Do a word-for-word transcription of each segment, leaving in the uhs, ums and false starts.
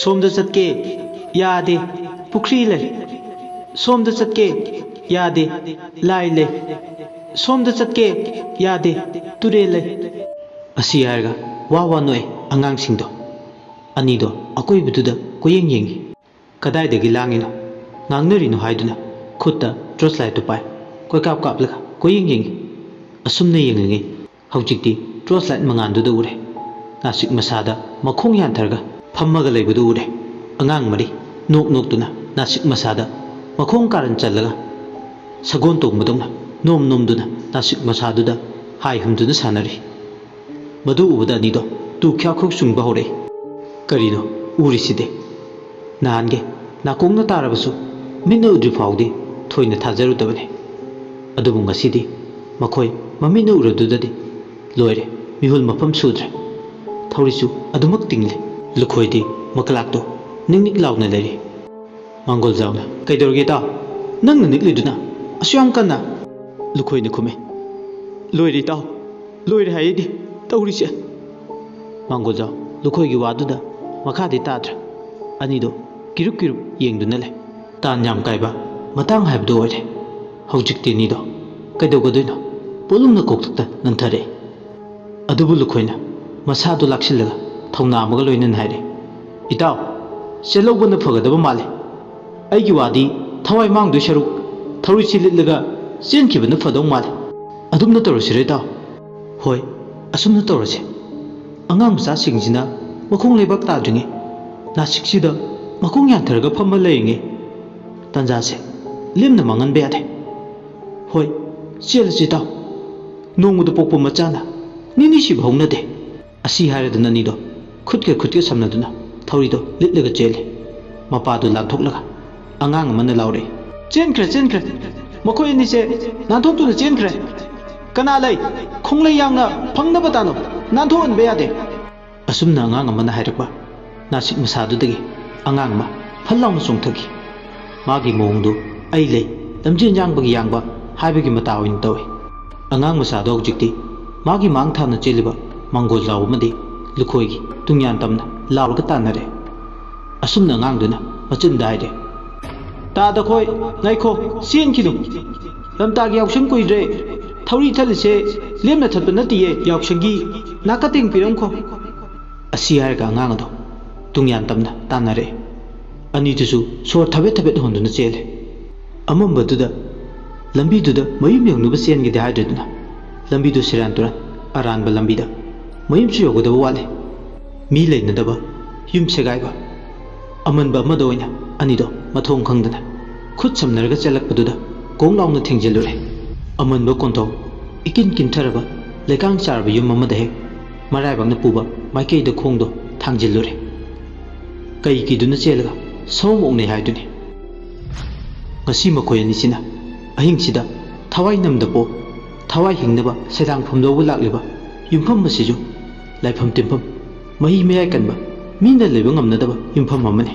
ꯁꯣꯝꯗ ꯆꯠꯀꯦ, ꯌꯥꯗꯦ, ꯄꯨꯈ꯭ꯔꯤ ꯂꯩ꯫ ꯁꯣꯝꯗ ꯆꯠꯀꯦ, ꯌꯥꯗꯦ, ꯂꯥꯏ ꯂꯩ꯫ ꯁꯣꯝꯗ ꯆꯠꯀꯦ, ꯌꯥꯗꯦ, ꯇꯨꯔꯦꯜ ꯂꯩ꯫ ꯑꯁꯤ ꯍꯥꯏꯔꯒ ꯋꯥ ꯋꯥ ꯅꯣꯛꯑꯦ ꯑꯉꯥꯡꯁꯤꯡꯗꯣ꯫ ꯑꯅꯤꯗꯣ ꯑꯀꯣꯏꯕꯗꯨꯗ ꯀꯣꯏꯌꯦꯡ ꯌꯦꯡꯉꯤ꯫ ꯀꯗꯥꯏꯗꯒꯤ ꯂꯥꯡꯉꯤꯅꯣ, ꯉꯥꯡꯅꯔꯤꯅꯣ ꯍꯥꯏꯗꯨꯅ ꯈꯨꯠꯇ ꯇꯣꯔꯆ ꯂꯥꯏꯠꯇꯨ ꯄꯥꯏ꯫ ꯀꯣꯏꯀꯥꯞ ꯀꯥꯞꯂꯒ ꯀꯣꯏꯌꯦꯡ ꯌꯦꯡꯉꯤ꯫ ꯑꯁꯨꯝꯅ ꯌꯦꯡꯂꯤꯉꯩ ꯍꯧꯖꯤꯛꯇꯤ ꯇꯣꯔꯆ ꯂꯥꯏꯠ ꯃꯉꯥꯜꯗꯨꯗ ꯎꯔꯦ꯫ ꯅꯥꯁꯤꯛ ꯃꯁꯥꯗ ꯃꯈꯣꯡ ꯌꯥꯟꯊꯔꯒ ꯐꯝꯃꯒ ꯂꯩꯕꯗꯨ ꯎꯔꯦ꯫ ꯑꯉꯥꯡ ꯃꯔꯤ ꯅꯣꯛ ꯅꯣꯛꯇꯨꯅ ꯅꯥꯁꯤꯛ ꯃꯁꯥꯗ ꯃꯈꯣꯡ ꯀꯥꯔꯟ ꯆꯜꯂꯒ ꯁꯒꯣꯜ ꯇꯣꯡꯕꯗꯧꯅ ꯅꯣꯝ ꯅꯣꯝꯗꯨꯅ ꯅꯥꯁꯤꯛ ꯃꯁꯥꯗꯨꯗ ꯍꯥꯏ ꯍꯨꯝꯗꯨꯅ ꯁꯥꯟꯅꯔꯤ꯫ ꯃꯗꯨ ꯎꯕꯗ ꯑꯅꯤꯗꯣ ꯇꯨ ꯈ꯭ꯌꯥꯛ ꯈꯨꯛ ꯆꯨꯡꯕ ꯍꯧꯔꯛꯏ꯫ ꯀꯔꯤꯅꯣ ꯎꯔꯤꯁꯤꯗꯤ? ꯅꯍꯥꯟꯒꯤ ꯅꯥꯀꯣꯡꯅ ꯇꯥꯔꯕꯁꯨ ꯃꯤꯠꯅ ꯎꯗ꯭ꯔꯤ ꯐꯥꯎꯗꯤ ꯊꯣꯏꯅ ꯊꯥꯖꯔꯨꯗꯕꯅꯤ꯫ ꯑꯗꯨꯕꯨ ꯉꯁꯤꯗꯤ ꯃꯈꯣꯏ ꯃꯃꯤꯠꯅ ꯎꯔꯗꯨꯗꯗꯤ ꯂꯣꯏꯔꯦ, ꯃꯤꯍꯨꯜ ꯃꯐꯝ ꯁꯨꯗ꯭ꯔꯦ꯫ ꯊꯧꯔꯤꯁꯨ ꯑꯗꯨꯃꯛ ꯇꯤꯡꯂꯤ꯫ ꯂꯨꯈꯣꯏꯗꯤ ꯃꯀꯂꯥꯛꯇꯣ ꯅꯤꯛ ꯅꯤꯛ ꯂꯥꯎꯅ ꯂꯩꯔꯤ꯫ ꯃꯥꯡꯒꯣꯜꯖꯥꯎꯅ, "ꯀꯩꯗꯧꯔꯒꯦ ꯏꯇꯥꯎ? ꯅꯪꯅ ꯅꯤꯛꯂꯤꯗꯨꯅ ꯑꯁꯨꯛ ꯌꯥꯝ ꯀꯟꯅ?" ꯂꯨꯈꯣꯏꯅ ꯈꯨꯝꯃꯤ, "ꯂꯣꯏꯔꯦ ꯏꯇꯥꯎ, ꯂꯣꯏꯔꯦ ꯍꯥꯏꯌꯦꯗꯤ ꯇꯧꯔꯤꯁꯦ꯫" ꯃꯥꯡꯒꯣꯜꯖꯥꯎ ꯂꯨꯈꯣꯏꯒꯤ ꯋꯥꯗꯨꯗ ꯃꯈꯥꯗꯤ ꯇꯥꯗ꯭ꯔꯦ꯫ ꯑꯅꯤꯗꯣ ꯀꯤꯔꯨꯞ ꯀꯤꯔꯨꯞ ꯌꯦꯡꯗꯨꯅ ꯂꯩ꯫ ꯇꯥꯟ ꯌꯥꯝ ꯀꯥꯏꯕ ꯃꯇꯥꯡ ꯍꯥꯏꯕꯗꯨ ꯑꯣꯏꯔꯦ꯫ ꯍꯧꯖꯤꯛꯇꯤ ꯑꯅꯤꯗꯣ ꯀꯩꯗꯧꯒꯗꯣꯏꯅꯣ? ꯄꯣꯠꯂꯨꯝꯅ ꯀꯣꯛꯊꯛꯇ ꯅꯟꯊꯔꯛꯏ꯫ ꯑꯗꯨꯕꯨ ꯂꯨꯈꯣꯏꯅ ꯃꯁꯥꯗꯨ ꯂꯥꯛꯁꯤꯜꯂꯒ ꯊꯧꯅꯥ ꯑꯃꯒ ꯂꯣꯏꯅꯅ ꯍꯥꯏꯔꯦ, "ꯏꯇꯥꯎ, ꯆꯦꯜꯍꯧꯕꯅ ꯐꯒꯗꯕ ꯃꯥꯜꯂꯦ꯫ ꯑꯩꯒꯤ ꯋꯥꯗꯤ ꯊꯋꯥꯏ ꯃꯥꯡꯗꯣꯏ ꯁꯔꯨꯛ ꯊꯧꯔꯤꯁꯤ ꯂꯤꯠꯂꯒ ꯆꯦꯟꯈꯤꯕꯅ ꯐꯗꯧ ꯃꯥꯜꯂꯦ꯫ ꯑꯗꯨꯝꯅ ꯇꯧꯔꯁꯤꯔ ꯏꯇꯥꯎ?" "ꯍꯣꯏ, ꯑꯁꯨꯝꯅ ꯇꯧꯔꯁꯦ꯫ ꯑꯉꯥꯡ ꯃꯆꯥꯁꯤꯡꯁꯤꯅ ꯃꯈꯣꯡ ꯂꯩꯕꯥꯛ ꯇꯥꯗ꯭ꯔꯤꯉꯩ ꯅꯥꯁꯤꯛꯁꯤꯗ ꯃꯈꯣꯡ ꯌꯥꯟꯊꯔꯒ ꯐꯝꯃ ꯂꯩꯔꯤꯉꯩ ꯇꯥꯟꯖꯥꯁꯦ ꯂꯦꯝꯅ ꯃꯥꯡꯍꯟꯕ ꯌꯥꯗꯦ꯫ ꯍꯣꯏ, ꯆꯦꯜꯂꯁꯤ ꯏꯇꯥꯎ꯫ ꯅꯣꯡꯃꯗ ꯄꯣꯛꯄ ꯃꯆꯥꯅ ꯅꯤꯅꯤ ꯁꯤꯕ ꯍꯧꯅꯗꯦ꯫" ꯑꯁꯤ ꯍꯥꯏꯔꯗꯨꯅ ꯑꯅꯤꯗꯣ ꯈꯨꯠꯀ ꯈꯨꯠꯀ ꯁꯝꯅꯗꯨꯅ ꯊꯧꯔꯤꯗꯣ ꯂꯤꯠꯂꯒ ꯆꯦꯜꯂꯤ꯫ ꯃꯄꯥꯗꯨ ꯂꯥꯟꯊꯣꯛꯂꯒ ꯑꯉꯥꯡ ꯑꯃꯅ ꯂꯥꯎꯔꯛꯏ, "ꯆꯦꯟꯈ꯭ꯔꯦ, ꯆꯦꯟꯈ꯭ꯔꯦ꯫ ꯃꯈꯣꯏ ꯑꯅꯤꯁꯦ ꯅꯥꯟꯊꯣꯛꯇꯨꯅ ꯆꯦꯟꯈ꯭ꯔꯦ꯫ ꯀꯅꯥ ꯂꯩ? ꯈꯣꯡꯂꯩ ꯌꯥꯡꯅ ꯐꯪꯅꯕ ꯇꯥꯅꯧ꯫ ꯅꯥꯟꯊꯣꯛꯍꯟꯕ ꯌꯥꯗꯦ꯫" ꯑꯁꯨꯝꯅ ꯑꯉꯥꯡ ꯑꯃꯅ ꯍꯥꯏꯔꯛꯄ ꯅꯥꯁꯤꯛ ꯃꯁꯥꯗꯨꯗꯒꯤ ꯑꯉꯥꯡ ꯑꯃ ꯐꯠ ꯂꯥꯎꯅ ꯆꯣꯡꯊꯈꯤ꯫ ꯃꯥꯒꯤ ꯃꯑꯣꯡꯗꯨ "ꯑꯩ ꯂꯩ, ꯂꯝꯖꯦꯟ ꯌꯥꯡꯕꯒꯤ ꯌꯥꯡꯕ" ꯍꯥꯏꯕꯒꯤ ꯃꯇꯥ ꯑꯣꯏꯅ ꯇꯧꯏ꯫ ꯑꯉꯥꯡ ꯃꯆꯥꯗꯣ ꯍꯧꯖꯤꯛꯇꯤ ꯃꯥꯒꯤ ꯃꯥꯡ ꯊꯥꯅ ꯆꯦꯜꯂꯤꯕ ꯃꯥꯡꯒꯣꯜꯖꯥꯎ ꯑꯃꯗꯤ ꯂꯨꯈꯣꯏꯒꯤ ꯇꯨꯡꯌꯥꯟ ꯇꯝꯅ ꯂꯥꯎꯔꯒ ꯇꯥꯟꯅꯔꯦ꯫ ꯑꯁꯨꯝꯅ ꯑꯉꯥꯡꯗꯨꯅ ꯃꯆꯤꯟꯗ ꯍꯥꯏꯔꯦ꯫ "ꯇꯥꯗ ꯈꯣꯏ, ꯉꯥꯏꯈꯣ, ꯆꯦꯟꯈꯤꯅꯨ꯫ ꯂꯝꯇꯥꯒꯤ ꯌꯥꯎꯁꯪ ꯀꯨꯏꯗ꯭ꯔꯦ꯫ ꯊꯧꯔꯤ ꯊꯠꯂꯤꯁꯦ ꯂꯦꯝꯅ ꯊꯠꯄ ꯅꯠꯇꯤꯌꯦ, ꯌꯥꯎꯁꯪꯒꯤ ꯅꯥꯀꯇꯦꯡ ꯄꯤꯔꯝꯈꯣ"꯫ ꯑꯁꯤ ꯍꯥꯏꯔꯒ ꯑꯉꯥꯡ ꯑꯗꯣ ꯇꯨꯡꯌꯥꯟ ꯇꯝꯅ ꯇꯥꯟꯅꯔꯛꯑꯦ꯫ ꯑꯅꯤꯗꯨꯁꯨ ꯁꯣꯔ ꯊꯕꯦꯠ ꯊꯕꯦꯠ ꯍꯣꯟꯗꯨꯅ ꯆꯦꯜꯂꯦ꯫ ꯑꯃꯝꯕꯗꯨꯗ ꯂꯝꯕꯤꯗꯨꯗ ꯃꯌꯨꯝ ꯌꯧꯅꯕ ꯆꯦꯟꯒꯦꯗꯤ ꯍꯥꯏꯗ꯭ꯔꯗꯨꯅ, ꯂꯝꯕꯤꯗꯨ ꯁꯦꯔꯥꯟ ꯇꯨꯔꯥꯟ ꯑꯔꯥꯟꯕ ꯂꯝꯕꯤꯗ ꯃꯌꯨꯝꯁꯨ ꯌꯧꯒꯗꯕ ꯋꯥꯠꯂꯦ꯫ ꯃꯤ ꯂꯩꯅꯗꯕ, ꯌꯨꯝ ꯁꯦꯒꯥꯏꯕ, ꯑꯃꯟꯕ ꯑꯃꯗ ꯑꯣꯏꯅ ꯑꯅꯤꯗꯣ ꯃꯊꯣꯡ ꯈꯪꯗꯅ ꯈꯨꯠ ꯁꯝꯅꯔꯒ ꯆꯦꯜꯂꯛꯄꯗꯨꯗ ꯒꯣꯡ ꯂꯥꯎꯅ ꯊꯦꯡꯖꯤꯜꯂꯨꯔꯦ꯫ ꯑꯃꯟꯕ ꯀꯣꯟꯊꯣꯡ ꯏꯀꯤꯟ ꯀꯤꯟꯊꯔꯕ ꯂꯩꯀꯥꯡ ꯆꯥꯔꯕ ꯌꯨꯝ ꯑꯃꯗ ꯍꯦꯛ ꯃꯔꯥꯏꯕꯛꯅ ꯄꯨꯕ ꯃꯥꯏꯀꯩꯗ ꯈꯣꯡꯗꯣ ꯊꯥꯡꯖꯤꯜꯂꯨꯔꯦ꯫ ꯀꯩ ꯀꯤꯗꯨꯅ ꯆꯦꯜꯂꯒ ꯁꯑꯣꯝ ꯑꯣꯛꯅꯩ ꯍꯥꯏꯗꯨꯅꯤ꯫ ꯉꯁꯤ ꯃꯈꯣꯏ ꯑꯅꯤꯁꯤꯅ ꯑꯍꯤꯡꯁꯤꯗ ꯊꯋꯥꯏ ꯅꯝꯗ ꯄꯣ, ꯊꯋꯥꯏ ꯍꯤꯡꯅꯕ ꯁꯦꯗꯥꯡ ꯐꯝꯗꯧꯕ ꯂꯥꯛꯂꯤꯕ ꯌꯨꯝꯐꯝ ꯑꯁꯤꯁꯨ ꯂꯥꯏꯐꯝ ꯇꯤꯟꯐꯝ, ꯃꯍꯤ ꯃꯌꯥꯏ ꯀꯟꯕ, ꯃꯤꯅ ꯂꯩꯕ ꯉꯝꯅꯗꯕ ꯌꯨꯝꯐꯝ ꯑꯃꯅꯤ꯫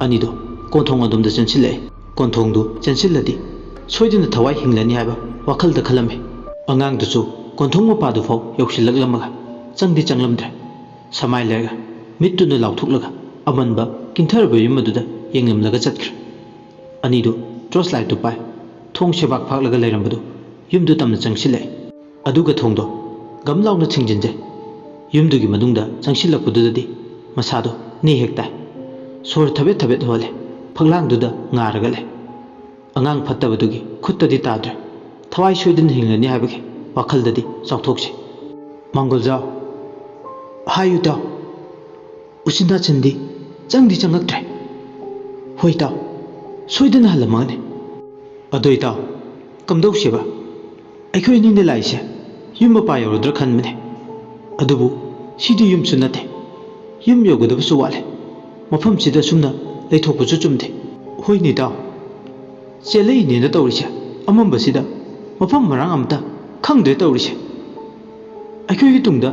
ꯑꯅꯤꯗꯣ ꯀꯣꯟꯊꯣꯡ ꯑꯗꯣꯝꯗ ꯆꯦꯟꯁꯤꯜꯂꯛꯑꯦ꯫ ꯀꯣꯟꯊꯣꯡꯗꯨ ꯆꯦꯟꯁꯤꯜꯂꯗꯤ ꯁꯣꯏꯗꯅ ꯊꯋꯥꯏ ꯍꯤꯡꯂꯅꯤ ꯍꯥꯏꯕ ꯋꯥꯈꯜꯗ ꯈꯜꯂꯝꯃꯤ꯫ ꯑꯉꯥꯡꯗꯨꯁꯨ ꯀꯣꯟꯊꯣꯡ ꯃꯄꯥꯗꯨꯐꯥꯎ ꯌꯧꯁꯤꯜꯂꯛꯂꯝꯃꯒ ꯆꯪꯗꯤ ꯆꯪꯂꯝꯗ꯭ꯔꯦ꯫ ꯁꯃꯥꯏ ꯂꯩꯔꯒ ꯃꯤꯠꯇꯨꯅ ꯂꯥꯎꯊꯣꯛꯂꯒ ꯑꯃꯟꯕ ꯀꯤꯟꯊꯔꯕ ꯌꯨꯝ ꯑꯗꯨꯗ ꯌꯦꯡꯂꯝꯂꯒ ꯆꯠꯈ꯭ꯔꯦ꯫ ꯑꯅꯤꯗꯨ ꯇꯣꯔꯆ ꯂꯥꯏꯠꯇꯨ ꯄꯥꯏ꯫ ꯊꯣꯡ ꯁꯦꯕꯥꯛ ꯐꯥꯛꯂꯒ ꯂꯩꯔꯝꯕꯗꯨ ꯌꯨꯝꯗꯨ ꯇꯝꯅ ꯆꯪꯁꯤꯜꯂꯛꯑꯦ꯫ ꯑꯗꯨꯒ ꯊꯣꯡꯗꯣ ꯒꯝ ꯂꯥꯎꯅ ꯊꯤꯡꯖꯤꯟꯖꯩ꯫ ꯌꯨꯝꯗꯨꯒꯤ ꯃꯅꯨꯡꯗ ꯆꯪꯁꯤꯜꯂꯛꯄꯗꯨꯗꯗꯤ ꯃꯁꯥꯗꯣ ꯅꯦ ꯍꯦꯛ ꯇꯥꯏ꯫ ꯁꯣꯔ ꯊꯕꯦꯠ ꯊꯕꯦꯠ ꯍꯣꯜꯂꯦ꯫ ꯐꯛꯂꯥꯡꯗꯨꯗ ꯉꯥꯔꯒ ꯂꯩ꯫ ꯑꯉꯥꯡ ꯐꯠꯇꯕꯗꯨꯒꯤ ꯈꯨꯠꯇꯗꯤ ꯇꯥꯗ꯭ꯔꯦ꯫ ꯊꯋꯥꯏ ꯁꯣꯏꯗꯅ ꯍꯤꯡꯂꯅꯤ ꯍꯥꯏꯕꯒꯤ ꯋꯥꯈꯜꯗꯗꯤ ꯆꯥꯎꯊꯣꯛꯆꯩ꯫ "ꯃꯥꯡꯒꯣꯜꯖꯥꯎ, ꯍꯥꯏꯌꯨ ꯏꯇꯥꯎ꯫ ꯎꯆꯤꯟ ꯅꯥꯆꯤꯟꯗꯤ ꯆꯪꯗꯤ ꯆꯪꯉꯛꯇ꯭ꯔꯦ?" "ꯍꯣꯏ ꯏꯇꯥꯎ, ꯁꯣꯏꯗꯅ ꯍꯜꯂꯝꯃꯒꯅꯤ꯫" "ꯑꯗꯣ ꯏꯇꯥꯎ, ꯀꯝꯗꯧꯁꯦꯕ? ꯑꯩꯈꯣꯏ ꯑꯅꯤꯅ ꯂꯥꯛꯏꯁꯦ ꯌꯨꯝ ꯃꯄꯥ ꯌꯧꯔꯗ꯭ꯔꯥ ꯈꯟꯕꯅꯦ꯫ ꯑꯗꯨꯕꯨ ꯁꯤꯗꯤ ꯌꯨꯝꯁꯨ ꯅꯠꯇꯦ, ꯌꯨꯝ ꯌꯧꯒꯗꯕꯁꯨ ꯋꯥꯠꯂꯦ꯫ ꯃꯐꯝꯁꯤꯗ ꯑꯁꯨꯝꯅ ꯂꯩꯊꯣꯛꯄꯁꯨ ꯆꯨꯝꯗꯦ꯫" "ꯍꯣꯏꯅꯦ ꯏꯇꯥꯎ, ꯆꯦꯜꯂꯛꯏꯅꯦꯅ ꯇꯧꯔꯤꯁꯦ, ꯑꯃꯝꯕꯁꯤꯗ ꯃꯐꯝ ꯃꯔꯥꯡ ꯑꯃꯇ ꯈꯪꯗ꯭ꯔꯦ ꯇꯧꯔꯤꯁꯦ꯫ ꯑꯩꯈꯣꯏꯒꯤ ꯇꯨꯡꯗ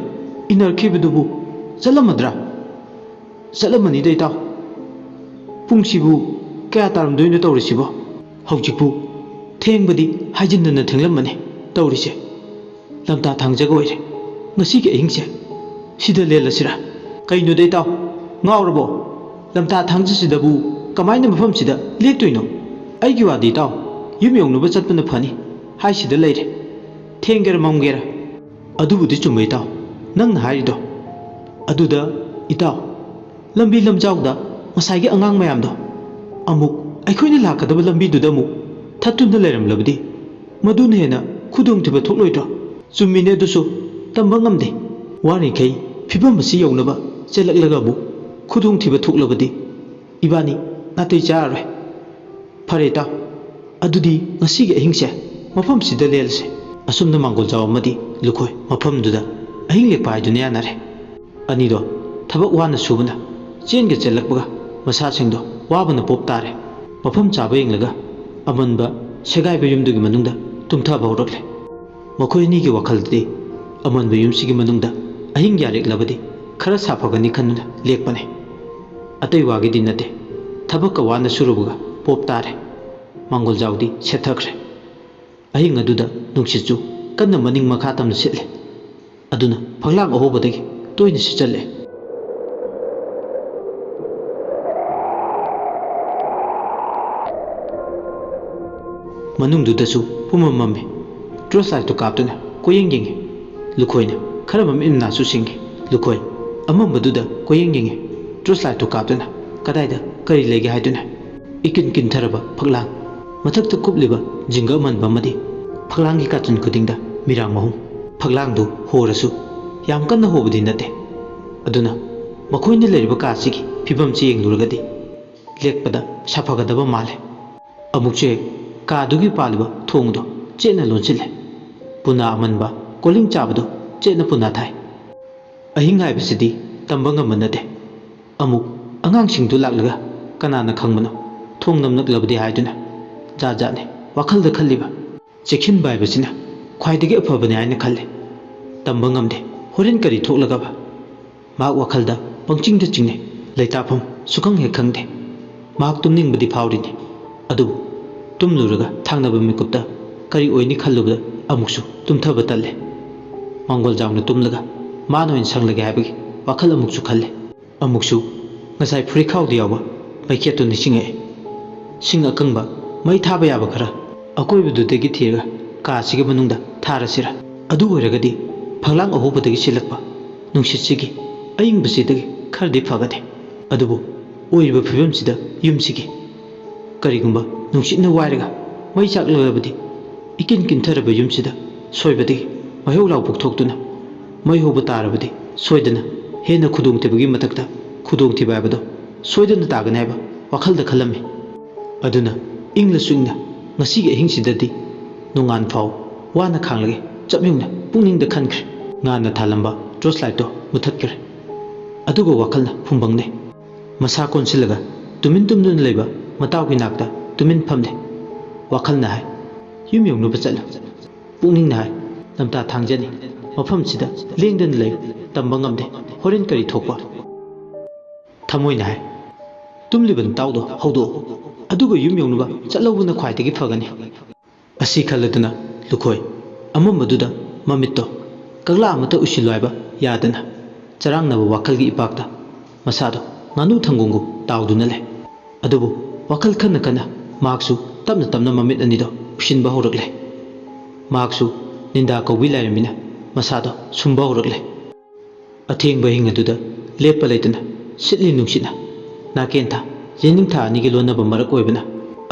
ꯏꯟꯅꯔꯛꯈꯤꯕꯗꯨꯕꯨ ꯆꯠꯂꯝꯃꯗ꯭ꯔꯥ? ꯆꯠꯂꯝꯃꯅꯤꯗ ꯏꯇꯥꯎ꯫ ꯄꯨꯡꯁꯤꯕꯨ ꯀꯌꯥ ꯇꯥꯔꯝꯗꯣꯏꯅꯣ ꯇꯧꯔꯤꯁꯤꯕꯣ? ꯍꯧꯖꯤꯛꯄꯨ ꯊꯦꯡꯕꯗꯤ ꯍꯥꯏꯖꯤꯟꯗꯅ ꯊꯦꯡꯂꯝꯃꯅꯤ ꯇꯧꯔꯤꯁꯦ꯫ ꯂꯝꯇꯥ ꯊꯥꯡꯖꯒ ꯑꯣꯏꯔꯦ꯫ ꯉꯁꯤꯒꯤ ꯑꯍꯤꯡꯁꯦ ꯁꯤꯗ ꯂꯦꯜꯂꯁꯤꯔꯥ?" "ꯀꯩꯅꯣꯗ ꯏꯇꯥꯎ, ꯉꯥꯎꯔꯕꯣ? "ꯂꯝꯇꯥ ꯊꯥꯡꯖꯁꯤꯗꯕꯨ ꯀꯃꯥꯏꯅ ꯃꯐꯝꯁꯤꯗ ꯂꯦꯛꯇꯣꯏꯅꯣ? ꯑꯩꯒꯤ ꯋꯥꯗꯤ ꯏꯇꯥꯎ, ꯌꯨꯝ ꯌꯧꯅꯕ ꯆꯠꯄꯅ ꯐꯅꯤ ꯍꯥꯏꯁꯤꯗ ꯂꯩꯔꯦ꯫ ꯊꯦꯡꯒꯦꯔ ꯃꯝꯒꯦꯔ"꯫ "ꯑꯗꯨꯕꯨꯗꯤ ꯆꯨꯝꯕ ꯏꯇꯥꯎ, ꯅꯪꯅ ꯍꯥꯏꯔꯤꯗꯣ꯫ ꯑꯗꯨꯗ ꯏꯇꯥꯎ, ꯂꯝꯕꯤ ꯂꯝꯖꯥꯎꯗ ꯉꯁꯥꯏꯒꯤ ꯑꯉꯥꯡ ꯃꯌꯥꯝꯗꯣ ꯑꯃꯨꯛ ꯑꯩꯈꯣꯏꯅ ꯂꯥꯛꯀꯗꯕ ꯂꯝꯕꯤꯗꯨꯗ ꯑꯃꯨꯛ ꯊꯠꯇꯨꯅ ꯂꯩꯔꯝꯂꯕꯗꯤ ꯃꯗꯨꯅ ꯍꯦꯟꯅ ꯈꯨꯗꯣꯡꯊꯤꯕ ꯊꯣꯛꯂꯣꯏꯗ꯭ꯔꯣ?" "ꯆꯨꯝꯃꯤꯅꯦ, ꯑꯗꯨꯁꯨ ꯇꯝꯕ ꯉꯝꯗꯦ꯫ ꯋꯥꯔꯤꯈꯩ ꯐꯤꯕꯝ ꯑꯁꯤ ꯌꯧꯅꯕ ꯆꯦꯜꯂꯛꯂꯒ ꯑꯃꯨꯛ ꯈꯨꯗꯣꯡꯊꯤꯕ ꯊꯣꯛꯂꯕꯗꯤ ꯏꯕꯥꯅꯤ ꯅꯥꯇꯩ ꯆꯥꯔꯔꯣꯏ꯫ ꯐꯔꯦ ꯏꯇꯥꯎ, ꯑꯗꯨꯗꯤ ꯉꯁꯤꯒꯤ ꯑꯍꯤꯡꯁꯦ ꯃꯐꯝꯁꯤꯗ ꯂꯦꯜꯂꯁꯦ"꯫ ꯑꯁꯨꯝꯅ ꯃꯥꯡꯒꯣꯜꯖꯥꯎ ꯑꯃꯗꯤ ꯂꯨꯈꯣꯏ ꯃꯐꯝꯗꯨꯗ ꯑꯍꯤꯡ ꯂꯦꯛꯄ ꯍꯥꯏꯗꯨꯅ ꯌꯥꯅꯔꯦ꯫ ꯑꯅꯤꯗꯣ ꯊꯕꯛ ꯋꯥꯅ ꯁꯨꯕꯅ ꯆꯦꯟꯒ ꯆꯦꯜꯂꯛꯄꯒ ꯃꯁꯥꯁꯤꯡꯗꯣ ꯋꯥꯕꯅ ꯄꯣꯞ ꯇꯥꯔꯦ꯫ ꯃꯐꯝ ꯆꯥꯕ ꯌꯦꯡꯂꯒ ꯑꯃꯟꯕ ꯁꯦꯒꯥꯏꯕ ꯌꯨꯝꯗꯨꯒꯤ ꯃꯅꯨꯡꯗ ꯇꯨꯝꯊꯕ ꯍꯧꯔꯛꯂꯦ꯫ ꯃꯈꯣꯏ ꯑꯅꯤꯒꯤ ꯋꯥꯈꯜꯗꯗꯤ ꯑꯃꯟꯕ ꯌꯨꯝꯁꯤꯒꯤ ꯃꯅꯨꯡꯗ ꯑꯍꯤꯡ ꯌꯥꯔꯦꯛꯂꯕꯗꯤ ꯈꯔ ꯁꯥꯐꯒꯅꯤ ꯈꯟꯗꯨꯅ ꯂꯦꯛꯄꯅꯦ꯫ ꯑꯇꯩ ꯋꯥꯒꯤꯗꯤ ꯅꯠꯇꯦ, ꯊꯕꯛꯀ ꯋꯥꯅ ꯁꯨꯔꯨꯕꯒ ꯄꯣꯞ ꯇꯥꯔꯦ꯫ ꯃꯥꯡꯒꯣꯜꯖꯥꯎꯗꯤ ꯁꯦꯠꯊꯈ꯭ꯔꯦ꯫ ꯑꯍꯤꯡ ꯑꯗꯨꯗ ꯅꯨꯡꯁꯤꯠꯁꯨ ꯀꯟꯅ ꯃꯅꯤꯡ ꯃꯈꯥ ꯇꯝꯅ ꯁꯤꯠꯂꯦ꯫ ꯑꯗꯨꯅ ꯐꯛꯂꯥꯡ ꯑꯍꯣꯕꯗꯒꯤ ꯇꯣꯏꯅ ꯁꯤꯠꯆꯜꯂꯦ꯫ ꯃꯅꯨꯡꯗꯨꯗꯁꯨ ꯄꯨꯝꯃꯝ ꯃꯝꯃꯤ꯫ ꯇꯣꯔꯆ ꯂꯥꯏꯠꯇꯨ ꯀꯥꯞꯇꯨꯅ ꯀꯣꯏꯌꯦꯡ ꯌꯦꯡꯉꯤ꯫ ꯂꯨꯈꯣꯏꯅ ꯈꯔ ꯃꯃꯤꯠ ꯃꯅꯥꯁꯨ ꯁꯤꯡꯉꯤ꯫ ꯂꯨꯈꯣꯏ ꯑꯃꯝꯕꯗꯨꯗ ꯀꯣꯏꯌꯦꯡ ꯌꯦꯡꯉꯤ꯫ ꯇꯣꯔꯆ ꯂꯥꯏꯠꯇꯨ ꯀꯥꯞꯇꯨꯅ ꯀꯗꯥꯏꯗ ꯀꯔꯤ ꯂꯩꯒꯦ ꯍꯥꯏꯗꯨꯅ꯫ ꯏꯀꯤꯟ ꯀꯤꯟꯊꯔꯕ ꯐꯛꯂꯥꯡ꯫ ꯃꯊꯛꯇ ꯀꯨꯞꯂꯤꯕ ꯖꯤꯡꯒ ꯑꯃꯟꯕ ꯑꯃꯗꯤ ꯐꯛꯂꯥꯡꯒꯤ ꯀꯥꯆꯤꯟ ꯈꯨꯗꯤꯡꯗ ꯃꯤꯔꯥꯡ ꯃꯍꯨꯝ꯫ ꯐꯛꯂꯥꯡꯗꯨ ꯍꯣꯔꯁꯨ ꯌꯥꯝ ꯀꯟꯅ ꯍꯣꯕꯗꯤ ꯅꯠꯇꯦ꯫ ꯑꯗꯨꯅ ꯃꯈꯣꯏꯅ ꯂꯩꯔꯤꯕ ꯀꯥ ꯑꯁꯤꯒꯤ ꯐꯤꯕꯝꯁꯤ ꯌꯦꯡꯂꯨꯔꯒꯗꯤ ꯂꯦꯛꯄꯗ ꯁꯥꯐꯒꯗꯕ ꯃꯥꯜꯂꯦ꯫ ꯑꯃꯨꯛꯁꯨ ꯍꯦꯛ ꯀꯥꯗꯨꯒꯤ ꯄꯥꯜꯂꯤꯕ ꯊꯣꯡꯗꯣ ꯆꯦꯠꯅ ꯂꯣꯟꯁꯤꯜꯂꯦ꯫ ꯄꯨꯅꯥ ꯑꯃꯟꯕ ꯀꯣꯂꯤꯡ ꯆꯥꯕꯗꯣ ꯆꯦꯠꯅ ꯄꯨꯅꯥ ꯊꯥꯏ꯫ ꯑꯍꯤꯡ ꯍꯥꯏꯕꯁꯤꯗꯤ ꯇꯝꯕ ꯉꯝꯕ ꯅꯠꯇꯦ꯫ ꯑꯃꯨꯛ ꯑꯉꯥꯡꯁꯤꯡꯗꯨ ꯂꯥꯛꯂꯒ ꯀꯅꯥꯅ ꯈꯪꯕꯅꯣ, ꯊꯣꯡ ꯅꯝꯂꯛꯂꯕꯗꯤ ꯍꯥꯏꯗꯨꯅ ꯖꯥꯠ ꯖꯥꯠꯅꯤ ꯋꯥꯈꯜꯗ ꯈꯜꯂꯤꯕ꯫ ꯆꯦꯛꯁꯤꯟꯕ ꯍꯥꯏꯕꯁꯤꯅ ꯈ꯭ꯋꯥꯏꯗꯒꯤ ꯑꯐꯕꯅꯤ ꯍꯥꯏꯅ ꯈꯜꯂꯤ꯫ ꯇꯝꯕ ꯉꯝꯗꯦ, ꯍꯣꯔꯦꯟ ꯀꯔꯤ ꯊꯣꯛꯂꯒꯕ꯫ ꯃꯍꯥꯛ ꯋꯥꯈꯜꯗ ꯄꯪꯆꯤꯡꯗ ꯆꯤꯡꯅꯩ, ꯂꯩꯇꯥꯐꯝ ꯁꯨꯈꯪ ꯍꯦꯛ ꯈꯪꯗꯦ꯫ ꯃꯍꯥꯛ ꯇꯨꯝꯅꯤꯡꯕꯗꯤ ꯐꯥꯎꯔꯤꯅꯤ, ꯑꯗꯨꯕꯨ ꯇꯨꯝꯂꯨꯔꯒ ꯊꯥꯡꯅꯕ ꯃꯤꯀꯨꯞꯇ ꯀꯔꯤ ꯑꯣꯏꯅꯤ ꯈꯜꯂꯨꯕꯗ ꯑꯃꯨꯛꯁꯨ ꯇꯨꯝꯊꯕ ꯇꯜꯂꯦ꯫ ꯃꯥꯡꯒꯣꯜ ꯖꯥꯎꯅ ꯇꯨꯝꯂꯒ ꯃꯥꯅ ꯑꯣꯏꯅ ꯁꯪꯂꯒꯦ ꯍꯥꯏꯕꯒꯤ ꯋꯥꯈꯜ ꯑꯃꯨꯛꯁꯨ ꯈꯜꯂꯦ꯫ ꯑꯃꯨꯛꯁꯨ ꯉꯁꯥꯏ ꯐꯨꯔꯤꯠꯈꯥꯎꯗ ꯌꯥꯎꯕ ꯃꯩꯈꯦꯠꯇꯨ ꯅꯤꯡꯁꯤꯡꯉꯛꯑꯦ꯫ ꯁꯤꯡ ꯑꯀꯪꯕ, ꯃꯩ ꯊꯥꯕ ꯌꯥꯕ ꯈꯔ ꯑꯀꯣꯏꯕꯗꯨꯗꯒꯤ ꯊꯤꯔꯒ ꯀꯥꯁꯤꯒꯤ ꯃꯅꯨꯡꯗ ꯊꯥꯔꯁꯤꯔꯥ? ꯑꯗꯨ ꯑꯣꯏꯔꯒꯗꯤ ꯐꯛꯂꯥꯡ ꯑꯍꯣꯕꯗꯒꯤ ꯁꯤꯠꯂꯛꯄ ꯅꯨꯡꯁꯤꯠꯁꯤꯒꯤ ꯑꯏꯪꯕꯁꯤꯗꯒꯤ ꯈꯔꯗꯤ ꯐꯒꯅꯤ꯫ ꯑꯗꯨꯕꯨ ꯑꯣꯏꯔꯤꯕ ꯐꯤꯕꯝꯁꯤꯗ ꯌꯨꯝꯁꯤꯒꯤ ꯀꯔꯤꯒꯨꯝꯕ ꯅꯨꯡꯁꯤꯠꯅ ꯋꯥꯏꯔꯒ ꯃꯩ ꯆꯥꯛꯂꯕꯗꯤ, ꯏꯀꯤꯟ ꯀꯤꯟꯊꯔꯕ ꯌꯨꯝꯁꯤꯗ ꯁꯣꯏꯕꯗꯒꯤ ꯃꯩꯍꯧ ꯂꯥꯎ ꯄꯣꯛꯊꯣꯛꯇꯨꯅ ꯃꯩ ꯍꯧꯕ ꯇꯥꯔꯕꯗꯤ, ꯁꯣꯏꯗꯅ ꯍꯦꯟꯅ ꯈꯨꯗꯣꯡꯊꯤꯕꯒꯤ ꯃꯊꯛꯇ ꯈꯨꯗꯣꯡꯊꯤꯕ ꯍꯥꯏꯕꯗꯣ ꯁꯣꯏꯗꯅ ꯇꯥꯒꯅꯤ ꯍꯥꯏꯕ ꯋꯥꯈꯜꯗ ꯈꯜꯂꯝꯃꯤ꯫ ꯑꯗꯨꯅ ꯏꯪꯂꯁꯨ ꯏꯪꯅ ꯉꯁꯤꯒꯤ ꯑꯍꯤꯡꯁꯤꯗꯗꯤ ꯅꯣꯡꯉꯥꯟ ꯐꯥꯎ ꯋꯥꯅ ꯈꯥꯡꯂꯒꯦ ꯆꯞ ꯌꯨꯡꯅ ꯄꯨꯛꯅꯤꯡꯗ ꯈꯟꯈ꯭ꯔꯦ꯫ ꯉꯥꯟꯅ ꯊꯥꯜꯂꯝꯕ ꯇꯣꯔꯆ ꯂꯥꯏꯠꯇꯣ ꯃꯨꯊꯠꯈ꯭ꯔꯦ꯫ ꯑꯗꯨꯒ ꯋꯥꯈꯜꯅ ꯐꯨꯝꯕꯪꯅꯦ꯫ ꯃꯁꯥ ꯀꯣꯟꯁꯤꯜꯂꯒ ꯇꯨꯃꯤꯟ ꯇꯨꯝꯗꯨꯅ ꯂꯩꯕ ꯃꯇꯥꯎꯒꯤ ꯅꯥꯛꯇ ꯇꯨꯃꯤꯟ ꯐꯝꯂꯦ꯫ ꯋꯥꯈꯜꯅ ꯍꯥꯏ, "ꯌꯨꯝ ꯌꯧꯅꯕ ꯆꯠꯂꯨ"꯫ ꯄꯨꯛꯅꯤꯡꯅ ꯍꯥꯏ, "ꯂꯝꯇꯥ ꯊꯥꯡꯖꯅꯤ, ꯃꯐꯝꯁꯤꯗ ꯂꯦꯡꯗꯅ ꯂꯩꯌꯨ, ꯇꯝꯕ ꯉꯝꯗꯦ, ꯍꯣꯔꯦꯟ ꯀꯔꯤ ꯊꯣꯛꯄ"꯫ ꯊꯃꯣꯏꯅ ꯍꯥꯏ, "ꯇꯨꯝꯂꯤꯕ ꯅꯇꯥꯎꯗꯣ ꯍꯧꯗꯣꯛꯎ, ꯑꯗꯨꯒ ꯌꯨꯝ ꯌꯧꯅꯕ ꯆꯠꯍꯧꯕꯅ ꯈ꯭ꯋꯥꯏꯗꯒꯤ ꯐꯒꯅꯤ"꯫ ꯑꯁꯤ ꯈꯜꯂꯗꯨꯅ ꯂꯨꯈꯣꯏ ꯑꯃꯝꯕꯗꯨꯗ ꯃꯃꯤꯠꯇꯣ ꯀꯛꯂꯥ ꯑꯃꯠꯇ ꯎꯏꯁꯤꯜꯂꯨ ꯍꯥꯏꯕ ꯌꯥꯗꯅ, ꯆꯔꯥꯡꯅꯕ ꯋꯥꯈꯜꯒꯤ ꯏꯄꯥꯛꯇ ꯃꯁꯥꯗꯣ ꯉꯥꯅꯨ ꯊꯪꯒꯣꯡꯒꯨꯝ ꯇꯥꯎꯗꯨꯅ ꯂꯩ꯫ ꯑꯗꯨꯕꯨ ꯋꯥꯈꯜ ꯈꯟꯅ ꯈꯟꯅ ꯃꯍꯥꯛꯁꯨ ꯇꯞꯅ ꯇꯞꯅ ꯃꯃꯤꯠ ꯑꯅꯤꯗꯣ ꯎꯏꯁꯤꯟꯕ ꯍꯧꯔꯛꯂꯦ꯫ ꯃꯍꯥꯛꯁꯨ ꯅꯤꯟꯗꯥ ꯀꯧꯕꯤ ꯂꯥꯏꯔꯦꯝꯕꯤꯅ ꯃꯁꯥꯗꯣ ꯁꯨꯝꯕ ꯍꯧꯔꯛꯂꯦ꯫ ꯑꯊꯦꯡꯕ ꯑꯍꯤꯡ ꯑꯗꯨꯗ ꯂꯦꯞꯄ ꯂꯩꯇꯅ ꯁꯤꯠꯂꯤ ꯅꯨꯡꯁꯤꯠꯅ ꯅꯥꯀꯦꯟꯊꯥ, ꯌꯦꯅꯤꯡꯊꯥ ꯑꯅꯤꯒꯤ ꯂꯣꯟꯅꯕ ꯃꯔꯛ ꯑꯣꯏꯕꯅ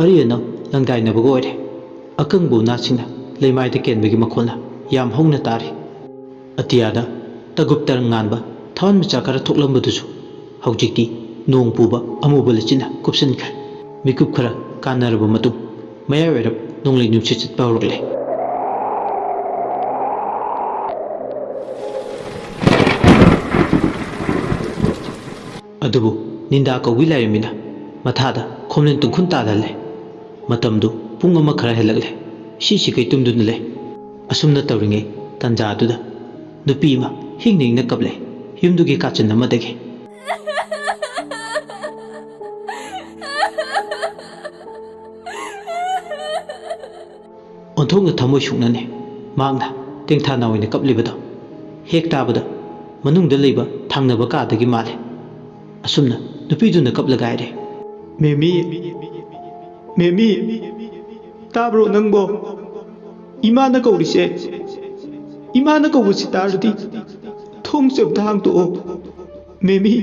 ꯑꯔꯤ ꯑꯅꯧ ꯂꯪꯗꯥꯏꯅꯕꯒ ꯑꯣꯏꯔꯦ꯫ ꯑꯀꯪꯕ ꯎꯅꯥꯁꯤꯡꯅ ꯂꯩꯃꯥꯏꯗ ꯀꯦꯟꯕꯒꯤ ꯃꯈꯣꯜꯅ ꯌꯥꯝ ꯍꯧꯅ ꯇꯥꯔꯤ꯫ ꯑꯇꯤꯌꯥꯗ ꯇꯒꯨꯞ ꯇꯔꯪ ꯉꯥꯟꯕ ꯊꯥꯋꯥꯟ ꯃꯆꯥ ꯈꯔ ꯊꯣꯛꯂꯝꯕꯗꯨꯁꯨ ꯍꯧꯖꯤꯛꯇꯤ ꯅꯣꯡ ꯄꯨꯕ ꯑꯃꯨꯕ ꯂꯩꯆꯤꯟꯅ ꯀꯨꯞꯁꯤꯟꯈ꯭ꯔꯦ꯫ ꯃꯤꯀꯨꯞ ꯈꯔ ꯀꯥꯟꯅꯔꯕ ꯃꯇꯨꯡ, ꯃꯌꯥꯏ ꯑꯣꯏꯔꯞ ꯅꯣꯡꯂꯩ ꯅꯨꯡꯁꯤꯠ ꯁꯤꯠꯄ ꯍꯧꯔꯛꯂꯦ꯫ ꯑꯗꯨꯕꯨ ꯅꯤꯟꯗꯥ ꯀꯧꯕꯤ ꯂꯥꯏꯔꯦꯝꯕꯤꯅ ꯃꯊꯥꯗ ꯈꯣꯝꯂꯦꯟ ꯇꯨꯡꯈꯨꯟ ꯇꯥꯗꯍꯜꯂꯦ꯫ ꯃꯇꯝꯗꯨ ꯄꯨꯡ ꯑꯃ ꯈꯔ ꯍꯦꯜꯂꯛꯂꯦ꯫ ꯁꯤꯁꯤ ꯀꯩ ꯇꯨꯝꯗꯨꯅ ꯂꯩ꯫ ꯑꯁꯨꯝꯅ ꯇꯧꯔꯤꯉꯩ ꯇꯥꯟꯖꯥꯗꯨꯗ ꯅꯨꯄꯤ ꯑꯃ ꯍꯤꯡꯅ ꯍꯤꯡꯅ ꯀꯞꯂꯦ, ꯌꯨꯝꯗꯨꯒꯤ ꯀꯥꯆꯤꯟ ꯑꯃꯗꯒꯤ꯫ ꯑꯣꯟꯊꯣꯛꯅ ꯊꯃꯣꯏ ꯁꯨꯛꯅꯅꯤ ꯃꯍꯥꯛꯅ ꯇꯦꯡꯊꯥ ꯅꯥꯑꯣꯏꯅ ꯀꯞꯂꯤꯕꯗꯣ꯫ ꯍꯦꯛ ꯇꯥꯕꯗ ꯃꯅꯨꯡꯗ ꯂꯩꯕ ꯊꯪꯅꯕ ꯀꯥꯗꯒꯤ ꯃꯥꯜꯂꯦ꯫ ꯑꯁꯨꯝꯅ ꯅꯨꯄꯤꯗꯨꯅ ꯀꯞꯂꯒ ꯍꯥꯏꯔꯦ, "ꯃꯦꯃꯤ, ꯃꯦꯃꯤ, ꯇꯥꯕ꯭ꯔꯣ ꯅꯪꯕꯣ? ꯏꯃꯥꯅ ꯀꯧꯔꯤꯁꯦ, ꯏꯃꯥꯅ ꯀꯧꯕꯁꯤ ꯇꯥꯔꯗꯤ ꯊꯣꯡꯁꯦ ꯑꯝꯇ ꯍꯥꯡꯇꯣꯛꯑꯣ꯫ ꯃꯦꯃꯤ,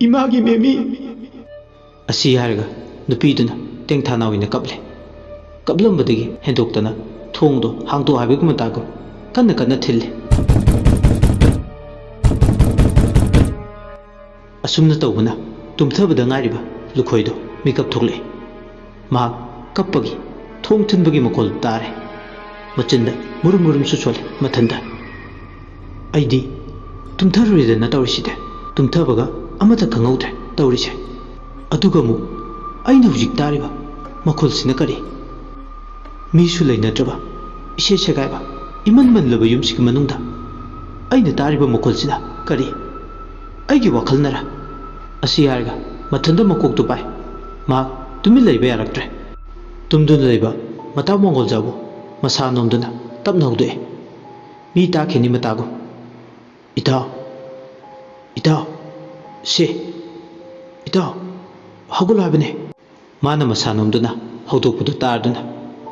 ꯏꯃꯥꯒꯤ ꯃꯦꯃꯤ!" ꯑꯁꯤ ꯍꯥꯏꯔꯒ ꯅꯨꯄꯤꯗꯨꯅ ꯇꯦꯡꯊꯥ ꯅꯥꯎ ꯑꯣꯏꯅ ꯀꯞꯂꯦ꯫ ꯀꯞꯂꯝꯕꯗꯒꯤ ꯍꯦꯟꯗꯣꯛꯇꯅ ꯊꯣꯡꯗꯣ ꯍꯥꯡꯗꯣꯛ ꯍꯥꯏꯕꯒꯤ ꯃꯇꯥꯒꯨꯝ ꯀꯟꯅ ꯀꯟꯅ ꯊꯤꯜꯂꯦ꯫ ꯑꯁꯨꯝꯅ ꯇꯧꯕꯅ ꯇꯨꯝꯊꯕꯗ ꯉꯥꯏꯔꯤꯕ ꯂꯨꯈꯣꯏꯗꯣ ꯃꯤꯀꯞ ꯊꯣꯛꯂꯛꯏ꯫ ꯃꯍꯥꯛ ꯀꯞꯄꯒꯤ ꯊꯣꯡ ꯊꯤꯟꯕꯒꯤ ꯃꯈꯣꯜ ꯇꯥꯔꯦ꯫ ꯃꯆꯤꯟꯗ ꯃꯨꯔꯨꯝ ꯃꯨꯔꯨꯝꯁꯨ ꯁꯣꯜꯂꯦ ꯃꯊꯟꯇ꯫ ꯑꯩꯗꯤ ꯇꯨꯝꯊꯔꯨꯔꯦꯗꯅ ꯇꯧꯔꯤꯁꯤꯗꯤ꯫ ꯇꯨꯝꯊꯕꯒ ꯑꯃꯠꯇ ꯈꯪꯍꯧꯗ꯭ꯔꯦ ꯇꯧꯔꯤꯁꯦ꯫ ꯑꯗꯨꯒ ꯑꯃꯨꯛ ꯑꯩꯅ ꯍꯧꯖꯤꯛ ꯇꯥꯔꯤꯕ ꯃꯈꯣꯜꯁꯤꯅ ꯀꯔꯤ? ꯃꯤꯁꯨ ꯂꯩꯅꯗ꯭ꯔꯕ, ꯏꯁꯦ ꯁꯦꯒꯥꯏꯕ, ꯏꯃꯟ ꯃꯟꯂꯕ ꯌꯨꯝꯁꯤꯒꯤ ꯃꯅꯨꯡꯗ ꯑꯩꯅ ꯇꯥꯔꯤꯕ ꯃꯈꯣꯜꯁꯤꯅ ꯀꯔꯤ? ꯑꯩꯒꯤ ꯋꯥꯈꯜꯅꯔ? ꯑꯁꯤ ꯍꯥꯏꯔꯒ ꯃꯊꯟꯇ ꯃꯀꯣꯛꯇꯨ ꯄꯥꯏ꯫ ꯃꯍꯥꯛ ꯇꯨꯃꯤꯟ ꯂꯩꯕ ꯌꯥꯔꯛꯇ꯭ꯔꯦ꯫ ꯇꯨꯝꯗꯨꯅ ꯂꯩꯕ ꯃꯇꯥꯎ ꯃꯪꯒꯣꯜꯖꯥꯎꯕꯨ ꯃꯁꯥ ꯅꯣꯝꯗꯨꯅ ꯇꯞꯅ ꯍꯧꯗꯣꯛꯑꯦ꯫ ꯃꯤ ꯇꯥꯈꯤꯅꯤ ꯃꯇꯥꯒꯨꯝ꯫ "ꯏꯇꯥꯎ, ꯏꯇꯥꯎ, ꯁꯦ, ꯏꯇꯥꯎ, ꯍꯧꯒꯠꯂꯣ ꯍꯥꯏꯕꯅꯦ!" ꯃꯥꯅ ꯃꯁꯥ ꯅꯣꯝꯗꯨꯅ ꯍꯧꯗꯣꯛꯄꯗꯨ ꯇꯥꯔꯗꯨꯅ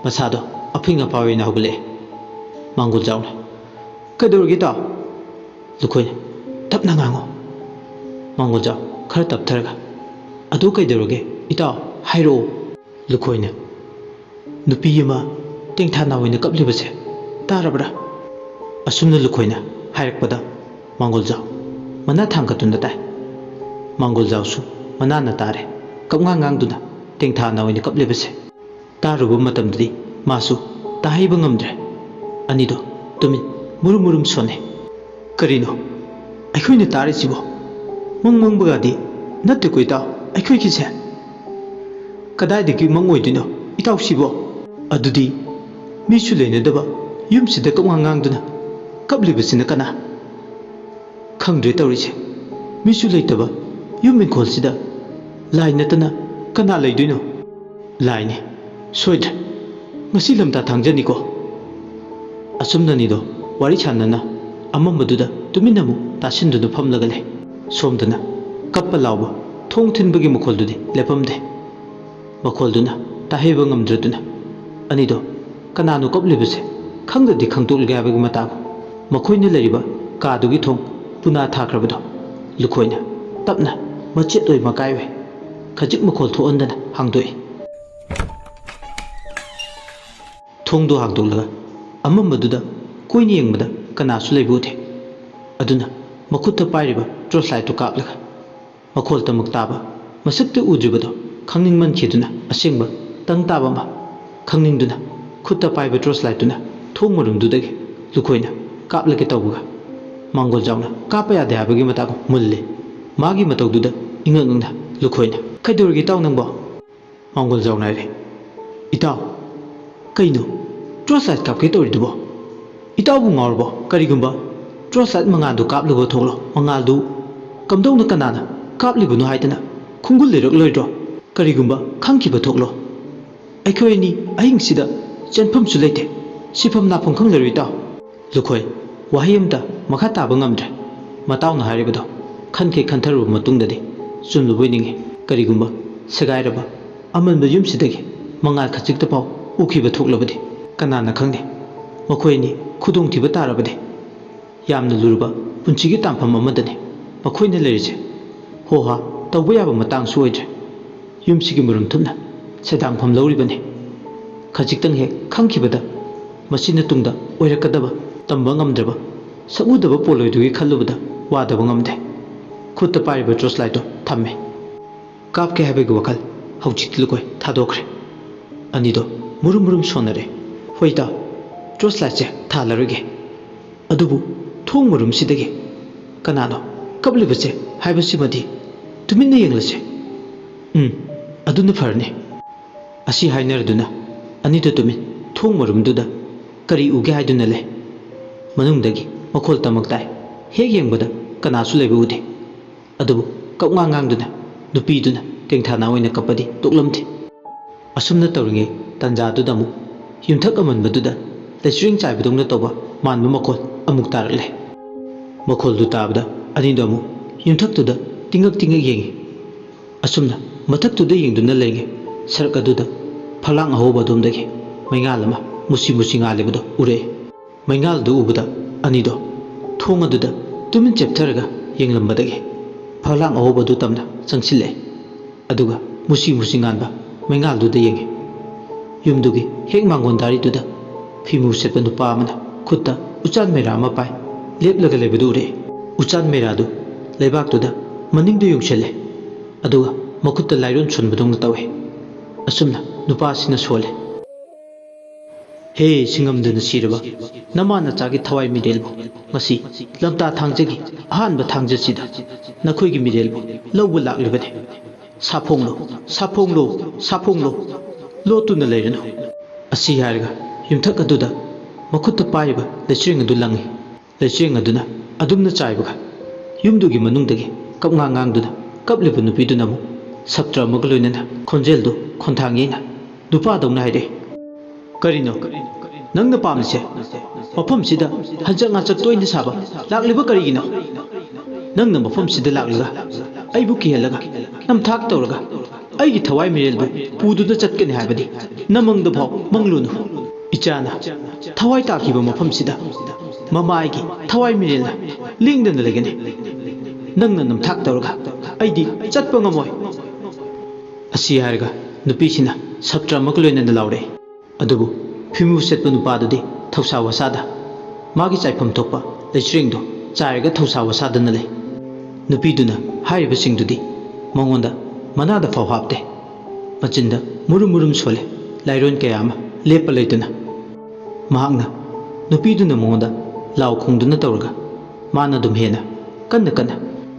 ꯃꯁꯥꯗꯣ ꯑꯐꯤꯡ ꯑꯐꯥꯏ ꯑꯣꯏꯅ ꯍꯧꯒꯠꯂꯛꯑꯦ꯫ ꯃꯥꯡꯒꯣꯜꯖꯥꯎꯅ, "ꯀꯩꯗꯧꯔꯒꯦ ꯏꯇꯥꯎ?" ꯂꯨꯈꯣꯏꯅ, "ꯇꯞꯅ ꯉꯥꯡꯉꯨ꯫" ꯃꯥꯡꯒꯣꯜꯖꯥꯎ ꯈꯔ ꯇꯞꯊꯔꯒ, "ꯑꯗꯨ ꯀꯩꯗꯧꯔꯒꯦ ꯏꯇꯥꯎ? ꯍꯥꯏꯔꯛꯑꯣ꯫" ꯂꯨꯈꯣꯏꯅ, "ꯅꯨꯄꯤ ꯑꯃ ꯇꯦꯡꯊꯥ ꯅꯥꯎ ꯑꯣꯏꯅ ꯀꯞꯂꯤꯕꯁꯦ ꯇꯥꯔꯕ꯭ꯔꯥ?" ꯑꯁꯨꯝꯅ ꯂꯨꯈꯣꯏꯅ ꯍꯥꯏꯔꯛꯄꯗ ꯃꯥꯡꯒꯣꯜꯖꯥꯎ ꯃꯅꯥ ꯊꯥꯡꯒꯠꯇꯨꯅ ꯇꯥꯏ꯫ ꯃꯥꯡꯒꯣꯜꯖꯥꯎꯁꯨ ꯃꯅꯥꯅ ꯇꯥꯔꯦ, ꯀꯞꯉꯥꯡ ꯉꯥꯡꯗꯨꯅ ꯇꯦꯡꯊꯥ ꯅꯥꯎ ꯑꯣꯏꯅ ꯀꯞꯂꯤꯕꯁꯦ꯫ ꯇꯥꯔꯨꯕ ꯃꯇꯝꯗꯗꯤ ꯃꯥꯁꯨ ꯇꯥꯍꯩꯕ ꯉꯝꯗ꯭ꯔꯦ꯫ ꯑꯅꯤꯗꯣ ꯇꯨꯃꯤꯟ ꯃꯨꯔꯨꯝ ꯃꯨꯔꯨꯝ ꯁꯣꯟꯅꯩ꯫ "ꯀꯔꯤꯅꯣ ꯑꯩꯈꯣꯏꯅ ꯇꯥꯔꯤꯁꯤꯕꯣ? ꯃꯪ ꯃꯪꯕꯒꯗꯤ ꯅꯠꯇꯦꯀꯣ ꯏꯇꯥꯎ ꯑꯩꯈꯣꯏꯒꯤꯁꯦ? ꯀꯗꯥꯏꯗꯒꯤ ꯃꯪ ꯑꯣꯏꯗꯣꯏꯅꯣ ꯏꯇꯥꯎꯁꯤꯕꯣ? ꯑꯗꯨꯗꯤ ꯃꯤꯁꯨ ꯂꯩꯅꯗꯕ ꯌꯨꯝꯁꯤꯗ ꯀꯞꯉꯥꯡ ꯉꯥꯡꯗꯨꯅ ꯀꯞꯂꯤꯕꯁꯤꯅ ꯀꯅꯥ? ꯈꯪꯗ꯭ꯔꯦ ꯇꯧꯔꯤꯁꯦ꯫ ꯃꯤꯁꯨ ꯂꯩꯇꯕ ꯌꯨꯝ ꯏꯪꯈꯣꯜꯁꯤꯗ ꯂꯥꯏ ꯅꯠꯇꯅ ꯀꯅꯥ ꯂꯩꯗꯣꯏꯅꯣ?" "ꯂꯥꯏꯅꯤ, ꯁꯣꯏꯗ꯭ꯔꯦ꯫ ꯉꯁꯤ ꯂꯝꯇꯥ ꯊꯥꯡꯖꯅꯤꯀꯣ?" ꯑꯁꯨꯝꯅ ꯑꯅꯤꯗꯣ ꯋꯥꯔꯤ ꯁꯥꯟꯅꯅ ꯑꯃꯝꯕꯗꯨꯗ ꯇꯨꯃꯤꯟꯅ ꯑꯃꯨꯛ ꯇꯥꯁꯤꯟꯗꯨꯅ ꯐꯝꯂꯒ ꯂꯩ꯫ ꯁꯣꯝꯗꯅ ꯀꯞꯄ ꯂꯥꯎꯕ ꯊꯣꯡ ꯊꯤꯟꯕꯒꯤ ꯃꯈꯣꯜꯗꯨꯗꯤ ꯂꯦꯞꯄꯝꯗꯦ꯫ ꯃꯈꯣꯜꯗꯨꯅ ꯇꯥꯍꯩꯕ ꯉꯝꯗ꯭ꯔꯗꯨꯅ ꯑꯅꯤꯗꯣ ꯀꯅꯥꯅꯣ ꯀꯞꯂꯤꯕꯁꯦ ꯈꯪꯗꯗꯤ ꯈꯪꯗꯣꯛꯂꯒꯦ ꯍꯥꯏꯕꯒꯤ ꯃꯇꯥꯒꯨꯝ ꯃꯈꯣꯏꯅ ꯂꯩꯔꯤꯕ ꯀꯥꯗꯨꯒꯤ ꯊꯣꯡ ꯄꯨꯅꯥ ꯊꯥꯈ꯭ꯔꯕꯗꯣ ꯂꯨꯈꯣꯏꯅ ꯇꯞꯅ ꯃꯆꯦꯠ ꯑꯣꯏ ꯃꯀꯥꯏ ꯑꯣꯏ ꯈꯖꯤꯛ ꯃꯈꯣꯜ ꯊꯣꯛꯍꯟꯗꯅ ꯍꯥꯡꯗꯣꯛꯏ꯫ ꯊꯣꯡꯗꯨ ꯍꯥꯡꯗꯣꯛꯂꯒ ꯑꯃꯝꯕꯗꯨꯗ ꯀꯣꯏꯅ ꯌꯦꯡꯕꯗ ꯀꯅꯥꯁꯨ ꯂꯩꯕ ꯎꯗꯦ꯫ ꯑꯗꯨꯅ ꯃꯈꯨꯠꯇ ꯄꯥꯏꯔꯤꯕ ꯇꯣꯔꯆ ꯂꯥꯏꯠꯇꯨ ꯀꯥꯞꯂꯒ ꯃꯈꯣꯜ ꯇꯃꯛ ꯇꯥꯕ ꯃꯁꯛꯇꯤ ꯎꯗ꯭ꯔꯤꯕꯗꯣ ꯈꯪꯅꯤꯡꯃꯟꯈꯤꯗꯨꯅ ꯑꯁꯦꯡꯕ ꯇꯪ ꯇꯥꯕ ꯑꯃ ꯈꯪꯅꯤꯡꯗꯨꯅ ꯈꯨꯠꯇ ꯄꯥꯏꯕ ꯇꯣꯔꯆ ꯂꯥꯏꯠꯇꯨꯅ ꯊꯣꯡ ꯃꯔꯨꯝꯗꯨꯗꯒꯤ ꯂꯨꯈꯣꯏꯅ ꯀꯥꯞꯂꯒꯦ ꯇꯧꯕꯒ ꯃꯥꯡꯒꯣꯜ ꯖꯥꯎꯅ ꯀꯥꯞꯄ ꯌꯥꯗꯦ ꯍꯥꯏꯕꯒꯤ ꯃꯇꯥꯒꯨꯝ ꯃꯨꯜꯂꯤ꯫ ꯃꯥꯒꯤ ꯃꯇꯧꯗꯨꯗ ꯏꯉꯛ ꯉꯛꯅ ꯂꯨꯈꯣꯏꯅ "ꯀꯩꯗꯧꯔꯒꯦ ꯏꯇꯥꯎ ꯅꯪꯕꯣ?" ꯃꯥꯡꯒꯣꯜ ꯖꯥꯎꯅ ꯍꯥꯏꯔꯦ, "ꯏꯇꯥꯎ, ꯀꯩꯅꯣ ꯇꯣꯔꯆ ꯂꯥꯏꯠ ꯀꯥꯞꯀꯦ ꯇꯧꯔꯤꯗꯨꯕꯣ? ꯏꯇꯥꯎꯕꯨ ꯉꯥꯎꯔꯕꯣ? ꯀꯔꯤꯒꯨꯝꯕ ꯇꯣꯔꯆ ꯂꯥꯏꯠ ꯃꯉꯥꯜꯗꯨ ꯀꯥꯞꯂꯨꯕ ꯊꯣꯛꯂꯣ, ꯃꯉꯥꯜꯗꯨ ꯀꯝꯗꯧꯅ ꯀꯅꯥꯅ ꯀꯥꯞꯂꯤꯕꯅꯣ ꯍꯥꯏꯗꯅ ꯈꯣꯡꯒꯨꯜ ꯂꯩꯔꯛꯂꯣꯏꯗ꯭ꯔꯣ? ꯀꯔꯤꯒꯨꯝꯕ ꯈꯪꯈꯤꯕ ꯊꯣꯛꯂꯣ꯫ ꯑꯩꯈꯣꯏ ꯑꯅꯤ ꯑꯍꯤꯡꯁꯤꯗ ꯆꯦꯟꯐꯝꯁꯨ ꯂꯩꯇꯦ, ꯁꯤꯐꯝ ꯅꯥꯐꯝ ꯈꯪꯂꯔꯣꯏ ꯏꯇꯥꯎ꯫" ꯂꯨꯈꯣꯏ ꯋꯥꯍꯩ ꯑꯃꯇ ꯃꯈꯥ ꯇꯥꯕ ꯉꯝꯗ꯭ꯔꯦ꯫ ꯃꯇꯥꯎꯅ ꯍꯥꯏꯔꯤꯕꯗꯣ ꯈꯟꯈꯩ ꯈꯟꯊꯔꯨꯕ ꯃꯇꯨꯡꯗꯗꯤ ꯆꯨꯝꯂꯕꯣꯏ ꯅꯤꯡꯏ꯫ ꯀꯔꯤꯒꯨꯝꯕ ꯁꯦꯒꯥꯏꯔꯕ ꯑꯃꯟꯕ ꯌꯨꯝꯁꯤꯗꯒꯤ ꯃꯉꯥꯜ ꯈꯖꯤꯛꯇ ꯐꯥꯎ ꯎꯈꯤꯕ ꯊꯣꯛꯂꯕꯗꯤ ꯀꯅꯥꯅ ꯈꯪꯅꯤ? ꯃꯈꯣꯏ ꯑꯅꯤ ꯈꯨꯗꯣꯡꯊꯤꯕ ꯇꯥꯔꯕꯗꯤ ꯌꯥꯝꯅ ꯂꯨꯔꯕ ꯄꯨꯟꯁꯤꯒꯤ ꯇꯥꯟꯐꯝ ꯑꯃꯗꯅꯤ ꯃꯈꯣꯏꯅ ꯂꯩꯔꯤꯁꯦ꯫ ꯍꯣ ꯍꯥ ꯇꯧꯕ ꯌꯥꯕ ꯃꯇꯥꯡꯁꯨ ꯑꯣꯏꯗ꯭ꯔꯦ꯫ ꯌꯨꯝꯁꯤꯒꯤ ꯃꯔꯨꯝ ꯊꯨꯞꯅ ꯁꯦꯗꯥꯡꯐꯝ ꯂꯧꯔꯤꯕꯅꯤ꯫ ꯈꯖꯤꯛꯇꯪ ꯍꯦꯛ ꯈꯪꯈꯤꯕꯗ ꯃꯁꯤꯅ ꯇꯨꯡꯗ ꯑꯣꯏꯔꯛꯀꯗꯕ ꯇꯝꯕ ꯉꯝꯗ꯭ꯔꯕ ꯁꯛꯎꯗꯕ ꯄꯣꯠꯂꯣꯏꯗꯨꯒꯤ ꯈꯜꯂꯨꯕꯗ ꯋꯥꯗꯕ ꯉꯝꯗꯦ꯫ ꯈꯨꯠꯇ ꯄꯥꯏꯔꯤꯕ ꯇꯣꯔꯆ ꯂꯥꯏꯠꯇꯨ ꯊꯝꯃꯦ꯫ ꯀꯥꯞꯀꯦ ꯍꯥꯏꯕꯒꯤ ꯋꯥꯈꯜ ꯍꯧꯖꯤꯛꯇꯤ ꯂꯨꯀꯣꯏ ꯊꯥꯗꯣꯛꯈ꯭ꯔꯦ꯫ ꯑꯅꯤꯗꯣ ꯃꯨꯔꯨꯝ ꯃꯨꯔꯨꯝ ꯁꯣꯟꯅꯔꯦ꯫ "ꯍꯣꯏ ꯏꯇꯥꯎ, ꯇꯣꯔꯆ ꯂꯥꯏꯠꯁꯦ ꯊꯥꯜꯂꯔꯣꯏꯒꯦ꯫ ꯑꯗꯨꯕꯨ ꯊꯣꯡ ꯃꯔꯨꯝꯁꯤꯗꯒꯤ ꯀꯅꯥꯅꯣ ꯀꯞꯂꯤꯕꯁꯦ ꯍꯥꯏꯕꯁꯤꯃꯗꯤ ꯇꯨꯃꯤꯟꯅ ꯌꯦꯡꯂꯁꯦ꯫" "ꯎꯝ, ꯑꯗꯨꯅ ꯐꯔꯅꯤ꯫" ꯑꯁꯤ ꯍꯥꯏꯅꯔꯗꯨꯅ ꯑꯅꯤꯗꯨ ꯇꯨꯃꯤꯟ ꯊꯣꯡ ꯃꯔꯨꯝꯗꯨꯗ ꯀꯔꯤ ꯎꯒꯦ ꯍꯥꯏꯗꯨꯅ ꯂꯩ꯫ ꯃꯅꯨꯡꯗꯒꯤ ꯃꯈꯣꯜ ꯇꯃꯛ ꯇꯥꯏ꯫ ꯍꯦꯛ ꯌꯦꯡꯕꯗ ꯀꯅꯥꯁꯨ ꯂꯩꯕ ꯎꯗꯦ꯫ ꯑꯗꯨꯕꯨ ꯀꯞꯉꯥꯡ ꯉꯥꯡꯗꯨꯅ ꯅꯨꯄꯤꯗꯨꯅ ꯇꯦꯡꯊꯥꯅ ꯑꯣꯏꯅ ꯀꯞꯄꯗꯤ ꯇꯣꯛꯂꯝꯗꯦ꯫ ꯑꯁꯨꯝꯅ ꯇꯧꯔꯤꯉꯩ ꯇꯥꯟꯖꯥꯗꯨꯗ ꯑꯃꯨꯛ ꯌꯨꯝꯊꯛ ꯑꯃꯟꯕꯗꯨꯗ ꯂꯩꯆꯤꯔꯤꯡ ꯆꯥꯏꯕꯗꯧꯅ ꯇꯧꯕ ꯃꯥꯟꯕ ꯃꯈꯣꯜ ꯑꯃꯨꯛ ꯇꯥꯔꯛꯂꯦ꯫ ꯃꯈꯣꯜꯗꯨ ꯇꯥꯕꯗ ꯑꯅꯤꯗꯨ ꯑꯃꯨꯛ ꯌꯨꯝꯊꯛꯇꯨꯗ ꯇꯤꯡꯉꯛ ꯇꯤꯡꯉꯛ ꯌꯦꯡꯉꯤ꯫ ꯑꯁꯨꯝꯅ ꯃꯊꯛꯇꯨꯗ ꯌꯦꯡꯗꯨꯅ ꯂꯩꯔꯤꯉꯩ ꯁꯔꯛ ꯑꯗꯨꯗ ꯐꯛꯂꯥꯡ ꯑꯍꯧꯕ ꯑꯗꯣꯝꯗꯒꯤ ꯃꯩꯉꯥꯜ ꯑꯃ ꯃꯨꯁꯤ ꯃꯨꯁꯤ ꯉꯥꯜꯂꯤꯕꯗꯨ ꯎꯔꯛꯏ꯫ ꯃꯩꯉꯥꯜꯗꯨ ꯎꯕꯗ ꯑꯅꯤꯗꯣ ꯊꯣꯡ ꯑꯗꯨꯗ ꯇꯨꯃꯤꯟ ꯆꯦꯞꯊꯔꯒ ꯌꯦꯡꯂꯝꯕꯗꯒꯤ ꯐꯛꯂꯥꯡ ꯑꯍꯧꯕꯗꯨ ꯇꯝꯅ ꯆꯪꯁꯤꯜꯂꯛꯏ꯫ ꯑꯗꯨꯒ ꯃꯨꯁꯤ ꯃꯨꯁꯤ ꯉꯥꯟꯕ ꯃꯩꯉꯥꯜꯗꯨꯗ ꯌꯦꯡꯉꯤ꯫ ꯌꯨꯝꯗꯨꯒꯤ ꯍꯦꯛ ꯃꯥꯡꯒꯣꯟ ꯗꯥꯔꯤꯗꯨꯗ ꯐꯤꯃꯨ ꯁꯦꯠꯄ ꯅꯨꯄꯥ ꯑꯃꯅ ꯈꯨꯠꯇ ꯎꯆꯥꯟ ꯃꯩꯔꯥ ꯑꯃ ꯄꯥꯏ ꯂꯦꯞꯂꯒ ꯂꯩꯕꯗꯨ ꯎꯔꯛꯏ꯫ ꯎꯆꯥꯟ ꯃꯩꯔꯥꯗꯨ ꯂꯩꯕꯥꯛꯇꯨꯗ ꯃꯅꯤꯡꯗ ꯌꯨꯡꯁꯤꯜꯂꯦ꯫ ꯑꯗꯨꯒ ꯃꯈꯨꯠꯇ ꯂꯥꯏꯔꯣꯟ ꯁꯣꯟꯕꯗꯧꯅ ꯇꯧꯏ꯫ ꯑꯁꯨꯝꯅ ꯅꯨꯄꯥꯁꯤꯅ ꯁꯣꯜꯂꯦ꯫ "ꯍꯦ ꯁꯤꯡꯉꯝꯗꯅ ꯁꯤꯔꯕ ꯅꯃꯥ ꯅꯆꯥꯒꯤ ꯊꯋꯥꯏ ꯃꯤꯔꯦꯜꯕꯨ, ꯉꯁꯤ ꯂꯝꯇꯥ ꯊꯥꯡꯖꯒꯤ ꯑꯍꯥꯟꯕ ꯊꯥꯡꯖꯁꯤꯗ ꯅꯈꯣꯏꯒꯤ ꯃꯤꯔꯦꯜꯕꯨ ꯂꯧꯕ ꯂꯥꯛꯂꯤꯕꯅꯤ꯫ ꯁꯥꯐꯣꯡꯂꯣ, ꯁꯥꯐꯣꯡꯂꯣ, ꯁꯥꯐꯣꯡꯂꯣ, ꯂꯣꯠꯇꯨꯅ ꯂꯩꯔꯅꯨ"꯫ ꯑꯁꯤ ꯍꯥꯏꯔꯒ ꯌꯨꯝꯊꯛ ꯑꯗꯨꯗ ꯃꯈꯨꯠꯇ ꯄꯥꯏꯔꯤꯕ ꯂꯩꯆꯤꯔꯦꯡ ꯑꯗꯨ ꯂꯪꯉꯤ꯫ ꯂꯩꯆꯤꯔꯦꯡ ꯑꯗꯨꯅ ꯑꯗꯨꯝꯅ ꯆꯥꯏꯕꯒ ꯌꯨꯝꯗꯨꯒꯤ ꯃꯅꯨꯡꯗꯒꯤ ꯀꯞꯉꯥꯡ ꯉꯥꯡꯗꯨꯅ ꯀꯞꯂꯤꯕ ꯅꯨꯄꯤꯗꯨꯅ ꯑꯃꯨꯛ ꯁꯞꯇ꯭ꯔ ꯑꯃꯒ ꯂꯣꯏꯅꯅ ꯈꯣꯟꯖꯦꯜꯗꯨ ꯈꯣꯟꯊꯥꯡ ꯌꯩꯅ ꯅꯨꯄꯥꯗꯧꯅ ꯍꯥꯏꯔꯛꯏ꯫ "ꯀꯔꯤꯅꯣ ꯅꯪꯅ ꯄꯥꯝꯂꯤꯁꯦ? ꯃꯐꯝꯁꯤꯗ ꯍꯟꯆꯛ ꯉꯥꯆꯛ ꯇꯣꯏꯅ ꯁꯥꯕ ꯂꯥꯛꯂꯤꯕ ꯀꯔꯤꯒꯤꯅꯣ? ꯅꯪꯅ ꯃꯐꯝꯁꯤꯗ ꯂꯥꯛꯂꯒ ꯑꯩꯕꯨ ꯀꯤꯍꯜꯂꯒ ꯅꯝꯊꯥꯛ ꯇꯧꯔꯒ ꯑꯩꯒꯤ ꯊꯋꯥꯏ ꯃꯤꯔꯦꯜꯕꯨ ꯄꯨꯗꯨꯅ ꯆꯠꯀꯅꯤ ꯍꯥꯏꯕꯗꯤ ꯅꯃꯪꯗꯐꯥꯎ ꯃꯪꯂꯨꯅꯨ꯫ ꯏꯆꯥꯅ ꯊꯋꯥꯏ ꯇꯥꯈꯤꯕ ꯃꯐꯝꯁꯤꯗ ꯃꯃꯥ ꯑꯩꯒꯤ ꯊꯋꯥꯏ ꯃꯤꯔꯦꯜꯅ ꯂꯦꯡꯗꯅ ꯂꯩꯒꯅꯤ꯫ ꯅꯪꯅ ꯅꯝꯊꯥꯛ ꯇꯧꯔꯒ ꯑꯩꯗꯤ ꯆꯠꯄ ꯉꯝꯃꯣꯏ"꯫ ꯑꯁꯤ ꯍꯥꯏꯔꯒ ꯅꯨꯄꯤꯁꯤꯅ ꯁꯞꯇ꯭ꯔ ꯑꯃꯒ ꯂꯣꯏꯅꯅ ꯂꯥꯎꯔꯛꯏ꯫ ꯑꯗꯨꯕꯨ ꯐꯤꯃꯨ ꯁꯦꯠꯄ ꯅꯨꯄꯥꯗꯨꯗꯤ ꯊꯧꯁꯥ ꯋꯥꯁꯥꯗ ꯃꯥꯒꯤ ꯆꯥꯏꯐꯝ ꯊꯣꯛꯄ ꯂꯩꯆꯤꯔꯦꯡꯗꯨ ꯆꯥꯏꯔꯒ ꯊꯧꯁꯥ ꯋꯥꯁꯥꯗꯅ ꯂꯩ꯫ ꯅꯨꯄꯤꯗꯨꯅ ꯍꯥꯏꯔꯤꯕꯁꯤꯡꯗꯨꯗꯤ ꯃꯉꯣꯟꯗ ꯃꯅꯥꯗ ꯐꯥꯎ ꯍꯥꯞꯇꯦ꯫ ꯃꯆꯤꯟꯗ ꯃꯨꯔꯨꯝ ꯃꯨꯔꯨꯝ ꯁꯣꯜꯂꯦ꯫ ꯂꯥꯏꯔꯣꯟ ꯀꯌꯥ ꯑꯃ ꯂꯦꯞꯄ ꯂꯩꯇꯅ ꯃꯍꯥꯛꯅ ꯅꯨꯄꯤꯗꯨꯅ ꯃꯉꯣꯟꯗ ꯂꯥꯎ ꯈꯣꯡꯗꯨꯅ ꯇꯧꯔꯒ ꯃꯥꯅ ꯑꯗꯨꯝ ꯍꯦꯟꯅ ꯀꯟꯅ ꯀꯟꯅ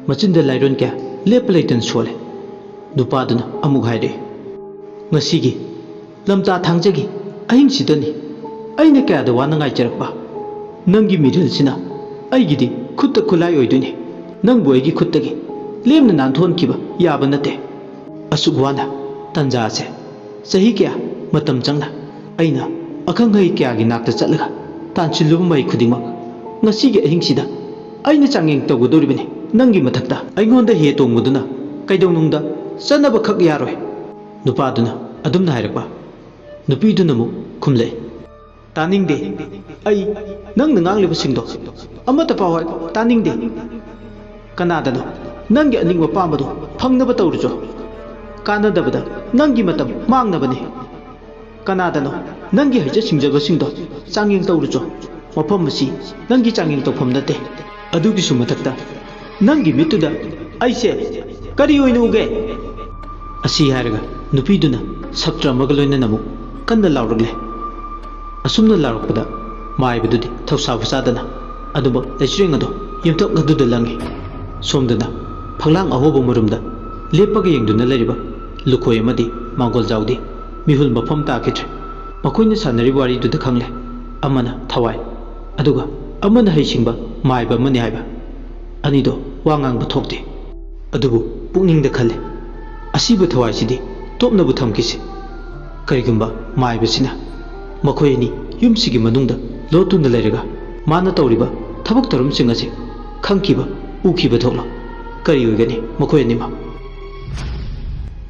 ꯃꯆꯤꯟꯗ ꯂꯥꯏꯔꯣꯟ ꯀꯌꯥ ꯂꯦꯞꯄ ꯂꯩꯇꯅ ꯁꯣꯜꯂꯦ꯫ ꯅꯨꯄꯥꯗꯨꯅ ꯑꯃꯨꯛ ꯍꯥꯏꯔꯛꯏ, "ꯉꯁꯤꯒꯤ ꯂꯝꯇꯥ ꯊꯥꯡꯖꯒꯤ ꯑꯍꯤꯡꯁꯤꯗꯅꯤ ꯑꯩꯅ ꯀꯌꯥꯗ ꯋꯥꯅ ꯉꯥꯏꯖꯔꯛꯄ꯫ ꯅꯪꯒꯤ ꯃꯤꯔꯦꯜꯁꯤꯅ ꯑꯩꯒꯤꯗꯤ ꯈꯨꯠꯇ ꯈꯨꯠꯂꯥꯏ ꯑꯣꯏꯗꯣꯏꯅꯤ꯫ ꯅꯪꯕꯨ ꯑꯩꯒꯤ ꯈꯨꯠꯇꯒꯤ ꯂꯦꯝꯅ ꯅꯥꯟꯊꯣꯛꯍꯟꯈꯤꯕ ꯌꯥꯕ ꯅꯠꯇꯦ꯫ ꯑꯁꯨꯛ ꯋꯥꯅ ꯇꯟꯖꯥ ꯑꯁꯦ ꯆꯍꯤ ꯀꯌꯥ ꯃꯇꯝ ꯆꯪꯅ ꯑꯩꯅ ꯑꯈꯪ ꯑꯍꯩ ꯀꯌꯥꯒꯤ ꯅꯥꯛꯇ ꯆꯠꯂꯒ ꯇꯥꯟꯁꯤꯜꯂꯨꯕ ꯃꯍꯩ ꯈꯨꯗꯤꯡꯃꯛ ꯉꯁꯤꯒꯤ ꯑꯍꯤꯡꯁꯤꯗ ꯑꯩꯅ ꯆꯥꯡꯌꯦꯡ ꯇꯧꯒꯗꯧꯔꯤꯕꯅꯤ꯫ ꯅꯪꯒꯤ ꯃꯊꯛꯇ ꯑꯩꯉꯣꯟꯗ ꯍꯦ ꯇꯣꯡꯕꯗꯨꯅ ꯀꯩꯗꯧꯅꯨꯡꯗ ꯆꯠꯅꯕꯈꯛ ꯌꯥꯔꯣꯏ꯫ ꯅꯨꯄꯥꯗꯨꯅ ꯑꯗꯨꯝꯅ ꯍꯥꯏꯔꯛꯄ꯫ ꯅꯨꯄꯤꯗꯨꯅ ꯑꯃꯨꯛ ꯈꯨꯝꯂꯛꯏ꯫ ꯇꯥꯅꯤꯡꯗꯦ꯫ ꯑꯩ ꯅꯪꯅ ꯉꯥꯡꯂꯤꯕꯁꯤꯡꯗꯣ ꯑꯃꯠꯇ ꯄꯥꯎ ꯍꯥꯏ ꯇꯥꯅꯤꯡꯗꯦ꯫ ꯀꯅꯥꯗꯅꯣ ꯅꯪꯒꯤ ꯑꯅꯤꯡꯕ ꯄꯥꯝꯕꯗꯣ ꯐꯪꯅꯕ ꯇꯧꯔꯨꯆꯣ꯫ ꯀꯥꯟꯅꯗꯕꯗ ꯅꯪꯒꯤ ꯃꯇꯝ ꯃꯥꯡꯅꯕꯅꯤ꯫ ꯀꯅꯥꯗꯅꯣ ꯅꯪꯒꯤ ꯍꯩꯖ ꯁꯤꯡꯖꯕꯁꯤꯡꯗꯣ ꯆꯥꯡꯌꯦꯡ ꯇꯧꯔꯨꯆꯣ꯫ ꯃꯐꯝ ꯑꯁꯤ ꯅꯪꯒꯤ ꯆꯥꯡꯌꯦꯡ ꯇꯧꯐꯝ ꯅꯠꯇꯦ꯫ ꯑꯗꯨꯒꯤꯁꯨ ꯃꯊꯛꯇ ꯅꯪꯒꯤ ꯃꯤꯠꯇꯨꯗ ꯑꯩꯁꯦ ꯀꯔꯤ ꯑꯣꯏꯅ ꯎꯒꯦ? ꯑꯁꯤ ꯍꯥꯏꯔꯒ ꯅꯨꯄꯤꯗꯨꯅ ꯁꯞꯇ꯭ꯔ ꯑꯃꯒ ꯂꯣꯏꯅꯅ ꯑꯃꯨꯛ ꯀꯟꯅ ꯂꯥꯎꯔꯛꯂꯦ꯫ ꯑꯁꯨꯝꯅ ꯂꯥꯎꯔꯛꯄꯗ ꯃꯥꯏꯕꯗꯨꯗꯤ ꯊꯧꯁꯥꯕ ꯆꯥꯗꯅ ꯑꯗꯨꯃꯛ ꯂꯩꯆꯤꯔꯦꯡ ꯑꯗꯨ ꯌꯨꯝꯊꯛ ꯑꯗꯨꯗ ꯂꯪꯉꯤ꯫ ꯁꯣꯝꯗꯅ ꯐꯛꯂꯥꯡ ꯑꯍꯣꯕ ꯃꯔꯨꯝꯗ ꯂꯦꯞꯄꯒ ꯌꯦꯡꯗꯨꯅ ꯂꯩꯔꯤꯕ ꯂꯨꯈꯣꯏ ꯑꯃꯗꯤ ꯃꯥꯡꯒꯣꯜꯖꯥꯎꯗꯤ ꯃꯤꯍꯨꯜ ꯃꯐꯝ ꯇꯥꯈꯤꯗ꯭ꯔꯦ꯫ ꯃꯈꯣꯏꯅ ꯁꯥꯟꯅꯔꯤꯕ ꯋꯥꯔꯤꯗꯨꯗ ꯈꯪꯂꯦ, ꯑꯃꯅ ꯊꯋꯥꯏ, ꯑꯗꯨꯒ ꯑꯃꯅ ꯍꯩꯁꯤꯡꯕ ꯃꯥꯏꯕ ꯑꯃꯅꯤ ꯍꯥꯏꯕ꯫ ꯑꯅꯤꯗꯣ ꯋꯥ ꯉꯥꯡꯕ ꯊꯣꯛꯇꯦ꯫ ꯑꯗꯨꯕꯨ ꯄꯨꯛꯅꯤꯡꯗ ꯈꯜꯂꯤ, "ꯑꯁꯤꯕ ꯊꯋꯥꯏꯁꯤꯗꯤ ꯇꯣꯞꯅꯕꯨ ꯊꯝꯈꯤꯁꯤ꯫ ꯀꯔꯤꯒꯨꯝꯕ ꯃꯥꯏꯕꯁꯤꯅ ꯃꯈꯣꯏ ꯑꯅꯤ ꯌꯨꯝꯁꯤꯒꯤ ꯃꯅꯨꯡꯗ ꯂꯣꯠꯇꯨꯅ ꯂꯩꯔꯒ ꯃꯥꯅ ꯇꯧꯔꯤꯕ ꯊꯕꯛ ꯊꯧꯔꯝꯁꯤꯡ ꯑꯁꯤ ꯈꯪꯈꯤꯕ, ꯎꯈꯤꯕ ꯊꯣꯛꯂꯣ꯫ ꯀꯔꯤ ꯑꯣꯏꯒꯅꯤ ꯃꯈꯣꯏ ꯑꯅꯤꯃꯛ?"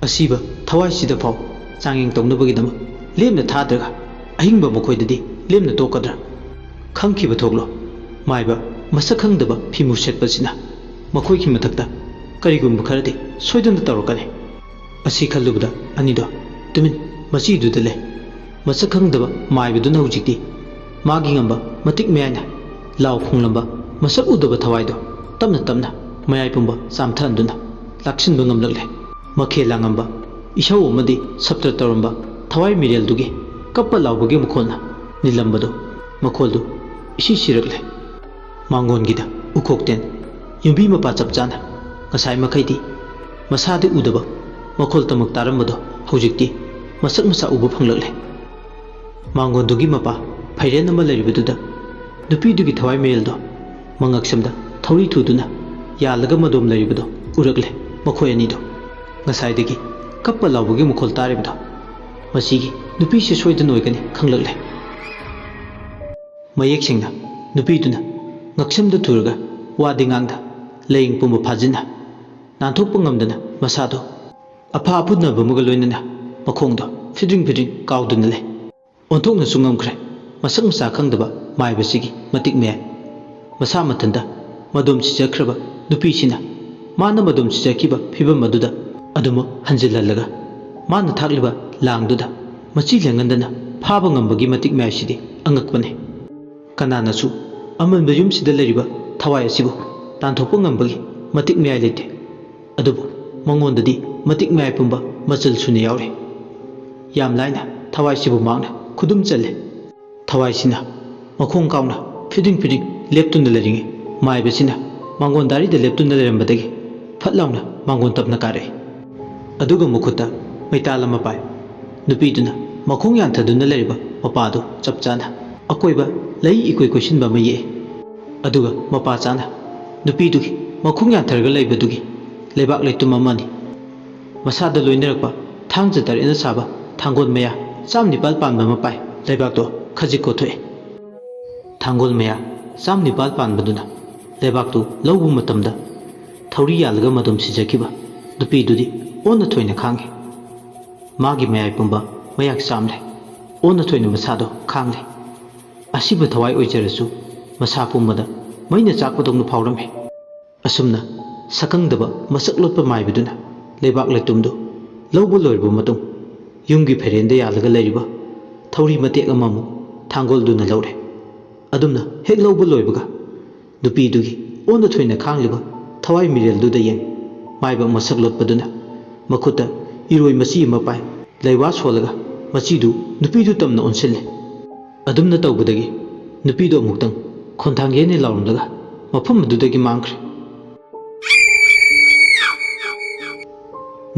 ꯑꯁꯤꯕ ꯊꯋꯥꯏꯁꯤꯗ ꯐꯥꯎ ꯆꯥꯡꯌꯦꯡ ꯇꯧꯅꯕꯒꯤꯗꯃꯛ ꯂꯦꯝꯅ ꯊꯥꯗ꯭ꯔꯒ ꯑꯍꯤꯡꯕ ꯃꯈꯣꯏꯗꯗꯤ ꯂꯦꯝꯅ ꯇꯣꯛꯀꯗ꯭ꯔꯥ? ꯈꯪꯈꯤꯕ ꯊꯣꯛꯂꯣ꯫ ꯃꯥꯏꯕ ꯃꯁꯛ ꯈꯪꯗꯕ ꯐꯤꯃꯨ ꯁꯦꯠꯄꯁꯤꯅ ꯃꯈꯣꯏꯒꯤ ꯃꯊꯛꯇ ꯀꯔꯤꯒꯨꯝꯕ ꯈꯔꯗꯤ ꯁꯣꯏꯗꯅ ꯇꯧꯔꯛꯀꯅꯤ꯫ ꯑꯁꯤ ꯈꯜꯂꯨꯕꯗ ꯑꯅꯤꯗꯣ ꯇꯨꯃꯤꯟ ꯃꯆꯤꯗꯨꯗ ꯂꯩ꯫ ꯃꯁꯛ ꯈꯪꯗꯕ ꯃꯥꯏꯕꯗꯨꯅ ꯍꯧꯖꯤꯛꯇꯤ ꯃꯥꯒꯤ ꯉꯝꯕ ꯃꯇꯤꯛ ꯃꯌꯥꯏꯅ ꯂꯥꯎ ꯈꯣꯡꯂꯝꯕ ꯃꯁꯛ ꯎꯗꯕ ꯊꯋꯥꯏꯗꯣ ꯇꯞꯅ ꯇꯞꯅ ꯃꯌꯥꯏ ꯄꯨꯝꯕ ꯆꯥꯝꯊꯍꯟꯗꯨꯅ ꯂꯥꯛꯁꯤꯟꯕ ꯉꯝꯂꯛꯂꯦ꯫ ꯃꯈꯦꯜ ꯂꯥꯡꯉꯝꯕ ꯏꯁꯧ ꯑꯃꯗꯤ ꯁꯞꯇ꯭ꯔ ꯇꯧꯔꯝꯕ ꯊꯋꯥꯏ ꯃꯤꯔꯦꯜꯗꯨꯒꯤ ꯀꯞꯄ ꯂꯥꯎꯕꯒꯤ ꯃꯈꯣꯜꯅ ꯅꯤꯜꯂꯝꯕꯗꯣ ꯃꯈꯣꯜꯗꯨ ꯏꯁꯤ ꯁꯤꯔꯛꯂꯦ꯫ ꯃꯥꯡꯒꯣꯟꯒꯤꯗ ꯎꯈꯣꯛꯇꯦꯟ ꯌꯨꯝꯕꯤ ꯃꯄꯥ ꯆꯞ ꯆꯥꯅ ꯉꯁꯥꯏ ꯃꯈꯩꯗꯤ ꯃꯁꯥꯗꯤ ꯎꯗꯕ ꯃꯈꯣꯜ ꯇꯃꯛ ꯇꯥꯔꯝꯕꯗꯣ ꯍꯧꯖꯤꯛꯇꯤ ꯃꯁꯛ ꯃꯁꯥ ꯎꯕ ꯐꯪꯂꯛꯂꯦ꯫ ꯃꯥꯡꯒꯣꯟꯗꯨꯒꯤ ꯃꯄꯥ ꯐꯩꯔꯦꯟ ꯑꯃ ꯂꯩꯔꯤꯕꯗꯨꯗ ꯅꯨꯄꯤꯗꯨꯒꯤ ꯊꯋꯥꯏ ꯃꯌꯦꯜꯗꯣ ꯃꯉꯛꯁꯝꯗ ꯊꯧꯔꯤ ꯊꯨꯗꯨꯅ ꯌꯥꯜꯂꯒ ꯃꯗꯣꯝ ꯂꯩꯔꯤꯕꯗꯣ ꯎꯔꯛꯂꯦ꯫ ꯃꯈꯣꯏ ꯑꯅꯤꯗꯣ ꯉꯁꯥꯏꯗꯒꯤ ꯀꯞꯄ ꯂꯥꯎꯕꯒꯤ ꯃꯈꯣꯜ ꯇꯥꯔꯤꯕꯗꯣ ꯃꯁꯤꯒꯤ ꯅꯨꯄꯤꯁꯤ ꯁꯣꯏꯗꯅ ꯑꯣꯏꯒꯅꯤ ꯈꯪꯂꯛꯂꯦ꯫ ꯃꯌꯦꯛ ꯁꯦꯡꯅ ꯅꯨꯄꯤꯗꯨꯅ ꯉꯛꯁꯝꯗ ꯊꯨꯔꯒ ꯋꯥꯗꯤ ꯉꯥꯡꯗ ꯂꯥꯏꯌꯦꯡ ꯄꯨꯝꯕ ꯐꯥꯖꯤꯟꯅ ꯅꯥꯟꯊꯣꯛꯄ ꯉꯝꯗꯅ ꯃꯁꯥꯗꯣ ꯑꯐꯥ ꯑꯐꯨꯠꯅꯕ ꯑꯃꯒ ꯂꯣꯏꯅꯅ ꯃꯈꯣꯡꯗꯣ ꯐꯤꯗ꯭ꯔꯤꯡ ꯐꯤꯗ꯭ꯔꯤꯡ ꯀꯥꯎꯗꯨꯅ ꯂꯩ꯫ ꯑꯣꯟꯊꯣꯛꯅꯁꯨ ꯉꯝꯈ꯭ꯔꯦ ꯃꯁꯛ ꯃꯁꯥ ꯈꯪꯗꯕ ꯃꯥꯏꯕꯁꯤꯒꯤ ꯃꯇꯤꯛ ꯃꯌꯥꯏ꯫ ꯃꯁꯥ ꯃꯊꯟꯇ ꯃꯗꯣꯝ ꯁꯤꯖꯈ꯭ꯔꯕ ꯅꯨꯄꯤꯁꯤꯅ ꯃꯥꯅ ꯃꯗꯣꯝ ꯁꯤꯖꯈꯤꯕ ꯐꯤꯕꯝ ꯑꯗꯨꯗ ꯑꯗꯨꯃꯛ ꯍꯟꯖꯤꯜꯍꯜꯂꯒ ꯃꯥꯅ ꯊꯥꯛꯂꯤꯕ ꯂꯥꯡꯗꯨꯗ ꯃꯆꯤ ꯂꯦꯡꯍꯟꯗꯅ ꯐꯥꯕ ꯉꯝꯕꯒꯤ ꯃꯇꯤꯛ ꯃꯌꯥꯏꯁꯤꯗꯤ ꯑꯉꯛꯄꯅꯤ꯫ ꯀꯅꯥꯅꯁꯨ ꯑꯃꯟꯕ ꯌꯨꯝꯁꯤꯗ ꯂꯩꯔꯤꯕ ꯊꯋꯥꯏ ꯑꯁꯤꯕꯨ ꯇꯥꯟꯊꯣꯛꯄ ꯉꯝꯕꯒꯤ ꯃꯇꯤꯛ ꯃꯌꯥꯏ ꯂꯩꯇꯦ꯫ ꯑꯗꯨꯕꯨ ꯃꯉꯣꯟꯗꯗꯤ ꯃꯇꯤꯛ ꯃꯌꯥꯏ ꯄꯨꯝꯕ ꯃꯆꯜ ꯁꯨꯅ ꯌꯥꯎꯔꯤ꯫ ꯌꯥꯝ ꯂꯥꯏꯅ ꯊꯋꯥꯏꯁꯤꯕꯨ ꯃꯍꯥꯛꯅ ꯈꯨꯗꯨꯝ ꯆꯜꯂꯦ꯫ ꯊꯋꯥꯏꯁꯤꯅ ꯃꯈꯣꯡ ꯀꯥꯎꯅ ꯐꯤꯗꯤꯡ ꯐꯤꯗꯤꯡ ꯂꯦꯞꯇꯨꯅ ꯂꯩꯔꯤꯉꯩ ꯃꯥꯏꯕꯁꯤꯅ ꯃꯥꯡꯒꯣꯟ ꯗꯥꯔꯤꯗ ꯂꯦꯞꯇꯨꯅ ꯂꯩꯔꯝꯕꯗꯒꯤ ꯐꯠ ꯂꯥꯎꯅ ꯃꯥꯡꯒꯣꯟ ꯇꯞꯅ ꯀꯥꯔꯛꯏ꯫ ꯑꯗꯨꯒ ꯃꯈꯨꯠꯇ ꯃꯩꯇꯥꯜ ꯑꯃ ꯄꯥꯏ꯫ ꯅꯨꯄꯤꯗꯨꯅ ꯃꯈꯣꯡ ꯌꯥꯟꯊꯗꯨꯅ ꯂꯩꯔꯤꯕ ꯃꯄꯥꯗꯨ ꯆꯞ ꯆꯥꯅ ꯑꯀꯣꯏꯕ ꯂꯩ ꯏꯀꯣꯏ ꯀꯣꯏꯁꯤꯟꯕ ꯑꯃ ꯌꯦꯛꯏ꯫ ꯑꯗꯨꯒ ꯃꯄꯥ ꯆꯥꯅ ꯅꯨꯄꯤꯗꯨꯒꯤ ꯃꯈꯣꯡ ꯌꯥꯟꯊꯔꯒ ꯂꯩꯕꯗꯨꯒꯤ ꯂꯩꯕꯥꯛ ꯂꯩꯇꯨꯝ ꯑꯃꯅꯤ꯫ ꯃꯁꯥꯗ ꯂꯣꯏꯅꯔꯛꯄ ꯊꯥꯡꯖ ꯇꯔꯦꯠꯅ ꯁꯥꯕ ꯊꯥꯡꯒꯣꯜ ꯃꯌꯥ ꯆꯥꯝ ꯅꯤꯄꯥꯜ ꯄꯥꯟꯕ ꯑꯃ ꯄꯥꯏ꯫ ꯂꯩꯕꯥꯛꯇꯣ ꯈꯖꯤꯛ ꯀꯣꯊꯣꯛꯏ꯫ ꯊꯥꯡꯒꯣꯜ ꯃꯌꯥ ꯆꯥꯝ ꯅꯤꯄꯥꯜ ꯄꯥꯟꯕꯗꯨꯅ ꯂꯩꯕꯥꯛꯇꯨ ꯂꯧꯕ ꯃꯇꯝꯗ ꯊꯧꯔꯤ ꯌꯥꯜꯂꯒ ꯃꯗꯣꯝ ꯁꯤꯖꯈꯤꯕ ꯅꯨꯄꯤꯗꯨꯗꯤ ꯑꯣꯟꯅ ꯊꯣꯏꯅ ꯈꯥꯡꯉꯤ꯫ ꯃꯥꯒꯤ ꯃꯌꯥꯏ ꯄꯨꯝꯕ ꯃꯌꯥꯛ ꯆꯥꯝꯂꯦ꯫ ꯑꯣꯟꯅ ꯊꯣꯏꯅ ꯃꯁꯥꯗꯣ ꯈꯥꯡꯂꯦ꯫ ꯑꯁꯤꯕ ꯊꯋꯥꯏ ꯑꯣꯏꯖꯔꯁꯨ ꯃꯁꯥ ꯄꯨꯝꯕꯗ ꯃꯩꯅ ꯆꯥꯛꯄꯗꯧꯅ ꯐꯥꯎꯔꯝꯃꯤ꯫ ꯑꯁꯨꯝꯅ ꯁꯛꯈꯪꯗꯕ ꯃꯁꯛ ꯂꯣꯠꯄ ꯃꯥꯏꯕꯗꯨꯅ ꯂꯩꯕꯥꯛ ꯂꯩꯇꯨꯝꯗꯨ ꯂꯧꯕ ꯂꯣꯏꯔꯕ ꯃꯇꯨꯡ ꯌꯨꯝꯒꯤ ꯐꯩꯔꯦꯟꯗ ꯌꯥꯜꯂꯒ ꯂꯩꯔꯤꯕ ꯊꯧꯔꯤ ꯃꯇꯦꯛ ꯑꯃꯃꯨꯛ ꯊꯥꯡꯒꯣꯜꯗꯨꯅ ꯂꯧꯔꯦ꯫ ꯑꯗꯨꯝꯅ ꯍꯦꯛ ꯂꯧꯕ ꯂꯣꯏꯕꯒ ꯅꯨꯄꯤꯗꯨꯒꯤ ꯑꯣꯟꯅ ꯊꯣꯏꯅ ꯈꯥꯡꯂꯤꯕ ꯊꯋꯥꯏ ꯃꯤꯔꯦꯜꯗꯨꯗ ꯌꯦꯡ ꯃꯥꯏꯕ ꯃꯁꯛ ꯂꯣꯠꯄꯗꯨꯅ ꯃꯈꯨꯠꯇ ꯏꯔꯣꯏ ꯃꯆꯤ ꯑꯃ ꯄꯥꯏ꯫ ꯂꯩꯋꯥ ꯁꯣꯜꯂꯒ ꯃꯆꯤꯗꯨ ꯅꯨꯄꯤꯗꯨ ꯇꯝꯅ ꯑꯣꯟꯁꯤꯜꯂꯦ꯫ ꯑꯗꯨꯝꯅ ꯇꯧꯕꯗꯒꯤ ꯅꯨꯄꯤꯗꯨ ꯑꯃꯨꯛꯇꯪ ꯈꯣꯟꯊꯥꯡ ꯌꯩꯅ ꯂꯥꯎꯔꯝꯂꯒ ꯃꯐꯝ ꯑꯗꯨꯗꯒꯤ ꯃꯥꯡꯈ꯭ꯔꯦ꯫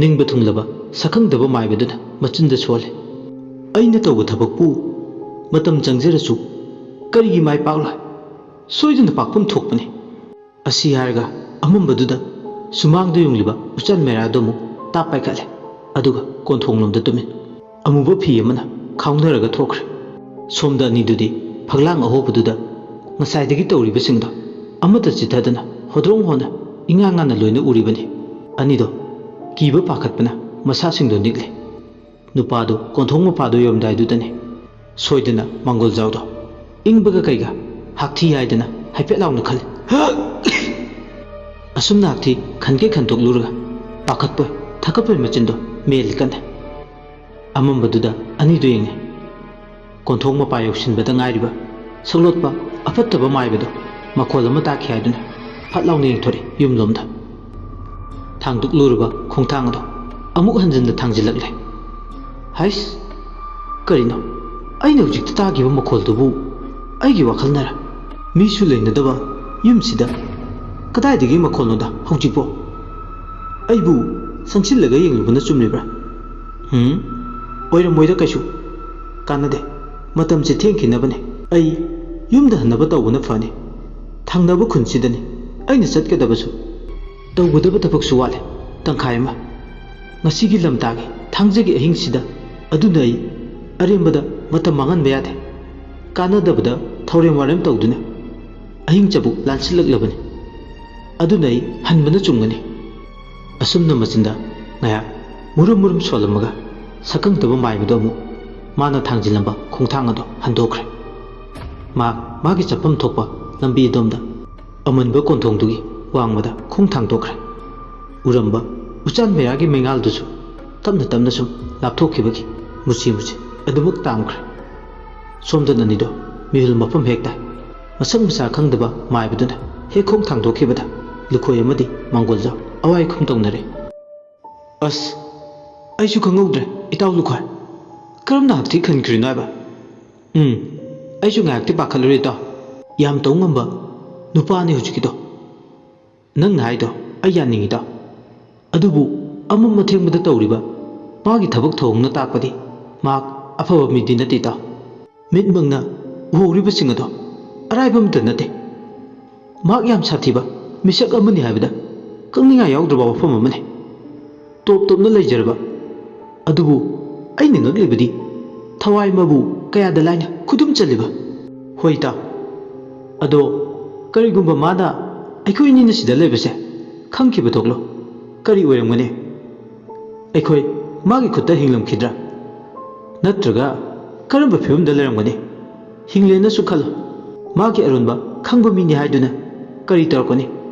ꯅꯤꯡꯕ ꯊꯨꯡꯂꯕ ꯁꯛꯈꯪꯗꯕ ꯃꯥꯏꯕꯗꯨꯅ ꯃꯆꯤꯟꯗ ꯁꯣꯜꯂꯦ, "ꯑꯩꯅ ꯇꯧꯕ ꯊꯕꯛꯄꯨ ꯃꯇꯝ ꯆꯪꯖꯔꯁꯨ ꯀꯔꯤꯒꯤ ꯃꯥꯏ ꯄꯥꯛꯂꯣꯏ? ꯁꯣꯏꯗꯅ ꯄꯥꯛꯐꯝ ꯊꯣꯛꯄꯅꯤ"꯫ ꯑꯁꯤ ꯍꯥꯏꯔꯒ ꯑꯃꯝꯕꯗꯨꯗ ꯁꯨꯃꯥꯡꯗ ꯌꯨꯡꯂꯤꯕ ꯎꯆꯥꯟ ꯃꯦꯔꯥꯗꯨ ꯑꯃꯨꯛ ꯇꯥꯞ ꯄꯥꯏꯈꯠꯂꯦ꯫ ꯑꯗꯨꯒ ꯀꯣꯟꯊꯣꯡꯂꯣꯝꯗ ꯇꯨꯃꯤꯟ꯫ ꯑꯃꯨꯕ ꯐꯤ ꯑꯃꯅ ꯈꯥꯎꯅꯔꯒ ꯊꯣꯛꯈ꯭ꯔꯦ꯫ ꯁꯣꯝꯗ ꯑꯅꯤꯗꯨꯗꯤ ꯐꯛꯂꯥꯡ ꯑꯍꯣꯕꯗꯨꯗ ꯉꯁꯥꯏꯗꯒꯤ ꯇꯧꯔꯤꯕꯁꯤꯡꯗꯣ ꯑꯃꯠꯇ ꯆꯤꯠꯊꯗꯅ ꯍꯣꯗ꯭ꯔꯣꯡ ꯍꯣꯟꯅ ꯏꯉꯥ ꯉꯥꯟꯅ ꯂꯣꯏꯅ ꯎꯔꯤꯕꯅꯤ꯫ ꯑꯅꯤꯗꯣ ꯀꯤꯕ ꯄꯥꯈꯠꯄꯅ ꯃꯁꯥꯁꯤꯡꯗꯣ ꯅꯤꯛꯂꯦ꯫ ꯅꯨꯄꯥꯗꯨ ꯀꯣꯟꯊꯣꯡ ꯃꯄꯥꯗꯨ ꯌꯧꯔꯝꯗꯥꯏꯗꯨꯗꯅꯤ ꯁꯣꯏꯗꯅ ꯃꯥꯡꯒꯣꯜꯖꯥꯎꯗꯣ ꯏꯪꯕꯒ ꯀꯩꯒ ꯍꯥꯛꯊꯤ ꯍꯥꯏꯗꯅ ꯍꯥꯏꯐꯦꯠ ꯂꯥꯎꯅ ꯈꯜꯂꯤ꯫ ꯑꯁꯨꯝꯅ ꯍꯥꯛꯊꯤ ꯈꯟꯒꯦ ꯈꯟꯗꯣꯛꯂꯨꯔꯒ ꯄꯥꯈꯠꯄꯣꯏ ꯊꯀꯠꯄꯣꯏ ꯃꯆꯤꯟꯗꯣ ꯃꯦꯜꯂꯤ ꯀꯟꯅ꯫ ꯑꯃꯝꯕꯗꯨꯗ ꯑꯅꯤꯗꯨ ꯌꯦꯡꯉꯤ꯫ ꯀꯣꯟꯊꯣꯡ ꯃꯄꯥ ꯌꯧꯁꯤꯟꯕꯗ ꯉꯥꯏꯔꯤꯕ ꯁꯛꯂꯣꯠꯄ ꯑꯐꯠꯇꯕ ꯃꯥꯏꯕꯗꯣ ꯃꯈꯣꯜ ꯑꯃ ꯇꯥꯈꯤ ꯍꯥꯏꯗꯨꯅ ꯐꯠ ꯂꯥꯎꯅ ꯌꯦꯡꯊꯣꯔꯛꯏ ꯌꯨꯝꯂꯣꯝꯗ꯫ ꯊꯥꯡꯗꯣꯛꯂꯨꯔꯕ ꯈꯣꯡꯊꯥꯡ ꯑꯗꯣ ꯑꯃꯨꯛ ꯍꯟꯖꯤꯟꯅ ꯊꯥꯡꯖꯤꯜꯂꯛꯂꯦ꯫ ꯍꯩꯁ! ꯀꯔꯤꯅꯣ? ꯑꯩꯅ ꯍꯧꯖꯤꯛꯇ ꯇꯥꯈꯤꯕ ꯃꯈꯣꯜꯗꯨꯕꯨ ꯑꯩꯒꯤ ꯋꯥꯈꯜꯅꯔ? ꯃꯤꯁꯨ ꯂꯩꯅꯗꯕ ꯌꯨꯝꯁꯤꯗ ꯀꯗꯥꯏꯗꯒꯤ ꯃꯈꯣꯜꯅꯣꯗ ꯍꯧꯖꯤꯛꯄꯣ? ꯑꯩꯕꯨ ꯆꯪꯁꯤꯜꯂꯒ ꯌꯦꯡꯂꯨꯕꯅ ꯆꯨꯝꯂꯤꯕ꯭ꯔꯥ? ꯍꯨꯝ, ꯑꯣꯏꯔꯝꯃꯣꯏꯗ ꯀꯩꯁꯨ꯫ ꯀꯥꯟꯅꯗꯦ꯫ ꯃꯇꯝꯁꯦ ꯊꯦꯡꯈꯤꯅꯕꯅꯦ꯫ ꯑꯩ ꯌꯨꯝꯗ ꯍꯟꯅꯕ ꯇꯧꯕꯅ ꯐꯅꯤ꯫ ꯊꯪꯅꯕ ꯈꯨꯟꯁꯤꯗꯅꯤ ꯑꯩꯅ ꯆꯠꯀꯗꯕꯁꯨ꯫ ꯇꯧꯒꯗꯕ ꯊꯕꯛꯁꯨ ꯋꯥꯠꯂꯦ, ꯇꯪꯈꯥꯏ ꯑꯃ꯫ ꯉꯁꯤꯒꯤ ꯂꯝꯇꯥꯒꯤ ꯊꯥꯡꯖꯒꯤ ꯑꯍꯤꯡꯁꯤꯗ꯫ ꯑꯗꯨꯅ ꯑꯩ ꯑꯔꯦꯝꯕꯗ ꯃꯇꯝ ꯃꯥꯡꯍꯟꯕ ꯌꯥꯗꯦ꯫ ꯀꯥꯟꯅꯗꯕꯗ ꯊꯧꯔꯦꯝ ꯋꯥꯔꯦꯝ ꯇꯧꯗꯨꯅ ꯑꯍꯤꯡ ꯆꯕꯨꯛ ꯂꯥꯟꯁꯤꯜꯂꯛꯂꯕꯅꯤ꯫ ꯑꯗꯨꯅ ꯑꯩ ꯍꯟꯕꯅ ꯆꯨꯝꯒꯅꯤ꯫ ꯑꯁꯨꯝꯅ ꯃꯆꯤꯟꯗ ꯉꯥꯏꯍꯥꯛ ꯃꯨꯔꯨꯝ ꯃꯨꯔꯨꯝ ꯁꯣꯜꯂꯝꯃꯒ ꯁꯛꯈꯪꯗꯕ ꯃꯥꯏꯕꯗꯨ ꯑꯃꯨꯛ ꯃꯥꯅ ꯊꯥꯡꯖꯤꯜꯂꯝꯕ ꯈꯣꯡꯊꯥꯡ ꯑꯗꯨ ꯍꯟꯗꯣꯛꯈ꯭ꯔꯦ꯫ ꯃꯍꯥꯛ ꯃꯥꯒꯤ ꯆꯠꯐꯝ ꯊꯣꯛꯄ ꯂꯝꯕꯤ ꯑꯗꯣꯝꯗ ꯑꯃꯟꯕ ꯀꯣꯟꯊꯣꯡꯗꯨꯒꯤ ꯋꯥꯡꯃꯗ ꯈꯣꯡ ꯊꯥꯡꯗꯣꯛꯈ꯭ꯔꯦ꯫ ꯎꯔꯝꯕ ꯎꯆꯥꯟ ꯃꯩꯔꯥꯒꯤ ꯃꯩꯉꯥꯜꯗꯨꯁꯨ ꯇꯞꯅ ꯇꯞꯅ ꯁꯨꯝ ꯂꯥꯞꯊꯣꯛꯈꯤꯕꯒꯤ ꯃꯨꯁꯤ ꯃꯨꯁꯤ ꯑꯗꯨꯃꯛ ꯇꯥꯡꯈ꯭ꯔꯦ꯫ ꯁꯣꯝꯗ ꯅꯅꯤꯗꯣ ꯃꯤꯍꯨꯜ ꯃꯐꯝ ꯍꯦꯛ ꯇꯥꯏ꯫ ꯃꯁꯛ ꯃꯁꯥ ꯈꯪꯗꯕ ꯃꯥꯏꯕꯗꯨꯅ ꯍꯦꯛ ꯈꯣꯡ ꯊꯥꯡꯗꯣꯛꯈꯤꯕꯗ ꯂꯨꯈꯣꯏ ꯑꯃꯗꯤ ꯃꯥꯡꯒꯣꯜꯖꯥꯎ ꯑꯋꯥꯏ ꯈꯨꯝ ꯇꯧꯅꯔꯦ꯫ ꯑꯁ, ꯑꯩꯁꯨ ꯈꯪꯍꯧꯗ꯭ꯔꯦ, ꯏꯇꯥꯎ ꯂꯨꯈꯣꯏ꯫ ꯀꯔꯝꯅ ꯍꯛꯊꯤ ꯈꯟꯈ꯭ꯔꯤꯅꯣ ꯍꯥꯏꯕ? ꯎꯝ, ꯑꯩꯁꯨ ꯉꯥꯏꯍꯥꯛꯇꯤ ꯄꯥꯈꯠꯂꯨꯔꯦ, ꯏꯇꯥꯎ꯫ ꯌꯥꯝ ꯇꯧ ꯉꯝꯕ ꯅꯨꯄꯥꯅꯤ ꯍꯧꯖꯤꯛꯀꯤꯗꯣ꯫ ꯅꯪꯅ ꯍꯥꯏꯗꯣ ꯑꯩ ꯌꯥꯅꯤꯡꯉꯤꯗ꯫ ꯑꯗꯨꯕꯨ ꯑꯃꯝ ꯑꯊꯦꯡꯕꯗ ꯇꯧꯔꯤꯕ ꯃꯥꯒꯤ ꯊꯕꯛ ꯊꯧꯑꯣꯡꯅ ꯇꯥꯛꯄꯗꯤ ꯃꯍꯥꯛ ꯑꯐꯕ ꯃꯤꯗꯤ ꯅꯠꯇꯦꯗ꯫ ꯃꯤꯠꯃꯛꯅ ꯎꯍꯧꯔꯤꯕꯁꯤꯡ ꯑꯗꯣ ꯑꯔꯥꯏꯕ ꯑꯃꯇ ꯅꯠꯇꯦ꯫ ꯃꯍꯥꯛ ꯌꯥꯝ ꯁꯥꯊꯤꯕ ꯃꯤꯁꯛ ꯑꯃꯅꯤ ꯍꯥꯏꯕꯗ ꯀꯛꯅꯤꯡꯉꯥꯏ ꯌꯥꯎꯗ꯭ꯔꯕ ꯋꯥꯐꯝ ꯑꯃꯅꯤ꯫ ꯇꯣꯞ ꯇꯣꯞꯅ ꯂꯩꯖꯔꯕ꯫ ꯑꯗꯨꯕꯨ ꯑꯩꯅ ꯉꯛꯂꯤꯕꯗꯤ ꯊꯋꯥꯏ ꯃꯥꯕꯨ ꯀꯌꯥꯗ ꯂꯥꯏꯅ ꯈꯨꯗꯨꯝ ꯆꯜꯂꯤꯕ꯫ ꯍꯣꯏ ꯏꯇꯥꯎ꯫ ꯑꯗꯣ ꯀꯔꯤꯒꯨꯝꯕ ꯃꯥꯅ ꯑꯩꯈꯣꯏ ꯑꯅꯤꯅ ꯁꯤꯗ ꯂꯩꯕꯁꯦ ꯈꯪꯈꯤꯕ ꯊꯣꯛꯂꯣ? ꯀꯔꯤ ꯑꯣꯏꯔꯝꯒꯅꯤ? ꯑꯩꯈꯣꯏ ꯃꯥꯒꯤ ꯈꯨꯠꯇ ꯍꯤꯡꯂꯝꯈꯤꯗ꯭ꯔꯥ? ꯅꯠꯇ꯭ꯔꯒ ꯀꯔꯝꯕ ꯐꯤꯕꯝꯗ ꯂꯩꯔꯝꯒꯅꯤ? ꯍꯤꯡꯂꯦꯅꯁꯨ ꯈꯜꯂꯣ, ꯃꯥꯒꯤ ꯑꯔꯣꯟꯕ ꯈꯪꯕ ꯃꯤꯅꯤ ꯍꯥꯏꯗꯨꯅ ꯀꯔꯤ ꯇꯧꯔꯛꯀꯅꯤ?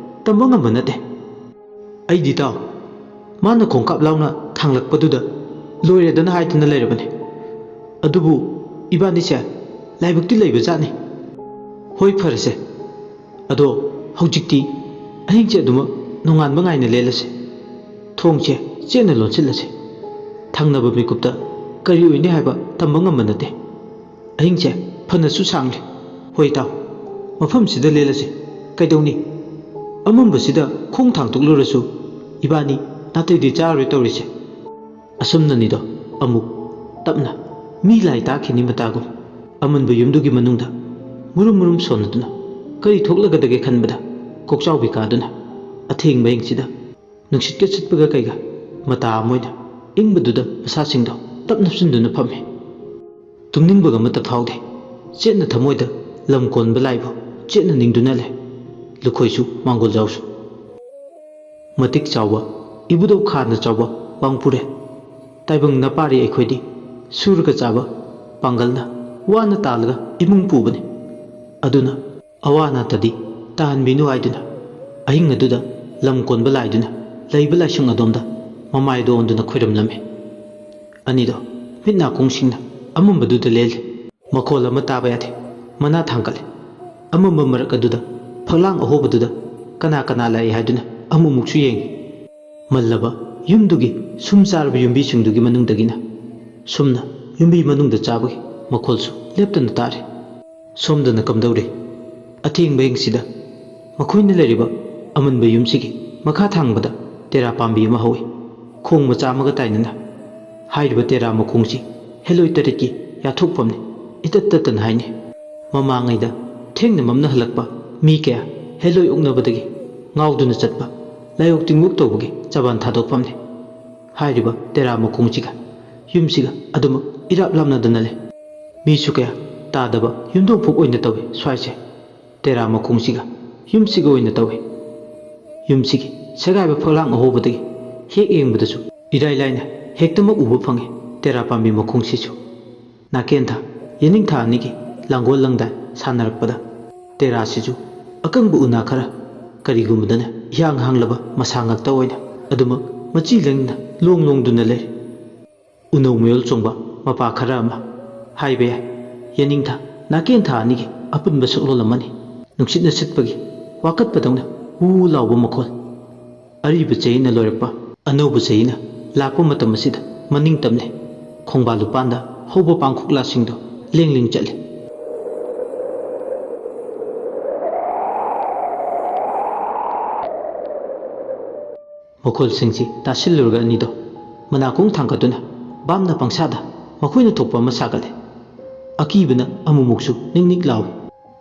ꯇꯝꯕ ꯉꯝꯕ ꯅꯠꯇꯦ꯫ ꯑꯩꯗꯤ ꯇꯥꯎ, ꯃꯥꯅ ꯈꯣꯡꯀꯥꯞ ꯂꯥꯎꯅ ꯊꯥꯡꯂꯛꯄꯗꯨꯗ ꯂꯣꯏꯔꯦꯗꯅ ꯍꯥꯏꯗꯨꯅ ꯂꯩꯔꯕꯅꯤ꯫ ꯑꯗꯨꯕꯨ ꯏꯕꯥꯅꯤꯁꯦ ꯂꯥꯏꯕꯛꯇꯤ ꯂꯩꯕ ꯖꯥꯠꯅꯤ꯫ ꯍꯣꯏ, ꯐꯔꯁꯦ꯫ ꯑꯗꯣ ꯍꯧꯖꯤꯛꯇꯤ ꯑꯍꯤꯡꯁꯦ ꯑꯗꯨꯃꯛ ꯅꯣꯡꯉꯥꯟꯕ ꯉꯥꯏꯅ ꯂꯦꯜꯂꯁꯦ꯫ ꯊꯣꯡꯁꯦ ꯆꯦꯠꯅ ꯂꯣꯟꯁꯤꯜꯂꯁꯦ꯫ ꯊꯪꯅꯕ ꯃꯤꯀꯨꯞꯇ ꯀꯔꯤ ꯑꯣꯏꯅꯤ ꯍꯥꯏꯕ ꯇꯝꯕ ꯉꯝꯕ ꯅꯠꯇꯦ꯫ ꯑꯍꯤꯡꯁꯦ ꯐꯅꯁꯨ ꯁꯥꯡꯂꯦ꯫ ꯍꯣꯏ ꯏꯇꯥꯎ, ꯃꯐꯝꯁꯤꯗ ꯂꯦꯜꯂꯁꯦ꯫ ꯀꯩꯗꯧꯅꯤ? ꯑꯃꯝꯕꯁꯤꯗ ꯈꯣꯡ ꯊꯥꯡꯗꯣꯛꯂꯨꯔꯁꯨ ꯏꯕꯥꯅꯤ ꯅꯥꯇꯩꯗꯤ ꯆꯥꯔꯣꯏ ꯇꯧꯔꯤꯁꯦ꯫ ꯑꯁꯨꯝꯅꯅꯤꯗꯣ ꯑꯃꯨꯛ ꯇꯞꯅ ꯃꯤ ꯂꯥꯏ ꯇꯥꯈꯤꯅꯤ ꯃꯇꯥꯒꯨꯝ ꯑꯃꯟꯕ ꯌꯨꯝꯗꯨꯒꯤ ꯃꯅꯨꯡꯗ ꯃꯨꯔꯨꯝ ꯃꯨꯔꯨꯝ ꯁꯣꯟꯅꯗꯨꯅ ꯀꯔꯤ ꯊꯣꯛꯂꯒꯗꯒꯦ ꯈꯟꯕꯗ ꯀꯣꯛꯆꯥꯎꯕꯤ ꯀꯥꯗꯨꯅ ꯑꯊꯦꯡꯕ ꯑꯍꯤꯡꯁꯤꯗ ꯅꯨꯡꯁꯤꯠꯀ ꯁꯤꯠꯄꯒ ꯀꯩꯒ ꯃꯇꯥ ꯑꯃ ꯑꯣꯏꯅ ꯏꯪꯕꯗꯨꯗ ꯃꯁꯥꯁꯤꯡꯗꯣ ꯇꯞ ꯅꯞꯁꯤꯟꯗꯨꯅ ꯐꯝꯃꯤ꯫ ꯇꯨꯝꯅꯤꯡꯕꯒ ꯑꯃꯠꯇ ꯐꯥꯎꯗꯦ꯫ ꯆꯦꯠꯅ ꯊꯃꯣꯏꯗ ꯂꯝ ꯀꯣꯟꯕ ꯂꯥꯏꯕꯨ ꯆꯦꯠꯅ ꯅꯤꯡꯗꯨꯅ ꯂꯩ꯫ ꯂꯨꯈꯣꯏꯁꯨ ꯃꯥꯡꯒꯣꯜꯖꯥꯎꯁꯨ꯫ ꯃꯇꯤꯛ ꯆꯥꯎꯕ ꯏꯕꯨꯙꯧ ꯈꯥꯅ ꯆꯥꯎꯕ ꯋꯥꯡꯄꯨꯔꯦ꯫ ꯇꯥꯏꯕꯪ ꯅꯄꯥꯔꯤ ꯑꯩꯈꯣꯏꯗꯤ ꯁꯨꯔꯒ ꯆꯥꯕ ꯄꯥꯡꯒꯜꯅ ꯋꯥꯅ ꯇꯥꯜꯂꯒ ꯏꯃꯨꯡ ꯄꯨꯕꯅꯤ꯫ ꯑꯗꯨꯅ ꯑꯋꯥ ꯑꯅꯥꯇꯗꯤ ꯇꯥꯍꯟꯕꯤꯅꯨ ꯍꯥꯏꯗꯨꯅ ꯑꯍꯤꯡ ꯑꯗꯨꯗ ꯂꯝ ꯀꯣꯟꯕ ꯂꯥꯏꯗꯨꯅ ꯂꯩꯕ ꯂꯥꯏꯁꯪ ꯑꯗꯣꯝꯗ ꯃꯃꯥꯏꯗ ꯑꯣꯟꯗꯨꯅ ꯈꯣꯏꯔꯝꯂꯝꯃꯤ꯫ ꯑꯅꯤꯗꯣ ꯃꯤꯠ ꯅꯥꯀꯣꯡꯁꯤꯡꯅ ꯑꯃꯝꯕꯗꯨꯗ ꯂꯦꯜꯂꯤ꯫ ꯃꯈꯣꯜ ꯑꯃ ꯇꯥꯕ ꯌꯥꯗꯦ꯫ ꯃꯅꯥ ꯊꯥꯡꯒꯠꯂꯤ꯫ ꯑꯃꯝꯕ ꯃꯔꯛ ꯑꯗꯨꯗ ꯐꯛꯂꯥꯡ ꯑꯍꯣꯕꯗꯨꯗ ꯀꯅꯥ ꯀꯅꯥ ꯂꯥꯛꯏ ꯍꯥꯏꯗꯨꯅ ꯑꯃꯨꯛꯃꯨꯛꯁꯨ ꯌꯦꯡꯉꯤ꯫ ꯃꯜꯂꯕ ꯌꯨꯝꯗꯨꯒꯤ ꯁꯨꯝ ꯆꯥꯔꯕ ꯌꯨꯝꯕꯤꯁꯤꯡꯗꯨꯒꯤ ꯃꯅꯨꯡꯗꯒꯤꯅ ꯁꯨꯝꯅ ꯌꯨꯝꯕꯤ ꯃꯅꯨꯡꯗ ꯆꯥꯕꯒꯤ ꯃꯈꯣꯜꯁꯨ ꯂꯦꯞꯇꯅ ꯇꯥꯔꯤ꯫ ꯁꯣꯝꯗꯅ ꯀꯝꯗꯧꯔꯤ? ꯑꯊꯦꯡꯕ ꯑꯍꯤꯡꯁꯤꯗ ꯃꯈꯣꯏꯅ ꯂꯩꯔꯤꯕ ꯑꯃꯟꯕ ꯌꯨꯝꯁꯤꯒꯤ ꯃꯈꯥ ꯊꯪꯕꯗ ꯇꯦꯔꯥ ꯄꯥꯝꯕꯤ ꯑꯃ ꯍꯧꯏ꯫ ꯈꯣꯡ ꯃꯆꯥ ꯑꯃꯒ ꯇꯥꯏꯅꯅ ꯍꯥꯏꯔꯤꯕ ꯇꯦꯔꯥ ꯃꯈꯣꯡꯁꯤ ꯍꯦꯂꯣꯏ ꯇꯔꯦꯠꯀꯤ ꯌꯥꯊꯣꯛꯐꯝꯅꯤ꯫ ꯏꯇꯠ ꯇꯠꯇꯅ ꯍꯥꯏꯅꯩ꯫ ꯃꯃꯥꯡꯉꯩꯗ ꯊꯦꯡꯅ ꯃꯝꯅ ꯍꯜꯂꯛꯄ ꯃꯤ ꯀꯌꯥ ꯍꯦꯂꯣꯏ ꯑꯣꯛꯅꯕꯗꯒꯤ ꯉꯥꯎꯗꯨꯅ ꯆꯠꯄ ꯂꯥꯏꯑꯣꯛ ꯇꯤꯟꯑꯣꯛ ꯇꯧꯕꯒꯤ ꯆꯕꯥꯟ ꯊꯥꯗꯣꯛꯐꯝꯅꯤ꯫ ꯍꯥꯏꯔꯤꯕ ꯇꯦꯔꯥ ꯃꯈꯣꯡꯁꯤꯒ ꯌꯨꯝꯁꯤꯒ ꯑꯗꯨꯃꯛ ꯏꯔꯥꯞ ꯂꯥꯞꯅꯗꯅ ꯂꯩ꯫ ꯃꯤꯁꯨ ꯀꯌꯥ ꯇꯥꯗꯕ ꯌꯨꯝꯊꯣꯡ ꯐꯨꯛ ꯑꯣꯏꯅ ꯇꯧꯏ ꯁ꯭ꯋꯥꯏꯁꯦ꯫ ꯇꯦꯔꯥ ꯃꯈꯣꯡꯁꯤꯒ ꯌꯨꯝꯁꯤꯒ ꯑꯣꯏꯅ ꯇꯧꯏ꯫ ꯌꯨꯝꯁꯤꯒꯤ ꯁꯦꯒꯥꯏꯕ ꯐꯛꯂꯥꯡ ꯑꯍꯣꯕꯗꯒꯤ ꯍꯦꯛ ꯌꯦꯡꯕꯗꯁꯨ ꯏꯔꯥꯏ ꯂꯥꯏꯅ ꯍꯦꯛꯇꯃꯛ ꯎꯕ ꯐꯪꯉꯤ ꯇꯦꯔꯥ ꯄꯥꯝꯕꯤ ꯃꯈꯣꯡꯁꯤꯁꯨ꯫ ꯅꯥꯀꯦꯟꯊꯥ, ꯌꯦꯅꯤꯡꯊꯥ ꯑꯅꯤꯒꯤ ꯂꯥꯡꯒꯣꯜ ꯂꯪꯗꯥꯏ ꯁꯥꯟꯅꯔꯛꯄꯗ ꯇꯦꯔꯥꯁꯤꯁꯨ ꯑꯀꯪꯕ ꯎꯅꯥ ꯈꯔ, ꯀꯔꯤꯒꯨꯝꯕꯗꯅ ꯏꯍꯥꯡ ꯍꯥꯡꯂꯕ ꯃꯁꯥ ꯉꯥꯛꯇ ꯑꯣꯏꯅ ꯑꯗꯨꯃꯛ ꯃꯆꯤ ꯂꯦꯡꯗꯅ ꯂꯣꯡ ꯂꯣꯡꯗꯨꯅ ꯂꯩ꯫ ꯎꯅꯧ ꯃꯌꯣꯜ ꯆꯣꯡꯕ ꯃꯄꯥ ꯈꯔ ꯑꯃ ꯍꯥꯏꯕ ꯌꯥꯏ꯫ ꯌꯦꯅꯤꯡꯊꯥ, ꯅꯥꯀꯦꯟꯊꯥ ꯑꯅꯤꯒꯤ ꯑꯄꯨꯟꯕ ꯁꯛꯂꯣꯟ ꯑꯃꯅꯤ꯫ ꯅꯨꯡꯁꯤꯠꯅ ꯁꯤꯠꯄꯒꯤ ꯋꯥꯀꯠꯄꯗꯧꯅ ꯍꯨ ꯂꯥꯎꯕ ꯃꯈꯣꯜ꯫ ꯑꯔꯤꯕ ꯆꯍꯤꯅ ꯂꯣꯏꯔꯛꯄ, ꯑꯅꯧꯕ ꯆꯍꯤꯅ ꯂꯥꯛꯄ ꯃꯇꯝ ꯑꯁꯤꯗ ꯃꯅꯤꯡ ꯇꯝꯂꯦ꯫ ꯈꯣꯡꯕꯥꯜ ꯂꯨꯄꯥꯟꯗ ꯍꯧꯕ ꯄꯥꯡꯈꯣꯛꯂꯥꯁꯤꯡꯗꯣ ꯂꯦꯡ ꯂꯦꯡ ꯆꯠꯂꯤ꯫ ꯃꯈꯣꯜꯁꯤꯡꯁꯤ ꯇꯥꯁꯤꯜꯂꯨꯔꯒ ꯑꯅꯤꯗꯣ ꯃꯅꯥꯀꯣꯡ ꯊꯥꯡꯒꯠꯇꯨꯅ ꯚꯥꯞꯅ ꯄꯪꯁꯥꯗ ꯃꯈꯣꯏꯅ ꯊꯣꯛꯄ ꯑꯃ ꯁꯥꯒꯠꯂꯦ꯫ ꯑꯀꯤꯕꯅ ꯑꯃꯨꯛꯃꯨꯛꯁꯨ ꯅꯤꯛ ꯅꯤꯛ ꯂꯥꯎꯏ꯫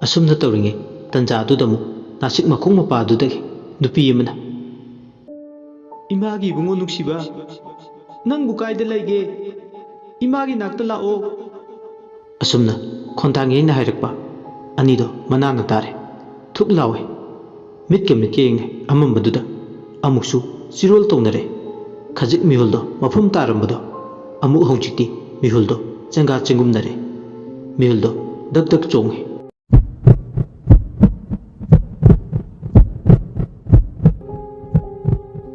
ꯑꯁꯨꯝꯅ ꯇꯧꯔꯤꯉꯩ ꯇꯟꯖꯥꯗꯨꯗ ꯑꯃꯨꯛ ꯅꯥꯁꯤꯛ ꯃꯈꯣꯡ ꯃꯄꯥꯗꯨꯗꯒꯤ ꯅꯨꯄꯤ ꯑꯃꯅ, "ꯏꯃꯥꯒꯤ ꯏꯕꯨꯡꯉꯣ ꯅꯨꯡꯁꯤꯕ, ꯅꯪꯕꯨ ꯀꯥꯏꯗ ꯂꯩꯒꯦ? ꯏꯃꯥꯒꯤ ꯅꯥꯛꯇ ꯂꯥꯛꯑꯣ"꯫ ꯑꯁꯨꯝꯅ ꯈꯣꯟꯊꯥꯡ ꯌꯩꯅ ꯍꯥꯏꯔꯛꯄ ꯑꯅꯤꯗꯣ ꯃꯅꯥꯅ ꯇꯥꯔꯦ꯫ ꯊꯨꯛ ꯂꯥꯎꯏ꯫ ꯃꯤꯠꯀ ꯃꯤꯠꯀ ꯌꯦꯡꯅꯩ꯫ ꯑꯃꯝꯕꯗꯨꯗ ꯑꯃꯨꯛꯁꯨ ꯆꯤꯔꯣꯜ ꯇꯧꯅꯔꯦ꯫ ꯈꯖꯤꯛ ꯃꯤꯍꯨꯜꯗꯣ ꯃꯐꯝ ꯇꯥꯔꯝꯕꯗꯣ ꯑꯃꯨꯛ ꯍꯧꯖꯤꯛꯇꯤ ꯃꯤꯍꯨꯜꯗꯣ ꯆꯦꯡꯒꯥ ꯆꯦꯡꯒꯨꯝꯅꯔꯦ꯫ ꯃꯤꯍꯨꯜꯗꯣ ꯗꯛ ꯗꯛ ꯆꯣꯡꯉꯤ꯫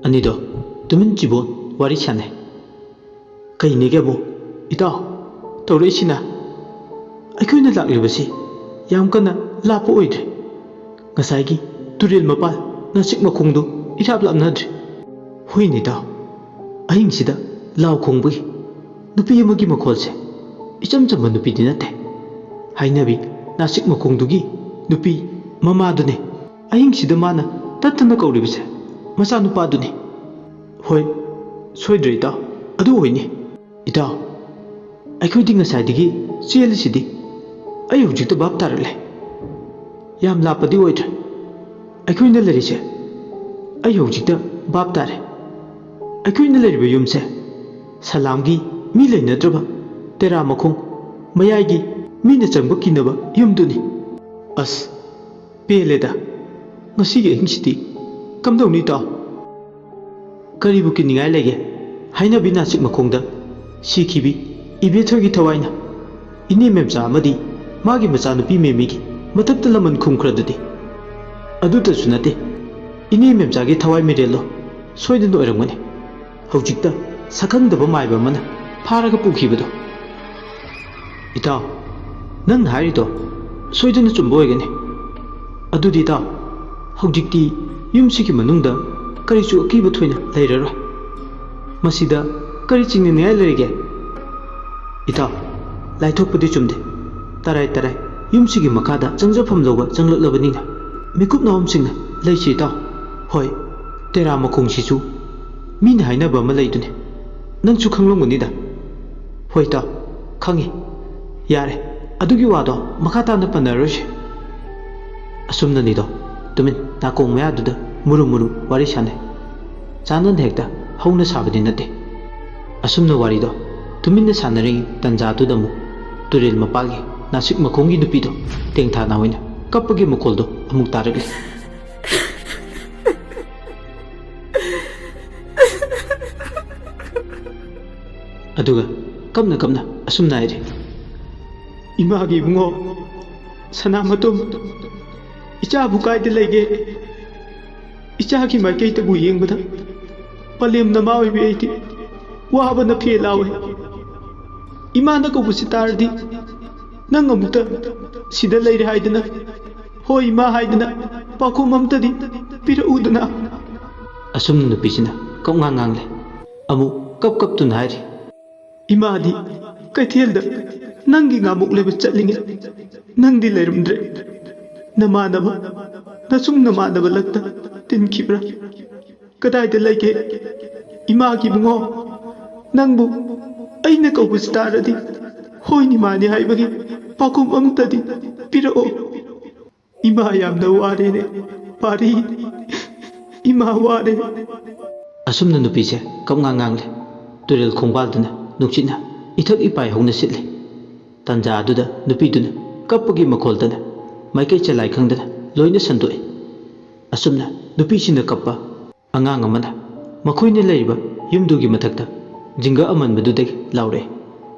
ꯑꯅꯤꯗꯣ ꯇꯨꯃꯤꯟ ꯆꯤꯕꯣꯟ ꯋꯥꯔꯤ ꯁꯥꯟꯅꯩ꯫ "ꯀꯩꯅꯦꯒꯦꯕꯨ, ꯏꯇꯥꯎ? ꯇꯧꯔꯛꯏꯁꯤꯅ? ꯑꯩꯈꯣꯏꯅ ꯂꯥꯛꯂꯤꯕꯁꯤ ꯌꯥꯝ ꯀꯟꯅ ꯂꯥꯞꯄ ꯑꯣꯏꯗ꯭ꯔꯦ꯫ ꯉꯁꯥꯏꯒꯤ ꯇꯨꯔꯦꯜ ꯃꯄꯥꯜ ꯅꯥꯁꯤꯛ ꯃꯈꯣꯡꯗꯨ ꯏꯔꯥꯞ ꯂꯥꯞꯅꯗ꯭ꯔꯦ꯫ ꯍꯣꯏꯅꯦ ꯏꯇꯥꯎ, ꯑꯍꯤꯡꯁꯤꯗ ꯂꯥꯎ ꯈꯣꯡꯕꯒꯤ ꯅꯨꯄꯤ ꯑꯃꯒꯤ ꯃꯈꯣꯜꯁꯦ ꯏꯆꯝ ꯆꯝꯕ ꯅꯨꯄꯤꯗꯤ ꯅꯠꯇꯦ꯫ ꯍꯥꯏꯅꯕꯤ ꯅꯥꯁꯤꯛ ꯃꯈꯣꯡꯗꯨꯒꯤ ꯅꯨꯄꯤ ꯃꯃꯥꯗꯨꯅꯦ꯫ ꯑꯍꯤꯡꯁꯤꯗ ꯃꯥꯅ ꯇꯠꯇꯅ ꯀꯧꯔꯤꯕꯁꯦ ꯃꯆꯥꯅꯨꯄꯥꯗꯨꯅꯤ"꯫ "ꯍꯣꯏ, ꯁꯣꯏꯗ꯭ꯔꯦ ꯏꯇꯥꯎ, ꯑꯗꯨ ꯑꯣꯏꯅꯤ꯫ ꯏꯇꯥꯎ, ꯑꯩꯈꯣꯏꯗꯤ ꯉꯁꯥꯏꯗꯒꯤ ꯆꯦꯜꯂꯤꯁꯤꯗꯤ꯫ ꯑꯩ ꯍꯧꯖꯤꯛꯇ ꯚꯥꯞ ꯇꯥꯔꯛꯂꯦ꯫ ꯌꯥꯝ ꯂꯥꯞꯄꯗꯤ ꯑꯣꯏꯗ꯭ꯔꯦ꯫ ꯑꯩꯈꯣꯏꯅ ꯂꯩꯔꯤꯁꯦ ꯑꯩ ꯍꯧꯖꯤꯛꯇ ꯚꯥꯞ ꯇꯥꯔꯦ꯫ ꯑꯩꯈꯣꯏꯅ ꯂꯩꯔꯤꯕ ꯌꯨꯝꯁꯦ ꯁꯂꯥꯝꯒꯤ ꯃꯤ ꯂꯩꯅꯗ꯭ꯔꯕ ꯇꯦꯔꯥ ꯃꯈꯣꯡ ꯃꯌꯥꯏꯒꯤ ꯃꯤꯅ ꯆꯪꯕ ꯀꯤꯅꯕ ꯌꯨꯝꯗꯨꯅꯤ꯫ ꯑꯁ, ꯄꯦꯜꯂꯦꯗ꯫ ꯉꯁꯤꯒꯤ ꯑꯍꯤꯡꯁꯤꯗꯤ ꯀꯝꯗꯧꯅꯤ, ꯏꯇꯥꯎ?" "ꯀꯔꯤꯕꯨ ꯀꯤꯅꯤꯡꯉꯥꯏ ꯂꯩꯒꯦ? ꯍꯥꯏꯅꯕꯤ ꯅꯥꯁꯤꯛ ꯃꯈꯣꯡꯗ ꯁꯤꯈꯤꯕꯤ ꯏꯕꯦꯊꯣꯏꯒꯤ ꯊꯋꯥꯏꯅ ꯏꯅꯦ ꯃꯦꯝꯆꯥ ꯑꯃꯗꯤ ꯃꯥꯒꯤ ꯃꯆꯥꯅꯨꯄꯤ ꯃꯦꯃꯤꯒꯤ ꯃꯊꯛꯇ ꯂꯃꯟ ꯈꯨꯝꯈ꯭ꯔꯗꯨꯗꯤ꯫ ꯑꯗꯨꯇꯁꯨ ꯅꯠꯇꯦ, ꯏꯅꯦ ꯃꯦꯝꯆꯥꯒꯤ ꯊꯋꯥꯏ ꯃꯤꯔꯦꯜꯗꯣ ꯁꯣꯏꯗꯅ ꯑꯣꯏꯔꯝꯒꯅꯤ꯫ ꯍꯧꯖꯤꯛꯇ ꯁꯛꯈꯪꯗꯕ ꯃꯥꯏꯕ ꯑꯃꯅ ꯐꯥꯔꯒ ꯄꯨꯈꯤꯕꯗꯣ꯫ ꯏꯇꯥꯎ, ꯅꯪꯅ ꯍꯥꯏꯔꯤꯗꯣ ꯁꯣꯏꯗꯅ ꯆꯨꯝꯕ ꯑꯣꯏꯒꯅꯤ꯫ ꯑꯗꯨꯗꯤ ꯏꯇꯥꯎ, ꯍꯧꯖꯤꯛꯇꯤ ꯌꯨꯝꯁꯤꯒꯤ ꯃꯅꯨꯡꯗ ꯀꯔꯤꯁꯨ ꯑꯀꯤꯕ ꯊꯣꯏꯅ ꯂꯩꯔꯔꯣꯏ꯫ ꯃꯁꯤꯗ ꯀꯔꯤ ꯆꯤꯡꯅꯅꯤꯡꯉꯥꯏ ꯂꯩꯔꯤꯒꯦ? ꯏꯇꯥꯎ, ꯂꯥꯏꯊꯣꯛꯄꯗꯤ ꯆꯨꯝꯗꯦ꯫ ꯇꯔꯥꯏ ꯇꯔꯥꯏ ꯌꯨꯝꯁꯤꯒꯤ ꯃꯈꯥꯗ ꯆꯪꯖꯐꯝ ꯂꯧꯕ ꯆꯪꯂꯛꯂꯕꯅꯤꯅ ꯃꯤꯀꯨꯞ ꯅꯥꯍꯣꯝꯁꯤꯡꯅ ꯂꯩꯁꯤ ꯏꯇꯥꯎ꯫ ꯍꯣꯏ, ꯇꯦꯔꯥ ꯃꯈꯣꯡꯁꯤꯁꯨ ꯃꯤꯅ ꯍꯥꯏꯅꯕ ꯑꯃ ꯂꯩꯗꯨꯅꯤ꯫ ꯅꯪꯁꯨ ꯈꯪꯂꯝꯒꯅꯤꯗ꯫ ꯍꯣꯏ ꯏꯇꯥꯎ, ꯈꯪꯉꯤ꯫ ꯌꯥꯔꯦ, ꯑꯗꯨꯒꯤ ꯋꯥꯗꯣ ꯃꯈꯥ ꯇꯥꯅ ꯄꯟꯅꯔꯣꯏꯁꯤ꯫ ꯑꯁꯨꯝꯅꯅꯤꯗꯣ, ꯇꯨꯃꯤꯟ ꯅꯥꯀꯣꯡ ꯃꯌꯥꯗꯨꯗ ꯃꯨꯔꯨ ꯃꯨꯔꯨ ꯋꯥꯔꯤ ꯁꯥꯟꯅꯩ꯫ ꯆꯥꯟꯅꯅ ꯍꯦꯛꯇ ꯍꯧꯅ ꯁꯥꯕꯗꯤ ꯅꯠꯇꯦ꯫ ꯑꯁꯨꯝꯅ ꯋꯥꯔꯤꯗꯣ ꯇꯨꯃꯤꯟꯅ ꯁꯥꯟꯅꯔꯤꯉꯩ ꯇꯟꯖꯥꯗꯨꯗ ꯑꯃꯨꯛ ꯇꯨꯔꯦꯜ ꯃꯄꯥꯜꯒꯤ ꯅꯥꯁꯤꯛ ꯃꯈꯣꯡꯒꯤ ꯅꯨꯄꯤꯗꯣ ꯇꯦꯡꯊꯥꯅ ꯑꯣꯏꯅ ꯀꯞꯄꯒꯤ ꯃꯈꯣꯜꯗꯣ ꯑꯃꯨꯛ ꯇꯥꯔꯛꯂꯦ꯫ ꯑꯗꯨꯒ ꯀꯞꯅ ꯀꯞꯅ ꯑꯁꯨꯝꯅ ꯍꯥꯏꯔꯤ, "ꯏꯃꯥꯒꯤ ꯏꯕꯨꯡꯉꯣ, ꯁꯅꯥꯃꯇꯨꯝ, ꯏꯆꯥꯕꯨ ꯀꯥꯏꯗ ꯂꯩꯒꯦ? ꯏꯆꯥꯒꯤ ꯃꯥꯏꯀꯩꯗꯕꯨ ꯌꯦꯡꯕꯗ ꯄꯂꯦꯝ ꯅꯃꯥ ꯑꯣꯏꯕꯤ ꯑꯩꯗꯤ ꯋꯥꯕꯅ ꯐꯦ ꯂꯥꯎꯋꯦ꯫ ꯏꯃꯥꯅ ꯀꯧꯕꯁꯤ ꯇꯥꯔꯗꯤ ꯅꯪ ꯑꯃꯨꯛꯇ ꯁꯤꯗ ꯂꯩꯔꯦ ꯍꯥꯏꯗꯅ, ꯍꯣꯏ ꯏꯃꯥ ꯍꯥꯏꯗꯅ ꯄꯥꯎꯈꯨꯝ ꯑꯝꯇꯗꯤ ꯄꯤꯔꯛꯎꯗꯅ?" ꯑꯁꯨꯝꯅ ꯅꯨꯄꯤꯁꯤꯅ ꯀꯞꯉꯥꯡ ꯉꯥꯡꯂꯦ꯫ ꯑꯃꯨꯛ ꯀꯞ ꯀꯞꯇꯨꯅ ꯍꯥꯏꯔꯤ, "ꯏꯃꯥꯗꯤ ꯀꯩꯊꯦꯜꯗ ꯅꯪꯒꯤ ꯉꯥꯃꯨꯛ ꯂꯩꯕ ꯆꯠꯂꯤꯉꯩ ꯅꯪꯗꯤ ꯂꯩꯔꯝꯗ꯭ꯔꯦ꯫ ꯅꯃꯥꯟꯅꯕ, ꯅꯁꯨꯡ ꯅꯃꯥꯟꯅꯕ ꯂꯛꯇ ꯇꯤꯟꯈꯤꯕ꯭ꯔꯥ? ꯀꯗꯥꯏꯗ ꯂꯩꯒꯦ? ꯏꯃꯥꯒꯤ ꯏꯕꯨꯡꯉꯣ, ꯅꯪꯕꯨ ꯑꯩꯅ ꯀꯧꯕꯁꯤ ꯇꯥꯔꯗꯤ ꯍꯣꯏꯅꯤ ꯃꯥꯅꯤ ꯍꯥꯏꯕꯒꯤ ꯄꯥꯎꯈꯨꯝ ꯑꯝꯇꯗꯤ ꯄꯤꯔꯛꯑꯣ꯫ ꯏꯃꯥ ꯌꯥꯝꯅ ꯋꯥꯔꯦꯅꯦ, ꯄꯥꯔꯤ, ꯏꯃꯥ ꯋꯥꯔꯦ꯫" ꯑꯁꯨꯝꯅ ꯅꯨꯄꯤꯁꯦ ꯀꯞꯉꯥꯡ ꯉꯥꯡꯂꯦ꯫ ꯇꯨꯔꯦꯜ ꯈꯣꯡꯕꯥꯜꯗꯨꯅ ꯅꯨꯡꯁꯤꯠꯅ ꯏꯊꯛ ꯏꯄꯥꯏ ꯍꯧꯅ ꯁꯤꯠꯂꯦ꯫ ꯇꯟꯖꯥ ꯑꯗꯨꯗ ꯅꯨꯄꯤꯗꯨꯅ ꯀꯞꯄꯒꯤ ꯃꯈꯣꯜꯗꯅ ꯃꯥꯏꯀꯩ ꯆꯂꯥꯏ ꯈꯪꯗꯅ ꯂꯣꯏꯅ ꯁꯟꯗꯣꯛꯏ꯫ ꯑꯁꯨꯝꯅ ꯅꯨꯄꯤꯁꯤꯡꯅ ꯀꯞꯄ, ꯑꯉꯥꯡ ꯑꯃꯅ ꯃꯈꯣꯏꯅ ꯂꯩꯔꯤꯕ ꯌꯨꯝꯗꯨꯒꯤ ꯃꯊꯛꯇ ꯖꯤꯡꯒ ꯑꯃꯟꯕꯗꯨꯗꯒꯤ ꯂꯥꯎꯔꯛꯑꯦ,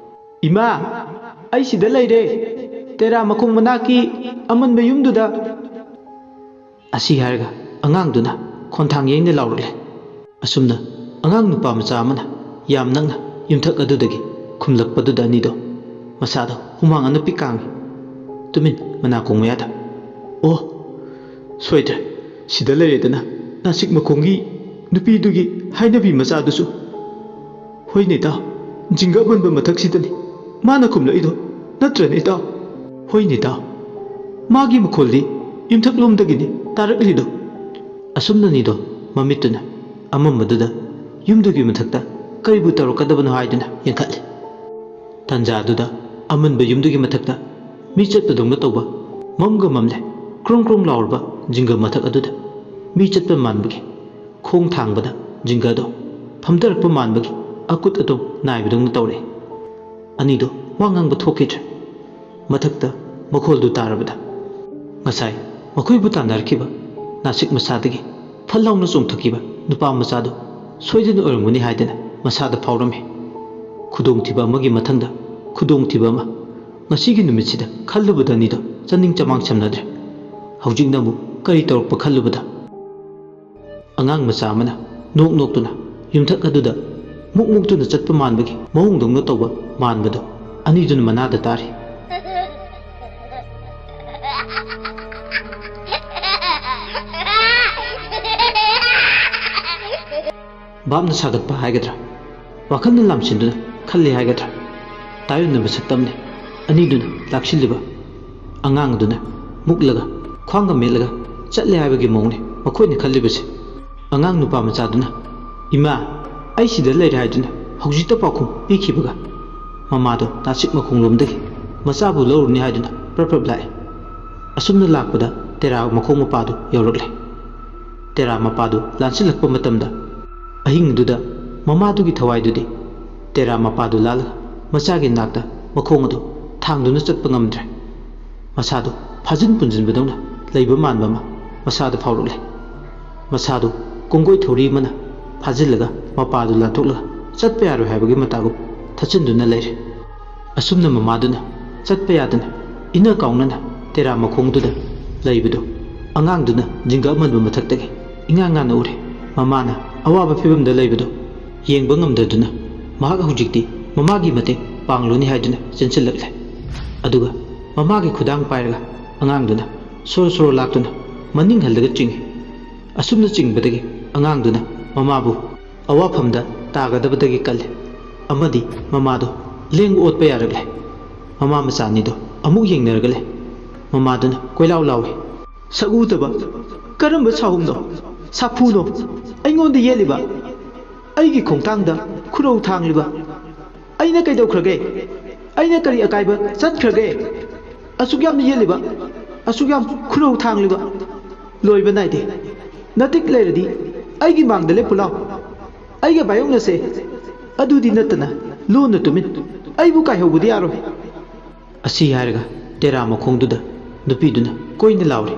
"ꯏꯃꯥ, ꯑꯩ ꯁꯤꯗ ꯂꯩꯔꯦ, ꯇꯦꯔꯥ ꯃꯈꯣꯡ ꯃꯅꯥꯛꯀꯤ ꯑꯃꯟꯕ ꯌꯨꯝꯗꯨꯗ!" ꯑꯁꯤ ꯍꯥꯏꯔꯒ ꯑꯉꯥꯡꯗꯨꯅ ꯈꯣꯟꯊꯥꯡ ꯌꯩꯅ ꯂꯥꯎꯔꯛꯂꯦ꯫ ꯑꯁꯨꯝꯅ ꯑꯉꯥꯡ ꯅꯨꯄꯥ ꯃꯆꯥ ꯑꯃꯅ ꯌꯥꯝ ꯅꯛꯅ ꯌꯨꯝꯊꯛ ꯑꯗꯨꯗꯒꯤ ꯈꯨꯝꯂꯛꯄꯗꯨꯗ ꯑꯅꯤꯗꯣ ꯃꯁꯥꯗꯣ ꯍꯨꯃꯥꯡ ꯑꯅꯞꯄꯤ ꯀꯥꯡꯉꯤ꯫ ꯇꯨꯃꯤꯟ ꯃꯅꯥꯀꯣꯡ ꯃꯌꯥꯗ, "ꯑꯣ, ꯁꯣꯏꯗ꯭ꯔꯦ, ꯁꯤꯗ ꯂꯩꯔꯦꯗꯅ ꯅꯥꯁꯤꯛ ꯃꯈꯣꯡꯒꯤ ꯅꯨꯄꯤꯗꯨꯒꯤ ꯍꯥꯏꯅꯕꯤ ꯃꯆꯥꯗꯨꯁꯨ꯫ ꯍꯣꯏꯅꯦ ꯏꯇꯥꯎ, ꯖꯤꯡꯒ ꯑꯃꯟꯕ ꯃꯊꯛꯁꯤꯗꯅꯤ ꯃꯥꯅ ꯈꯨꯝꯂꯛꯏꯗꯣ, ꯅꯠꯇ꯭ꯔꯅꯦ ꯏꯇꯥꯎ?" "ꯍꯣꯏꯅꯦ ꯏꯇꯥꯎ, ꯃꯥꯒꯤ ꯃꯈꯣꯜꯗꯤ ꯌꯨꯝꯊꯛ ꯂꯣꯝꯗꯒꯤꯅꯤ ꯇꯥꯔꯛꯂꯤꯗꯣ꯫" ꯑꯁꯨꯝꯅ ꯑꯅꯤꯗꯣ ꯃꯃꯤꯠꯇꯨꯅ ꯑꯃꯝꯕꯗꯨꯗ ꯌꯨꯝꯗꯨꯒꯤ ꯃꯊꯛꯇ ꯀꯔꯤꯕꯨ ꯇꯧꯔꯛꯀꯗꯕꯅꯣ ꯍꯥꯏꯗꯨꯅ ꯌꯦꯡꯈꯠꯂꯤ꯫ ꯇꯟꯖꯥꯗꯨꯗ ꯑꯃꯟꯕ ꯌꯨꯝꯗꯨꯒꯤ ꯃꯊꯛꯇ ꯃꯤ ꯆꯠꯄꯗꯧꯅ ꯇꯧꯕ ꯃꯝꯒ ꯃꯝꯂꯦ꯫ ꯀ꯭ꯔꯣꯡ ꯀ꯭ꯔꯣꯡ ꯂꯥꯎꯔꯕ ꯖꯤꯡꯒ ꯃꯊꯛ ꯑꯗꯨꯗ ꯃꯤ ꯆꯠꯄ ꯃꯥꯟꯕꯒꯤ ꯈꯣꯡ ꯊꯥꯡꯕꯗ ꯖꯤꯡꯒꯗꯣ ꯐꯝꯊꯔꯛꯄ ꯃꯥꯟꯕꯒꯤ ꯑꯀꯨꯠ ꯑꯇꯣꯡ ꯅꯥꯏꯕꯗꯧꯅ ꯇꯧꯔꯛꯏ꯫ ꯑꯅꯤꯗꯣ ꯋꯥ ꯉꯥꯡꯕ ꯊꯣꯛꯈꯤꯗ꯭ꯔꯦ꯫ ꯃꯊꯛꯇ ꯃꯈꯣꯜꯗꯨ ꯇꯥꯔꯕꯗ ꯉꯁꯥꯏ ꯃꯈꯣꯏꯕꯨ ꯇꯥꯟꯅꯔꯛꯈꯤꯕ ꯅꯥꯁꯤꯛ ꯃꯁꯥꯗꯒꯤ ꯐꯠ ꯂꯥꯎꯅ ꯆꯣꯡꯊꯈꯤꯕ ꯅꯨꯄꯥ ꯃꯆꯥꯗꯨ ꯁꯣꯏꯗꯅ ꯑꯣꯏꯔꯝꯒꯅꯤ ꯍꯥꯏꯗꯅ ꯃꯁꯥꯗ ꯐꯥꯎꯔꯝꯃꯤ꯫ ꯈꯨꯗꯣꯡꯊꯤꯕ ꯑꯃꯒꯤ ꯃꯊꯪꯗ ꯈꯨꯗꯣꯡꯊꯤꯕ ꯑꯃ꯫ ꯉꯁꯤꯒꯤ ꯅꯨꯃꯤꯠꯁꯤꯗ ꯈꯜꯂꯨꯕꯗ ꯑꯅꯤꯗꯣ ꯆꯥꯅꯤꯡ ꯆꯃꯥꯡ ꯁꯝꯅꯗ꯭ꯔꯦ꯫ ꯍꯧꯖꯤꯛꯅ ꯑꯃꯨꯛ ꯀꯔꯤ ꯇꯧꯔꯛꯄ ꯈꯜꯂꯨꯕꯗ ꯑꯉꯥꯡ ꯃꯆꯥ ꯑꯃꯅ ꯅꯣꯛ ꯅꯣꯛꯇꯨꯅ ꯌꯨꯝꯊꯛ ꯑꯗꯨꯗ ꯃꯨꯛ ꯃꯨꯛꯇꯨꯅ ꯆꯠꯄ ꯃꯥꯟꯕꯒꯤ ꯃꯑꯣꯡꯗꯧꯅ ꯇꯧꯕ ꯃꯥꯟꯕꯗꯨ ꯑꯅꯤꯗꯨꯅ ꯃꯅꯥꯗ ꯇꯥꯔꯤ꯫ ꯚꯥꯞꯅ ꯁꯥꯒꯠꯄ ꯍꯥꯏꯒꯗ꯭ꯔꯥ, ꯋꯥꯈꯜꯅ ꯂꯥꯝꯁꯤꯟꯗꯨꯅ ꯈꯜꯂꯤ ꯍꯥꯏꯒꯗ꯭ꯔꯥ, ꯇꯥꯏꯌꯣꯟꯅꯕ ꯁꯛꯇꯝꯅꯤ꯫ ꯑꯅꯤꯗꯨꯅ ꯂꯥꯛꯁꯤꯜꯂꯤꯕ ꯑꯉꯥꯡ ꯑꯗꯨꯅ ꯃꯨꯛꯂꯒ ꯈ꯭ꯋꯥꯡꯒ ꯃꯦꯠꯂꯒ ꯆꯠꯂꯦ ꯍꯥꯏꯕꯒꯤ ꯃꯑꯣꯡꯅꯤ ꯃꯈꯣꯏꯅ ꯈꯜꯂꯤꯕꯁꯦ꯫ ꯑꯉꯥꯡ ꯅꯨꯄꯥ ꯃꯆꯥꯗꯨꯅ, "ꯏꯃꯥ, ꯑꯩ ꯁꯤꯗ ꯂꯩꯔꯦ" ꯍꯥꯏꯗꯨꯅ ꯍꯧꯖꯤꯛꯇ ꯄꯥꯎꯈꯨꯝ ꯄꯤꯈꯤꯕꯒ ꯃꯃꯥꯗꯣ ꯅꯥꯁꯤꯛ ꯃꯈꯣꯡꯂꯣꯝꯗꯒꯤ ꯃꯆꯥꯕꯨ ꯂꯧꯔꯨꯅꯤ ꯍꯥꯏꯗꯨꯅ ꯄ꯭ꯔꯞ ꯄ꯭ꯔꯞ ꯂꯥꯛꯑꯦ꯫ ꯑꯁꯨꯝꯅ ꯂꯥꯛꯄꯗ ꯇꯦꯔꯥ ꯃꯈꯣꯡ ꯃꯄꯥꯗꯨ ꯌꯧꯔꯛꯂꯦ꯫ ꯇꯦꯔꯥ ꯃꯄꯥꯗꯨ ꯂꯥꯟꯁꯤꯜꯂꯛꯄ ꯃꯇꯝꯗ ꯑꯍꯤꯡꯗꯨꯗ ꯃꯃꯥꯗꯨꯒꯤ ꯊꯋꯥꯏꯗꯨꯗꯤ ꯇꯦꯔꯥ ꯃꯄꯥꯗꯨ ꯂꯥꯜꯂꯒ ꯃꯆꯥꯒꯤ ꯅꯥꯛꯇ ꯃꯈꯣꯡ ꯑꯗꯨ ꯊꯥꯡꯗꯨꯅ ꯆꯠꯄ ꯉꯝꯗ꯭ꯔꯦ꯫ ꯃꯁꯥꯗꯨ ꯐꯥꯖꯤꯟ ꯄꯨꯟꯁꯤꯟꯕꯗꯧꯅ ꯂꯩꯕ ꯃꯥꯟꯕ ꯑꯃ ꯃꯁꯥꯗ ꯐꯥꯎꯔꯛꯂꯦ꯫ ꯃꯁꯥꯗꯨ ꯀꯣꯡꯒꯣꯏ ꯊꯧꯔꯤ ꯑꯃꯅ ꯐꯥꯖꯤꯜꯂꯒ ꯃꯄꯥꯗꯨ ꯂꯥꯟꯊꯣꯛꯂꯒ ꯆꯠꯄ ꯌꯥꯔꯣꯏ ꯍꯥꯏꯕꯒꯤ ꯃꯇꯥꯒꯨꯝ ꯊꯠꯆꯤꯟꯗꯨꯅ ꯂꯩꯔꯦ꯫ ꯑꯁꯨꯝꯅ ꯃꯃꯥꯗꯨꯅ ꯆꯠꯄ ꯌꯥꯗꯅ ꯏꯅ ꯀꯥꯎꯅꯅ ꯇꯦꯔꯥ ꯃꯈꯣꯡꯗꯨꯗ ꯂꯩꯕꯗꯨ ꯑꯉꯥꯡꯗꯨꯅ ꯖꯤꯡꯒ ꯑꯃꯟꯕ ꯃꯊꯛꯇꯒꯤ ꯏꯉꯥꯟ ꯉꯥꯟꯅ ꯎꯔꯦ꯫ ꯃꯃꯥꯅ ꯑꯋꯥꯕ ꯐꯤꯕꯝꯗ ꯂꯩꯕꯗꯨ ꯌꯦꯡꯕ ꯉꯝꯗꯗꯨꯅ ꯃꯍꯥꯛ ꯍꯧꯖꯤꯛꯇꯤ ꯃꯃꯥꯒꯤ ꯃꯇꯦꯡ ꯄꯥꯡꯂꯨꯅꯤ ꯍꯥꯏꯗꯨꯅ ꯆꯦꯟꯁꯤꯜꯂꯛꯂꯦ꯫ ꯑꯗꯨꯒ ꯃꯃꯥꯒꯤ ꯈꯨꯗꯥꯡ ꯄꯥꯏꯔꯒ ꯑꯉꯥꯡꯗꯨꯅ ꯁꯣꯔꯣ ꯁꯣꯔꯣ ꯂꯥꯛꯇꯨꯅ ꯃꯅꯤꯡ ꯍꯜꯂꯒ ꯆꯤꯡꯏ꯫ ꯑꯁꯨꯝꯅ ꯆꯤꯡꯕꯗꯒꯤ ꯑꯉꯥꯡꯗꯨꯅ ꯃꯃꯥꯕꯨ ꯑꯋꯥꯐꯝꯗ ꯇꯥꯒꯗꯕꯗꯒꯤ ꯀꯜꯂꯤ ꯑꯃꯗꯤ ꯃꯃꯥꯗꯨ ꯂꯦꯡꯕ ꯑꯣꯠꯄ ꯌꯥꯔꯛꯂꯦ꯫ ꯃꯃꯥ ꯃꯆꯥ ꯑꯅꯤꯗꯨ ꯑꯃꯨꯛ ꯌꯦꯡꯅꯔꯒ ꯂꯩ꯫ ꯃꯃꯥꯗꯨꯅ ꯀꯣꯏꯂꯥꯎ ꯂꯥꯎꯏ, "ꯁꯛ ꯎꯗꯕ! ꯀꯔꯝꯕ ꯁꯥꯍꯨꯝꯅꯣ? ꯁꯥꯐꯨꯅꯣ? ꯑꯩꯉꯣꯟꯗ ꯌꯦꯠꯂꯤꯕ? ꯑꯩꯒꯤ ꯈꯣꯡꯊꯥꯡꯗ ꯈꯨꯔꯧ ꯊꯥꯡꯂꯤꯕ? ꯑꯩꯅ ꯀꯩꯗꯧꯈ꯭ꯔꯒꯦ? ꯑꯩꯅ ꯀꯔꯤ ꯑꯀꯥꯏꯕ ꯆꯠꯈ꯭ꯔꯒꯦ? ꯑꯁꯨꯛ ꯌꯥꯝꯅ ꯌꯦꯠꯂꯤꯕ, ꯑꯁꯨꯛ ꯌꯥꯝ ꯈꯨꯔꯧ ꯊꯥꯡꯂꯤꯕ? ꯂꯣꯏꯕ ꯅꯥꯏꯗꯦ꯫ ꯅꯇꯤꯛ ꯂꯩꯔꯗꯤ ꯑꯩꯒꯤ ꯃꯥꯡꯗ ꯂꯦꯞꯄꯨ ꯂꯥꯎ꯫ ꯑꯩꯒ ꯚꯥꯌꯣꯛꯅꯁꯦ꯫ ꯑꯗꯨꯗꯤ ꯅꯠꯇꯅ ꯂꯣꯟꯅ ꯇꯨꯃꯤꯟ ꯑꯩꯕꯨ ꯀꯥꯏꯍꯧꯕꯗꯤ ꯌꯥꯔꯣꯏ꯫" ꯑꯁꯤ ꯍꯥꯏꯔꯒ ꯇꯦꯔꯥ ꯃꯈꯣꯡꯗꯨꯗ ꯅꯨꯄꯤꯗꯨꯅ ꯀꯣꯏꯅ ꯂꯥꯎꯔꯤ꯫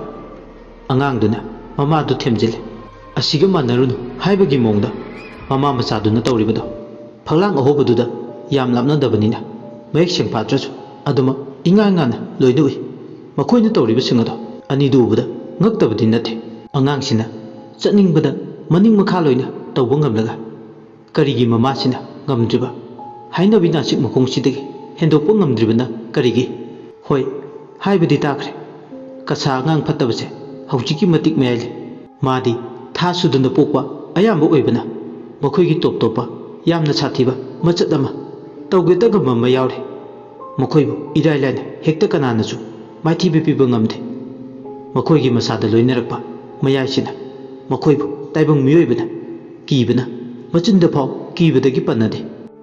ꯑꯉꯥꯡꯗꯨꯅ ꯃꯃꯥꯗꯨ ꯊꯦꯝꯖꯤꯜꯂꯤ꯫ ꯑꯁꯤꯒ ꯃꯥꯟꯅꯔꯨꯅꯨ ꯍꯥꯏꯕꯒꯤ ꯃꯑꯣꯡꯗ ꯃꯃꯥ ꯃꯆꯥꯗꯨꯅ ꯇꯧꯔꯤꯕꯗꯣ ꯐꯛꯂꯥꯡ ꯑꯍꯣꯕꯗꯨꯗ ꯌꯥꯝ ꯂꯥꯞꯅꯗꯕꯅꯤꯅ ꯃꯌꯦꯛ ꯁꯦꯡꯐꯥꯠꯇ꯭ꯔꯁꯨ ꯑꯗꯨꯃꯛ ꯏꯉꯥꯟ ꯉꯥꯟꯅ ꯂꯣꯏꯅ ꯎꯏ꯫ ꯃꯈꯣꯏꯅ ꯇꯧꯔꯤꯕꯁꯤꯡ ꯑꯗꯣ ꯑꯅꯤꯗꯨ ꯎꯕꯗ ꯉꯛꯇꯕꯗꯤ ꯅꯠꯇꯦ꯫ ꯑꯉꯥꯡꯁꯤꯅ ꯆꯠꯅꯤꯡꯕꯗ ꯃꯅꯤꯡ ꯃꯈꯥ ꯂꯣꯏꯅ ꯇꯧꯕ ꯉꯝꯂꯒ ꯀꯔꯤꯒꯤ ꯃꯃꯥꯁꯤꯅ ꯉꯝꯗ꯭ꯔꯤꯕ? ꯍꯥꯏꯅꯕꯤ ꯅꯥꯆꯤꯛ ꯃꯈꯣꯡꯁꯤꯗꯒꯤ ꯍꯦꯟꯗꯣꯛꯄ ꯉꯝꯗ꯭ꯔꯤꯕꯅ ꯀꯔꯤꯒꯤ? ꯍꯣꯏ, ꯍꯥꯏꯕꯗꯤ ꯇꯥꯈ꯭ꯔꯦ꯫ ꯀꯁꯥ ꯑꯉꯥꯡ ꯐꯠꯇꯕꯁꯦ ꯍꯧꯖꯤꯛꯀꯤ ꯃꯇꯤꯛ ꯃꯌꯥꯏ ꯂꯩ꯫ ꯃꯥꯗꯤ ꯊꯥ ꯁꯨꯗꯅ ꯄꯣꯛꯄ ꯑꯌꯥꯝꯕ ꯑꯣꯏꯕꯅ ꯃꯈꯣꯏꯒꯤ ꯇꯣꯞ ꯇꯣꯞꯄ ꯌꯥꯝꯅ ꯁꯥꯊꯤꯕ ꯃꯆꯠ ꯑꯃ ꯇꯧꯒꯦꯇ ꯉꯝꯕ ꯑꯃ ꯌꯥꯎꯔꯤ꯫ ꯃꯈꯣꯏꯕꯨ ꯏꯔꯥꯏ ꯂꯥꯏꯅ ꯍꯦꯛꯇ ꯀꯅꯥꯅꯁꯨ ꯃꯥꯏꯊꯤꯕ ꯄꯤꯕ ꯉꯝꯗꯦ꯫ ꯃꯈꯣꯏꯒꯤ ꯃꯁꯥꯗ ꯂꯣꯏꯅꯔꯛꯄ ꯃꯌꯥꯏꯁꯤꯅ ꯃꯈꯣꯏꯕꯨ ꯇꯥꯏꯕꯪ ꯃꯤꯑꯣꯏꯕꯅ ꯀꯤꯕꯅ ꯃꯆꯤꯟꯗ ꯐꯥꯎ ꯀꯤꯕꯗꯒꯤ ꯄꯟꯅꯗꯦ꯫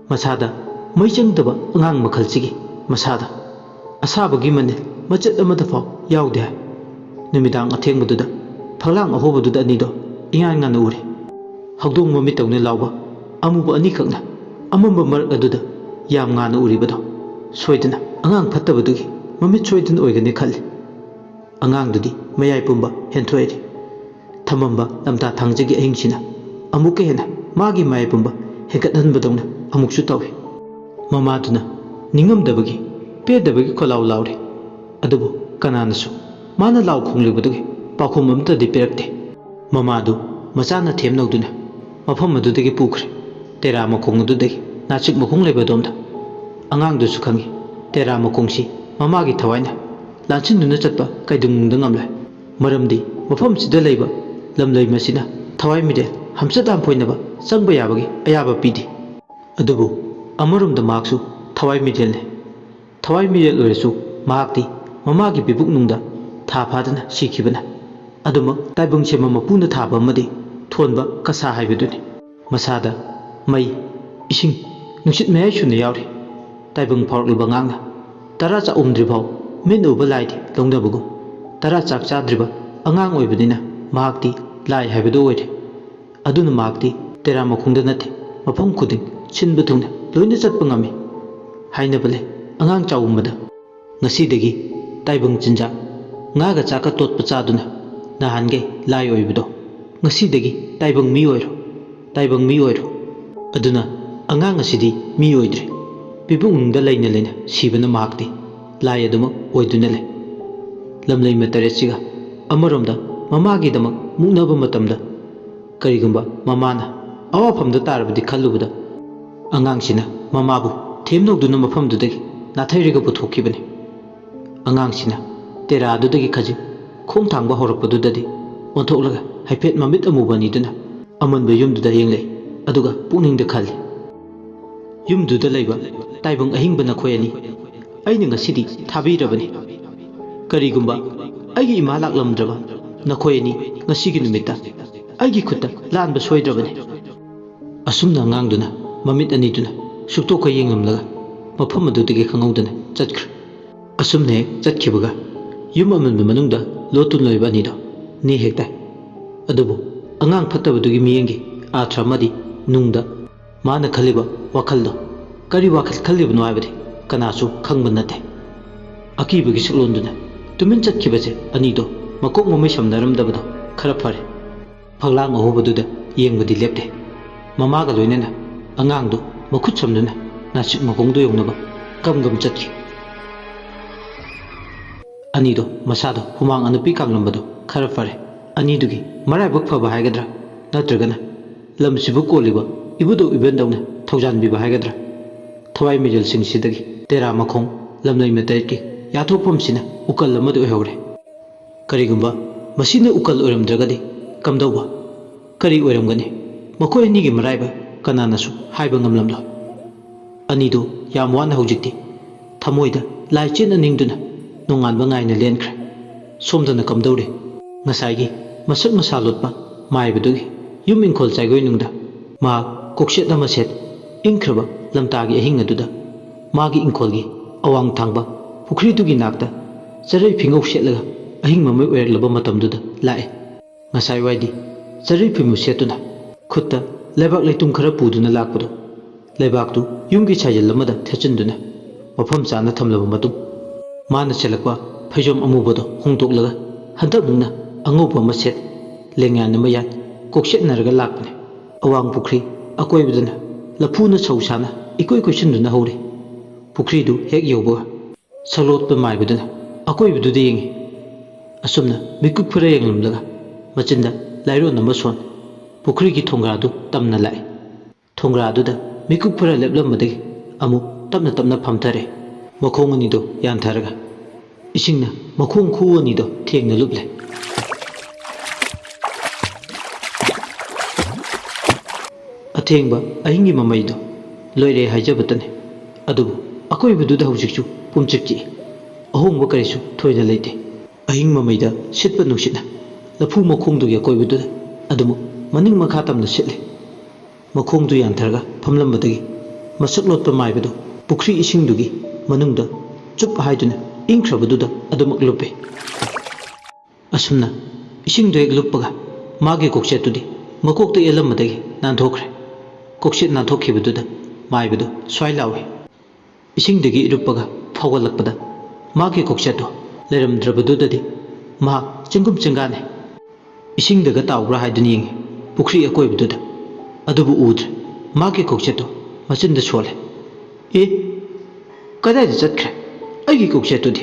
ꯃꯁꯥꯗ ꯃꯩ ꯆꯪꯗꯕ ꯑꯉꯥꯡ ꯃꯈꯜꯁꯤꯒꯤ ꯃꯁꯥꯗ ꯑꯁꯥꯕꯒꯤ ꯃꯅꯤꯜ ꯃꯆꯦꯠ ꯑꯃꯠꯇ ꯐꯥꯎ ꯌꯥꯎꯗꯦ ꯍꯥꯏ꯫ ꯅꯨꯃꯤꯗꯥꯡ ꯑꯊꯦꯡꯕꯗꯨꯗ ꯐꯛꯂꯥꯡ ꯑꯍꯣꯕꯗꯨꯗ ꯑꯅꯤꯗꯣ ꯏꯉꯥꯟ ꯉꯥꯟꯅ ꯎꯔꯦ꯫ ꯍꯧꯗꯣꯡ ꯃꯃꯤꯠꯇꯧꯅ ꯂꯥꯎꯕ ꯑꯃꯨꯕ ꯑꯅꯤꯈꯛꯅ ꯑꯃꯝꯕ ꯃꯔꯛ ꯑꯗꯨꯗ ꯌꯥꯝ ꯉꯥꯟꯅ ꯎꯔꯤꯕꯗꯣ ꯁꯣꯏꯗꯅ ꯑꯉꯥꯡ ꯐꯠꯇꯕꯗꯨꯒꯤ ꯃꯃꯤꯠ ꯁꯣꯏꯗꯅ ꯑꯣꯏꯒꯅꯤ ꯈꯜꯂꯤ꯫ ꯑꯉꯥꯡꯗꯨꯗꯤ ꯃꯌꯥꯏ ꯄꯨꯝꯕ ꯍꯦꯟꯊꯣꯛꯏ꯫ ꯊꯝꯃꯝꯕ ꯂꯝꯇꯥ ꯊꯥꯡꯖꯒꯤ ꯑꯍꯤꯡꯁꯤꯅ ꯑꯃꯨꯛꯀ ꯍꯦꯟꯅ ꯃꯥꯒꯤ ꯃꯌꯥꯏ ꯄꯨꯝꯕ ꯍꯦꯟꯒꯠꯍꯟꯕꯗꯧꯅ ꯑꯃꯨꯛꯁꯨ ꯇꯧꯏ꯫ ꯃꯃꯥꯗꯨꯅ ꯅꯤꯡꯉꯝꯗꯕꯒꯤ, ꯄꯦꯟꯗꯕꯒꯤ ꯈꯣꯜꯂꯥꯎ ꯂꯥꯎꯔꯤ꯫ ꯑꯗꯨꯕꯨ ꯀꯅꯥꯅꯁꯨ ꯃꯥꯅ ꯂꯥꯎ ꯈꯣꯡꯂꯤꯕꯗꯨꯒꯤ ꯄꯥꯎꯈꯨꯝ ꯑꯃꯠꯇꯗꯤ ꯄꯤꯔꯛꯇꯦ꯫ ꯃꯃꯥꯗꯨ ꯃꯆꯥꯅ ꯊꯦꯝꯅꯧꯗꯨꯅ ꯃꯐꯝ ꯑꯗꯨꯗꯒꯤ ꯄꯨꯈ꯭ꯔꯦ, ꯇꯦꯔꯥ ꯃꯈꯣꯡ ꯑꯗꯨꯗꯒꯤ ꯅꯥꯆꯤꯛ ꯃꯈꯣꯡ ꯂꯩꯕ ꯑꯗꯣꯝꯗ꯫ ꯑꯉꯥꯡꯗꯨꯁꯨ ꯈꯪꯏ, ꯇꯦꯔꯥ ꯃꯈꯣꯡꯁꯤ ꯃꯃꯥꯒꯤ ꯊꯋꯥꯏꯅ ꯂꯥꯟꯁꯤꯟꯗꯨꯅ ꯆꯠꯄ ꯀꯩꯗꯧꯅꯨꯡꯗ ꯉꯝꯂꯣꯏ꯫ ꯃꯔꯝꯗꯤ ꯃꯐꯝꯁꯤꯗ ꯂꯩꯕ ꯂꯝꯂꯩ ꯃꯁꯤꯅ ꯊꯋꯥꯏ ꯃꯤꯔꯦꯜ ꯍꯝꯆꯠ ꯍꯝꯐꯣꯏꯅꯕ ꯆꯪꯕ ꯌꯥꯕꯒꯤ ꯑꯌꯥꯕ ꯄꯤꯗꯦ꯫ ꯑꯗꯨꯕꯨ ꯑꯃꯔꯣꯝꯗ ꯃꯍꯥꯛꯁꯨ ꯊꯋꯥꯏ ꯃꯤꯔꯦꯜꯅꯤ꯫ ꯊꯋꯥꯏ ꯃꯤꯔꯦꯜ ꯑꯣꯏꯔꯁꯨ ꯃꯍꯥꯛꯇꯤ ꯃꯃꯥꯒꯤ ꯄꯤꯕꯨꯛꯅꯨꯡꯗ ꯊꯥ ꯐꯥꯗꯅ ꯁꯤꯈꯤꯕꯅ ꯑꯗꯨꯃꯛ ꯇꯥꯏꯕꯪ ꯁꯦꯝꯕ ꯃꯄꯨꯅ ꯊꯥꯕ ꯑꯃꯗꯤ ꯊꯣꯟꯕ ꯀꯁꯥ ꯍꯥꯏꯕꯗꯨꯅꯤ꯫ ꯃꯁꯥꯗ ꯃꯩ, ꯏꯁꯤꯡ, ꯅꯨꯡꯁꯤꯠ ꯃꯌꯥꯏ ꯁꯨꯅ ꯌꯥꯎꯔꯤ꯫ ꯇꯥꯏꯕꯪ ꯐꯥꯎꯔꯛꯂꯕ ꯑꯉꯥꯡꯅ ꯇꯔꯥ ꯆꯥꯛꯎꯝꯗ꯭ꯔꯤꯐꯥꯎ ꯃꯤꯠꯅ ꯎꯕ ꯂꯥꯏꯗꯤ ꯂꯧꯅꯕꯒꯨꯝ, ꯇꯔꯥ ꯆꯥꯛ ꯆꯥꯗ꯭ꯔꯤꯕ ꯑꯉꯥꯡ ꯑꯣꯏꯕꯅꯤꯅ ꯃꯍꯥꯛꯇꯤ ꯂꯥꯏ ꯍꯥꯏꯕꯗꯨ ꯑꯣꯏꯔꯦ꯫ ꯑꯗꯨꯅ ꯃꯍꯥꯛꯇꯤ ꯇꯦꯔꯥ ꯃꯈꯣꯡꯗ ꯅꯠꯇꯦ, ꯃꯐꯝ ꯈꯨꯗꯤꯡ ꯁꯤꯟꯕ ꯊꯨꯡꯅ ꯂꯣꯏꯅ ꯆꯠꯄ ꯉꯝꯃꯤ꯫ ꯍꯥꯏꯅꯕ ꯂꯩ, ꯑꯉꯥꯡ ꯆꯥꯎꯝꯕꯗ ꯉꯁꯤꯗꯒꯤ ꯇꯥꯏꯕꯪ ꯆꯤꯟꯖꯥꯛ ꯉꯥꯒ ꯆꯥꯛꯀ ꯇꯣꯠꯄ ꯆꯥꯗꯨꯅ ꯅꯍꯥꯟꯒꯩ ꯂꯥꯏ ꯑꯣꯏꯕꯗꯣ, ꯉꯁꯤꯗꯒꯤ ꯇꯥꯏꯕꯪ ꯃꯤ ꯑꯣꯏꯔꯣ, ꯇꯥꯏꯕꯪ ꯃꯤ ꯑꯣꯏꯔꯣ꯫ ꯑꯗꯨꯅ ꯑꯉꯥꯡ ꯑꯁꯤꯗꯤ ꯃꯤ ꯑꯣꯏꯗ꯭ꯔꯦ, ꯄꯤꯕꯨꯡꯗ ꯂꯩꯅ ꯂꯩꯅ ꯁꯤꯕꯅ ꯃꯍꯥꯛꯇꯤ ꯂꯥꯏ ꯑꯗꯨꯃꯛ ꯑꯣꯏꯗꯨꯅ ꯂꯩ꯫ ꯂꯝꯂꯩꯃ ꯇꯔꯦꯠꯁꯤꯒ ꯑꯃꯔꯣꯝꯗ ꯃꯃꯥꯒꯤꯗꯃꯛ ꯃꯨꯛꯅꯕ ꯃꯇꯝꯗ ꯀꯔꯤꯒꯨꯝꯕ ꯃꯃꯥꯅ ꯑꯋꯥꯐꯝꯗ ꯇꯥꯔꯕꯗꯤ ꯈꯜꯂꯨꯕꯗ ꯑꯉꯥꯡꯁꯤꯅ ꯃꯃꯥꯕꯨ ꯊꯦꯝꯅꯧꯗꯨꯅ ꯃꯐꯝꯗꯨꯗꯒꯤ ꯅꯥꯊꯩꯔꯒ ꯄꯨꯊꯣꯛꯈꯤꯕꯅꯤ꯫ ꯑꯉꯥꯡꯁꯤꯅ ꯇꯦꯔꯥꯗꯨꯗꯒꯤ ꯈꯖꯤꯛ ꯈꯣꯡ ꯊꯥꯡꯕ ꯍꯧꯔꯛꯄꯗꯨꯗꯗꯤ ꯑꯣꯟꯊꯣꯛꯂꯒ ꯍꯥꯏꯐꯦꯠ ꯃꯃꯤꯠ ꯑꯃꯨꯕ ꯑꯅꯤꯗꯨꯅ ꯑꯃꯟꯕ ꯌꯨꯝꯗꯨꯗ ꯌꯦꯡꯂꯛꯏ, ꯑꯗꯨꯒ ꯄꯨꯛꯅꯤꯡꯗ ꯈꯜꯂꯤ, "ꯌꯨꯝꯗꯨꯗ ꯂꯩꯕ ꯇꯥꯏꯕꯪ ꯑꯍꯤꯡꯕ ꯅꯈꯣꯏ ꯑꯅꯤ ꯑꯩꯅ ꯉꯁꯤꯗꯤ ꯊꯥꯕꯤꯔꯕꯅꯤ꯫ ꯀꯔꯤꯒꯨꯝꯕ ꯑꯩꯒꯤ ꯏꯃꯥ ꯂꯥꯛꯂꯝꯗ꯭ꯔꯕ ꯅꯈꯣꯏ ꯑꯅꯤ ꯉꯁꯤꯒꯤ ꯅꯨꯃꯤꯠꯇ ꯑꯩꯒꯤ ꯈꯨꯠꯇ ꯂꯥꯟꯕ ꯁꯣꯏꯗ꯭ꯔꯕꯅꯤ"꯫ ꯑꯁꯨꯝꯅ ꯑꯉꯥꯡꯗꯨꯅ ꯃꯃꯤꯠ ꯑꯅꯤꯗꯨꯅ ꯁꯨꯛꯇꯣꯛꯈ ꯌꯦꯡꯂꯝꯂꯒ ꯃꯐꯝ ꯑꯗꯨꯗꯒꯤ ꯈꯪꯍꯧꯗꯅ ꯆꯠꯈ꯭ꯔꯦ꯫ ꯑꯁꯨꯝꯅ ꯍꯦꯛ ꯆꯠꯈꯤꯕꯒ ꯌꯨꯝ ꯑꯃꯟꯕ ꯃꯅꯨꯡꯗ ꯂꯣꯠꯇꯨꯅ ꯂꯩꯕ ꯑꯅꯤꯗꯣ ꯅꯦ ꯍꯦꯛ ꯇꯥꯏ꯫ ꯑꯗꯨꯕꯨ ꯑꯉꯥꯡ ꯐꯠꯇꯕꯗꯨꯒꯤ ꯃꯤꯠꯌꯦꯡꯒꯤ ꯑꯥꯔꯊ꯭ꯔ ꯑꯃꯗꯤ ꯅꯨꯡꯗ ꯃꯥꯅ ꯈꯜꯂꯤꯕ ꯋꯥꯈꯜꯗꯣ ꯀꯔꯤ ꯋꯥꯈꯜ ꯈꯜꯂꯤꯕꯅꯣ ꯍꯥꯏꯕꯗꯤ ꯀꯅꯥꯁꯨ ꯈꯪꯕ ꯅꯠꯇꯦ꯫ ꯑꯀꯤꯕꯒꯤ ꯁꯛꯂꯣꯟꯗꯨꯅ ꯇꯨꯃꯤꯟ ꯆꯠꯈꯤꯕꯁꯦ ꯑꯅꯤꯗꯣ ꯃꯀꯣꯛ ꯃꯃꯩ ꯁꯝꯅꯔꯝꯗꯕꯗꯣ ꯈꯔ ꯐꯔꯦ꯫ ꯐꯛꯂꯥꯡ ꯑꯍꯣꯕꯗꯨꯗ ꯌꯦꯡꯕꯗꯤ ꯂꯦꯞꯇꯦ꯫ ꯃꯃꯥꯒ ꯂꯣꯏꯅꯅ ꯑꯉꯥꯡꯗꯨ ꯃꯈꯨꯠ ꯁꯝꯗꯨꯅ ꯅꯥꯆꯤꯛ ꯃꯈꯣꯡꯗꯨ ꯌꯧꯅꯕ ꯀꯝ ꯀꯝ ꯆꯠꯈꯤ꯫ ꯑꯅꯤꯗꯣ ꯃꯁꯥꯗꯣ ꯍꯨꯃꯥꯡ ꯑꯅꯞꯄꯤ ꯀꯥꯡꯂꯝꯕꯗꯣ ꯈꯔ ꯐꯔꯦ꯫ ꯑꯅꯤꯗꯨꯒꯤ ꯃꯔꯥꯏꯕꯛ ꯐꯕ ꯍꯥꯏꯒꯗ꯭ꯔꯥ, ꯅꯠꯇ꯭ꯔꯒꯅ ꯂꯝꯁꯤꯕꯨ ꯀꯣꯜꯂꯤꯕ ꯏꯕꯨꯙꯧ ꯏꯕꯦꯟꯗꯧꯅ ꯊꯧꯖꯥꯟꯕꯤꯕ ꯍꯥꯏꯒꯗ꯭ꯔꯥ, ꯊꯋꯥꯏ ꯃꯤꯔꯦꯜꯁꯤꯡꯁꯤꯗꯒꯤ ꯇꯦꯔꯥ ꯃꯈꯣꯡ ꯂꯝꯂꯩ ꯃꯇꯥꯏꯠꯀꯤ ꯌꯥꯊꯣꯛꯐꯝꯁꯤꯅ ꯎꯀꯜ ꯑꯃꯗꯤ ꯑꯣꯏꯍꯧꯔꯦ꯫ ꯀꯔꯤꯒꯨꯝꯕ ꯃꯁꯤꯅ ꯎꯀꯜ ꯑꯣꯏꯔꯝꯗ꯭ꯔꯒꯗꯤ ꯀꯝꯗꯧꯕ? ꯀꯔꯤ ꯑꯣꯏꯔꯝꯒꯅꯤ? ꯃꯈꯣꯏ ꯑꯅꯤꯒꯤ ꯃꯔꯥꯏꯕꯛ ꯀꯅꯥꯅꯁꯨ ꯍꯥꯏꯕ ꯉꯝꯂꯝꯂꯣꯏ꯫ ꯑꯅꯤꯗꯨ ꯌꯥꯝ ꯋꯥꯅ ꯍꯧꯖꯤꯛꯇꯤ ꯊꯃꯣꯏꯗ ꯂꯥꯏ ꯆꯦꯠꯅ ꯅꯤꯡꯗꯨꯅ ꯅꯣꯡꯉꯥꯟꯕ ꯉꯥꯏꯅ ꯂꯦꯟꯈ꯭ꯔꯦ꯫ ꯁꯣꯝꯗꯅ ꯀꯝꯗꯧꯔꯤ? ꯉꯁꯥꯏꯒꯤ ꯃꯁꯛ ꯃꯁꯥ ꯂꯣꯠꯄ ꯃꯥꯏꯕꯗꯨꯒꯤ ꯌꯨꯝ ꯏꯪꯈꯣꯜ ꯆꯥꯏꯒꯣꯏꯅꯨꯡꯗ ꯃꯍꯥꯛ ꯀꯣꯛꯁꯦꯠ ꯑꯃ ꯁꯦꯠ ꯏꯪꯈ꯭ꯔꯕ ꯂꯝꯇꯥꯒꯤ ꯑꯍꯤꯡ ꯑꯗꯨꯗ ꯃꯥꯒꯤ ꯏꯪꯈꯣꯜꯒꯤ ꯑꯋꯥꯡ ꯊꯥꯡꯕ ꯄꯨꯈ꯭ꯔꯤꯗꯨꯒꯤ ꯅꯥꯛꯇ ꯆꯔꯩ ꯐꯤꯉꯧ ꯁꯦꯠꯂꯒ ꯑꯍꯤꯡ ꯃꯃꯩ ꯑꯣꯏꯔꯛꯂꯕ ꯃꯇꯝꯗꯨꯗ ꯂꯥꯛꯑꯦ꯫ ꯉꯁꯥꯏ ꯋꯥꯏꯗꯤ ꯆꯔꯩ ꯐꯤꯃꯨ ꯁꯦꯠꯇꯨꯅ ꯈꯨꯠꯇ ꯂꯩꯕꯥꯛ ꯂꯩꯇꯨꯝ ꯈꯔ ꯄꯨꯗꯨꯅ ꯂꯥꯛꯄꯗꯣ, ꯂꯩꯕꯥꯛꯇꯨ ꯌꯨꯝꯒꯤ ꯁꯥꯏꯖꯜ ꯑꯃꯗ ꯊꯦꯠꯆꯤꯟꯗꯨꯅ ꯃꯐꯝ ꯆꯥꯅ ꯊꯝꯂꯕ ꯃꯇꯨꯡ, ꯃꯥꯅ ꯁꯦꯠꯂꯛꯄ ꯐꯩꯖꯣꯝ ꯑꯃꯨꯕꯗꯣ ꯍꯣꯡꯗꯣꯛꯂꯒ ꯍꯟꯗꯛꯃꯨꯛꯅ ꯑꯉꯧꯕ ꯑꯃ ꯁꯦꯠ, ꯂꯦꯡꯌꯥꯟ ꯑꯃ ꯌꯥꯟ, ꯀꯣꯛꯁꯦꯠꯅꯔꯒ ꯂꯥꯛꯄꯅꯦ꯫ ꯑꯋꯥꯡ ꯄꯨꯈ꯭ꯔꯤ ꯑꯀꯣꯏꯕꯗꯅ ꯂꯐꯨꯅ ꯁꯧ ꯁꯥꯅ ꯏꯀꯣꯏ ꯀꯣꯏꯁꯤꯟꯗꯨꯅ ꯍꯧꯔꯤ꯫ ꯄꯨꯈ꯭ꯔꯤꯗꯨ ꯍꯦꯛ ꯌꯧꯕꯒ ꯁꯛꯂꯣꯠꯄ ꯃꯥꯏꯕꯗꯨꯅ ꯑꯀꯣꯏꯕꯗꯨꯗ ꯌꯦꯡꯉꯤ꯫ ꯑꯁꯨꯝꯅ ꯃꯤꯀꯨꯞ ꯈꯔ ꯌꯦꯡꯂꯝꯂꯒ ꯃꯆꯤꯟꯗ ꯂꯥꯏꯔꯣꯟ ꯑꯃ ꯁꯣꯟ, ꯄꯨꯈ꯭ꯔꯤꯒꯤ ꯊꯣꯡꯒ꯭ꯔꯥꯗꯨ ꯇꯝꯅ ꯂꯥꯛꯏ꯫ ꯊꯣꯡꯒ꯭ꯔꯥꯗꯨꯗ ꯃꯤꯀꯨꯞ ꯈꯔ ꯂꯦꯞꯂꯝꯕꯗꯒꯤ ꯑꯃꯨꯛ ꯇꯞꯅ ꯇꯞꯅ ꯐꯝꯊꯔꯦ꯫ ꯃꯈꯣꯡ ꯑꯅꯤꯗꯨ ꯌꯥꯟꯊꯔꯒ ꯏꯁꯤꯡꯅ ꯃꯈꯣꯡ ꯈꯨ ꯑꯅꯤꯗꯣ ꯊꯦꯡꯅ ꯂꯨꯞꯂꯦ꯫ ꯑꯊꯦꯡꯕ ꯑꯍꯤꯡꯒꯤ ꯃꯃꯩꯗꯣ ꯂꯣꯏꯔꯦ ꯍꯥꯏꯖꯕꯇꯅꯤ꯫ ꯑꯗꯨꯕꯨ ꯑꯀꯣꯏꯕꯗꯨꯗ ꯍꯧꯖꯤꯛꯁꯨ ꯄꯨꯝꯆꯤꯛ ꯆꯤꯛꯏ꯫ ꯑꯍꯣꯡꯕ ꯀꯔꯤꯁꯨ ꯊꯣꯏꯅ ꯂꯩꯇꯦ꯫ ꯑꯍꯤꯡ ꯃꯃꯩꯗ ꯁꯤꯠꯄ ꯅꯨꯡꯁꯤꯠꯅ ꯂꯐꯨ ꯃꯈꯣꯡꯗꯨꯒꯤ ꯑꯀꯣꯏꯕꯗꯨꯗ ꯑꯗꯨꯃꯛ ꯃꯅꯤꯡ ꯃꯈꯥ ꯇꯝꯅ ꯁꯤꯠꯂꯤ꯫ ꯃꯈꯣꯡꯗꯨ ꯌꯥꯟꯊꯔꯒ ꯐꯝꯂꯝꯕꯗꯒꯤ ꯃꯁꯛ ꯂꯣꯠꯄ ꯃꯥꯏꯕꯗꯨ ꯄꯨꯈ꯭ꯔꯤ ꯏꯁꯤꯡꯗꯨꯒꯤ ꯃꯅꯨꯡꯗ ꯆꯨꯞ ꯍꯥꯏꯗꯨꯅ ꯏꯪꯈ꯭ꯔꯕꯗꯨꯗ ꯑꯗꯨꯃꯛ ꯂꯨꯞꯄꯤ꯫ ꯑꯁꯨꯝꯅ ꯏꯁꯤꯡꯗꯨ ꯍꯦꯛ ꯂꯨꯞꯄꯒ ꯃꯥꯒꯤ ꯀꯣꯛꯆꯦꯠꯇꯨꯗꯤ ꯃꯀꯣꯛꯇ ꯌꯦꯠꯂꯝꯕꯗꯒꯤ ꯅꯥꯟꯊꯣꯛꯈ꯭ꯔꯦ꯫ ꯀꯣꯛꯆꯦꯠ ꯅꯥꯟꯊꯣꯛꯈꯤꯕꯗꯨꯗ ꯃꯥꯏꯕꯗꯨ ꯁ꯭ꯋꯥꯏ ꯂꯥꯎꯏ꯫ ꯏꯁꯤꯡꯗꯒꯤ ꯏꯔꯨꯞꯄꯒ ꯐꯥꯎꯒꯠꯂꯛꯄꯗ ꯃꯥꯒꯤ ꯀꯣꯛꯆꯦꯠꯇꯨ ꯂꯩꯔꯝꯗ꯭ꯔꯕꯗꯨꯗꯗꯤ ꯃꯍꯥꯛ ꯆꯦꯡꯒꯨꯝ ꯆꯦꯡꯒꯥꯅꯤ꯫ ꯏꯁꯤꯡꯗꯒ ꯇꯥꯎꯕ꯭ꯔꯥ ꯍꯥꯏꯗꯨꯅ ꯌꯦꯡꯉꯤ꯫ ꯄꯨꯈ꯭ꯔꯤ ꯑꯀꯣꯏꯕꯗꯨꯗ꯫ ꯑꯗꯨꯕꯨ ꯎꯗ꯭ꯔꯦ꯫ ꯃꯍꯥꯛꯀꯤ ꯀꯣꯛꯆꯦꯠꯇꯨ ꯃꯆꯤꯟꯗ ꯁꯣꯜꯂꯦ꯫ "ꯑꯦ, ꯀꯗꯥꯏꯗ ꯆꯠꯈ꯭ꯔꯦ ꯑꯩꯒꯤ ꯀꯣꯛꯆꯦꯠꯇꯨꯗꯤ?"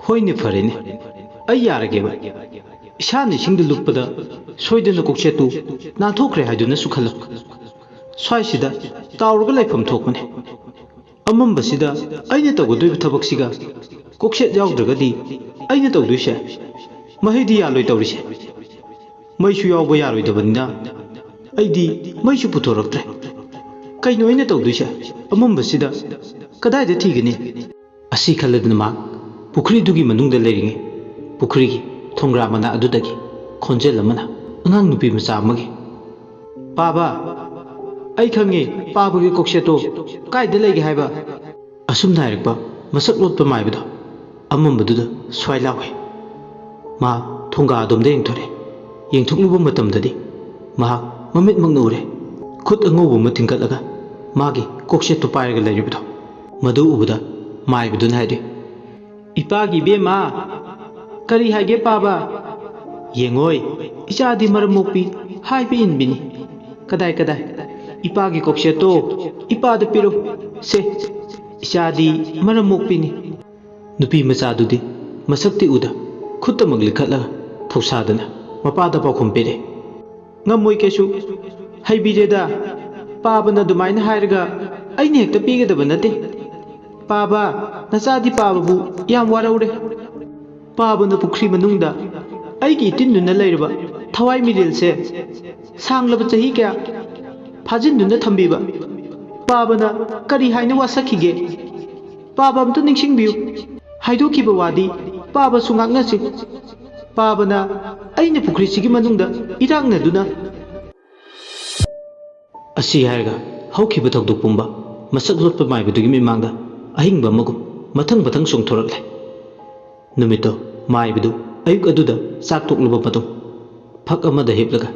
"ꯍꯣꯏꯅꯦ, ꯐꯔꯦꯅꯦ, ꯑꯩ ꯌꯥꯔꯒꯦꯕ꯫ ꯏꯁꯥꯅ ꯏꯁꯤꯡꯗ ꯂꯨꯞꯄꯗ ꯁꯣꯏꯗꯅ ꯀꯣꯛꯆꯦꯠꯇꯨ ꯅꯥꯟꯊꯣꯛꯈ꯭ꯔꯦ ꯍꯥꯏꯗꯨꯅꯁꯨ ꯈꯜꯂꯣ꯫ ꯁ꯭ꯋꯥꯏꯁꯤꯗ ꯇꯥꯎꯔꯒ ꯂꯩꯐꯝ ꯊꯣꯛꯄꯅꯦ꯫ ꯑꯃꯝꯕꯁꯤꯗ ꯑꯩꯅ ꯇꯧꯒꯗꯣꯏꯕ ꯊꯕꯛꯁꯤꯒ ꯀꯣꯛꯆꯦꯠ ꯌꯥꯎꯗ꯭ꯔꯒꯗꯤ ꯑꯩꯅ ꯇꯧꯗꯣꯏꯁꯦ ꯃꯍꯩꯗꯤ ꯌꯥꯜꯂꯣꯏ ꯇꯧꯔꯤꯁꯦ꯫ ꯃꯩꯁꯨ ꯌꯥꯎꯕ ꯌꯥꯔꯣꯏꯗꯕꯅꯤꯅ ꯑꯩꯗꯤ ꯃꯩꯁꯨ ꯄꯨꯊꯣꯔꯛꯇ꯭ꯔꯦ꯫ ꯀꯩꯅꯣ ꯑꯩꯅ ꯇꯧꯗꯣꯏꯁꯦ? ꯑꯃꯝꯕꯁꯤꯗ ꯀꯗꯥꯏꯗ ꯊꯤꯒꯅꯤ?" ꯑꯁꯤ ꯈꯜꯂꯗꯨꯅ ꯃꯍꯥꯛ ꯄꯨꯈ꯭ꯔꯤꯗꯨꯒꯤ ꯃꯅꯨꯡꯗ ꯂꯩꯔꯤꯉꯩ ꯄꯨꯈ꯭ꯔꯤꯒꯤ ꯊꯣꯡꯒ꯭ꯔꯥ ꯃꯅꯥ ꯑꯗꯨꯗꯒꯤ ꯈꯣꯟꯖꯦꯜ ꯑꯃꯅ ꯑꯉꯥꯡ ꯅꯨꯄꯤ ꯃꯆꯥ ꯑꯃꯒꯤ, "ꯄꯥꯕ, ꯑꯩ ꯈꯪꯉꯦ, ꯄꯥꯕꯒꯤ ꯀꯣꯛꯆꯦꯠꯇꯣ ꯀꯥꯏꯗ ꯂꯩꯒꯦ ꯍꯥꯏꯕ?" ꯑꯁꯨꯝꯅ ꯍꯥꯏꯔꯛꯄ ꯃꯁꯛ ꯂꯣꯠꯄ ꯃꯥꯏꯕꯗꯣ ꯑꯃꯝꯕꯗꯨꯗ ꯁ꯭ꯋꯥꯏ ꯂꯥꯎꯏ꯫ ꯃꯥ ꯊꯣꯡꯒꯥ ꯑꯗꯣꯝꯗ ꯌꯦꯡꯊꯣꯔꯛꯏ꯫ ꯌꯦꯡꯊꯣꯛꯂꯨꯕ ꯃꯇꯝꯗꯗꯤ ꯃꯍꯥꯛ ꯃꯃꯤꯠꯃꯛꯅ ꯎꯔꯦ꯫ ꯈꯨꯠ ꯑꯉꯧꯕ ꯑꯃ ꯊꯤꯡꯒꯠꯂꯒ ꯃꯥꯒꯤ ꯀꯣꯛꯆꯦꯠꯇꯨ ꯄꯥꯏꯔꯒ ꯂꯩꯔꯤꯕꯗꯣ꯫ ꯃꯗꯨ ꯎꯕꯗ ꯃꯥꯏꯕꯗꯨꯅ ꯍꯥꯏꯔꯤ, "ꯏꯄꯥꯒꯤ ꯏꯕꯦꯝꯃ, ꯀꯔꯤ ꯍꯥꯏꯒꯦ ꯄꯥꯕ? ꯌꯦꯡꯉꯣꯏ, ꯏꯆꯥꯗꯤ ꯃꯔꯝ ꯃꯣꯛꯄꯤ ꯍꯥꯏꯕ ꯏꯟꯕꯤꯅꯤ꯫ ꯀꯗꯥꯏ, ꯀꯗꯥꯏ? ꯏꯄꯥꯒꯤ ꯀꯣꯛꯆꯦꯠꯇꯣ ꯏꯄꯥꯗ ꯄꯤꯔꯣ꯫ ꯁꯦ, ꯏꯆꯥꯗꯤ ꯃꯔꯝ ꯃꯣꯛꯄꯤꯅꯤ꯫" ꯅꯨꯄꯤ ꯃꯆꯥꯗꯨꯗꯤ ꯃꯁꯛꯇꯤ ꯎꯗ ꯈꯨꯠꯇꯃꯛ ꯂꯤꯈꯠꯂꯒ ꯊꯧꯁꯥꯗꯅ ꯃꯄꯥꯗ ꯄꯥꯎꯈꯨꯝ ꯄꯤꯔꯦ꯫ "ꯉꯝꯃꯣꯏ ꯀꯩꯁꯨ꯫ ꯍꯩꯕꯤꯔꯦꯗ꯫ ꯄꯥꯕꯅ ꯑꯗꯨꯃꯥꯏꯅ ꯍꯥꯏꯔꯒ ꯑꯩꯅ ꯍꯦꯛꯇ ꯄꯤꯒꯗꯕ ꯅꯠꯇꯦ꯫ ꯄꯥꯕ, ꯅꯆꯥꯗꯤ ꯄꯥꯕꯕꯨ ꯌꯥꯝ ꯋꯥꯔꯧꯔꯦ꯫ ꯄꯥꯕꯅ ꯄꯨꯈ꯭ꯔꯤ ꯃꯅꯨꯡꯗ ꯑꯩꯒꯤ ꯏꯇꯤꯟꯗꯨꯅ ꯂꯩꯔꯕ ꯊꯋꯥꯏ ꯃꯤꯔꯦꯜꯁꯦ ꯁꯥꯡꯂꯕ ꯆꯍꯤ ꯀꯌꯥ ꯐꯥꯖꯤꯟꯗꯨꯅ ꯊꯝꯕꯤꯕ꯫ ꯄꯥꯕꯅ ꯀꯔꯤ ꯍꯥꯏꯅ ꯋꯥꯁꯛꯈꯤꯒꯦ? ꯄꯥꯕ ꯑꯝꯇ ꯅꯤꯡꯁꯤꯡꯕꯤꯌꯨ꯫ ꯍꯥꯏꯗꯣꯛꯈꯤꯕ ꯋꯥꯗꯤ ꯄꯥꯕꯁꯨ ꯉꯥꯛꯅꯁꯤ꯫ ꯄꯥꯕꯅ ꯑꯩꯅ ꯄꯨꯈ꯭ꯔꯤꯁꯤꯒꯤ ꯃꯅꯨꯡꯗ ꯏꯔꯥꯛꯅꯗꯨꯅ" ꯑꯁꯤ ꯍꯥꯏꯔꯒ ꯍꯧꯈꯤꯕ ꯊꯧꯗꯣꯛ ꯄꯨꯝꯕ ꯃꯁꯛ ꯂꯣꯠꯄ ꯃꯥꯏꯕꯗꯨꯒꯤ ꯃꯤꯠꯃꯥꯡꯗ ꯑꯍꯤꯡꯕ ꯑꯃꯒꯨꯝ ꯃꯊꯪ ꯃꯊꯪ ꯆꯣꯡꯊꯣꯔꯛꯂꯦ꯫ ꯅꯨꯃꯤꯠꯇꯣ ꯃꯥꯏꯕꯗꯨ ꯑꯌꯨꯛ ꯑꯗꯨꯗ ꯆꯥꯛ ꯇꯣꯛꯂꯕ ꯃꯇꯨꯡ ꯐꯛ ꯑꯃꯗ ꯍꯤꯞꯂꯒ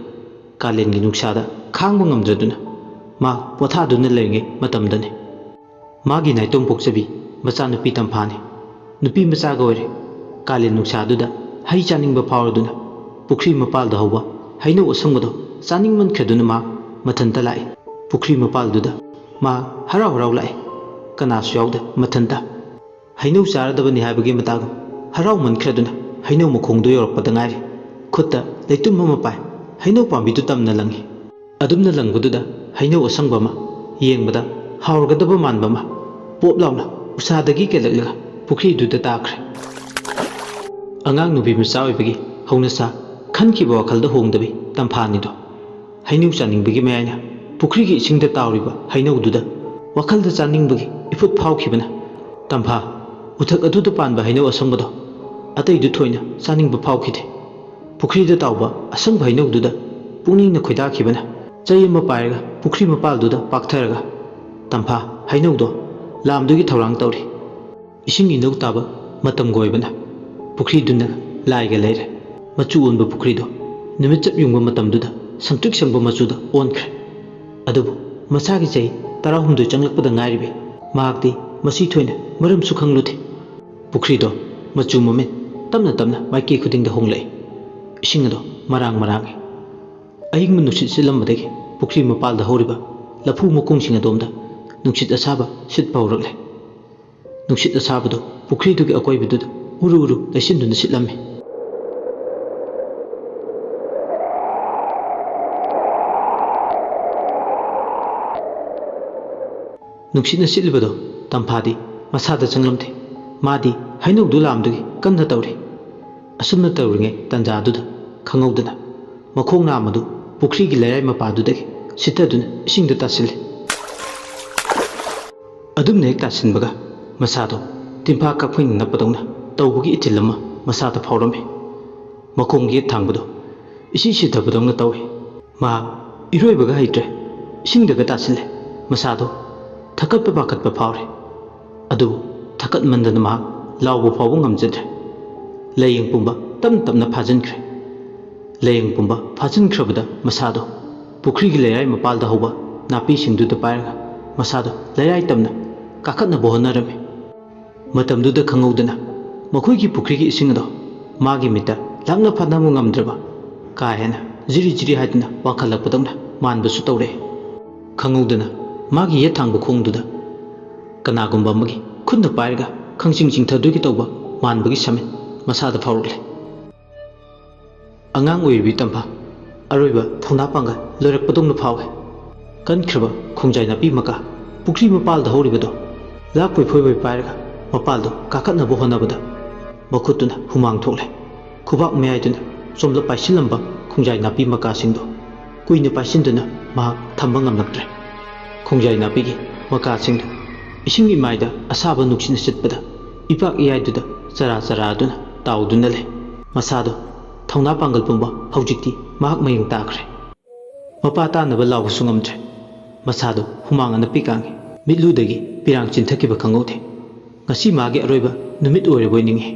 ꯀꯥꯂꯦꯟꯒꯤ ꯅꯨꯡꯁꯥꯗ ꯈꯥꯡꯕ ꯉꯝꯗ꯭ꯔꯗꯨꯅ ꯃꯥ ꯄꯣꯊꯥꯗꯨꯅ ꯂꯩꯔꯤꯉꯩ ꯃꯇꯝꯗꯅꯤ꯫ ꯃꯥꯒꯤ ꯅꯥꯏꯇꯣꯝ ꯄꯣꯛꯆꯕꯤ ꯃꯆꯥꯅꯨꯄꯤ ꯇꯝꯐꯥꯅꯤ꯫ ꯅꯨꯄꯤ ꯃꯆꯥꯒ ꯑꯣꯏꯔꯦ꯫ ꯀꯥꯂꯦꯟ ꯅꯨꯡꯁꯥꯗꯨꯗ ꯍꯩ ꯆꯥꯅꯤꯡꯕ ꯐꯥꯎꯔꯗꯨꯅ ꯄꯨꯈ꯭ꯔꯤ ꯃꯄꯥꯜꯗ ꯍꯧꯕ ꯍꯩꯅꯧ ꯑꯁꯪꯕꯗꯣ ꯆꯥꯅꯤꯡꯃꯟꯈ꯭ꯔꯗꯨꯅ ꯃꯥ ꯃꯊꯟꯇ ꯂꯥꯛꯏ꯫ ꯄꯨꯈ꯭ꯔꯤ ꯃꯄꯥꯜꯗꯨꯗ ꯃꯥ ꯍꯔꯥꯎ ꯍꯔꯥꯎ ꯂꯥꯛꯏ꯫ ꯀꯅꯥꯁꯨ ꯌꯥꯎꯗꯦ, ꯃꯊꯟꯇ꯫ ꯍꯩꯅꯧ ꯆꯥꯔꯗꯕꯅꯤ ꯍꯥꯏꯕꯒꯤ ꯃꯇꯥꯒꯨꯝ ꯍꯔꯥꯎꯃꯟꯈ꯭ꯔꯗꯨꯅ ꯍꯩꯅꯧ ꯃꯈꯣꯡꯗꯣ ꯌꯧꯔꯛꯄꯗ ꯉꯥꯏꯔꯤ꯫ ꯈꯨꯠꯇ ꯂꯩꯇꯨꯝ ꯑꯃ ꯄꯥꯏ, ꯍꯩꯅꯧ ꯄꯥꯝꯕꯤꯗꯨ ꯇꯝꯅ ꯂꯪꯉꯤ꯫ ꯑꯗꯨꯝꯅ ꯂꯪꯕꯗꯨꯗ ꯍꯩꯅꯧ ꯑꯁꯪꯕ ꯑꯃ, ꯌꯦꯡꯕꯗ ꯍꯥꯎꯔꯒꯗꯕ ꯃꯥꯟꯕ ꯑꯃ ꯄꯣꯞ ꯂꯥꯎꯅ ꯎꯁꯥꯗꯒꯤ ꯀꯦꯜꯂꯛꯂꯒ ꯄꯨꯈ꯭ꯔꯤꯗꯨꯗ ꯇꯥꯈ꯭ꯔꯦ꯫ ꯑꯉꯥꯡ ꯅꯨꯄꯤ ꯃꯆꯥ ꯑꯣꯏꯕꯒꯤ ꯍꯧꯅꯁꯥ ꯈꯟꯈꯤꯕ ꯋꯥꯈꯜꯗ ꯍꯣꯡꯗꯕꯤ ꯇꯝꯐꯥꯅꯤꯗꯣ꯫ ꯍꯩꯅꯧ ꯆꯥꯅꯤꯡꯕꯒꯤ ꯃꯌꯥꯏꯅ ꯄꯨꯈ꯭ꯔꯤꯒꯤ ꯏꯁꯤꯡꯗ ꯇꯥꯎꯔꯤꯕ ꯍꯩꯅꯧꯗꯨꯗ ꯋꯥꯈꯜꯗ ꯆꯥꯅꯤꯡꯕꯒꯤ ꯏꯐꯨꯠ ꯐꯥꯎꯈꯤꯕꯅ ꯇꯝꯐꯥ ꯎꯊꯛ ꯑꯗꯨꯗ ꯄꯥꯟꯕ ꯍꯩꯅꯧ ꯑꯁꯪꯕꯗꯣ ꯑꯇꯩꯗꯨ ꯊꯣꯏꯅ ꯆꯥꯅꯤꯡꯕ ꯐꯥꯎꯈꯤꯗꯦ꯫ ꯄꯨꯈ꯭ꯔꯤꯗ ꯇꯥꯎꯕ ꯑꯁꯪꯕ ꯍꯩꯅꯧꯗꯨꯗ ꯄꯨꯛꯅꯤꯡꯅ ꯈꯣꯏꯗꯥꯈꯤꯕꯅ ꯆꯩ ꯑꯃ ꯄꯥꯏꯔꯒ ꯄꯨꯈ꯭ꯔꯤ ꯃꯄꯥꯜꯗꯨꯗ ꯄꯥꯛꯊꯔꯒ ꯇꯝꯐꯥ ꯍꯩꯅꯧꯗꯣ ꯂꯥꯝꯗꯨꯒꯤ ꯊꯧꯔꯥꯡ ꯇꯧꯔꯤ꯫ ꯏꯁꯤꯡ ꯏꯅꯧ ꯇꯥꯕ ꯃꯇꯝꯒ ꯑꯣꯏꯕꯅ ꯄꯨꯈ꯭ꯔꯤꯗꯨꯅ ꯂꯥꯏꯒ ꯂꯩꯔꯦ꯫ ꯃꯆꯨ ꯑꯣꯟꯕ ꯄꯨꯈ꯭ꯔꯤꯗꯣ ꯅꯨꯃꯤꯠ ꯆꯞ ꯌꯨꯡꯕ ꯃꯇꯝꯗꯨꯗ ꯁꯪꯇ꯭ꯔꯤꯛ ꯁꯪꯕ ꯃꯆꯨꯗ ꯑꯣꯟꯈ꯭ꯔꯦ꯫ ꯑꯗꯨꯕꯨ ꯃꯁꯥꯒꯤ ꯆꯍꯤ ꯇꯔꯥꯍꯨꯝꯗꯣꯏ ꯆꯪꯂꯛꯄꯗ ꯉꯥꯏꯔꯤꯕꯤ ꯃꯍꯥꯛꯇꯤ ꯃꯁꯤ ꯊꯣꯏꯅ ꯃꯔꯝꯁꯨ ꯈꯪꯂꯨꯗꯦ꯫ ꯄꯨꯈ꯭ꯔꯤꯗꯣ ꯃꯆꯨ ꯃꯃꯦꯟ ꯇꯞꯅ ꯇꯞꯅ ꯃꯥꯏꯀꯩ ꯈꯨꯗꯤꯡꯗ ꯍꯣꯡꯂꯛꯏ꯫ ꯏꯁꯤꯡ ꯑꯗꯣ ꯃꯔꯥꯡ ꯃꯔꯥꯡꯏ꯫ ꯑꯏꯪꯕ ꯅꯨꯡꯁꯤꯠ ꯁꯤꯠꯂꯝꯕꯗꯒꯤ ꯄꯨꯈ꯭ꯔꯤ ꯃꯄꯥꯜꯗ ꯍꯧꯔꯤꯕ ꯂꯐꯨ ꯃꯈꯣꯡꯁꯤꯡ ꯑꯗꯣꯝꯗ ꯅꯨꯡꯁꯤꯠ ꯑꯁꯥꯕ ꯁꯤꯠꯄ ꯍꯧꯔꯛꯂꯦ꯫ ꯅꯨꯡꯁꯤꯠ ꯑꯁꯥꯕꯗꯨ ꯄꯨꯈ꯭ꯔꯤꯗꯨꯒꯤ ꯑꯀꯣꯏꯕꯗꯨꯗ ꯎꯔꯨ ꯎꯔꯨ ꯂꯩꯁꯤꯟꯗꯨꯅ ꯁꯤꯠꯂꯝꯃꯤ꯫ ꯅꯨꯡꯁꯤꯠꯅ ꯁꯤꯠꯂꯤꯕꯗꯨ ꯇꯝꯐꯥꯗꯤ ꯃꯁꯥꯗ ꯆꯪꯂꯝꯗꯦ꯫ ꯃꯥꯗꯤ ꯍꯩꯅꯧꯗꯨ ꯂꯥꯝꯗꯨꯒꯤ ꯀꯟꯅ ꯇꯧꯔꯤ꯫ ꯑꯁꯨꯝꯅ ꯇꯧꯔꯤꯉꯩ ꯇꯟꯖꯥꯗꯨꯗ ꯈꯪꯍꯧꯗꯅ ꯃꯈꯣꯡ ꯅꯥꯝꯃꯗꯨ ꯄꯨꯈ꯭ꯔꯤꯒꯤ ꯂꯩꯔꯥꯏ ꯃꯄꯥꯗꯨꯗꯒꯤ ꯁꯤꯠꯊꯗꯨꯅ ꯏꯁꯤꯡꯗ ꯇꯥꯁꯤꯜꯂꯤ꯫ ꯑꯗꯨꯝꯅ ꯍꯦꯛ ꯇꯥꯁꯤꯟꯕꯒ ꯃꯁꯥꯗꯣ ꯇꯤꯟꯐꯥ ꯀꯥꯞꯈꯩꯅ ꯅꯞꯄꯗꯧꯅ ꯇꯧꯕꯒꯤ ꯏꯊꯤꯜ ꯑꯃ ꯃꯁꯥꯗ ꯐꯥꯎꯔꯝꯃꯤ꯫ ꯃꯈꯣꯡ ꯌꯦꯠ ꯊꯥꯡꯕꯗꯣ ꯏꯁꯤ ꯁꯤꯊꯕꯗꯧꯅ ꯇꯧꯏ꯫ ꯃꯍꯥꯛ ꯏꯔꯣꯏꯕꯒ ꯍꯩꯇ꯭ꯔꯦ꯫ ꯏꯁꯤꯡꯗꯒ ꯇꯥꯁꯤꯜꯂꯦ꯫ ꯃꯁꯥꯗꯣ ꯊꯛꯀꯠꯄ ꯄꯥꯈꯠꯄ ꯐꯥꯎꯔꯦ꯫ ꯑꯗꯨꯕꯨ ꯊꯛꯀꯠꯃꯟꯗꯅ ꯃꯍꯥꯛ ꯂꯥꯎꯕ ꯐꯥꯎꯕ ꯉꯝꯖꯗ꯭ꯔꯦ꯫ ꯂꯥꯏꯌꯦꯡ ꯄꯨꯝꯕ ꯇꯞꯅ ꯇꯞꯅ ꯐꯥꯖꯤꯟꯈ꯭ꯔꯦ꯫ ꯂꯥꯏꯌꯦꯡ ꯄꯨꯝꯕ ꯐꯥꯖꯤꯟꯈ꯭ꯔꯕꯗ ꯃꯁꯥꯗꯣ ꯄꯨꯈ꯭ꯔꯤꯒꯤ ꯂꯩꯔꯥꯏ ꯃꯄꯥꯜꯗ ꯍꯧꯕ ꯅꯥꯄꯤꯁꯤꯡꯗꯨꯗ ꯄꯥꯏꯔꯒ ꯃꯁꯥꯗꯣ ꯂꯩꯔꯥꯏ ꯇꯝꯅ ꯀꯥꯈꯠꯅꯕ ꯍꯣꯠꯅꯔꯝꯃꯤ꯫ ꯃꯇꯝꯗꯨꯗ ꯈꯪꯍꯧꯗꯅ ꯃꯈꯣꯏꯒꯤ ꯄꯨꯈ꯭ꯔꯤꯒꯤ ꯏꯁꯤꯡ ꯑꯗꯣ ꯃꯥꯒꯤ ꯃꯤꯠꯇ ꯂꯥꯛꯅ ꯐꯥꯅꯕ ꯉꯝꯗ꯭ꯔꯕ, ꯀꯥ ꯍꯦꯟꯅ ꯖꯤꯔꯤ ꯖꯤꯔꯤ ꯍꯥꯏꯗꯨꯅ ꯋꯥꯡꯈꯠꯂꯛꯄꯗꯧꯅ ꯃꯥꯟꯕꯁꯨ ꯇꯧꯔꯛꯑꯦ꯫ ꯈꯪꯍꯧꯗꯅ ꯃꯥꯒꯤ ꯌꯦꯠ ꯊꯥꯡꯕ ꯈꯣꯡꯗꯨꯗ ꯀꯅꯥꯒꯨꯝꯕ ꯑꯃꯒꯤ ꯈꯨꯠꯅ ꯄꯥꯏꯔꯒ ꯈꯪꯆꯤꯡ ꯆꯤꯡꯊꯗꯣꯏꯒꯤ ꯇꯧꯕ ꯃꯥꯟꯕꯒꯤ ꯁꯃꯤꯠ ꯃꯁꯥꯗ ꯐꯥꯎꯔꯛꯂꯦ꯫ ꯑꯉꯥꯡ ꯑꯣꯏꯔꯤꯕꯤ ꯇꯝꯐꯥ, ꯑꯔꯣꯏꯕ ꯊꯧꯅꯥ ꯄꯥꯡꯒꯜ ꯂꯣꯏꯔꯛꯄꯗꯧꯅ ꯐꯥꯎꯏ꯫ ꯀꯟꯈ꯭ꯔꯕ ꯈꯣꯡꯖꯥꯏ ꯅꯥꯄꯤ ꯃꯀꯥ ꯄꯨꯈ꯭ꯔꯤ ꯃꯄꯥꯜꯗ ꯍꯧꯔꯤꯕꯗꯣ ꯂꯥꯛꯄꯣꯏ ꯐꯣꯏꯕꯣꯏ ꯄꯥꯏꯔꯒ ꯃꯄꯥꯜꯗꯣ ꯀꯥꯈꯠꯅꯕ ꯍꯣꯠꯅꯕꯗ ꯃꯈꯨꯠꯇꯨꯅ ꯍꯨꯃꯥꯡ ꯊꯣꯛꯂꯦ꯫ ꯈꯨꯕꯥꯛ ꯃꯌꯥꯏꯗꯨꯅ ꯆꯣꯝꯂꯞ ꯄꯥꯏꯁꯤꯜꯂꯝꯕ ꯈꯣꯡꯖꯥꯏ ꯅꯥꯄꯤ ꯃꯀꯥꯁꯤꯡꯗꯣ ꯀꯨꯏꯅ ꯄꯥꯏꯁꯤꯟꯗꯨꯅ ꯃꯍꯥꯛ ꯊꯝꯕ ꯉꯝꯂꯛꯇ꯭ꯔꯦ꯫ ꯈꯣꯡꯖꯥꯏ ꯅꯥꯄꯤꯒꯤ ꯃꯀꯥꯁꯤꯡꯗꯨ ꯏꯁꯤꯡ ꯏꯃꯥꯏꯗ ꯑꯁꯥꯕ ꯅꯨꯡꯁꯤꯠꯅ ꯁꯤꯠꯄꯗ ꯏꯄꯥꯛ ꯏꯌꯥꯏꯗꯨꯗ ꯆꯔꯥ ꯆꯔꯥꯗꯨꯅ ꯇꯥꯎꯗꯨꯅ ꯂꯩ꯫ ꯃꯁꯥꯗꯣ ꯊꯧꯅꯥ ꯄꯥꯡꯒꯜ ꯄꯨꯝꯕ ꯍꯧꯖꯤꯛꯇꯤ ꯃꯍꯥꯛ ꯃꯌꯦꯡ ꯇꯥꯈ꯭ꯔꯦ꯫ ꯃꯄꯥ ꯇꯥꯅꯕ ꯂꯥꯎꯕꯁꯨ ꯉꯝꯗ꯭ꯔꯦ꯫ ꯃꯁꯥꯗꯣ ꯍꯨꯃꯥꯡ ꯑꯅꯞꯄꯤ ꯀꯥꯡꯉꯤ꯫ ꯃꯤꯠꯂꯨꯗꯒꯤ ꯄꯤꯔꯥꯡ ꯆꯤꯟꯊꯈꯤꯕ ꯈꯪꯍꯧꯗꯦ꯫ ꯉꯁꯤ ꯃꯥꯒꯤ ꯑꯔꯣꯏꯕ ꯅꯨꯃꯤꯠ ꯑꯣꯏꯔꯕꯣꯏ ꯅꯤꯡꯏ꯫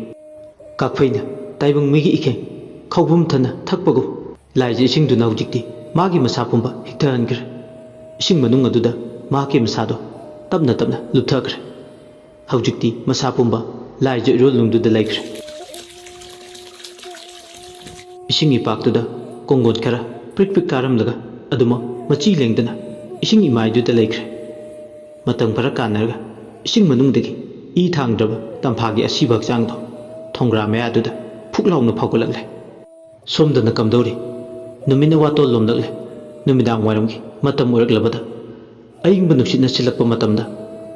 ꯀꯥꯛꯐꯩꯅ ꯇꯥꯏꯕꯪ ꯃꯤꯒꯤ ꯏꯈꯦꯡ ꯈꯧꯄꯨꯝ ꯊꯟꯅ ꯊꯛꯄꯒꯨꯝ ꯂꯥꯏꯖ ꯏꯁꯤꯡꯗꯨꯅ ꯍꯧꯖꯤꯛꯇꯤ ꯃꯥꯒꯤ ꯃꯁꯥ ꯄꯨꯝꯕ ꯍꯤꯛꯊꯍꯟꯈ꯭ꯔꯦ꯫ ꯏꯁꯤꯡ ꯃꯅꯨꯡ ꯑꯗꯨꯗ ꯃꯍꯥꯛꯀꯤ ꯃꯁꯥꯗꯣ ꯇꯞꯅ ꯇꯞꯅ ꯂꯨꯞꯊꯈ꯭ꯔꯦ꯫ ꯍꯧꯖꯤꯛꯇꯤ ꯃꯁꯥ ꯄꯨꯝꯕ ꯂꯥꯏꯖ ꯏꯔꯣꯜꯅꯨꯡꯗꯨꯗ ꯂꯩꯈ꯭ꯔꯦ꯫ ꯏꯁꯤꯡ ꯏꯄꯥꯛꯇꯨꯗ ꯀꯣꯡꯒꯣꯟ ꯈꯔ ꯄ꯭ꯔꯤꯛ ꯄ꯭ꯔꯤꯛ ꯀꯥꯔꯝꯂꯒ ꯑꯗꯨꯃꯛ ꯃꯆꯤ ꯂꯦꯡꯗꯅ ꯏꯁꯤꯡ ꯏꯃꯥꯏꯗꯨꯗ ꯂꯩꯈ꯭ꯔꯦ꯫ ꯃꯇꯝ ꯈꯔ ꯀꯥꯟꯅꯔꯒ ꯏꯁꯤꯡ ꯃꯅꯨꯡꯗꯒꯤ ꯏ ꯊꯥꯡꯗ꯭ꯔꯕ ꯇꯝꯐꯥꯒꯤ ꯑꯁꯤꯕ ꯍꯛꯆꯥꯡꯗꯣ ꯊꯣꯡꯒ꯭ꯔꯥ ꯃꯌꯥꯗꯨꯗ ꯐꯨꯛ ꯂꯥꯎꯅ ꯐꯥꯎꯒꯠꯂꯛꯂꯦ꯫ ꯁꯣꯝꯗꯅ ꯀꯝꯗꯧꯔꯤ? ꯅꯨꯃꯤꯠꯅ ꯋꯥꯇꯣꯜ ꯂꯣꯝꯂꯛꯂꯦ꯫ ꯅꯨꯃꯤꯗꯥꯡ ꯋꯥꯏꯔꯝꯒꯤ ꯃꯇꯝ ꯑꯣꯏꯔꯛꯂꯕꯗ ꯑꯏꯪꯕ ꯅꯨꯡꯁꯤꯠꯅ ꯁꯤꯜꯂꯛꯄ ꯃꯇꯝꯗ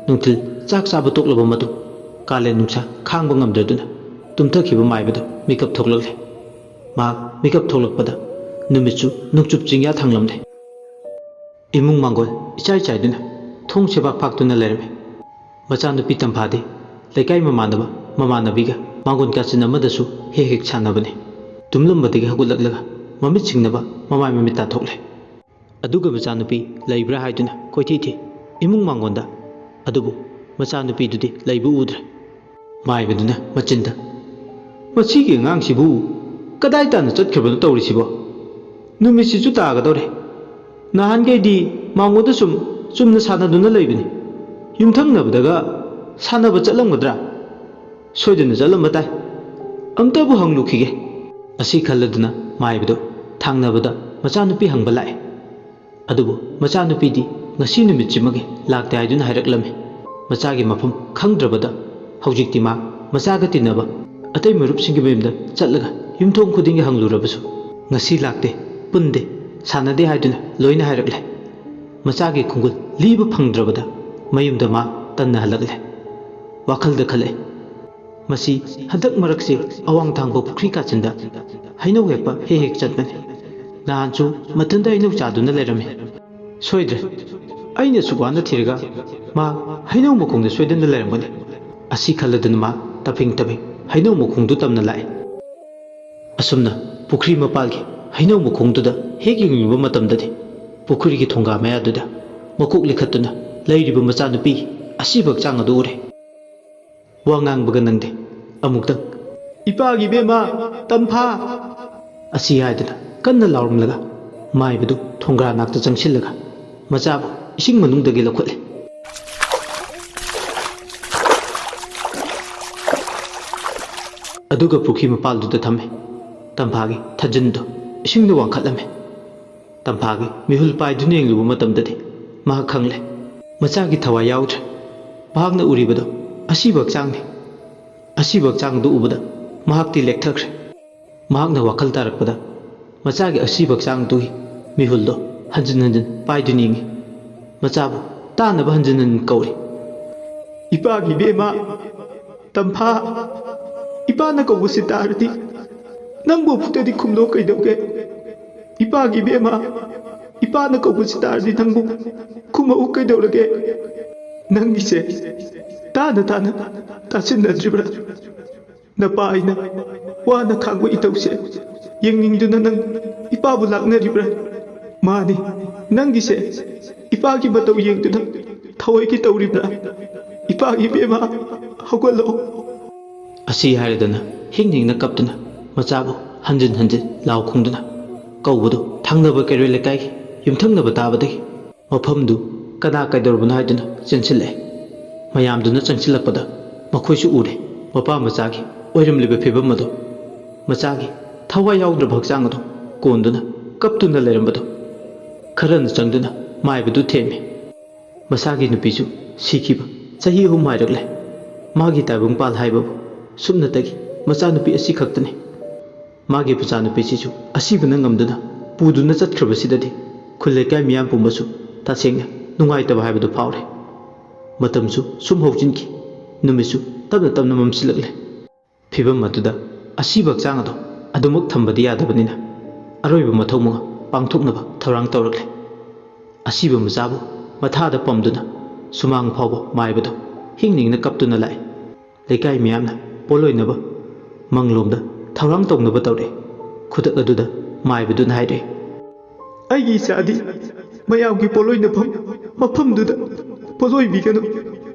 ꯅꯨꯡꯊꯤꯜ ꯆꯥꯛ ꯆꯥꯕ ꯇꯣꯛꯂꯕ ꯃꯇꯨꯡ ꯀꯥꯂꯦꯟ ꯅꯨꯡꯁꯥ ꯈꯥꯡꯕ ꯉꯝꯗ꯭ꯔꯗꯨꯅ ꯇꯨꯝꯊꯈꯤꯕ ꯃꯥꯏꯕꯗꯨ ꯃꯤꯀꯞ ꯊꯣꯛꯂꯛꯂꯦ꯫ ꯃꯍꯥꯛ ꯃꯤꯀꯞ ꯊꯣꯛꯂꯛꯄꯗ ꯅꯨꯃꯤꯠꯁꯨ ꯅꯣꯡꯆꯨꯞ ꯆꯤꯡꯌꯥ ꯊꯥꯡꯂꯝꯂꯦ꯫ ꯏꯃꯨꯡ ꯃꯥꯡꯒꯣꯜ ꯏꯆꯥꯏ ꯆꯥꯏꯗꯨꯅ ꯊꯣꯡ ꯁꯦꯕꯥꯛ ꯐꯥꯛꯇꯨꯅ ꯂꯩꯔꯝꯃꯤ꯫ ꯃꯆꯥꯅꯨꯄꯤ ꯇꯝꯐꯥꯗꯤ ꯂꯩꯀꯥꯏ ꯃꯃꯥꯟꯅꯕ ꯃꯃꯥꯟꯅꯕꯤꯒ ꯃꯥꯡꯒꯣꯜ ꯀꯥꯆꯤꯟ ꯑꯃꯗꯁꯨ ꯍꯦꯛ ꯍꯦꯛ ꯁꯥꯟꯅꯕꯅꯤ꯫ ꯇꯨꯝꯂꯝꯕꯗꯒꯤ ꯍꯧꯒꯠꯂꯛꯂꯒ ꯃꯃꯤꯠ ꯁꯤꯡꯅꯕ ꯃꯃꯥꯏ ꯃꯃꯤꯠ ꯇꯥꯊꯣꯛꯂꯦ꯫ ꯑꯗꯨꯒ ꯃꯆꯥꯅꯨꯄꯤ ꯂꯩꯕ꯭ꯔꯥ ꯍꯥꯏꯗꯨꯅ ꯀꯣꯏꯊꯤ ꯊꯤ ꯏꯃꯨꯡ ꯃꯥꯡꯒꯣꯟꯗ꯫ ꯑꯗꯨꯕꯨ ꯃꯆꯥꯅꯨꯄꯤꯗꯨꯗꯤ ꯂꯩꯕ ꯎꯗ꯭ꯔꯦ꯫ ꯃꯥꯏꯕꯗꯨꯅ ꯃꯆꯤꯟꯗ, "ꯃꯁꯤꯒꯤ ꯑꯉꯥꯡꯁꯤꯕꯨ ꯀꯗꯥꯏ ꯇꯥꯅ ꯆꯠꯈ꯭ꯔꯕꯅꯣ ꯇꯧꯔꯤꯁꯤꯕꯣ? ꯅꯨꯃꯤꯠꯁꯤꯁꯨ ꯇꯥꯒꯗꯧꯔꯦ꯫ ꯅꯍꯥꯟꯈꯩꯗꯤ ꯃꯥꯡꯒꯣꯟꯗ ꯁꯨꯝ ꯆꯨꯝꯅ ꯁꯥꯟꯅꯗꯨꯅ ꯂꯩꯕꯅꯤ꯫ ꯌꯨꯝꯊꯪꯅꯕꯗꯒ ꯁꯥꯟꯅꯕ ꯆꯠꯂꯝꯒꯗ꯭ꯔꯥ? ꯁꯣꯏꯗꯅ ꯆꯠꯂꯝꯕ ꯇꯥꯏ꯫ "ꯑꯝꯇꯕꯨ ꯍꯪꯂꯨꯈꯤꯒꯦ" ꯑꯁꯤ ꯈꯜꯂꯗꯨꯅ ꯃꯥꯏꯕꯗꯨ ꯊꯥꯡꯅꯕꯗ ꯃꯆꯥꯅꯨꯄꯤ ꯍꯪꯕ ꯂꯥꯛꯑꯦ꯫ ꯑꯗꯨꯕꯨ ꯃꯆꯥꯅꯨꯄꯤꯗꯤ ꯉꯁꯤ ꯅꯨꯃꯤꯠꯁꯤꯃꯒꯤ ꯂꯥꯛꯇꯦ ꯍꯥꯏꯗꯨꯅ ꯍꯥꯏꯔꯛꯂꯝꯃꯤ꯫ ꯃꯆꯥꯒꯤ ꯃꯐꯝ ꯈꯪꯗ꯭ꯔꯕꯗ ꯍꯧꯖꯤꯛꯇꯤ ꯃꯥ ꯃꯆꯥꯒ ꯇꯤꯟꯅꯕ ꯑꯇꯩ ꯃꯔꯨꯞꯁꯤꯡꯒꯤ ꯃꯌꯨꯝꯗ ꯆꯠꯂꯒ ꯌꯨꯝꯊꯣꯡ ꯈꯨꯗꯤꯡꯒꯤ ꯍꯪꯂꯨꯔꯕꯁꯨ ꯉꯁꯤ ꯂꯥꯛꯇꯦ, ꯄꯨꯟꯗꯦ, ꯁꯥꯟꯅꯗꯦ ꯍꯥꯏꯗꯨꯅ ꯂꯣꯏꯅ ꯍꯥꯏꯔꯛꯂꯦ꯫ ꯃꯆꯥꯒꯤ ꯈꯣꯡꯒꯨꯜ ꯂꯤꯕ ꯐꯪꯗ꯭ꯔꯕꯗ ꯃꯌꯨꯝꯗ ꯃꯥ ꯇꯟꯅ ꯍꯜꯂꯛꯂꯦ꯫ ꯋꯥꯈꯜꯗ ꯈꯜꯂꯛꯑꯦ, "ꯃꯁꯤ ꯍꯟꯗꯛ ꯃꯔꯛꯁꯦ ꯑꯋꯥꯡ ꯊꯥꯡꯕ ꯄꯨꯈ꯭ꯔꯤ ꯀꯥꯆꯤꯟꯗ ꯍꯩꯅꯧ ꯍꯦꯛꯄ ꯍꯦꯛ ꯍꯦꯛ ꯆꯠꯄꯅꯤ꯫ ꯅꯍꯥꯟꯁꯨ ꯃꯊꯟꯇ ꯍꯩꯅꯧ ꯆꯥꯗꯨꯅ ꯂꯩꯔꯝꯃꯤ꯫ ꯁꯣꯏꯗ꯭ꯔꯦ, ꯑꯩꯅ ꯑꯁꯨꯛ ꯋꯥꯅ ꯊꯤꯔꯒ ꯃꯥ ꯍꯩꯅꯧ ꯃꯈꯣꯡꯗ ꯁꯣꯏꯗꯅ ꯂꯩꯔꯝꯒꯅꯤ" ꯑꯁꯤ ꯈꯜꯂꯗꯨꯅ ꯃꯥ ꯇꯞꯐꯤꯡ ꯇꯞꯐꯤꯡ ꯍꯩꯅꯧ ꯃꯈꯣꯡꯗꯨ ꯇꯝꯅ ꯂꯥꯛꯑꯦ꯫ ꯑꯁꯨꯝꯅ ꯄꯨꯈ꯭ꯔꯤ ꯃꯄꯥꯜꯒꯤ ꯍꯩꯅꯧ ꯃꯈꯣꯡꯗꯨꯗ ꯍꯦꯛ ꯌꯦꯡꯂꯨꯕ ꯃꯇꯝꯗꯗꯤ ꯄꯨꯈ꯭ꯔꯤꯒꯤ ꯊꯣꯡꯒꯥ ꯃꯌꯥꯗꯨꯗ ꯃꯀꯣꯛ ꯂꯤꯈꯠꯇꯨꯅ ꯂꯩꯔꯤꯕ ꯃꯆꯥꯅꯨꯄꯤ ꯑꯁꯤꯕ ꯍꯛꯆꯥꯡ ꯑꯗꯨ ꯎꯔꯦ꯫ ꯋꯥ ꯉꯥꯡꯕꯒ ꯅꯪꯗꯦ꯫ ꯑꯃꯨꯛꯇꯪ, "ꯏꯄꯥꯒꯤ ꯏꯕꯦꯝꯃ, ꯇꯝꯐꯥ!" ꯑꯁꯤ ꯍꯥꯏꯗꯨꯅ ꯀꯟꯅ ꯂꯥꯎꯔꯝꯂꯒ ꯃꯥꯏꯕꯗꯨ ꯊꯣꯡꯒ꯭ꯔꯥ ꯅꯥꯛꯇ ꯆꯪꯁꯤꯜꯂꯒ ꯃꯆꯥꯕꯨ ꯏꯁꯤꯡ ꯃꯅꯨꯡꯗꯒꯤ ꯂꯧꯈꯠꯂꯦ꯫ ꯑꯗꯨꯒ ꯄꯨꯈ꯭ꯔꯤ ꯃꯄꯥꯜꯗꯨꯗ ꯊꯝꯃꯦ꯫ ꯇꯝꯐꯥꯒꯤ ꯊꯥꯖꯤꯟꯗꯨ ꯏꯁꯤꯡꯗ ꯋꯥꯡꯈꯠꯂꯝꯃꯦ꯫ ꯇꯝꯐꯥꯒꯤ ꯃꯤꯍꯨꯜ ꯄꯥꯏꯗꯨꯅ ꯌꯦꯡꯂꯨꯕ ꯃꯇꯝꯗꯗꯤ ꯃꯍꯥꯛ ꯈꯪꯂꯦ, ꯃꯆꯥꯒꯤ ꯊꯋꯥꯏ ꯌꯥꯎꯗ꯭ꯔꯦ꯫ ꯃꯍꯥꯛꯅ ꯎꯔꯤꯕꯗꯨ ꯑꯁꯤꯕ ꯍꯛꯆꯥꯡꯅꯤ꯫ ꯑꯁꯤꯕ ꯍꯛꯆꯥꯡꯗꯨ ꯎꯕꯗ ꯃꯍꯥꯛꯇꯤ ꯂꯦꯛꯊꯈ꯭ꯔꯦ꯫ ꯃꯍꯥꯛꯅ ꯋꯥꯈꯜ ꯇꯥꯔꯛꯄꯗ ꯃꯆꯥꯒꯤ ꯑꯁꯤꯕ ꯍꯛꯆꯥꯡꯗꯨꯒꯤ ꯃꯤꯍꯨꯜꯗꯣ ꯍꯟꯖꯤꯟ ꯍꯟꯖꯤꯟ ꯄꯥꯏꯗꯨꯅ ꯌꯦꯡꯉꯤ꯫ ꯃꯆꯥꯕꯨ ꯇꯥꯅꯕ ꯍꯟꯖꯤꯟ ꯍꯟꯖꯤꯟ ꯀꯧꯔꯤ꯫ "ꯏꯄꯥꯒꯤ ꯏꯕꯦꯝꯃ, ꯇꯝꯐꯥ, ꯏꯄꯥꯅ ꯀꯧꯕꯁꯤ ꯇꯥꯔꯗꯤ ꯅꯪꯕꯨ ꯑꯃꯨꯛꯇꯗꯤ ꯈꯨꯝꯂꯣ ꯀꯩꯗꯧꯒꯦ? ꯏꯄꯥꯒꯤ ꯏꯕꯦꯝꯃ, ꯏꯄꯥꯅ ꯀꯧꯕꯁꯤ ꯇꯥꯔꯗꯤ ꯅꯪꯕꯨ ꯈꯨꯝꯃꯛꯎ ꯀꯩꯗꯧꯔꯒꯦ? ꯅꯪꯒꯤꯁꯦ ꯇꯥꯅ ꯇꯥꯅ ꯇꯥꯁꯤꯟꯅꯗ꯭ꯔꯤꯕ꯭ꯔꯥ? ꯅꯄꯥ ꯑꯩꯅ ꯋꯥꯅ ꯈꯥꯡꯕ ꯏꯇꯧꯁꯦ ꯌꯦꯡꯅꯤꯡꯗꯨꯅ ꯅꯪ ꯏꯄꯥꯕꯨ ꯂꯥꯛꯅꯔꯤꯕ꯭ꯔꯥ? ꯃꯥꯅꯤ, ꯅꯪꯒꯤꯁꯦ ꯏꯄꯥꯒꯤ ꯃꯇꯧ ꯌꯦꯡꯗꯨꯅ ꯊꯑꯣꯏꯒꯤ ꯇꯧꯔꯤꯕ꯭ꯔꯥ? ꯏꯄꯥꯒꯤ ꯏꯕꯦꯝꯃ, ꯍꯧꯒꯠꯂꯛꯑꯣ!" ꯑꯁꯤ ꯍꯥꯏꯔꯗꯅ ꯍꯤꯡ ꯍꯤꯡꯅ ꯀꯞꯇꯨꯅ ꯃꯆꯥꯕꯨ ꯍꯟꯖꯤꯟ ꯍꯟꯖꯤꯟ ꯂꯥꯎ ꯈꯣꯡꯗꯨꯅ ꯀꯧꯕꯗꯨ ꯊꯪꯅꯕ ꯀꯩꯔꯣꯏ ꯂꯩꯀꯥꯏꯒꯤ ꯌꯨꯝꯊꯪꯅꯕ ꯇꯥꯕꯗꯒꯤ ꯃꯐꯝꯗꯨ ꯀꯅꯥ ꯀꯩꯗꯧꯔꯕꯅꯣ ꯍꯥꯏꯗꯨꯅ ꯆꯦꯟꯁꯤꯜꯂꯛꯑꯦ꯫ ꯃꯌꯥꯝꯗꯨꯅ ꯆꯪꯁꯤꯜꯂꯛꯄꯗ ꯃꯈꯣꯏꯁꯨ ꯎꯔꯦ, ꯃꯄꯥ ꯃꯆꯥꯒꯤ ꯑꯣꯏꯔꯝꯂꯤꯕ ꯐꯤꯕꯝ ꯑꯗꯨ, ꯃꯆꯥꯒꯤ ꯊꯋꯥꯏ ꯌꯥꯎꯗ꯭ꯔꯕ ꯍꯛꯆꯥꯡ ꯑꯗꯨ ꯀꯣꯟꯗꯨꯅ ꯀꯞꯇꯨꯅ ꯂꯩꯔꯝꯕꯗꯨ ꯈꯔꯅ ꯆꯪꯗꯨꯅ ꯃꯥꯏꯕꯗꯨ ꯊꯦꯝꯃꯤ꯫ ꯃꯁꯥꯒꯤ ꯅꯨꯄꯤꯁꯨ ꯁꯤꯈꯤꯕ ꯆꯍꯤ ꯑꯍꯨꯝ ꯍꯥꯏꯔꯛꯂꯦ꯫ ꯃꯥꯒꯤ ꯇꯥꯏꯕꯪ ꯄꯥꯜ ꯍꯥꯏꯕꯕꯨ ꯁꯨꯞꯅꯇꯒꯤ ꯃꯆꯥꯅꯨꯄꯤ ꯑꯁꯤ ꯈꯛꯇꯅꯤ꯫ ꯃꯥꯒꯤ ꯃꯆꯥꯅꯨꯄꯤꯁꯤꯁꯨ ꯑꯁꯤꯕꯅ ꯉꯝꯗꯨꯅ ꯄꯨꯗꯨꯅ ꯆꯠꯈ꯭ꯔꯕꯁꯤꯗꯗꯤ ꯈꯨꯜ ꯂꯩꯀꯥꯏ ꯃꯤꯌꯥꯝ ꯄꯨꯝꯕꯁꯨ ꯇꯁꯦꯡꯅ ꯅꯨꯡꯉꯥꯏꯇꯕ ꯍꯥꯏꯕꯗꯨ ꯐꯥꯎꯔꯦ꯫ ꯃꯇꯝꯁꯨ ꯁꯨꯝ ꯍꯧꯖꯤꯟꯈꯤ꯫ ꯅꯨꯃꯤꯠꯁꯨ ꯇꯞꯅ ꯇꯞꯅ ꯃꯝꯁꯤꯜꯂꯛꯂꯦ꯫ ꯐꯤꯕꯝ ꯑꯗꯨꯗ ꯑꯁꯤꯕ ꯍꯛꯆꯥꯡ ꯑꯗꯨ ꯑꯗꯨꯃꯛ ꯊꯝꯕꯗꯤ ꯌꯥꯗꯕꯅꯤꯅ ꯑꯔꯣꯏꯕ ꯃꯊꯧ ꯃꯉꯥ ꯄꯥꯡꯊꯣꯛꯅꯕ ꯊꯧꯔꯥꯡ ꯇꯧꯔꯛꯂꯦ꯫ ꯑꯁꯤꯕ ꯃꯆꯥꯕꯨ ꯃꯊꯥꯗ ꯄꯝꯗꯨꯅ ꯁꯨꯃꯥꯡ ꯐꯥꯎꯕ ꯃꯥꯏꯕꯗꯨ ꯍꯤꯡ ꯅꯤꯡꯅ ꯀꯞꯇꯨꯅ ꯂꯥꯛꯏ꯫ ꯂꯩꯀꯥꯏ ꯃꯤꯌꯥꯝꯅ ꯄꯣꯠꯂꯣꯏꯅꯕ ꯃꯪꯂꯣꯝꯗ ꯊꯧꯔꯥꯡ ꯇꯧꯅꯕ ꯇꯧꯔꯛꯏ꯫ ꯈꯨꯗꯛ ꯑꯗꯨꯗ ꯃꯥꯏꯕꯗꯨꯅ ꯍꯥꯏꯔꯛꯏ, "ꯑꯩꯒꯤ ꯏꯆꯥꯗꯤ ꯃꯌꯥꯝꯒꯤ ꯄꯣꯠꯂꯣꯏꯅꯐꯝ ꯃꯐꯝꯗꯨꯗ ꯄꯣꯠꯂꯣꯏꯕꯤꯒꯅꯨ꯫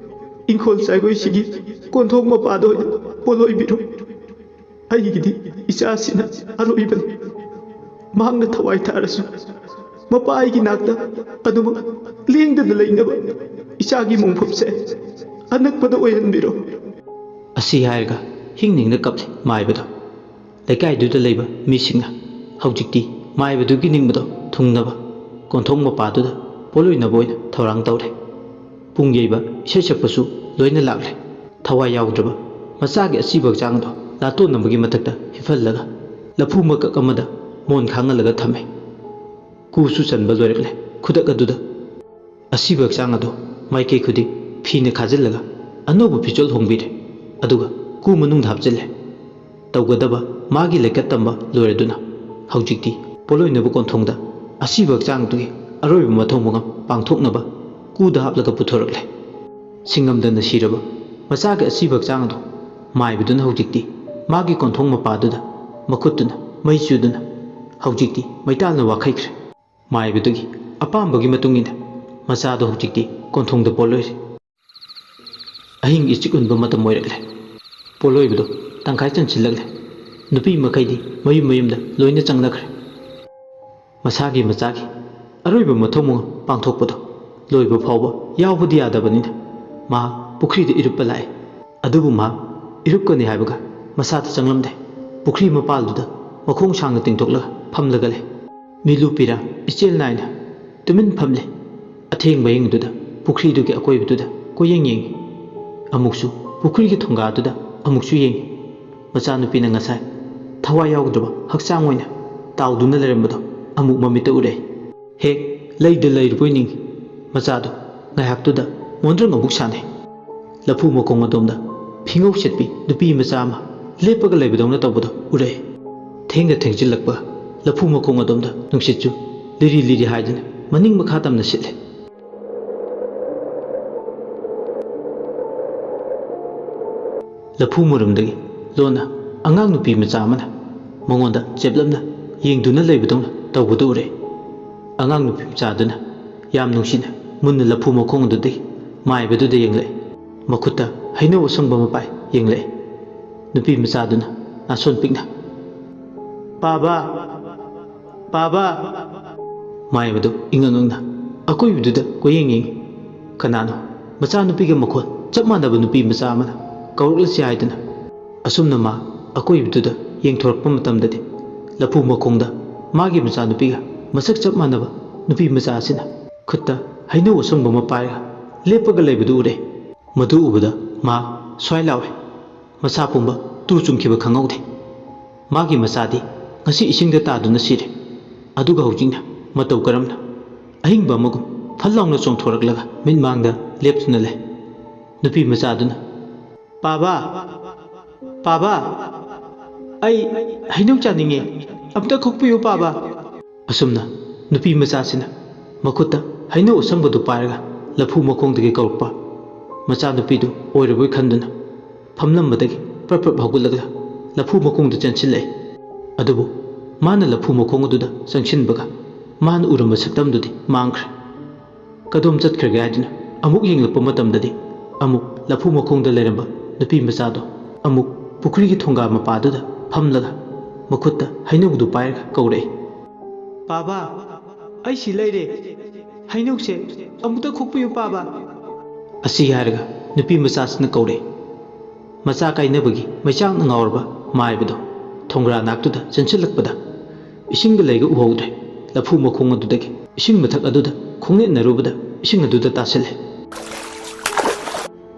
ꯏꯪꯈꯣꯜ ꯆꯥꯏꯈꯣꯏꯁꯤꯒꯤ ꯀꯣꯟꯊꯣꯡ ꯃꯄꯥꯗ ꯑꯣꯏꯅ ꯄꯣꯠꯂꯣꯏꯕꯤꯔꯣ꯫ ꯑꯩꯒꯤꯗꯤ ꯏꯆꯥꯁꯤꯅ ꯑꯔꯣꯏꯕꯅꯤ꯫ ꯃꯍꯥꯛꯅ ꯊꯋꯥꯏ ꯊꯥꯔꯁꯨ ꯃꯄꯥ ꯑꯩꯒꯤ ꯅꯥꯛꯇ ꯑꯗꯨꯃꯛ ꯂꯦꯡꯗꯅ ꯂꯩꯅꯕ ꯏꯆꯥꯒꯤ ꯃꯣꯡꯐꯝꯁꯦ ꯑꯅꯛꯄꯗ ꯑꯣꯏꯍꯟꯕꯤꯔꯣ"꯫ ꯑꯁꯤ ꯍꯥꯏꯔꯒ ꯍꯤꯡ ꯅꯤꯡꯅ ꯀꯞꯂꯤ ꯃꯥꯏꯕꯗꯣ꯫ ꯂꯩꯀꯥꯏꯗꯨꯗ ꯂꯩꯕ ꯃꯤꯁꯤꯡꯅ ꯍꯧꯖꯤꯛꯇꯤ ꯃꯥꯏꯕꯗꯨꯒꯤ ꯅꯤꯡꯕꯗꯣ ꯊꯨꯡꯅꯕ ꯀꯣꯟꯊꯣꯡ ꯃꯄꯥꯗꯨꯗ ꯄꯣꯠꯂꯣꯏꯅꯕ ꯑꯣꯏꯅ ꯊꯧꯔꯥꯡ ꯇꯧꯔꯦ꯫ ꯄꯨꯡ ꯌꯩꯕ, ꯏꯁꯩ ꯁꯛꯄꯁꯨ ꯂꯣꯏꯅ ꯂꯥꯛꯂꯦ꯫ ꯊꯋꯥꯏ ꯌꯥꯎꯗ꯭ꯔꯕ ꯃꯆꯥꯒꯤ ꯑꯁꯤꯕ ꯍꯛꯆꯥꯡ ꯑꯗꯨ ꯂꯥꯇꯣꯟꯅꯕꯒꯤ ꯃꯊꯛꯇ ꯍꯤꯞꯍꯜꯂꯒ ꯂꯐꯨ ꯃꯀꯛ ꯑꯃꯗ ꯃꯣꯟ ꯈꯥꯡꯍꯜꯂꯒ ꯊꯝꯃꯦ꯫ ꯀꯨꯁꯨ ꯆꯟꯕ ꯂꯣꯏꯔꯛꯂꯦ꯫ ꯈꯨꯗꯛ ꯑꯗꯨꯗ ꯑꯁꯤꯕ ꯍꯛꯆꯥꯡ ꯑꯗꯨ ꯃꯥꯏꯀꯩ ꯈꯨꯗꯤꯡ ꯐꯤꯅ ꯈꯥꯖꯤꯜꯂꯒ ꯑꯅꯧꯕ ꯐꯤꯖꯣꯜ ꯍꯣꯡꯕꯤꯔꯦ꯫ ꯑꯗꯨꯒ ꯀꯨ ꯃꯅꯨꯡꯗ ꯍꯥꯞꯆꯤꯜꯂꯦ꯫ ꯇꯧꯒꯗꯕ ꯃꯥꯒꯤ ꯂꯩꯀꯠ ꯇꯝꯕ ꯂꯣꯏꯔꯗꯨꯅ ꯍꯧꯖꯤꯛꯇꯤ ꯄꯣꯠꯂꯣꯏꯅꯕ ꯀꯣꯟꯊꯣꯡꯗ ꯑꯁꯤꯕ ꯍꯛꯆꯥꯡꯗꯨꯒꯤ ꯑꯔꯣꯏꯕ ꯃꯊꯧ ꯃꯉꯝ ꯄꯥꯡꯊꯣꯛꯅꯕ ꯀꯨꯗ ꯍꯥꯞꯂꯒ ꯄꯨꯊꯣꯔꯛꯂꯦ꯫ ꯁꯤꯡꯉꯝꯗꯅ ꯁꯤꯔꯕ ꯃꯆꯥꯒꯤ ꯑꯁꯤꯕ ꯍꯛꯆꯥꯡ ꯑꯗꯨ ꯃꯥꯏꯕꯗꯨꯅ ꯍꯧꯖꯤꯛꯇꯤ ꯃꯥꯒꯤ ꯀꯣꯟꯊꯣꯡ ꯃꯄꯥꯗꯨꯗ ꯃꯈꯨꯠꯇꯨꯅ ꯃꯩ ꯆꯨꯗꯨꯅ ꯍꯧꯖꯤꯛꯇꯤ ꯃꯩꯇꯥꯜꯅ ꯋꯥꯈꯩꯈ꯭ꯔꯦ꯫ ꯃꯥꯏꯕꯗꯨꯒꯤ ꯑꯄꯥꯝꯕꯒꯤ ꯃꯇꯨꯡ ꯏꯟꯅ ꯃꯆꯥꯗꯣ ꯍꯧꯖꯤꯛꯇꯤ ꯀꯣꯟꯊꯣꯡꯗ ꯄꯣꯠꯂꯣꯏꯔꯦ꯫ ꯑꯍꯤꯡ ꯏꯆꯤꯛ ꯎꯟꯕ ꯃꯇꯝ ꯑꯣꯏꯔꯛꯂꯦ꯫ ꯄꯣꯠꯂꯣꯏꯕꯗꯣ ꯇꯪꯈꯥꯏ ꯆꯟꯁꯤꯜꯂꯛꯂꯦ꯫ ꯅꯨꯄꯤ ꯃꯈꯩꯗꯤ ꯃꯌꯨꯝ ꯃꯌꯨꯝꯗ ꯂꯣꯏꯅ ꯆꯪꯅꯈ꯭ꯔꯦ꯫ ꯃꯁꯥꯒꯤ ꯃꯆꯥꯒꯤ ꯑꯔꯣꯏꯕ ꯃꯊꯧ ꯃꯉꯝ ꯄꯥꯡꯊꯣꯛꯄꯗꯣ ꯂꯣꯏꯕ ꯐꯥꯎꯕ ꯌꯥꯎꯕꯗꯤ ꯌꯥꯗꯕꯅꯤꯅ ꯃꯍꯥꯛ ꯄꯨꯈ꯭ꯔꯤꯗ ꯏꯔꯨꯞꯄ ꯂꯥꯛꯏ꯫ ꯑꯗꯨꯕꯨ ꯃꯍꯥꯛ ꯏꯔꯨꯞꯀꯅꯤ ꯍꯥꯏꯕꯒ ꯃꯁꯥꯗ ꯆꯪꯂꯝꯗꯦ꯫ ꯄꯨꯈ꯭ꯔꯤ ꯃꯄꯥꯜꯗꯨꯗ ꯃꯈꯣꯡ ꯁꯥꯡꯅ ꯇꯤꯡꯊꯣꯛꯂꯒ ꯐꯝꯂꯒ ꯂꯩ꯫ ꯃꯤꯂꯨ ꯄꯤꯔꯥ ꯏꯆꯦꯜ ꯅꯥꯏꯅ ꯇꯨꯃꯤꯟ ꯐꯝꯂꯤ꯫ ꯑꯊꯦꯡꯕ ꯑꯍꯤꯡꯗꯨꯗ ꯄꯨꯈ꯭ꯔꯤꯗꯨꯒꯤ ꯑꯀꯣꯏꯕꯗꯨꯗ ꯀꯣꯏꯌꯦꯡ ꯌꯦꯡꯉꯤ꯫ ꯑꯃꯨꯛꯁꯨ ꯄꯨꯈ꯭ꯔꯤꯒꯤ ꯊꯣꯡꯒꯥꯗꯨꯗ ꯑꯃꯨꯛꯁꯨ ꯌꯦꯡꯉꯤ꯫ ꯃꯆꯥꯅꯨꯄꯤꯅ ꯉꯁꯥꯏ ꯊꯋꯥꯏ ꯌꯥꯎꯗ꯭ꯔꯕ ꯍꯛꯆꯥꯡ ꯑꯣꯏꯅ ꯇꯥꯎꯗꯨꯅ ꯂꯩꯔꯝꯕꯗꯣ ꯑꯃꯨꯛ ꯃꯃꯤꯠꯇ ꯎꯔꯦ꯫ ꯍꯦꯛ ꯂꯩꯗ ꯂꯩꯔꯨꯕꯣꯏ ꯅꯤꯡꯉꯤ꯫ ꯃꯆꯥꯗꯣ ꯉꯥꯏꯍꯥꯛꯇꯨꯗ ꯃꯣꯟꯗ꯭ꯔꯪ ꯑꯃꯨꯛ ꯁꯥꯟꯅꯩ꯫ ꯂꯐꯨ ꯃꯈꯣꯡ ꯑꯗꯣꯝꯗ ꯐꯤꯉꯧ ꯁꯦꯠꯄꯤ ꯅꯨꯄꯤ ꯃꯆꯥ ꯑꯃ ꯂꯦꯞꯄꯒ ꯂꯩꯕꯗꯧꯅ ꯇꯧꯕꯗꯣ ꯎꯔꯛꯏ꯫ ꯊꯦꯡꯅ ꯊꯦꯡꯖꯤꯜꯂꯛꯄ ꯂꯐꯨ ꯃꯈꯣꯡ ꯑꯗꯣꯝꯗ ꯅꯨꯡꯁꯤꯠꯁꯨ ꯂꯤꯔꯤ ꯂꯤꯔꯤ ꯍꯥꯏꯗꯨꯅ ꯃꯅꯤꯡ ꯃꯈꯥ ꯇꯝꯅ ꯁꯤꯠꯂꯦ꯫ ꯂꯐꯨ ꯃꯨꯔꯨꯝꯗꯒꯤ ꯂꯣꯟꯅ ꯑꯉꯥꯡ ꯅꯨꯄꯤ ꯃꯆꯥ ꯑꯃꯅ ꯃꯉꯣꯟꯗ ꯆꯦꯞꯂꯞꯅ ꯌꯦꯡꯗꯨꯅ ꯂꯩꯕꯗꯧꯅ ꯇꯧꯕꯗꯨ ꯎꯔꯦ꯫ ꯑꯉꯥꯡ ꯅꯨꯄꯤ ꯃꯆꯥꯗꯨꯅ ꯌꯥꯝ ꯅꯨꯡꯁꯤꯅ ꯃꯨꯟꯅ ꯂꯐꯨ ꯃꯈꯣꯡ ꯑꯗꯨꯗꯒꯤ ꯃꯥꯏꯕꯗꯨꯗ ꯌꯦꯡꯂꯛꯏ꯫ ꯃꯈꯨꯠꯇ ꯍꯩꯅꯧ ꯑꯁꯪꯕ ꯃꯄꯥꯏ ꯌꯦꯡꯂꯛꯏ꯫ ꯅꯨꯄꯤ ꯃꯆꯥꯗꯨꯅ ꯅꯥꯁꯣꯟ ꯄꯤꯛꯅ, "ꯄꯥꯕ! ꯄꯥꯕ!" ꯃꯥꯏꯕꯗꯨ ꯏꯉꯛ ꯉꯛꯅ ꯑꯀꯣꯏꯕꯗꯨꯗ ꯀꯣꯏꯌꯦꯡ ꯌꯦꯡꯏ꯫ ꯀꯅꯥꯅꯣ ꯃꯆꯥꯅꯨꯄꯤꯒ ꯃꯈꯣꯜ ꯆꯞ ꯃꯥꯟꯅꯕ ꯅꯨꯄꯤ ꯃꯆꯥ ꯑꯃꯅ ꯀꯧꯔꯛꯂꯤꯁꯤ ꯍꯥꯏꯗꯨꯅ꯫ ꯑꯁꯨꯝꯅ ꯃꯥ ꯑꯀꯣꯏꯕꯗꯨꯗ ꯌꯦꯡꯊꯣꯔꯛꯄ ꯃꯇꯝꯗꯗꯤ ꯂꯐꯨ ꯃꯈꯣꯡꯗ ꯃꯥꯒꯤ ꯃꯆꯥꯅꯨꯄꯤꯒ ꯃꯁꯛ ꯆꯞ ꯃꯥꯟꯅꯕ ꯅꯨꯄꯤ ꯃꯆꯥ ꯑꯁꯤꯅ ꯈꯨꯠꯇ ꯍꯩꯅꯧ ꯑꯁꯪꯕ ꯑꯃ ꯄꯥꯏꯔꯒ ꯂꯦꯞꯄꯒ ꯂꯩꯕꯗꯨ ꯎꯔꯦ꯫ ꯃꯗꯨ ꯎꯕꯗ ꯃꯥ ꯁ꯭ꯋꯥꯏ ꯂꯥꯎꯏ꯫ ꯃꯁꯥ ꯄꯨꯝꯕ ꯇꯨ ꯆꯨꯡꯈꯤꯕ ꯈꯪꯍꯧꯗꯦ꯫ ꯃꯥꯒꯤ ꯃꯆꯥꯗꯤ ꯉꯁꯤ ꯏꯁꯤꯡꯗ ꯇꯥꯗꯨꯅ ꯁꯤꯔꯦ꯫ ꯑꯗꯨꯒ ꯍꯧꯖꯤꯛꯅ ꯃꯇꯧ ꯀꯔꯝꯅ ꯑꯍꯤꯡꯕ ꯑꯃꯒꯨꯝ ꯐꯜ ꯂꯥꯎꯅ ꯆꯣꯡꯊꯣꯔꯛꯂꯒ ꯃꯤꯠꯃꯥꯡꯗ ꯂꯦꯞꯇꯨꯅ ꯂꯩ꯫ ꯅꯨꯄꯤ ꯃꯆꯥꯗꯨꯅ, "ꯄꯥꯕ! ꯄꯥꯕ! ꯑꯩ ꯍꯩꯅꯧ ꯆꯥꯅꯤꯡꯉꯦ꯫ ꯑꯝꯇ ꯈꯣꯛꯄꯤꯌꯨ, ꯄꯥꯕ!" ꯑꯁꯨꯝꯅ ꯅꯨꯄꯤ ꯃꯆꯥꯁꯤꯅ ꯃꯈꯨꯠꯇ ꯍꯩꯅꯧ ꯑꯁꯪꯕꯗꯨ ꯄꯥꯏꯔꯒ ꯂꯐꯨ ꯃꯈꯣꯡꯗꯒꯤ ꯀꯧꯔꯛꯄ ꯃꯆꯥꯅꯨꯄꯤꯗꯨ ꯑꯣꯏꯔꯕꯣꯏ ꯈꯟꯗꯨꯅ ꯐꯝꯂꯝꯕꯗꯒꯤ ꯄ꯭ꯔꯞ ꯄ꯭ꯔꯞ ꯍꯧꯒꯠꯂꯒ ꯂꯐꯨ ꯃꯈꯣꯡꯗ ꯆꯦꯟꯁꯤꯜꯂꯛꯏ꯫ ꯑꯗꯨꯕꯨ ꯃꯥꯅ ꯂꯐꯨ ꯃꯈꯣꯡ ꯑꯗꯨꯗ ꯆꯪꯁꯤꯟꯕꯒ ꯃꯥꯅ ꯎꯔꯝꯕ ꯁꯛꯇꯝꯗꯨꯗꯤ ꯃꯥꯡꯈ꯭ꯔꯦ꯫ ꯀꯗꯣꯝ ꯆꯠꯈ꯭ꯔꯒꯦ ꯍꯥꯏꯗꯨꯅ ꯑꯃꯨꯛ ꯌꯦꯡꯂꯛꯄ ꯃꯇꯝꯗꯗꯤ ꯑꯃꯨꯛ ꯂꯐꯨ ꯃꯈꯣꯡꯗ ꯂꯩꯔꯝꯕ ꯅꯨꯄꯤ ꯃꯆꯥꯗꯣ ꯑꯃꯨꯛ ꯄꯨꯈ꯭ꯔꯤꯒꯤ ꯊꯣꯡꯒꯥ ꯃꯄꯥꯗꯨꯗ ꯐꯝꯂꯒ ꯃꯈꯨꯠꯇ ꯍꯩꯅꯧꯗꯨ ꯄꯥꯏꯔꯒ ꯀꯧꯔꯛꯏ, "ꯄꯥꯕ, ꯑꯩ ꯁꯤ ꯂꯩꯔꯦ꯫ ꯍꯩꯅꯧꯁꯦ ꯑꯃꯨꯛꯇ ꯈꯣꯛꯄꯤꯌꯨ, ꯄꯥꯕ!" ꯑꯁꯤ ꯍꯥꯏꯔꯒ ꯅꯨꯄꯤ ꯃꯆꯥꯁꯤꯅ ꯀꯧꯔꯛꯏ, ꯃꯆꯥ ꯀꯥꯏꯅꯕꯒꯤ ꯃꯩꯆꯥꯛꯅ ꯉꯥꯎꯔꯕ ꯃꯥꯏꯕꯗꯣ ꯊꯣꯡꯒ꯭ꯔꯥ ꯅꯥꯛꯇꯨꯗ ꯆꯦꯟꯁꯤꯜꯂꯛꯄꯗ ꯏꯁꯤꯡꯒ ꯂꯩꯒ ꯎꯍꯧꯗ꯭ꯔꯦ꯫ ꯂꯐꯨ ꯃꯈꯣꯡ ꯑꯗꯨꯗꯒꯤ ꯏꯁꯤꯡ ꯃꯊꯛ ꯑꯗꯨꯗ ꯈꯣꯡꯅꯦꯠꯅꯔꯨꯕꯗ ꯏꯁꯤꯡ ꯑꯗꯨꯗ ꯇꯥꯁꯤꯜꯂꯦ꯫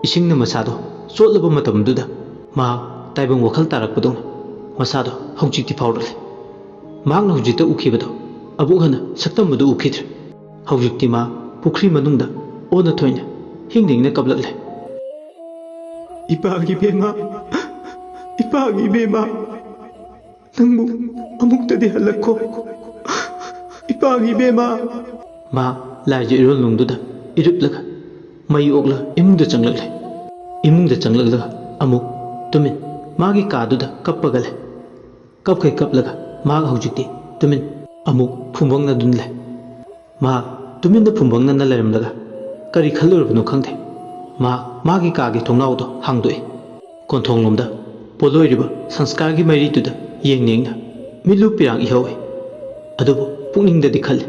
ꯏꯁꯤꯡꯅ ꯃꯁꯥꯗꯣ ꯆꯣꯠꯂꯕ ꯃꯇꯝꯗꯨꯗ ꯃꯍꯥꯛ ꯇꯥꯏꯕꯪ ꯋꯥꯈꯜ ꯇꯥꯔꯛꯄꯗꯧꯅ ꯃꯁꯥꯗꯣ ꯍꯧꯖꯤꯛꯇꯤ ꯐꯥꯎꯔꯛꯂꯦ꯫ ꯃꯍꯥꯛꯅ ꯍꯧꯖꯤꯛꯇ ꯎꯈꯤꯕꯗꯣ ꯑꯃꯨꯛ ꯍꯟꯅ ꯁꯛꯇꯝ ꯑꯗꯨ ꯎꯈꯤꯗ꯭ꯔꯦ꯫ ꯍꯧꯖꯤꯛꯇꯤ ꯃꯥ ꯄꯨꯈ꯭ꯔꯤ ꯃꯅꯨꯡꯗ ꯑꯣꯟꯅ ꯊꯣꯏꯅ ꯍꯤꯡ ꯍꯤꯡꯅ ꯀꯞꯂꯛꯂꯦ꯫ "ꯏꯄꯥꯒꯤ ꯏꯕꯦꯝꯃ, ꯏꯄꯥꯒꯤ ꯏꯕꯦꯝꯃ, ꯅꯪꯕꯨ ꯑꯃꯨꯛꯇꯗꯤ ꯍꯜꯂꯛꯈꯣ, ꯏꯄꯥꯒꯤ ꯏꯕꯦꯝꯃ!" ꯃꯥ ꯂꯥꯏꯒꯤ ꯏꯔꯣꯜꯅꯨꯡꯗꯨꯗ ꯏꯔꯨꯞꯂꯒ ꯃꯩ ꯑꯣꯛꯂꯒ ꯏꯃꯨꯡꯗ ꯆꯪꯂꯛꯂꯦ꯫ ꯏꯃꯨꯡꯗ ꯆꯪꯂꯛꯂꯒ ꯑꯃꯨꯛ ꯇꯨꯃꯤꯟ ꯃꯥꯒꯤ ꯀꯥꯗꯨꯗ ꯀꯞꯄꯒ ꯂꯩ꯫ ꯀꯞꯈꯩ ꯀꯞꯂꯒ ꯃꯍꯥꯛ ꯍꯧꯖꯤꯛꯇꯤ ꯇꯨꯃꯤꯟ ꯑꯃꯨꯛ ꯐꯨꯝꯕꯪꯅꯗꯨꯅ ꯂꯩ꯫ ꯃꯍꯥꯛ ꯇꯨꯃꯤꯟꯅ ꯐꯨꯝꯕꯪꯅꯅ ꯂꯩꯔꯝꯂꯒ ꯀꯔꯤ ꯈꯜꯂꯨꯔꯕꯅꯣ ꯈꯪꯗꯦ꯫ ꯃꯍꯥꯛ ꯃꯥꯒꯤ ꯀꯥꯒꯤ ꯊꯣꯡꯅꯥꯎꯗꯣ ꯍꯥꯡꯗꯣꯛꯏ꯫ ꯀꯣꯟꯊꯣꯡꯂꯣꯝꯗ ꯄꯣꯠꯂꯣꯏꯔꯤꯕ ꯁꯪꯁꯀꯥꯔꯒꯤ ꯃꯩꯔꯤꯗꯨꯗ ꯌꯦꯡ ꯌꯦꯡꯅ ꯃꯤꯠꯂꯨ ꯄꯤꯔꯥꯡ ꯏꯍꯧꯏ꯫ ꯑꯗꯨꯕꯨ ꯄꯨꯛꯅꯤꯡꯗꯗꯤ ꯈꯜꯂꯤ,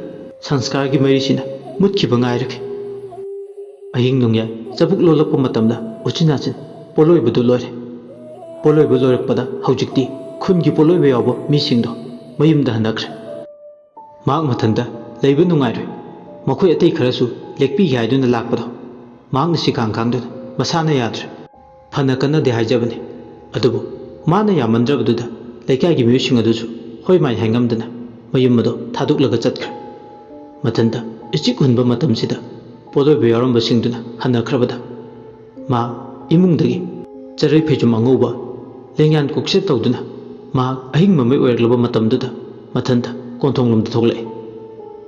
"ꯁꯪꯁꯀꯥꯔꯒꯤ ꯃꯩꯔꯤꯁꯤꯅ ꯃꯨꯠꯈꯤꯕ ꯉꯥꯏꯔꯒꯦ"꯫ ꯑꯍꯤꯡ ꯅꯣꯡꯌꯥꯏ ꯆꯕꯨꯛ ꯂꯣꯜꯂꯛꯄ ꯃꯇꯝꯗ ꯎꯆꯤꯟ ꯅꯥꯆꯤꯟ ꯄꯣꯠꯂꯣꯏꯕꯗꯨ ꯂꯣꯏꯔꯦ꯫ ꯄꯣꯠꯂꯣꯏꯕ ꯂꯣꯏꯔꯛꯄꯗ ꯍꯧꯖꯤꯛꯇꯤ ꯈꯨꯟꯒꯤ ꯄꯣꯠꯂꯣꯏꯕ ꯌꯥꯎꯕ ꯃꯤꯁꯤꯡꯗꯣ ꯃꯌꯨꯝꯗ ꯍꯟꯅꯈ꯭ꯔꯦ꯫ ꯃꯍꯥꯛ ꯃꯊꯟꯇ ꯂꯩꯕ ꯅꯨꯡꯉꯥꯏꯔꯣꯏ꯫ ꯃꯈꯣꯏ ꯑꯇꯩ ꯈꯔꯁꯨ ꯂꯦꯛꯄꯤꯒꯦ ꯍꯥꯏꯗꯨꯅ ꯂꯥꯛꯄꯗꯣ ꯃꯍꯥꯛꯅ ꯁꯤꯈꯥꯡ ꯈꯥꯡꯗꯨꯅ ꯃꯁꯥꯅ ꯌꯥꯗ꯭ꯔꯦ꯫ ꯐꯅ ꯀꯟꯅꯗꯤ ꯍꯥꯏꯖꯕꯅꯤ, ꯑꯗꯨꯕꯨ ꯃꯥꯅ ꯌꯥꯃꯟꯗ꯭ꯔꯕꯗꯨꯗ ꯂꯩꯀꯥꯏꯒꯤ ꯃꯤꯑꯣꯏꯁꯤꯡ ꯑꯗꯨꯁꯨ ꯍꯣꯏ ꯃꯥꯏ ꯍꯥꯏꯉꯝꯗꯅ ꯃꯌꯨꯝ ꯑꯗꯨ ꯊꯥꯗꯣꯛꯂꯒ ꯆꯠꯈ꯭ꯔꯦ꯫ ꯃꯊꯟꯇ ꯏꯆꯤꯛ ꯍꯨꯟꯕ ꯃꯇꯝꯁꯤꯗ ꯄꯣꯠꯂꯣꯏꯕ ꯌꯥꯎꯔꯝꯕꯁꯤꯡꯗꯨꯅ ꯍꯟꯅꯈ꯭ꯔꯕꯗ ꯃꯍꯥꯛ ꯏꯃꯨꯡꯗꯒꯤ ꯆꯔꯩ ꯐꯩꯖꯨꯝ ꯑꯉꯧꯕ ꯂꯦꯡꯌꯥꯟ ꯀꯣꯛꯆꯦꯠ ꯇꯧꯗꯨꯅ ꯃꯍꯥꯛ ꯑꯍꯤꯡ ꯃꯃꯩ ꯑꯣꯏꯔꯛꯂꯕ ꯃꯇꯝꯗꯨꯗ ꯃꯊꯟꯇ ꯀꯣꯟꯊꯣꯡꯂꯣꯝꯗ ꯊꯣꯛꯂꯛꯏ꯫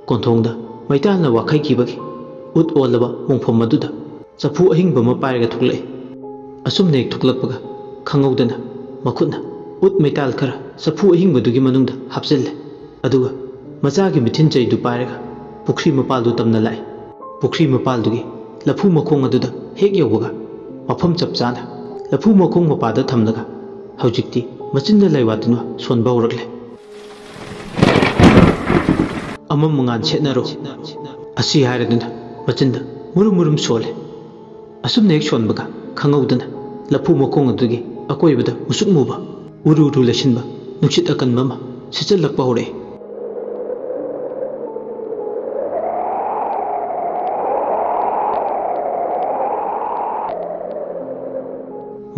ꯀꯣꯟꯊꯣꯡꯗ ꯃꯩꯇꯥꯜꯅ ꯋꯥꯈꯩꯈꯤꯕꯒꯤ ꯎꯠ ꯑꯣꯜꯂꯕ ꯃꯣꯡꯐꯝ ꯑꯗꯨꯗ ꯆꯐꯨ ꯑꯍꯤꯡꯕ ꯑꯃ ꯄꯥꯏꯔꯒ ꯊꯣꯛꯂꯛꯏ꯫ ꯑꯁꯨꯝꯅ ꯍꯦꯛ ꯊꯣꯛꯂꯛꯄꯒ ꯈꯪꯍꯧꯗꯅ ꯃꯈꯨꯠꯅ ꯎꯠ ꯃꯩꯇꯥꯜ ꯈꯔ ꯆꯐꯨ ꯑꯍꯤꯡꯕꯗꯨꯒꯤ ꯃꯅꯨꯡꯗ ꯍꯥꯞꯆꯤꯜꯂꯦ꯫ ꯑꯗꯨꯒ ꯃꯆꯥꯒꯤ ꯃꯤꯊꯤꯟ ꯆꯩꯗꯨ ꯄꯥꯏꯔꯒ ꯄꯨꯈ꯭ꯔꯤ ꯃꯄꯥꯜꯗꯨ ꯇꯝꯅ ꯂꯥꯛꯏ꯫ ꯄꯨꯈ꯭ꯔꯤ ꯃꯄꯥꯜꯗꯨꯒꯤ ꯂꯐꯨ ꯃꯈꯣꯡ ꯑꯗꯨꯗ ꯍꯦꯛ ꯌꯧꯕꯒ ꯃꯐꯝ ꯆꯞ ꯆꯥꯅ ꯂꯐꯨ ꯃꯈꯣꯡ ꯃꯄꯥꯗ ꯊꯝꯂꯒ ꯍꯧꯖꯤꯛꯇꯤ ꯃꯆꯤꯟꯗ ꯂꯩ ꯋꯥꯠꯇꯨꯅ ꯁꯣꯟꯕ ꯍꯧꯔꯛꯂꯦ꯫ "ꯑꯃꯝ ꯑꯉꯥꯟ ꯁꯦꯠꯅꯔꯣ" ꯑꯁꯤ ꯍꯥꯏꯔꯗꯨꯅ ꯃꯆꯤꯟꯗ ꯃꯨꯔꯨꯝ ꯃꯨꯔꯨꯝ ꯁꯣꯜꯂꯦ꯫ ꯑꯁꯨꯝꯅ ꯍꯦꯛ ꯁꯣꯟꯕꯒ ꯈꯪꯍꯧꯗꯅ ꯂꯐꯨ ꯃꯈꯣꯡ ꯑꯗꯨꯒꯤ ꯑꯀꯣꯏꯕꯗ ꯃꯨꯁꯨꯛ ꯃꯨꯕ, ꯎꯔꯨ ꯎꯔꯨ ꯂꯩꯁꯤꯟꯕ ꯅꯨꯡꯁꯤꯠ ꯑꯀꯟꯕ ꯑꯃ ꯁꯤꯠꯆꯜꯂꯛꯄ ꯍꯧꯔꯛꯏ꯫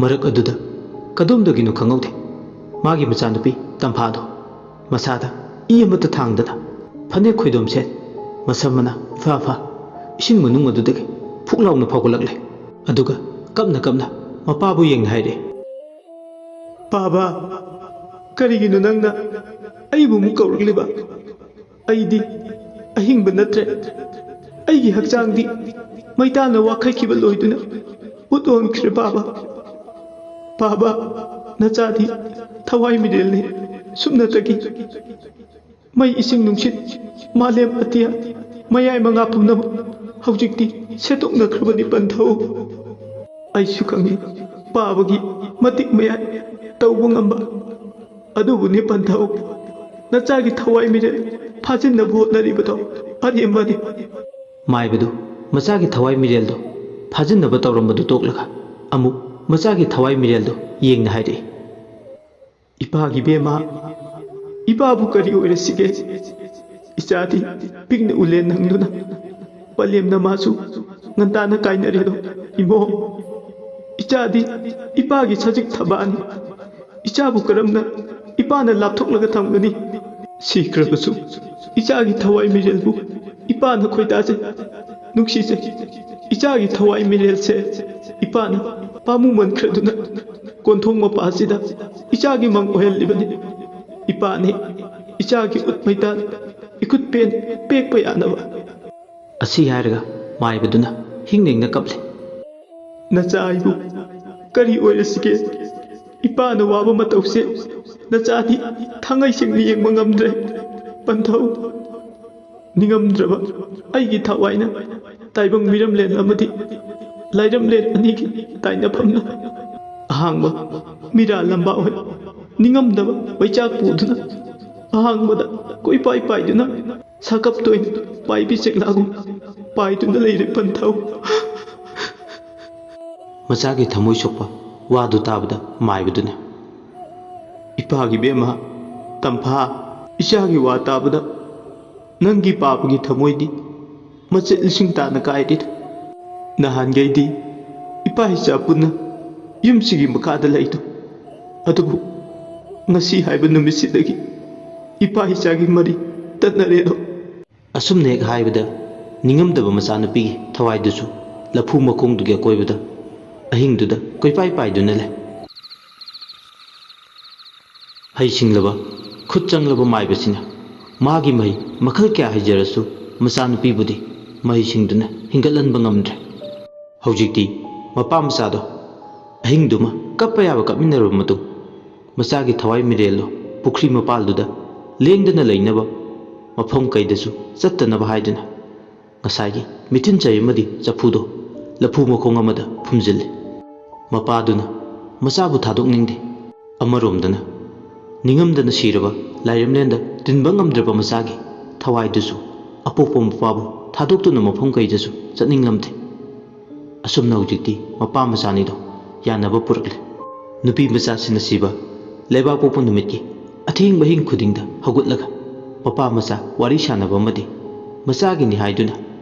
ꯃꯔꯛ ꯑꯗꯨꯗ ꯀꯗꯣꯝꯗꯒꯤꯅꯣ ꯈꯪꯍꯧꯗꯦ, ꯃꯥꯒꯤ ꯃꯆꯥꯅꯨꯄꯤ ꯇꯝꯐꯥꯗꯣ ꯃꯁꯥꯗ ꯏ ꯑꯃꯠꯇ ꯊꯥꯡꯗꯅ, ꯐꯅꯦꯛ ꯈꯣꯏꯗꯣꯝ ꯁꯦꯠ, ꯃꯁꯝ ꯃꯅꯥ ꯏꯐꯥ ꯐꯥ, ꯏꯁꯤꯡ ꯃꯅꯨꯡ ꯑꯗꯨꯗꯒꯤ ꯐꯨꯛ ꯂꯥꯎꯅ ꯐꯥꯎꯒꯠꯂꯛꯂꯦ꯫ ꯑꯗꯨꯒ ꯀꯞꯅ ꯀꯞꯅ ꯃꯄꯥꯕꯨ ꯌꯦꯡꯅ ꯍꯥꯏꯔꯦ, "ꯄꯥꯕ, ꯀꯔꯤꯒꯤꯅꯣ ꯅꯪꯅ ꯑꯩꯕꯨ ꯑꯃꯨꯛ ꯀꯧꯔꯛꯂꯤꯕ? ꯑꯩꯗꯤ ꯑꯍꯤꯡꯕ ꯅꯠꯇ꯭ꯔꯦ꯫ ꯑꯩꯒꯤ ꯍꯛꯆꯥꯡꯗꯤ ꯃꯩꯇꯥꯅ ꯋꯥꯈꯠꯈꯤꯕ ꯂꯣꯏꯗꯨꯅ ꯎꯠ ꯑꯣꯟꯈ꯭ꯔꯦ, ꯄꯥꯕ꯫ ꯄꯥꯕ, ꯅꯆꯥꯗꯤ ꯊꯋꯥꯏ ꯃꯤꯔꯦꯜꯅꯤ꯫ ꯁꯨꯞꯅꯇꯒꯤ ꯃꯩ, ꯏꯁꯤꯡ, ꯅꯨꯡꯁꯤꯠ, ꯃꯥꯂꯦꯝ ꯑꯇꯤꯌꯥ, ꯃꯌꯥꯏ ꯃꯉꯥ ꯄꯨꯝꯅꯃꯛ ꯍꯧꯖꯤꯛꯇꯤ ꯁꯦꯠꯇꯣꯛꯅꯈ꯭ꯔꯕꯅꯤ, ꯄꯟꯊꯧ꯫ ꯑꯩꯁꯨ ꯈꯪꯏ, ꯄꯥꯕꯒꯤ ꯃꯇꯤꯛ ꯃꯌꯥꯏ ꯇꯧꯕ ꯉꯝꯕ ꯑꯗꯨꯕꯨꯅꯤ, ꯄꯟꯊꯧ꯫ ꯅꯆꯥꯒꯤ ꯊꯋꯥꯏ ꯃꯤꯔꯦꯜ ꯐꯥꯖꯤꯟꯅꯕ ꯍꯣꯠꯅꯔꯤꯕꯗꯣ ꯑꯔꯦꯝꯕꯅꯤ꯫" ꯃꯥꯏꯕꯗꯨ ꯃꯆꯥꯒꯤ ꯊꯋꯥꯏ ꯃꯤꯔꯦꯜꯗꯨ ꯐꯥꯖꯤꯟꯅꯕ ꯇꯧꯔꯝꯕꯗꯨ ꯇꯣꯛꯂꯒ ꯑꯃꯨꯛ ꯃꯆꯥꯒꯤ ꯊꯋꯥꯏ ꯃꯤꯔꯦꯜꯗꯨ ꯌꯦꯡꯅ ꯍꯥꯏꯔꯛꯏ, "ꯏꯄꯥꯒꯤ ꯕꯦꯝꯃ, ꯏꯄꯥꯕꯨ ꯀꯔꯤ ꯑꯣꯏꯔꯁꯤꯒꯦ? ꯏꯆꯥꯗꯤ ꯄꯤꯛꯅ ꯎꯂꯦꯟ ꯅꯪꯗꯨꯅ ꯄꯂꯦꯝꯅ ꯃꯥꯁꯨ ꯉꯟꯇꯥꯅ ꯀꯥꯏꯅꯔꯦꯗꯣ꯫ ꯏꯃꯣ, ꯏꯆꯥꯗꯤ ꯏꯄꯥꯒꯤ ꯁꯖꯤꯛ ꯊꯕꯥꯅꯤ꯫ ꯏꯆꯥꯕꯨ ꯀꯔꯝꯅ ꯏꯄꯥꯅ ꯂꯥꯞꯊꯣꯛꯂꯒ ꯊꯝꯒꯅꯤ? ꯁꯤꯈ꯭ꯔꯕꯁꯨ ꯏꯆꯥꯒꯤ ꯊꯋꯥꯏ ꯃꯤꯔꯦꯜꯕꯨ ꯏꯄꯥꯅ ꯈꯣꯏꯗꯥꯖꯩ, ꯅꯨꯡꯁꯤꯖꯩ꯫ ꯏꯆꯥꯒꯤ ꯊꯋꯥꯏ ꯃꯤꯔꯦꯜꯁꯦ ꯏꯄꯥꯅ ꯄꯥꯝꯃꯨꯃꯟꯈ꯭ꯔꯗꯨꯅ ꯀꯣꯟꯊꯣꯡ ꯃꯄꯥꯁꯤꯗ ꯏꯆꯥꯒꯤ ꯃꯪ ꯑꯣꯏꯍꯜꯂꯤꯕꯅꯤ꯫ ꯏꯄꯥꯅꯤ ꯏꯆꯥꯒꯤ ꯎꯠ ꯃꯩꯇꯥꯟ ꯏꯈꯨꯠ ꯄꯦꯟ ꯄꯦꯛꯄ ꯌꯥꯅꯕ꯫" ꯑꯁꯤ ꯍꯥꯏꯔꯒ ꯃꯥꯏꯕꯗꯨꯅ ꯍꯤꯡꯅ ꯍꯤꯡꯅ ꯀꯞꯂꯦ꯫ "ꯅꯆꯥ ꯑꯩꯕꯨ ꯀꯔꯤ ꯑꯣꯏꯔꯁꯤꯒꯦ? ꯏꯄꯥꯅ ꯋꯥꯕ ꯃꯇꯧꯁꯦ ꯅꯆꯥꯗꯤ ꯊꯥꯡꯉꯩ ꯁꯦꯡꯅ ꯌꯦꯡꯕ ꯉꯝꯗ꯭ꯔꯦ꯫ ꯄꯟꯊꯧ, ꯅꯤꯡꯉꯝꯗ꯭ꯔꯕ ꯑꯩꯒꯤ ꯊꯋꯥꯏꯅ ꯇꯥꯏꯕꯪ ꯃꯤꯔꯝꯂꯦꯟ ꯑꯃꯗꯤ ꯂꯥꯏꯔꯝꯂꯦꯟ ꯑꯅꯤꯒꯤ ꯇꯥꯏꯅꯐꯝꯅ ꯑꯍꯥꯡꯕ ꯃꯤꯔꯥ ꯂꯝꯕꯥ ꯑꯣꯏ ꯅꯤꯡꯉꯝꯗꯕ ꯃꯩꯆꯥꯛ ꯄꯨꯗꯨꯅ ꯑꯍꯥꯡꯕꯗ ꯀꯣꯏꯄꯥꯏ ꯄꯥꯏꯗꯨꯅ ꯁꯥꯀꯞꯇꯣꯏ ꯄꯥꯏꯕꯤ ꯆꯦꯛꯂꯥꯒꯨꯝ ꯄꯥꯏꯗꯨꯅ ꯂꯩꯔꯦ, ꯄꯟꯊꯧ꯫" ꯃꯆꯥꯒꯤ ꯊꯃꯣꯏ ꯁꯣꯛꯄ ꯋꯥꯗꯨ ꯇꯥꯕꯗ ꯃꯥꯏꯕꯗꯨꯅ, "ꯏꯄꯥꯒꯤ ꯕꯦꯝꯃ ꯇꯝꯐꯥ, ꯏꯆꯥꯒꯤ ꯋꯥ ꯇꯥꯕꯗ ꯅꯪꯒꯤ ꯄꯥꯕꯒꯤ ꯊꯃꯣꯏꯗꯤ ꯃꯆꯦꯠ ꯂꯤꯁꯤꯡ ꯇꯥꯅ ꯀꯥꯏꯔꯤꯗ꯫ ꯅꯍꯥꯟꯈꯩꯗꯤ ꯏꯄꯥ ꯏꯆꯥ ꯄꯨꯟꯅ ꯌꯨꯝꯁꯤꯒꯤ ꯃꯈꯥꯗ ꯂꯩꯗꯣ, ꯑꯗꯨꯕꯨ ꯉꯁꯤ ꯍꯥꯏꯕ ꯅꯨꯃꯤꯠꯁꯤꯗꯒꯤ ꯏꯄꯥ ꯏꯆꯥꯒꯤ ꯃꯔꯤ ꯇꯠꯅꯔꯦꯗꯣ"꯫ ꯑꯁꯨꯝꯅ ꯍꯦꯛ ꯍꯥꯏꯕꯗ ꯅꯤꯡꯉꯝꯗꯕ ꯃꯆꯥꯅꯨꯄꯤꯒꯤ ꯊꯋꯥꯏꯗꯨꯁꯨ ꯂꯐꯨ ꯃꯈꯣꯡꯗꯨꯒꯤ ꯑꯀꯣꯏꯕꯗ ꯑꯍꯤꯡꯗꯨꯗ ꯀꯣꯏꯄꯥꯏ ꯄꯥꯏꯗꯨꯅ ꯂꯩ꯫ ꯍꯩꯁꯤꯡꯂꯕ, ꯈꯨꯠ ꯆꯪꯂꯕ ꯃꯥꯏꯕꯁꯤꯅ ꯃꯥꯒꯤ ꯃꯍꯩ ꯃꯈꯜ ꯀꯌꯥ ꯍꯩꯖꯔꯁꯨ ꯃꯆꯥꯅꯨꯄꯤꯕꯨꯗꯤ ꯃꯍꯩꯁꯤꯡꯗꯨꯅ ꯍꯤꯡꯒꯠꯍꯟꯕ ꯉꯝꯗ꯭ꯔꯦ꯫ ꯍꯧꯖꯤꯛꯇꯤ ꯃꯄꯥ ꯃꯆꯥꯗꯣ ꯑꯍꯤꯡꯗꯨꯃ ꯀꯞꯄ ꯌꯥꯕ ꯀꯞꯃꯤꯟꯅꯔꯕ ꯃꯇꯨꯡ, ꯃꯆꯥꯒꯤ ꯊꯋꯥꯏ ꯃꯤꯔꯦꯜꯗꯣ ꯄꯨꯈ꯭ꯔꯤ ꯃꯄꯥꯜꯗꯨꯗ ꯂꯦꯡꯗꯅ ꯂꯩꯅꯕ, ꯃꯐꯝ ꯀꯩꯗꯁꯨ ꯆꯠꯇꯅꯕ ꯍꯥꯏꯗꯨꯅ ꯉꯁꯥꯏꯒꯤ ꯃꯤꯊꯤꯟ ꯆꯩ ꯑꯃꯗꯤ ꯆꯐꯨꯗꯣ ꯂꯐꯨ ꯃꯈꯣꯡ ꯑꯃꯗ ꯐꯨꯝꯖꯤꯜꯂꯤ꯫ ꯃꯄꯥꯗꯨꯅ ꯃꯆꯥꯕꯨ ꯊꯥꯗꯣꯛꯅꯤꯡꯗꯦ꯫ ꯑꯃꯔꯣꯝꯗꯅ ꯅꯤꯡꯉꯝꯗꯅ ꯁꯤꯔꯕ ꯂꯥꯏꯔꯦꯝꯂꯦꯟꯗ ꯇꯤꯟꯕ ꯉꯝꯗ꯭ꯔꯕ ꯃꯆꯥꯒꯤ ꯊꯋꯥꯏꯗꯨꯁꯨ ꯑꯄꯣꯛꯄ ꯃꯄꯥꯕꯨ ꯊꯥꯗꯣꯛꯇꯨꯅ ꯃꯐꯝ ꯀꯩꯗꯁꯨ ꯆꯠꯅꯤꯡꯂꯝꯗꯦ꯫ ꯑꯁꯨꯝꯅ ꯍꯧꯖꯤꯛꯇꯤ ꯃꯄꯥ ꯃꯆꯥꯅꯤꯗꯣ ꯌꯥꯅꯕ ꯄꯨꯔꯛꯂꯦ꯫ ꯅꯨꯄꯤ ꯃꯆꯥꯁꯤꯅ ꯁꯤꯕ ꯂꯩꯕꯥꯛ ꯄꯣꯛꯄ ꯅꯨꯃꯤꯠꯀꯤ ꯑꯊꯦꯡꯕ ꯑꯍꯤꯡ ꯈꯨꯗꯤꯡꯗ ꯍꯧꯒꯠꯂꯒ ꯃꯄꯥ ꯃꯆꯥ ꯋꯥꯔꯤ ꯁꯥꯟꯅꯕ ꯑꯃꯗꯤ ꯃꯆꯥꯒꯤꯅꯤ ꯍꯥꯏꯗꯨꯅ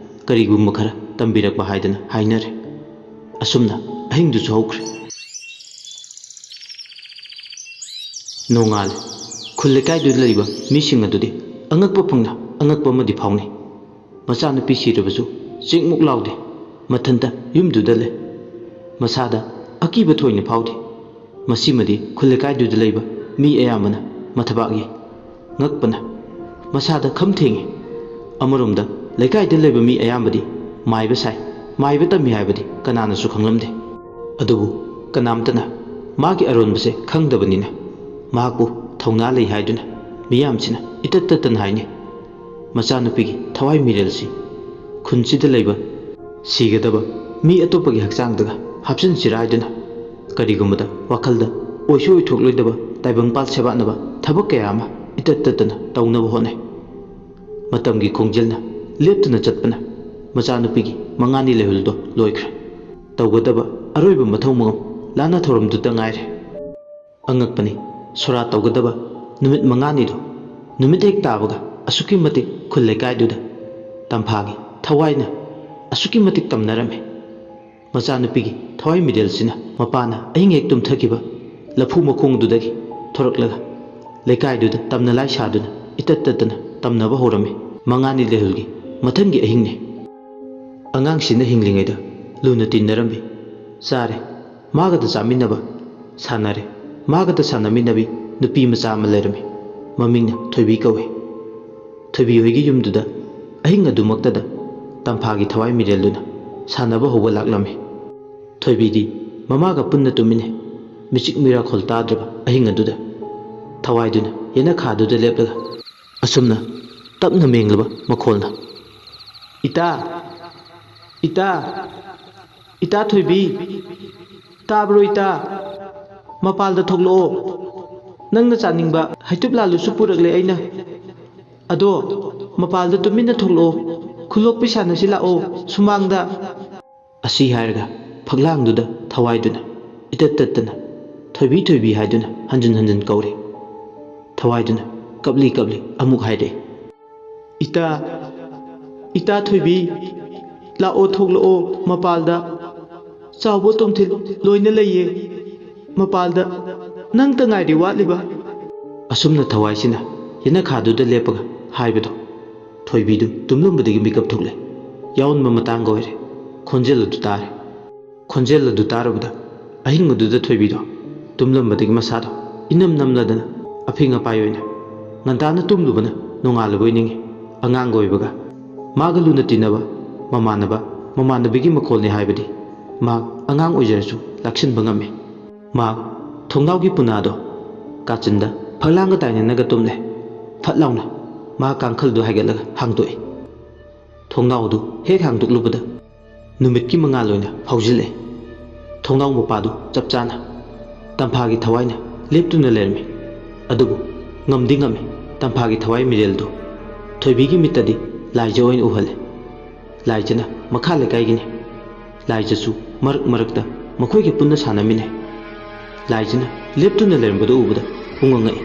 ꯀꯔꯤꯒꯨꯝꯕ ꯈꯔ ꯇꯝꯕꯤꯔꯛꯄ ꯍꯥꯏꯗꯅ ꯍꯥꯏꯅꯔꯦ꯫ ꯑꯁꯨꯝꯅ ꯑꯍꯤꯡꯗꯨꯁꯨ ꯍꯧꯈ꯭ꯔꯦ꯫ ꯅꯣꯡꯉꯥꯜꯂꯦ꯫ ꯈꯨꯜ ꯂꯩꯀꯥꯏꯗꯨꯗ ꯂꯩꯕ ꯃꯤꯁꯤꯡ ꯑꯗꯨꯗꯤ ꯑꯉꯛꯄ ꯐꯪꯅ ꯑꯉꯛꯄ ꯑꯃꯗꯤ ꯐꯥꯎꯅꯩ꯫ ꯃꯆꯥꯅꯨꯄꯤ ꯁꯤꯔꯕꯁꯨ ꯆꯤꯛꯃꯨꯛ ꯂꯥꯎꯗꯦ꯫ ꯃꯊꯟꯇ ꯌꯨꯝꯗꯨꯗ ꯂꯩ꯫ ꯃꯁꯥꯗ ꯑꯀꯤꯕ ꯊꯣꯏꯅ ꯐꯥꯎꯗꯦ꯫ ꯃꯁꯤꯃꯗꯤ ꯈꯨꯜ ꯂꯩꯀꯥꯏꯗꯨꯗ ꯂꯩꯕ ꯃꯤ ꯑꯌꯥꯝꯕꯅ ꯃꯊꯕꯥꯛ ꯌꯩ꯫ ꯉꯛꯄꯅ ꯃꯁꯥꯗ ꯈꯝ ꯊꯦꯡꯉꯤ꯫ ꯑꯃꯔꯣꯝꯗ ꯂꯩꯀꯥꯏꯗ ꯂꯩꯕ ꯃꯤ ꯑꯌꯥꯝꯕꯗꯤ ꯃꯥꯏꯕ ꯁꯥꯏ, ꯃꯥꯏꯕ ꯇꯝꯃꯤ ꯍꯥꯏꯕꯗꯤ ꯀꯅꯥꯅꯁꯨ ꯈꯪꯂꯝꯗꯦ꯫ ꯑꯗꯨꯕꯨ ꯀꯅꯥꯝꯇꯅ ꯃꯥꯒꯤ ꯑꯔꯣꯟꯕꯁꯦ ꯈꯪꯗꯕꯅꯤꯅ ꯃꯍꯥꯛꯄꯨ ꯊꯧꯅꯥ ꯂꯩ ꯍꯥꯏꯗꯨꯅ ꯃꯤꯌꯥꯝꯁꯤꯅ ꯏꯇꯠ ꯇꯠꯇꯅ ꯍꯥꯏꯅꯩ꯫ ꯃꯆꯥꯅꯨꯄꯤꯒꯤ ꯊꯋꯥꯏ ꯃꯤꯔꯦꯜꯁꯤ ꯈꯨꯟꯁꯤꯗ ꯂꯩꯕ ꯁꯤꯒꯗꯕ ꯃꯤ ꯑꯇꯣꯞꯄꯒꯤ ꯍꯛꯆꯥꯡꯗꯒ ꯍꯥꯞꯆꯤꯟꯁꯤꯔꯥ ꯍꯥꯏꯗꯨꯅ ꯀꯔꯤꯒꯨꯝꯕꯗ ꯋꯥꯈꯜꯗ ꯑꯣꯏꯁꯨ ꯑꯣꯏꯊꯣꯛꯂꯣꯏꯗꯕ ꯇꯥꯏꯕꯪꯄꯥꯜ ꯁꯦꯕꯥꯠꯅꯕ ꯊꯕꯛ ꯀꯌꯥ ꯑꯃ ꯏꯇꯠ ꯇꯠꯇꯅ ꯇꯧꯅꯕ ꯍꯣꯠꯅꯩ꯫ ꯃꯇꯝꯒꯤ ꯈꯣꯡꯖꯦꯜꯅ ꯂꯦꯞꯇꯅ ꯆꯠꯄꯅ ꯃꯆꯥꯅꯨꯄꯤꯒꯤ ꯃꯉꯥꯅꯤ ꯂꯩꯍꯨꯜꯗꯣ ꯂꯣꯏꯈ꯭ꯔꯦ꯫ ꯇꯧꯒꯗꯕ ꯑꯔꯣꯏꯕ ꯃꯊꯧ ꯃꯉꯝ ꯂꯥꯟꯅ ꯊꯧꯔꯝꯗꯨꯇ ꯉꯥꯏꯔꯦ꯫ ꯑꯉꯛꯄꯅꯤ, ꯁꯣꯔꯥ ꯇꯧꯒꯗꯕ ꯅꯨꯃꯤꯠ ꯃꯉꯥꯅꯤꯗꯣ ꯅꯨꯃꯤꯠ ꯍꯦꯛ ꯇꯥꯕꯒ ꯑꯁꯨꯛꯀꯤ ꯃꯇꯤꯛ ꯈꯨꯜ ꯂꯩꯀꯥꯏꯗꯨꯗ ꯇꯝꯐꯥꯒꯤ ꯊꯋꯥꯏꯅ ꯑꯁꯨꯛꯀꯤ ꯃꯇꯤꯛ ꯇꯝꯅꯔꯝꯃꯤ꯫ ꯃꯆꯥꯅꯨꯄꯤꯒꯤ ꯊꯋꯥꯏ ꯃꯤꯔꯦꯜꯁꯤꯅ ꯃꯄꯥꯅ ꯑꯍꯤꯡ ꯍꯦꯛ ꯇꯨꯝꯊꯈꯤꯕ ꯂꯐꯨ ꯃꯈꯣꯡꯗꯨꯗꯒꯤ ꯊꯣꯔꯛꯂꯒ ꯂꯩꯀꯥꯏꯗꯨꯗ ꯇꯝꯅ ꯂꯥꯏ ꯁꯥꯗꯨꯅ ꯏꯇꯠ ꯇꯠꯇꯅ ꯇꯝꯅꯕ ꯍꯧꯔꯝꯃꯤ꯫ ꯃꯉꯥꯅꯤ ꯂꯩꯍꯨꯜꯒꯤ ꯃꯊꯪꯒꯤ ꯑꯍꯤꯡꯅꯤ꯫ ꯑꯉꯥꯡꯁꯤꯅ ꯍꯤꯡꯂꯤꯉꯩꯗ ꯂꯨꯅ ꯇꯤꯟꯅꯔꯝꯕꯤ, ꯆꯥꯔꯦ, ꯃꯥꯒꯗ ꯆꯥꯃꯤꯟꯅꯕ, ꯁꯥꯟꯅꯔꯦ, ꯃꯥꯒꯗ ꯁꯥꯟꯅꯃꯤꯟꯅꯕꯤ ꯅꯨꯄꯤ ꯃꯆꯥ ꯑꯃ ꯂꯩꯔꯝꯃꯤ꯫ ꯃꯃꯤꯡꯅ ꯊꯣꯏꯕꯤ ꯀꯧꯏ꯫ ꯊꯣꯏꯕꯤ ꯍꯣꯏꯒꯤ ꯌꯨꯝꯗꯨꯗ ꯑꯍꯤꯡ ꯑꯗꯨꯃꯛꯇꯗ ꯇꯝꯐꯥꯒꯤ ꯊꯋꯥꯏ ꯃꯤꯔꯦꯜꯗꯨꯅ ꯁꯥꯟꯅꯕ ꯍꯧꯕ ꯂꯥꯛꯂꯝꯃꯤ꯫ ꯊꯣꯏꯕꯤꯗꯤ ꯃꯃꯥꯒ ꯄꯨꯟꯅ ꯇꯨꯝꯃꯤꯟꯅꯩ꯫ ꯃꯤꯆꯤꯛ ꯃꯤꯔꯥꯈꯣꯜ ꯇꯥꯗ꯭ꯔꯕ ꯑꯍꯤꯡ ꯑꯗꯨꯗ ꯊꯋꯥꯏꯗꯨꯅ ꯌꯦꯅꯈꯥꯗꯨꯗ ꯂꯦꯞꯂꯒ ꯑꯁꯨꯝꯅ ꯇꯞꯅ ꯃꯦꯡꯂꯕ ꯃꯈꯣꯜꯅ, "ꯏꯇꯥ! ꯏꯇꯥ! ꯏꯇꯥ ꯊꯣꯏꯕꯤ! ꯇꯥꯕ꯭ꯔꯣ ꯏꯇꯥ? ꯃꯄꯥꯜꯗ ꯊꯣꯛꯂꯛꯑꯣ꯫ ꯅꯪꯅ ꯆꯥꯅꯤꯡꯕ ꯍꯩꯇꯨꯞ ꯂꯥꯜꯂꯨꯁꯨ ꯄꯨꯔꯛꯂꯦ ꯑꯩꯅ꯫ ꯑꯗꯣ ꯃꯄꯥꯜꯗ ꯇꯨꯃꯤꯟꯅ ꯊꯣꯛꯂꯛꯑꯣ꯫ ꯈꯨꯂꯣꯛꯄꯤ ꯁꯥꯟꯅꯁꯤ ꯂꯥꯛꯑꯣ ꯁꯨꯃꯥꯡꯗ"꯫ ꯑꯁꯤ ꯍꯥꯏꯔꯒ ꯐꯛꯂꯥꯡꯗꯨꯗ ꯊꯋꯥꯏꯗꯨꯅ ꯏꯇꯠ ꯇꯠꯇꯅ "ꯊꯣꯏꯕꯤ, ꯊꯣꯏꯕꯤ" ꯍꯥꯏꯗꯨꯅ ꯍꯟꯖꯤꯟ ꯍꯟꯖꯤꯟ ꯀꯧꯔꯦ꯫ ꯊꯋꯥꯏꯗꯨꯅ ꯀꯞꯂꯤ ꯀꯞꯂꯤ ꯑꯃꯨꯛ ꯍꯥꯏꯔꯛꯏ, "ꯏꯇꯥ, ꯏꯇꯥ ꯊꯣꯏꯕꯤ, ꯂꯥꯛꯑꯣ, ꯊꯣꯛꯂꯛꯑꯣ ꯃꯄꯥꯜꯗ꯫ ꯆꯥꯎꯕ ꯇꯣꯝꯊꯤꯟ ꯂꯣꯏꯅ ꯂꯩꯌꯦ ꯃꯄꯥꯜꯗ꯫ ꯅꯪꯇ ꯉꯥꯏꯔꯦ ꯋꯥꯠꯂꯤꯕ"꯫ ꯑꯁꯨꯝꯅ ꯊꯋꯥꯏꯁꯤꯅ ꯌꯦꯅꯈꯥꯗꯨꯗ ꯂꯦꯞꯄꯒ ꯍꯥꯏꯕꯗꯣ ꯊꯣꯏꯕꯤꯗꯨ ꯇꯨꯝꯂꯝꯕꯗꯒꯤ ꯃꯤꯀꯞ ꯊꯣꯛꯂꯦ꯫ ꯌꯥꯑꯣꯟꯕ ꯃꯇꯥꯡꯒ ꯑꯣꯏꯔꯦ꯫ ꯈꯣꯟꯖꯦꯜ ꯑꯗꯨ ꯇꯥꯔꯦ꯫ ꯈꯣꯟꯖꯦꯜ ꯑꯗꯨ ꯇꯥꯔꯨꯕꯗ ꯑꯍꯤꯡ ꯑꯗꯨꯗ ꯊꯣꯏꯕꯤꯗꯣ ꯇꯨꯝꯂꯝꯕꯗꯒꯤ ꯃꯁꯥꯗꯣ ꯏꯅꯝ ꯅꯝꯂꯗꯅ ꯑꯐꯤꯡ ꯑꯄꯥꯏ ꯑꯣꯏꯅ ꯉꯟꯇꯥꯅ ꯇꯨꯝꯂꯨꯕꯅ ꯅꯣꯡꯉꯥꯜꯂꯕꯣꯏ ꯅꯤꯡꯏ꯫ ꯑꯉꯥꯡꯒ ꯑꯣꯏꯕꯒ ꯃꯥꯒ ꯂꯨꯅ ꯇꯤꯟꯅꯕ ꯃꯃꯥꯟꯅꯕ, ꯃꯃꯥꯟꯅꯕꯤꯒꯤ ꯃꯈꯣꯜꯅꯤ ꯍꯥꯏꯕꯗꯤ ꯃꯍꯥꯛ ꯑꯉꯥꯡ ꯑꯣꯏꯖꯔꯁꯨ ꯂꯥꯛꯁꯤꯟꯕ ꯉꯝꯃꯤ꯫ ꯃꯍꯥꯛ ꯊꯣꯡꯅꯥꯎꯒꯤ ꯄꯨꯅꯥꯗꯣ ꯀꯥꯆꯤꯟꯗ ꯐꯛꯂꯥꯡꯒ ꯇꯥꯏꯅꯅꯒ ꯇꯨꯝꯂꯦ꯫ ꯐꯠ ꯂꯥꯎꯅ ꯃꯍꯥꯛ ꯀꯥꯡꯈꯜꯗꯨ ꯍꯥꯏꯒꯠꯂꯒ ꯍꯥꯡꯗꯣꯛꯏ꯫ ꯊꯣꯡꯅꯥꯎꯗꯨ ꯍꯦꯛ ꯍꯥꯡꯗꯣꯛꯂꯨꯕꯗ ꯅꯨꯃꯤꯠꯀꯤ ꯃꯉꯥꯜ ꯑꯣꯏꯅ ꯐꯥꯎꯖꯤꯜꯂꯛꯏ꯫ ꯊꯣꯡꯅꯥꯎ ꯃꯄꯥꯗꯨ ꯆꯞ ꯆꯥꯅ ꯇꯝꯐꯥꯒꯤ ꯊꯋꯥꯏꯅ ꯂꯦꯞꯇꯨꯅ ꯂꯩꯔꯝꯃꯤ꯫ ꯑꯗꯨꯕꯨ ꯉꯝꯗꯤ ꯉꯝꯃꯤ꯫ ꯇꯝꯐꯥꯒꯤ ꯊꯋꯥꯏ ꯃꯤꯔꯦꯜꯗꯨ ꯊꯣꯏꯕꯤꯒꯤ ꯃꯤꯠꯇꯗꯤ ꯂꯥꯏꯖ ꯑꯣꯏꯅ ꯎꯍꯜꯂꯤ꯫ ꯂꯥꯏꯖꯅ ꯃꯈꯥ ꯂꯩꯀꯥꯏꯒꯤꯅꯤ꯫ ꯂꯥꯏꯖꯁꯨ ꯃꯔꯛ ꯃꯔꯛꯇ ꯃꯈꯣꯏꯒ ꯄꯨꯟꯅ ꯁꯥꯟꯅꯃꯤꯟꯅꯩ꯫ ꯂꯥꯏꯖꯅ ꯂꯦꯞꯇꯨꯅ ꯂꯩꯔꯝꯕꯗꯨ ꯎꯕꯗ ꯄꯨꯡꯉꯛ ꯉꯛꯏ꯫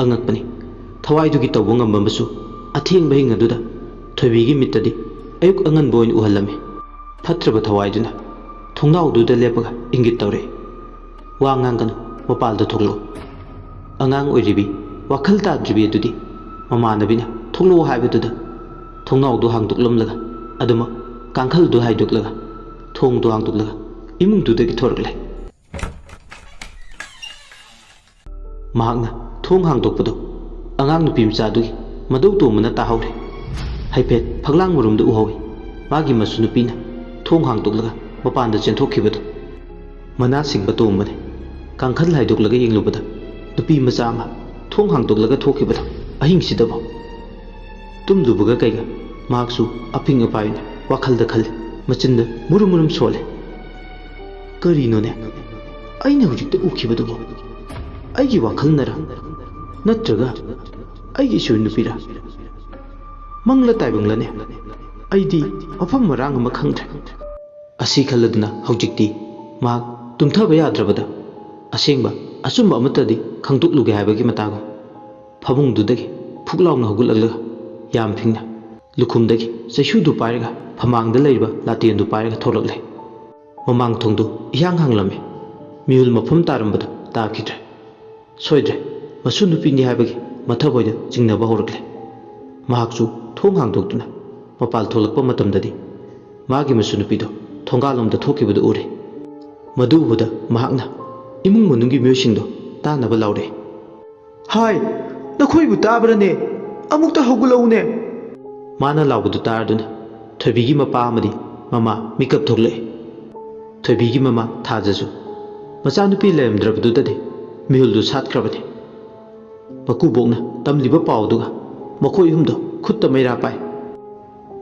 ꯑꯉꯛꯄꯅꯤ, ꯊꯋꯥꯏꯗꯨꯒꯤ ꯇꯧꯕ ꯉꯝꯕ ꯑꯃꯁꯨ ꯑꯊꯦꯡꯕ ꯍꯤꯡ ꯑꯗꯨꯗ ꯊꯣꯏꯕꯤꯒꯤ ꯃꯤꯠꯇꯗꯤ ꯑꯌꯨꯛ ꯑꯉꯟꯕ ꯑꯣꯏꯅ ꯎꯍꯜꯂꯝꯃꯤ꯫ ꯐꯠꯇ꯭ꯔꯕ ꯊꯋꯥꯏꯗꯨꯅ ꯊꯣꯡꯅꯥꯎꯗꯨꯗ ꯂꯦꯞꯄꯒ ꯏꯪꯒꯤꯠ ꯇꯧꯔꯛꯏ꯫ "ꯋꯥ ꯉꯥꯡꯒꯅꯨ, ꯃꯄꯥꯜꯗ ꯊꯣꯛꯂꯛꯎ"꯫ ꯑꯉꯥꯡ ꯑꯣꯏꯔꯤꯕꯤ, ꯋꯥꯈꯜ ꯇꯥꯗ꯭ꯔꯤꯕꯤ ꯑꯗꯨꯗꯤ ꯃꯃꯥꯟꯅꯕꯤꯅ ꯊꯣꯛꯂꯛꯑꯣ ꯍꯥꯏꯕꯗꯨꯗ ꯊꯣꯡꯅꯥꯎꯗꯨ ꯍꯥꯡꯗꯣꯛꯂꯝꯂꯒ, ꯑꯗꯨꯃꯛ ꯀꯥꯡꯈꯜꯗꯨ ꯍꯥꯏꯗꯣꯛꯂꯒ ꯊꯣꯡꯗꯨ ꯍꯥꯡꯗꯣꯛꯂꯒ ꯏꯃꯨꯡꯗꯨꯗꯒꯤ ꯊꯣꯔꯛꯂꯦ꯫ ꯃꯍꯥꯛꯅ ꯊꯣꯡ ꯍꯥꯡꯗꯣꯛꯄꯗꯨ ꯑꯉꯥꯡ ꯅꯨꯄꯤ ꯃꯆꯥꯗꯨꯒꯤ ꯃꯗꯧ ꯇꯣꯡꯕꯅ ꯇꯥꯍꯧꯔꯦ꯫ ꯍꯥꯏꯐꯦꯠ ꯐꯛꯂꯥꯡ ꯃꯔꯨꯝꯗ ꯎꯍꯧꯏ꯫ ꯃꯥꯒꯤ ꯃꯁꯨ ꯅꯨꯄꯤꯅ ꯊꯣꯡ ꯍꯥꯡꯗꯣꯛꯂꯒ ꯃꯄꯥꯟꯗ ꯆꯦꯟꯊꯣꯛꯈꯤꯕꯗꯨ꯫ ꯃꯅꯥ ꯁꯤꯡꯕ ꯇꯣꯡꯕꯅꯤ꯫ ꯀꯥꯡꯈꯜ ꯍꯥꯏꯗꯣꯛꯂꯒ ꯌꯦꯡꯂꯨꯕꯗ ꯅꯨꯄꯤ ꯃꯆꯥ ꯑꯃ ꯊꯣꯡ ꯍꯥꯡꯗꯣꯛꯂꯒ ꯊꯣꯛꯈꯤꯕꯗꯣ ꯑꯍꯤꯡꯁꯤꯗꯕꯨ꯫ ꯇꯨꯝꯂꯨꯕꯒ ꯀꯩꯒ ꯃꯍꯥꯛꯁꯨ ꯑꯐꯤꯡ ꯑꯐꯥꯏꯅ ꯋꯥꯈꯜꯗ ꯈꯜꯂꯤ꯫ ꯃꯆꯤꯟꯗ ꯃꯨꯔꯨꯝ ꯃꯨꯔꯨꯝ ꯁꯣꯜꯂꯦ꯫ "ꯀꯔꯤꯅꯣꯅꯦ ꯑꯩꯅ ꯍꯧꯖꯤꯛꯇ ꯎꯈꯤꯕꯗꯨꯕꯨ? ꯑꯩꯒꯤ ꯋꯥꯈꯜꯅꯔ? ꯅꯠꯇ꯭ꯔꯒ ꯑꯩꯒꯤ ꯏꯁꯨ ꯅꯨꯄꯤꯔ? ꯃꯪꯂ ꯇꯥꯏꯕꯪꯂꯅꯦ? ꯑꯩꯗꯤ ꯃꯐꯝ ꯃꯔꯥꯡ ꯑꯃ ꯈꯪꯗ꯭ꯔꯦ"꯫ ꯑꯁꯤ ꯈꯜꯂꯗꯨꯅ ꯍꯧꯖꯤꯛꯇꯤ ꯃꯍꯥꯛ ꯇꯨꯝꯊꯕ ꯌꯥꯗ꯭ꯔꯕꯗ ꯑꯁꯦꯡꯕ ꯑꯆꯨꯝꯕ ꯑꯃꯠꯇꯗꯤ ꯈꯪꯗꯣꯛꯂꯨꯒꯦ ꯍꯥꯏꯕꯒꯤ ꯃꯇꯥꯒꯨꯝ ꯐꯃꯨꯡꯗꯨꯗꯒꯤ ꯐꯨꯛ ꯂꯥꯎꯅ ꯍꯧꯒꯠꯂꯛꯂꯒ ꯌꯥꯝ ꯐꯤꯡꯅ ꯂꯨꯈꯨꯝꯗꯒꯤ ꯆꯩꯁꯨꯗꯨ ꯄꯥꯏꯔꯒ ꯐꯃꯥꯡꯗ ꯂꯩꯔꯤꯕ ꯂꯥꯇꯦꯟꯗꯨ ꯄꯥꯏꯔꯒ ꯊꯣꯛꯂꯛꯂꯦ꯫ ꯃꯃꯥꯡ ꯊꯣꯡꯗꯨ ꯏꯍꯥꯡ ꯍꯥꯡꯂꯝꯃꯤ꯫ ꯃꯤꯍꯨꯜ ꯃꯐꯝ ꯇꯥꯔꯝꯕꯗꯨ ꯇꯥꯈꯤꯗ꯭ꯔꯦ꯫ ꯁꯣꯏꯗ꯭ꯔꯦ, ꯃꯁꯨ ꯅꯨꯄꯤꯅꯤ ꯍꯥꯏꯕꯒꯤ ꯃꯊꯃꯣꯏꯗ ꯆꯤꯡꯅꯕ ꯍꯧꯔꯛꯂꯦ꯫ ꯃꯍꯥꯛꯁꯨ ꯊꯣꯡ ꯍꯥꯡꯗꯣꯛꯇꯨꯅ ꯃꯄꯥꯜ ꯊꯣꯛꯂꯛꯄ ꯃꯇꯝꯗꯗꯤ ꯃꯥꯒꯤ ꯃꯁꯨ ꯅꯨꯄꯤꯗꯨ ꯊꯣꯡꯒꯥꯜꯂꯣꯝꯗ ꯊꯣꯛꯈꯤꯕꯗꯨ ꯎꯔꯦ꯫ ꯃꯗꯨ ꯎꯕꯗ ꯃꯍꯥꯛꯅ ꯏꯃꯨꯡ ꯃꯅꯨꯡꯒꯤ ꯃꯤꯑꯣꯏꯁꯤꯡꯗꯨ ꯇꯥꯅꯕ ꯂꯥꯎꯔꯛꯏ꯫ "ꯍꯥꯏ, ꯅꯈꯣꯏꯕꯨ ꯇꯥꯕ꯭ꯔꯅꯦ? ꯑꯃꯨꯛꯇ ꯍꯧꯒꯠꯂꯛꯎꯅꯦ!" ꯃꯥꯅ ꯂꯥꯎꯕꯗꯨ ꯇꯥꯔꯗꯨꯅ ꯊꯣꯏꯕꯤꯒꯤ ꯃꯄꯥ ꯑꯃꯗꯤ ꯃꯃꯥ ꯃꯤꯀꯞ ꯊꯣꯛꯂꯛꯏ꯫ ꯊꯣꯏꯕꯤꯒꯤ ꯃꯃꯥ ꯊꯥꯖꯁꯨ ꯃꯆꯥꯅꯨꯄꯤ ꯂꯩꯔꯝꯗ꯭ꯔꯕꯗꯨꯗꯗꯤ ꯃꯤꯍꯨꯜꯗꯨ ꯁꯥꯠꯈ꯭ꯔꯕꯅꯤ꯫ ꯃꯀꯨꯕꯣꯛꯅ ꯇꯝꯂꯤꯕ ꯄꯥꯎꯗꯨꯒ ꯃꯈꯣꯏ ꯑꯍꯨꯝꯗꯣ ꯈꯨꯠꯇ ꯃꯩꯔꯥ ꯄꯥꯏ꯫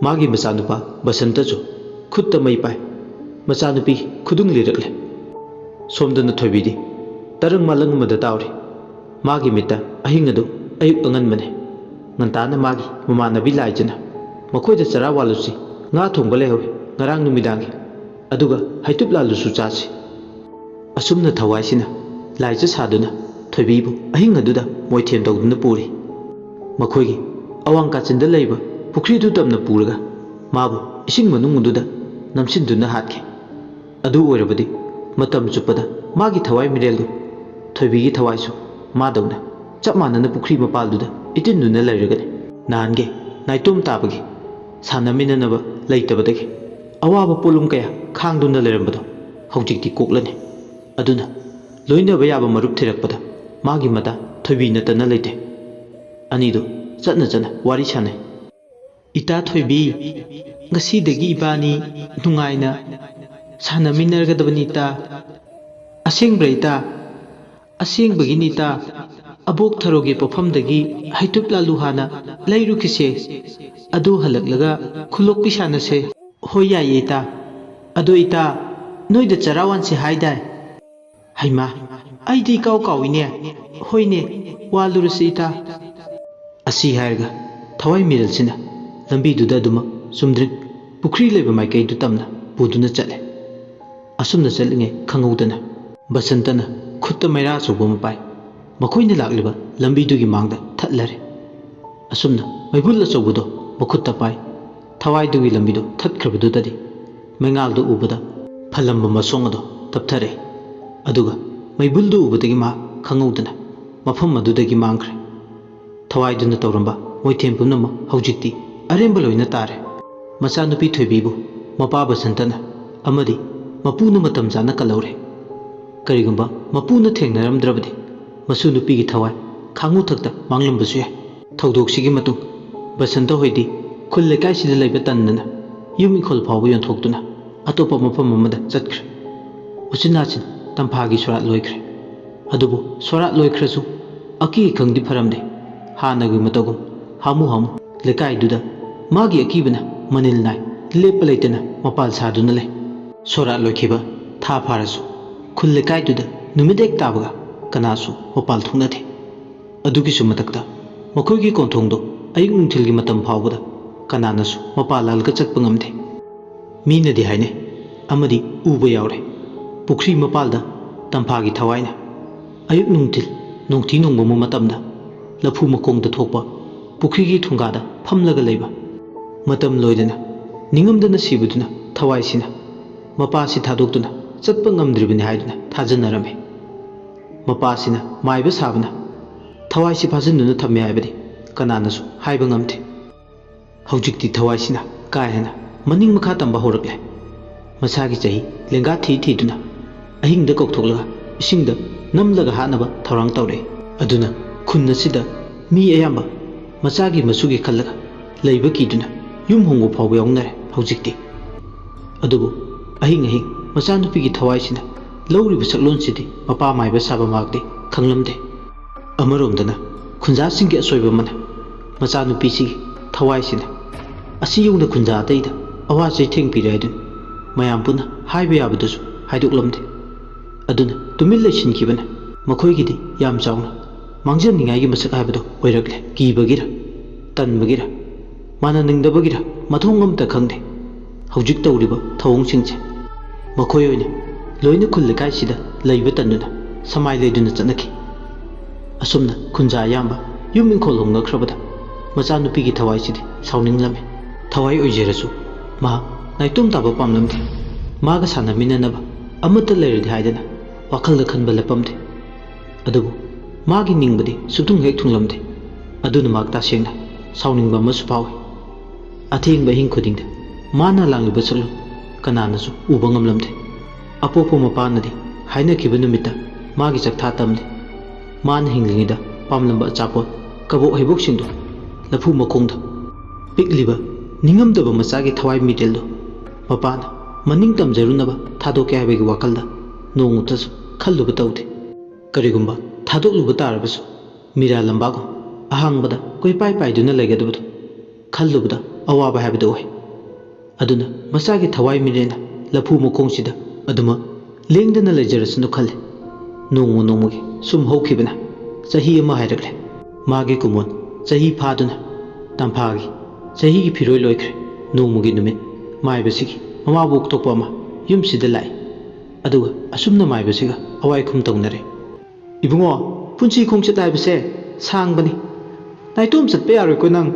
ꯃꯥꯒꯤ ꯃꯆꯥꯅꯨꯄꯥ ꯕꯁꯟꯇꯁꯨ ꯈꯨꯠꯇ ꯃꯩ ꯄꯥꯏ꯫ ꯃꯆꯥꯅꯨꯄꯤ ꯈꯨꯗꯨꯡ ꯂꯤꯔꯛꯂꯦ꯫ ꯁꯣꯝꯗꯅ ꯊꯣꯏꯕꯤꯗꯤ ꯇꯔꯪ ꯃꯥꯂꯪ ꯑꯃꯗ ꯇꯥꯎꯔꯤ꯫ ꯃꯥꯒꯤ ꯃꯤꯠꯇ ꯑꯍꯤꯡ ꯑꯗꯨ ꯑꯌꯨꯛ ꯑꯉꯟꯕꯅꯤ꯫ ꯉꯟꯇꯥꯅ ꯃꯥꯒꯤ ꯃꯃꯥꯟꯅꯕꯤ ꯂꯥꯏꯖꯅ ꯃꯈꯣꯏꯗ ꯆꯔꯥ ꯋꯥꯜꯂꯨꯁꯤ, ꯉꯥ ꯊꯣꯡꯕ ꯂꯩꯍꯧꯏ ꯉꯔꯥꯡ ꯅꯨꯃꯤꯗꯥꯡꯒꯤ꯫ ꯑꯗꯨꯒ ꯍꯩꯇꯨꯞ ꯂꯥꯜꯂꯨꯁꯨ ꯆꯥꯁꯤ꯫ ꯑꯁꯨꯝꯅ ꯊꯋꯥꯏꯁꯤꯅ ꯂꯥꯏꯆꯠ ꯁꯥꯗꯨꯅ ꯊꯣꯏꯕꯤꯕꯨ ꯑꯍꯤꯡ ꯑꯗꯨꯗ ꯃꯣꯏꯊꯦꯝ ꯇꯧꯗꯨꯅ ꯄꯨꯔꯤ꯫ ꯃꯈꯣꯏꯒꯤ ꯑꯋꯥꯡ ꯀꯥꯆꯤꯟꯗ ꯂꯩꯕ ꯄꯨꯈ꯭ꯔꯤꯗꯨ ꯇꯝꯅ ꯄꯨꯔꯒ ꯃꯥꯕꯨ ꯏꯁꯤꯡ ꯃꯅꯨꯡ ꯑꯗꯨꯗ ꯅꯝꯁꯤꯟꯗꯨꯅ ꯍꯥꯠꯈꯤ꯫ ꯑꯗꯨ ꯑꯣꯏꯔꯕꯗꯤ ꯃꯇꯝ ꯆꯨꯞꯄꯗ ꯃꯥꯒꯤ ꯊꯋꯥꯏ ꯃꯤꯔꯦꯜꯗꯨ ꯊꯣꯏꯕꯤꯒꯤ ꯊꯋꯥꯏꯁꯨ ꯃꯥꯗꯧꯅ ꯆꯞ ꯃꯥꯟꯅꯅ ꯄꯨꯈ꯭ꯔꯤ ꯃꯄꯥꯜꯗꯨꯗ ꯏꯇꯤꯟꯗꯨꯅ ꯂꯩꯔꯒꯅꯤ꯫ ꯅꯍꯥꯟꯒꯤ ꯅꯥꯏꯇꯣꯝ ꯇꯥꯕꯒꯤ ꯁꯥꯟꯅꯃꯤꯟꯅꯅꯕ ꯂꯩꯇꯕꯗꯒꯤ ꯑꯋꯥꯕ ꯄꯣꯠꯂꯨꯝ ꯀꯌꯥ ꯈꯥꯡꯗꯨꯅ ꯂꯩꯔꯝꯕꯗꯣ ꯍꯧꯖꯤꯛꯇꯤ ꯀꯣꯛꯂꯅꯤ꯫ ꯑꯗꯨꯅ ꯂꯣꯏꯅꯕ ꯌꯥꯕ ꯃꯔꯨꯞ ꯊꯤꯔꯛꯄꯗ ꯃꯥꯒꯤ ꯃꯇꯥ ꯊꯣꯏꯕꯤ ꯅꯠꯇꯅ ꯂꯩꯇꯦ꯫ ꯑꯅꯤꯗꯨ ꯆꯠꯅ ꯆꯠꯅ ꯋꯥꯔꯤ ꯁꯥꯟꯅꯩ꯫ "ꯏꯇꯥ ꯊꯣꯏꯕꯤ, ꯉꯁꯤꯗꯒꯤ ꯏꯕꯥꯅꯤ ꯅꯨꯡꯉꯥꯏꯅ ꯁꯥꯟꯅꯃꯤꯟꯅꯔꯒꯗꯕꯅꯤ ꯏꯇꯥ꯫ ꯑꯁꯦꯡꯕ꯭ꯔꯥ ꯏꯇꯥ? ꯑꯁꯦꯡꯕꯒꯤꯅꯤ ꯏꯇꯥ꯫ ꯑꯕꯣꯛ ꯊꯔꯣꯒꯤ ꯄꯣꯠꯐꯝꯗꯒꯤ ꯍꯩꯇꯨꯞ ꯂꯥꯂꯨ ꯍꯥꯟꯅ ꯂꯩꯔꯨꯈꯤꯁꯦ꯫ ꯑꯗꯨ ꯍꯜꯂꯛꯂꯒ ꯈꯨꯂꯣꯛꯄꯤ ꯁꯥꯟꯅꯁꯦ꯫" "ꯍꯣꯏ ꯌꯥꯏꯌꯦ ꯏꯇꯥ꯫ ꯑꯗꯣ ꯏꯇꯥ, ꯅꯣꯏꯗ ꯆꯔꯥ ꯋꯥꯟꯁꯦ ꯍꯥꯏꯗꯥꯏ?" "ꯍꯩꯃꯥ, ꯑꯩꯗꯤ ꯏꯀꯥꯎ ꯀꯥꯎꯏꯅꯦ꯫ ꯍꯣꯏꯅꯦ, ꯋꯥꯜꯂꯨꯔꯁꯤ ꯏꯇꯥ꯫" ꯑꯁꯤ ꯍꯥꯏꯔꯒ ꯊꯋꯥꯏ ꯃꯤꯔꯦꯜꯁꯤꯅ ꯂꯝꯕꯤꯗꯨꯗ ꯑꯗꯨꯃꯛ ꯆꯨꯝꯗ꯭ꯔꯤꯡ ꯄꯨꯈ꯭ꯔꯤ ꯂꯩꯕ ꯃꯥꯏꯀꯩꯗꯨ ꯇꯝꯅ ꯄꯨꯗꯨꯅ ꯆꯠꯂꯦ꯫ ꯑꯁꯨꯝꯅ ꯆꯠꯂꯤꯉꯩ ꯈꯪꯍꯧꯗꯅ ꯕꯁꯟꯇꯅ ꯈꯨꯠꯇ ꯃꯩꯔꯥ ꯑꯆꯧꯕ ꯑꯃ ꯄꯥꯏ꯫ ꯃꯈꯣꯏꯅ ꯂꯥꯛꯂꯤꯕ ꯂꯝꯕꯤꯗꯨꯒꯤ ꯃꯥꯡꯗ ꯊꯠꯂꯔꯦ꯫ ꯑꯁꯨꯝꯅ ꯃꯩꯕꯨꯜ ꯑꯆꯧꯕꯗꯣ ꯃꯈꯨꯠꯇ ꯄꯥꯏ꯫ ꯊꯋꯥꯏꯗꯨꯒꯤ ꯂꯝꯕꯤꯗꯣ ꯊꯠꯈ꯭ꯔꯕꯗꯨꯗꯗꯤ ꯃꯩꯉꯥꯜꯗꯨ ꯎꯕꯗ ꯐꯜꯂꯝꯕ ꯃꯁꯣꯡ ꯑꯗꯣ ꯇꯞꯊꯔꯛꯏ꯫ ꯑꯗꯨꯒ ꯃꯩꯕꯨꯜꯗꯨ ꯎꯕꯗꯒꯤ ꯃꯍꯥꯛ ꯈꯪꯍꯧꯗꯅ ꯃꯐꯝ ꯑꯗꯨꯗꯒꯤ ꯃꯥꯡꯈ꯭ꯔꯦ꯫ ꯊꯋꯥꯏꯗꯨꯅ ꯇꯧꯔꯝꯕ ꯃꯣꯏꯊꯦꯝ ꯄꯨꯝꯅꯃꯛ ꯍꯧꯖꯤꯛꯇꯤ ꯑꯔꯦꯝꯕ ꯂꯣꯏꯅ ꯇꯥꯔꯦ꯫ ꯃꯆꯥꯅꯨꯄꯤ ꯊꯣꯏꯕꯤꯕꯨ ꯃꯄꯥ ꯕꯁꯟꯇꯅ ꯑꯃꯗꯤ ꯃꯄꯨꯅ ꯃꯇꯝ ꯆꯥꯅ ꯀꯜꯍꯧꯔꯦ꯫ ꯀꯔꯤꯒꯨꯝꯕ ꯃꯄꯨꯅ ꯊꯦꯡꯅꯔꯝꯗ꯭ꯔꯕꯗꯤ ꯃꯁꯨ ꯅꯨꯄꯤꯒꯤ ꯊꯋꯥꯏ ꯈꯥꯡꯉꯨꯊꯛꯇ ꯃꯥꯡꯂꯝꯕꯁꯨ ꯌꯥꯏ꯫ ꯊꯧꯗꯣꯛꯁꯤꯒꯤ ꯃꯇꯨꯡ ꯕꯁꯟꯇ ꯍꯣꯏꯗꯤ ꯈꯨꯜ ꯂꯩꯀꯥꯏꯁꯤꯗ ꯂꯩꯕ ꯇꯟꯗꯅ ꯌꯨꯝ ꯏꯪꯈꯣꯜ ꯐꯥꯎꯕ ꯌꯣꯟꯊꯣꯛꯇꯨꯅ ꯑꯇꯣꯞꯄ ꯃꯐꯝ ꯑꯃꯗ ꯆꯠꯈ꯭ꯔꯦ꯫ ꯎꯆꯤꯟ ꯅꯥꯆꯤꯟ ꯇꯝꯐꯥꯒꯤ ꯁꯣꯔꯥꯠ ꯂꯣꯏꯈ꯭ꯔꯦ꯫ ꯑꯗꯨꯕꯨ ꯁꯣꯔꯥꯠ ꯂꯣꯏꯈ꯭ꯔꯁꯨ ꯑꯀꯤ ꯑꯈꯪꯗꯤ ꯐꯔꯝꯗꯦ꯫ ꯍꯥꯟꯅꯒꯤ ꯃꯇꯧꯒꯨꯝ ꯍꯥꯃꯨ ꯍꯥꯃꯨ ꯂꯩꯀꯥꯏꯗꯨꯗ ꯃꯥꯒꯤ ꯑꯀꯤꯕꯅ ꯃꯅꯤꯜ ꯅꯥꯏ ꯂꯦꯞꯄ ꯂꯩꯇꯅ ꯃꯄꯥꯜ ꯁꯥꯗꯨꯅ ꯂꯩ꯫ ꯁꯣꯔꯥꯠ ꯂꯣꯏꯈꯤꯕ ꯊꯥ ꯐꯥꯔꯁꯨ ꯈꯨꯜ ꯂꯩꯀꯥꯏꯗꯨꯗ ꯅꯨꯃꯤꯠ ꯍꯦꯛ ꯇꯥꯕꯒ ꯀꯅꯥꯁꯨ ꯃꯄꯥꯜ ꯊꯣꯛꯅꯗꯦ꯫ ꯑꯗꯨꯒꯤꯁꯨ ꯃꯊꯛꯇ ꯃꯈꯣꯏꯒꯤ ꯀꯣꯟꯊꯣꯡꯗꯣ ꯑꯌꯨꯛ ꯅꯨꯡꯊꯤꯜꯒꯤ ꯃꯇꯝ ꯐꯥꯎꯕꯗ ꯀꯅꯥꯅꯁꯨ ꯃꯄꯥꯜ ꯂꯥꯜꯂꯒ ꯆꯠꯄ ꯉꯝꯗꯦ꯫ ꯃꯤꯅꯗꯤ ꯍꯥꯏꯅꯩ, ꯑꯃꯗꯤ ꯎꯕ ꯌꯥꯎꯔꯦ꯫ ꯄꯨꯈ꯭ꯔꯤ ꯃꯄꯥꯜꯗ ꯇꯝꯐꯥꯒꯤ ꯊꯋꯥꯏꯅ ꯑꯌꯨꯛ ꯅꯨꯡꯊꯤꯜ ꯅꯣꯡꯊꯤ ꯅꯣꯡꯃꯝꯕ ꯃꯇꯝꯗ ꯂꯐꯨ ꯃꯈꯣꯡꯗ ꯊꯣꯛꯄ ꯄꯨꯈ꯭ꯔꯤꯒꯤ ꯊꯣꯡꯒꯥꯗ ꯐꯝꯂꯒ ꯂꯩꯕ꯫ ꯃꯇꯝ ꯂꯣꯏꯗꯅ ꯅꯤꯡꯉꯝꯗꯅ ꯁꯤꯕꯗꯨꯅ ꯊꯋꯥꯏꯁꯤꯅ ꯃꯄꯥꯁꯤ ꯊꯥꯗꯣꯛꯇꯨꯅ ꯆꯠꯄ ꯉꯝꯗ꯭ꯔꯤꯕꯅꯤ ꯍꯥꯏꯗꯨꯅ ꯊꯥꯖꯅꯔꯝꯃꯤ꯫ ꯃꯄꯥꯁꯤꯅ ꯃꯥꯏꯕ ꯁꯥꯕꯅ ꯊꯋꯥꯏꯁꯤ ꯐꯥꯖꯤꯟꯗꯨꯅ ꯊꯝꯃꯦ ꯍꯥꯏꯕꯗꯤ ꯀꯅꯥꯅꯁꯨ ꯍꯥꯏꯕ ꯉꯝꯗꯦ꯫ ꯍꯧꯖꯤꯛꯇꯤ ꯊꯋꯥꯏꯁꯤꯅ ꯀꯥ ꯍꯦꯟꯅ ꯃꯅꯤꯡ ꯃꯈꯥ ꯇꯝꯕ ꯍꯧꯔꯛꯂꯦ꯫ ꯃꯁꯥꯒꯤ ꯆꯍꯤ ꯂꯦꯡꯒꯥ ꯊꯤ ꯊꯤꯗꯨꯅ ꯑꯍꯤꯡꯗ ꯀꯧꯊꯣꯛꯂꯒ ꯏꯁꯤꯡꯗ ꯅꯝꯂꯒ ꯍꯥꯠꯅꯕ ꯊꯧꯔꯥꯡ ꯇꯧꯔꯛꯏ꯫ ꯑꯗꯨꯅ ꯈꯨꯟ ꯑꯁꯤꯗ ꯃꯤ ꯑꯌꯥꯝꯕ ꯃꯆꯥꯒꯤ ꯃꯁꯨꯒꯤ ꯈꯜꯂꯒ ꯂꯩꯕ ꯀꯤꯗꯨꯅ ꯌꯨꯝ ꯍꯣꯡꯕ ꯐꯥꯎꯕ ꯌꯥꯎꯅꯔꯦ ꯍꯧꯖꯤꯛꯇꯤ꯫ ꯑꯗꯨꯕꯨ ꯑꯍꯤꯡ ꯑꯍꯤꯡ ꯃꯆꯥꯅꯨꯄꯤꯒꯤ ꯊꯋꯥꯏꯁꯤꯅ ꯂꯧꯔꯤꯕ ꯁꯛꯂꯣꯟꯁꯤꯗꯤ ꯃꯄꯥ ꯃꯥꯏꯕ ꯁꯥꯕ ꯃꯍꯥꯛꯇꯤ ꯈꯪꯂꯝꯗꯦ꯫ ꯑꯃꯔꯣꯝꯗꯅ ꯈꯨꯟꯖꯥꯁꯤꯡꯒꯤ ꯑꯁꯣꯏꯕ ꯑꯃꯅ ꯃꯆꯥꯅꯨꯄꯤꯁꯤꯒꯤ ꯊꯋꯥꯏꯁꯤꯅ ꯑꯁꯤ ꯌꯧꯅ ꯈꯨꯟꯖꯥ ꯑꯇꯩꯗ ꯑꯋꯥ ꯆꯩꯊꯦꯡ ꯄꯤꯔꯦ ꯍꯥꯏꯗꯨꯅ ꯃꯌꯥꯝ ꯄꯨꯟꯅ ꯍꯥꯏꯕ ꯌꯥꯕꯗꯨꯁꯨ ꯍꯥꯏꯗꯣꯛꯂꯝꯗꯦ꯫ ꯑꯗꯨꯅ ꯇꯨꯃꯤꯟ ꯂꯩꯁꯤꯟꯈꯤꯕꯅ ꯃꯈꯣꯏꯒꯤꯗꯤ ꯌꯥꯝ ꯆꯥꯎꯅ ꯃꯥꯡꯖꯅꯤꯡꯉꯥꯏꯒꯤ ꯃꯁꯛ ꯍꯥꯏꯕꯗꯨ ꯑꯣꯏꯔꯛꯂꯦ꯫ ꯀꯤꯕꯒꯤꯔ ꯇꯟꯕꯒꯤꯔ ꯃꯥꯟꯅꯅꯤꯡꯗꯕꯒꯤꯔ ꯃꯊꯣꯡ ꯑꯃꯇ ꯈꯪꯗꯦ꯫ ꯍꯧꯖꯤꯛ ꯇꯧꯔꯤꯕ ꯊꯧꯑꯣꯡꯁꯤꯡꯁꯦ ꯃꯈꯣꯏ ꯑꯣꯏꯅ ꯂꯣꯏꯅ ꯈꯨꯜ ꯂꯩꯀꯥꯏꯁꯤꯗ ꯂꯩꯕ ꯇꯟꯗꯨꯅ ꯁꯃꯥꯏ ꯂꯩꯗꯨꯅ ꯆꯠꯅꯈꯤ꯫ ꯑꯁꯨꯝꯅ ꯈꯨꯟꯖꯥ ꯑꯌꯥꯝꯕ ꯌꯨꯝ ꯏꯪꯈꯣꯜ ꯍꯣꯡꯅꯈ꯭ꯔꯕꯗ ꯃꯆꯥꯅꯨꯄꯤꯒꯤ ꯊꯋꯥꯏꯁꯤꯗꯤ ꯁꯥꯎꯅꯤꯡꯂꯝꯃꯤ꯫ ꯊꯋꯥꯏ ꯑꯣꯏꯖꯔꯁꯨ ꯃꯍꯥꯛ ꯅꯥꯏꯇꯣꯝ ꯇꯥꯕ ꯄꯥꯝꯂꯝꯗꯦ꯫ ꯃꯥꯒ ꯁꯥꯟꯅꯃꯤꯟꯅꯅꯕ ꯑꯃꯠꯇ ꯂꯩꯔꯗꯤ ꯍꯥꯏꯗꯅ ꯋꯥꯈꯜꯗ ꯈꯟꯕ ꯂꯦꯞꯄꯝꯗꯦ꯫ ꯑꯗꯨꯕꯨ ꯃꯥꯒꯤ ꯅꯤꯡꯕꯗꯤ ꯁꯨꯛꯊꯨꯡ ꯍꯦꯛ ꯊꯨꯡꯂꯝꯗꯦ꯫ ꯑꯗꯨꯅ ꯃꯍꯥꯛ ꯇꯁꯦꯡꯅ ꯁꯥꯎꯅꯤꯡꯕ ꯑꯃꯁꯨ ꯐꯥꯎꯏ꯫ ꯑꯊꯦꯡꯕ ꯑꯍꯤꯡ ꯈꯨꯗꯤꯡꯗ ꯃꯥꯅ ꯂꯥꯡꯂꯤꯕ ꯁꯛꯂꯨ ꯀꯅꯥꯅꯁꯨ ꯎꯕ ꯉꯝꯂꯝꯗꯦ꯫ ꯑꯄꯣꯛꯄ ꯃꯄꯥꯅꯗꯤ ꯍꯥꯏꯅꯈꯤꯕ ꯅꯨꯃꯤꯠꯇ ꯃꯥꯒꯤ ꯆꯥꯛꯊꯥ ꯇꯝꯂꯤ꯫ ꯃꯥꯅ ꯍꯤꯡꯂꯤꯉꯩꯗ ꯄꯥꯝꯂꯝꯕ ꯑꯆꯥꯄꯣꯠ ꯀꯕꯣꯛ ꯍꯩꯕꯣꯛꯁꯤꯡꯗꯨ ꯂꯐꯨ ꯃꯈꯣꯡꯗ ꯄꯤꯛꯂꯤꯕ ꯅꯤꯡꯉꯝꯗꯕ ꯃꯆꯥꯒꯤ ꯊꯋꯥꯏ ꯃꯤꯔꯦꯜꯗꯨ ꯃꯄꯥꯅ ꯃꯅꯤꯡ ꯇꯝꯖꯔꯨꯅꯕ ꯊꯥꯗꯣꯛꯀꯦ ꯍꯥꯏꯕꯒꯤ ꯋꯥꯈꯜꯗ ꯅꯣꯡꯃꯇꯁꯨ ꯈꯜꯂꯨꯕ ꯇꯧꯗꯦ꯫ ꯀꯔꯤꯒꯨꯝꯕ ꯊꯥꯗꯣꯛꯂꯨꯕ ꯇꯥꯔꯕꯁꯨ ꯃꯤꯔꯥ ꯂꯝꯕꯥꯒꯨꯝ ꯑꯍꯥꯡꯕꯗ ꯀꯣꯏꯄꯥꯏ ꯄꯥꯏꯗꯨꯅ ꯂꯩꯒꯗꯕꯗꯨ ꯈꯜꯂꯨꯕꯗ ꯑꯋꯥꯕ ꯍꯥꯏꯕꯗꯨ ꯑꯣꯏ꯫ ꯑꯗꯨꯅ ꯃꯆꯥꯒꯤ ꯊꯋꯥꯏ ꯃꯤꯔꯦꯟꯅ ꯂꯐꯨ ꯃꯈꯣꯡꯁꯤꯗ ꯑꯗꯨꯃꯛ ꯂꯦꯡꯗꯅ ꯂꯩꯖꯔꯁꯅꯨ ꯈꯜꯂꯤ꯫ ꯅꯣꯡꯃ ꯅꯣꯡꯃꯒꯤ ꯁꯨꯝ ꯍꯧꯈꯤꯕꯅ ꯆꯍꯤ ꯑꯃ ꯍꯥꯏꯔꯛꯂꯦ꯫ ꯃꯥꯒꯤ ꯀꯨꯃꯣꯟ ꯆꯍꯤ ꯐꯥꯗꯨꯅ ꯇꯝꯐꯥꯒꯤ ꯆꯍꯤꯒꯤ ꯐꯤꯔꯣꯏ ꯂꯣꯏꯈ꯭ꯔꯦ꯫ ꯅꯣꯡꯃꯒꯤ ꯅꯨꯃꯤꯠ ꯃꯥꯏꯕꯁꯤꯒꯤ ꯃꯃꯥꯕꯨ ꯑꯣꯛꯊꯣꯛꯄ ꯑꯃ ꯌꯨꯝꯁꯤꯗ ꯂꯥꯛꯏ꯫ ꯑꯗꯨꯒ ꯑꯁꯨꯝꯅ ꯃꯥꯏꯕꯁꯤꯒ ꯑꯋꯥꯏꯈꯨꯝ ꯇꯧꯅꯔꯦ꯫ "ꯏꯕꯨꯡꯉꯣ, ꯄꯨꯟꯁꯤ ꯈꯣꯡꯆꯠ ꯍꯥꯏꯕꯁꯦ ꯁꯥꯡꯕꯅꯤ꯫ ꯅꯥꯏꯇꯣꯝ ꯆꯠꯄ ꯌꯥꯔꯣꯏꯀꯣ ꯅꯪ?"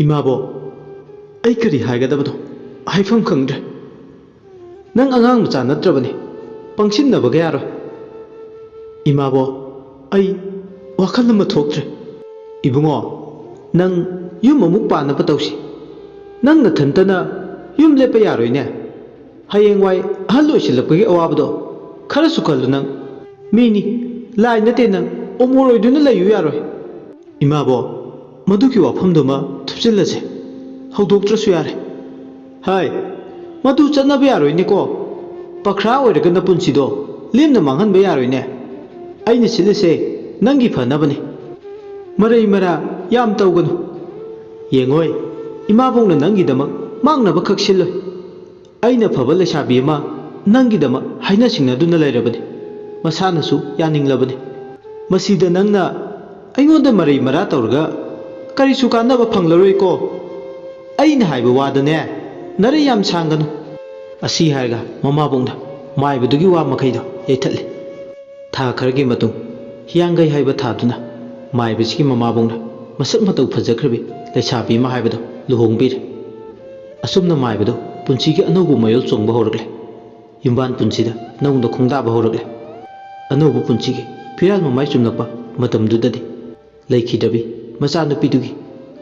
"ꯏꯃꯥꯕꯣ, ꯑꯩ ꯀꯔꯤ ꯍꯥꯏꯒꯗꯕꯅꯣ ꯍꯥꯏꯐꯝ ꯈꯪꯗ꯭ꯔꯦ꯫ ꯅꯪ ꯑꯉꯥꯡ ꯃꯆꯥ ꯅꯠꯇ꯭ꯔꯕꯅꯤ, ꯄꯪꯁꯤꯟꯅꯕꯒ ꯌꯥꯔꯣꯏ꯫" "ꯏꯃꯥꯕꯣ, ꯑꯩ ꯋꯥꯈꯜ ꯑꯃ ꯊꯣꯛꯇ꯭ꯔꯦ꯫" "ꯏꯕꯨꯡꯉꯣ, ꯅꯪ ꯌꯨꯝ ꯑꯃꯨꯛ ꯄꯥꯟꯅꯕ ꯇꯧꯁꯤ꯫ ꯅꯪ ꯅꯊꯟꯇꯅ ꯌꯨꯝ ꯂꯦꯞꯄ ꯌꯥꯔꯣꯏꯅꯦ꯫ ꯍꯌꯦꯡꯋꯥꯏ ꯑꯍꯜ ꯑꯣꯏꯁꯤꯜꯂꯛꯄꯒꯤ ꯑꯋꯥꯕꯗꯣ ꯈꯔꯁꯨ ꯈꯜꯂꯨ ꯅꯪ꯫ ꯃꯤꯅꯤ, ꯂꯥꯏ ꯅꯠꯇꯦ ꯅꯪ, ꯑꯣꯃꯣꯔ ꯑꯣꯏꯗꯨꯅ ꯂꯩꯌꯨ ꯌꯥꯔꯣꯏ꯫" "ꯏꯃꯥꯕꯣ, ꯃꯗꯨꯒꯤ ꯋꯥꯐꯝꯗꯨꯃ ꯊꯨꯞꯆꯤꯜꯂꯁꯦ, ꯍꯧꯗꯣꯛꯇ꯭ꯔꯁꯨ ꯌꯥꯔꯦ꯫" "ꯍꯥꯏ, ꯃꯗꯨ ꯆꯠꯅꯕ ꯌꯥꯔꯣꯏꯅꯦꯀꯣ꯫ ꯄꯈ꯭ꯔꯥ ꯑꯣꯏꯔꯒ ꯅꯄꯨꯟꯁꯤꯗꯣ ꯂꯦꯝꯅ ꯃꯥꯡꯍꯟꯕ ꯌꯥꯔꯣꯏꯅꯦ꯫ ꯑꯩꯅ ꯁꯤꯜꯂꯤꯁꯦ ꯅꯪꯒꯤ ꯐꯅꯕꯅꯤ꯫ ꯃꯔꯩ ꯃꯔꯥ ꯌꯥꯝ ꯇꯧꯒꯅꯨ꯫ ꯌꯦꯡꯉꯣꯏ, ꯏꯃꯥꯕꯣꯛꯅ ꯅꯪꯒꯤꯗꯃꯛ ꯃꯥꯡꯅꯕꯈꯛ ꯁꯤꯜꯂꯣꯏ꯫ ꯑꯩꯅ ꯐꯕ ꯂꯩꯁꯥꯕꯤ ꯑꯃ ꯅꯪꯒꯤꯗꯃꯛ ꯍꯥꯏꯅ ꯁꯤꯡꯅꯗꯨꯅ ꯂꯩꯔꯕꯅꯤ꯫ ꯃꯁꯥꯅꯁꯨ ꯌꯥꯅꯤꯡꯂꯕꯅꯤ꯫ ꯃꯁꯤꯗ ꯅꯪꯅ ꯑꯩꯉꯣꯟꯗ ꯃꯔꯩ ꯃꯔꯥ ꯇꯧꯔꯒ ꯀꯔꯤꯁꯨ ꯀꯥꯟꯅꯕ ꯐꯪꯂꯔꯣꯏꯀꯣ꯫ ꯑꯩꯅ ꯍꯥꯏꯕ ꯋꯥꯗꯅꯦ, ꯅꯔꯩ ꯌꯥꯝ ꯁꯥꯡꯒꯅꯨ꯫" ꯑꯁꯤ ꯍꯥꯏꯔꯒ ꯃꯃꯥꯕꯣꯛꯅ ꯃꯥꯏꯕꯗꯨꯒꯤ ꯋꯥ ꯃꯈꯩꯗꯣ ꯌꯩꯊꯠꯂꯤ꯫ ꯊꯥ ꯈꯔꯒꯤ ꯃꯇꯨꯡ, ꯍꯤꯌꯥꯡꯒꯩ ꯍꯥꯏꯕ ꯊꯥꯗꯨꯅ ꯃꯥꯏꯕꯁꯤꯒꯤ ꯃꯃꯥꯕꯣꯛꯅ ꯃꯁꯛ ꯃꯇꯧ ꯐꯖꯈ꯭ꯔꯕꯤ ꯂꯩꯁꯥꯕꯤ ꯑꯃ ꯍꯥꯏꯕꯗꯣ ꯂꯨꯍꯣꯡꯕꯤꯔꯦ꯫ ꯑꯁꯨꯝꯅ ꯃꯥꯏꯕꯗꯣ ꯄꯨꯟꯁꯤꯒꯤ ꯑꯅꯧꯕ ꯃꯌꯣꯜ ꯆꯣꯡꯕ ꯍꯧꯔꯛꯂꯦ꯫ ꯌꯨꯝꯕꯥꯟ ꯄꯨꯟꯁꯤꯗ ꯅꯧꯅ ꯈꯣꯡꯗꯥꯕ ꯍꯧꯔꯛꯂꯦ꯫ ꯑꯅꯧꯕ ꯄꯨꯟꯁꯤꯒꯤ ꯐꯤꯔꯥꯜ ꯃꯃꯥꯏ ꯆꯨꯝꯂꯛꯄ ꯃꯇꯝꯗꯨꯗꯗꯤ ꯂꯩꯈꯤꯗ꯭ꯔꯕꯤ ꯃꯆꯥꯅꯨꯄꯤꯗꯨꯒꯤ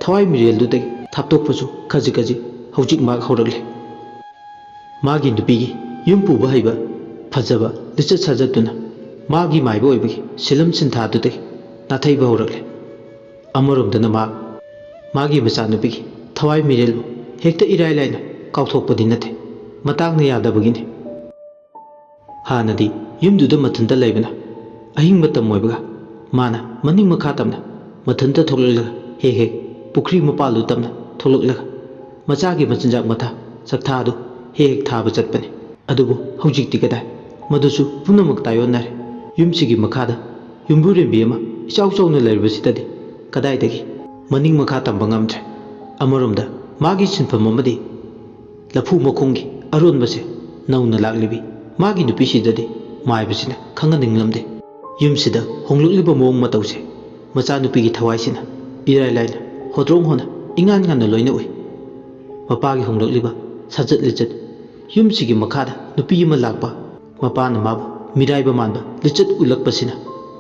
ꯊꯋꯥꯏ ꯃꯤꯔꯦꯜꯗꯨꯗꯒꯤ ꯊꯥꯞꯇꯣꯛꯄꯁꯨ ꯈꯖꯤꯛ ꯈꯖꯤꯛ ꯍꯧꯖꯤꯛ ꯃꯍꯥꯛ ꯍꯧꯔꯛꯂꯦ꯫ ꯃꯥꯒꯤ ꯅꯨꯄꯤꯒꯤ ꯌꯨꯝ ꯄꯨꯕ ꯍꯩꯕ, ꯐꯖꯕ ꯂꯤꯆꯠ ꯁꯥꯖꯠꯇꯨꯅ ꯃꯥꯒꯤ ꯃꯥꯏꯕ ꯑꯣꯏꯕꯒꯤ ꯁꯤꯂꯝ ꯁꯤꯟꯊꯥꯗꯨꯗꯒꯤ ꯅꯥꯊꯩꯕ ꯍꯧꯔꯛꯂꯦ꯫ ꯑꯃꯔꯣꯝꯗꯅ ꯃꯍꯥꯛ ꯃꯥꯒꯤ ꯃꯆꯥꯅꯨꯄꯤꯒꯤ ꯊꯋꯥꯏ ꯃꯤꯔꯦꯜꯕꯨ ꯍꯦꯛꯇ ꯏꯔꯥꯏ ꯂꯥꯏꯅ ꯀꯥꯎꯊꯣꯛꯄꯗꯤ ꯅꯠꯇꯦ, ꯃꯇꯥꯡꯅ ꯌꯥꯗꯕꯒꯤꯅꯤ꯫ ꯍꯥꯟꯅꯗꯤ ꯌꯨꯝꯗꯨꯗ ꯃꯊꯟꯇ ꯂꯩꯕꯅ ꯑꯍꯤꯡ ꯃꯇꯝ ꯑꯣꯏꯕꯒ ꯃꯥꯅ ꯃꯅꯤꯡ ꯃꯈꯥ ꯇꯝꯅ ꯃꯊꯟꯇ ꯊꯣꯛꯂꯛꯂꯒ ꯍꯦꯛ ꯍꯦꯛ ꯄꯨꯈ꯭ꯔꯤ ꯃꯄꯥꯜꯗꯨ ꯇꯝꯅ ꯊꯣꯛꯂꯛꯂꯒ ꯃꯆꯥꯒꯤ ꯃꯆꯤꯟꯖꯥꯛ ꯃꯊꯥ ꯆꯥꯛꯊꯥ ꯑꯗꯨ ꯍꯦꯛ ꯍꯦꯛ ꯊꯥꯕ ꯆꯠꯄꯅꯤ꯫ ꯑꯗꯨꯕꯨ ꯍꯧꯖꯤꯛꯇꯤ ꯀꯗꯥꯏ? ꯃꯗꯨꯁꯨ ꯄꯨꯝꯅꯃꯛ ꯇꯥꯏꯑꯣꯟꯅꯔꯦ꯫ ꯌꯨꯝꯁꯤꯒꯤ ꯃꯈꯥꯗ ꯌꯨꯝꯕꯨꯔꯦꯝꯕꯤ ꯑꯃ ꯏꯆꯥꯎ ꯆꯥꯎꯅ ꯂꯩꯔꯤꯕꯁꯤꯗꯗꯤ ꯀꯗꯥꯏꯗꯒꯤ ꯃꯅꯤꯡ ꯃꯈꯥ ꯇꯝꯕ ꯉꯝꯗ꯭ꯔꯦ꯫ ꯑꯃꯔꯣꯝꯗ ꯃꯥꯒꯤ ꯁꯤꯟꯐꯝ ꯑꯃꯗꯤ ꯂꯐꯨ ꯃꯈꯣꯡꯒꯤ ꯑꯔꯣꯟꯕꯁꯦ ꯅꯧꯅ ꯂꯥꯛꯂꯤꯕꯤ ꯃꯥꯒꯤ ꯅꯨꯄꯤꯁꯤꯗꯗꯤ ꯃꯥꯏꯕꯁꯤꯅ ꯈꯪꯍꯟꯅꯤꯡꯂꯝꯗꯦ꯫ ꯌꯨꯝꯁꯤꯗ ꯍꯣꯡꯂꯛꯂꯤꯕ ꯃꯑꯣꯡ ꯃꯇꯧꯁꯦ ꯃꯆꯥꯅꯨꯄꯤꯒꯤ ꯊꯋꯥꯏꯁꯤꯅ ꯏꯔꯥꯏ ꯂꯥꯏꯅ ꯍꯣꯗ꯭ꯔꯣꯡ ꯍꯣꯅ ꯏꯉꯥꯟ ꯉꯥꯟꯅ ꯂꯣꯏꯅ ꯎꯏ꯫ ꯃꯄꯥꯒꯤ ꯍꯣꯡꯂꯛꯂꯤꯕ ꯁꯥꯖꯠ ꯂꯤꯆꯠ, ꯌꯨꯝꯁꯤꯒꯤ ꯃꯈꯥꯗ ꯅꯨꯄꯤ ꯑꯃ ꯂꯥꯛꯄ, ꯃꯄꯥꯅ ꯃꯥꯕꯨ ꯃꯤꯔꯥꯏꯕ ꯃꯥꯟꯕ ꯂꯤꯆꯠ ꯎꯠꯂꯛꯄꯁꯤꯅ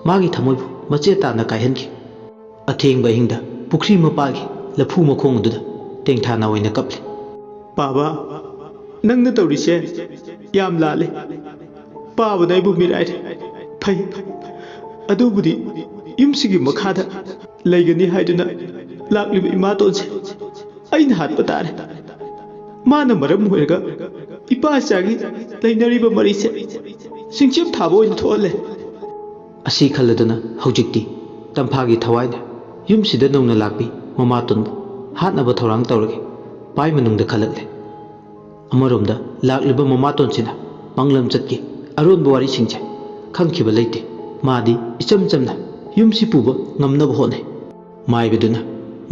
ꯃꯥꯒꯤ ꯊꯃꯣꯏꯕꯨ ꯃꯆꯦꯠ ꯇꯥꯅ ꯀꯥꯏꯍꯟꯈꯤ꯫ ꯑꯊꯦꯡꯕ ꯑꯍꯤꯡꯗ ꯄꯨꯈ꯭ꯔꯤ ꯃꯄꯥꯜꯒꯤ ꯂꯐꯨ ꯃꯈꯣꯡ ꯑꯗꯨꯗ ꯇꯦꯡꯊꯥꯅ ꯑꯣꯏꯅ ꯀꯞꯂꯤ꯫ "ꯄꯥꯕ, ꯅꯪꯅ ꯇꯧꯔꯤꯁꯦ ꯌꯥꯝ ꯂꯥꯜꯂꯦ꯫ ꯄꯥꯕꯅ ꯑꯩꯕꯨ ꯃꯤꯔꯥꯏꯔꯦ꯫ ꯐꯩ, ꯑꯗꯨꯕꯨꯗꯤ ꯌꯨꯝꯁꯤꯒꯤ ꯃꯈꯥꯗ ꯂꯩꯒꯅꯤ ꯍꯥꯏꯗꯨꯅ ꯂꯥꯛꯂꯤꯕ ꯏꯃꯥꯇꯣꯟꯁꯦ ꯑꯩꯅ ꯍꯥꯠꯄ ꯇꯥꯔꯦ꯫ ꯃꯥꯅ ꯃꯔꯝ ꯑꯣꯏꯔꯒ ꯏꯄꯥ ꯏꯆꯥꯒꯤ ꯂꯩꯅꯔꯤꯕ ꯃꯔꯤꯁꯦ ꯆꯤꯡꯆꯦꯞ ꯊꯥꯕ ꯑꯣꯏꯅ ꯊꯣꯛꯍꯜꯂꯦ"꯫ ꯑꯁꯤ ꯈꯜꯂꯗꯨꯅ ꯍꯧꯖꯤꯛꯇꯤ ꯇꯝꯐꯥꯒꯤ ꯊꯋꯥꯏꯅ ꯌꯨꯝꯁꯤꯗ ꯅꯧꯅ ꯂꯥꯛꯄꯤ ꯃꯃꯥꯇꯣꯟꯕꯨ ꯍꯥꯠꯅꯕ ꯊꯧꯔꯥꯡ ꯇꯧꯔꯒꯦ ꯄꯥꯏ ꯃꯅꯨꯡꯗ ꯈꯜꯂꯛꯂꯦ꯫ ꯑꯃꯔꯣꯝꯗ ꯂꯥꯛꯂꯤꯕ ꯃꯃꯥꯇꯣꯟꯁꯤꯅ ꯃꯪꯂꯝꯆꯠꯀꯤ ꯑꯔꯣꯟꯕ ꯋꯥꯔꯤꯁꯤꯡꯁꯦ ꯈꯪꯈꯤꯕ ꯂꯩꯇꯦ꯫ ꯃꯥꯗꯤ ꯏꯆꯝ ꯆꯝꯅ ꯌꯨꯝꯁꯤ ꯄꯨꯕ ꯉꯝꯅꯕ ꯍꯣꯠꯅꯩ꯫ ꯃꯥꯏꯕꯗꯨꯅ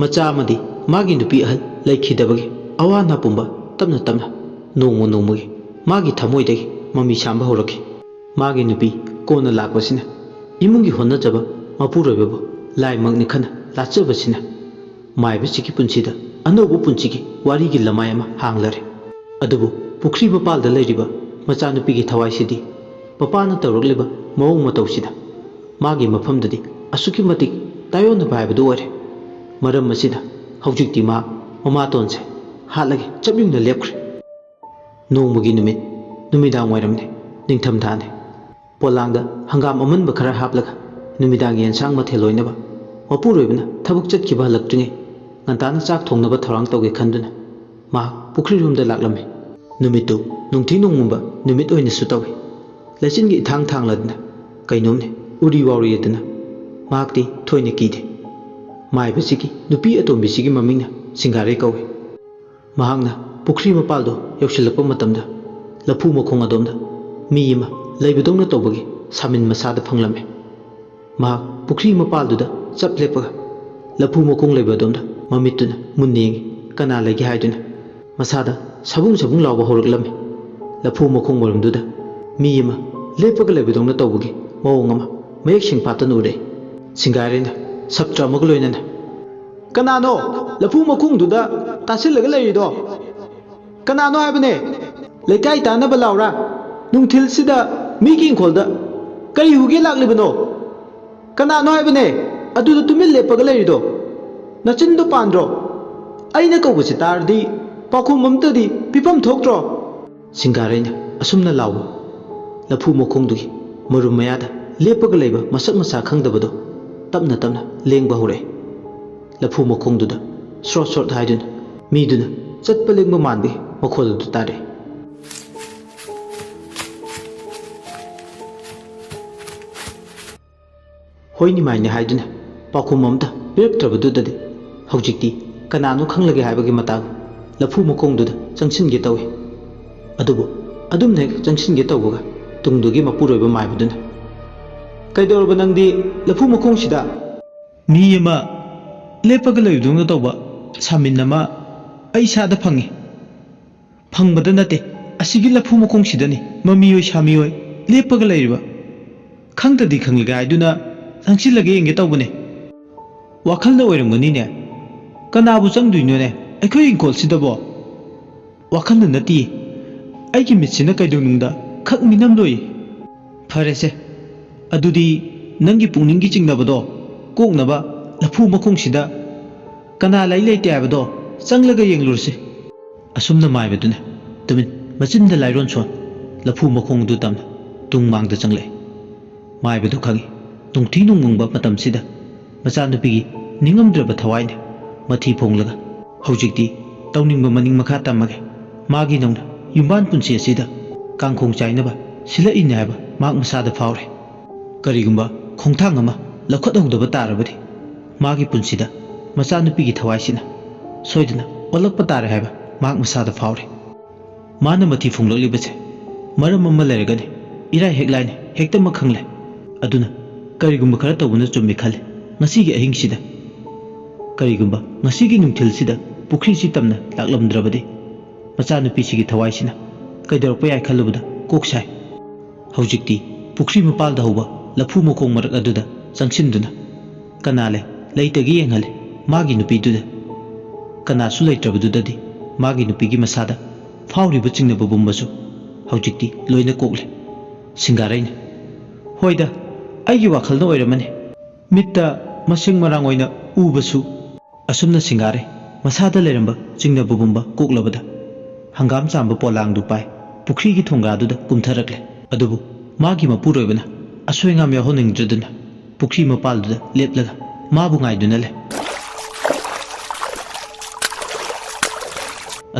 ꯃꯆꯥ ꯑꯃꯗꯤ ꯃꯥꯒꯤ ꯅꯨꯄꯤ ꯑꯍꯜ ꯂꯩꯈꯤꯗꯕꯒꯤ ꯑꯋꯥ ꯑꯅꯥ ꯄꯨꯝꯕ ꯇꯞꯅ ꯇꯞꯅ ꯅꯣꯡꯃ ꯅꯣꯡꯃꯒꯤ ꯃꯥꯒꯤ ꯊꯃꯣꯏꯗꯒꯤ ꯃꯃꯤ ꯁꯥꯝꯕ ꯍꯧꯔꯛꯈꯤ꯫ ꯃꯥꯒꯤ ꯅꯨꯄꯤ ꯀꯣꯟꯅ ꯂꯥꯛꯄꯁꯤꯅ ꯏꯃꯨꯡꯒꯤ ꯍꯣꯠꯅꯖꯕ ꯃꯄꯨꯔꯣꯏꯕꯕꯨ ꯂꯥꯏꯃꯛꯅꯤ ꯈꯟꯅ ꯂꯥꯠꯆꯕꯁꯤꯅ ꯃꯥꯏꯕꯁꯤꯒꯤ ꯄꯨꯟꯁꯤꯗ ꯑꯅꯧꯕ ꯄꯨꯟꯁꯤꯒꯤ ꯋꯥꯔꯤꯒꯤ ꯂꯃꯥꯏ ꯑꯃ ꯍꯥꯡꯂꯔꯦ꯫ ꯑꯗꯨꯕꯨ ꯄꯨꯈ꯭ꯔꯤ ꯃꯄꯥꯜꯗ ꯂꯩꯔꯤꯕ ꯃꯆꯥꯅꯨꯄꯤꯒꯤ ꯊꯋꯥꯏꯁꯤꯗꯤ ꯃꯄꯥꯅ ꯇꯧꯔꯛꯂꯤꯕ ꯃꯑꯣꯡ ꯃꯇꯧꯁꯤꯗ ꯃꯥꯒꯤ ꯃꯐꯝꯗꯗꯤ ꯑꯁꯨꯛꯀꯤ ꯃꯇꯤꯛ ꯇꯥꯏꯑꯣꯟꯅꯕ ꯍꯥꯏꯕꯗꯨ ꯑꯣꯏꯔꯦ꯫ ꯃꯔꯝ ꯑꯁꯤꯅ ꯍꯧꯖꯤꯛꯇꯤ ꯃꯥ ꯃꯃꯥꯇꯣꯟꯁꯦ ꯍꯥꯠꯂꯒꯦ ꯆꯞ ꯌꯨꯡꯅ ꯂꯦꯞꯈ꯭ꯔꯦ꯫ ꯅꯣꯡꯃꯒꯤ ꯅꯨꯃꯤꯠ, ꯅꯨꯃꯤꯗꯥꯡ ꯋꯥꯏꯔꯝꯅꯤ, ꯅꯤꯡꯊꯝꯊꯥꯅꯤ꯫ ꯄꯣꯂꯥꯡꯗ ꯍꯪꯒꯥꯝ ꯑꯃꯟꯕ ꯈꯔ ꯍꯥꯞꯂꯒ ꯅꯨꯃꯤꯗꯥꯡꯒꯤ ꯑꯦꯟꯁꯥꯡ ꯃꯊꯦꯜ ꯑꯣꯏꯅꯕ ꯃꯄꯨꯔꯣꯏꯕꯅ ꯊꯕꯛ ꯆꯠꯈꯤꯕ ꯍꯜꯂꯛꯇ꯭ꯔꯤꯉꯩ ꯉꯟꯇꯥꯅ ꯆꯥꯛ ꯊꯣꯡꯅꯕ ꯊꯧꯔꯥꯡ ꯇꯧꯒꯦ ꯈꯟꯗꯨꯅ ꯃꯍꯥꯛ ꯄꯨꯈ꯭ꯔꯤꯔꯣꯝꯗ ꯂꯥꯛꯂꯝꯃꯤ꯫ ꯅꯨꯃꯤꯠꯇꯨ ꯅꯨꯡꯊꯤ ꯅꯣꯡꯃꯝꯕ ꯅꯨꯃꯤꯠ ꯑꯣꯏꯅꯁꯨ ꯇꯧꯏ꯫ ꯂꯩꯆꯤꯟꯒꯤ ꯏꯊꯥꯡ ꯊꯥꯡꯂꯗꯅ ꯀꯩꯅꯣꯝꯅꯦ ꯎꯔꯤ ꯋꯥꯎꯔꯤꯗꯅ ꯃꯍꯥꯛꯇꯤ ꯊꯣꯏꯅ ꯀꯤꯗꯦ꯫ ꯃꯥꯏꯕꯁꯤꯒꯤ ꯅꯨꯄꯤ ꯑꯇꯣꯝꯕꯤꯁꯤꯒꯤ ꯃꯃꯤꯡꯅ ꯁꯤꯡꯒꯥꯔꯩ ꯀꯧꯏ꯫ ꯃꯍꯥꯛꯅ ꯄꯨꯈ꯭ꯔꯤ ꯃꯄꯥꯜꯗꯣ ꯌꯧꯁꯤꯜꯂꯛꯄ ꯃꯇꯝꯗ ꯂꯐꯨ ꯃꯈꯣꯡ ꯑꯗꯣꯝꯗ ꯃꯤ ꯑꯃ ꯂꯩꯕꯗꯧꯅ ꯇꯧꯕꯒꯤ ꯁꯥꯃꯤꯟ ꯃꯁꯥꯗ ꯐꯪꯂꯝꯃꯤ꯫ ꯃꯍꯥꯛ ꯄꯨꯈ꯭ꯔꯤ ꯃꯄꯥꯜꯗꯨꯗ ꯆꯞ ꯂꯦꯞꯄꯒ ꯂꯐꯨ ꯃꯈꯣꯡ ꯂꯩꯕ ꯑꯗꯣꯝꯗ ꯃꯃꯤꯠꯇꯨꯅ ꯃꯨꯟꯅ ꯌꯦꯡꯉꯤ꯫ ꯀꯅꯥ ꯂꯩꯒꯦ ꯍꯥꯏꯗꯨꯅ ꯃꯁꯥꯗ ꯁꯕꯨꯡ ꯁꯕꯨꯡ ꯂꯥꯎꯕ ꯍꯧꯔꯛꯂꯝꯃꯤ꯫ ꯂꯐꯨ ꯃꯈꯣꯡ ꯃꯔꯨꯝꯗꯨꯗ ꯃꯤ ꯑꯃ ꯂꯦꯞꯄꯒ ꯂꯩꯕꯗꯧꯅ ꯇꯧꯕꯒꯤ ꯃꯑꯣꯡ ꯑꯃ ꯃꯌꯦꯛ ꯁꯦꯡ ꯐꯥꯠꯇꯅ ꯎꯔꯦ꯫ ꯁꯤꯡꯒꯥꯔꯩꯅ ꯁꯞꯇ꯭ꯔ ꯑꯃꯒ ꯂꯣꯏꯅꯅ, "ꯀꯅꯥꯅꯣ ꯂꯐꯨ ꯃꯈꯣꯡꯗꯨꯗ ꯇꯥꯁꯤꯜꯂꯒ ꯂꯩꯔꯤꯗꯣ? ꯀꯅꯥꯅꯣ ꯍꯥꯏꯕꯅꯦ? ꯂꯩꯀꯥꯏ ꯇꯥꯅꯕ ꯂꯥꯎꯔꯥ? ꯅꯨꯡꯊꯤꯜꯁꯤꯗ ꯃꯤꯒꯤ ꯏꯪꯈꯣꯜꯗ ꯀꯔꯤ ꯍꯨꯒꯦ ꯂꯥꯛꯂꯤꯕꯅꯣ? ꯀꯅꯥꯅꯣ ꯍꯥꯏꯕꯅꯦ ꯑꯗꯨꯗ ꯇꯨꯃꯤꯟ ꯂꯦꯞꯄꯒ ꯂꯩꯔꯤꯗꯣ? ꯅꯆꯤꯟꯗꯣ ꯄꯥꯟꯗ꯭ꯔꯣ? ꯑꯩꯅ ꯀꯧꯕꯁꯤ ꯇꯥꯔꯗꯤ ꯄꯥꯎꯈꯨꯝ ꯑꯝꯇꯗꯤ ꯄꯤꯐꯝ ꯊꯣꯛꯇ꯭ꯔꯣ?" ꯁꯤꯡꯒꯥꯔꯩꯅ ꯑꯁꯨꯝꯅ ꯂꯥꯎꯕ, ꯂꯐꯨ ꯃꯈꯣꯡꯗꯨꯒꯤ ꯃꯔꯨꯝ ꯃꯌꯥꯗ ꯂꯦꯞꯄꯒ ꯂꯩꯕ ꯃꯁꯛ ꯃꯁꯥ ꯈꯪꯗꯕꯗꯣ ꯇꯞꯅ ꯇꯞꯅ ꯂꯦꯡꯕ ꯍꯧꯔꯛꯑꯦ꯫ ꯂꯐꯨ ꯃꯈꯣꯡꯗꯨꯗ ꯁ꯭ꯔꯣꯠ ꯁ꯭ꯔꯣꯠ ꯍꯥꯏꯗꯨꯅ ꯃꯤꯗꯨꯅ ꯆꯠꯄ ꯂꯦꯡꯕ ꯃꯥꯟꯕꯒꯤ ꯃꯈꯣꯜ ꯑꯗꯨ ꯇꯥꯔꯛꯑꯦ꯫ ꯍꯣꯏꯅꯤ ꯃꯥꯏꯅꯤ ꯍꯥꯏꯗꯨꯅ ꯄꯥꯎꯈꯨꯝ ꯑꯃꯇ ꯄꯤꯔꯛꯇ꯭ꯔꯕꯗꯨꯗꯗꯤ ꯍꯧꯖꯤꯛꯇꯤ ꯀꯅꯥꯅꯣ ꯈꯪꯂꯒꯦ ꯍꯥꯏꯕꯒꯤ ꯃꯇꯥꯒꯨꯝ ꯂꯐꯨ ꯃꯈꯣꯡꯗꯨꯗ ꯆꯪꯁꯤꯟꯒꯦ ꯇꯧꯏ꯫ ꯑꯗꯨꯕꯨ ꯑꯗꯨꯝꯅ ꯍꯦꯛ ꯆꯪꯁꯤꯟꯒꯦ ꯇꯧꯕꯒ ꯇꯨꯡꯗꯨꯒꯤ ꯃꯄꯨꯔꯣꯏꯕ ꯃꯥꯏꯕꯗꯨꯅ, "ꯀꯩꯗꯧꯔꯕ ꯅꯪꯗꯤ ꯂꯐꯨ ꯃꯈꯣꯡꯁꯤꯗ?" "ꯃꯤ ꯑꯃ ꯂꯦꯞꯄꯒ ꯂꯩꯕꯗꯧꯅ ꯇꯧꯕ ꯁꯥꯃꯤꯟ ꯑꯃ ꯑꯩ ꯏꯁꯥꯗ ꯐꯪꯉꯤ꯫ ꯐꯪꯕꯗ ꯅꯠꯇꯦ, ꯑꯁꯤꯒꯤ ꯂꯐꯨ ꯃꯈꯣꯡꯁꯤꯗꯅꯤ ꯃꯃꯤꯑꯣꯏ ꯁꯥꯃꯤꯑꯣꯏ ꯂꯦꯞꯄꯒ ꯂꯩꯔꯤꯕ꯫ ꯈꯪꯗ꯭ꯔꯗꯤ ꯈꯪꯂꯒꯦ ꯍꯥꯏꯗꯨꯅ ꯆꯪꯁꯤꯜꯂꯒ ꯌꯦꯡꯒꯦ ꯇꯧꯕꯅꯦ꯫ ꯋꯥꯈꯜꯅ ꯑꯣꯏꯔꯝꯒꯅꯤꯅꯦ꯫ ꯀꯅꯥꯕꯨ ꯆꯪꯗꯣꯏꯅꯣꯅꯦ ꯑꯩꯈꯣꯏ ꯏꯪꯈꯣꯜꯁꯤꯗꯕꯣ? ꯋꯥꯈꯜꯅ ꯅꯠꯇꯤꯌꯦ, ꯑꯩꯒꯤ ꯃꯤꯠꯁꯤꯅ ꯀꯩꯗꯧꯅꯨꯡꯗ ꯈꯛ ꯃꯤꯅꯝꯂꯣꯏ꯫ ꯐꯔꯦꯁꯦ, ꯑꯗꯨꯗꯤ ꯅꯪꯒꯤ ꯄꯨꯛꯅꯤꯡꯒꯤ ꯆꯤꯡꯅꯕꯗꯣ ꯀꯣꯛꯅꯕ ꯂꯐꯨ ꯃꯈꯣꯡꯁꯤꯗ ꯀꯅꯥ ꯂꯩ ꯂꯩꯇꯦ ꯍꯥꯏꯕꯗꯣ ꯆꯪꯂꯒ ꯌꯦꯡꯂꯨꯔꯁꯤ꯫" ꯑꯁꯨꯝꯅ ꯃꯥꯏꯕꯗꯨꯅ ꯇꯨꯃꯤꯟ ꯃꯆꯤꯟꯗ ꯂꯥꯏꯔꯣꯟ ꯁꯣꯟ ꯂꯐꯨ ꯃꯈꯣꯡꯗꯨ ꯇꯝꯅ ꯇꯨꯡ ꯃꯥꯡꯗ ꯆꯪꯂꯛꯏ꯫ ꯃꯥꯏꯕꯗꯨ ꯈꯪꯏ, ꯅꯨꯡꯊꯤ ꯅꯣꯡꯃꯪꯕ ꯃꯇꯝꯁꯤꯗ ꯃꯆꯥꯅꯨꯄꯤꯒꯤ ꯅꯤꯡꯉꯝꯗ꯭ꯔꯕ ꯊꯋꯥꯏꯅ ꯃꯊꯤ ꯐꯣꯡꯂꯒ, "ꯍꯧꯖꯤꯛꯇꯤ ꯇꯧꯅꯤꯡꯕ ꯃꯅꯤꯡ ꯃꯈꯥ ꯇꯝꯃꯒꯦ꯫ ꯃꯥꯒꯤ ꯅꯧꯅ ꯌꯨꯝꯕꯥꯟ ꯄꯨꯟꯁꯤ ꯑꯁꯤꯗ ꯀꯥꯡꯈꯣꯡ ꯆꯥꯏꯅꯕ ꯁꯤꯜꯂꯛꯏꯅꯦ ꯍꯥꯏꯕ ꯃꯍꯥꯛ ꯃꯁꯥꯗ ꯐꯥꯎꯔꯦ꯫ ꯀꯔꯤꯒꯨꯝꯕ ꯈꯣꯡꯊꯥꯡ ꯑꯃ ꯂꯧꯈꯠꯍꯧꯗꯕ ꯇꯥꯔꯕꯗꯤ ꯃꯥꯒꯤ ꯄꯨꯟꯁꯤꯗ ꯃꯆꯥꯅꯨꯄꯤꯒꯤ ꯊꯋꯥꯏꯁꯤꯅ ꯁꯣꯏꯗꯅ ꯑꯣꯜꯂꯛꯄ ꯇꯥꯔꯦ ꯍꯥꯏꯕ ꯃꯍꯥꯛ ꯃꯁꯥꯗ ꯐꯥꯎꯔꯦ꯫ ꯃꯥꯅ ꯃꯊꯤ ꯐꯣꯡꯂꯛꯂꯤꯕꯁꯦ ꯃꯔꯝ ꯑꯃ ꯂꯩꯔꯒꯅꯤ꯫ ꯏꯔꯥꯏ ꯍꯦꯛ ꯂꯥꯏꯅ ꯍꯦꯛꯇꯃꯛ ꯈꯪꯂꯦ꯫ ꯑꯗꯨꯅ ꯀꯔꯤꯒꯨꯝꯕ ꯈꯔ ꯇꯧꯕꯅ ꯆꯨꯝꯃꯤ ꯈꯜꯂꯤ꯫ ꯉꯁꯤꯒꯤ ꯑꯍꯤꯡꯁꯤꯗ, ꯀꯔꯤꯒꯨꯝꯕ ꯉꯁꯤꯒꯤ ꯅꯨꯡꯊꯤꯜꯁꯤꯗ ꯄꯨꯈ꯭ꯔꯤꯁꯤ ꯇꯝꯅ ꯂꯥꯛꯂꯝꯗ꯭ꯔꯕꯗꯤ ꯃꯆꯥꯅꯨꯄꯤꯁꯤꯒꯤ ꯊꯋꯥꯏꯁꯤꯅ ꯀꯩꯗꯧꯔꯛꯄ ꯌꯥꯏ ꯈꯜꯂꯨꯕꯗ ꯀꯣꯛ ꯁꯥꯏ꯫ ꯍꯧꯖꯤꯛꯇꯤ ꯄꯨꯈ꯭ꯔꯤ ꯃꯄꯥꯜꯗ ꯍꯧꯕ ꯂꯐꯨ ꯃꯈꯣꯡ ꯃꯔꯛ ꯑꯗꯨꯗ ꯆꯪꯁꯤꯟꯗꯨꯅ ꯀꯅꯥ ꯂꯩ ꯂꯩꯇꯒꯦ ꯌꯦꯡꯍꯜꯂꯦ꯫ ꯃꯥꯒꯤ ꯅꯨꯄꯤꯗꯨꯗ ꯀꯅꯥꯁꯨ ꯂꯩꯇ꯭ꯔꯕꯗꯨꯗꯗꯤ ꯃꯥꯒꯤ ꯅꯨꯄꯤꯒꯤ ꯃꯁꯥꯗ ꯐꯥꯎꯔꯤꯕ ꯆꯤꯡꯅꯕ ꯄꯨꯝꯕꯁꯨ ꯍꯧꯖꯤꯛꯇꯤ ꯂꯣꯏꯅ ꯀꯣꯛꯂꯦ꯫ ꯁꯤꯡꯒꯥꯔꯩꯅ, "ꯍꯣꯏꯗ, ꯑꯩꯒꯤ ꯋꯥꯈꯜꯅ ꯑꯣꯏꯔꯝꯃꯅꯤ꯫ ꯃꯤꯠꯇ ꯃꯁꯦꯡ ꯃꯔꯥꯡ ꯑꯣꯏꯅ ꯎꯕꯁꯨ"꯫ ꯑꯁꯨꯝꯅ ꯁꯤꯡꯒꯥꯔꯩ ꯃꯁꯥꯗ ꯂꯩꯔꯝꯕ ꯆꯤꯡꯅꯕ ꯄꯨꯝꯕ ꯀꯣꯛꯂꯕꯗ ꯍꯪꯒꯥꯝ ꯆꯥꯝꯕ ꯄꯣꯂꯥꯡꯗꯨ ꯄꯥꯏ ꯄꯨꯈ꯭ꯔꯤꯒꯤ ꯊꯣꯡꯒꯥꯗꯨꯗ ꯀꯨꯝꯊꯔꯛꯂꯦ꯫ ꯑꯗꯨꯕꯨ ꯃꯥꯒꯤ ꯃꯄꯨꯔꯣꯏꯕꯅ ꯑꯁꯣꯏ ꯑꯉꯥꯝ ꯌꯥꯎꯍꯟꯅꯤꯡꯗ꯭ꯔꯗꯨꯅ ꯄꯨꯈ꯭ꯔꯤ ꯃꯄꯥꯜꯗꯨꯗ ꯂꯦꯞꯂꯒ ꯃꯥꯕꯨ ꯉꯥꯏꯗꯨꯅ ꯂꯩ꯫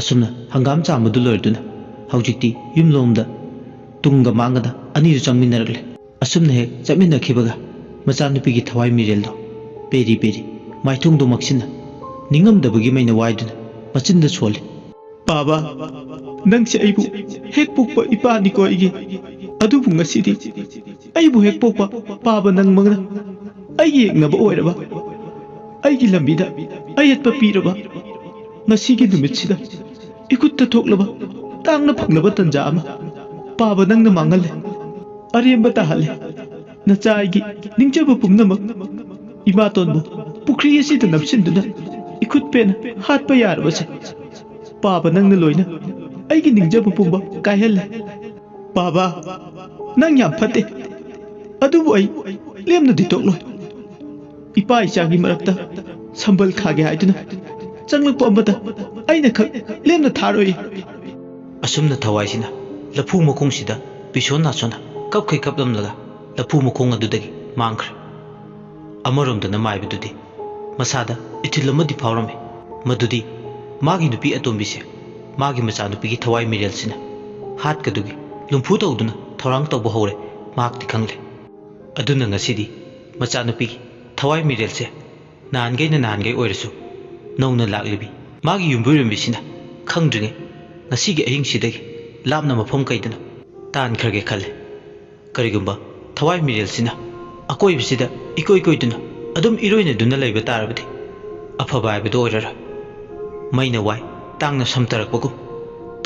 ꯑꯁꯨꯝꯅ ꯍꯪꯒꯥꯝ ꯆꯥꯝꯕꯗꯨ ꯂꯣꯏꯔꯗꯨꯅ ꯍꯧꯖꯤꯛꯇꯤ ꯌꯨꯝꯂꯣꯝꯗ ꯇꯨꯡꯒ ꯃꯥꯡꯒꯗ ꯑꯅꯤꯗꯨ ꯆꯪꯃꯤꯟꯅꯔꯛꯂꯦ꯫ ꯑꯁꯨꯝꯅ ꯍꯦꯛ ꯆꯠꯃꯤꯟꯅꯈꯤꯕꯒ ꯃꯆꯥꯅꯨꯄꯤꯒꯤ ꯊꯋꯥꯏ ꯃꯤꯔꯦꯜꯗꯣ ꯄꯦꯔꯤ ꯄꯦꯔꯤ ꯃꯥꯏꯊꯣꯡꯗꯣ ꯃꯛꯁꯤꯟꯅ ꯅꯤꯡꯉꯝꯗꯕꯒꯤ ꯃꯩꯅ ꯋꯥꯏꯗꯨꯅ ꯃꯆꯤꯟꯗ ꯁꯣꯜꯂꯤ꯫ "ꯄꯥꯕ, ꯅꯪꯁꯦ ꯑꯩꯕꯨ ꯍꯦꯛ ꯄꯣꯛꯄ ꯏꯄꯥꯅꯤꯀꯣ ꯑꯩꯒꯤ꯫ ꯑꯗꯨꯕꯨ ꯉꯁꯤꯗꯤ ꯑꯩꯕꯨ ꯍꯦꯛ ꯄꯣꯛꯄ ꯄꯥꯕ ꯅꯪꯃꯛꯅ ꯑꯩꯒꯤ ꯌꯦꯛꯅꯕ ꯑꯣꯏꯔꯕ, ꯑꯩꯒꯤ ꯂꯝꯕꯤꯗ ꯑꯌꯦꯠꯄ ꯄꯤꯔꯕ꯫ ꯉꯁꯤꯒꯤ ꯅꯨꯃꯤꯠꯁꯤꯗ ꯏꯈꯨꯠꯇ ꯊꯣꯛꯂꯕ ꯇꯥꯡꯅ ꯐꯪꯂꯕ ꯇꯟꯖꯥ ꯑꯃ ꯄꯥꯕ ꯅꯪꯅ ꯃꯥꯡꯍꯜꯂꯦ, ꯑꯔꯦꯝꯕ ꯇꯥꯍꯜꯂꯦ꯫ ꯅꯆꯥ ꯑꯩꯒꯤ ꯅꯤꯡꯖꯕ ꯄꯨꯝꯅꯃꯛ ꯏꯃꯥꯇꯣꯟꯕꯨ ꯄꯨꯈ꯭ꯔꯤ ꯑꯁꯤꯗ ꯅꯞꯁꯤꯟꯗꯨꯅ ꯏꯈꯨꯠ ꯄꯦꯟꯅ ꯍꯥꯠꯄ ꯌꯥꯔꯕꯁꯦ ꯄꯥꯕ ꯅꯪꯅ ꯂꯣꯏꯅ ꯑꯩꯒꯤ ꯅꯤꯡꯖꯕ ꯄꯨꯝꯕ ꯀꯥꯏꯍꯜꯂꯦ꯫ ꯄꯥꯕ, ꯅꯪ ꯌꯥꯝ ꯐꯠꯇꯦ, ꯑꯗꯨꯕꯨ ꯑꯩ ꯂꯦꯝꯅꯗꯤ ꯇꯣꯛꯂꯣꯏ꯫ ꯏꯄꯥ ꯏꯆꯥꯒꯤ ꯃꯔꯛꯇ ꯁꯝꯕꯜ ꯈꯥꯒꯦ ꯍꯥꯏꯗꯨꯅ ꯆꯪꯂꯛꯄ ꯑꯃꯗ ꯑꯩꯅ ꯈꯛ ꯂꯦꯝꯅ ꯊꯥꯔꯣꯏ"꯫ ꯑꯁꯨꯝꯅ ꯊꯋꯥꯏꯁꯤꯅ ꯂꯐꯨ ꯃꯈꯣꯡꯁꯤꯗ ꯄꯤꯁꯣꯟ ꯅꯥꯁꯣꯟꯅ ꯀꯞꯈꯩ ꯀꯞꯂꯝꯂꯒ ꯂꯐꯨ ꯃꯈꯣꯡ ꯑꯗꯨꯗꯒꯤ ꯃꯥꯡꯈ꯭ꯔꯦ꯫ ꯑꯃꯔꯣꯝꯗꯅ ꯃꯥꯏꯕꯗꯨꯗꯤ ꯃꯁꯥꯗ ꯏꯊꯤꯜ ꯑꯃꯗꯤ ꯐꯥꯎꯔꯝꯃꯤ꯫ ꯃꯗꯨꯗꯤ ꯃꯥꯒꯤ ꯅꯨꯄꯤ ꯑꯇꯣꯝꯕꯤꯁꯦ ꯃꯥꯒꯤ ꯃꯆꯥꯅꯨꯄꯤꯒꯤ ꯊꯋꯥꯏ ꯃꯤꯔꯦꯜꯁꯤꯅ ꯍꯥꯠꯀꯗꯨꯒꯤ ꯂꯨꯝꯐꯨ ꯇꯧꯗꯨꯅ ꯊꯧꯔꯥꯡ ꯇꯧꯕ ꯍꯧꯔꯦ꯫ ꯃꯍꯥꯛꯇꯤ ꯈꯪꯂꯦ꯫ ꯑꯗꯨꯅ ꯉꯁꯤꯗꯤ ꯃꯆꯥꯅꯨꯄꯤꯒꯤ ꯊꯋꯥꯏ ꯃꯤꯔꯦꯜꯁꯦ ꯅꯍꯥꯟꯈꯩꯅ ꯅꯍꯥꯟꯈꯩ ꯑꯣꯏꯔꯁꯨ ꯅꯧꯅ ꯂꯥꯛꯂꯤꯕꯤ ꯃꯥꯒꯤ ꯌꯨꯝꯕꯨꯔꯦꯝꯕꯤꯁꯤꯅ ꯈꯪꯗ꯭ꯔꯤꯉꯩ ꯉꯁꯤꯒꯤ ꯑꯍꯤꯡꯁꯤꯗꯒꯤ ꯂꯥꯞꯅ ꯃꯐꯝ ꯀꯩꯗꯅ ꯇꯥꯟꯈ꯭ꯔꯒꯦ ꯈꯜꯂꯦ꯫ ꯀꯔꯤꯒꯨꯝꯕ ꯊꯋꯥꯏ ꯃꯤꯔꯦꯜꯁꯤꯅ ꯑꯀꯣꯏꯕꯁꯤꯗ ꯏꯀꯣꯏ ꯀꯣꯏꯗꯨꯅ ꯑꯗꯨꯝ ꯏꯔꯣꯏꯅꯗꯨꯅ ꯂꯩꯕ ꯇꯥꯔꯕꯗꯤ ꯑꯐꯕ ꯍꯥꯏꯕꯗꯨ ꯑꯣꯏꯔꯔꯣꯏ꯫ ꯃꯩꯅ ꯋꯥꯏ ꯇꯥꯡꯅ ꯁꯝꯊꯔꯛꯄꯒꯨꯝ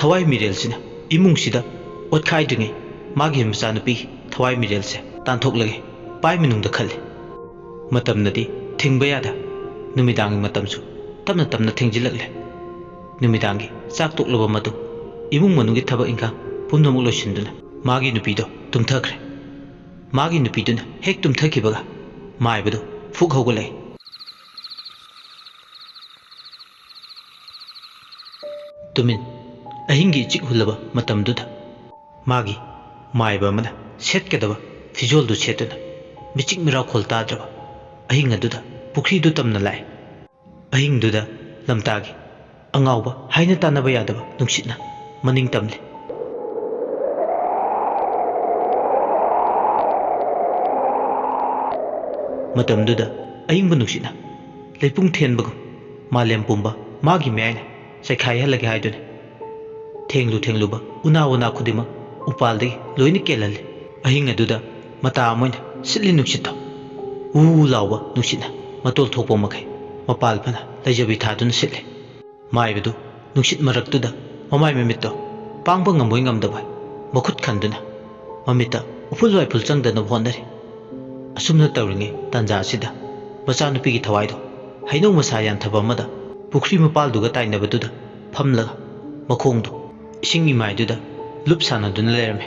ꯊꯋꯥꯏ ꯃꯤꯔꯦꯜꯁꯤꯅ ꯏꯃꯨꯡꯁꯤꯗ ꯑꯣꯠꯈꯥꯏꯗ꯭ꯔꯤꯉꯩ ꯃꯥꯒꯤ ꯃꯆꯥꯅꯨꯄꯤꯒꯤ ꯊꯋꯥꯏ ꯃꯤꯔꯦꯜꯁꯦ ꯇꯥꯟꯊꯣꯛꯂꯒꯦ ꯄꯥꯏ ꯃꯅꯨꯡꯗ ꯈꯜꯂꯤ꯫ ꯃꯇꯝꯅꯗꯤ ꯊꯤꯡꯕ ꯌꯥꯗ ꯅꯨꯃꯤꯗꯥꯡꯒꯤ ꯃꯇꯝꯁꯨ ꯇꯞꯅ ꯇꯞꯅ ꯊꯦꯡꯖꯤꯜꯂꯛꯂꯦ꯫ ꯅꯨꯃꯤꯗꯥꯡꯒꯤ ꯆꯥꯛ ꯇꯣꯛꯂꯕ ꯃꯇꯨꯡ ꯏꯃꯨꯡ ꯃꯅꯨꯡꯒꯤ ꯊꯕꯛ ꯏꯟꯈꯥꯡ ꯄꯨꯝꯅꯃꯛ ꯂꯣꯏꯁꯤꯟꯗꯨꯅ ꯃꯥꯒꯤ ꯅꯨꯄꯤꯗꯣ ꯇꯨꯝꯊꯈ꯭ꯔꯦ꯫ ꯃꯥꯒꯤ ꯅꯨꯄꯤꯗꯨꯅ ꯍꯦꯛ ꯇꯨꯝꯊꯈꯤꯕꯒ ꯃꯥꯏꯕꯗꯨ ꯐꯨꯛ ꯍꯧꯒꯠꯂꯛꯏ꯫ ꯇꯨꯃꯤꯟ ꯑꯍꯤꯡꯒꯤ ꯏꯆꯤꯛ ꯍꯨꯜꯂꯕ ꯃꯇꯝꯗꯨꯗ ꯃꯥꯒꯤ ꯃꯥꯏꯕ ꯑꯃꯅ ꯁꯦꯠꯀꯗꯕ ꯐꯤꯖꯣꯜꯗꯨ ꯁꯦꯠꯇꯨꯅ ꯃꯤꯆꯤꯛ ꯃꯤꯔꯥꯎꯈꯣꯜ ꯇꯥꯗ꯭ꯔꯕ ꯑꯍꯤꯡ ꯑꯗꯨꯗ ꯄꯨꯈ꯭ꯔꯤꯗꯨ ꯇꯝꯅ ꯂꯥꯛꯏ꯫ ꯑꯍꯤꯡꯗꯨꯗ ꯂꯝꯇꯥꯒꯤ ꯑꯉꯥꯎꯕ ꯍꯥꯏꯅ ꯇꯥꯟꯅꯕ ꯌꯥꯗꯕ ꯅꯨꯡꯁꯤꯠꯅ ꯃꯅꯤꯡ ꯇꯝꯂꯤ꯫ ꯃꯇꯝꯗꯨꯗ ꯑꯏꯪꯕ ꯅꯨꯡꯁꯤꯠꯅ ꯂꯩꯄꯨꯡ ꯊꯦꯟꯕꯒꯨꯝ ꯃꯥꯂꯦꯝ ꯄꯨꯝꯕ ꯃꯥꯒꯤ ꯃꯌꯥꯏꯅ ꯆꯩꯈꯥꯏꯍꯜꯂꯒꯦ ꯍꯥꯏꯗꯨꯅ ꯊꯦꯡꯂꯨ ꯊꯦꯡꯂꯨꯕ ꯎꯅꯥ ꯋꯥꯅꯥ ꯈꯨꯗꯤꯡꯃꯛ ꯎꯄꯥꯜꯗꯒꯤ ꯂꯣꯏꯅ ꯀꯦꯜꯍꯜꯂꯤ꯫ ꯑꯍꯤꯡ ꯑꯗꯨꯗ ꯃꯇꯥ ꯑꯃ ꯑꯣꯏꯅ ꯁꯤꯠꯂꯤ ꯅꯨꯡꯁꯤꯠꯇꯣ ꯎ ꯂꯥꯎꯕ ꯅꯨꯡꯁꯤꯠꯅ ꯃꯇꯣꯜ ꯊꯣꯛꯄ ꯃꯈꯩ ꯃꯄꯥꯜ ꯐꯅ ꯂꯩꯖꯕꯤ ꯊꯥꯗꯨꯅ ꯁꯤꯠꯂꯤ꯫ ꯃꯥꯏꯕꯗꯨ ꯅꯨꯡꯁꯤꯠ ꯃꯔꯛꯇꯨꯗ ꯃꯃꯥꯏ ꯃꯃꯤꯠꯇꯣ ꯄꯥꯡꯕ ꯉꯝꯕꯣꯏ ꯉꯝꯗꯕꯣꯏ ꯃꯈꯨꯠ ꯈꯟꯗꯨꯅ ꯃꯃꯤꯠꯇ ꯎꯐꯨꯜ ꯋꯥꯏꯐꯨꯜ ꯆꯪꯗꯅꯕ ꯍꯣꯠꯅꯔꯤ꯫ ꯑꯁꯨꯝꯅ ꯇꯧꯔꯤꯉꯩ ꯇꯥꯟꯖꯥ ꯑꯁꯤꯗ ꯃꯆꯥꯅꯨꯄꯤꯒꯤ ꯊꯋꯥꯏꯗꯣ ꯍꯩꯅꯧ ꯃꯁꯥ ꯌꯥꯟꯊꯕ ꯑꯃꯗ ꯄꯨꯈ꯭ꯔꯤ ꯃꯄꯥꯜꯗꯨꯒ ꯇꯥꯏꯅꯕꯗꯨꯗ ꯐꯝꯂꯒ ꯃꯈꯣꯡꯗꯨ ꯏꯁꯤꯡ ꯏꯃꯥꯏꯗꯨꯗ ꯂꯨꯞ ꯁꯥꯟꯅꯗꯨꯅ ꯂꯩꯔꯝꯃꯤ꯫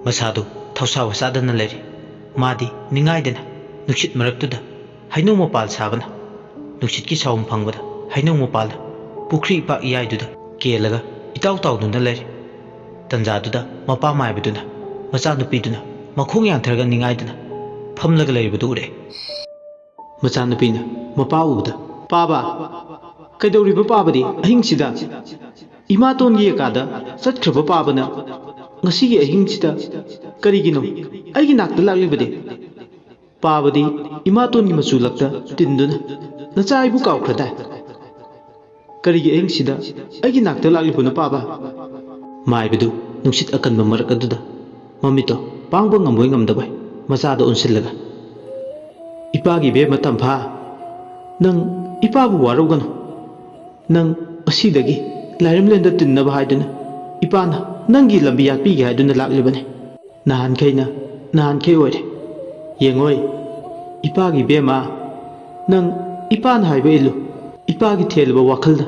ꯃꯁꯥꯗꯨ ꯊꯧꯁꯥ ꯋꯥꯁꯥꯗꯅ ꯂꯩꯔꯤ꯫ ꯃꯥꯗꯤ ꯅꯤꯡꯉꯥꯏꯗꯅ ꯅꯨꯡꯁꯤꯠ ꯃꯔꯛꯇꯨꯗ ꯍꯩꯅꯧ ꯃꯄꯥꯜ ꯁꯥꯕꯅ ꯅꯨꯡꯁꯤꯠꯀꯤ ꯁꯥꯎꯝ ꯐꯪꯕꯗ ꯍꯩꯅꯧ ꯃꯄꯥꯜꯗ ꯄꯨꯈ꯭ꯔꯤ ꯏꯄꯥꯛ ꯏꯌꯥꯏꯗꯨꯗ ꯀꯦꯜꯂꯒ ꯏꯇꯥꯎ ꯇꯥꯎꯗꯨꯅ ꯂꯩꯔꯤ꯫ ꯇꯟꯖꯥꯗꯨꯗ ꯃꯄꯥ ꯃꯥꯏꯕꯗꯨꯅ ꯃꯆꯥꯅꯨꯄꯤꯗꯨꯅ ꯃꯈꯣꯡ ꯌꯥꯟꯊꯔꯒ ꯅꯤꯡꯉꯥꯏꯗꯅ ꯐꯝꯂꯒ ꯂꯩꯔꯤꯕꯗꯨ ꯎꯔꯛꯏ꯫ ꯃꯆꯥꯅꯨꯄꯤꯅ ꯃꯄꯥ ꯎꯕꯗ, "ꯄꯥꯕ, ꯀꯩꯗꯧꯔꯤꯕ ꯄꯥꯕꯗꯤ ꯑꯍꯤꯡꯁꯤꯗ? ꯏꯃꯥꯇꯣꯟꯒꯤ ꯌꯦꯀꯥꯗ ꯆꯠꯈ꯭ꯔꯕ ꯄꯥꯕꯅ ꯉꯁꯤꯒꯤ ꯑꯍꯤꯡꯁꯤꯗ ꯀꯔꯤꯒꯤꯅꯣ ꯑꯩꯒꯤ ꯅꯥꯛꯇ ꯂꯥꯛꯂꯤꯕꯗꯤ?" ꯄꯥꯕꯗꯤ ꯏꯃꯥꯇꯣꯟꯒꯤ ꯃꯆꯨ ꯂꯛꯇ ꯇꯤꯟꯗꯨꯅ, "ꯅꯆꯥ ꯑꯩꯕꯨ ꯀꯥꯎꯈ꯭ꯔꯗꯥꯏ? ꯀꯔꯤꯒꯤ ꯑꯍꯤꯡꯁꯤꯗ ꯑꯩꯒꯤ ꯅꯥꯛꯇ ꯂꯥꯛꯂꯤꯕꯅꯣ ꯄꯥꯕ?" ꯃꯥꯏꯕꯗꯨ ꯅꯨꯡꯁꯤꯠ ꯑꯀꯟꯕ ꯃꯔꯛ ꯑꯗꯨꯗ ꯃꯃꯤꯠꯇꯣ ꯄꯥꯡꯕ ꯉꯝꯕꯣꯏ ꯉꯝꯗꯕꯣꯏ ꯃꯆꯥꯗ ꯑꯣꯟꯁꯤꯜꯂꯒ, "ꯏꯄꯥꯒꯤ ꯏꯕꯦꯝꯃ ꯇꯝꯐꯥ, ꯅꯪ ꯏꯄꯥꯕꯨ ꯋꯥꯔꯧꯒꯅꯨ꯫ ꯅꯪ ꯉꯁꯤꯗꯒꯤ ꯂꯥꯏꯔꯝꯂꯦꯟꯗ ꯇꯤꯟꯅꯕ ꯍꯥꯏꯗꯨꯅ ꯏꯄꯥꯅ ꯅꯪꯒꯤ ꯂꯝꯕꯤ ꯌꯥꯠꯄꯤꯒꯦ ꯍꯥꯏꯗꯨꯅ ꯂꯥꯛꯂꯤꯕꯅꯤ꯫ ꯅꯍꯥꯟꯈꯩꯅ ꯅꯍꯥꯟꯈꯩ ꯑꯣꯏꯔꯦ꯫ ꯌꯦꯡꯉꯣꯏ, ꯏꯄꯥꯒꯤ ꯏꯕꯦꯝꯃ, ꯅꯪ ꯏꯄꯥꯅ ꯍꯥꯏꯕ ꯏꯜꯂꯨ꯫ ꯏꯄꯥꯒꯤ ꯊꯦꯜꯂꯕ ꯋꯥꯈꯜꯗ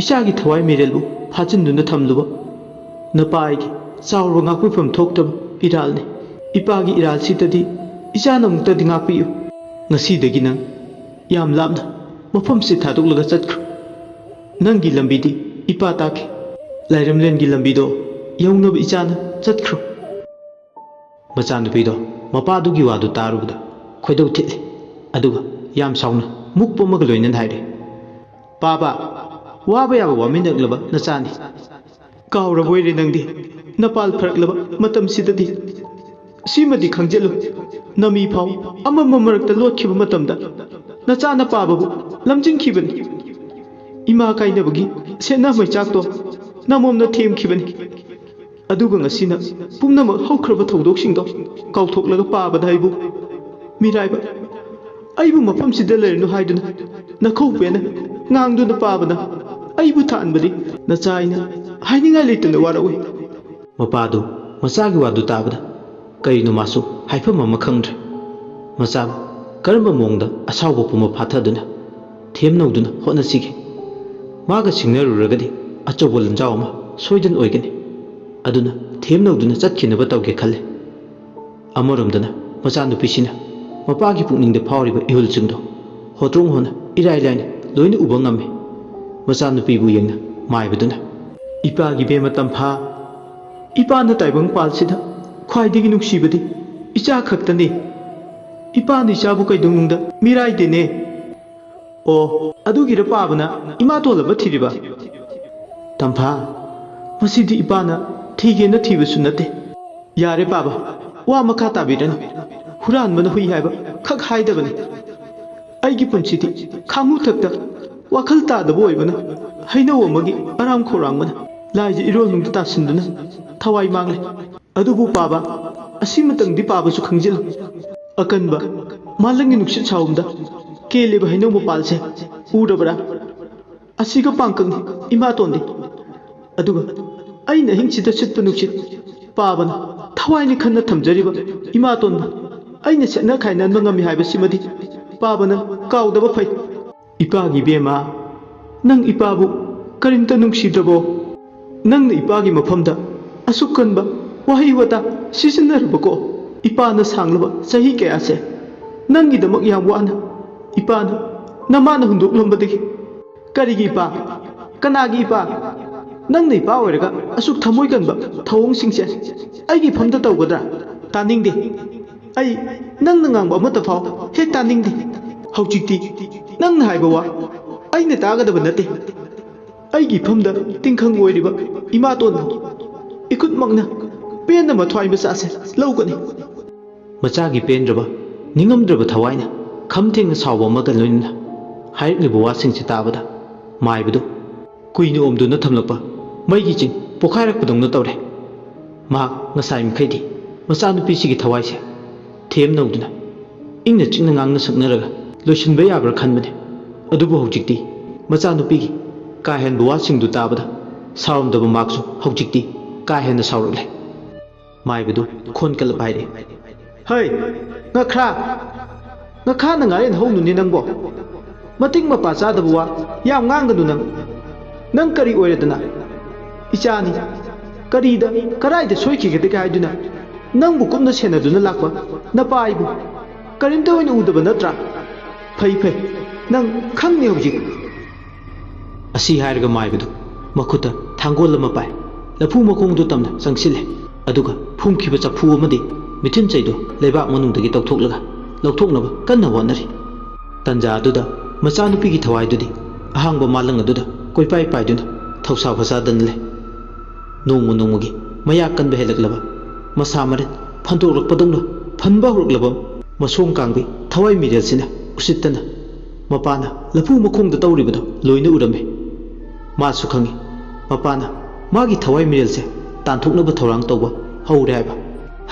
ꯏꯆꯥꯒꯤ ꯊꯋꯥꯏ ꯃꯤꯔꯦꯜꯕꯨ ꯐꯥꯖꯤꯟꯗꯨꯅ ꯊꯝꯂꯨꯕ ꯅꯄꯥ ꯑꯩꯒꯤ ꯆꯥꯎꯔꯕ ꯉꯥꯛꯄꯤꯐꯝ ꯊꯣꯛꯇꯕ ꯏꯔꯥꯜꯅꯤ꯫ ꯏꯄꯥꯒꯤ ꯏꯔꯥꯜꯁꯤꯗꯗꯤ ꯏꯆꯥꯅ ꯑꯃꯨꯛꯇꯗꯤ ꯉꯥꯛꯄꯤꯌꯨ꯫ ꯉꯁꯤꯗꯒꯤ ꯅꯪ ꯌꯥꯝ ꯂꯥꯞꯅ ꯃꯐꯝꯁꯤ ꯊꯥꯗꯣꯛꯂꯒ ꯆꯠꯈ꯭ꯔꯣ꯫ ꯅꯪꯒꯤ ꯂꯝꯕꯤꯗꯤ ꯏꯄꯥ ꯇꯥꯛꯈꯤ꯫ ꯂꯥꯏꯔꯝꯂꯦꯟꯒꯤ ꯂꯝꯕꯤꯗꯣ ꯌꯧꯅꯕ ꯏꯆꯥꯅ ꯆꯠꯈ꯭ꯔꯣ꯫ ꯃꯆꯥꯅꯨꯄꯤꯗꯣ ꯃꯄꯥꯗꯨꯒꯤ ꯋꯥꯗꯨ ꯇꯥꯔꯨꯕꯗ ꯈꯣꯏꯗꯧ ꯊꯤꯠꯂꯤ꯫ ꯑꯗꯨꯒ ꯌꯥꯝ ꯁꯥꯎꯅ ꯃꯨꯛꯄ ꯑꯃꯒ ꯂꯣꯏꯅꯅ ꯍꯥꯏꯔꯦ, "ꯄꯥꯕ, ꯋꯥꯕ ꯌꯥꯕ ꯋꯥꯃꯤꯟꯅꯛꯂꯕ ꯅꯆꯥꯅꯤ꯫ ꯀꯥꯎꯔꯕꯣꯏꯔꯦ ꯅꯪꯗꯤ? ꯅꯄꯥꯜ ꯐꯔꯛꯂꯕ ꯃꯇꯝꯁꯤꯗꯗꯤ ꯁꯤꯃꯗꯤ ꯈꯪꯖꯤꯜꯂꯨ꯫ ꯅꯃꯤ ꯐꯥꯎ ꯑꯃꯝꯕ ꯃꯔꯛꯇ ꯂꯣꯠꯈꯤꯕ ꯃꯇꯝꯗ ꯅꯆꯥꯅ ꯄꯥꯕꯕꯨ ꯂꯝꯖꯤꯡꯈꯤꯕꯅꯤ꯫ ꯏꯃꯥ ꯀꯥꯏꯅꯕꯒꯤ ꯁꯦꯠꯅ ꯃꯩꯆꯥꯛꯇꯣ ꯅꯃꯣꯝꯅ ꯊꯦꯝꯈꯤꯕꯅꯤ꯫ ꯑꯗꯨꯒ ꯉꯁꯤꯅ ꯄꯨꯝꯅꯃꯛ ꯍꯧꯈ꯭ꯔꯕ ꯊꯧꯗꯣꯛꯁꯤꯡꯗꯣ ꯀꯥꯎꯊꯣꯛꯂꯒ ꯄꯥꯕꯗ ꯑꯩꯕꯨ ꯃꯤꯔꯥꯏꯕ, ꯑꯩꯕꯨ ꯃꯐꯝꯁꯤꯗ ꯂꯩꯔꯅꯨ ꯍꯥꯏꯗꯨꯅ ꯅꯈꯧ ꯄꯦꯟꯅ ꯉꯥꯡꯗꯨꯅ ꯄꯥꯕꯅ ꯑꯩꯕꯨ ꯊꯥꯟꯕꯗꯤ ꯅꯆꯥ ꯑꯩꯅ ꯍꯥꯏꯅꯤꯡꯉꯥꯏ ꯂꯩꯇꯅ ꯋꯥꯔꯛꯎꯏ꯫" ꯃꯄꯥꯗꯨ ꯃꯆꯥꯒꯤ ꯋꯥꯗꯨ ꯇꯥꯕꯗ ꯀꯔꯤꯅꯣ ꯃꯥꯁꯨ ꯍꯥꯏꯐꯝ ꯑꯃ ꯈꯪꯗ꯭ꯔꯦ꯫ ꯃꯆꯥꯕꯨ ꯀꯔꯝꯕ ꯃꯑꯣꯡꯗ ꯑꯁꯥꯎꯕ ꯄꯨꯝꯕ ꯐꯥꯊꯗꯨꯅ ꯊꯦꯝꯅꯧꯗꯨꯅ ꯍꯣꯠꯅꯁꯤꯒꯦ? ꯃꯥꯒ ꯁꯤꯡꯅꯔꯨꯔꯒꯗꯤ ꯑꯆꯧꯕ ꯂꯟꯖꯥꯎ ꯑꯃ ꯁꯣꯏꯗꯅ ꯑꯣꯏꯒꯅꯤ꯫ ꯑꯗꯨꯅ ꯊꯦꯝꯅꯧꯗꯨꯅ ꯆꯠꯈꯤꯅꯕ ꯇꯧꯒꯦ ꯈꯜꯂꯦ꯫ ꯑꯃꯔꯣꯝꯗꯅ ꯃꯆꯥꯅꯨꯄꯤꯁꯤꯅ ꯃꯄꯥꯒꯤ ꯄꯨꯛꯅꯤꯡꯗ ꯐꯥꯎꯔꯤꯕ ꯏꯍꯨꯜꯁꯤꯡꯗꯣ ꯍꯣꯇ꯭ꯔꯣꯡ ꯍꯣꯅ ꯏꯔꯥꯏ ꯂꯥꯏꯅ ꯂꯣꯏꯅ ꯎꯕ ꯉꯝꯃꯤ꯫ ꯃꯆꯥꯅꯨꯄꯤꯕꯨ ꯌꯦꯡꯅ ꯃꯥꯏꯕꯗꯨꯅ, "ꯏꯄꯥꯒꯤ ꯏꯕꯦꯝꯃ ꯇꯝꯐꯥ, ꯏꯄꯥꯅ ꯇꯥꯏꯕꯪ ꯄꯥꯜꯁꯤꯗ ꯈ꯭ꯋꯥꯏꯗꯒꯤ ꯅꯨꯡꯁꯤꯕꯗꯤ ꯏꯆꯥ ꯈꯛꯇꯅꯤ꯫ ꯏꯄꯥꯅ ꯏꯆꯥꯕꯨ ꯀꯩꯗꯧꯅꯨꯡꯗ ꯃꯤꯔꯥꯏꯗꯦꯅꯦ꯫ ꯑꯣ, ꯑꯗꯨꯒꯤꯔ ꯄꯥꯕꯅ ꯏꯃꯥ ꯇꯣꯜꯂꯕ ꯊꯤꯔꯤꯕ? ꯇꯝꯐꯥ, ꯃꯁꯤꯗꯤ ꯏꯄꯥꯅ ꯊꯤꯒꯦꯅ ꯊꯤꯕꯁꯨ ꯅꯠꯇꯦ꯫ ꯌꯥꯔꯦ ꯄꯥꯕ, ꯋꯥ ꯃꯈꯥ ꯇꯥꯕꯤꯔꯅꯨ꯫ ꯍꯨꯔꯥꯟꯕꯅ ꯍꯨꯏ ꯍꯥꯏꯕ ꯈꯛ ꯍꯥꯏꯗꯕꯅꯤ꯫ ꯑꯩꯒꯤ ꯄꯨꯟꯁꯤꯗꯤ ꯈꯥꯡꯉꯨꯊꯛꯇ ꯋꯥꯈꯜ ꯇꯥꯗꯕ ꯑꯣꯏꯕꯅ ꯍꯩꯅꯧ ꯑꯃꯒꯤ ꯑꯔꯥꯝ ꯈꯧꯔꯥꯡꯕꯅ ꯂꯥꯏꯖ ꯏꯔꯣꯜꯅꯨꯡꯗ ꯇꯥꯁꯤꯟꯗꯨꯅ ꯊꯋꯥꯏ ꯃꯥꯡꯂꯦ꯫ ꯑꯗꯨꯕꯨ ꯄꯥꯕ, ꯑꯁꯤꯃꯇꯪꯗꯤ ꯄꯥꯕꯁꯨ ꯈꯪꯖꯤꯜꯂꯨ꯫ ꯑꯀꯟꯕ ꯃꯥꯂꯪꯒꯤ ꯅꯨꯡꯁꯤꯠ ꯁꯥꯎꯝꯗ ꯀꯦꯜꯂꯤꯕ ꯍꯩꯅꯧ ꯃꯄꯥꯜꯁꯦ ꯎꯔꯕ꯭ꯔꯥ? ꯑꯁꯤꯒ ꯄꯥꯡꯀꯛꯅꯤ ꯏꯃꯥꯇꯣꯟꯗꯤ꯫ ꯑꯗꯨꯒ ꯑꯩꯅ ꯑꯍꯤꯡꯁꯤꯗ ꯁꯤꯠꯄ ꯅꯨꯡꯁꯤꯠ ꯄꯥꯕꯅ ꯊꯋꯥꯏꯅꯤ ꯈꯟꯅ ꯊꯝꯖꯔꯤꯕ ꯏꯃꯥꯇꯣꯟꯕꯨ ꯑꯩꯅ ꯁꯦꯠꯅ ꯈꯥꯏꯅꯍꯟꯕ ꯉꯝꯃꯤ ꯍꯥꯏꯕꯁꯤꯃꯗꯤ ꯄꯥꯕꯅ ꯀꯥꯎꯗꯕ ꯐꯩ꯫ ꯏꯄꯥꯒꯤ ꯏꯕꯦꯝꯃ, ꯅꯪ ꯏꯄꯥꯕꯨ ꯀꯔꯤꯝꯇ ꯅꯨꯡꯁꯤꯗ꯭ꯔꯕꯣ? ꯅꯪꯅ ꯏꯄꯥꯒꯤ ꯃꯐꯝꯗ ꯑꯁꯨꯛ ꯀꯟꯕ ꯋꯥꯍꯩ ꯋꯥꯇꯥ ꯁꯤꯖꯤꯟꯅꯔꯕꯀꯣ? ꯏꯄꯥꯅ ꯁꯥꯡꯂꯕ ꯆꯍꯤ ꯀꯌꯥꯁꯦ ꯅꯪꯒꯤꯗꯃꯛ ꯌꯥꯝ ꯋꯥꯅ ꯏꯄꯥꯅ ꯅꯃꯥꯅ ꯍꯨꯟꯗꯣꯛꯂꯝꯕꯗꯒꯤ꯫ ꯀꯔꯤꯒꯤ ꯏꯄꯥ? ꯀꯅꯥꯒꯤ ꯏꯄꯥ? ꯅꯪꯅ ꯏꯄꯥ ꯑꯣꯏꯔꯒ ꯑꯁꯨꯛ ꯊꯃꯣꯏ ꯀꯟꯕ ꯊꯧꯑꯣꯡꯁꯤꯡꯁꯦ ꯑꯩꯒꯤ ꯐꯝꯗ ꯇꯧꯒꯗ꯭ꯔꯥ? ꯇꯥꯅꯤꯡꯗꯦ꯫ ꯑꯩ ꯅꯪꯅ ꯉꯥꯡꯕ ꯑꯃꯠꯇ ꯐꯥꯎ ꯍꯦꯛ ꯇꯥꯅꯤꯡꯗꯦ꯫ ꯍꯧꯖꯤꯛꯇꯤ ꯅꯪꯅ ꯍꯥꯏꯕ ꯋꯥ ꯑꯩꯅ ꯇꯥꯒꯗꯕ ꯅꯠꯇꯦ꯫ ꯑꯩꯒꯤ ꯐꯝꯗ ꯇꯤꯡꯈꯪ ꯑꯣꯏꯔꯤꯕ ꯏꯃꯥꯇꯣꯟꯕꯨ ꯏꯈꯨꯠꯃꯛꯅ ꯄꯦꯟꯅ ꯃꯊ꯭ꯋꯥꯏ ꯃꯆꯥꯁꯦ ꯂꯧꯒꯅꯤ꯫ ꯃꯆꯥꯒꯤ ꯄꯦꯟꯗ꯭ꯔꯕ, ꯅꯤꯡꯉꯝꯗ꯭ꯔꯕ ꯊꯋꯥꯏꯅ ꯈꯝ ꯊꯦꯡꯅ ꯁꯥꯎꯕ ꯑꯃꯒ ꯂꯣꯏꯅꯅ ꯍꯥꯏꯔꯛꯂꯤꯕ ꯋꯥꯁꯤꯡꯁꯤ ꯇꯥꯕꯗ ꯃꯥꯏꯕꯗꯨ ꯀꯨꯏꯅ ꯑꯣꯝꯗꯨꯅ ꯊꯝꯂꯛꯄ ꯃꯩꯒꯤ ꯆꯤꯡ ꯄꯣꯈꯥꯏꯔꯛꯄꯗꯧꯅ ꯇꯧꯔꯦ꯫ ꯃꯍꯥꯛ ꯉꯁꯥꯏ ꯃꯈꯩꯗꯤ ꯃꯆꯥꯅꯨꯄꯤꯁꯤꯒꯤ ꯊꯋꯥꯏꯁꯦ ꯊꯦꯝ ꯅꯧꯗꯨꯅ ꯏꯪꯅ ꯆꯤꯛꯅ ꯉꯥꯡꯅ ꯁꯛꯅꯔꯒ ꯂꯣꯏꯁꯤꯟꯕ ꯌꯥꯕ꯭ꯔꯥ ꯈꯟꯕꯅꯤ꯫ ꯑꯗꯨꯕꯨ ꯍꯧꯖꯤꯛꯇꯤ ꯃꯆꯥꯅꯨꯄꯤꯒꯤ ꯀꯥ ꯍꯦꯟꯕ ꯋꯥꯁꯤꯡꯗꯨ ꯇꯥꯕꯗ ꯁꯥꯎꯔꯝꯗꯕ ꯃꯍꯥꯛꯁꯨ ꯍꯧꯖꯤꯛꯇꯤ ꯀꯥ ꯍꯦꯟꯅ ꯁꯥꯎꯔꯛꯂꯦ꯫ ꯃꯥꯏꯕꯗꯨ ꯈꯣꯟ ꯀꯜꯂꯞ ꯍꯥꯏꯔꯛꯏ, "ꯍꯩ, ꯉꯈ꯭ꯔꯥ! ꯉꯈꯥꯅ ꯉꯥꯔꯦꯟ ꯍꯧꯅꯨꯅꯦ ꯅꯪꯕꯣ! ꯃꯇꯤꯛ ꯃꯄꯥ ꯆꯥꯗꯕ ꯋꯥ ꯌꯥꯝ ꯉꯥꯡꯒꯅꯨ ꯅꯪ! ꯅꯪ ꯀꯔꯤ ꯑꯣꯏꯔꯗꯅ? ꯏꯆꯥꯅꯤ, ꯀꯔꯤꯗ, ꯀꯗꯥꯏꯗ ꯁꯣꯏꯈꯤꯒꯗꯒꯦ ꯍꯥꯏꯗꯨꯅ ꯅꯪꯕꯨ ꯀꯨꯞꯅ ꯁꯦꯟꯅꯗꯨꯅ ꯂꯥꯛꯄ ꯅꯄꯥ ꯑꯩꯕꯨ ꯀꯔꯤꯝꯇ ꯑꯣꯏꯅ ꯎꯗꯕ ꯅꯠꯇ꯭ꯔꯥ? ꯐꯩ, ꯐꯩ, ꯅꯪ ꯈꯪꯅꯤ ꯍꯧꯖꯤꯛ!" ꯑꯁꯤ ꯍꯥꯏꯔꯒ ꯃꯥꯏꯕꯗꯨ ꯃꯈꯨꯠꯇ ꯊꯥꯡꯒꯣꯜ ꯑꯃ ꯄꯥꯏ, ꯂꯐꯨ ꯃꯈꯣꯡꯗꯨ ꯇꯝꯅ ꯆꯪꯁꯤꯜꯂꯦ꯫ ꯑꯗꯨꯒ ꯐꯨꯝꯈꯤꯕ ꯆꯐꯨ ꯑꯃꯗꯤ ꯃꯤꯊꯨꯟ ꯆꯩꯗꯨ ꯂꯩꯕꯥꯛ ꯃꯅꯨꯡꯗꯒꯤ ꯇꯧꯊꯣꯛꯂꯒ ꯂꯧꯊꯣꯛꯅꯕ ꯀꯟꯅ ꯍꯣꯠꯅꯔꯤ꯫ ꯇꯟꯖꯥ ꯑꯗꯨꯗ ꯃꯆꯥꯅꯨꯄꯤꯒꯤ ꯊꯋꯥꯏꯗꯨꯗꯤ ꯑꯍꯥꯡꯕ ꯃꯥꯂꯪ ꯑꯗꯨꯗ ꯀꯣꯏꯄꯥꯏ ꯄꯥꯏꯗꯨꯅ ꯊꯧꯁꯥ ꯐꯁꯥꯗꯅ ꯂꯩ꯫ ꯅꯣꯡꯃ ꯅꯣꯡꯃꯒꯤ ꯃꯌꯥꯛ ꯀꯟꯕ ꯍꯦꯜꯂꯛꯂꯕ, ꯃꯁꯥ ꯃꯔꯦꯟ ꯐꯟꯗꯣꯛꯂꯛꯄꯗꯧꯅ ꯐꯟꯕ ꯍꯧꯔꯛꯂꯕ ꯃꯁꯣꯡ ꯀꯥꯡꯕꯤ ꯊꯋꯥꯏ ꯃꯤꯔꯦꯜꯁꯤꯅ ꯎꯁꯤꯠꯇꯅ ꯃꯄꯥꯅ ꯂꯐꯨ ꯃꯈꯣꯡꯗ ꯇꯧꯔꯤꯕꯗꯨ ꯂꯣꯏꯅ ꯎꯔꯝꯃꯤ꯫ ꯃꯥꯁꯨ ꯈꯪꯏ, ꯃꯄꯥꯅ ꯃꯥꯒꯤ ꯊꯋꯥꯏ ꯃꯤꯔꯦꯜꯁꯦ ꯇꯥꯟꯊꯣꯛꯅꯕ ꯊꯧꯔꯥꯡ ꯇꯧꯕ ꯍꯧꯔꯦ ꯍꯥꯏꯕ꯫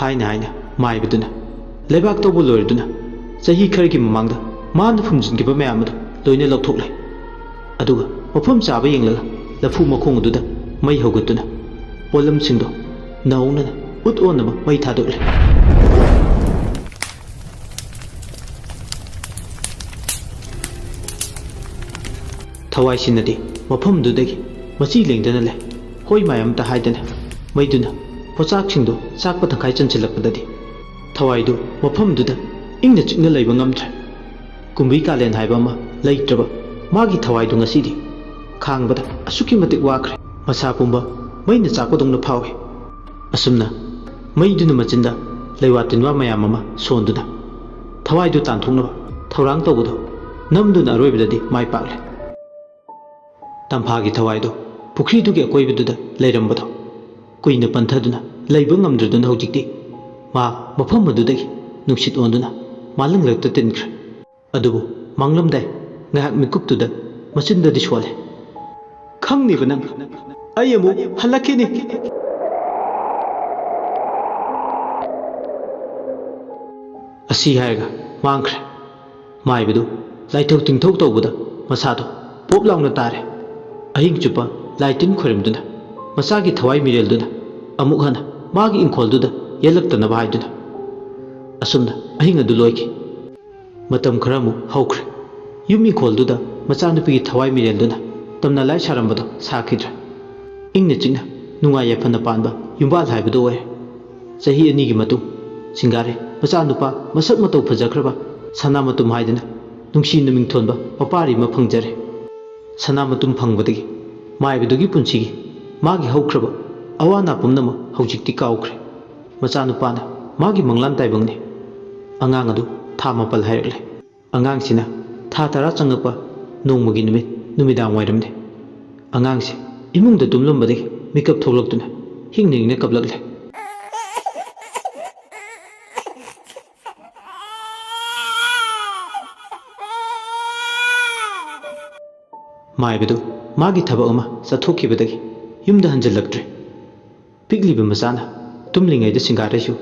ꯍꯥꯏꯅ ꯍꯥꯏꯅ ꯃꯥꯏꯕꯗꯨꯅ ꯂꯩꯕꯥꯛ ꯇꯧꯕ ꯂꯣꯏꯔꯗꯨꯅ ꯆꯍꯤ ꯈꯔꯒꯤ ꯃꯃꯥꯡꯗ ꯃꯥꯅ ꯐꯨꯝꯖꯤꯟꯈꯤꯕ ꯃꯌꯥꯝ ꯑꯗꯨ ꯂꯣꯏꯅ ꯂꯧꯊꯣꯛꯂꯦ꯫ ꯑꯗꯨꯒ ꯃꯐꯝ ꯆꯥꯕ ꯌꯦꯡꯂꯒ ꯂꯐꯨ ꯃꯈꯣꯡ ꯑꯗꯨꯗ ꯃꯩ ꯍꯧꯒꯠꯇꯨꯅ ꯄꯣꯠꯂꯝꯁꯤꯡꯗꯣ ꯅꯧꯅꯅ ꯎꯠ ꯑꯣꯟꯅꯕ ꯃꯩ ꯊꯥꯗꯣꯛꯂꯦ꯫ ꯊꯋꯥꯏꯁꯤꯅꯗꯤ ꯃꯐꯝꯗꯨꯗꯒꯤ ꯃꯆꯤ ꯂꯦꯡꯗꯅ ꯂꯩ꯫ ꯍꯣꯏ ꯃꯥꯏ ꯑꯃꯇ ꯍꯥꯏꯗꯅ ꯃꯩꯗꯨꯅ ꯄꯣꯆꯥꯛꯁꯤꯡꯗꯨ ꯆꯥꯛꯄ ꯇꯪꯈꯥꯏ ꯆꯟꯁꯤꯜꯂꯛꯄꯗꯗꯤ ꯊꯋꯥꯏꯗꯨ ꯃꯐꯝꯗꯨꯗ ꯏꯪꯅ ꯆꯤꯛꯅ ꯂꯩꯕ ꯉꯝꯗ꯭ꯔꯦ꯫ ꯀꯨꯝꯕꯤ ꯀꯥꯂꯦꯟ ꯍꯥꯏꯕ ꯑꯃ ꯂꯩꯇ꯭ꯔꯕ ꯃꯥꯒꯤ ꯊꯋꯥꯏꯗꯨ ꯉꯁꯤꯗꯤ ꯈꯥꯡꯕꯗ ꯑꯁꯨꯛꯀꯤ ꯃꯇꯤꯛ ꯋꯥꯈ꯭ꯔꯦ꯫ ꯃꯁꯥ ꯄꯨꯝꯕ ꯃꯩꯅ ꯆꯥꯛꯄꯗꯧꯅ ꯐꯥꯎꯏ꯫ ꯑꯁꯨꯝꯅ ꯃꯩꯗꯨꯅ ꯃꯆꯤꯟꯗ ꯂꯩꯋꯥ ꯇꯤꯟꯋꯥ ꯃꯌꯥꯝ ꯑꯃ ꯁꯣꯟꯗꯨꯅ ꯊꯋꯥꯏꯗꯨ ꯇꯥꯟꯊꯣꯛꯅꯕ ꯊꯧꯔꯥꯡ ꯇꯧꯕꯗꯨ ꯅꯝꯗꯨꯅ ꯑꯔꯣꯏꯕꯗꯗꯤ ꯃꯥꯏ ꯄꯥꯛꯂꯦ꯫ ꯇꯝꯐꯥꯒꯤ ꯊꯋꯥꯏꯗꯨ ꯄꯨꯈ꯭ꯔꯤꯗꯨꯒꯤ ꯑꯀꯣꯏꯕꯗꯨꯗ ꯂꯩꯔꯝꯕꯗꯣ ꯀꯨꯏꯅ ꯄꯟꯊꯗꯨꯅ ꯂꯩꯕ ꯉꯝꯗ꯭ꯔꯗꯨꯅ ꯍꯧꯖꯤꯛꯇꯤ ꯃꯥ ꯃꯐꯝ ꯑꯗꯨꯗꯒꯤ ꯅꯨꯡꯁꯤꯠ ꯑꯣꯟꯗꯨꯅ ꯃꯥꯂꯪꯂꯛꯇ ꯇꯤꯟꯈ꯭ꯔꯦ꯫ ꯑꯗꯨꯕꯨ ꯃꯥꯡꯂꯝꯗꯥꯏ ꯉꯥꯏꯍꯥꯛ ꯃꯤꯀꯨꯞꯇꯨꯗ ꯃꯆꯤꯟꯗꯗꯤ ꯁꯣꯜꯂꯦ, "ꯈꯪꯅꯤꯕ ꯅꯪ, ꯑꯩ ꯑꯃꯨꯛ ꯍꯜꯂꯛꯈꯤꯅꯤ!" ꯑꯁꯤ ꯍꯥꯏꯔꯒ ꯃꯥꯡꯈ꯭ꯔꯦ꯫ ꯃꯥꯏꯕꯗꯨ ꯂꯥꯏꯊꯧ ꯇꯤꯡꯊꯧ ꯇꯧꯕꯗ ꯃꯁꯥꯗꯣ ꯄꯣꯞ ꯂꯥꯎꯅ ꯇꯥꯔꯦ꯫ ꯑꯍꯤꯡ ꯆꯨꯞꯄ ꯂꯥꯏ ꯇꯤꯟ ꯈꯣꯏꯔꯝꯗꯨꯅ ꯃꯆꯥꯒꯤ ꯊꯋꯥꯏ ꯃꯤꯔꯦꯜꯗꯨꯅ ꯑꯃꯨꯛ ꯍꯟꯅ ꯃꯥꯒꯤ ꯏꯪꯈꯣꯜꯗꯨꯗ ꯌꯦꯜꯂꯛꯇꯅꯕ ꯍꯥꯏꯗꯨꯅ꯫ ꯑꯁꯨꯝꯅ ꯑꯍꯤꯡ ꯑꯗꯨ ꯂꯣꯏꯈꯤ꯫ ꯃꯇꯝ ꯈꯔ ꯑꯃꯨꯛ ꯍꯧꯈ꯭ꯔꯦ꯫ ꯌꯨꯝ ꯏꯪꯈꯣꯜꯗꯨꯗ ꯃꯆꯥꯅꯨꯄꯤꯒꯤ ꯊꯋꯥꯏ ꯃꯤꯔꯦꯜꯗꯨꯅ ꯇꯝꯅ ꯂꯥꯏ ꯁꯥꯔꯝꯕꯗꯣ ꯁꯥꯈꯤꯗ꯭ꯔꯦ꯫ ꯏꯪꯅ ꯆꯤꯛꯅ ꯅꯨꯡꯉꯥꯏ ꯌꯥꯏꯐꯅ ꯄꯥꯟꯕ ꯌꯨꯝꯕꯥꯜ ꯍꯥꯏꯕꯗꯨ ꯑꯣꯏꯔꯦ꯫ ꯆꯍꯤ ꯑꯅꯤꯒꯤ ꯃꯇꯨꯡ ꯁꯤꯡꯒꯥꯔꯦ ꯃꯆꯥꯅꯨꯄꯥ ꯃꯁꯛ ꯃꯇꯧ ꯐꯖꯈ꯭ꯔꯕ ꯁꯅꯥꯃꯇꯨꯝ ꯍꯥꯏꯗꯅ ꯅꯨꯡꯁꯤꯅ ꯃꯤꯡꯊꯣꯟꯕ ꯃꯄꯥꯔꯤ ꯑꯃ ꯐꯪꯖꯔꯦ꯫ ꯁꯅꯥꯃꯇꯨꯝ ꯐꯪꯕꯗꯒꯤ ꯃꯥꯏꯕꯗꯨꯒꯤ ꯄꯨꯟꯁꯤꯒꯤ ꯃꯥꯒꯤ ꯍꯧꯈ꯭ꯔꯕ ꯑꯋꯥ ꯑꯅꯥ ꯄꯨꯝꯅꯃꯛ ꯍꯧꯖꯤꯛꯇꯤ ꯀꯥꯎꯈ꯭ꯔꯦ꯫ ꯃꯆꯥꯅꯨꯄꯥꯅ ꯃꯥꯒꯤ ꯃꯪꯂꯥꯟ ꯇꯥꯏꯕꯪꯅꯤ꯫ ꯑꯉꯥꯡ ꯑꯗꯨ ꯊꯥ ꯃꯥꯄꯜ ꯍꯥꯏꯔꯛꯂꯦ꯫ ꯑꯉꯥꯡꯁꯤꯅ ꯊꯥ ꯇꯔꯥ ꯆꯪꯉꯛꯄ ꯅꯣꯡꯃꯒꯤ ꯅꯨꯃꯤꯠ ꯅꯨꯃꯤꯗꯥꯡ ꯋꯥꯏꯔꯝꯅꯤ꯫ ꯑꯉꯥꯡꯁꯦ ꯏꯃꯨꯡꯗ ꯇꯨꯝꯂꯝꯕꯗꯒꯤ ꯃꯤꯀꯞ ꯊꯣꯛꯂꯛꯇꯨꯅ ꯍꯤꯡꯅ ꯍꯤꯡꯅ ꯀꯞꯂꯛꯂꯦ꯫ ꯃꯥꯏꯕꯗꯨ ꯃꯥꯒꯤ ꯊꯕꯛ ꯑꯃ ꯆꯠꯊꯣꯛꯈꯤꯕꯗꯒꯤ ꯌꯨꯝꯗ ꯍꯟꯖꯤꯜꯂꯛꯇ꯭ꯔꯦ꯫ ꯄꯤꯛꯂꯤꯕ ꯃꯆꯥꯅ ꯇꯨꯝꯂꯤꯉꯩꯗ ꯁꯤꯡꯒꯥꯔꯩꯁꯨ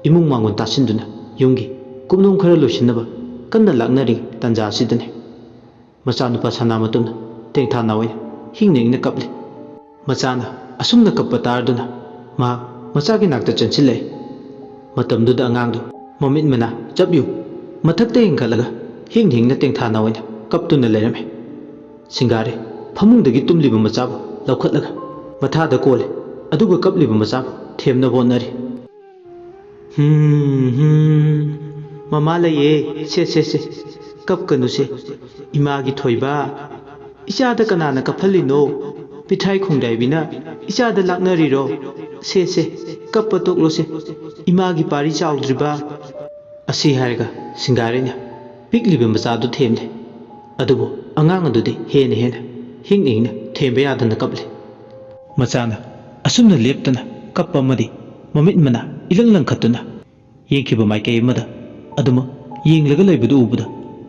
ꯏꯃꯨꯡ ꯃꯥꯡꯒꯣꯟ ꯇꯥꯁꯤꯟꯗꯨꯅ ꯌꯨꯝꯒꯤ ꯀꯨꯞꯅꯣꯝ ꯈꯔ ꯂꯣꯏꯁꯤꯟꯅꯕ ꯀꯟꯅ ꯂꯥꯛꯅꯔꯤ ꯇꯥꯟꯖꯥ ꯑꯁꯤꯗꯅꯤ꯫ ꯃꯆꯥꯅꯨꯄꯥ ꯁꯅꯥꯃꯇꯨꯝꯅ ꯇꯦꯡꯊꯥ ꯅꯥꯎ ꯑꯣꯏꯅ ꯍꯤꯡꯅ ꯍꯤꯡꯅ ꯀꯞꯂꯤ꯫ ꯃꯆꯥꯅ ꯑꯁꯨꯝꯅ ꯀꯞꯄ ꯇꯥꯔꯗꯨꯅ ꯃꯍꯥꯛ ꯃꯆꯥꯒꯤ ꯅꯥꯛꯇ ꯆꯪꯁꯤꯜꯂꯛꯏ꯫ ꯃꯇꯝꯗꯨꯗ ꯑꯉꯥꯡꯗꯨ ꯃꯃꯤꯠ ꯃꯅꯥ ꯆꯞ ꯌꯨꯡ ꯃꯊꯛꯇ ꯌꯦꯡꯈꯠꯂꯒ ꯍꯤꯡꯅ ꯍꯤꯡꯅ ꯇꯦꯡꯊꯥ ꯅꯥꯎ ꯑꯣꯏꯅ ꯀꯞꯇꯨꯅ ꯂꯩꯔꯝꯃꯤ꯫ ꯁꯤꯡꯒꯥꯔꯦ ꯐꯃꯨꯡꯗꯒꯤ ꯇꯨꯝꯂꯤꯕ ꯃꯆꯥꯕꯨ ꯂꯧꯈꯠꯂꯒ ꯃꯊꯥꯗ ꯀꯣꯜꯂꯦ, ꯑꯗꯨꯒ ꯀꯞꯂꯤꯕ ꯃꯆꯥꯕꯨ ꯊꯦꯝꯅꯕ ꯍꯣꯠꯅꯔꯤ꯫ "ꯍꯝ, ꯍꯝ, ꯃꯃꯥ ꯂꯩꯌꯦ, ꯁꯦ, ꯁꯦ, ꯁꯦ, ꯀꯞꯀꯅꯨꯁꯦ, ꯏꯃꯥꯒꯤ ꯊꯣꯏꯕ, ꯏꯆꯥꯗ ꯀꯅꯥꯅ ꯀꯞꯍꯜꯂꯤꯅꯣ? ꯄꯤꯊ꯭ꯔꯥꯏ ꯈꯣꯡꯗꯥꯏꯕꯤꯅ ꯏꯆꯥꯗ ꯂꯥꯛꯅꯔꯤꯔꯣ? ꯁꯦ, ꯁꯦ, ꯀꯞꯄ ꯇꯣꯛꯂꯣꯁꯦ, ꯏꯃꯥꯒꯤ ꯄꯥꯔꯤ ꯆꯥꯎꯗ꯭ꯔꯤꯕ?" ꯑꯁꯤ ꯍꯥꯏꯔꯒ ꯁꯤꯡꯒꯥꯔꯩꯅ ꯄꯤꯛꯂꯤꯕ ꯃꯆꯥꯗꯨ ꯊꯦꯝꯂꯦ꯫ ꯑꯗꯨꯕꯨ ꯑꯉꯥꯡ ꯑꯗꯨꯗꯤ ꯍꯦꯟꯅ ꯍꯦꯟꯅ ꯍꯤꯡꯅ ꯍꯤꯡꯅ ꯊꯦꯝꯕ ꯌꯥꯗꯅ ꯀꯞꯂꯦ꯫ ꯃꯆꯥꯅ ꯑꯁꯨꯝꯅ ꯂꯦꯞꯇꯅ ꯀꯞꯄ ꯑꯃꯗꯤ ꯃꯃꯤꯠ ꯃꯅꯥ ꯏꯂꯪ ꯂꯪꯈꯠꯇꯨꯅ ꯌꯦꯡꯈꯤꯕ ꯃꯥꯏꯀꯩ ꯑꯃꯗ ꯑꯗꯨꯃꯛ ꯌꯦꯡꯂꯒ ꯂꯩꯕꯗꯨ ꯎꯕꯗ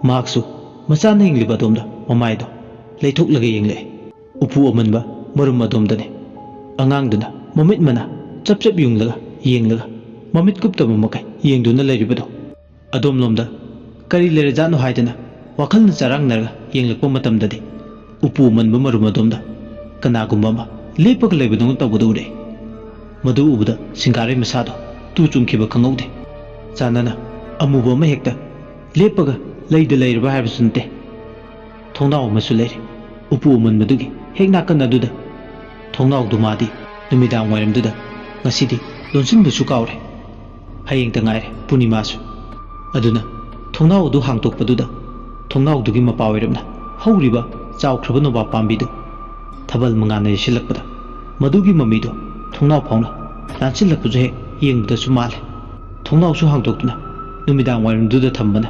ꯃꯍꯥꯛꯁꯨ ꯃꯆꯥꯅ ꯌꯦꯡꯂꯤꯕ ꯑꯗꯣꯝꯗ ꯃꯃꯥꯏꯗꯣ ꯂꯩꯊꯣꯛꯂꯒ ꯌꯦꯡꯂꯛꯏ꯫ ꯎꯄꯨ ꯑꯃꯟꯕ ꯃꯔꯨꯝ ꯑꯗꯣꯝꯗꯅꯤ꯫ ꯑꯉꯥꯡꯗꯨꯅ ꯃꯃꯤꯠ ꯃꯅꯥ ꯆꯞ ꯆꯞ ꯌꯨꯡꯂꯒ ꯌꯦꯡꯂꯒ ꯃꯃꯤꯠ ꯀꯨꯞꯇꯕ ꯃꯈꯩ ꯌꯦꯡꯗꯨꯅ ꯂꯩꯔꯤꯕꯗꯣ꯫ ꯑꯗꯣꯝꯂꯣꯝꯗ ꯀꯔꯤ ꯂꯩꯔꯖꯥꯠꯅꯣ ꯍꯥꯏꯗꯅ ꯋꯥꯈꯜꯅ ꯆꯔꯥꯡꯅꯔꯒ ꯌꯦꯡꯂꯛꯄ ꯃꯇꯝꯗꯗꯤ ꯎꯄꯨ ꯑꯃꯟꯕ ꯃꯔꯨꯝ ꯑꯗꯣꯝꯗ ꯀꯅꯥꯒꯨꯝꯕ ꯑꯃ ꯂꯦꯞꯄꯒ ꯂꯩꯕꯗꯧꯅ ꯇꯧꯕꯗꯨ ꯎꯔꯛꯏ꯫ ꯃꯗꯨ ꯎꯕꯗ ꯁꯤꯡꯒꯥꯔꯩ ꯃꯁꯥꯗꯣ ꯇꯨ ꯆꯨꯡꯈꯤꯕ ꯈꯪꯍꯧꯗꯦ꯫ ꯆꯥꯟꯅꯅ ꯑꯃꯨꯕ ꯑꯃ ꯍꯦꯛꯇ ꯂꯦꯞꯄꯒ ꯂꯩꯗ ꯂꯩꯔꯕ ꯍꯥꯏꯕꯁꯨ ꯅꯠꯇꯦ꯫ ꯊꯣꯡꯅꯥꯎ ꯑꯃꯁꯨ ꯂꯩꯔꯤ꯫ ꯎꯄꯨ ꯑꯃꯟꯕꯗꯨꯒꯤ ꯍꯦꯛ ꯅꯥꯀꯟ ꯑꯗꯨꯗ꯫ ꯊꯣꯡꯅꯥꯎꯗꯨ ꯃꯥꯗꯤ ꯅꯨꯃꯤꯗꯥꯡ ꯋꯥꯏꯔꯝꯗꯨꯗ ꯉꯁꯤꯗꯤ ꯂꯣꯟꯁꯤꯟꯕꯁꯨ ꯀꯥꯎꯔꯦ꯫ ꯍꯌꯦꯡꯇ ꯉꯥꯏꯔꯦ ꯄꯨꯔꯅꯤꯃꯥꯁꯨ꯫ ꯑꯗꯨꯅ ꯊꯣꯡꯅꯥꯎ ꯑꯗꯨ ꯍꯥꯡꯗꯣꯛꯄꯗꯨꯗ ꯊꯣꯡꯅꯥꯎꯗꯨꯒꯤ ꯃꯄꯥ ꯑꯣꯏꯔꯞꯅ ꯍꯧꯔꯤꯕ ꯆꯥꯎꯈ꯭ꯔꯕ ꯅꯣꯕꯥꯞ ꯄꯥꯝꯕꯤꯗꯨ ꯊꯥꯕꯜ ꯃꯉꯥꯜꯅ ꯌꯩꯁꯤꯜꯂꯛꯄꯗ ꯃꯗꯨꯒꯤ ꯃꯃꯤꯗꯣ ꯊꯣꯡꯅꯥꯎ ꯐꯥꯎꯅ ꯂꯥꯟꯁꯤꯜꯂꯛꯄꯁꯨ ꯍꯦꯛ ꯌꯦꯡꯕꯗꯁꯨ ꯃꯥꯜꯂꯦ꯫ ꯊꯣꯡꯅꯥꯎꯁꯨ ꯍꯥꯡꯗꯣꯛꯇꯨꯅ ꯅꯨꯃꯤꯗꯥꯡ ꯋꯥꯏꯔꯝꯗꯨꯗ ꯊꯝꯕꯅ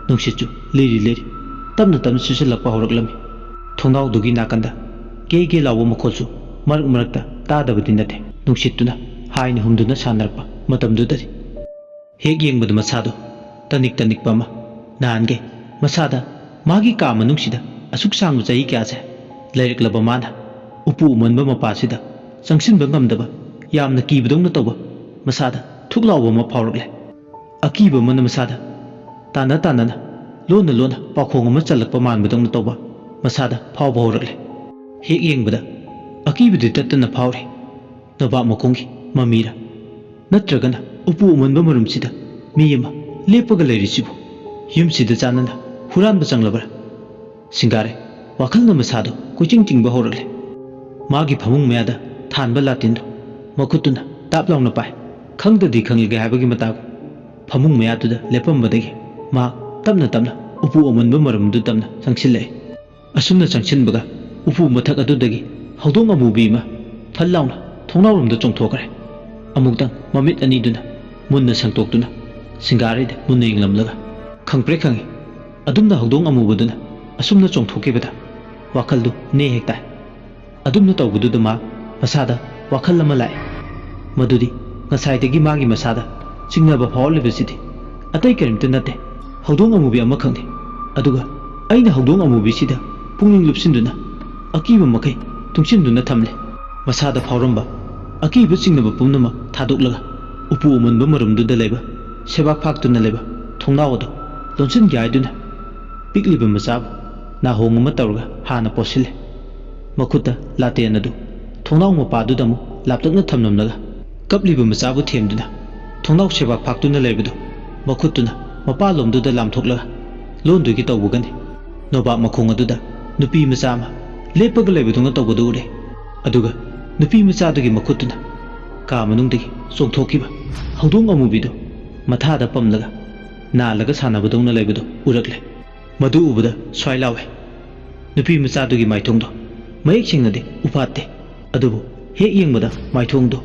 ꯅꯨꯡꯁꯤꯠꯁꯨ ꯂꯤꯔꯤ ꯂꯤꯔꯤ ꯇꯞꯅ ꯇꯞꯅ ꯁꯤꯠꯆꯜꯂꯛꯄ ꯍꯧꯔꯛꯂꯝꯃꯤ꯫ ꯊꯣꯡꯅꯥꯎꯗꯨꯒꯤ ꯅꯥꯀꯟꯗ ꯒꯦ ꯒꯦ ꯂꯥꯎꯕ ꯃꯈꯣꯜꯁꯨ ꯃꯔꯛ ꯃꯔꯛꯇ ꯇꯥꯗꯕꯗꯤ ꯅꯠꯇꯦ꯫ ꯅꯨꯡꯁꯤꯠꯇꯨꯅ ꯍꯥꯏꯅ ꯍꯨꯝꯗꯨꯅ ꯁꯥꯟꯅꯔꯛꯄ ꯃꯇꯝꯗꯨꯗꯗꯤ ꯍꯦꯛ ꯌꯦꯡꯕꯗ ꯃꯁꯥꯗꯣ ꯇꯅꯤꯛ ꯇꯅꯤꯛꯄ ꯑꯃ꯫ ꯅꯍꯥꯟꯒꯩ ꯃꯁꯥꯗ ꯃꯥꯒꯤ ꯀꯥ ꯃꯅꯨꯡꯁꯤꯗ ꯑꯁꯨꯛ ꯁꯥꯡꯕ ꯆꯍꯤ ꯀꯌꯥꯁꯦ ꯂꯩꯔꯛꯂꯕ ꯃꯥꯅ ꯎꯄꯨ ꯑꯃꯟꯕ ꯃꯄꯥꯁꯤꯗ ꯆꯪꯁꯤꯟꯕ ꯉꯝꯗꯕ ꯌꯥꯝꯅ ꯀꯤꯕꯗꯧꯅ ꯇꯧꯕ ꯃꯁꯥꯗ ꯊꯨꯛ ꯂꯥꯎꯕ ꯑꯃ ꯐꯥꯎꯔꯛꯂꯦ꯫ ꯑꯀꯤꯕ ꯑꯃꯅ ꯃꯁꯥꯗ ꯇꯥꯟꯅ ꯇꯥꯟꯅꯅ ꯂꯣꯟꯅ ꯂꯣꯟꯅ ꯄꯥꯎꯈꯣꯡ ꯑꯃ ꯆꯜꯂꯛꯄ ꯃꯥꯟꯕꯗꯧꯅ ꯇꯧꯕ ꯃꯁꯥꯗ ꯐꯥꯎꯕ ꯍꯧꯔꯛꯂꯦ꯫ ꯍꯦꯛ ꯌꯦꯡꯕꯗ ꯑꯀꯤꯕꯗꯤ ꯇꯠꯇꯅ ꯐꯥꯎꯔꯤ꯫ ꯅꯣꯕꯥꯞ ꯃꯈꯣꯡꯒꯤ ꯃꯃꯤꯔ? ꯅꯠꯇ꯭ꯔꯒꯅ ꯎꯄꯨ ꯑꯃꯟꯕ ꯃꯔꯨꯝꯁꯤꯗ ꯃꯤ ꯑꯃ ꯂꯦꯞꯄꯒ ꯂꯩꯔꯤꯁꯤꯕꯨ ꯌꯨꯝꯁꯤꯗ ꯆꯥꯟꯅꯅ ꯍꯨꯔꯥꯟꯕ ꯆꯪꯂꯕ꯭ꯔꯥ? ꯁꯤꯡꯒꯥꯔꯦ ꯋꯥꯈꯜꯅ ꯃꯁꯥꯗꯣ ꯀꯣꯏꯆꯤꯡ ꯆꯤꯡꯕ ꯍꯧꯔꯛꯂꯦ꯫ ꯃꯥꯒꯤ ꯐꯃꯨꯡ ꯃꯌꯥꯗ ꯊꯥꯟꯕ ꯂꯥꯇꯦꯟꯗꯣ ꯃꯈꯨꯠꯇꯨꯅ ꯇꯥꯞ ꯂꯥꯎꯅ ꯄꯥꯏ꯫ ꯈꯪꯗꯗꯤ ꯈꯪꯂꯒꯦ ꯍꯥꯏꯕꯒꯤ ꯃꯇꯥꯒꯨꯝ ꯐꯃꯨꯡ ꯃꯌꯥꯗꯨꯗ ꯂꯦꯞꯄꯝꯕꯗꯒꯤ ꯃꯍꯥꯛ ꯇꯞꯅ ꯇꯞꯅ ꯎꯄꯨ ꯑꯃꯟꯕ ꯃꯔꯨꯝꯗꯨ ꯇꯝꯅ ꯆꯪꯁꯤꯜꯂꯛꯏ꯫ ꯑꯁꯨꯝꯅ ꯆꯪꯁꯤꯟꯕꯒ ꯎꯄꯨ ꯃꯊꯛ ꯑꯗꯨꯗꯒꯤ ꯍꯧꯗꯣꯡ ꯑꯃꯨꯕꯤ ꯑꯃ ꯐꯜ ꯂꯥꯎꯅ ꯊꯣꯡꯅꯥꯎꯔꯣꯝꯗ ꯆꯣꯡꯊꯣꯛꯈ꯭ꯔꯦ꯫ ꯑꯃꯨꯛꯇꯪ ꯃꯃꯤꯠ ꯑꯅꯤꯗꯨꯅ ꯃꯨꯟꯅ ꯁꯪꯇꯣꯛꯇꯨꯅ ꯁꯤꯡꯒꯥꯔꯩꯗ ꯃꯨꯟꯅ ꯌꯦꯡꯂꯝꯂꯒ ꯈꯪꯄ꯭ꯔꯦꯛ ꯈꯪꯉꯤ꯫ ꯑꯗꯨꯝꯅ ꯍꯧꯗꯣꯡ ꯑꯃꯨꯕꯗꯨꯅ ꯑꯁꯨꯝꯅ ꯆꯣꯡꯊꯣꯛꯈꯤꯕꯗ ꯋꯥꯈꯜꯗꯨ ꯅꯦ ꯍꯦꯛ ꯇꯥꯏ꯫ ꯑꯗꯨꯝꯅ ꯇꯧꯕꯗꯨꯗ ꯃꯥ ꯃꯁꯥꯗ ꯋꯥꯈꯜ ꯑꯃ ꯂꯥꯛꯑꯦ꯫ ꯃꯗꯨꯗꯤ ꯉꯁꯥꯏꯗꯒꯤ ꯃꯥꯒꯤ ꯃꯁꯥꯗ ꯆꯤꯡꯅꯕ ꯐꯥꯎꯍꯜꯂꯤꯕꯁꯤꯗꯤ ꯑꯇꯩ ꯀꯔꯤꯝꯇ ꯅꯠꯇꯦ, ꯍꯧꯗꯣꯡ ꯑꯃꯨꯕꯤ ꯑꯃꯈꯛꯅꯤ꯫ ꯑꯗꯨꯒ ꯑꯩꯅ ꯍꯧꯗꯣꯡ ꯑꯃꯨꯕꯤꯁꯤꯗ ꯄꯨꯛꯅꯤꯡ ꯂꯨꯞꯁꯤꯟꯗꯨꯅ ꯑꯀꯤꯕ ꯃꯈꯩ ꯇꯨꯡꯁꯤꯟꯗꯨꯅ ꯊꯝꯂꯦ꯫ ꯃꯁꯥꯗ ꯐꯥꯎꯔꯝꯕ ꯑꯀꯤꯕ ꯆꯤꯡꯅꯕ ꯄꯨꯝꯅꯃꯛ ꯊꯥꯗꯣꯛꯂꯒ ꯎꯄꯨ ꯑꯃꯟꯕ ꯃꯔꯨꯝꯗꯨꯗ ꯂꯩꯕ ꯁꯦꯕꯥꯛ ꯐꯥꯛꯇꯨꯅ ꯂꯩꯕ ꯊꯣꯡꯅꯥꯎ ꯑꯗꯨ ꯂꯣꯟꯁꯤꯟꯒꯦ ꯍꯥꯏꯗꯨꯅ ꯄꯤꯛꯂꯤꯕ ꯃꯆꯥꯕꯨ ꯅꯥꯍꯣꯡ ꯑꯃ ꯇꯧꯔꯒ ꯍꯥꯟꯅ ꯄꯣꯠꯁꯤꯜꯂꯦ꯫ ꯃꯈꯨꯠꯇ ꯂꯥꯇꯦꯟ ꯑꯗꯨ ꯊꯣꯡꯅꯥꯎ ꯃꯄꯥꯗꯨꯗ ꯑꯃꯨꯛ ꯂꯥꯞꯇꯛꯅ ꯊꯝꯂꯝꯂꯒ ꯀꯞꯂꯤꯕ ꯃꯆꯥꯕꯨ ꯊꯦꯝꯗꯨꯅ ꯊꯣꯡꯅꯥꯎ ꯁꯦꯕꯥꯛ ꯐꯥꯛꯇꯨꯅ ꯂꯩꯕꯗꯨ ꯃꯈꯨꯠꯇꯨꯅ ꯃꯄꯥꯟꯂꯣꯝꯗꯨꯗ ꯂꯥꯝꯊꯣꯛꯂꯒ ꯂꯣꯟꯗꯣꯏꯒꯤ ꯇꯧꯕꯒꯅꯤ꯫ ꯅꯣꯕꯥꯞ ꯃꯈꯣꯡ ꯑꯗꯨꯗ ꯅꯨꯄꯤ ꯃꯆꯥ ꯑꯃ ꯂꯦꯞꯄꯒ ꯂꯩꯕꯗꯧꯅ ꯇꯧꯕꯗꯨ ꯎꯔꯦ꯫ ꯑꯗꯨꯒ ꯅꯨꯄꯤ ꯃꯆꯥꯗꯨꯒꯤ ꯃꯈꯨꯠꯇꯨꯅ ꯀꯥ ꯃꯅꯨꯡꯗꯒꯤ ꯆꯣꯡꯊꯣꯛꯈꯤꯕ ꯍꯧꯗꯣꯡ ꯑꯃꯨꯕꯤꯗꯨ ꯃꯊꯥꯗ ꯄꯝꯂꯒ ꯅꯥꯜꯂꯒ ꯁꯥꯟꯅꯕꯗꯧꯅ ꯂꯩꯕꯗꯨ ꯎꯔꯛꯂꯦ꯫ ꯃꯗꯨ ꯎꯕꯗ ꯁ꯭ꯋꯥꯏ ꯂꯥꯎꯋꯦ꯫ ꯅꯨꯄꯤ ꯃꯆꯥꯗꯨꯒꯤ ꯃꯥꯏꯊꯣꯡꯗꯣ ꯃꯌꯦꯛ ꯁꯦꯡꯅꯗꯤ ꯎꯐꯥꯠꯇꯦ, ꯑꯗꯨꯕꯨ ꯍꯦꯛ ꯌꯦꯡꯕꯗ ꯃꯥꯏꯊꯣꯡꯗꯣ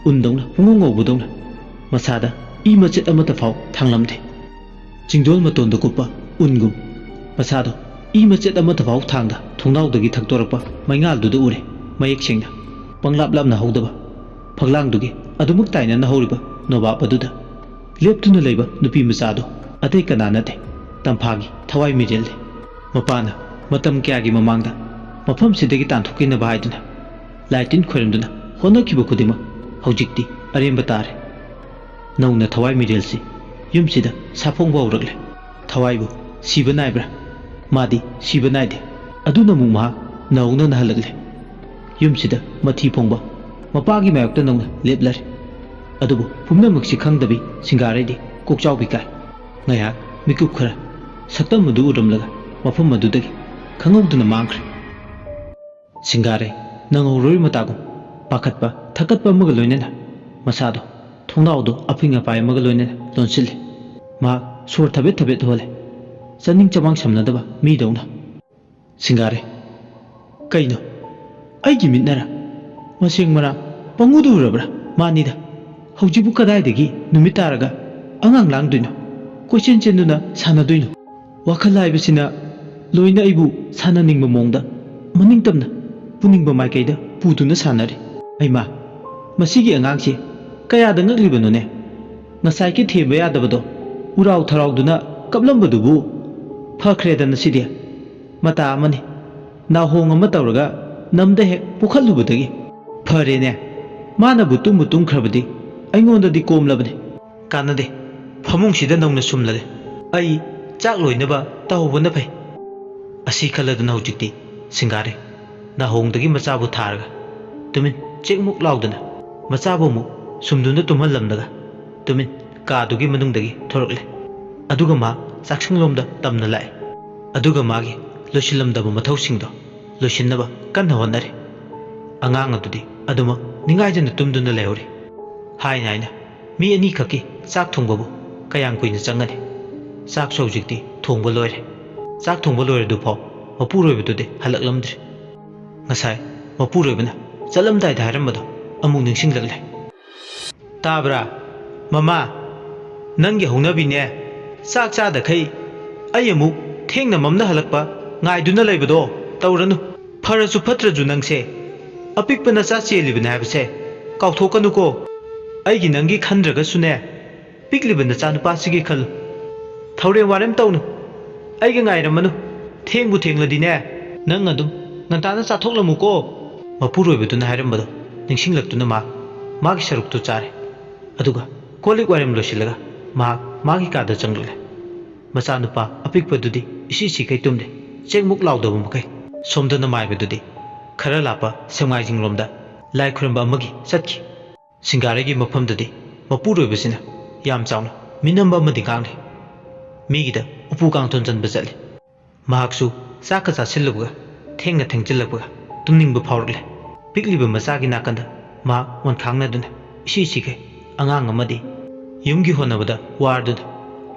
ꯎꯟꯗꯧꯅ ꯄꯨꯡꯉꯧ ꯉꯧꯕꯗꯧꯅ ꯃꯁꯥꯗ ꯏ ꯃꯆꯦꯠ ꯑꯃꯠꯇ ꯐꯥꯎ ꯊꯥꯡꯂꯝꯗꯦ꯫ ꯆꯤꯡꯗꯣꯜ ꯃꯇꯣꯟꯗ ꯀꯨꯞꯄ ꯎꯟꯒꯨꯝ ꯃꯁꯥꯗꯣ ꯏ ꯃꯆꯦꯠ ꯑꯃꯠꯇ ꯐꯥꯎ ꯊꯥꯡꯗ ꯊꯣꯡꯅꯥꯎꯗꯒꯤ ꯊꯛꯇꯣꯔꯛꯄ ꯃꯩꯉꯥꯜꯗꯨꯗ ꯎꯔꯦ ꯃꯌꯦꯛ ꯁꯦꯡꯅ꯫ ꯄꯪꯂꯥꯞ ꯂꯥꯞꯅ ꯍꯧꯗꯕ ꯐꯛꯂꯥꯡꯗꯨꯒꯤ ꯑꯗꯨꯃꯛ ꯇꯥꯏꯅꯅ ꯍꯧꯔꯤꯕ ꯅꯣꯕꯥꯞ ꯑꯗꯨꯗ ꯂꯦꯞꯇꯨꯅ ꯂꯩꯕ ꯅꯨꯄꯤ ꯃꯆꯥꯗꯨ ꯑꯇꯩ ꯀꯅꯥ ꯅꯠꯇꯦ, ꯇꯝꯐꯥꯒꯤ ꯊꯋꯥꯏ ꯃꯤꯔꯦꯜꯅꯤ꯫ ꯃꯄꯥꯅ ꯃꯇꯝ ꯀꯌꯥꯒꯤ ꯃꯃꯥꯡꯗ ꯃꯐꯝꯁꯤꯗꯒꯤ ꯇꯥꯟꯊꯣꯛꯈꯤꯅꯕ ꯍꯥꯏꯗꯨꯅ ꯂꯥꯏ ꯇꯤꯟ ꯈꯣꯏꯔꯝꯗꯨꯅ ꯍꯣꯠꯅꯈꯤꯕ ꯈꯨꯗꯤꯡꯃꯛ ꯍꯧꯖꯤꯛꯇꯤ ꯑꯔꯦꯝꯕ ꯇꯥꯔꯦ꯫ ꯅꯧꯅ ꯊꯋꯥꯏ ꯃꯤꯔꯦꯜꯁꯤ ꯌꯨꯝꯁꯤꯗ ꯁꯥꯐꯣꯡꯕ ꯍꯧꯔꯛꯂꯦ꯫ ꯊꯋꯥꯏꯕꯨ ꯁꯤꯕ ꯅꯥꯏꯕ꯭ꯔꯥ? ꯃꯥꯗꯤ ꯁꯤꯕ ꯅꯥꯏꯗꯦ꯫ ꯑꯗꯨꯅ ꯑꯃꯨꯛ ꯃꯍꯥꯛ ꯅꯧꯅ ꯅꯥꯍꯜꯂꯛꯂꯦ꯫ ꯌꯨꯝꯁꯤꯗ ꯃꯊꯤ ꯐꯣꯡꯕ ꯃꯄꯥꯒꯤ ꯃꯥꯌꯣꯛꯇ ꯅꯧꯅ ꯂꯦꯞꯂꯔꯦ꯫ ꯑꯗꯨꯕꯨ ꯄꯨꯝꯅꯃꯛꯁꯤ ꯈꯪꯗꯕꯤ ꯁꯤꯡꯒꯥꯔꯩꯗꯤ ꯀꯣꯛꯆꯥꯎꯕꯤ ꯀꯥꯏ꯫ ꯉꯥꯏꯍꯥꯛ ꯃꯤꯀꯨꯞ ꯈꯔ ꯁꯛꯇꯝ ꯑꯗꯨ ꯎꯔꯝꯂꯒ ꯃꯐꯝ ꯑꯗꯨꯗꯒꯤ ꯈꯪꯍꯧꯗꯅ ꯃꯥꯡꯈ꯭ꯔꯦ꯫ ꯁꯤꯡꯒꯥꯔꯩ ꯅꯪꯍꯧꯔꯣꯏ ꯃꯇꯥꯒꯨꯝ ꯄꯥꯈꯠꯄ ꯊꯛꯀꯠꯄ ꯑꯃꯒ ꯂꯣꯏꯅꯅ ꯃꯁꯥꯗꯣ ꯊꯣꯡꯅꯥꯎꯗꯣ ꯑꯐꯤꯡ ꯑꯄꯥꯏ ꯑꯃꯒ ꯂꯣꯏꯅꯅ ꯂꯣꯟꯁꯤꯜꯂꯦ꯫ ꯃꯍꯥꯛ ꯁꯣꯔ ꯊꯕꯦꯠ ꯊꯕꯦꯠ ꯍꯣꯜꯂꯦ, ꯆꯥꯅꯤꯡ ꯆꯃꯥꯡ ꯁꯝꯅꯗꯕ ꯃꯤꯗꯧꯅ꯫ ꯁꯤꯡꯒꯥꯔꯩ, ꯀꯩꯅꯣ? ꯑꯩꯒꯤ ꯃꯤꯠꯅꯔ? ꯃꯁꯦꯡ ꯃꯔꯥꯡ ꯄꯪꯎꯗ ꯎꯔꯕ꯭ꯔꯥ? ꯃꯥꯅꯤꯗ, ꯍꯧꯖꯤꯛꯄꯨ ꯀꯗꯥꯏꯗꯒꯤ ꯅꯨꯃꯤꯠ ꯇꯥꯔꯒ ꯑꯉꯥꯡ ꯂꯥꯡꯗꯣꯏꯅꯣ? ꯀꯣꯏꯆꯦꯟ ꯆꯦꯟꯗꯨꯅ ꯁꯥꯟꯅꯗꯣꯏꯅꯣ? ꯋꯥꯈꯜ ꯍꯥꯏꯕꯁꯤꯅ ꯂꯣꯏꯅ ꯑꯩꯕꯨ ꯁꯥꯟꯅꯅꯤꯡꯕ ꯃꯑꯣꯡꯗ ꯃꯅꯤꯡ ꯇꯝꯅ ꯄꯨꯅꯤꯡꯕ ꯃꯥꯏꯀꯩꯗ ꯄꯨꯗꯨꯅ ꯁꯥꯟꯅꯔꯤ꯫ ꯍꯩꯃꯥ, ꯃꯁꯤꯒꯤ ꯑꯉꯥꯡꯁꯤ ꯀꯌꯥꯗ ꯉꯛꯂꯤꯕꯅꯣꯅꯦ? ꯉꯁꯥꯏꯒꯤ ꯊꯦꯝꯕ ꯌꯥꯗꯕꯗꯣ ꯎꯔꯥꯎ ꯊꯔꯥꯎꯗꯨꯅ ꯀꯞꯂꯝꯕꯗꯨꯕꯨ ꯐꯈ꯭ꯔꯦꯗꯅ ꯁꯤꯗꯤ꯫ ꯃꯇꯥ ꯑꯃꯅꯤ꯫ ꯅꯥꯍꯣꯡ ꯑꯃ ꯇꯧꯔꯒ ꯅꯝꯗ ꯍꯦꯛ ꯄꯨꯈꯠꯂꯨꯕꯗꯒꯤ꯫ ꯐꯔꯦꯅꯦ, ꯃꯥꯅꯕꯨ ꯇꯨꯝꯕꯨ ꯇꯨꯝꯈ꯭ꯔꯕꯗꯤ ꯑꯩꯉꯣꯟꯗꯗꯤ ꯀꯣꯝꯂꯕꯅꯤ꯫ ꯀꯥꯟꯅꯗꯦ, ꯐꯃꯨꯡꯁꯤꯗ ꯅꯧꯅ ꯁꯨꯝꯂꯒꯦ꯫ ꯑꯩ ꯆꯥꯛ ꯂꯣꯏꯅꯕ ꯇꯧꯍꯧꯕꯅ ꯐꯩ꯫ ꯑꯁꯤ ꯈꯜꯂꯗꯨꯅ ꯍꯧꯖꯤꯛꯇꯤ ꯁꯤꯡꯒꯥꯔꯩ ꯅꯥꯍꯣꯡꯗꯒꯤ ꯃꯆꯥꯕꯨ ꯊꯥꯔꯒ ꯇꯨꯃꯤꯟ ꯆꯦꯛꯃꯨꯛ ꯂꯥꯎꯗꯅ ꯃꯆꯥꯕꯨ ꯑꯃꯨꯛ ꯁꯨꯝꯗꯨꯅ ꯇꯨꯝꯍꯜꯂꯝꯂꯒ ꯇꯨꯃꯤꯟ ꯀꯥꯗꯨꯒꯤ ꯃꯅꯨꯡꯗꯒꯤ ꯊꯣꯔꯛꯂꯦ꯫ ꯑꯗꯨꯒ ꯃꯥ ꯆꯥꯛꯁꯪꯂꯣꯝꯗ ꯇꯝꯅ ꯂꯥꯛꯑꯦ꯫ ꯑꯗꯨꯒ ꯃꯥꯒꯤ ꯂꯣꯏꯁꯤꯜꯂꯝꯗꯕ ꯃꯊꯧꯁꯤꯡꯗꯣ ꯂꯣꯏꯁꯤꯟꯅꯕ ꯀꯟꯅ ꯍꯣꯠꯅꯔꯤ꯫ ꯑꯉꯥꯡ ꯑꯗꯨꯗꯤ ꯑꯗꯨꯃꯛ ꯅꯤꯡꯉꯥꯏꯗꯅ ꯇꯨꯝꯗꯨꯅ ꯂꯩꯍꯧꯔꯤ꯫ ꯍꯥꯏꯅ ꯍꯥꯏꯅ ꯃꯤ ꯑꯅꯤꯈꯛꯀꯤ ꯆꯥꯛ ꯊꯣꯡꯕꯕꯨ ꯀꯌꯥꯝ ꯀꯨꯏꯅ ꯆꯪꯒꯅꯤ? ꯆꯥꯛꯁꯨ ꯍꯧꯖꯤꯛꯇꯤ ꯊꯣꯡꯕ ꯂꯣꯏꯔꯦ꯫ ꯆꯥꯛ ꯊꯣꯡꯕ ꯂꯣꯏꯔꯗꯨꯐꯥꯎ ꯃꯄꯨꯔꯣꯏꯕꯗꯨꯗꯤ ꯍꯜꯂꯛꯂꯝꯗ꯭ꯔꯤ꯫ ꯉꯁꯥꯏ ꯃꯄꯨꯔꯣꯏꯕꯅ ꯆꯠꯂꯝꯗꯥꯏꯗ ꯍꯥꯏꯔꯝꯕꯗꯣ ꯑꯃꯨꯛ ꯅꯤꯡꯁꯤꯡꯂꯛꯂꯦ꯫ ꯇꯥꯕ꯭ꯔꯥ? ꯃꯃꯥ, ꯅꯪꯒꯤ ꯍꯧꯅꯕꯤꯅꯦ꯫ ꯆꯥꯛ ꯆꯥꯗꯈꯩ ꯑꯩ ꯑꯃꯨꯛ ꯊꯦꯡꯅ ꯃꯝꯅ ꯍꯜꯂꯛꯄ ꯉꯥꯏꯗꯨꯅ ꯂꯩꯕꯗꯣ ꯇꯧꯔꯅꯨ꯫ ꯐꯔꯁꯨ ꯐꯠꯇ꯭ꯔꯁꯨ ꯅꯪꯁꯦ ꯑꯄꯤꯛꯄ ꯅꯆꯥ ꯆꯦꯜꯂꯤꯕꯅꯦ ꯍꯥꯏꯕꯁꯦ ꯀꯥꯎꯊꯣꯛꯀꯅꯨꯀꯣ꯫ ꯑꯩꯒꯤ ꯅꯪꯒꯤ ꯈꯟꯗ꯭ꯔꯒꯁꯨꯅꯦ, ꯄꯤꯛꯂꯤꯕ ꯅꯆꯥꯅꯨꯄꯥꯁꯤꯒꯤ ꯈꯜꯂꯨ꯫ ꯊꯧꯔꯦꯝ ꯋꯥꯔꯦꯝ ꯇꯧꯅꯨ꯫ ꯑꯩꯒ ꯉꯥꯏꯔꯝꯃꯅꯨ꯫ ꯊꯦꯡꯕꯨ ꯊꯦꯡꯂꯗꯤꯅꯦ, ꯅꯪ ꯑꯗꯨꯝ ꯉꯟꯇꯥꯅ ꯆꯥꯊꯣꯛꯂꯝꯃꯨꯀꯣ꯫ ꯃꯄꯨꯔꯣꯏꯕꯗꯨꯅ ꯍꯥꯏꯔꯝꯕꯗꯣ ꯅꯤꯡꯁꯤꯡꯂꯛꯇꯨꯅ ꯃꯍꯥꯛ ꯃꯥꯒꯤ ꯁꯔꯨꯛꯇꯨ ꯆꯥꯔꯦ꯫ ꯑꯗꯨꯒ ꯀꯣꯜ ꯂꯤꯛ ꯋꯥꯏꯔꯝ ꯂꯣꯏꯁꯤꯜꯂꯒ ꯃꯍꯥꯛ ꯃꯥꯒꯤ ꯀꯥꯗ ꯆꯪꯂꯛꯂꯦ꯫ ꯃꯆꯥꯅꯨꯄꯥ ꯑꯄꯤꯛꯄꯗꯨꯗꯤ ꯏꯁꯤ ꯁꯤꯈꯩ ꯇꯨꯝꯂꯦ, ꯆꯦꯛꯃꯨꯛ ꯂꯥꯎꯗꯕ ꯃꯈꯩ꯫ ꯁꯣꯝꯗꯅ ꯃꯥꯏꯕꯗꯨꯗꯤ ꯈꯔ ꯂꯥꯞꯄ ꯁꯦꯛꯃꯥꯏꯖꯤꯡꯂꯣꯝꯗ ꯂꯥꯏ ꯈꯨꯔꯨꯝꯕ ꯑꯃꯒꯤ ꯆꯠꯈꯤ꯫ ꯁꯤꯡꯒꯥꯔꯩꯒꯤ ꯃꯐꯝꯗꯨꯗꯤ ꯃꯄꯨꯔꯣꯏꯕꯁꯤꯅ ꯌꯥꯝ ꯆꯥꯎꯅ ꯃꯤꯅꯝꯕ ꯑꯃꯗꯤ ꯉꯥꯡꯂꯤ꯫ ꯃꯤꯒꯤꯗ ꯎꯄꯨ ꯀꯥꯡꯊꯣꯟ ꯆꯟꯕ ꯆꯠꯂꯤ꯫ ꯃꯍꯥꯛꯁꯨ ꯆꯥꯛꯀ ꯆꯥꯁꯤꯜꯂꯨꯕꯒ ꯊꯦꯡꯅ ꯊꯦꯡꯖꯤꯜꯂꯛꯄꯒ ꯇꯨꯝꯅꯤꯡꯕ ꯐꯥꯎꯔꯛꯂꯦ꯫ ꯄꯤꯛꯂꯤꯕ ꯃꯆꯥꯒꯤ ꯅꯥꯀꯟꯗ ꯃꯍꯥꯛ ꯑꯣꯟꯈꯥꯡꯅꯗꯨꯅ ꯏꯁꯤ ꯁꯤꯈꯩ ꯑꯉꯥꯡ ꯑꯃꯗꯤ ꯌꯨꯝꯒꯤ ꯍꯣꯠꯅꯕꯗ ꯋꯥꯔꯗꯨꯅ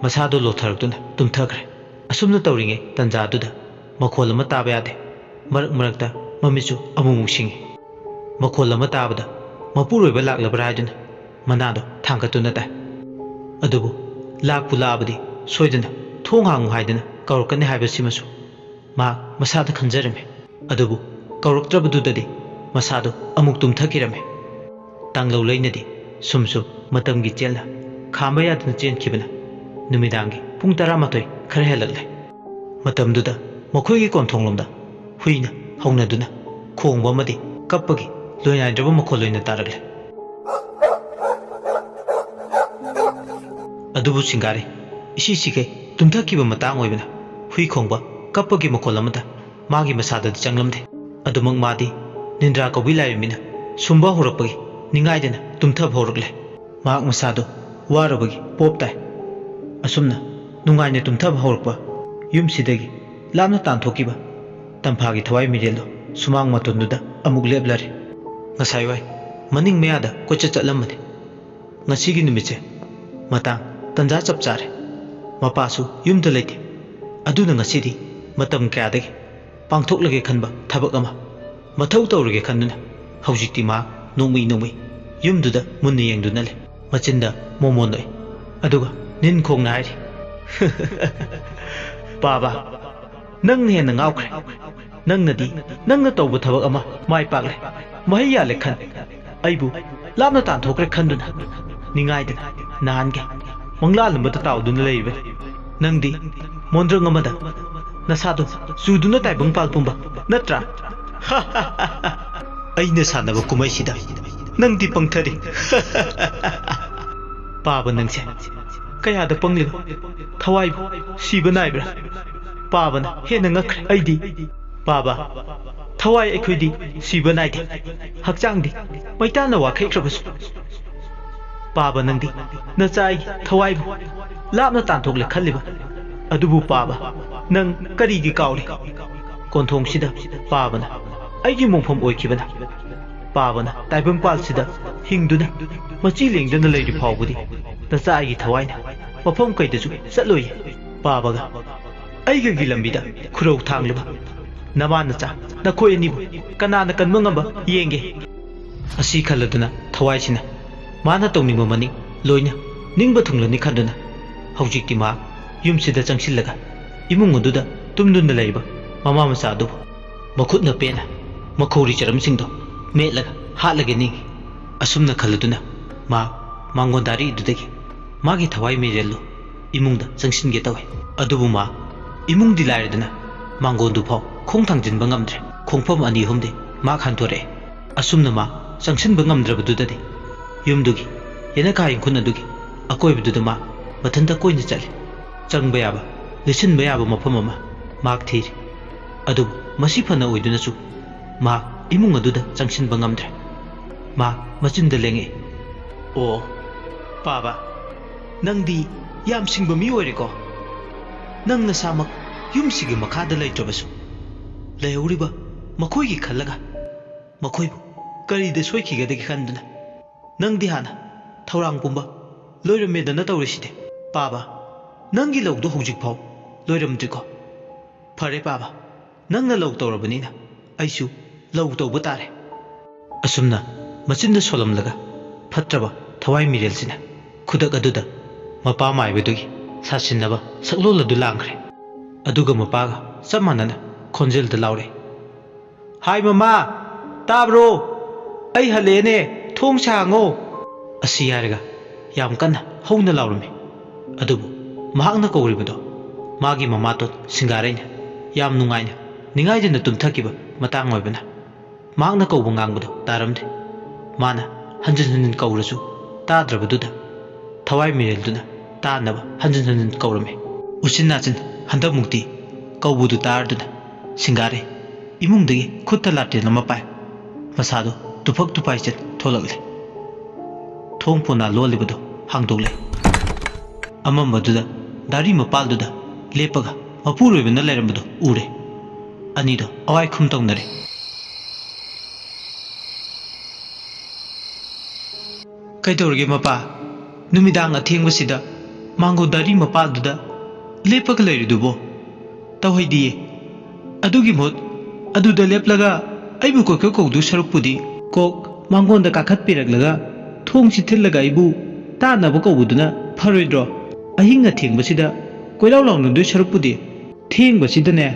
ꯃꯁꯥꯗꯨ ꯂꯣꯊꯔꯛꯇꯨꯅ ꯇꯨꯝꯊꯈ꯭ꯔꯦ꯫ ꯑꯁꯨꯝꯅ ꯇꯧꯔꯤꯉꯩ ꯇꯟꯖꯥꯗꯨꯗ ꯃꯈꯣꯜ ꯑꯃ ꯇꯥꯕ ꯌꯥꯗꯦ꯫ ꯃꯔꯛ ꯃꯔꯛꯇ ꯃꯃꯤꯠꯁꯨ ꯑꯃꯨꯛꯃꯨꯛ ꯁꯤꯡꯏ꯫ ꯃꯈꯣꯜ ꯑꯃ ꯇꯥꯕꯗ ꯃꯄꯨꯔꯣꯏꯕ ꯂꯥꯛꯂꯕ꯭ꯔꯥ ꯍꯥꯏꯗꯨꯅ ꯃꯅꯥꯗꯣ ꯊꯥꯡꯒꯠꯇꯨꯅ ꯇꯥꯏ꯫ ꯑꯗꯨꯕꯨ ꯂꯥꯛꯄꯨ ꯂꯥꯛꯑꯕꯗꯤ ꯁꯣꯏꯗꯅ ꯊꯣꯡ ꯍꯥꯡꯉꯨ ꯍꯥꯏꯗꯅ ꯀꯧꯔꯛꯀꯅꯤ ꯍꯥꯏꯕꯁꯤꯃꯁꯨ ꯃꯍꯥꯛ ꯃꯁꯥꯗ ꯈꯟꯖꯔꯝꯃꯤ꯫ ꯑꯗꯨꯕꯨ ꯀꯧꯔꯛꯇ꯭ꯔꯕꯗꯨꯗꯗꯤ ꯃꯁꯥꯗꯨ ꯑꯃꯨꯛ ꯇꯨꯝꯊꯈꯤꯔꯝꯃꯤ꯫ ꯇꯥꯡꯂꯧ ꯂꯩꯅꯗꯤ ꯁꯨꯝ ꯁꯨꯝ ꯃꯇꯝꯒꯤ ꯆꯦꯜꯅ ꯈꯥꯝꯕ ꯌꯥꯗꯅ ꯆꯦꯟꯈꯤꯕꯅ ꯅꯨꯃꯤꯗꯥꯡꯒꯤ ꯄꯨꯡ ꯇꯔꯥꯃꯥꯊꯣꯏ ꯈꯔ ꯍꯦꯜꯂꯛꯂꯦ꯫ ꯃꯇꯝꯗꯨꯗ ꯃꯈꯣꯏꯒꯤ ꯀꯣꯟꯊꯣꯡꯂꯣꯝꯗ ꯍꯨꯏꯅ ꯍꯧꯅꯗꯨꯅ ꯈꯣꯡꯕ ꯑꯃꯗꯤ ꯀꯞꯄꯒꯤ ꯂꯣꯏꯅꯥꯏꯗ꯭ꯔꯕ ꯃꯈꯣꯜ ꯑꯣꯏꯅ ꯇꯥꯔꯛꯂꯦ꯫ ꯑꯗꯨꯕꯨ ꯁꯤꯡꯒꯥꯔꯩ ꯏꯁꯤ ꯁꯤꯈꯩ ꯇꯨꯝꯊꯈꯤꯕ ꯃꯇꯥꯡ ꯑꯣꯏꯕꯅ ꯍꯨꯏ ꯈꯣꯡꯕ ꯀꯞꯄꯒꯤ ꯃꯈꯣꯜ ꯑꯃꯠꯇ ꯃꯥꯒꯤ ꯃꯁꯥꯗꯗꯤ ꯆꯪꯂꯝꯗꯦ꯫ ꯑꯗꯨꯃꯛ ꯃꯥꯗꯤ ꯅꯤꯟꯗ꯭ꯔꯥ ꯀꯧꯕꯤ ꯂꯥꯏꯔꯦꯝꯕꯤꯅ ꯁꯨꯝꯕ ꯍꯧꯔꯛꯄꯒꯤ ꯅꯤꯡꯉꯥꯏꯗꯅ ꯇꯨꯝꯊꯕ ꯍꯧꯔꯛꯂꯦ꯫ ꯃꯍꯥꯛ ꯃꯁꯥꯗꯨ ꯋꯥꯔꯨꯕꯒꯤ ꯄꯣꯞ ꯇꯥꯏ꯫ ꯑꯁꯨꯝꯅ ꯅꯨꯡꯉꯥꯏꯅ ꯇꯨꯝꯊꯕ ꯍꯧꯔꯛꯄ ꯌꯨꯝꯁꯤꯗꯒꯤ ꯂꯥꯞꯅ ꯇꯥꯟꯊꯣꯛꯈꯤꯕ ꯇꯝꯐꯥꯒꯤ ꯊꯋꯥꯏ ꯃꯤꯔꯦꯜꯗꯨ ꯁꯨꯃꯥꯡ ꯃꯇꯣꯟꯗꯨꯗ ꯑꯃꯨꯛ ꯂꯦꯞꯂꯔꯦ꯫ ꯉꯁꯥꯏ ꯋꯥꯏ ꯃꯅꯤꯡ ꯃꯌꯥꯗ ꯀꯣꯏꯆꯠ ꯆꯠꯂꯝꯕꯅꯤ꯫ ꯉꯁꯤꯒꯤ ꯅꯨꯃꯤꯠꯁꯦ ꯃꯇꯥꯡ ꯇꯟꯖꯥ ꯆꯞ ꯆꯥꯔꯦ꯫ ꯃꯄꯥꯁꯨ ꯌꯨꯝꯗ ꯂꯩꯇꯦ꯫ ꯑꯗꯨꯅ ꯉꯁꯤꯗꯤ ꯃꯇꯝ ꯀꯌꯥꯗꯒꯤ ꯄꯥꯡꯊꯣꯛꯂꯒꯦ ꯈꯟꯕ ꯊꯕꯛ ꯑꯃ ꯃꯊꯧ ꯇꯧꯔꯒꯦ ꯈꯟꯗꯨꯅ ꯍꯧꯖꯤꯛꯇꯤ ꯃꯍꯥꯛ ꯅꯣꯡꯃꯩ ꯅꯣꯡꯃꯩ ꯌꯨꯝꯗꯨꯗ ꯃꯨꯟꯅ ꯌꯦꯡꯗꯨꯅ ꯂꯩ꯫ ꯃꯆꯤꯟꯗ ꯃꯣꯃꯣꯟ ꯅꯣꯛꯏ꯫ ꯑꯗꯨꯒ ꯅꯤꯟ ꯈꯣꯡꯅ ꯍꯥꯏꯔꯤ, "ꯄꯥꯕ, ꯅꯪꯅ ꯍꯦꯟꯅ ꯉꯥꯎꯈ꯭ꯔꯦ꯫ ꯅꯪꯅꯗꯤ ꯅꯪꯅ ꯇꯧꯕ ꯊꯕꯛ ꯑꯃ ꯃꯥꯏ ꯄꯥꯛꯂꯦ, ꯃꯍꯩ ꯌꯥꯜꯂꯦ ꯈꯟ꯫ ꯑꯩꯕꯨ ꯂꯥꯞꯅ ꯇꯥꯟꯊꯣꯛꯈ꯭ꯔꯦ ꯈꯟꯗꯨꯅ ꯅꯤꯡꯉꯥꯏꯗꯅ ꯅꯍꯥꯟꯒꯤ ꯃꯪꯂꯥꯜ ꯑꯃꯗ ꯇꯥꯎꯗꯨꯅ ꯂꯩꯔꯤꯕꯅꯤ꯫ ꯅꯪꯗꯤ ꯃꯣꯟꯗ꯭ꯔꯪ ꯑꯃꯗ ꯅꯁꯥꯗꯣ ꯆꯨꯗꯨꯅ ꯇꯥꯏꯕꯪ ꯄꯥꯜ ꯄꯨꯝꯕ ꯅꯠꯇ꯭ꯔꯥ?" "ꯑꯩꯅ ꯁꯥꯟꯅꯕ ꯀꯨꯝꯍꯩꯁꯤꯗ ꯅꯪꯗꯤ ꯄꯪꯊꯔꯤ꯫ ꯄꯥꯕ ꯅꯪꯁꯦ ꯀꯌꯥꯗ ꯄꯪꯂꯤꯕ? ꯊꯋꯥꯏꯕꯨ ꯁꯤꯕ ꯅꯥꯏꯕ꯭ꯔꯥ? ꯄꯥꯕꯅ ꯍꯦꯟꯅ ꯉꯛꯈ꯭ꯔꯦ꯫ ꯑꯩꯗꯤ ꯄꯥꯕ, ꯊꯋꯥꯏ ꯑꯩꯈꯣꯏꯗꯤ ꯁꯤꯕ ꯅꯥꯏꯗꯦ, ꯍꯛꯆꯥꯡꯗꯤ ꯃꯩꯇꯥꯟꯅ ꯋꯥꯈꯩꯈ꯭ꯔꯕꯁꯨ꯫ ꯄꯥꯕ, ꯅꯪꯗꯤ ꯅꯆꯥ ꯑꯩꯒꯤ ꯊꯋꯥꯏꯕꯨ ꯂꯥꯞꯅ ꯇꯥꯟꯊꯣꯛꯂꯦ ꯈꯜꯂꯤꯕ꯫ ꯑꯗꯨꯕꯨ ꯄꯥꯕ, ꯅꯪ ꯀꯔꯤꯒꯤ ꯀꯥꯎꯔꯤ? ꯀꯣꯟꯊꯣꯡꯁꯤꯗ ꯄꯥꯕꯅ ꯑꯩꯒꯤ ꯃꯣꯡꯐꯝ ꯑꯣꯏꯈꯤꯕꯅ꯫ ꯄꯥꯕꯅ ꯇꯥꯏꯕꯪꯄꯥꯜꯁꯤꯗ ꯍꯤꯡꯗꯨꯅ ꯃꯆꯤ ꯂꯦꯡꯗꯅ ꯂꯩꯔꯤ ꯐꯥꯎꯕꯗꯤ ꯅꯆꯥ ꯑꯩꯒꯤ ꯊꯋꯥꯏꯅ ꯃꯐꯝ ꯀꯩꯗꯁꯨ ꯆꯠꯂꯣꯏꯌꯦ꯫ ꯄꯥꯕꯒ ꯑꯩꯒꯒꯤ ꯂꯝꯕꯤꯗ ꯈꯨꯔꯧ ꯊꯥꯡꯂꯤꯕ ꯅꯃꯥ ꯅꯆꯥ ꯅꯈꯣꯏ ꯑꯅꯤꯕꯨ ꯀꯅꯥꯅ ꯀꯟꯕ ꯉꯝꯕ ꯌꯦꯡꯒꯦ꯫ ꯑꯁꯤ ꯈꯜꯂꯗꯨꯅ ꯊꯋꯥꯏꯁꯤꯅ ꯃꯥꯅ ꯇꯧꯅꯤꯡꯕ ꯃꯅꯤꯡ ꯂꯣꯏꯅ ꯅꯤꯡꯕ ꯊꯨꯡꯂꯅꯤ ꯈꯟꯗꯨꯅ ꯍꯧꯖꯤꯛꯇꯤ ꯃꯥ ꯌꯨꯝꯁꯤꯗ ꯆꯪꯁꯤꯜꯂꯒ ꯏꯃꯨꯡ ꯑꯗꯨꯗ ꯇꯨꯝꯗꯨꯅ ꯂꯩꯔꯤꯕ ꯃꯃꯥ ꯃꯆꯥ ꯑꯗꯨꯕꯨ ꯃꯈꯨꯠꯅ ꯄꯦꯟꯅ ꯃꯈꯧꯔꯤ ꯆꯔꯝꯁꯤꯡꯗꯣ ꯃꯦꯠꯂꯒ ꯍꯥꯠꯂꯒꯦ ꯅꯤꯡꯏ꯫ ꯑꯁꯨꯝꯅ ꯈꯜꯂꯗꯨꯅ ꯃꯥ ꯃꯥꯡꯒꯣꯟꯗꯥꯔꯤ ꯑꯗꯨꯗꯒꯤ ꯃꯥꯒꯤ ꯊꯋꯥꯏ ꯃꯤꯔꯦꯜꯗꯨ ꯏꯃꯨꯡꯗ ꯆꯪꯁꯤꯟꯒꯦ ꯇꯧꯏ꯫ ꯑꯗꯨꯕꯨ ꯃꯥ ꯏꯃꯨꯡꯗꯤ ꯂꯥꯏꯔꯗꯅ ꯃꯥꯡꯒꯣꯟꯗꯨ ꯐꯥꯎ ꯈꯣꯡ ꯊꯥꯡꯖꯤꯟꯕ ꯉꯝꯗ꯭ꯔꯦ꯫ ꯈꯣꯡꯐꯝ ꯑꯅꯤ ꯑꯍꯨꯝꯗꯤ ꯃꯥ ꯍꯟꯗꯣꯔꯛꯑꯦ꯫ ꯑꯁꯨꯝꯅ ꯃꯥ ꯆꯪꯁꯤꯟꯕ ꯉꯝꯗ꯭ꯔꯕꯗꯨꯗꯗꯤ ꯌꯨꯝꯗꯨꯒꯤ ꯌꯦꯅꯈꯥ ꯏꯪꯈꯨꯜ ꯑꯗꯨꯒꯤ ꯑꯀꯣꯏꯕꯗꯨꯗ ꯃꯥ ꯃꯊꯟꯇ ꯀꯣꯏꯅ ꯆꯠꯂꯤ꯫ ꯆꯪꯕ ꯌꯥꯕ, ꯂꯤꯠꯁꯤꯟꯕ ꯌꯥꯕ ꯃꯐꯝ ꯑꯃ ꯃꯍꯥꯛ ꯊꯤꯔꯤ꯫ ꯑꯗꯨꯕꯨ ꯃꯁꯤ ꯐꯅ ꯑꯣꯏꯗꯨꯅꯁꯨ ꯃꯍꯥꯛ ꯏꯃꯨꯡ ꯑꯗꯨꯗ ꯆꯪꯁꯤꯟꯕ ꯉꯝꯗ꯭ꯔꯦ꯫ ꯃꯍꯥꯛ ꯃꯆꯤꯟꯗ ꯂꯦꯡꯉꯛꯏ, "ꯑꯣ, ꯄꯥꯕ, ꯅꯪꯗꯤ ꯌꯥꯝ ꯁꯤꯡꯕ ꯃꯤ ꯑꯣꯏꯔꯦꯀꯣ꯫ ꯅꯪ ꯅꯁꯥꯃꯛ ꯌꯨꯝꯁꯤꯒꯤ ꯃꯈꯥꯗ ꯂꯩꯇ꯭ꯔꯕꯁꯨ ꯂꯩꯍꯧꯔꯤꯕ ꯃꯈꯣꯏꯒꯤ ꯈꯜꯂꯒ ꯃꯈꯣꯏꯕꯨ ꯀꯔꯤꯗ ꯁꯣꯏꯈꯤꯒꯗꯒꯦ ꯈꯟꯗꯨꯅ ꯅꯪꯗꯤ ꯍꯥꯟꯅ ꯊꯧꯔꯥꯡ ꯄꯨꯝꯕ ꯂꯣꯏꯔꯝꯃꯦꯗꯅ ꯇꯧꯔꯤꯁꯤꯗꯤ꯫ ꯄꯥꯕ, ꯅꯪꯒꯤ ꯂꯧꯗꯣ ꯍꯧꯖꯤꯛꯐꯥꯎ ꯂꯣꯏꯔꯝꯗ꯭ꯔꯤꯀꯣ? ꯐꯔꯦ ꯄꯥꯕ, ꯅꯪꯅ ꯂꯧ ꯇꯧꯔꯕꯅꯤꯅ ꯑꯩꯁꯨ ꯂꯧ ꯇꯧꯕ ꯇꯥꯔꯦ"꯫ ꯑꯁꯨꯝꯅ ꯃꯆꯤꯟꯗ ꯁꯣꯜꯂꯝꯂꯒ ꯐꯠꯇ꯭ꯔꯕ ꯊꯋꯥꯏ ꯃꯤꯔꯦꯜꯁꯤꯅ ꯈꯨꯗꯛ ꯑꯗꯨꯗ ꯃꯄꯥ ꯃꯥꯏꯕꯗꯨꯒꯤ ꯁꯥꯁꯤꯟꯅꯕ ꯁꯛꯂꯣꯜ ꯑꯗꯨ ꯂꯥꯡꯈ꯭ꯔꯦ꯫ ꯑꯗꯨꯒ ꯃꯄꯥꯒ ꯆꯞ ꯃꯥꯟꯅꯅ ꯈꯣꯟꯖꯦꯜꯗ ꯂꯥꯎꯔꯦ, "ꯍꯥꯏ ꯃꯃꯥ, ꯇꯥꯕ꯭ꯔꯣ? ꯑꯩ ꯍꯜꯂꯛꯑꯦꯅꯦ, ꯊꯣꯡꯁꯦ ꯍꯥꯡꯉꯣ!" ꯑꯁꯤ ꯍꯥꯏꯔꯒ ꯌꯥꯝ ꯀꯟꯅ ꯍꯧꯅ ꯂꯥꯎꯔꯝꯃꯤ꯫ ꯑꯗꯨꯕꯨ ꯃꯍꯥꯛꯅ ꯀꯧꯔꯤꯕꯗꯣ ꯃꯥꯒꯤ ꯃꯃꯥꯇꯣꯟ ꯁꯤꯡꯒꯥꯔꯩꯅ ꯌꯥꯝ ꯅꯨꯡꯉꯥꯏꯅ ꯅꯤꯡꯉꯥꯏꯗꯅ ꯇꯨꯝꯊꯈꯤꯕ ꯃꯇꯥꯡ ꯑꯣꯏꯕꯅ ꯃꯍꯥꯛꯅ ꯀꯧꯕ ꯉꯥꯡꯕꯗꯣ ꯇꯥꯔꯝꯗꯦ꯫ ꯃꯥꯅ ꯍꯟꯖꯤꯟ ꯍꯟꯖꯤꯟ ꯀꯧꯔꯁꯨ ꯇꯥꯗ꯭ꯔꯕꯗꯨꯗ ꯊꯋꯥꯏ ꯃꯤꯔꯦꯜꯗꯨꯅ ꯇꯥꯅꯕ ꯍꯟꯖꯤꯟ ꯍꯟꯖꯤꯟ ꯀꯧꯔꯝꯃꯤ꯫ ꯎꯆꯤꯟ ꯅꯥꯆꯤꯟ ꯍꯟꯗꯛꯃꯨꯛꯇꯤ ꯀꯧꯕꯗꯨ ꯇꯥꯔꯗꯨꯅ ꯁꯤꯡꯒꯥꯔꯩ ꯏꯃꯨꯡꯗꯒꯤ ꯈꯨꯠꯇ ꯂꯥꯇꯦꯟ ꯑꯃ ꯄꯥꯏ꯫ ꯃꯁꯥꯗꯨ ꯇꯨꯐꯛ ꯇꯨꯐꯥꯏꯆꯦꯠ ꯊꯣꯛꯂꯛꯂꯦ꯫ ꯊꯣꯡ ꯄꯣꯅꯥ ꯂꯣꯜꯂꯤꯕꯗꯨ ꯍꯥꯡꯗꯣꯛꯂꯦ꯫ ꯑꯃꯝꯕꯗꯨꯗ ꯗꯥꯔꯤ ꯃꯄꯥꯜꯗꯨꯗ ꯂꯦꯞꯄꯒ ꯃꯄꯨꯔꯣꯏꯕꯅ ꯂꯩꯔꯝꯕꯗꯨ ꯎꯔꯦ꯫ ꯑꯅꯤꯗꯣ ꯑꯋꯥꯏ ꯈꯨꯝ ꯇꯧꯅꯔꯦ꯫ "ꯀꯩꯗꯧꯔꯒꯦ ꯃꯄꯥ? ꯅꯨꯃꯤꯗꯥꯡ ꯑꯊꯦꯡꯕꯁꯤꯗ ꯃꯥꯡꯒꯣꯟ ꯗꯥꯔꯤ ꯃꯄꯥꯜꯗꯨꯗ ꯂꯦꯞꯄꯒ ꯂꯩꯔꯤꯗꯨꯕꯣ?" "ꯇꯧꯍꯩꯗꯤꯌꯦ꯫ ꯑꯗꯨꯒꯤ ꯃꯍꯨꯠ ꯑꯗꯨꯗ ꯂꯦꯞꯂꯒ ꯑꯩꯕꯨ ꯀꯣꯏꯀꯣꯏ ꯀꯧꯗꯨ ꯁꯔꯨꯛꯄꯨꯗꯤ ꯀꯣꯛ ꯃꯥꯡꯒꯣꯟꯗ ꯀꯥꯈꯠꯄꯤꯔꯛꯂꯒ ꯊꯣꯡꯁꯤ ꯊꯤꯜꯂꯒ ꯑꯩꯕꯨ ꯇꯥꯅꯕ ꯀꯧꯕꯗꯨꯅ ꯐꯔꯣꯏꯗ꯭ꯔꯣ? ꯑꯍꯤꯡ ꯑꯊꯦꯡꯕꯁꯤꯗ ꯀꯣꯏꯂꯥꯎ ꯂꯥꯎꯅꯗꯣꯏ ꯁꯔꯨꯛꯄꯨꯗꯤ ꯊꯦꯡꯕꯁꯤꯗꯅꯦ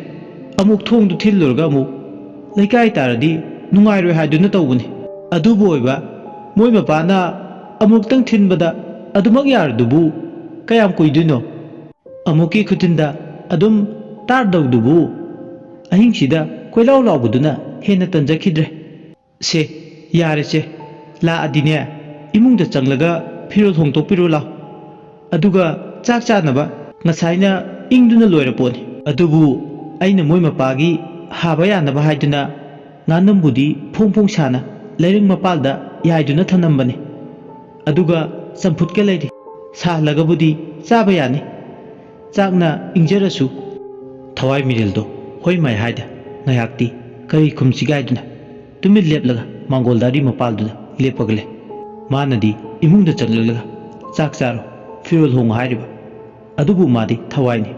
ꯑꯃꯨꯛ ꯊꯣꯡꯗꯨ ꯊꯤꯜꯂꯨꯔꯒ ꯑꯃꯨꯛ ꯂꯩꯀꯥꯏ ꯇꯥꯔꯗꯤ ꯅꯨꯡꯉꯥꯏꯔꯣꯏ ꯍꯥꯏꯗꯨꯅ ꯇꯧꯕꯅꯤ꯫ ꯑꯗꯨꯕꯨ ꯑꯣꯏꯕ ꯃꯣꯏ ꯃꯄꯥꯅ ꯑꯃꯨꯛꯇꯪ ꯊꯤꯟꯕꯗ ꯑꯗꯨꯃꯛ ꯌꯥꯔꯗꯨꯕꯨ ꯀꯌꯥꯝ ꯀꯨꯏꯗꯣꯏꯅꯣ? ꯑꯃꯨꯛꯀꯤ ꯈꯨꯊꯤꯟꯗ ꯑꯗꯨꯝ ꯇꯥꯔꯗꯧꯗꯨꯕꯨ ꯑꯍꯤꯡꯁꯤꯗ ꯀꯣꯏꯂꯥꯎ ꯂꯥꯎꯕꯗꯨꯅ ꯍꯦꯟꯅ ꯇꯟꯖꯈꯤꯗ꯭ꯔꯦ꯫ ꯁꯦ, ꯌꯥꯔꯦꯁꯦ, ꯂꯥꯛꯑꯗꯤꯅꯦ ꯏꯃꯨꯡꯗ ꯆꯪꯂꯒ ꯐꯤꯔꯣꯜ ꯍꯣꯡꯗꯣꯛꯄꯤꯔꯣ ꯂꯥꯎ꯫ ꯑꯗꯨꯒ ꯆꯥꯛ ꯆꯥꯅꯕ ꯉꯁꯥꯏꯅ ꯏꯪꯗꯨꯅ ꯂꯣꯏꯔ ꯄꯣꯠꯅꯤ꯫ ꯑꯗꯨꯕꯨ ꯑꯩꯅ ꯃꯣꯏ ꯃꯄꯥꯒꯤ ꯍꯥꯕ ꯌꯥꯅꯕ ꯍꯥꯏꯗꯨꯅ ꯉꯥꯅꯝꯕꯨꯗꯤ ꯐꯣꯡ ꯐꯣꯡ ꯁꯥꯅ ꯂꯩꯔꯪ ꯃꯄꯥꯜꯗ ꯌꯥꯏꯗꯨꯅ ꯊꯝꯂꯝꯕꯅꯤ꯫ ꯑꯗꯨꯒ ꯆꯝꯐꯨꯠꯀ ꯂꯩꯔꯤ꯫ ꯁꯥꯍꯜꯂꯒꯕꯨꯗꯤ ꯆꯥꯕ ꯌꯥꯅꯤ꯫ ꯆꯥꯛꯅ ꯏꯪꯖꯔꯁꯨ꯫ ꯊꯋꯥꯏ ꯃꯤꯔꯦꯜꯗꯣ ꯍꯣꯏ ꯃꯥꯏ ꯍꯥꯏꯗ ꯉꯥꯏꯍꯥꯛꯇꯤ ꯀꯔꯤ ꯈꯨꯝꯁꯤꯒꯦ ꯍꯥꯏꯗꯨꯅ ꯇꯨꯃꯤꯟ ꯂꯦꯞꯂꯒ ꯃꯥꯡꯒꯣꯜ ꯗꯥꯔꯤ ꯃꯄꯥꯜꯗꯨꯗ ꯂꯦꯞꯄꯒ ꯂꯩ꯫ ꯃꯥꯅꯗꯤ ꯏꯃꯨꯡꯗ ꯆꯪꯂꯛꯂꯒ ꯆꯥꯛ ꯆꯥꯔꯣ, ꯐꯤꯔꯣꯜ ꯍꯣꯡꯉꯣ ꯍꯥꯏꯔꯤꯕ꯫ ꯑꯗꯨꯕꯨ ꯃꯥꯗꯤ ꯊꯋꯥꯏꯅꯤ꯫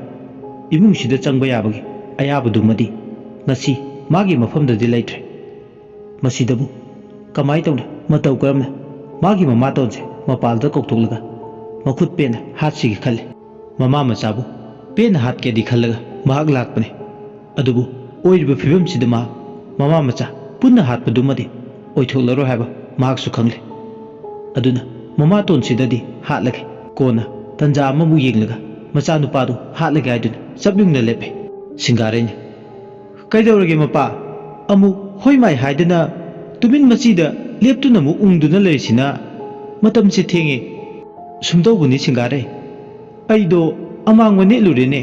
ꯏꯃꯨꯡꯁꯤꯗ ꯆꯪꯕ ꯌꯥꯕꯒꯤ ꯑꯌꯥꯕꯗꯨꯃꯗꯤ ꯉꯁꯤ ꯃꯥꯒꯤ ꯃꯐꯝꯗꯗꯤ ꯂꯩꯇ꯭ꯔꯦ꯫ ꯃꯁꯤꯗꯕꯨ ꯀꯃꯥꯏ ꯇꯧꯅ, ꯃꯇꯧ ꯀꯔꯝꯅ ꯃꯥꯒꯤ ꯃꯃꯥꯇꯣꯟꯁꯦ ꯃꯄꯥꯜꯗ ꯀꯧꯊꯣꯛꯂꯒ ꯃꯈꯨꯠ ꯄꯦꯟꯅ ꯍꯥꯠꯁꯤꯒꯦ ꯈꯜꯂꯤ꯫ ꯃꯃꯥ ꯃꯆꯥꯕꯨ ꯄꯦꯟꯅ ꯍꯥꯠꯀꯦꯗꯤ ꯈꯜꯂꯒ ꯃꯍꯥꯛ ꯂꯥꯛꯄꯅꯤ꯫ ꯑꯗꯨꯕꯨ ꯑꯣꯏꯔꯤꯕ ꯐꯤꯕꯝꯁꯤꯗ ꯃꯍꯥꯛ ꯃꯃꯥ ꯃꯆꯥ ꯄꯨꯟꯅ ꯍꯥꯠꯄꯗꯨꯃꯗꯤ ꯑꯣꯏꯊꯣꯛꯂꯔꯣꯏ ꯍꯥꯏꯕ ꯃꯍꯥꯛꯁꯨ ꯈꯪꯂꯦ꯫ ꯑꯗꯨꯅ ꯃꯃꯥꯇꯣꯟꯁꯤꯗꯗꯤ ꯍꯥꯠꯂꯒꯦ꯫ ꯀꯣꯟꯅ ꯇꯟꯖꯥ ꯑꯃꯕꯨ ꯌꯦꯡꯂꯒ ꯃꯆꯥꯅꯨꯄꯥꯗꯨ ꯍꯥꯠꯂꯒꯦ ꯍꯥꯏꯗꯨꯅ ꯆꯞ ꯌꯨꯡꯅ ꯂꯦꯞꯄꯦ꯫ ꯁꯤꯡꯒꯥꯔꯩꯅ, "ꯀꯩꯗꯧꯔꯒꯦ ꯃꯄꯥ? ꯑꯃꯨꯛ ꯍꯣꯏ ꯃꯥꯏ ꯍꯥꯏꯗꯅ ꯇꯨꯃꯤꯟ ꯃꯆꯤꯗ ꯂꯦꯞꯇꯨꯅ ꯑꯃꯨꯛ ꯎꯪꯗꯨꯅ ꯂꯩꯔꯤꯁꯤꯅ? ꯃꯇꯝꯁꯦ ꯊꯦꯡꯉꯦ꯫" "ꯁꯨꯝꯗꯧꯕꯅꯤ ꯁꯤꯡꯒꯥꯔꯩ, ꯑꯩꯗꯣ ꯑꯃꯥꯡꯕ ꯅꯦꯠꯂꯨꯔꯦꯅꯦ꯫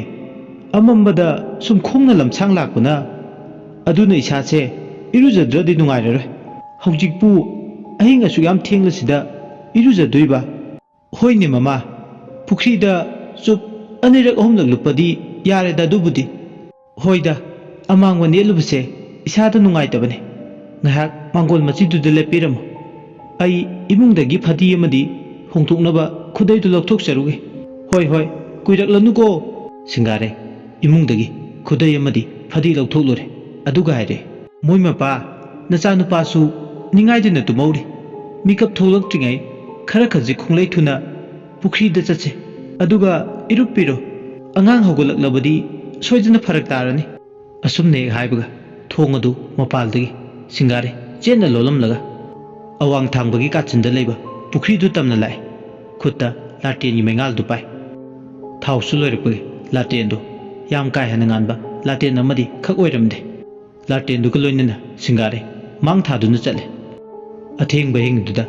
ꯑꯃꯝꯕꯗ ꯁꯨꯝ ꯈꯣꯡꯅ ꯂꯝꯁꯥꯡ ꯂꯥꯛꯄꯅ ꯑꯗꯨꯅ ꯏꯁꯥꯁꯦ ꯏꯔꯨꯖꯗ꯭ꯔꯗꯤ ꯅꯨꯡꯉꯥꯏꯔꯔꯣꯏ꯫ ꯍꯧꯖꯤꯛꯄꯨ ꯑꯍꯤꯡ ꯑꯁꯨꯛ ꯌꯥꯝ ꯊꯦꯡꯂꯁꯤꯗ ꯏꯔꯨꯖꯗꯣꯏꯕ? ꯍꯣꯏꯅꯦ ꯃꯃꯥ, ꯄꯨꯈ꯭ꯔꯤꯗ ꯆꯨꯞ ꯑꯅꯤꯔꯛ ꯑꯍꯨꯝꯂꯛ ꯂꯨꯞꯄꯗꯤ ꯌꯥꯔꯦꯗ ꯑꯗꯨꯕꯨꯗꯤ꯫ ꯍꯣꯏꯗ, ꯑꯃꯥꯡꯕ ꯅꯦꯠꯂꯨꯕꯁꯦ ꯏꯁꯥꯗ ꯅꯨꯡꯉꯥꯏꯇꯕꯅꯦ꯫ ꯉꯥꯏꯍꯥꯛ ꯃꯥꯡꯒꯣꯜ ꯃꯆꯤꯗꯨꯗ ꯂꯦꯞꯄꯤꯔꯝꯃꯨ꯫ ꯑꯩ ꯏꯃꯨꯡꯗꯒꯤ ꯐꯗꯤ ꯑꯃꯗꯤ ꯍꯣꯡꯗꯣꯛꯅꯕ ꯈꯨꯗꯩꯗꯨ ꯂꯧꯊꯣꯛꯆꯔꯨꯒꯦ꯫ ꯍꯣꯏ, ꯍꯣꯏ, ꯀꯨꯏꯔꯛꯂꯅꯨꯀꯣ꯫ ꯁꯤꯡꯒꯥꯔꯦ ꯏꯃꯨꯡꯗꯒꯤ ꯈꯨꯗꯩ ꯑꯃꯗꯤ ꯐꯗꯤ ꯂꯧꯊꯣꯛꯂꯨꯔꯦ꯫ ꯑꯗꯨꯒ ꯍꯥꯏꯔꯦ, "ꯃꯣꯏ ꯃꯄꯥ, ꯅꯆꯥꯅꯨꯄꯥꯁꯨ ꯅꯤꯡꯉꯥꯏꯗꯅ ꯇꯨꯝꯍꯧꯔꯤ꯫ ꯃꯤꯀꯞ ꯊꯣꯛꯂꯛꯇ꯭ꯔꯤꯉꯩ ꯈꯔ ꯈꯖꯤꯛ ꯈꯣꯡꯂꯩ ꯊꯨꯅ ꯄꯨꯈ꯭ꯔꯤꯗ ꯆꯠꯁꯦ꯫ ꯑꯗꯨꯒ ꯏꯔꯨꯞꯄꯤꯔꯣ꯫ ꯑꯉꯥꯡ ꯍꯧꯒꯠꯂꯛꯂꯕꯗꯤ ꯁꯣꯏꯗꯅ ꯐꯔꯛ ꯇꯥꯔꯅꯤ"꯫ ꯑꯁꯨꯝꯅ ꯍꯦꯛ ꯍꯥꯏꯕꯒ ꯊꯣꯡ ꯑꯗꯨ ꯃꯄꯥꯜꯗꯒꯤ ꯁꯤꯡꯒꯥꯔꯦ ꯆꯦꯠꯅ ꯂꯣꯜꯂꯝꯂꯒ ꯑꯋꯥꯡ ꯊꯥꯡꯕꯒꯤ ꯀꯥꯆꯤꯟꯗ ꯂꯩꯕ ꯄꯨꯈ꯭ꯔꯤꯗꯨ ꯇꯝꯅ ꯂꯥꯛꯑꯦ꯫ ꯈꯨꯠꯇ ꯂꯥꯇꯦꯟꯒꯤ ꯃꯩꯉꯥꯜꯗꯨ ꯄꯥꯏ꯫ ꯊꯥꯎꯁꯨ ꯂꯣꯏꯔꯛꯄꯒꯤ ꯂꯥꯇꯦꯟꯗꯨ ꯌꯥꯝ ꯀꯥ ꯍꯦꯟꯅ ꯉꯥꯟꯕ ꯂꯥꯇꯦꯟ ꯑꯃꯗꯤ ꯈꯛ ꯑꯣꯏꯔꯝꯗꯦ꯫ ꯂꯥꯇꯦꯟꯗꯨꯒ ꯂꯣꯏꯅꯅ ꯁꯤꯡꯒꯥꯔꯦ ꯃꯥꯡ ꯊꯥꯗꯨꯅ ꯆꯠꯂꯦ꯫ ꯑꯊꯦꯡꯕ ꯑꯍꯤꯡꯗꯨꯗ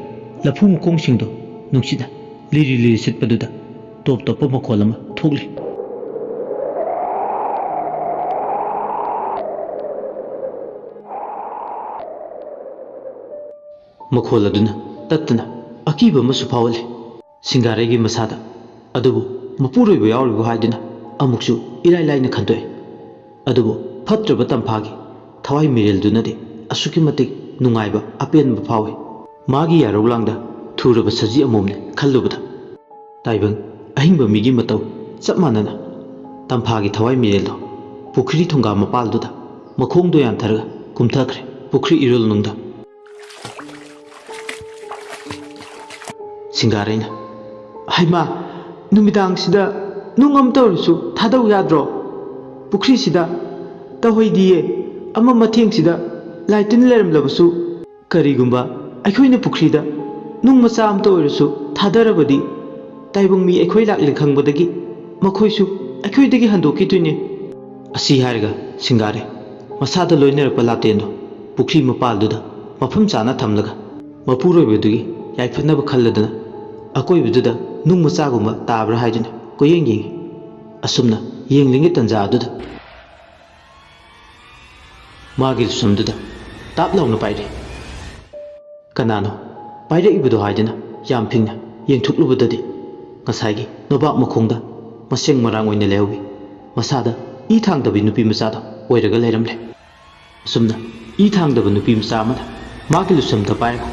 ꯂꯐꯨ ꯃꯈꯣꯡꯁꯤꯡꯗꯣ ꯅꯨꯡꯁꯤꯠꯅ ꯂꯤꯔꯤ ꯂꯤꯔꯤ ꯁꯤꯠꯄꯗꯨꯗ ꯇꯣꯞ ꯇꯣꯞꯄ ꯃꯈꯣꯜ ꯑꯃ ꯊꯣꯛꯂꯤ꯫ ꯃꯈꯣꯜ ꯑꯗꯨꯅ ꯇꯠꯇꯅ ꯑꯀꯤꯕ ꯑꯃꯁꯨ ꯐꯥꯎꯍꯜꯂꯤ꯫ ꯁꯤꯡꯒꯥꯔꯩꯒꯤ ꯃꯁꯥꯗ꯫ ꯑꯗꯨꯕꯨ ꯃꯄꯨꯔꯣꯏꯕ ꯌꯥꯎꯔꯤꯕ ꯍꯥꯏꯗꯨꯅ ꯑꯃꯨꯛꯁꯨ ꯏꯔꯥꯏ ꯂꯥꯏꯅ ꯈꯟꯗꯣꯛꯏ꯫ ꯑꯗꯨꯕꯨ ꯐꯠꯇ꯭ꯔꯕ ꯇꯝꯐꯥꯒꯤ ꯊꯋꯥꯏ ꯃꯤꯔꯦꯜꯗꯨꯅꯗꯤ ꯑꯁꯨꯛꯀꯤ ꯃꯇꯤꯛ ꯅꯨꯡꯉꯥꯏꯕ ꯑꯄꯦꯟꯕ ꯐꯥꯎꯏ꯫ ꯃꯥꯒꯤ ꯌꯥꯔꯧꯂꯥꯡꯗ ꯊꯨꯔꯕ ꯁꯖꯤ ꯑꯃꯣꯝꯅꯤ ꯈꯜꯂꯨꯕꯗ꯫ ꯇꯥꯏꯕꯪ ꯑꯍꯤꯡꯕ ꯃꯤꯒꯤ ꯃꯇꯧ ꯆꯞ ꯃꯥꯟꯅꯅ ꯇꯝꯐꯥꯒꯤ ꯊꯋꯥꯏ ꯃꯤꯔꯦꯜꯗꯣ ꯄꯨꯈ꯭ꯔꯤ ꯊꯣꯡꯒꯥ ꯃꯄꯥꯜꯗꯨꯗ ꯃꯈꯣꯡꯗꯣ ꯌꯥꯟꯊꯔꯒ ꯀꯨꯝꯊꯈ꯭ꯔꯦ ꯄꯨꯈ꯭ꯔꯤ ꯏꯔꯣꯜꯅꯨꯡꯗ꯫ ꯁꯤꯡꯒꯥꯔꯩꯅ, "ꯍꯩꯃꯥ, ꯅꯨꯃꯤꯗꯥꯡꯁꯤꯗ ꯅꯨꯡ ꯑꯃꯇ ꯑꯣꯏꯔꯁꯨ ꯊꯥꯗꯧ ꯌꯥꯗ꯭ꯔꯣ? ꯄꯨꯈ꯭ꯔꯤꯁꯤꯗ ꯇꯧꯍꯩꯗꯤꯌꯦ꯫ ꯑꯃ ꯃꯊꯦꯡꯁꯤꯗ ꯂꯥꯏ ꯇꯤꯟ ꯂꯩꯔꯝꯂꯕꯁꯨ, ꯀꯔꯤꯒꯨꯝꯕ ꯑꯩꯈꯣꯏꯅ ꯄꯨꯈ꯭ꯔꯤꯗ ꯅꯨꯡ ꯃꯆꯥ ꯑꯃꯇ ꯑꯣꯏꯔꯁꯨ ꯊꯥꯗꯔꯕꯗꯤ, ꯇꯥꯏꯕꯪ ꯃꯤ ꯑꯩꯈꯣꯏ ꯂꯥꯛꯂꯦ ꯈꯪꯕꯗꯒꯤ ꯃꯈꯣꯏꯁꯨ ꯑꯩꯈꯣꯏꯗꯒꯤ ꯍꯟꯗꯣꯛꯈꯤꯗꯣꯏꯅꯦ"꯫ ꯑꯁꯤ ꯍꯥꯏꯔꯒ ꯁꯤꯡꯒꯥꯔꯩ ꯃꯁꯥꯗ ꯂꯣꯏꯅꯔꯛꯄ ꯂꯥꯇꯦꯟꯗꯣ ꯄꯨꯈ꯭ꯔꯤ ꯃꯄꯥꯜꯗꯨꯗ ꯃꯐꯝ ꯆꯥꯅ ꯊꯝꯂꯒ ꯃꯄꯨꯔꯣꯏꯕꯗꯨꯒꯤ ꯌꯥꯏꯐꯅꯕ ꯈꯜꯂꯗꯨꯅ ꯑꯀꯣꯏꯕꯗꯨꯗ ꯅꯨꯡ ꯃꯆꯥꯒꯨꯝꯕ ꯇꯥꯕ꯭ꯔꯥ ꯍꯥꯏꯗꯨꯅ ꯀꯣꯏꯌꯦꯡ ꯌꯦꯡꯉꯤ꯫ ꯑꯁꯨꯝꯅ ꯌꯦꯡꯂꯤꯉꯩ ꯇꯟꯖꯥ ꯑꯗꯨꯗ ꯃꯥꯒꯤ ꯂꯨꯁꯝꯗꯨꯗ ꯇꯥꯞ ꯂꯥꯎꯅ ꯄꯥꯏꯔꯦ꯫ ꯀꯅꯥꯅꯣ ꯄꯥꯏꯔꯛꯏꯕꯗꯣ ꯍꯥꯏꯗꯨꯅ ꯌꯥꯝ ꯐꯤꯡꯅ ꯌꯦꯡꯊꯣꯛꯂꯨꯕꯗꯗꯤ, ꯉꯁꯥꯏꯒꯤ ꯅꯣꯕꯥꯞ ꯃꯈꯣꯡꯗ ꯃꯁꯦꯡ ꯃꯔꯥꯡ ꯑꯣꯏꯅ ꯂꯩꯍꯧꯏ꯫ ꯃꯁꯥꯗ ꯏ ꯊꯥꯡꯗꯕꯤ ꯅꯨꯄꯤ ꯃꯆꯥꯗꯣ ꯑꯣꯏꯔꯒ ꯂꯩꯔꯝꯂꯦ꯫ ꯑꯁꯨꯝꯅ ꯏ ꯊꯥꯡꯗꯕ ꯅꯨꯄꯤ ꯃꯆꯥ ꯑꯃꯅ ꯃꯥꯒꯤ ꯂꯨꯁꯝꯗ ꯄꯥꯏꯔꯒ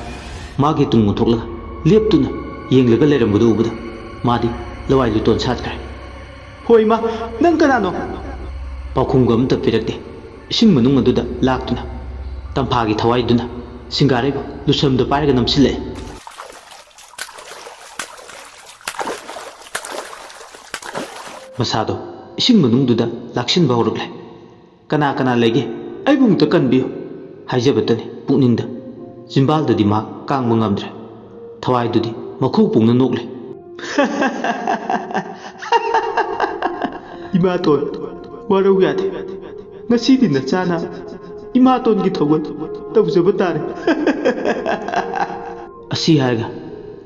ꯃꯥꯒꯤ ꯇꯨꯡ ꯑꯣꯟꯊꯣꯛꯂꯒ ꯂꯦꯞꯇꯨꯅ ꯌꯦꯡꯂꯒ ꯂꯩꯔꯝꯕꯗꯨ ꯎꯕꯗ ꯃꯥꯗꯤ ꯂꯋꯥꯏ ꯂꯨꯇꯣꯟ ꯁꯥꯠꯈ꯭ꯔꯦ꯫ "ꯍꯣꯏ ꯏꯃꯥ, ꯅꯪ ꯀꯅꯥꯅꯣ?" ꯄꯥꯎꯈꯨꯝꯒ ꯑꯃꯇ ꯄꯤꯔꯛꯇꯦ꯫ ꯏꯁꯤꯡ ꯃꯅꯨꯡ ꯑꯗꯨꯗ ꯂꯥꯛꯇꯨꯅ ꯇꯝꯐꯥꯒꯤ ꯊꯋꯥꯏꯗꯨꯅ ꯁꯤꯡꯒꯥꯔꯩꯕꯨ ꯂꯨꯁꯝꯗ ꯄꯥꯏꯔꯒ ꯅꯝꯁꯤꯜꯂꯛꯑꯦ꯫ ꯃꯁꯥꯗꯣ ꯏꯁꯤꯡ ꯃꯅꯨꯡꯗꯨꯗ ꯂꯥꯛꯁꯤꯟꯕ ꯍꯧꯔꯛꯂꯦ꯫ "ꯀꯅꯥ ꯀꯅꯥ ꯂꯩꯒꯦ? ꯑꯩꯕꯨ ꯑꯃꯨꯛꯇ ꯀꯟꯕꯤꯌꯨ" ꯍꯥꯏꯖꯕꯇꯅꯤ ꯄꯨꯛꯅꯤꯡꯗ꯫ ꯆꯤꯝꯕꯥꯜꯗꯗꯤ ꯃꯍꯥꯛ ꯀꯥꯡꯕ ꯉꯝꯗ꯭ꯔꯦ꯫ ꯊꯋꯥꯏꯗꯨꯗꯤ ꯃꯈꯨ ꯄꯨꯡꯅ ꯅꯣꯛꯂꯦ꯫ "ꯏꯃꯥꯇꯣꯟ, ꯋꯥꯔꯧ ꯌꯥꯗꯦ꯫ ꯉꯁꯤꯗꯤ ꯅꯆꯥꯅ ꯏꯃꯥꯇꯣꯟꯒꯤ ꯊꯧꯒꯜ ꯇꯧꯖꯕ ꯇꯥꯔꯦ꯫" ꯑꯁꯤ ꯍꯥꯏꯔꯒ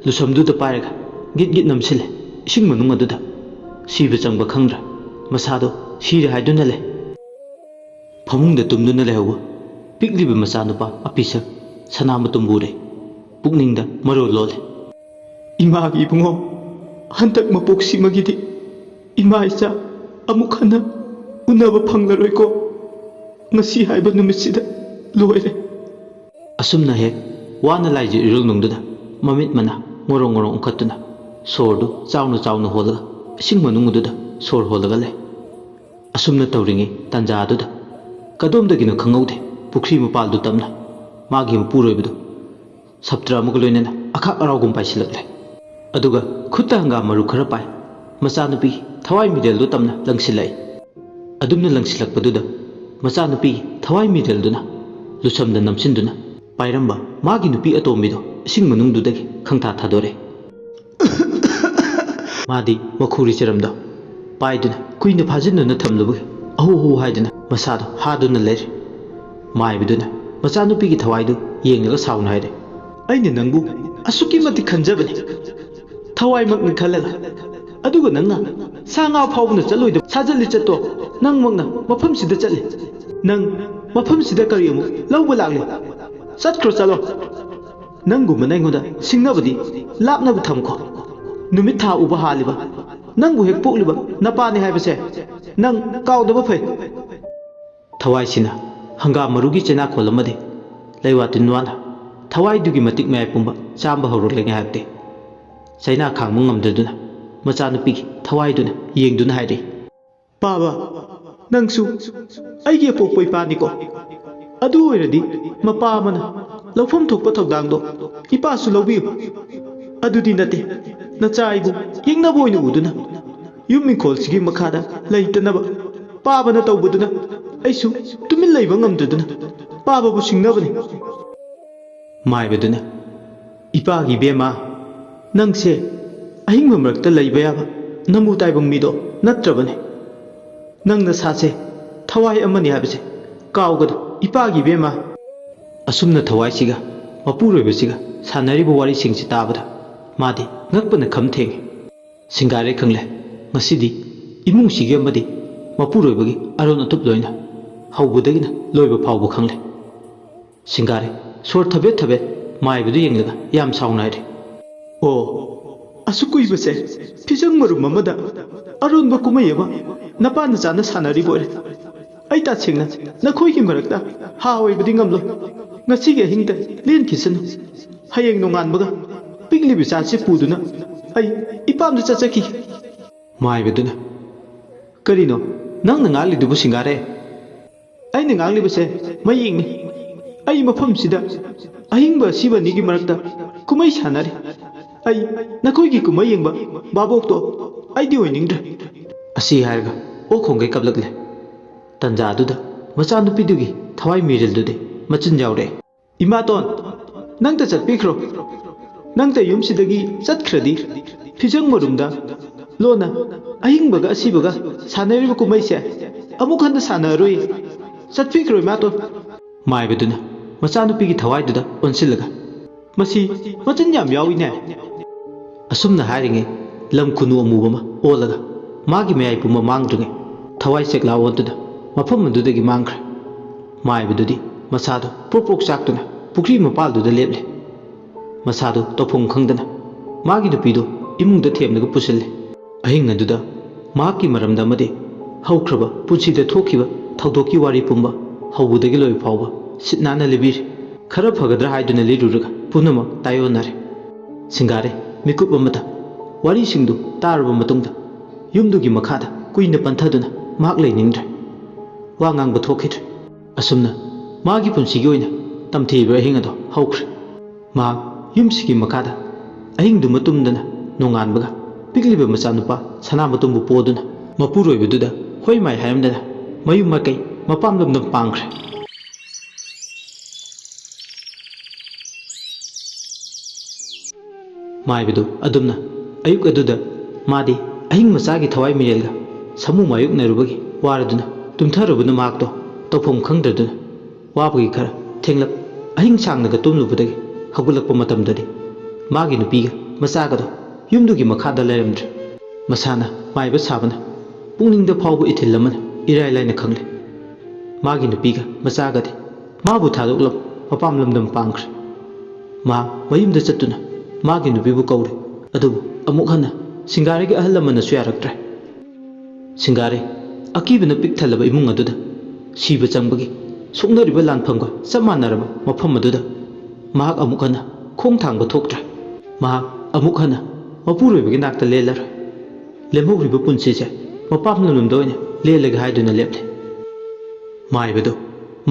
ꯂꯨꯁꯝꯗꯨꯗ ꯄꯥꯏꯔꯒ ꯒꯤꯠ ꯒꯤꯠ ꯅꯝꯁꯤꯜꯂꯦ ꯏꯁꯤꯡ ꯃꯅꯨꯡ ꯑꯗꯨꯗ꯫ ꯁꯤꯕ ꯆꯪꯕ ꯈꯪꯗ꯭ꯔꯦ꯫ ꯃꯁꯥꯗꯣ ꯁꯤꯔꯦ ꯍꯥꯏꯗꯨꯅ ꯂꯩ꯫ ꯐꯃꯨꯡꯗ ꯇꯨꯝꯗꯨꯅ ꯂꯩꯍꯧꯕ ꯄꯤꯛꯂꯤꯕ ꯃꯆꯥꯅꯨꯄꯥ ꯑꯄꯤꯁꯛ ꯁꯅꯥꯃꯇꯨꯝꯕꯨ ꯎꯔꯦ꯫ ꯄꯨꯛꯅꯤꯡꯗ ꯃꯔꯣꯜ ꯂꯣꯜꯂꯦ꯫ "ꯏꯃꯥꯒꯤ ꯏꯕꯨꯡꯉꯣ, ꯍꯟꯗꯛ ꯃꯄꯣꯛꯁꯤꯃꯒꯤꯗꯤ ꯏꯃꯥ ꯏꯆꯥ ꯑꯃꯨꯛ ꯍꯟꯅ ꯎꯅꯕ ꯐꯪꯂꯔꯣꯏꯀꯣ꯫ ꯉꯁꯤ ꯍꯥꯏꯕ ꯅꯨꯃꯤꯠꯁꯤꯗ ꯂꯣꯏꯔꯦ꯫" ꯑꯁꯨꯝꯅ ꯍꯦꯛ ꯋꯥꯅ ꯂꯥꯏꯖ ꯏꯔꯣꯜ ꯅꯨꯡꯗꯨꯗ ꯃꯃꯤꯠ ꯃꯅꯥ ꯉꯣꯔꯣꯡ ꯉꯣꯔꯣꯡ ꯎꯪꯈꯠꯇꯨꯅ ꯁꯣꯔꯗꯨ ꯆꯥꯎꯅ ꯆꯥꯎꯅ ꯍꯣꯜꯂꯒ ꯏꯁꯤꯡ ꯃꯅꯨꯡ ꯑꯗꯨꯗ ꯁꯣꯔ ꯍꯣꯜꯂꯒ ꯂꯩ꯫ ꯑꯁꯨꯝꯅ ꯇꯧꯔꯤꯉꯩ ꯇꯥꯟꯖꯥ ꯑꯗꯨꯗ ꯀꯗꯣꯝꯗꯒꯤꯅꯣ ꯈꯪꯍꯧꯗꯦ, ꯄꯨꯈ꯭ꯔꯤ ꯃꯄꯥꯜꯗꯨ ꯇꯝꯅ ꯃꯥꯒꯤ ꯃꯄꯨꯔꯣꯏꯕꯗꯨ ꯁꯞꯇ꯭ꯔ ꯑꯃꯒ ꯂꯣꯏꯅꯅ ꯑꯈꯥꯛ ꯑꯔꯥꯎꯒꯨꯝ ꯄꯥꯏꯁꯤꯜꯂꯛꯂꯦ꯫ ꯑꯗꯨꯒ ꯈꯨꯠꯇ ꯍꯪꯒꯥꯝ ꯃꯔꯨ ꯈꯔ ꯄꯥꯏ꯫ ꯃꯆꯥꯅꯨꯄꯤ ꯊꯋꯥꯏ ꯃꯤꯔꯦꯜꯗꯨ ꯇꯝꯅ ꯂꯪꯁꯤꯜꯂꯛꯏ꯫ ꯑꯗꯨꯝꯅ ꯂꯪꯁꯤꯜꯂꯛꯄꯗꯨꯗ ꯃꯆꯥꯅꯨꯄꯤ ꯊꯋꯥꯏ ꯃꯤꯔꯦꯜꯗꯨꯅ ꯂꯨꯁꯝꯗ ꯅꯝꯁꯤꯟꯗꯨꯅ ꯄꯥꯏꯔꯝꯕ ꯃꯥꯒꯤ ꯅꯨꯄꯤ ꯑꯇꯣꯝꯕꯤꯗꯣ ꯏꯁꯤꯡ ꯃꯅꯨꯡꯗꯨꯗꯒꯤ ꯈꯪꯊꯥ ꯊꯥꯗꯣꯔꯛꯏ꯫ ꯃꯥꯗꯤ ꯃꯈꯨꯔꯤ ꯆꯔꯝꯗꯣ ꯄꯥꯏꯗꯨꯅ ꯀꯨꯏꯅ ꯐꯥꯖꯤꯟꯗꯨꯅ ꯊꯝꯂꯨꯕꯒꯤ ꯑꯍꯨ ꯍꯨ ꯍꯥꯏꯗꯨꯅ ꯃꯁꯥꯗꯣ ꯍꯥꯗꯨꯅ ꯂꯩꯔꯦ꯫ ꯃꯥꯏꯕꯗꯨꯅ ꯃꯆꯥꯅꯨꯄꯤꯒꯤ ꯊꯋꯥꯏꯗꯨ ꯌꯦꯡꯂꯒ ꯁꯥꯎꯅ ꯍꯥꯏꯔꯦ, "ꯑꯩꯅ ꯅꯪꯕꯨ ꯑꯁꯨꯛꯀꯤ ꯃꯇꯤꯛ ꯈꯟꯖꯕꯅꯤ, ꯊꯋꯥꯏꯃꯛꯅꯤ ꯈꯜꯂꯒ, ꯑꯗꯨꯒ ꯅꯪꯅ ꯁꯥ ꯉꯥ ꯐꯥꯎꯕꯅ ꯆꯠꯂꯣꯏꯗꯕ ꯁꯥꯖꯠ ꯂꯤꯆꯠꯇꯣ ꯅꯪꯃꯛꯅ ꯃꯐꯝꯁꯤꯗ ꯆꯠꯂꯤ꯫ ꯅꯪ ꯃꯐꯝꯁꯤꯗ ꯀꯔꯤ ꯑꯃꯨꯛ ꯂꯧꯕ ꯂꯥꯛꯂꯤ? ꯆꯠꯈ꯭ꯔꯣ, ꯆꯠꯂꯣ꯫ ꯅꯪꯒꯨꯝꯕꯅ ꯑꯩꯉꯣꯟꯗ ꯁꯤꯡꯅꯕꯗꯤ ꯂꯥꯞꯅꯕ ꯊꯝꯈꯣ꯫ ꯅꯨꯃꯤꯠ ꯊꯥ ꯎꯕ ꯍꯥꯜꯂꯤꯕ, ꯅꯪꯕꯨ ꯍꯦꯛ ꯄꯣꯛꯂꯤꯕ ꯅꯄꯥꯅꯤ ꯍꯥꯏꯕꯁꯦ ꯅꯪ ꯀꯥꯎꯗꯕ ꯐꯩ꯫ ꯊꯋꯥꯏꯁꯤꯅ ꯍꯪꯒꯥꯝ ꯃꯔꯨꯒꯤ ꯆꯩꯅꯥꯈꯣꯜ ꯑꯃꯗꯤ ꯂꯩꯋꯥ ꯇꯤꯟꯋꯥꯅ ꯊꯋꯥꯏꯗꯨꯒꯤ ꯃꯇꯤꯛ ꯃꯌꯥꯏ ꯄꯨꯝꯕ ꯆꯥꯝꯕ ꯍꯧꯔꯛꯂꯤꯉꯩ ꯍꯥꯏꯕꯗꯤ ꯆꯩꯅꯥ ꯈꯥꯡꯕ ꯉꯝꯗꯗꯨꯅ ꯃꯆꯥꯅꯨꯄꯤꯒꯤ ꯊꯋꯥꯏꯗꯨꯅ ꯌꯦꯡꯗꯨꯅ ꯍꯥꯏꯔꯛꯏ, "ꯄꯥꯕ, ꯅꯪꯁꯨ ꯑꯩꯒꯤ ꯑꯄꯣꯛꯄ ꯏꯄꯥꯅꯤꯀꯣ꯫ ꯑꯗꯨ ꯑꯣꯏꯔꯗꯤ ꯃꯄꯥ ꯑꯃꯅ ꯂꯧꯐꯝ ꯊꯣꯛꯄ ꯊꯧꯗꯥꯡꯗꯣ ꯏꯄꯥꯁꯨ ꯂꯧꯕꯤꯌꯨ꯫ ꯑꯗꯨꯗꯤ ꯅꯠꯇꯦ, ꯅꯆꯥ ꯑꯩꯕꯨ ꯌꯦꯛꯅꯕ ꯑꯣꯏꯅ ꯎꯗꯨꯅ ꯌꯨꯝ ꯏꯪꯈꯣꯜꯁꯤꯒꯤ ꯃꯈꯥꯗ ꯂꯩꯇꯅꯕ ꯄꯥꯕꯅ ꯇꯧꯕꯗꯨꯅ ꯑꯩꯁꯨ ꯇꯨꯃꯤꯟ ꯂꯩꯕ ꯉꯝꯗꯗꯨꯅ ꯄꯥꯕꯕꯨ ꯁꯤꯡꯅꯕꯅꯤ꯫" ꯃꯥꯏꯕꯗꯨꯅ, "ꯏꯄꯥꯒꯤ ꯏꯕꯦꯝꯃ, ꯅꯪꯁꯦ ꯑꯍꯤꯡꯕ ꯃꯔꯛꯇ ꯂꯩꯕ ꯌꯥꯕ ꯅꯃꯨ ꯇꯥꯏꯕꯪ ꯃꯤꯗꯣ ꯅꯠꯇ꯭ꯔꯕꯅꯦ꯫ ꯅꯪ ꯅꯁꯥꯁꯦ ꯊꯋꯥꯏ ꯑꯃꯅꯤ ꯍꯥꯏꯕꯁꯦ ꯀꯥꯎꯒꯅꯨ, ꯏꯄꯥꯒꯤ ꯏꯕꯦꯝꯃ꯫" ꯑꯁꯨꯝꯅ ꯊꯋꯥꯏꯁꯤꯒ ꯃꯄꯨꯔꯣꯏꯕꯁꯤꯒ ꯁꯥꯟꯅꯔꯤꯕ ꯋꯥꯔꯤꯁꯤꯡꯁꯤ ꯇꯥꯕꯗ ꯃꯥꯗꯤ ꯉꯛꯄꯅ ꯈꯝ ꯊꯦꯡꯉꯤ꯫ ꯁꯤꯡꯒꯥꯔꯦ ꯈꯪꯂꯦ, ꯉꯁꯤꯗꯤ ꯏꯃꯨꯡꯁꯤꯒꯤ ꯑꯃꯗꯤ ꯃꯄꯨꯔꯣꯏꯕꯒꯤ ꯑꯔꯣꯟ ꯑꯊꯨꯞ ꯂꯣꯏꯅ ꯍꯧꯕꯗꯒꯤꯅ ꯂꯣꯏꯕ ꯐꯥꯎꯕ ꯈꯪꯂꯦ꯫ ꯁꯤꯡꯒꯥꯔꯦ ꯁꯣꯔ ꯊꯕꯦꯠ ꯊꯕꯦꯠ ꯃꯥꯏꯕꯗꯨ ꯌꯦꯡꯂꯒ ꯌꯥꯝ ꯁꯥꯎꯅ ꯍꯥꯏꯔꯦ, "ꯑꯣ, ꯑꯁꯨꯛ ꯀꯨꯏꯕꯁꯦ ꯐꯤꯖꯪ ꯃꯔꯨꯝ ꯑꯃꯗ ꯑꯔꯣꯟꯕ ꯀꯨꯝꯍꯩ ꯑꯃ ꯅꯄꯥ ꯅꯆꯥꯅ ꯁꯥꯟꯅꯔꯤꯕ ꯑꯣꯏꯔꯦ꯫ ꯑꯩ ꯇꯁꯦꯡꯅ ꯅꯈꯣꯏꯒꯤ ꯃꯔꯛꯇ ꯍꯥ ꯑꯣꯏꯕꯗꯤ ꯉꯝꯂꯣꯏ꯫ ꯉꯁꯤꯒꯤ ꯑꯍꯤꯡꯗ ꯂꯦꯟꯈꯤꯁꯅꯨ꯫ ꯍꯌꯦꯡ ꯅꯣꯡꯉꯥꯟꯕꯒ ꯄꯤꯛꯂꯤꯕ ꯏꯆꯥꯁꯤ ꯄꯨꯗꯨꯅ ꯑꯩ ꯏꯄꯥꯝꯗ ꯆꯠꯆꯈꯤꯒꯦ꯫" ꯃꯥꯏꯕꯗꯨꯅ, "ꯀꯔꯤꯅꯣ ꯅꯪꯅ ꯉꯥꯡꯂꯤꯗꯨꯕꯨ, ꯁꯤꯡꯒꯥꯔꯦ?" "ꯑꯩꯅ ꯉꯥꯡꯂꯤꯕꯁꯦ ꯃꯌꯦꯛꯅꯤ꯫ ꯑꯩ ꯃꯐꯝꯁꯤꯗ ꯑꯍꯤꯡꯕ ꯑꯁꯤꯕ ꯑꯅꯤꯒꯤ ꯃꯔꯛꯇ ꯀꯨꯝꯍꯩ ꯁꯥꯟꯅꯔꯤ꯫ ꯑꯩ ꯅꯈꯣꯏꯒꯤ ꯀꯨꯝꯍꯩ ꯌꯦꯡꯕ ꯚꯥꯕꯣꯛꯇꯣ ꯑꯩꯗꯤ ꯑꯣꯏꯅꯤꯡꯗ꯭ꯔꯦ꯫" ꯑꯁꯤ ꯍꯥꯏꯔꯒ ꯑꯣꯛ ꯈꯣꯡꯒꯩ ꯀꯞꯂꯛꯂꯦ꯫ ꯇꯟꯖꯥꯗꯨꯗ ꯃꯆꯥꯅꯨꯄꯤꯗꯨꯒꯤ ꯊꯋꯥꯏ ꯃꯤꯔꯤꯜꯗꯨꯗꯤ ꯃꯆꯤꯟ ꯌꯥꯎꯔꯛꯑꯦ꯫ "ꯏꯃꯥꯇꯣꯟ, ꯅꯪꯇ ꯆꯠꯄꯤꯈ꯭ꯔꯣ꯫ ꯅꯪꯇ ꯌꯨꯝꯁꯤꯗꯒꯤ ꯆꯠꯈ꯭ꯔꯗꯤ ꯐꯤꯖꯪ ꯃꯔꯨꯝꯗ ꯂꯣꯟꯅ ꯑꯍꯤꯡꯕꯒ ꯑꯁꯤꯕꯒ ꯁꯥꯟꯅꯔꯤꯕ ꯀꯨꯝꯍꯩꯁꯦ ꯑꯃꯨꯛ ꯍꯟꯅ ꯁꯥꯟꯅꯔꯣꯏ꯫ ꯆꯠꯄꯤꯈ꯭ꯔꯣ, ꯏꯃꯥꯇꯣꯟ꯫" ꯃꯥꯏꯕꯗꯨꯅ ꯃꯆꯥꯅꯨꯄꯤꯒꯤ ꯊꯋꯥꯏꯗꯨꯗ ꯑꯣꯟꯁꯤꯜꯂꯒ, "ꯃꯁꯤ ꯃꯆꯤꯟ ꯌꯥꯝ ꯌꯥꯎꯏꯅꯦ꯫" ꯑꯁꯨꯝꯅ ꯍꯥꯏꯔꯤꯉꯩ ꯂꯝ ꯈꯨꯅꯨ ꯑꯃꯨꯕ ꯑꯃ ꯑꯣꯜꯂꯒ ꯃꯥꯒꯤ ꯃꯌꯥꯏ ꯄꯨꯝꯕ ꯃꯥꯡꯗ꯭ꯔꯤꯉꯩ ꯊꯋꯥꯏ ꯆꯦꯛꯂꯥ ꯑꯣꯟꯗꯨꯅ ꯃꯐꯝ ꯑꯗꯨꯗꯒꯤ ꯃꯥꯡꯈ꯭ꯔꯦ꯫ ꯃꯥꯏꯕꯗꯨꯗꯤ ꯃꯁꯥꯗꯨ ꯄ꯭ꯔꯣꯛ ꯄ꯭ꯔꯣꯛ ꯆꯥꯛꯇꯨꯅ ꯄꯨꯈ꯭ꯔꯤ ꯃꯄꯥꯜꯗꯨꯗ ꯂꯦꯞꯂꯦ꯫ ꯃꯁꯥꯗꯨ ꯇꯧꯐꯝ ꯈꯪꯗꯅ ꯃꯥꯒꯤ ꯅꯨꯄꯤꯗꯨ ꯏꯃꯨꯡꯗ ꯊꯦꯝꯂꯒ ꯄꯨꯁꯤꯜꯂꯦ꯫ ꯑꯍꯤꯡ ꯑꯗꯨꯗ ꯃꯍꯥꯛꯀꯤ ꯃꯔꯝꯗ ꯑꯃꯗꯤ ꯍꯧꯈ꯭ꯔꯕ ꯄꯨꯟꯁꯤꯗ ꯊꯣꯛꯈꯤꯕ ꯊꯧꯗꯣꯛꯀꯤ ꯋꯥꯔꯤ ꯄꯨꯝꯕ ꯍꯧꯕꯗꯒꯤ ꯂꯣꯏꯕ ꯐꯥꯎꯕ ꯁꯤꯠ ꯅꯥꯟꯅ ꯂꯤꯕꯤꯔꯦ꯫ ꯈꯔ ꯐꯒꯗ꯭ꯔꯥ ꯍꯥꯏꯗꯨꯅ ꯂꯤꯔꯨꯔꯒ ꯄꯨꯝꯅꯃꯛ ꯇꯥꯏꯑꯣꯟꯅꯔꯦ꯫ ꯁꯤꯡꯒꯥꯔꯦ ꯃꯤꯀꯨꯞ ꯑꯃꯗ ꯋꯥꯔꯤꯁꯤꯡꯗꯨ ꯇꯥꯔꯕ ꯃꯇꯨꯡꯗ ꯌꯨꯝꯗꯨꯒꯤ ꯃꯈꯥꯗ ꯀꯨꯏꯅ ꯄꯟꯊꯗꯨꯅ ꯃꯍꯥꯛ ꯂꯩꯅꯤꯡꯗ꯭ꯔꯦ꯫ ꯋꯥ ꯉꯥꯡꯕ ꯊꯣꯛꯈꯤꯗ꯭ꯔꯦ꯫ ꯑꯁꯨꯝꯅ ꯃꯥꯒꯤ ꯄꯨꯟꯁꯤꯒꯤ ꯑꯣꯏꯅ ꯇꯝꯊꯤꯕ ꯑꯍꯤꯡ ꯑꯗꯨ ꯍꯧꯈ꯭ꯔꯦ꯫ ꯃꯍꯥꯛ ꯌꯨꯝꯁꯤꯒꯤ ꯃꯈꯥꯗ ꯑꯍꯤꯡꯗꯨꯃ ꯇꯨꯝꯗꯅ ꯅꯣꯡꯉꯥꯟꯕꯒ ꯄꯤꯛꯂꯤꯕ ꯃꯆꯥꯅꯨꯄꯥ ꯁꯅꯥꯃꯇꯣꯝꯕꯨ ꯄꯣꯗꯨꯅ ꯃꯄꯨꯔꯣꯏꯕꯗꯨꯗ ꯍꯣꯏ ꯃꯥꯏ ꯍꯥꯏꯔꯝꯗꯅ ꯃꯌꯨꯝ ꯃꯀꯩ ꯃꯄꯥꯝ ꯂꯝꯗꯝ ꯄꯥꯡꯈ꯭ꯔꯦ꯫ ꯃꯥꯏꯕꯗꯨ ꯑꯗꯨꯝꯅ ꯑꯌꯨꯛ ꯑꯗꯨꯗ ꯃꯥꯗꯤ ꯑꯍꯤꯡ ꯃꯆꯥꯒꯤ ꯊꯋꯥꯏ ꯃꯤꯔꯦꯜꯒ ꯁꯥꯃꯨ ꯃꯥꯌꯣꯛꯅꯔꯨꯕꯒꯤ ꯋꯥꯔꯗꯨꯅ ꯇꯨꯝꯊꯔꯨꯕꯅ ꯃꯍꯥꯛꯇꯣ ꯇꯧꯐꯝ ꯈꯪꯗ꯭ꯔꯗꯨꯅ ꯋꯥꯕꯒꯤ ꯈꯔ ꯊꯦꯡꯂꯞ ꯑꯍꯤꯡ ꯁꯥꯡꯅꯒ ꯇꯨꯝꯂꯨꯕꯗꯒꯤ ꯍꯧꯒꯠꯂꯛꯄ ꯃꯇꯝꯗꯗꯤ ꯃꯥꯒꯤ ꯅꯨꯄꯤꯒ ꯃꯆꯥꯒꯗꯣ ꯌꯨꯝꯗꯨꯒꯤ ꯃꯈꯥꯗ ꯂꯩꯔꯝꯗ꯭ꯔꯦ꯫ ꯃꯁꯥꯅ ꯃꯥꯏꯕ ꯁꯥꯕꯅ ꯄꯨꯛꯅꯤꯡꯗ ꯐꯥꯎꯕ ꯏꯊꯤꯜ ꯑꯃꯅ ꯏꯔꯥꯏ ꯂꯥꯏꯅ ꯈꯪꯂꯦ꯫ ꯃꯥꯒꯤ ꯅꯨꯄꯤꯒ ꯃꯆꯥꯒꯗꯤ ꯃꯥꯕꯨ ꯊꯥꯗꯣꯛꯂꯝ ꯃꯄꯥꯝ ꯂꯝꯗꯝ ꯄꯥꯡꯈ꯭ꯔꯦ꯫ ꯃꯍꯥꯛ ꯃꯌꯨꯝꯗ ꯆꯠꯇꯨꯅ ꯃꯥꯒꯤ ꯅꯨꯄꯤꯕꯨ ꯀꯧꯔꯦ꯫ ꯑꯗꯨꯕꯨ ꯑꯃꯨꯛ ꯍꯟꯅ ꯁꯤꯡꯒꯥꯔꯩꯒꯤ ꯑꯍꯜ ꯂꯃꯟꯅꯁꯨ ꯌꯥꯔꯛꯇ꯭ꯔꯦ꯫ ꯁꯤꯡꯒꯥꯔꯩ ꯑꯀꯤꯕꯅ ꯄꯤꯛ ꯊꯜꯂꯕ ꯏꯃꯨꯡ ꯑꯗꯨꯗ ꯁꯤꯕ ꯆꯪꯕꯒꯤ ꯁꯣꯛꯅꯔꯤꯕ ꯂꯥꯟꯐꯝꯒ ꯆꯞ ꯃꯥꯟꯅꯔꯕ ꯃꯐꯝ ꯑꯗꯨꯗ ꯃꯍꯥꯛ ꯑꯃꯨꯛ ꯍꯟꯅ ꯈꯣꯡ ꯊꯥꯡꯕ ꯊꯣꯛꯇ꯭ꯔꯦ꯫ ꯃꯍꯥꯛ ꯑꯃꯨꯛ ꯍꯟꯅ ꯃꯄꯨꯔꯣꯏꯕꯒꯤ ꯅꯥꯛꯇ ꯂꯦꯜꯂꯔꯣꯏ꯫ ꯂꯦꯝꯍꯧꯔꯤꯕ ꯄꯨꯟꯁꯤꯁꯦ ꯃꯄꯥꯝ ꯂꯝꯗꯝꯗ ꯑꯣꯏꯅ ꯂꯦꯜꯂꯒꯦ ꯍꯥꯏꯗꯨꯅ ꯂꯦꯞꯂꯦ꯫ ꯃꯥꯏꯕꯗꯨ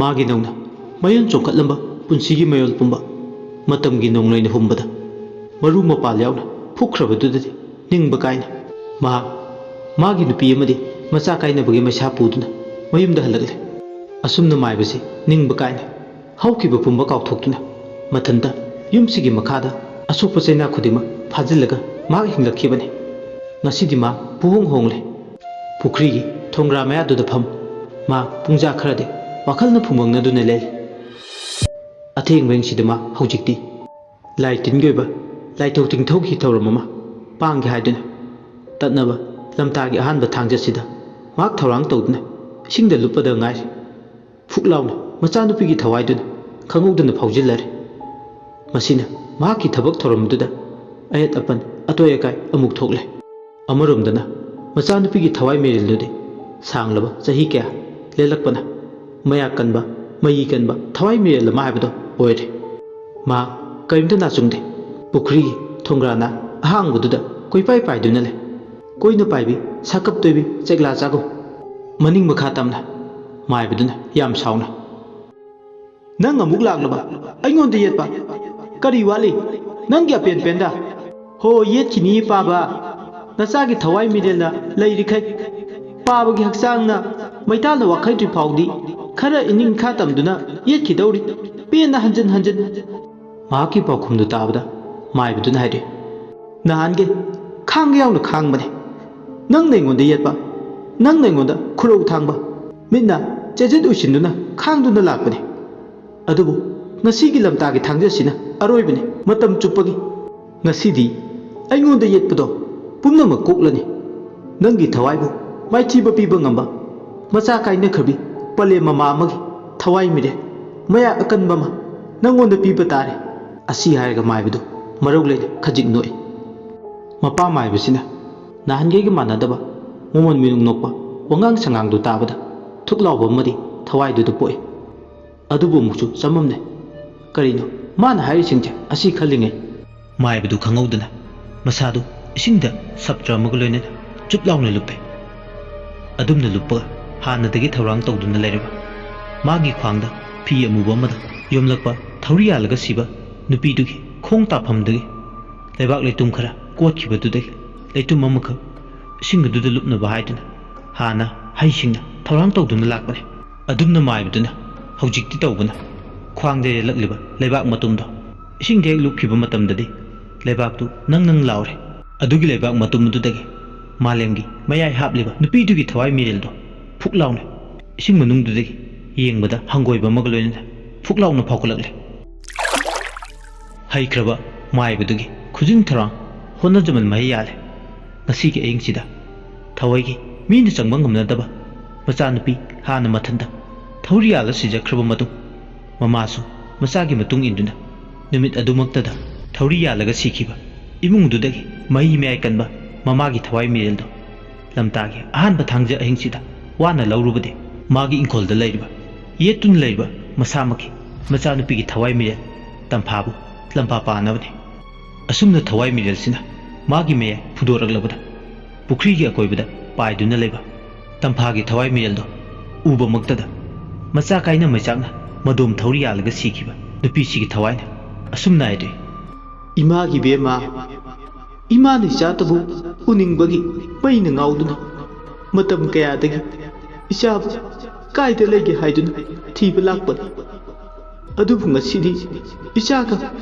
ꯃꯥꯒꯤ ꯅꯧꯅ ꯃꯌꯣꯟ ꯆꯣꯡꯈꯠꯂꯝꯕ ꯄꯨꯟꯁꯤꯒꯤ ꯃꯌꯣꯜ ꯄꯨꯝꯕ ꯃꯇꯝꯒꯤ ꯅꯣꯡꯂꯩꯅ ꯍꯨꯝꯕꯗ ꯃꯔꯨ ꯃꯄꯥꯜ ꯌꯥꯎꯅ ꯐꯨꯛꯈ꯭ꯔꯕꯗꯨꯗꯗꯤ ꯅꯤꯡꯕ ꯀꯥꯏꯅ ꯃꯍꯥꯛ ꯃꯥꯒꯤ ꯅꯨꯄꯤ ꯑꯃꯗꯤ ꯃꯆꯥ ꯀꯥꯏꯅꯕꯒꯤ ꯃꯩꯁꯥ ꯄꯨꯗꯨꯅ ꯃꯌꯨꯝꯗ ꯍꯜꯂꯛꯂꯦ꯫ ꯑꯁꯨꯝꯅ ꯃꯥꯏꯕꯁꯤ ꯅꯤꯡꯕ ꯀꯥꯏꯅ ꯍꯧꯈꯤꯕ ꯄꯨꯝꯕ ꯀꯥꯎꯊꯣꯛꯇꯨꯅ ꯃꯊꯟꯇ ꯌꯨꯝꯁꯤꯒꯤ ꯃꯈꯥꯗ ꯑꯁꯣꯛꯄ ꯆꯩꯅꯥ ꯈꯨꯗꯤꯡꯃꯛ ꯐꯥꯖꯤꯜꯂꯒ ꯃꯍꯥꯛ ꯍꯤꯡꯂꯛꯈꯤꯕꯅꯤ꯫ ꯉꯁꯤꯗꯤ ꯃꯥ ꯄꯨꯍꯣꯡ ꯍꯣꯡꯂꯦ꯫ ꯄꯨꯈ꯭ꯔꯤꯒꯤ ꯊꯣꯡꯒ꯭ꯔꯥ ꯃꯌꯥꯗꯨꯗ ꯐꯝ ꯃꯥ ꯄꯨꯡꯖꯥ ꯈꯔꯗꯤ ꯋꯥꯈꯜꯅ ꯐꯨꯡꯕꯪꯅꯗꯨꯅ ꯂꯩ꯫ ꯑꯊꯦꯡꯕ ꯑꯍꯤꯡꯁꯤꯗ ꯃꯥ ꯍꯧꯖꯤꯛꯇꯤ ꯂꯥꯏ ꯇꯤꯟꯒꯤ ꯑꯣꯏꯕ ꯂꯥꯏꯊꯧ ꯇꯤꯡꯊꯧꯒꯤ ꯊꯧꯔꯝ ꯑꯃ ꯄꯥꯡꯒꯦ ꯍꯥꯏꯗꯨꯅ ꯇꯠꯅꯕ ꯂꯝꯇꯥꯒꯤ ꯑꯍꯥꯟꯕ ꯊꯥꯡꯖꯠꯁꯤꯗ ꯃꯍꯥꯛ ꯊꯧꯔꯥꯡ ꯇꯧꯗꯨꯅ ꯏꯁꯤꯡꯗ ꯂꯨꯞꯄꯗ ꯉꯥꯏꯔꯤ꯫ ꯐꯨꯛ ꯂꯥꯎꯅ ꯃꯆꯥꯅꯨꯄꯤꯒꯤ ꯊꯋꯥꯏꯗꯨꯅ ꯈꯪꯍꯧꯗꯅ ꯐꯥꯎꯖꯤꯜꯂꯔꯦ꯫ ꯃꯁꯤꯅ ꯃꯍꯥꯛꯀꯤ ꯊꯕꯛ ꯊꯧꯔꯝꯗꯨꯗ ꯑꯌꯦꯠ ꯑꯄꯟ, ꯑꯇꯣꯏ ꯑꯀꯥꯏ ꯑꯃꯨꯛ ꯊꯣꯛꯂꯦ꯫ ꯑꯃꯔꯣꯝꯗꯅ ꯃꯆꯥꯅꯨꯄꯤꯒꯤ ꯊꯋꯥꯏ ꯃꯤꯔꯦꯜꯗꯨꯗꯤ ꯁꯥꯡꯂꯕ ꯆꯍꯤ ꯀꯌꯥ ꯂꯦꯜꯂꯛꯄꯅ ꯃꯌꯥ ꯀꯟꯕ, ꯃꯌꯤ ꯀꯟꯕ ꯊꯋꯥꯏ ꯃꯤꯔꯦꯜ ꯑꯃ ꯍꯥꯏꯕꯗꯣ ꯑꯣꯏꯔꯦ꯫ ꯃꯍꯥꯛ ꯀꯔꯤꯝꯇ ꯅꯥꯆꯨꯡꯗꯦ꯫ ꯄꯨꯈ꯭ꯔꯤꯒꯤ ꯊꯣꯡꯒ꯭ꯔꯥꯅ ꯑꯍꯥꯡꯕꯗꯨꯗ ꯀꯣꯏꯄꯥꯏ ꯄꯥꯏꯗꯨꯅ ꯂꯩ꯫ ꯀꯣꯏꯅ ꯄꯥꯏꯕꯤ ꯁꯥꯀꯞ ꯇꯣꯏꯕꯤ ꯆꯦꯛꯂꯥ ꯆꯥꯒꯨꯝ꯫ ꯃꯅꯤꯡ ꯃꯈꯥ ꯇꯝꯅ ꯃꯥꯏꯕꯗꯨꯅ ꯌꯥꯝ ꯁꯥꯎꯅ, "ꯅꯪ ꯑꯃꯨꯛ ꯂꯥꯛꯂꯕ? ꯑꯩꯉꯣꯟꯗ ꯌꯦꯠꯄ? ꯀꯔꯤ ꯋꯥꯠꯂꯤ? ꯅꯪꯒꯤ ꯑꯄꯦꯟ ꯄꯦꯟꯗ? ꯍꯣ, ꯌꯦꯠꯈꯤꯅꯤ ꯄꯥꯕ꯫ ꯅꯆꯥꯒꯤ ꯊꯋꯥꯏ ꯃꯤꯔꯦꯜꯅ ꯂꯩꯔꯤꯈꯩ ꯄꯥꯕꯒꯤ ꯍꯛꯆꯥꯡꯅ ꯃꯩꯇꯥꯜꯅ ꯋꯥꯈꯩꯗ꯭ꯔꯤ ꯐꯥꯎꯗꯤ ꯈꯔ ꯏꯅꯤꯡ ꯈꯥ ꯇꯝꯗꯨꯅ ꯌꯦꯠꯈꯤꯗꯧꯔꯤ꯫ ꯄꯦꯟꯅ ꯍꯟꯖꯤꯟ ꯍꯟꯖꯤꯟ" ꯃꯍꯥꯛꯀꯤ ꯄꯥꯎꯈꯨꯝꯗꯨ ꯇꯥꯕꯗ ꯃꯥꯏꯕꯗꯨꯅ ꯍꯥꯏꯔꯤ, "ꯅꯍꯥꯟꯒꯤ ꯈꯥꯡꯒ ꯌꯥꯎꯅ ꯈꯥꯡꯕꯅꯤ꯫ ꯅꯪꯅ ꯑꯩꯉꯣꯟꯗ ꯌꯦꯠꯄ, ꯅꯪꯅ ꯑꯩꯉꯣꯟꯗ ꯈꯨꯔꯧ ꯊꯥꯡꯕ, ꯃꯤꯠꯅ ꯆꯦꯖꯦꯠ ꯎꯏꯁꯤꯟꯗꯨꯅ ꯈꯥꯡꯗꯨꯅ ꯂꯥꯛꯄꯅꯤ꯫ ꯑꯗꯨꯕꯨ ꯉꯁꯤꯒꯤ ꯂꯝꯇꯥꯒꯤ ꯊꯥꯡꯖ ꯑꯁꯤꯅ ꯑꯔꯣꯏꯕꯅꯤ, ꯃꯇꯝ ꯆꯨꯞꯄꯒꯤ꯫ ꯉꯁꯤꯗꯤ ꯑꯩꯉꯣꯟꯗ ꯌꯦꯠꯄꯗꯣ ꯄꯨꯝꯅꯃꯛ ꯀꯣꯛꯂꯅꯤ꯫ ꯅꯪꯒꯤ ꯊꯋꯥꯏꯕꯨ ꯃꯥꯏꯊꯤꯕ ꯄꯤꯕ ꯉꯝꯕ ꯃꯆꯥ ꯀꯥꯏꯅꯈ꯭ꯔꯕꯤ ꯄꯂꯦꯝ ꯃꯃꯥ ꯑꯃꯒꯤ ꯊꯋꯥꯏ ꯃꯤꯔꯦꯜ ꯃꯌꯥ ꯑꯀꯟꯕ ꯑꯃ ꯅꯪꯉꯣꯟꯗ ꯄꯤꯕ ꯇꯥꯔꯦ"꯫ ꯑꯁꯤ ꯍꯥꯏꯔꯒ ꯃꯥꯏꯕꯗꯨ ꯃꯔꯧ ꯂꯩꯅ ꯈꯖꯤꯛ ꯅꯣꯛꯏ꯫ ꯃꯄꯥ ꯃꯥꯏꯕꯁꯤꯅ ꯅꯍꯥꯟꯈꯩꯒ ꯃꯥꯟꯅꯗꯕ ꯃꯃꯣꯟ ꯃꯤꯅꯨꯡ ꯅꯣꯛꯄ ꯋꯥꯉꯥꯡ ꯁꯉꯥꯡꯗꯨ ꯇꯥꯕꯗ ꯊꯨꯛ ꯂꯥꯎꯕ ꯑꯃꯗꯤ ꯊꯋꯥꯏꯗꯨꯗ ꯄꯣꯛꯏ꯫ ꯑꯗꯨꯕꯨ ꯑꯃꯨꯛꯁꯨ ꯆꯃꯝꯅꯩ꯫ ꯀꯔꯤꯅꯣ ꯃꯥꯅ ꯍꯥꯏꯔꯤꯁꯤꯡꯁꯦ? ꯑꯁꯤ ꯈꯜꯂꯤꯉꯩ ꯃꯥꯏꯕꯗꯨ ꯈꯪꯍꯧꯗꯅ ꯃꯁꯥꯗꯨ ꯏꯁꯤꯡꯗ ꯁꯞꯇ꯭ꯔ ꯑꯃꯒ ꯂꯣꯏꯅꯅ ꯆꯨꯞ ꯂꯥꯎꯅ ꯂꯨꯞꯄꯦ꯫ ꯑꯗꯨꯝꯅ ꯂꯨꯞꯄꯒ ꯍꯥꯟꯅꯗꯒꯤ ꯊꯧꯔꯥꯡ ꯇꯧꯗꯨꯅ ꯂꯩꯔꯕ ꯃꯥꯒꯤ ꯈ꯭ꯋꯥꯡꯗ ꯐꯤ ꯑꯃꯨꯕ ꯑꯃꯗ ꯌꯣꯝꯂꯛꯄ ꯊꯧꯔꯤ ꯌꯥꯜꯂꯒ ꯁꯤꯕ ꯅꯨꯄꯤꯗꯨꯒꯤ ꯈꯣꯡ ꯇꯥꯐꯝꯗꯒꯤ ꯂꯩꯕꯥꯛ ꯂꯩꯇꯨꯝ ꯈꯔ ꯀꯣꯠꯈꯤꯕꯗꯨꯗꯒꯤ ꯂꯩꯇꯨꯝ ꯑꯃꯈꯛ ꯏꯁꯤꯡ ꯑꯗꯨꯗ ꯂꯨꯞꯅꯕ ꯍꯥꯏꯗꯨꯅ ꯍꯥꯟꯅ ꯍꯩꯁꯤꯡꯅ ꯊꯧꯔꯥꯡ ꯇꯧꯗꯨꯅ ꯂꯥꯛꯄꯅꯤ꯫ ꯑꯗꯨꯝꯅ ꯃꯥꯏꯕꯗꯨꯅ ꯍꯧꯖꯤꯛꯇꯤ ꯇꯧꯕꯅ ꯈ꯭ꯋꯥꯡꯗ ꯌꯦꯜꯂꯛꯂꯤꯕ ꯂꯩꯕꯥꯛ ꯃꯇꯨꯝꯗꯣ ꯏꯁꯤꯡꯗ ꯍꯦꯛ ꯂꯨꯞꯈꯤꯕ ꯃꯇꯝꯗꯗꯤ ꯂꯩꯕꯥꯛꯇꯨ ꯅꯪ ꯅꯪ ꯂꯥꯎꯔꯦ꯫ ꯑꯗꯨꯒꯤ ꯂꯩꯕꯥꯛ ꯃꯇꯨꯝ ꯑꯗꯨꯗꯒꯤ ꯃꯥꯂꯦꯝꯒꯤ ꯃꯌꯥꯏ ꯍꯥꯞꯂꯤꯕ ꯅꯨꯄꯤꯗꯨꯒꯤ ꯊꯋꯥꯏ ꯃꯤꯔꯦꯜꯗꯣ ꯐꯨꯛ ꯂꯥꯎꯅ ꯏꯁꯤꯡ ꯃꯅꯨꯡꯗꯨꯗꯒꯤ ꯌꯦꯡꯕꯗ ꯍꯪꯒꯣꯏꯕ ꯑꯃꯒ ꯂꯣꯏꯅꯅ ꯐꯨꯛ ꯂꯥꯎꯅ ꯐꯥꯎꯒꯠꯂꯛꯂꯦ꯫ ꯍꯩꯈ꯭ꯔꯕ ꯃꯥꯏꯕꯗꯨꯒꯤ ꯈꯨꯖꯤꯟ ꯊꯧꯔꯥꯡ ꯍꯣꯠꯅꯖꯃꯟ ꯃꯍꯩ ꯌꯥꯜꯂꯦ꯫ ꯉꯁꯤꯒꯤ ꯑꯍꯤꯡꯁꯤꯗ ꯊꯋꯥꯏꯒꯤ ꯃꯤꯅ ꯆꯪꯕ ꯉꯝꯅꯗꯕ ꯃꯆꯥꯅꯨꯄꯤ ꯍꯥꯟꯅ ꯃꯊꯟꯇ ꯊꯧꯔꯤ ꯌꯥꯜꯂ ꯁꯤꯖꯈ꯭ꯔꯕ ꯃꯇꯨꯡ, ꯃꯃꯥꯁꯨ ꯃꯆꯥꯒꯤ ꯃꯇꯨꯡ ꯏꯟꯗꯨꯅ ꯅꯨꯃꯤꯠ ꯑꯗꯨꯃꯛꯇꯗ ꯊꯧꯔꯤ ꯌꯥꯜꯂꯒ ꯁꯤꯈꯤꯕ ꯏꯃꯨꯡꯗꯨꯗꯒꯤ ꯃꯍꯤ ꯃꯌꯥꯏ ꯀꯟꯕ ꯃꯃꯥꯒꯤ ꯊꯋꯥꯏ ꯃꯤꯔꯦꯜꯗꯣ ꯂꯝꯇꯥꯒꯤ ꯑꯍꯥꯟꯕ ꯊꯥꯡꯖ ꯑꯍꯤꯡꯁꯤꯗ ꯋꯥꯅ ꯂꯧꯔꯨꯕꯗꯤ ꯃꯥꯒꯤ ꯏꯪꯈꯣꯜꯗ ꯂꯩꯔꯤꯕ, ꯌꯦꯠꯇꯨꯅ ꯂꯩꯔꯤꯕ ꯃꯁꯥꯃꯛꯀꯤ ꯃꯆꯥꯅꯨꯄꯤꯒꯤ ꯊꯋꯥꯏ ꯃꯤꯔꯦꯜ ꯇꯝꯐꯥꯕꯨ ꯂꯝꯄꯥ ꯄꯥꯅꯕꯅꯤ꯫ ꯑꯁꯨꯝꯅ ꯊꯋꯥꯏ ꯃꯤꯔꯦꯜꯁꯤꯅ ꯃꯥꯒꯤ ꯃꯌꯥꯏ ꯐꯨꯗꯣꯔꯛꯂꯕꯗ ꯄꯨꯈ꯭ꯔꯤꯒꯤ ꯑꯀꯣꯏꯕꯗ ꯄꯥꯏꯗꯨꯅ ꯂꯩꯕ ꯇꯝꯐꯥꯒꯤ ꯊꯋꯥꯏ ꯃꯤꯔꯦꯜꯗꯣ ꯎꯕꯃꯛꯇꯗ ꯃꯆꯥ ꯀꯥꯏꯅ ꯃꯩꯆꯥꯛꯅ ꯃꯗꯣꯝ ꯊꯧꯔꯤ ꯌꯥꯜꯂꯒ ꯁꯤꯈꯤꯕ ꯅꯨꯄꯤꯁꯤꯒꯤ ꯊꯋꯥꯏꯅ ꯑꯁꯨꯝꯅ ꯍꯥꯏꯔꯛꯏ꯫ ꯏꯃꯥꯒꯤ ꯕꯦꯝꯃ, ꯏꯃꯥꯅ ꯏꯆꯥꯇꯕꯨ ꯎꯅꯤꯡꯕꯒꯤ ꯃꯩꯅ ꯉꯥꯎꯗꯨꯅ ꯃꯇꯝ ꯀꯌꯥꯗꯒꯤ ꯏꯆꯥꯕꯨ ꯀꯥꯏꯗ ꯂꯩꯒꯦ ꯍꯥꯏꯗꯨꯅ ꯊꯤꯕ ꯂꯥꯛꯄꯅꯤ꯫ ꯑꯗꯨꯕꯨ ꯉꯁꯤꯗꯤ ꯏꯆꯥꯒ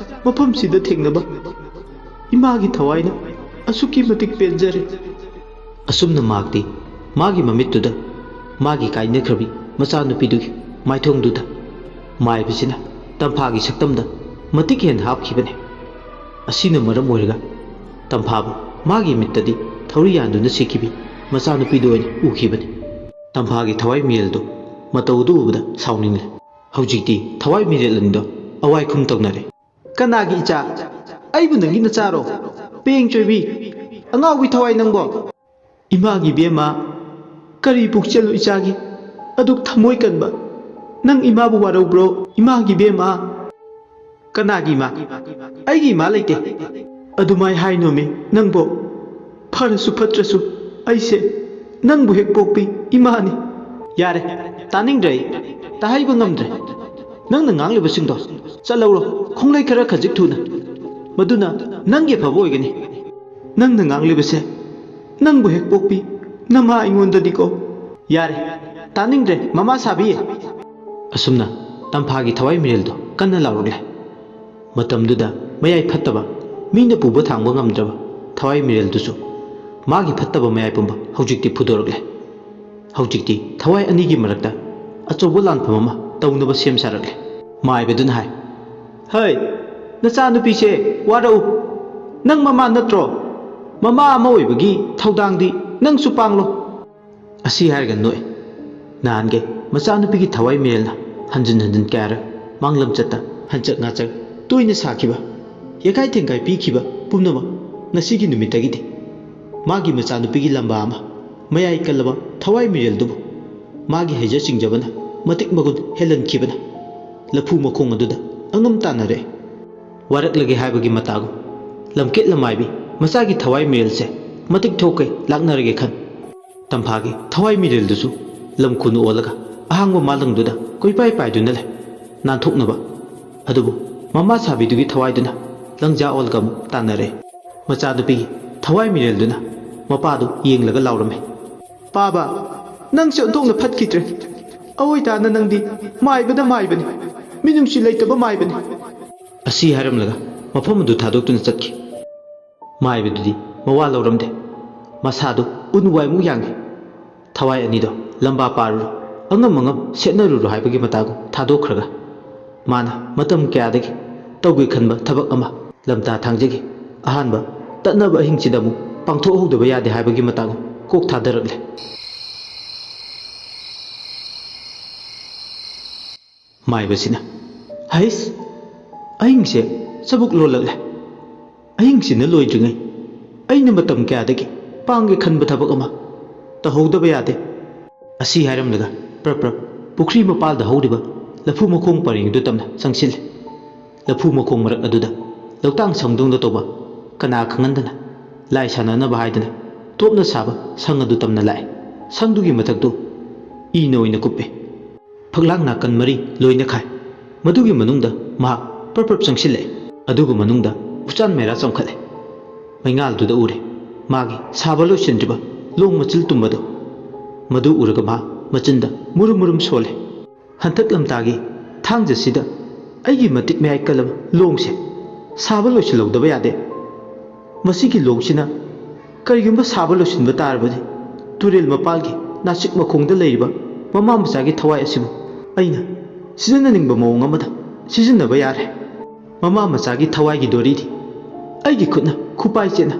ꯃꯐꯝꯁꯤꯗ ꯊꯦꯡꯅꯕ ꯏꯃꯥꯒꯤ ꯊꯋꯥꯏꯅ ꯑꯁꯨꯛꯀꯤ ꯃꯇꯤꯛ ꯄꯦꯟꯖꯔꯦ꯫ ꯑꯁꯨꯝꯅ ꯃꯍꯥꯛꯇꯤ ꯃꯥꯒꯤ ꯃꯃꯤꯠꯇꯨꯗ ꯃꯥꯒꯤ ꯀꯥꯏꯅꯈ꯭ꯔꯕꯤ ꯃꯆꯥꯅꯨꯄꯤꯗꯨꯒꯤ ꯃꯥꯏꯊꯣꯡꯗꯨꯗ ꯃꯥꯏꯕꯁꯤꯅ ꯇꯝꯐꯥꯒꯤ ꯁꯛꯇꯝꯗ ꯃꯇꯤꯛ ꯍꯦꯟꯅ ꯍꯥꯞꯈꯤꯕꯅꯤ꯫ ꯑꯁꯤꯅ ꯃꯔꯝ ꯑꯣꯏꯔꯒ ꯇꯝꯐꯥꯕꯨ ꯃꯥꯒꯤ ꯃꯤꯠꯇꯗꯤ ꯊꯧꯔꯤ ꯌꯥꯟꯗꯨꯅ ꯁꯤꯈꯤꯕꯤ ꯃꯆꯥꯅꯨꯄꯤꯗꯨ ꯑꯣꯏꯅ ꯎꯈꯤꯕꯅꯤ꯫ ꯇꯝꯐꯥꯒꯤ ꯊꯋꯥꯏ ꯃꯤꯔꯦꯜꯗꯨ ꯃꯇꯧ ꯑꯗꯨ ꯎꯕꯗ ꯁꯥꯎꯅꯤꯡꯂꯦ꯫ ꯍꯧꯖꯤꯛꯇꯤ ꯊꯋꯥꯏ ꯃꯤꯔꯦꯜ ꯑꯅꯤꯗꯣ ꯑꯋꯥꯏꯈꯨꯝ ꯇꯧꯅꯔꯦ꯫ ꯀꯅꯥꯒꯤ ꯏꯆꯥ? ꯑꯩꯕꯨ ꯅꯪꯒꯤ ꯅꯆꯥꯔꯣ? ꯄꯦꯡ ꯆꯣꯏꯕꯤ, ꯑꯉꯥꯎꯕꯤ ꯊꯋꯥꯏ ꯅꯪꯕꯣ! ꯏꯃꯥꯒꯤ ꯕꯦꯝꯃ, ꯀꯔꯤ ꯄꯨꯛꯆꯦꯜꯂꯣ ꯏꯆꯥꯒꯤ? ꯑꯗꯨꯛ ꯊꯃꯣꯏ ꯀꯟꯕ ꯅꯪ ꯏꯃꯥꯕꯨ ꯋꯥꯔꯧꯕ꯭ꯔꯣ? ꯏꯃꯥꯒꯤ ꯕꯦꯝꯃ꯫ ꯀꯅꯥꯒꯤ ꯏꯃꯥ? ꯑꯩꯒꯤ ꯏꯃꯥ ꯂꯩꯇꯦ꯫ ꯑꯗꯨꯃꯥꯏ ꯍꯥꯏꯅꯣꯃꯤ ꯅꯪꯕꯣ꯫ ꯐꯔꯁꯨ ꯐꯠꯇ꯭ꯔꯁꯨ ꯑꯩꯁꯦ ꯅꯪꯕꯨ ꯍꯦꯛ ꯄꯣꯛꯄꯤ ꯏꯃꯥꯅꯤ꯫ ꯌꯥꯔꯦ, ꯇꯥꯅꯤꯡꯗ꯭ꯔꯦ ꯑꯩ꯫ ꯇꯥꯍꯩꯕ ꯉꯝꯗ꯭ꯔꯦ꯫ ꯅꯪꯅ ꯉꯥꯡꯂꯤꯕꯁꯤꯡꯗꯣ ꯆꯠꯍꯧꯔꯣ, ꯈꯣꯡꯂꯩ ꯈꯔ ꯈꯖꯤꯛ ꯊꯨꯅ꯫ ꯃꯗꯨꯅ ꯅꯪꯒꯤ ꯑꯐꯕ ꯑꯣꯏꯒꯅꯤ꯫ ꯅꯪꯅ ꯉꯥꯡꯂꯤꯕꯁꯦ ꯅꯪꯕꯨ ꯍꯦꯛ ꯄꯣꯛꯄꯤ ꯅꯃꯥ ꯑꯩꯉꯣꯟꯗꯗꯤꯀꯣ꯫ ꯌꯥꯔꯦ, ꯇꯥꯅꯤꯡꯗ꯭ꯔꯦ ꯃꯃꯥ ꯁꯥꯕꯤ꯫ ꯑꯁꯨꯝꯅ ꯇꯝꯐꯥꯒꯤ ꯊꯋꯥꯏ ꯃꯤꯔꯦꯜꯗꯣ ꯀꯟꯅ ꯂꯥꯎꯔꯛꯂꯦ꯫ ꯃꯇꯝꯗꯨꯗ ꯃꯌꯥꯏ ꯐꯠꯇꯕ, ꯃꯤꯅ ꯄꯨꯕ ꯊꯥꯡꯕ ꯉꯝꯗ꯭ꯔꯕ ꯊꯋꯥꯏ ꯃꯤꯔꯦꯜꯗꯨꯁꯨ ꯃꯥꯒꯤ ꯐꯠꯇꯕ ꯃꯌꯥꯏ ꯄꯨꯝꯕ ꯍꯧꯖꯤꯛꯇꯤ ꯐꯨꯗꯣꯔꯛꯂꯦ꯫ ꯍꯧꯖꯤꯛꯇꯤ ꯊꯋꯥꯏ ꯑꯅꯤꯒꯤ ꯃꯔꯛꯇ ꯑꯆꯧꯕ ꯂꯥꯟꯐꯝ ꯑꯃ ꯇꯧꯅꯕ ꯁꯦꯝ ꯁꯥꯔꯛꯂꯦ꯫ ꯃꯥꯏꯕꯗꯨꯅ ꯍꯥꯏ, ꯍꯩ, ꯅꯆꯥꯅꯨꯄꯤꯁꯦ ꯋꯥꯔꯛꯎ꯫ ꯅꯪ ꯃꯃꯥ ꯅꯠꯇ꯭ꯔꯣ? ꯃꯃꯥ ꯑꯃ ꯑꯣꯏꯕꯒꯤ ꯊꯧꯗꯥꯡꯗꯤ ꯅꯪꯁꯨ ꯄꯥꯡꯂꯣ꯫ ꯑꯁꯤ ꯍꯥꯏꯔꯒ ꯅꯣꯛꯑꯦ꯫ ꯅꯍꯥꯟꯒꯤ ꯃꯆꯥꯅꯨꯄꯤꯒꯤ ꯊꯋꯥꯏ ꯃꯤꯔꯦꯜꯅ ꯍꯟꯖꯤꯟ ꯍꯟꯖꯤꯟ ꯀꯌꯥꯔꯛ ꯃꯥꯡꯂꯝꯆꯠꯇ ꯍꯟꯆꯛ ꯉꯥꯆꯛ ꯇꯣꯏꯅ ꯁꯥꯈꯤꯕ, ꯌꯦꯈꯥꯏ ꯊꯦꯡꯒꯥꯏ ꯄꯤꯈꯤꯕ ꯄꯨꯝꯅꯃꯛ ꯉꯁꯤꯒꯤ ꯅꯨꯃꯤꯠꯇꯒꯤꯗꯤ ꯃꯥꯒꯤ ꯃꯆꯥꯅꯨꯄꯤꯒꯤ ꯂꯝꯕꯥ ꯑꯃ ꯃꯌꯥꯏ ꯀꯜꯂꯕ ꯊꯋꯥꯏ ꯃꯤꯔꯦꯜꯗꯨꯕꯨ ꯃꯥꯒꯤ ꯍꯩꯖ ꯁꯤꯡꯖꯕꯅ ꯃꯇꯤꯛ ꯃꯒꯨꯟ ꯍꯦꯜꯍꯟꯈꯤꯕꯅ ꯂꯐꯨ ꯃꯈꯣꯡ ꯑꯗꯨꯗ ꯑꯉꯝ ꯇꯥꯟꯅꯔꯦ꯫ ꯋꯥꯔꯛꯂꯒꯦ ꯍꯥꯏꯕꯒꯤ ꯃꯇꯥꯒꯨꯝ ꯂꯝꯀꯦꯠ ꯂꯝꯃꯥꯏꯕꯤ ꯃꯆꯥꯒꯤ ꯊꯋꯥꯏ ꯃꯤꯔꯦꯜꯁꯦ ꯃꯇꯤꯛ ꯊꯣꯛꯀꯦ ꯂꯥꯛꯅꯔꯒꯦ ꯈꯟ ꯇꯝꯐꯥꯒꯤ ꯊꯋꯥꯏ ꯃꯤꯔꯦꯜꯗꯨꯁꯨ ꯂꯝ ꯈꯨꯅꯨ ꯑꯣꯜꯂꯒ ꯑꯍꯥꯡꯕ ꯃꯥꯂꯪꯗꯨꯗ ꯀꯣꯏꯄꯥꯏ ꯄꯥꯏꯗꯨꯅ ꯂꯩ꯫ ꯅꯥꯟꯊꯣꯛꯅꯕ ꯑꯗꯨꯕꯨ ꯃꯃꯥ ꯁꯥꯕꯤꯗꯨꯒꯤ ꯊꯋꯥꯏꯗꯨꯅ ꯂꯪꯖꯥ ꯑꯣꯜꯒ ꯑꯃꯨꯛ ꯇꯥꯟꯅꯔꯦ꯫ ꯃꯆꯥꯅꯨꯄꯤꯒꯤ ꯊꯋꯥꯏ ꯃꯤꯔꯦꯜꯗꯨꯅ ꯃꯄꯥꯗꯨ ꯌꯦꯡꯂꯒ ꯂꯥꯎꯔꯝꯃꯤ, "ꯄꯥꯕ, ꯅꯪꯁꯦ ꯑꯣꯟꯊꯣꯛꯅ ꯐꯠꯈꯤꯗ꯭ꯔꯦ꯫ ꯑꯑꯣꯏ ꯇꯥꯅ ꯅꯪꯗꯤ ꯃꯥꯏꯕꯗ ꯃꯥꯏꯕꯅꯤ, ꯃꯤꯅꯨꯡꯁꯤ ꯂꯩꯇꯕ ꯃꯥꯏꯕꯅꯤ"꯫ ꯑꯁꯤ ꯍꯥꯏꯔꯝꯂꯒ ꯃꯐꯝ ꯑꯗꯨ ꯊꯥꯗꯣꯛꯇꯨꯅ ꯆꯠꯈꯤ꯫ ꯃꯥꯏꯕꯗꯨꯗꯤ ꯃꯋꯥ ꯂꯧꯔꯝꯗꯦ꯫ ꯃꯁꯥꯗꯨ ꯎꯟ ꯋꯥꯏꯃꯨꯛ ꯌꯥꯡꯏ꯫ "ꯊꯋꯥꯏ ꯑꯅꯤꯗꯣ ꯂꯝꯕꯥ ꯄꯥꯔꯨꯔꯣ, ꯑꯉꯝ ꯑꯉꯝ ꯁꯦꯠꯅꯔꯨꯔꯣ" ꯍꯥꯏꯕꯒꯤ ꯃꯇꯥꯒꯨꯝ ꯊꯥꯗꯣꯛꯈ꯭ꯔꯒ ꯃꯥꯅ ꯃꯇꯝ ꯀꯌꯥꯗꯒꯤ ꯇꯧꯒꯦ ꯈꯟꯕ ꯊꯕꯛ ꯑꯃ ꯂꯝꯇꯥ ꯊꯥꯡꯖꯒꯤ ꯑꯍꯥꯟꯕ ꯇꯠꯅꯕ ꯑꯍꯤꯡꯁꯤꯗ ꯑꯃꯨꯛ ꯄꯥꯡꯊꯣꯛꯍꯧꯗꯕ ꯌꯥꯗꯦ ꯍꯥꯏꯕꯒꯤ ꯃꯇꯥꯒꯨꯝ ꯀꯣꯛ ꯊꯥꯗꯔꯛꯂꯦ꯫ ꯃꯥꯏꯕꯁꯤꯅ, "ꯍꯩꯁ, ꯑꯍꯤꯡꯁꯦ ꯆꯕꯨꯛ ꯂꯣꯜꯂꯛꯂꯦ꯫ ꯑꯍꯤꯡꯁꯤꯅ ꯂꯣꯏꯗ꯭ꯔꯤꯉꯩ ꯑꯩꯅ ꯃꯇꯝ ꯀꯌꯥꯗꯒꯤ ꯄꯥꯡꯒꯦ ꯈꯟꯕ ꯊꯕꯛ ꯑꯃ ꯇꯧꯍꯧꯗꯕ ꯌꯥꯗꯦ"꯫ ꯑꯁꯤ ꯍꯥꯏꯔꯝꯂꯒ ꯄ꯭ꯔꯞ ꯄ꯭ꯔꯞ ꯄꯨꯈ꯭ꯔꯤ ꯃꯄꯥꯜꯗ ꯍꯧꯔꯤꯕ ꯂꯐꯨ ꯃꯈꯣꯡ ꯄꯔꯦꯡꯗꯨ ꯇꯝꯅ ꯆꯪꯁꯤꯜꯂꯤ꯫ ꯂꯐꯨ ꯃꯈꯣꯡ ꯃꯔꯛ ꯑꯗꯨꯗ ꯂꯣꯛꯇꯥꯛ ꯁꯪꯗꯧꯅ ꯇꯧꯕ ꯀꯅꯥ ꯈꯪꯍꯟꯗꯅ ꯂꯥꯏ ꯁꯥꯟꯅꯅꯕ ꯍꯥꯏꯗꯨꯅ ꯇꯣꯞꯅ ꯁꯥꯕ ꯁꯪ ꯑꯗꯨ ꯇꯝꯅ ꯂꯥꯛꯏ꯫ ꯁꯪꯗꯨꯒꯤ ꯃꯊꯛꯇꯨ ꯏꯅ ꯑꯣꯏꯅ ꯀꯨꯞꯄꯤ꯫ ꯐꯛꯂꯥꯡ ꯅꯥꯀꯟ ꯃꯔꯤ ꯂꯣꯏꯅ ꯈꯥꯏ꯫ ꯃꯗꯨꯒꯤ ꯃꯅꯨꯡꯗ ꯃꯍꯥꯛ ꯄ꯭ꯔꯞ ꯄ꯭ꯔꯞ ꯆꯪꯁꯤꯜꯂꯛꯏ꯫ ꯑꯗꯨꯒ ꯃꯅꯨꯡꯗ ꯎꯆꯥꯟ ꯃꯩꯔꯥ ꯆꯣꯡꯈꯠꯂꯦ꯫ ꯃꯩꯉꯥꯜꯗꯨꯗ ꯎꯔꯦ ꯃꯥꯒꯤ ꯁꯥꯕ ꯂꯣꯏꯁꯤꯟꯗ꯭ꯔꯤꯕ ꯂꯣꯡ ꯃꯆꯤꯜ ꯇꯨꯝꯕꯗꯨ꯫ ꯃꯗꯨ ꯎꯔꯒ ꯃꯍꯥꯛ ꯃꯆꯤꯟꯗ ꯃꯨꯔꯨꯝ ꯃꯨꯔꯨꯝ ꯁꯣꯜꯂꯦ꯫ "ꯍꯟꯗꯛ ꯂꯝꯇꯥꯒꯤ ꯊꯥꯡꯖꯁꯤꯗ ꯑꯩꯒꯤ ꯃꯇꯤꯛ ꯃꯌꯥꯏ ꯀꯜꯂꯕ ꯂꯣꯡꯁꯦ ꯁꯥꯕ ꯂꯣꯏꯁꯤꯜꯍꯧꯗꯕ ꯌꯥꯗꯦ꯫ ꯃꯁꯤꯒꯤ ꯂꯣꯡꯁꯤꯅ ꯀꯔꯤꯒꯨꯝꯕ ꯁꯥꯕ ꯂꯣꯏꯁꯤꯟꯕ ꯇꯥꯔꯕꯗꯤ ꯇꯨꯔꯦꯜ ꯃꯄꯥꯜꯒꯤ ꯅꯥꯆꯤꯛ ꯃꯈꯣꯡꯗ ꯂꯩꯔꯤꯕ ꯃꯃꯥ ꯃꯆꯥꯒꯤ ꯊꯋꯥꯏ ꯑꯁꯤꯕꯨ ꯑꯩꯅ ꯁꯤꯖꯤꯟꯅꯅꯤꯡꯕ ꯃꯑꯣꯡ ꯑꯃꯗ ꯁꯤꯖꯤꯟꯅꯕ ꯌꯥꯔꯦ꯫ ꯃꯃꯥ ꯃꯆꯥꯒꯤ ꯊꯋꯥꯏꯒꯤ ꯗꯣꯔꯤꯗꯤ ꯑꯩꯒꯤ ꯈꯨꯠꯅ ꯈꯨꯄꯥꯏ ꯆꯦꯠꯅ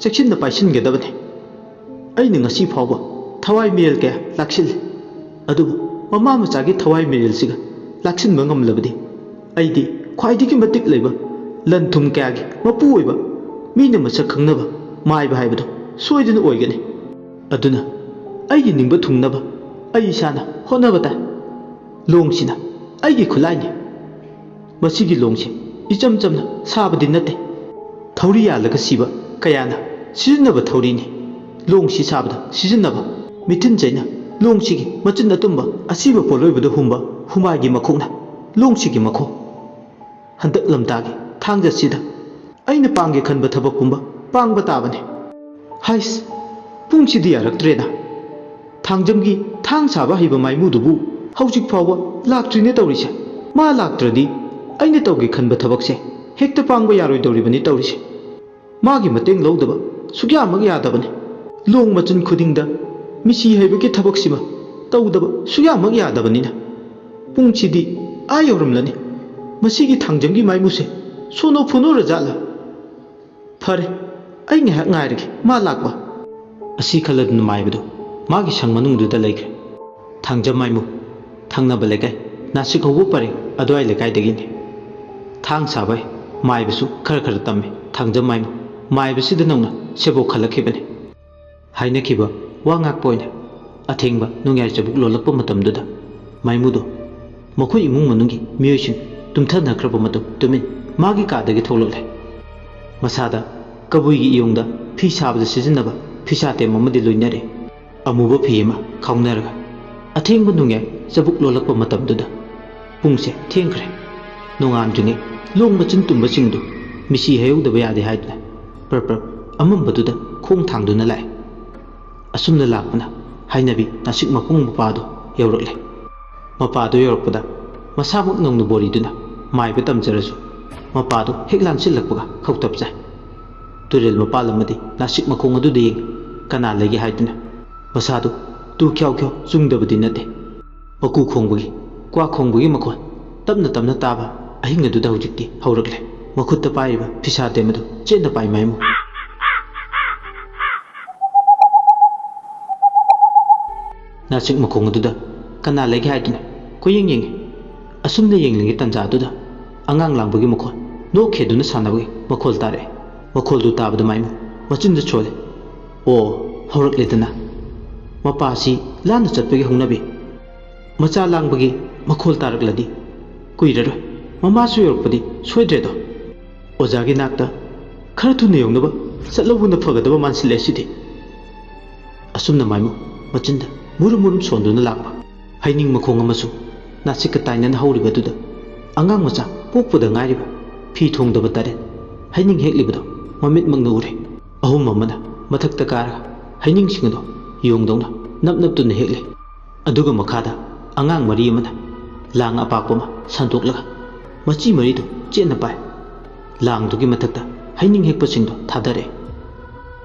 ꯆꯦꯛꯁꯤꯟꯅ ꯄꯥꯏꯁꯤꯟꯒꯗꯕꯅꯤ꯫ ꯑꯩꯅ ꯉꯁꯤ ꯐꯥꯎꯕ ꯊꯋꯥꯏ ꯃꯤꯔꯦꯜ ꯀꯌꯥ ꯂꯥꯛꯁꯤꯜꯂꯤ꯫ ꯑꯗꯨꯕꯨ ꯃꯃꯥ ꯃꯆꯥꯒꯤ ꯊꯋꯥꯏ ꯃꯤꯔꯦꯜꯁꯤꯒ ꯂꯥꯛꯁꯤꯟꯕ ꯉꯝꯂꯕꯗꯤ ꯑꯩꯗꯤ ꯈ꯭ꯋꯥꯏꯗꯒꯤ ꯃꯇꯤꯛ ꯂꯩꯕ, ꯂꯟ ꯊꯨꯝ ꯀꯌꯥꯒꯤ ꯃꯄꯨ ꯑꯣꯏꯕ, ꯃꯤꯅ ꯃꯁꯛ ꯈꯪꯅꯕ ꯃꯥꯏꯕ ꯍꯥꯏꯕꯗꯨ ꯁꯣꯏꯗꯅ ꯑꯣꯏꯒꯅꯤ꯫ ꯑꯗꯨꯅ ꯑꯩꯒꯤ ꯅꯤꯡꯕ ꯊꯨꯡꯅꯕ ꯑꯩ ꯏꯁꯥꯅ ꯍꯣꯠꯅꯕ ꯇꯥꯏ꯫ ꯂꯣꯡꯁꯤꯅ ꯑꯩꯒꯤ ꯈꯨꯠꯂꯥꯏꯅꯤ꯫ ꯃꯁꯤꯒꯤ ꯂꯣꯡꯁꯤ ꯏꯆꯝ ꯆꯝꯅ ꯁꯥꯕꯗꯤ ꯅꯠꯇꯦ꯫ ꯊꯧꯔꯤ ꯌꯥꯜꯂꯒ ꯁꯤꯕ ꯀꯌꯥꯅ ꯁꯤꯖꯤꯟꯅꯕ ꯊꯧꯔꯤꯅꯤ꯫ ꯂꯣꯡꯁꯤ ꯁꯥꯕꯗ ꯁꯤꯖꯤꯟꯅꯕ ꯃꯤꯊꯤꯟ ꯆꯩꯅ ꯂꯣꯡꯁꯤꯒꯤ ꯃꯆꯤꯟ ꯑꯇꯨꯝꯕ ꯑꯁꯤꯕ ꯄꯣꯠꯂꯣꯏꯕꯗ ꯍꯨꯝꯕ ꯍꯨꯃꯥꯏꯒꯤ ꯃꯈꯣꯛꯅ ꯂꯣꯡꯁꯤꯒꯤ ꯃꯈꯣꯡ꯫ ꯍꯟꯗꯛ ꯂꯝꯇꯥꯒꯤ ꯊꯥꯡꯖꯁꯤꯗ ꯑꯩꯅ ꯄꯥꯡꯒꯦ ꯈꯟꯕ ꯊꯕꯛ ꯄꯨꯝꯕ ꯄꯥꯡꯕ ꯇꯥꯕꯅꯤ꯫ ꯍꯥꯏꯁ, ꯄꯨꯡꯁꯤꯗꯤ ꯌꯥꯔꯛꯇ꯭ꯔꯦꯗ꯫ ꯊꯥꯡꯖꯝꯒꯤ ꯊꯥꯡ ꯁꯥꯕ ꯍꯩꯕ ꯃꯥꯏꯃꯨꯗꯨꯕꯨ ꯍꯧꯖꯤꯛ ꯐꯥꯎꯕ ꯂꯥꯛꯇ꯭ꯔꯤꯅꯦ ꯇꯧꯔꯤꯁꯦ꯫ ꯃꯥ ꯂꯥꯛꯇ꯭ꯔꯗꯤ ꯑꯩꯅ ꯇꯧꯒꯦ ꯈꯟꯕ ꯊꯕꯛꯁꯦ ꯍꯦꯛꯇ ꯄꯥꯡꯕ ꯌꯥꯔꯣꯏꯗꯧꯔꯤꯕꯅꯤ ꯇꯧꯔꯤꯁꯦ꯫ ꯃꯥꯒꯤ ꯃꯇꯦꯡ ꯂꯧꯗꯕ ꯁꯨꯛꯌꯥꯃꯛ ꯌꯥꯗꯕꯅꯤ꯫ ꯂꯣꯡ ꯃꯆꯤꯟ ꯈꯨꯗꯤꯡꯗ ꯃꯤꯁꯤ ꯍꯩꯕꯒꯤ ꯊꯕꯛꯁꯤꯃ ꯇꯧꯗꯕ ꯁꯨꯛꯌꯥꯃꯛ ꯌꯥꯗꯕꯅꯤꯅ꯫ ꯄꯨꯡꯁꯤꯗꯤ ꯑꯥ ꯌꯧꯔꯝꯂꯅꯤ꯫ ꯃꯁꯤꯒꯤ ꯊꯥꯡꯖꯝꯒꯤ ꯃꯥꯏꯃꯨꯁꯦ ꯁꯣꯅꯣ ꯐꯨꯅꯨꯔꯖꯥꯠꯂ? ꯐꯔꯦ, ꯑꯩ ꯉꯥꯏꯍꯥꯛ ꯉꯥꯏꯔꯒꯦ ꯃꯥ ꯂꯥꯛꯄ꯫ ꯑꯁꯤ ꯈꯜꯂꯗꯨꯅ ꯃꯥꯏꯕꯗꯨ ꯃꯥꯒꯤ ꯁꯪ ꯃꯅꯨꯡꯗꯨꯗ ꯂꯩꯈ꯭ꯔꯦ꯫ ꯊꯥꯡꯖꯝ ꯃꯥꯏꯃꯨ, ꯊꯪꯅꯕ ꯂꯩꯀꯥꯏ, ꯅꯥꯁꯤꯛ ꯍꯧꯕ ꯄꯔꯦꯡ ꯑꯗꯨꯋꯥꯏ ꯂꯩꯀꯥꯏꯗꯒꯤꯅꯤ꯫ ꯊꯥꯡ ꯁꯥꯕ ꯃꯥꯏꯕꯁꯨ ꯈꯔ ꯈꯔ ꯇꯝꯃꯤ꯫ ꯊꯥꯡꯖꯝ ꯃꯥꯏꯃꯨ ꯃꯥꯏꯕꯁꯤꯗ ꯅꯧꯅ ꯁꯦꯕꯣꯛ ꯈꯜꯂꯛꯈꯤꯕꯅꯤ꯫ ꯍꯥꯏꯅꯈꯤꯕ ꯋꯥ ꯉꯥꯛꯄ ꯑꯣꯏꯅ ꯑꯊꯦꯡꯕ ꯅꯣꯡꯌꯥꯏ ꯆꯕꯨꯛ ꯂꯣꯜꯂꯛꯄ ꯃꯇꯝꯗꯨꯗ ꯃꯥꯏꯃꯨꯗꯣ ꯃꯈꯣꯏ ꯏꯃꯨꯡ ꯃꯅꯨꯡꯒꯤ ꯃꯤꯑꯣꯏꯁꯤꯡ ꯇꯨꯝꯊꯅꯈ꯭ꯔꯕ ꯃꯇꯨꯡ ꯇꯨꯃꯤꯟ ꯃꯥꯒꯤ ꯀꯥꯗꯒꯤ ꯊꯣꯛꯂꯛꯂꯦ꯫ ꯃꯁꯥꯗ ꯀꯕꯨꯏꯒꯤ ꯏꯌꯣꯡꯗ ꯐꯤ ꯁꯥꯕꯗ ꯁꯤꯖꯤꯟꯅꯕ ꯐꯤꯁꯥꯇꯦꯝ ꯑꯃꯗꯤ ꯂꯣꯏꯅꯔꯦ꯫ ꯑꯃꯨꯕ ꯐꯤ ꯑꯃ ꯈꯥꯎꯅꯔꯒ ꯑꯊꯦꯡꯕ ꯅꯣꯡꯌꯥꯏ ꯆꯕꯨꯛ ꯂꯣꯜꯂꯛꯄ ꯃꯇꯝꯗꯨꯗ ꯄꯨꯡꯁꯦ ꯊꯦꯡꯈ꯭ꯔꯦ꯫ ꯅꯣꯡꯉꯥꯟꯗ꯭ꯔꯤꯉꯩ ꯂꯣꯡ ꯃꯆꯤꯟ ꯇꯨꯝꯕꯁꯤꯡꯗꯨ ꯃꯤꯁꯤ ꯍꯩꯍꯧꯗꯕ ꯌꯥꯗꯦ ꯍꯥꯏꯗꯨꯅ ꯄ꯭ꯔꯞ ꯄ꯭ꯔꯞ ꯑꯃꯝꯕꯗꯨꯗ ꯈꯣꯡ ꯊꯥꯡꯗꯨꯅ ꯂꯥꯛꯑꯦ꯫ ꯑꯁꯨꯝꯅ ꯂꯥꯛꯄꯅ ꯍꯥꯏꯅꯕꯤ ꯅꯥꯁꯤꯛ ꯃꯈꯣꯡ ꯃꯄꯥꯗꯣ ꯌꯧꯔꯛꯂꯦ꯫ ꯃꯄꯥꯗꯣ ꯌꯧꯔꯛꯄꯗ ꯃꯁꯥꯃꯛ ꯅꯧꯅ ꯕꯣꯔꯤꯗꯨꯅ ꯃꯥꯏꯕ ꯇꯝꯖꯔꯁꯨ ꯃꯄꯥꯗꯣ ꯍꯦꯛ ꯂꯥꯟꯁꯤꯜꯂꯛꯄꯒ ꯈꯧꯇꯞ ꯆꯥꯏ꯫ ꯇꯨꯔꯦꯜ ꯃꯄꯥꯜ ꯑꯃꯗꯤ ꯅꯥꯁꯤꯛ ꯃꯈꯣꯡ ꯑꯗꯨꯗ ꯌꯦꯡꯉꯤ꯫ ꯀꯅꯥ ꯂꯩꯒꯦ ꯍꯥꯏꯗꯨꯅ ꯃꯁꯥꯗꯨ ꯇꯨ ꯈ꯭ꯌꯥꯎ ꯈ꯭ꯌꯥꯎ ꯆꯨꯡꯗꯕꯗꯤ ꯅꯠꯇꯦ꯫ ꯃꯀꯨ ꯈꯣꯡꯕꯒꯤ, ꯀ꯭ꯋꯥ ꯈꯣꯡꯕꯒꯤ ꯃꯈꯣꯟ ꯇꯞꯅ ꯇꯞꯅ ꯇꯥꯕ ꯑꯍꯤꯡ ꯑꯗꯨꯗ ꯍꯧꯖꯤꯛꯇꯤ ꯍꯧꯔꯛꯂꯦ꯫ ꯃꯈꯨꯠꯇ ꯄꯥꯏꯔꯤꯕ ꯐꯤꯁꯥ ꯇꯦꯝ ꯑꯗꯨ ꯆꯦꯠꯅ ꯄꯥꯏ ꯃꯥꯏꯃꯨ꯫ ꯅꯥꯁꯤꯛ ꯃꯈꯣꯡ ꯑꯗꯨꯗ ꯀꯅꯥ ꯂꯩꯒꯦ ꯍꯥꯏꯗꯨꯅ ꯀꯣꯏꯌꯦꯡ ꯌꯦꯡꯉꯤ꯫ ꯑꯁꯨꯝꯅ ꯌꯦꯡꯂꯤꯉꯩ ꯇꯟꯖꯥꯗꯨꯗ ꯑꯉꯥꯡ ꯂꯥꯡꯕꯒꯤ ꯃꯈꯣꯜ, ꯅꯣꯛ ꯈꯦꯗꯨꯅ ꯁꯥꯟꯅꯕꯒꯤ ꯃꯈꯣꯜ ꯇꯥꯔꯛꯑꯦ꯫ ꯃꯈꯣꯜꯗꯨ ꯇꯥꯕꯗ ꯃꯥꯏꯃꯨ ꯃꯆꯤꯟꯗ ꯁꯣꯜꯂꯦ꯫ ꯑꯣ, ꯍꯧꯔꯛꯂꯦꯗꯅ꯫ ꯃꯄꯥꯁꯤ ꯂꯥꯟꯅ ꯆꯠꯄꯒꯤ ꯍꯧꯅꯕꯤ꯫ ꯃꯆꯥ ꯂꯥꯡꯕꯒꯤ ꯃꯈꯣꯜ ꯇꯥꯔꯛꯂꯗꯤ ꯀꯨꯏꯔꯔꯣꯏ꯫ ꯃꯃꯥꯁꯨ ꯌꯧꯔꯛꯄꯗꯤ ꯁꯣꯏꯗ꯭ꯔꯦꯗꯣ꯫ ꯑꯣꯖꯥꯒꯤ ꯅꯥꯛꯇ ꯈꯔ ꯊꯨꯅ ꯌꯧꯅꯕ ꯆꯠꯂꯧꯕꯅ ꯐꯒꯗꯕ ꯃꯥꯟꯁꯤꯜꯂꯦ ꯁꯤꯗꯤ꯫ ꯑꯁꯨꯝꯅ ꯃꯥꯏꯃꯨ ꯃꯆꯤꯟꯗ ꯃꯨꯔꯨꯝ ꯃꯨꯔꯨꯝ ꯁꯣꯟꯗꯨꯅ ꯂꯥꯛꯄ ꯍꯩꯅꯤꯡ ꯃꯈꯣꯡ ꯑꯃꯁꯨ ꯅꯥꯁꯤꯛꯀ ꯇꯥꯏꯅꯅ ꯍꯧꯔꯤꯕꯗꯨꯗ ꯑꯉꯥꯡ ꯃꯆꯥ ꯄꯣꯛꯄꯗ ꯉꯥꯏꯔꯤꯕ ꯐꯤ ꯊꯣꯡꯗꯕ ꯇꯔꯦꯠ ꯍꯩꯅꯤꯡ ꯍꯦꯛꯂꯤꯕꯗꯣ ꯃꯃꯤꯠꯃꯛꯅ ꯎꯔꯦ꯫ ꯑꯍꯨꯝ ꯑꯃꯅ ꯃꯊꯛꯇ ꯀꯥꯔꯒ ꯍꯩꯅꯤꯡꯁꯤꯡ ꯑꯗꯨ ꯌꯣꯡꯗꯧꯅ ꯅꯞ ꯅꯞꯇꯨꯅ ꯍꯦꯛꯂꯦ꯫ ꯑꯗꯨꯒ ꯃꯈꯥꯗ ꯑꯉꯥꯡ ꯃꯔꯤ ꯑꯃꯅ ꯂꯥꯡ ꯑꯄꯥꯛꯄ ꯑꯃ ꯁꯟꯗꯣꯛꯂꯒ ꯃꯆꯤ ꯃꯔꯤꯗꯨ ꯆꯦꯠꯅ ꯄꯥꯏ꯫ ꯂꯥꯡꯗꯨꯒꯤ ꯃꯊꯛꯇ ꯍꯩꯅꯤꯡ ꯍꯦꯛꯄꯁꯤꯡꯗꯣ ꯊꯥꯗꯔꯛꯑꯦ꯫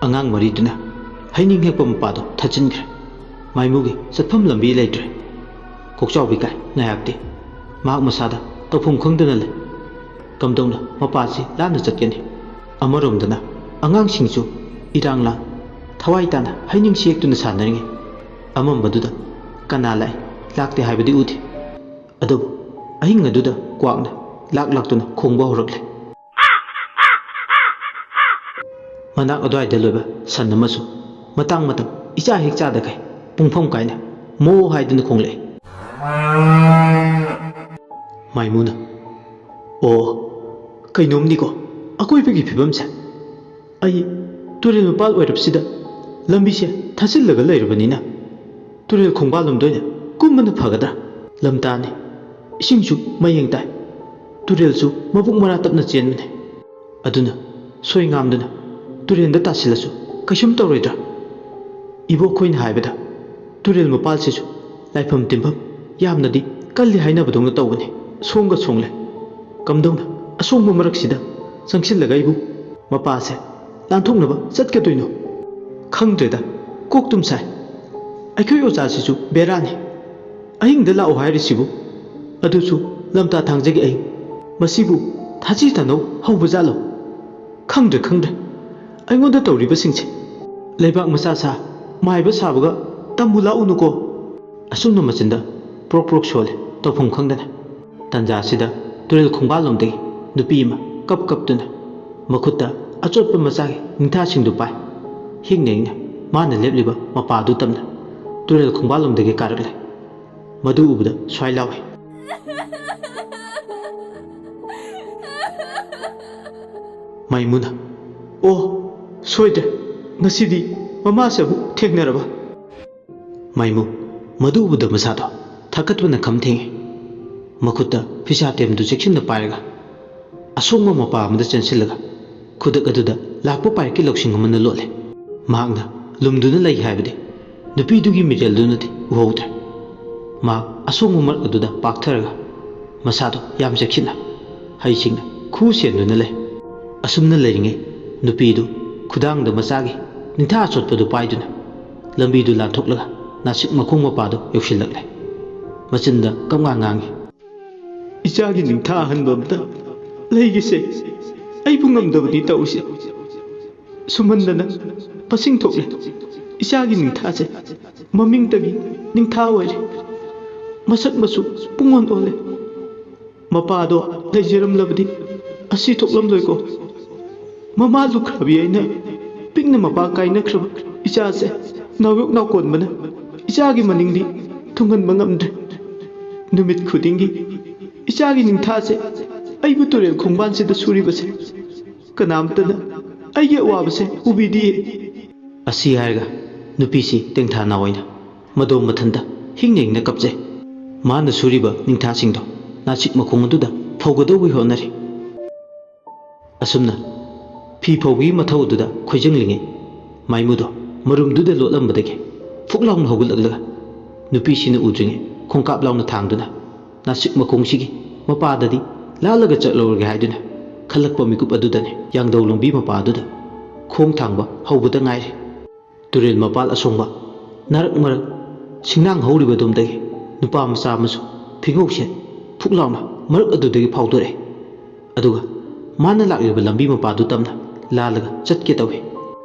ꯑꯉꯥꯡ ꯃꯔꯤꯗꯨꯅ ꯍꯩꯅꯤꯡ ꯍꯦꯛꯄ ꯃꯄꯥꯗꯣ ꯊꯠꯆꯤꯟꯈ꯭ꯔꯦ꯫ ꯃꯥꯏꯃꯨꯒꯤ ꯆꯠꯐꯝ ꯂꯝꯕꯤ ꯂꯩꯇ꯭ꯔꯦ꯫ ꯀꯣꯛꯆꯥꯎꯕꯤ ꯀꯥꯏ ꯉꯥꯏꯍꯥꯛꯇꯤ ꯃꯍꯥꯛ ꯃꯁꯥꯗ ꯇꯧꯐꯝ ꯈꯪꯗꯅ ꯂꯩ꯫ ꯀꯝꯗꯧꯅ ꯃꯄꯥꯁꯤ ꯂꯥꯟꯅ ꯆꯠꯀꯅꯤ? ꯑꯃꯔꯣꯝꯗꯅ ꯑꯉꯥꯡꯁꯤꯡꯁꯨ ꯏꯔꯥꯡ ꯂꯥꯡ ꯊꯋꯥꯏ ꯇꯥꯅ ꯍꯩꯅꯤꯡ ꯁꯦꯛꯇꯨꯅ ꯁꯥꯟꯅꯔꯤꯉꯩ ꯑꯃꯝꯕꯗꯨꯗ ꯀꯅꯥ ꯂꯥꯛꯏ ꯂꯥꯛꯇꯦ ꯍꯥꯏꯕꯗꯤ ꯎꯗꯦ꯫ ꯑꯗꯨꯕꯨ ꯑꯍꯤꯡ ꯑꯗꯨꯗ ꯀ꯭ꯋꯥꯛꯅ ꯂꯥꯛ ꯂꯥꯛꯇꯨꯅ ꯈꯣꯡꯕ ꯍꯧꯔꯛꯂꯦ꯫ ꯃꯅꯥꯛ ꯑꯗꯨꯋꯥꯏꯗ ꯂꯣꯏꯕ ꯁꯟ ꯑꯃꯁꯨ ꯃꯇꯥꯡ ꯃꯇꯝ ꯏꯆꯥ ꯍꯦꯛ ꯆꯥꯗꯈꯩ ꯄꯨꯡꯐꯝ ꯀꯥꯏꯅ ꯃꯣ ꯍꯥꯏꯗꯨꯅ ꯈꯣꯡꯂꯛꯑꯦ꯫ ꯃꯥꯏꯃꯨꯅ, "ꯑꯣ, ꯀꯩꯅꯣꯝꯅꯤꯀꯣ ꯑꯀꯣꯏꯕꯒꯤ ꯐꯤꯕꯝꯁꯦ꯫ ꯑꯩ ꯇꯨꯔꯦꯜ ꯃꯄꯥꯜ ꯑꯣꯏꯔꯞꯁꯤꯗ ꯂꯝꯕꯤꯁꯦ ꯊꯥꯖꯤꯜꯂꯒ ꯂꯩꯔꯕꯅꯤꯅ ꯇꯨꯔꯦꯜ ꯈꯣꯡꯕꯥꯜꯂꯣꯝꯗ ꯑꯣꯏꯅ ꯀꯨꯝꯕꯅ ꯐꯒꯗ꯭ꯔꯥ? ꯂꯝꯇꯥꯅꯤ, ꯏꯁꯤꯡꯁꯨ ꯃꯌꯦꯡ ꯇꯥꯏ, ꯇꯨꯔꯦꯜꯁꯨ ꯃꯕꯨꯛ ꯃꯔꯥ ꯇꯞꯅ ꯆꯦꯟꯕꯅꯤ꯫ ꯑꯗꯨꯅ ꯁꯣꯏ ꯉꯥꯝꯗꯨꯅ ꯇꯨꯔꯦꯜꯗ ꯇꯥꯁꯤꯜꯂꯁꯨ ꯀꯩꯁꯨꯝ ꯇꯧꯔꯣꯏꯗ꯭ꯔꯥ?" ꯏꯕꯣꯛꯈꯣꯏꯅ ꯍꯥꯏꯕꯗ ꯇꯨꯔꯦꯜ ꯃꯄꯥꯜꯁꯤꯁꯨ ꯂꯥꯏꯐꯝ ꯇꯤꯟꯐꯝ ꯌꯥꯝꯅꯗꯤ ꯀꯜꯂꯤ ꯍꯥꯏꯅꯕꯗꯧꯅ ꯇꯧꯕꯅꯤ꯫ ꯁꯣꯡꯒ ꯁꯣꯡꯂꯦ꯫ ꯀꯝꯗꯧꯅ ꯑꯁꯣꯡꯕ ꯃꯔꯛꯁꯤꯗ ꯆꯪꯁꯤꯜꯂꯒ ꯑꯩꯕꯨ ꯃꯄꯥꯁꯦ ꯂꯥꯟꯊꯣꯛꯅꯕ ꯆꯠꯀꯗꯣꯏꯅꯣ? ꯈꯪꯗ꯭ꯔꯦꯗ, ꯀꯣꯛ ꯇꯨꯝ ꯁꯥꯏ꯫ ꯑꯩꯈꯣꯏ ꯑꯣꯖꯥꯁꯤꯁꯨ ꯕꯦꯔꯥꯅꯤ꯫ ꯑꯍꯤꯡꯗ ꯂꯥꯛꯑꯣ ꯍꯥꯏꯔꯤꯁꯤꯕꯨ? ꯑꯗꯨꯁꯨ ꯂꯝꯇꯥ ꯊꯥꯡꯖꯒꯤ ꯑꯍꯤꯡ꯫ ꯃꯁꯤꯕꯨ ꯊꯥꯖꯤ ꯊꯥꯅꯧ ꯍꯧꯕ ꯖꯥꯠꯂꯣ? ꯈꯪꯗ꯭ꯔꯦ, ꯈꯪꯗ꯭ꯔꯦ꯫ ꯑꯩꯉꯣꯟꯗ ꯇꯧꯔꯤꯕꯁꯤꯡꯁꯦ꯫ ꯂꯩꯕꯥꯛ ꯃꯆꯥ ꯁꯥ, ꯃꯥꯏꯕ ꯁꯥꯕꯒ ꯇꯝꯃꯨ ꯂꯥꯛꯎꯅꯨꯀꯣ꯫ ꯑꯁꯨꯝꯅ ꯃꯆꯤꯟꯗ ꯄ꯭ꯔꯣꯛ ꯄ꯭ꯔꯣꯛ ꯁꯣꯜꯂꯦ, ꯇꯧꯐꯝ ꯈꯪꯗꯅ꯫ ꯇꯟꯖꯥꯁꯤꯗ ꯇꯨꯔꯦꯜ ꯈꯣꯡꯕꯥꯜꯂꯣꯝꯗꯒꯤ ꯅꯨꯄꯤ ꯑꯃ ꯀꯞ ꯀꯞꯇꯨꯅ ꯃꯈꯨꯠꯇ ꯑꯆꯣꯠꯄ ꯃꯆꯥꯒꯤ ꯅꯤꯡꯊꯥꯁꯤꯡꯗꯨ ꯄꯥꯏ꯫ ꯍꯤꯡꯅ ꯍꯤꯡꯅ ꯃꯥꯅ ꯂꯦꯞꯂꯤꯕ ꯃꯄꯥ ꯑꯗꯨ ꯇꯝꯅ ꯇꯨꯔꯦꯜ ꯈꯣꯡꯕꯥꯜꯂꯣꯝꯗꯒꯤ ꯀꯥꯔꯛꯂꯦ꯫ ꯃꯗꯨ ꯎꯕꯗ ꯁ꯭ꯋꯥꯏ ꯂꯥꯎꯏ꯫ ꯃꯥꯏꯃꯨꯅ, "ꯑꯣ, ꯁꯣꯏꯗ꯭ꯔꯦ, ꯉꯁꯤꯗꯤ ꯃꯃꯥꯁꯦ ꯑꯃꯨꯛ ꯊꯦꯡꯅꯔꯕ?" ꯃꯥꯏꯃꯨ ꯃꯗꯨ ꯎꯕꯗ ꯃꯁꯥꯗꯣ ꯊꯛꯀꯠꯄꯅ ꯈꯝ ꯊꯦꯡꯉꯤ꯫ ꯃꯈꯨꯠꯇ ꯐꯤꯁꯥ ꯇꯦꯝꯗꯨ ꯆꯦꯛꯁꯤꯟꯅ ꯄꯥꯏꯔꯒ ꯑꯁꯣꯡꯕ ꯃꯄꯥ ꯑꯃꯗ ꯆꯦꯟꯁꯤꯜꯂꯒ ꯈꯨꯗꯛ ꯑꯗꯨꯗ ꯂꯥꯛꯄ ꯄꯥꯏꯔꯛꯀꯤ ꯂꯧꯁꯤꯡ ꯑꯃꯅ ꯂꯣꯠꯂꯦ꯫ ꯃꯍꯥꯛꯅ ꯂꯨꯝꯗꯨꯅ ꯂꯩ ꯍꯥꯏꯕꯗꯤ ꯅꯨꯄꯤꯗꯨꯒꯤ ꯃꯤꯔꯦꯜꯗꯨꯅꯗꯤ ꯎꯍꯧꯗ꯭ꯔꯦ꯫ ꯃꯍꯥꯛ ꯑꯁꯣꯡꯕ ꯃꯔꯛ ꯑꯗꯨꯗ ꯄꯥꯛꯊꯔꯒ ꯃꯁꯥꯗꯣ ꯌꯥꯝ ꯆꯦꯛꯁꯤꯟꯅ ꯍꯩꯁꯤꯡꯅ ꯈꯨ ꯁꯦꯝꯗꯨꯅ ꯂꯩ꯫ ꯑꯁꯨꯝꯅ ꯂꯩꯔꯤꯉꯩ ꯅꯨꯄꯤꯗꯨ ꯈꯨꯗꯥꯡꯗ ꯃꯆꯥꯒꯤ ꯅꯤꯡꯊꯥ ꯑꯆꯣꯠꯄꯗꯨ ꯄꯥꯏꯗꯨꯅ ꯂꯝꯕꯤꯗꯨ ꯂꯥꯟꯊꯣꯛꯂꯒ ꯅꯥꯁꯤꯛ ꯃꯈꯣꯡ ꯃꯄꯥꯗꯨ ꯌꯧꯁꯤꯜꯂꯛꯂꯦ꯫ ꯃꯆꯤꯟꯗ ꯀꯞꯉꯥꯡ ꯉꯥꯡꯉꯤ꯫ "ꯏꯆꯥꯒꯤ ꯅꯤꯡꯊꯥ ꯑꯍꯟꯕ ꯑꯝꯇ ꯂꯩꯒꯦꯁꯦ, ꯑꯩꯕꯨ ꯉꯝꯗꯕꯅꯤ ꯇꯧꯔꯤꯁꯦ꯫ ꯁꯨꯝꯍꯟꯗꯅ ꯃꯁꯤꯡ ꯊꯣꯛꯂꯦ꯫ ꯏꯆꯥꯒꯤ ꯅꯤꯡꯊꯥꯁꯦ ꯃꯃꯤꯡꯇꯒꯤ ꯅꯤꯡꯊꯥ ꯑꯣꯏꯔꯦ, ꯃꯁꯛ ꯃꯆꯨ ꯄꯨꯡꯑꯣꯟ ꯑꯣꯜꯂꯦ꯫ ꯃꯄꯥꯗꯣ ꯂꯩꯖꯔꯝꯂꯕꯗꯤ ꯑꯁꯤ ꯊꯣꯛꯂꯝꯂꯣꯏꯀꯣ꯫ ꯃꯃꯥ ꯂꯨꯈ꯭ꯔꯕꯤ ꯑꯩꯅ ꯄꯤꯛꯅ ꯃꯄꯥ ꯀꯥꯏꯅꯈ꯭ꯔꯕ ꯏꯆꯥꯁꯦ ꯅꯥꯎꯌꯣꯛ ꯅꯥꯎꯀꯣꯟꯕꯅ ꯏꯆꯥꯒꯤ ꯃꯅꯤꯡꯗꯤ ꯊꯨꯡꯍꯟꯕ ꯉꯝꯗ꯭ꯔꯦ꯫ ꯅꯨꯃꯤꯠ ꯈꯨꯗꯤꯡꯒꯤ ꯏꯆꯥꯒꯤ ꯅꯤꯡꯊꯥꯁꯦ ꯑꯩꯕꯨ ꯇꯨꯔꯦꯜ ꯈꯣꯡꯕꯥꯟꯁꯤꯗ ꯁꯨꯔꯤꯕꯁꯦ ꯀꯅꯥꯝꯇꯅ ꯑꯩꯒꯤ ꯑꯋꯥꯕꯁꯦ ꯎꯕꯤꯗꯤꯌꯦ꯫" ꯑꯁꯤ ꯍꯥꯏꯔꯒ ꯅꯨꯄꯤꯁꯤ ꯇꯦꯡꯊꯥ ꯅꯥꯑꯣꯏꯅ ꯃꯗꯣꯝ ꯃꯊꯟꯇ ꯍꯤꯡꯅ ꯍꯤꯡꯅ ꯀꯞꯆꯩ꯫ ꯃꯥꯅ ꯁꯨꯔꯤꯕ ꯅꯤꯡꯊꯥꯁꯤꯡꯗꯣ ꯅꯥꯁꯤꯛ ꯃꯈꯣꯡ ꯑꯗꯨꯗ ꯐꯧꯒꯗꯧꯕꯒꯤ ꯍꯣꯠꯅꯔꯤ꯫ ꯑꯁꯨꯝꯅ ꯐꯤ ꯐꯧꯕꯒꯤ ꯃꯊꯧ ꯑꯗꯨꯗ ꯈꯣꯏꯖꯪꯂꯤꯉꯩ ꯃꯥꯏꯃꯨꯗꯣ ꯃꯔꯨꯝꯗꯨꯗ ꯂꯣꯠꯂꯝꯕꯗꯒꯤ ꯐꯨꯛ ꯂꯥꯎꯅ ꯍꯧꯒꯠꯂꯛꯂꯒ ꯅꯨꯄꯤꯁꯤꯅ ꯎꯗ꯭ꯔꯤꯉꯩ ꯈꯣꯡꯀꯥꯞ ꯂꯥꯎꯅ ꯊꯥꯡꯗꯨꯅ ꯅꯥꯁꯤꯛ ꯃꯈꯣꯡꯁꯤꯒꯤ ꯃꯄꯥꯗꯗꯤ ꯂꯥꯜꯂꯒ ꯆꯠꯂꯨꯔꯒꯦ ꯍꯥꯏꯗꯨꯅ ꯈꯜꯂꯛꯄ ꯃꯤꯀꯨꯞ ꯑꯗꯨꯗꯅꯤ ꯌꯥꯡꯗꯧ ꯂꯝꯕꯤ ꯃꯄꯥ ꯑꯗꯨꯗ ꯈꯣꯡ ꯊꯥꯡꯕ ꯍꯧꯕꯗ ꯉꯥꯏꯔꯤ꯫ ꯇꯨꯔꯦꯜ ꯃꯄꯥꯜ ꯑꯁꯣꯡꯕ ꯅꯥꯔꯛ ꯃꯔꯛ ꯁꯤꯡꯅꯥꯡ ꯍꯧꯔꯤꯕ ꯑꯗꯣꯝꯗꯒꯤ ꯅꯨꯄꯥ ꯃꯆꯥ ꯑꯃꯁꯨ ꯐꯤꯉꯧꯁꯦ ꯐꯨꯛ ꯂꯥꯎꯅ ꯃꯔꯛ ꯑꯗꯨꯗꯒꯤ ꯐꯥꯎꯗꯣꯔꯛꯏ꯫ ꯑꯗꯨꯒ ꯃꯥꯅ ꯂꯥꯛꯂꯤꯕ ꯂꯝꯕꯤ ꯃꯄꯥꯗꯨ ꯇꯝꯅ ꯂꯥꯜꯂꯒ ꯆꯠꯀꯦ ꯇꯧꯏ꯫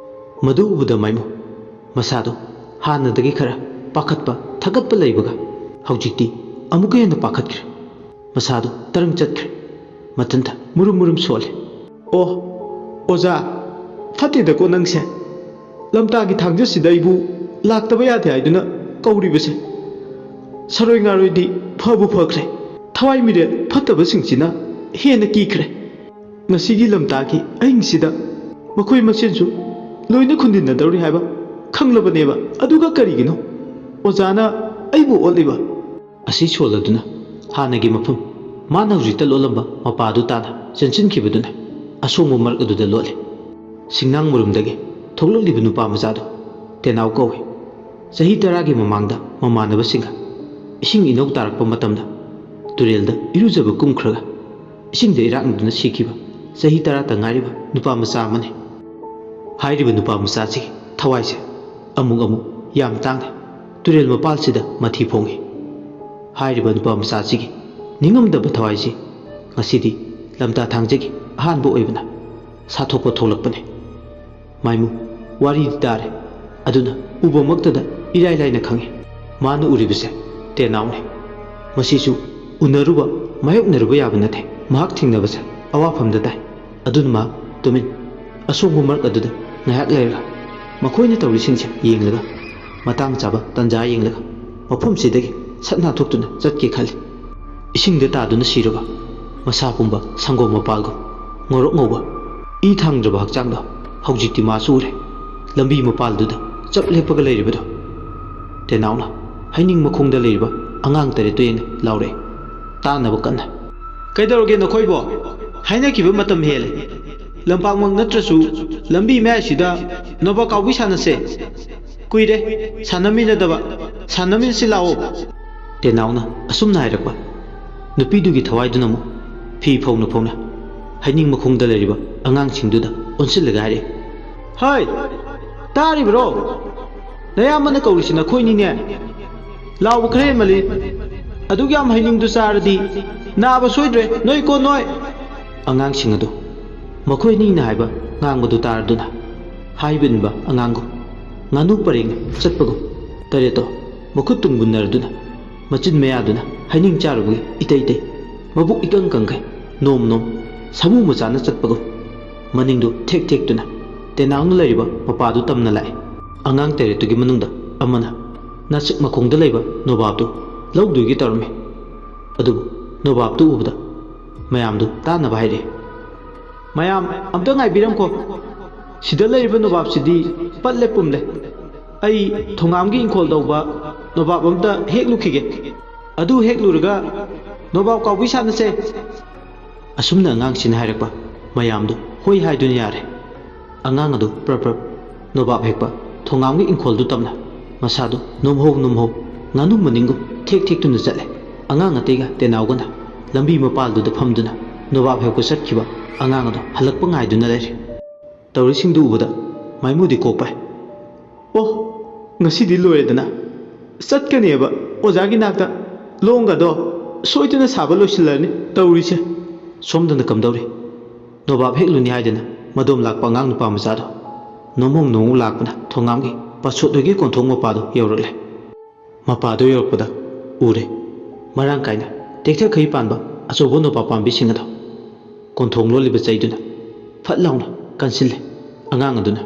ꯃꯗꯨ ꯎꯕꯗ ꯃꯥꯏꯃꯨ ꯃꯁꯥꯗꯨ ꯍꯥꯟꯅꯗꯒꯤ ꯈꯔ ꯄꯥꯈꯠꯄ ꯊꯀꯠꯄ ꯂꯩꯕꯒ ꯍꯧꯖꯤꯛꯇꯤ ꯑꯃꯨꯛꯀ ꯍꯦꯟꯅ ꯄꯥꯈꯠꯈ꯭ꯔꯦ꯫ ꯃꯁꯥꯗꯨ ꯇꯔꯪ ꯆꯠꯈ꯭ꯔꯦ꯫ ꯃꯊꯟꯇ ꯃꯨꯔꯨꯝ ꯃꯨꯔꯨꯝ ꯁꯣꯜꯂꯦ꯫ "ꯑꯣ, ꯑꯣꯖꯥ, ꯐꯠꯇꯦꯗꯀꯣ ꯅꯪꯁꯦ꯫ ꯂꯝꯇꯥꯒꯤ ꯊꯥꯡꯖꯁꯤꯗ ꯑꯩꯕꯨ ꯂꯥꯛꯇꯕ ꯌꯥꯗꯦ ꯍꯥꯏꯗꯨꯅ ꯀꯧꯔꯤꯕꯁꯦ꯫ ꯁꯔꯣꯏ ꯉꯥꯔꯣꯏꯗꯤ ꯐꯕꯨ ꯐꯈ꯭ꯔꯦ꯫ ꯊꯋꯥꯏ ꯃꯤꯔꯦꯜ ꯐꯠꯇꯕꯁꯤꯡꯁꯤꯅ ꯍꯦꯟꯅ ꯀꯤꯈ꯭ꯔꯦ꯫ ꯉꯁꯤꯒꯤ ꯂꯝꯇꯥꯒꯤ ꯑꯍꯤꯡꯁꯤꯗ ꯃꯈꯣꯏ ꯃꯁꯦꯟꯁꯨ ꯂꯣꯏꯅ ꯈꯨꯟꯗꯤꯟꯅꯗꯧꯔꯤ ꯍꯥꯏꯕ ꯈꯪꯂꯕꯅꯦꯕ꯫ ꯑꯗꯨꯒ ꯀꯔꯤꯒꯤꯅꯣ ꯑꯣꯖꯥꯅ ꯑꯩꯕꯨ ꯑꯣꯠꯂꯤꯕ?" ꯑꯁꯤ ꯁꯣꯜꯂꯗꯨꯅ ꯍꯥꯟꯅꯒꯤ ꯃꯐꯝ, ꯃꯥꯅ ꯍꯧꯖꯤꯛꯇ ꯂꯣꯠꯂꯝꯕ ꯃꯄꯥꯗꯨ ꯇꯥꯅ ꯆꯦꯟꯁꯤꯟꯈꯤꯕꯗꯨꯅ ꯑꯁꯣꯡꯕ ꯃꯔꯛ ꯑꯗꯨꯗ ꯂꯣꯠꯂꯦ꯫ ꯁꯤꯡꯅꯥꯡ ꯃꯔꯨꯝꯗꯒꯤ ꯊꯣꯛꯂꯛꯂꯤꯕ ꯅꯨꯄꯥ ꯃꯆꯥꯗꯨ ꯇꯦꯅꯥꯎ ꯀꯧꯏ꯫ ꯆꯍꯤ ꯇꯔꯥꯒꯤ ꯃꯃꯥꯡꯗ ꯃꯃꯥꯟꯅꯕꯁꯤꯡꯒ ꯏꯁꯤꯡ ꯏꯅꯧ ꯇꯥꯔꯛꯄ ꯃꯇꯝꯗ ꯇꯨꯔꯦꯜꯗ ꯏꯔꯨꯖꯕ ꯀꯨꯝꯈ꯭ꯔꯒ ꯏꯁꯤꯡꯗ ꯏꯔꯥꯛꯅꯗꯨꯅ ꯁꯤꯈꯤꯕ ꯆꯍꯤ ꯇꯔꯥꯇ ꯉꯥꯏꯔꯤꯕ ꯅꯨꯄꯥ ꯃꯆꯥ ꯑꯃꯅꯤ꯫ ꯍꯥꯏꯔꯤꯕ ꯅꯨꯄꯥ ꯃꯆꯥꯁꯤꯒꯤ ꯊꯋꯥꯏꯁꯦ ꯑꯃꯨꯛ ꯑꯃꯨꯛ ꯌꯥꯝ ꯇꯥꯡꯅ ꯇꯨꯔꯦꯜ ꯃꯄꯥꯜꯁꯤꯗ ꯃꯊꯤ ꯐꯣꯡꯏ꯫ ꯍꯥꯏꯔꯤꯕ ꯅꯨꯄꯥ ꯃꯆꯥꯁꯤꯒꯤ ꯅꯤꯡꯉꯝꯗꯕ ꯊꯋꯥꯏꯁꯤ ꯉꯁꯤꯗꯤ ꯂꯝꯇꯥ ꯊꯥꯡꯖꯒꯤ ꯑꯍꯥꯟꯕ ꯑꯣꯏꯕꯅ ꯁꯥꯊꯣꯛꯄ ꯊꯣꯛꯂꯛꯄꯅꯤ꯫ ꯃꯥꯏꯃꯨ, ꯋꯥꯔꯤꯗꯤ ꯇꯥꯔꯦ, ꯑꯗꯨꯅ ꯎꯕꯃꯛꯇꯗ ꯏꯔꯥꯏ ꯂꯥꯏꯅ ꯈꯪꯏ꯫ ꯃꯥꯅ ꯎꯔꯤꯕꯁꯦ ꯇꯦꯅꯥꯎꯅꯤ꯫ ꯃꯁꯤꯁꯨ ꯎꯅꯔꯨꯕ, ꯃꯥꯌꯣꯛꯅꯔꯨꯕ ꯌꯥꯕ ꯅꯠꯇꯦ꯫ ꯃꯍꯥꯛ ꯊꯦꯡꯅꯕꯁꯦ ꯑꯋꯥꯐꯝꯗ ꯇꯥꯏ꯫ ꯑꯗꯨꯅ ꯃꯍꯥꯛ ꯇꯨꯃꯤꯟ ꯑꯁꯣꯡꯕ ꯃꯔꯛ ꯑꯗꯨꯗ ꯉꯥꯏꯍꯥꯛ ꯂꯩꯔꯒ ꯃꯈꯣꯏꯅ ꯇꯧꯔꯤꯁꯤꯡꯁꯦ ꯌꯦꯡꯂꯒ, ꯃꯇꯥꯡ ꯆꯥꯕ ꯇꯥꯟꯖꯥ ꯌꯦꯡꯂꯒ ꯃꯐꯝꯁꯤꯗꯒꯤ ꯁꯠ ꯅꯥꯟꯊꯣꯛꯇꯨꯅ ꯆꯠꯀꯦ ꯈꯜꯂꯤ꯫ ꯏꯁꯤꯡꯗ ꯇꯥꯗꯨꯅ ꯁꯤꯔꯕ ꯃꯁꯥ ꯄꯨꯝꯕ ꯁꯪꯒꯣꯝ ꯃꯄꯥꯜꯒꯨꯝ ꯉꯧꯔꯣꯛ ꯉꯧꯕ ꯏ ꯊꯥꯡꯗ꯭ꯔꯕ ꯍꯛꯆꯥꯡꯗꯣ ꯍꯧꯖꯤꯛꯇꯤ ꯃꯥꯁꯨ ꯎꯔꯦ꯫ ꯂꯝꯕꯤ ꯃꯄꯥꯜꯗꯨꯗ ꯆꯞ ꯂꯦꯞꯄꯒ ꯂꯩꯔꯤꯕꯗꯣ꯫ ꯇꯦꯅꯥꯎꯅ ꯍꯩꯅꯤꯡ ꯃꯈꯣꯡꯗ ꯂꯩꯔꯤꯕ ꯑꯉꯥꯡ ꯇꯔꯦꯠꯇꯨ ꯌꯦꯡꯅ ꯂꯥꯎꯔꯛꯏ, ꯇꯥꯅꯕ ꯀꯟꯅ꯫ "ꯀꯩꯗꯧꯔꯒꯦ ꯅꯈꯣꯏꯕꯣ? ꯍꯥꯏꯅꯈꯤꯕ ꯃꯇꯝ ꯍꯦꯜꯂꯦ꯫ ꯂꯝꯄꯥꯛꯃꯛ ꯅꯠꯇ꯭ꯔꯁꯨ ꯂꯝꯕꯤ ꯃꯌꯥꯏꯁꯤꯗ ꯅꯣꯕꯥ ꯀꯥꯎꯕꯤ ꯁꯥꯟꯅꯁꯦ꯫ ꯀꯨꯏꯔꯦ ꯁꯥꯟꯅꯃꯤꯟꯅꯗꯕ꯫ ꯁꯥꯟꯅꯃꯤꯟꯅꯁꯤ ꯂꯥꯛꯑꯣ꯫" ꯇꯦꯅꯥꯎꯅ ꯑꯁꯨꯝꯅ ꯍꯥꯏꯔꯛꯄ, ꯅꯨꯄꯤꯗꯨꯒꯤ ꯊꯋꯥꯏꯗꯨꯅ ꯑꯃꯨꯛ ꯐꯤ ꯐꯧꯅ ꯐꯧꯅ ꯍꯩꯅꯤꯡ ꯃꯈꯣꯡꯗ ꯂꯩꯔꯤꯕ ꯑꯉꯥꯡꯁꯤꯡꯗꯨꯗ ꯑꯣꯟꯁꯤꯜꯂꯒ ꯍꯥꯏꯔꯛꯏ, "ꯍꯩ! ꯇꯥꯔꯤꯕ꯭ꯔꯣ? ꯅꯌꯥꯝꯕꯅ ꯀꯧꯔꯤꯁꯤ ꯅꯈꯣꯏꯅꯤꯅꯦ꯫ ꯂꯥꯎꯕ ꯈꯔ ꯍꯦꯟꯃꯜꯂꯤ꯫ ꯑꯗꯨꯛ ꯌꯥꯝ ꯍꯩꯅꯤꯡꯗꯨ ꯆꯥꯔꯗꯤ ꯅꯥꯕ ꯁꯣꯏꯗ꯭ꯔꯦ ꯅꯣꯏ ꯀꯣ ꯅꯣꯏ꯫" ꯑꯉꯥꯡꯁꯤꯡ ꯑꯗꯨ ꯃꯈꯣꯏ ꯑꯅꯤꯅ ꯍꯥꯏꯕ ꯉꯥꯡꯕꯗꯨ ꯇꯥꯔꯗꯨꯅ ꯍꯥꯏꯕ ꯏꯟꯕ ꯑꯉꯥꯡꯒꯨꯝ, ꯉꯥꯅꯨ ꯄꯔꯦꯡ ꯆꯠꯄꯒꯨꯝ, ꯇꯔꯦꯠꯇꯣ ꯃꯈꯨꯠ ꯇꯨꯡꯒꯨꯟꯅꯔꯗꯨꯅ ꯃꯆꯤꯟ ꯃꯌꯥꯗꯨꯅ ꯍꯩꯅꯤꯡ ꯆꯥꯔꯨꯕꯒꯤ ꯏꯇꯩ ꯇꯩ, ꯃꯕꯨꯛ ꯏꯀꯪ ꯀꯪꯈꯩ, ꯅꯣꯝ ꯅꯣꯝ ꯁꯥꯃꯨ ꯃꯆꯥꯅ ꯆꯠꯄꯒꯨꯝ ꯃꯅꯤꯡꯗꯨ ꯊꯦꯛ ꯊꯦꯛꯇꯨꯅ ꯇꯦꯅꯥꯎꯅ ꯂꯩꯔꯤꯕ ꯃꯄꯥꯗꯨ ꯇꯝꯅ ꯂꯥꯛꯏ꯫ ꯑꯉꯥꯡ ꯇꯔꯦꯠꯇꯨꯒꯤ ꯃꯅꯨꯡꯗ ꯑꯃꯅ ꯅꯥꯆꯤꯛ ꯃꯈꯣꯡꯗ ꯂꯩꯕ ꯅꯣꯕꯥꯞꯇꯨ ꯂꯧꯗꯣꯏꯒꯤ ꯇꯧꯔꯝꯃꯤ꯫ ꯑꯗꯨꯕꯨ ꯅꯣꯕꯥꯞꯇꯨ ꯎꯕꯗ ꯃꯌꯥꯝꯗꯨ ꯇꯥꯅꯕ ꯍꯥꯏꯔꯛꯏ꯫ "ꯃꯌꯥꯝ ꯑꯝꯇ ꯉꯥꯏꯕꯤꯔꯝꯈꯣ꯫ ꯁꯤꯗ ꯂꯩꯔꯤꯕ ꯅꯣꯕꯥꯞꯁꯤꯗꯤ ꯄꯠꯂꯦ ꯄꯨꯝꯂꯦ꯫ ꯑꯩ ꯊꯣꯉꯥꯝꯒꯤ ꯏꯪꯈꯣꯜ ꯇꯧꯕ ꯅꯣꯕꯥꯞ ꯑꯝꯇ ꯍꯦꯛꯂꯨꯈꯤꯒꯦ꯫ ꯑꯗꯨ ꯍꯦꯛꯂꯨꯔꯒ ꯅꯣꯕꯥꯞ ꯀꯥꯎꯕꯤ ꯁꯥꯟꯅꯁꯦ꯫" ꯑꯁꯨꯝꯅ ꯑꯉꯥꯡꯁꯤꯅ ꯍꯥꯏꯔꯛꯄ ꯃꯌꯥꯝꯗꯨ ꯍꯣꯏ ꯍꯥꯏꯗꯨꯅ ꯌꯥꯔꯦ꯫ ꯑꯉꯥꯡ ꯑꯗꯨ ꯄ꯭ꯔꯞ ꯄ꯭ꯔꯞ ꯅꯣꯕꯥꯞ ꯍꯦꯛꯄ ꯊꯣꯉꯥꯝꯒꯤ ꯏꯪꯈꯣꯜꯗꯨ ꯇꯝꯅ ꯃꯁꯥꯗꯨ ꯅꯣꯝꯍꯧ ꯅꯣꯝꯍꯧ ꯉꯥꯅꯨ ꯃꯅꯤꯡꯒꯨꯝ ꯊꯦꯛ ꯊꯦꯛꯇꯨꯅ ꯆꯠꯂꯦ꯫ ꯑꯉꯥꯡ ꯑꯇꯩꯒ ꯇꯦꯅꯥꯎꯒꯅ ꯂꯝꯕꯤ ꯃꯄꯥꯜꯗꯨꯗ ꯐꯝꯗꯨꯅ ꯅꯣꯕꯥꯞ ꯍꯦꯛꯄ ꯆꯠꯈꯤꯕ ꯑꯉꯥꯡ ꯑꯗꯨ ꯍꯜꯂꯛꯄ ꯉꯥꯏꯗꯨꯅ ꯂꯩꯔꯦ꯫ ꯇꯧꯔꯤꯁꯤꯡꯗꯨ ꯎꯕꯗ ꯃꯥꯏꯃꯨꯗꯤ ꯀꯣꯛꯄ꯫ "ꯑꯣ, ꯉꯁꯤꯗꯤ ꯂꯣꯏꯔꯦꯗꯅ꯫ ꯆꯠꯀꯅꯦꯕ ꯑꯣꯖꯥꯒꯤ ꯅꯥꯛꯇ꯫ ꯂꯣꯡꯒꯗꯣ ꯁꯣꯏꯗꯅ ꯁꯥꯕ ꯂꯣꯏꯁꯤꯜꯂꯅꯤ ꯇꯧꯔꯤꯁꯦ꯫" ꯁꯣꯝꯗꯅ ꯀꯝꯗꯧꯔꯤ? ꯅꯣꯕꯥꯞ ꯍꯦꯛꯂꯨꯅꯤ ꯍꯥꯏꯗꯅ ꯃꯗꯣꯝ ꯂꯥꯛꯄ ꯑꯉꯥꯡ ꯅꯨꯄꯥ ꯃꯆꯥꯗꯣ ꯅꯣꯡꯃꯣꯡ ꯅꯣꯡꯃꯣꯡ ꯂꯥꯛꯄꯅ ꯊꯣꯉꯥꯝꯒꯤ ꯄꯥꯁꯣꯠ ꯍꯣꯏꯒꯤ ꯀꯣꯟꯊꯣꯡ ꯃꯄꯥꯗꯣ ꯌꯧꯔꯛꯂꯦ꯫ ꯃꯄꯥꯗꯣ ꯌꯧꯔꯛꯄꯗ ꯎꯔꯦ, ꯃꯔꯥꯡ ꯀꯥꯏꯅ ꯇꯦꯛꯊꯈꯩ ꯄꯥꯟꯕ ꯑꯆꯧꯕ ꯅꯣꯕꯥꯞ ꯄꯥꯝꯕꯤꯁꯤꯡ ꯑꯗꯣ꯫ ꯀꯣꯟꯊꯣꯡ ꯂꯣꯜꯂꯤꯕ ꯆꯩꯗꯨꯅ ꯐꯠ ꯂꯥꯎꯅ ꯀꯟꯁꯤꯜꯂꯦ꯫ ꯑꯉꯥꯡ ꯑꯗꯨꯅ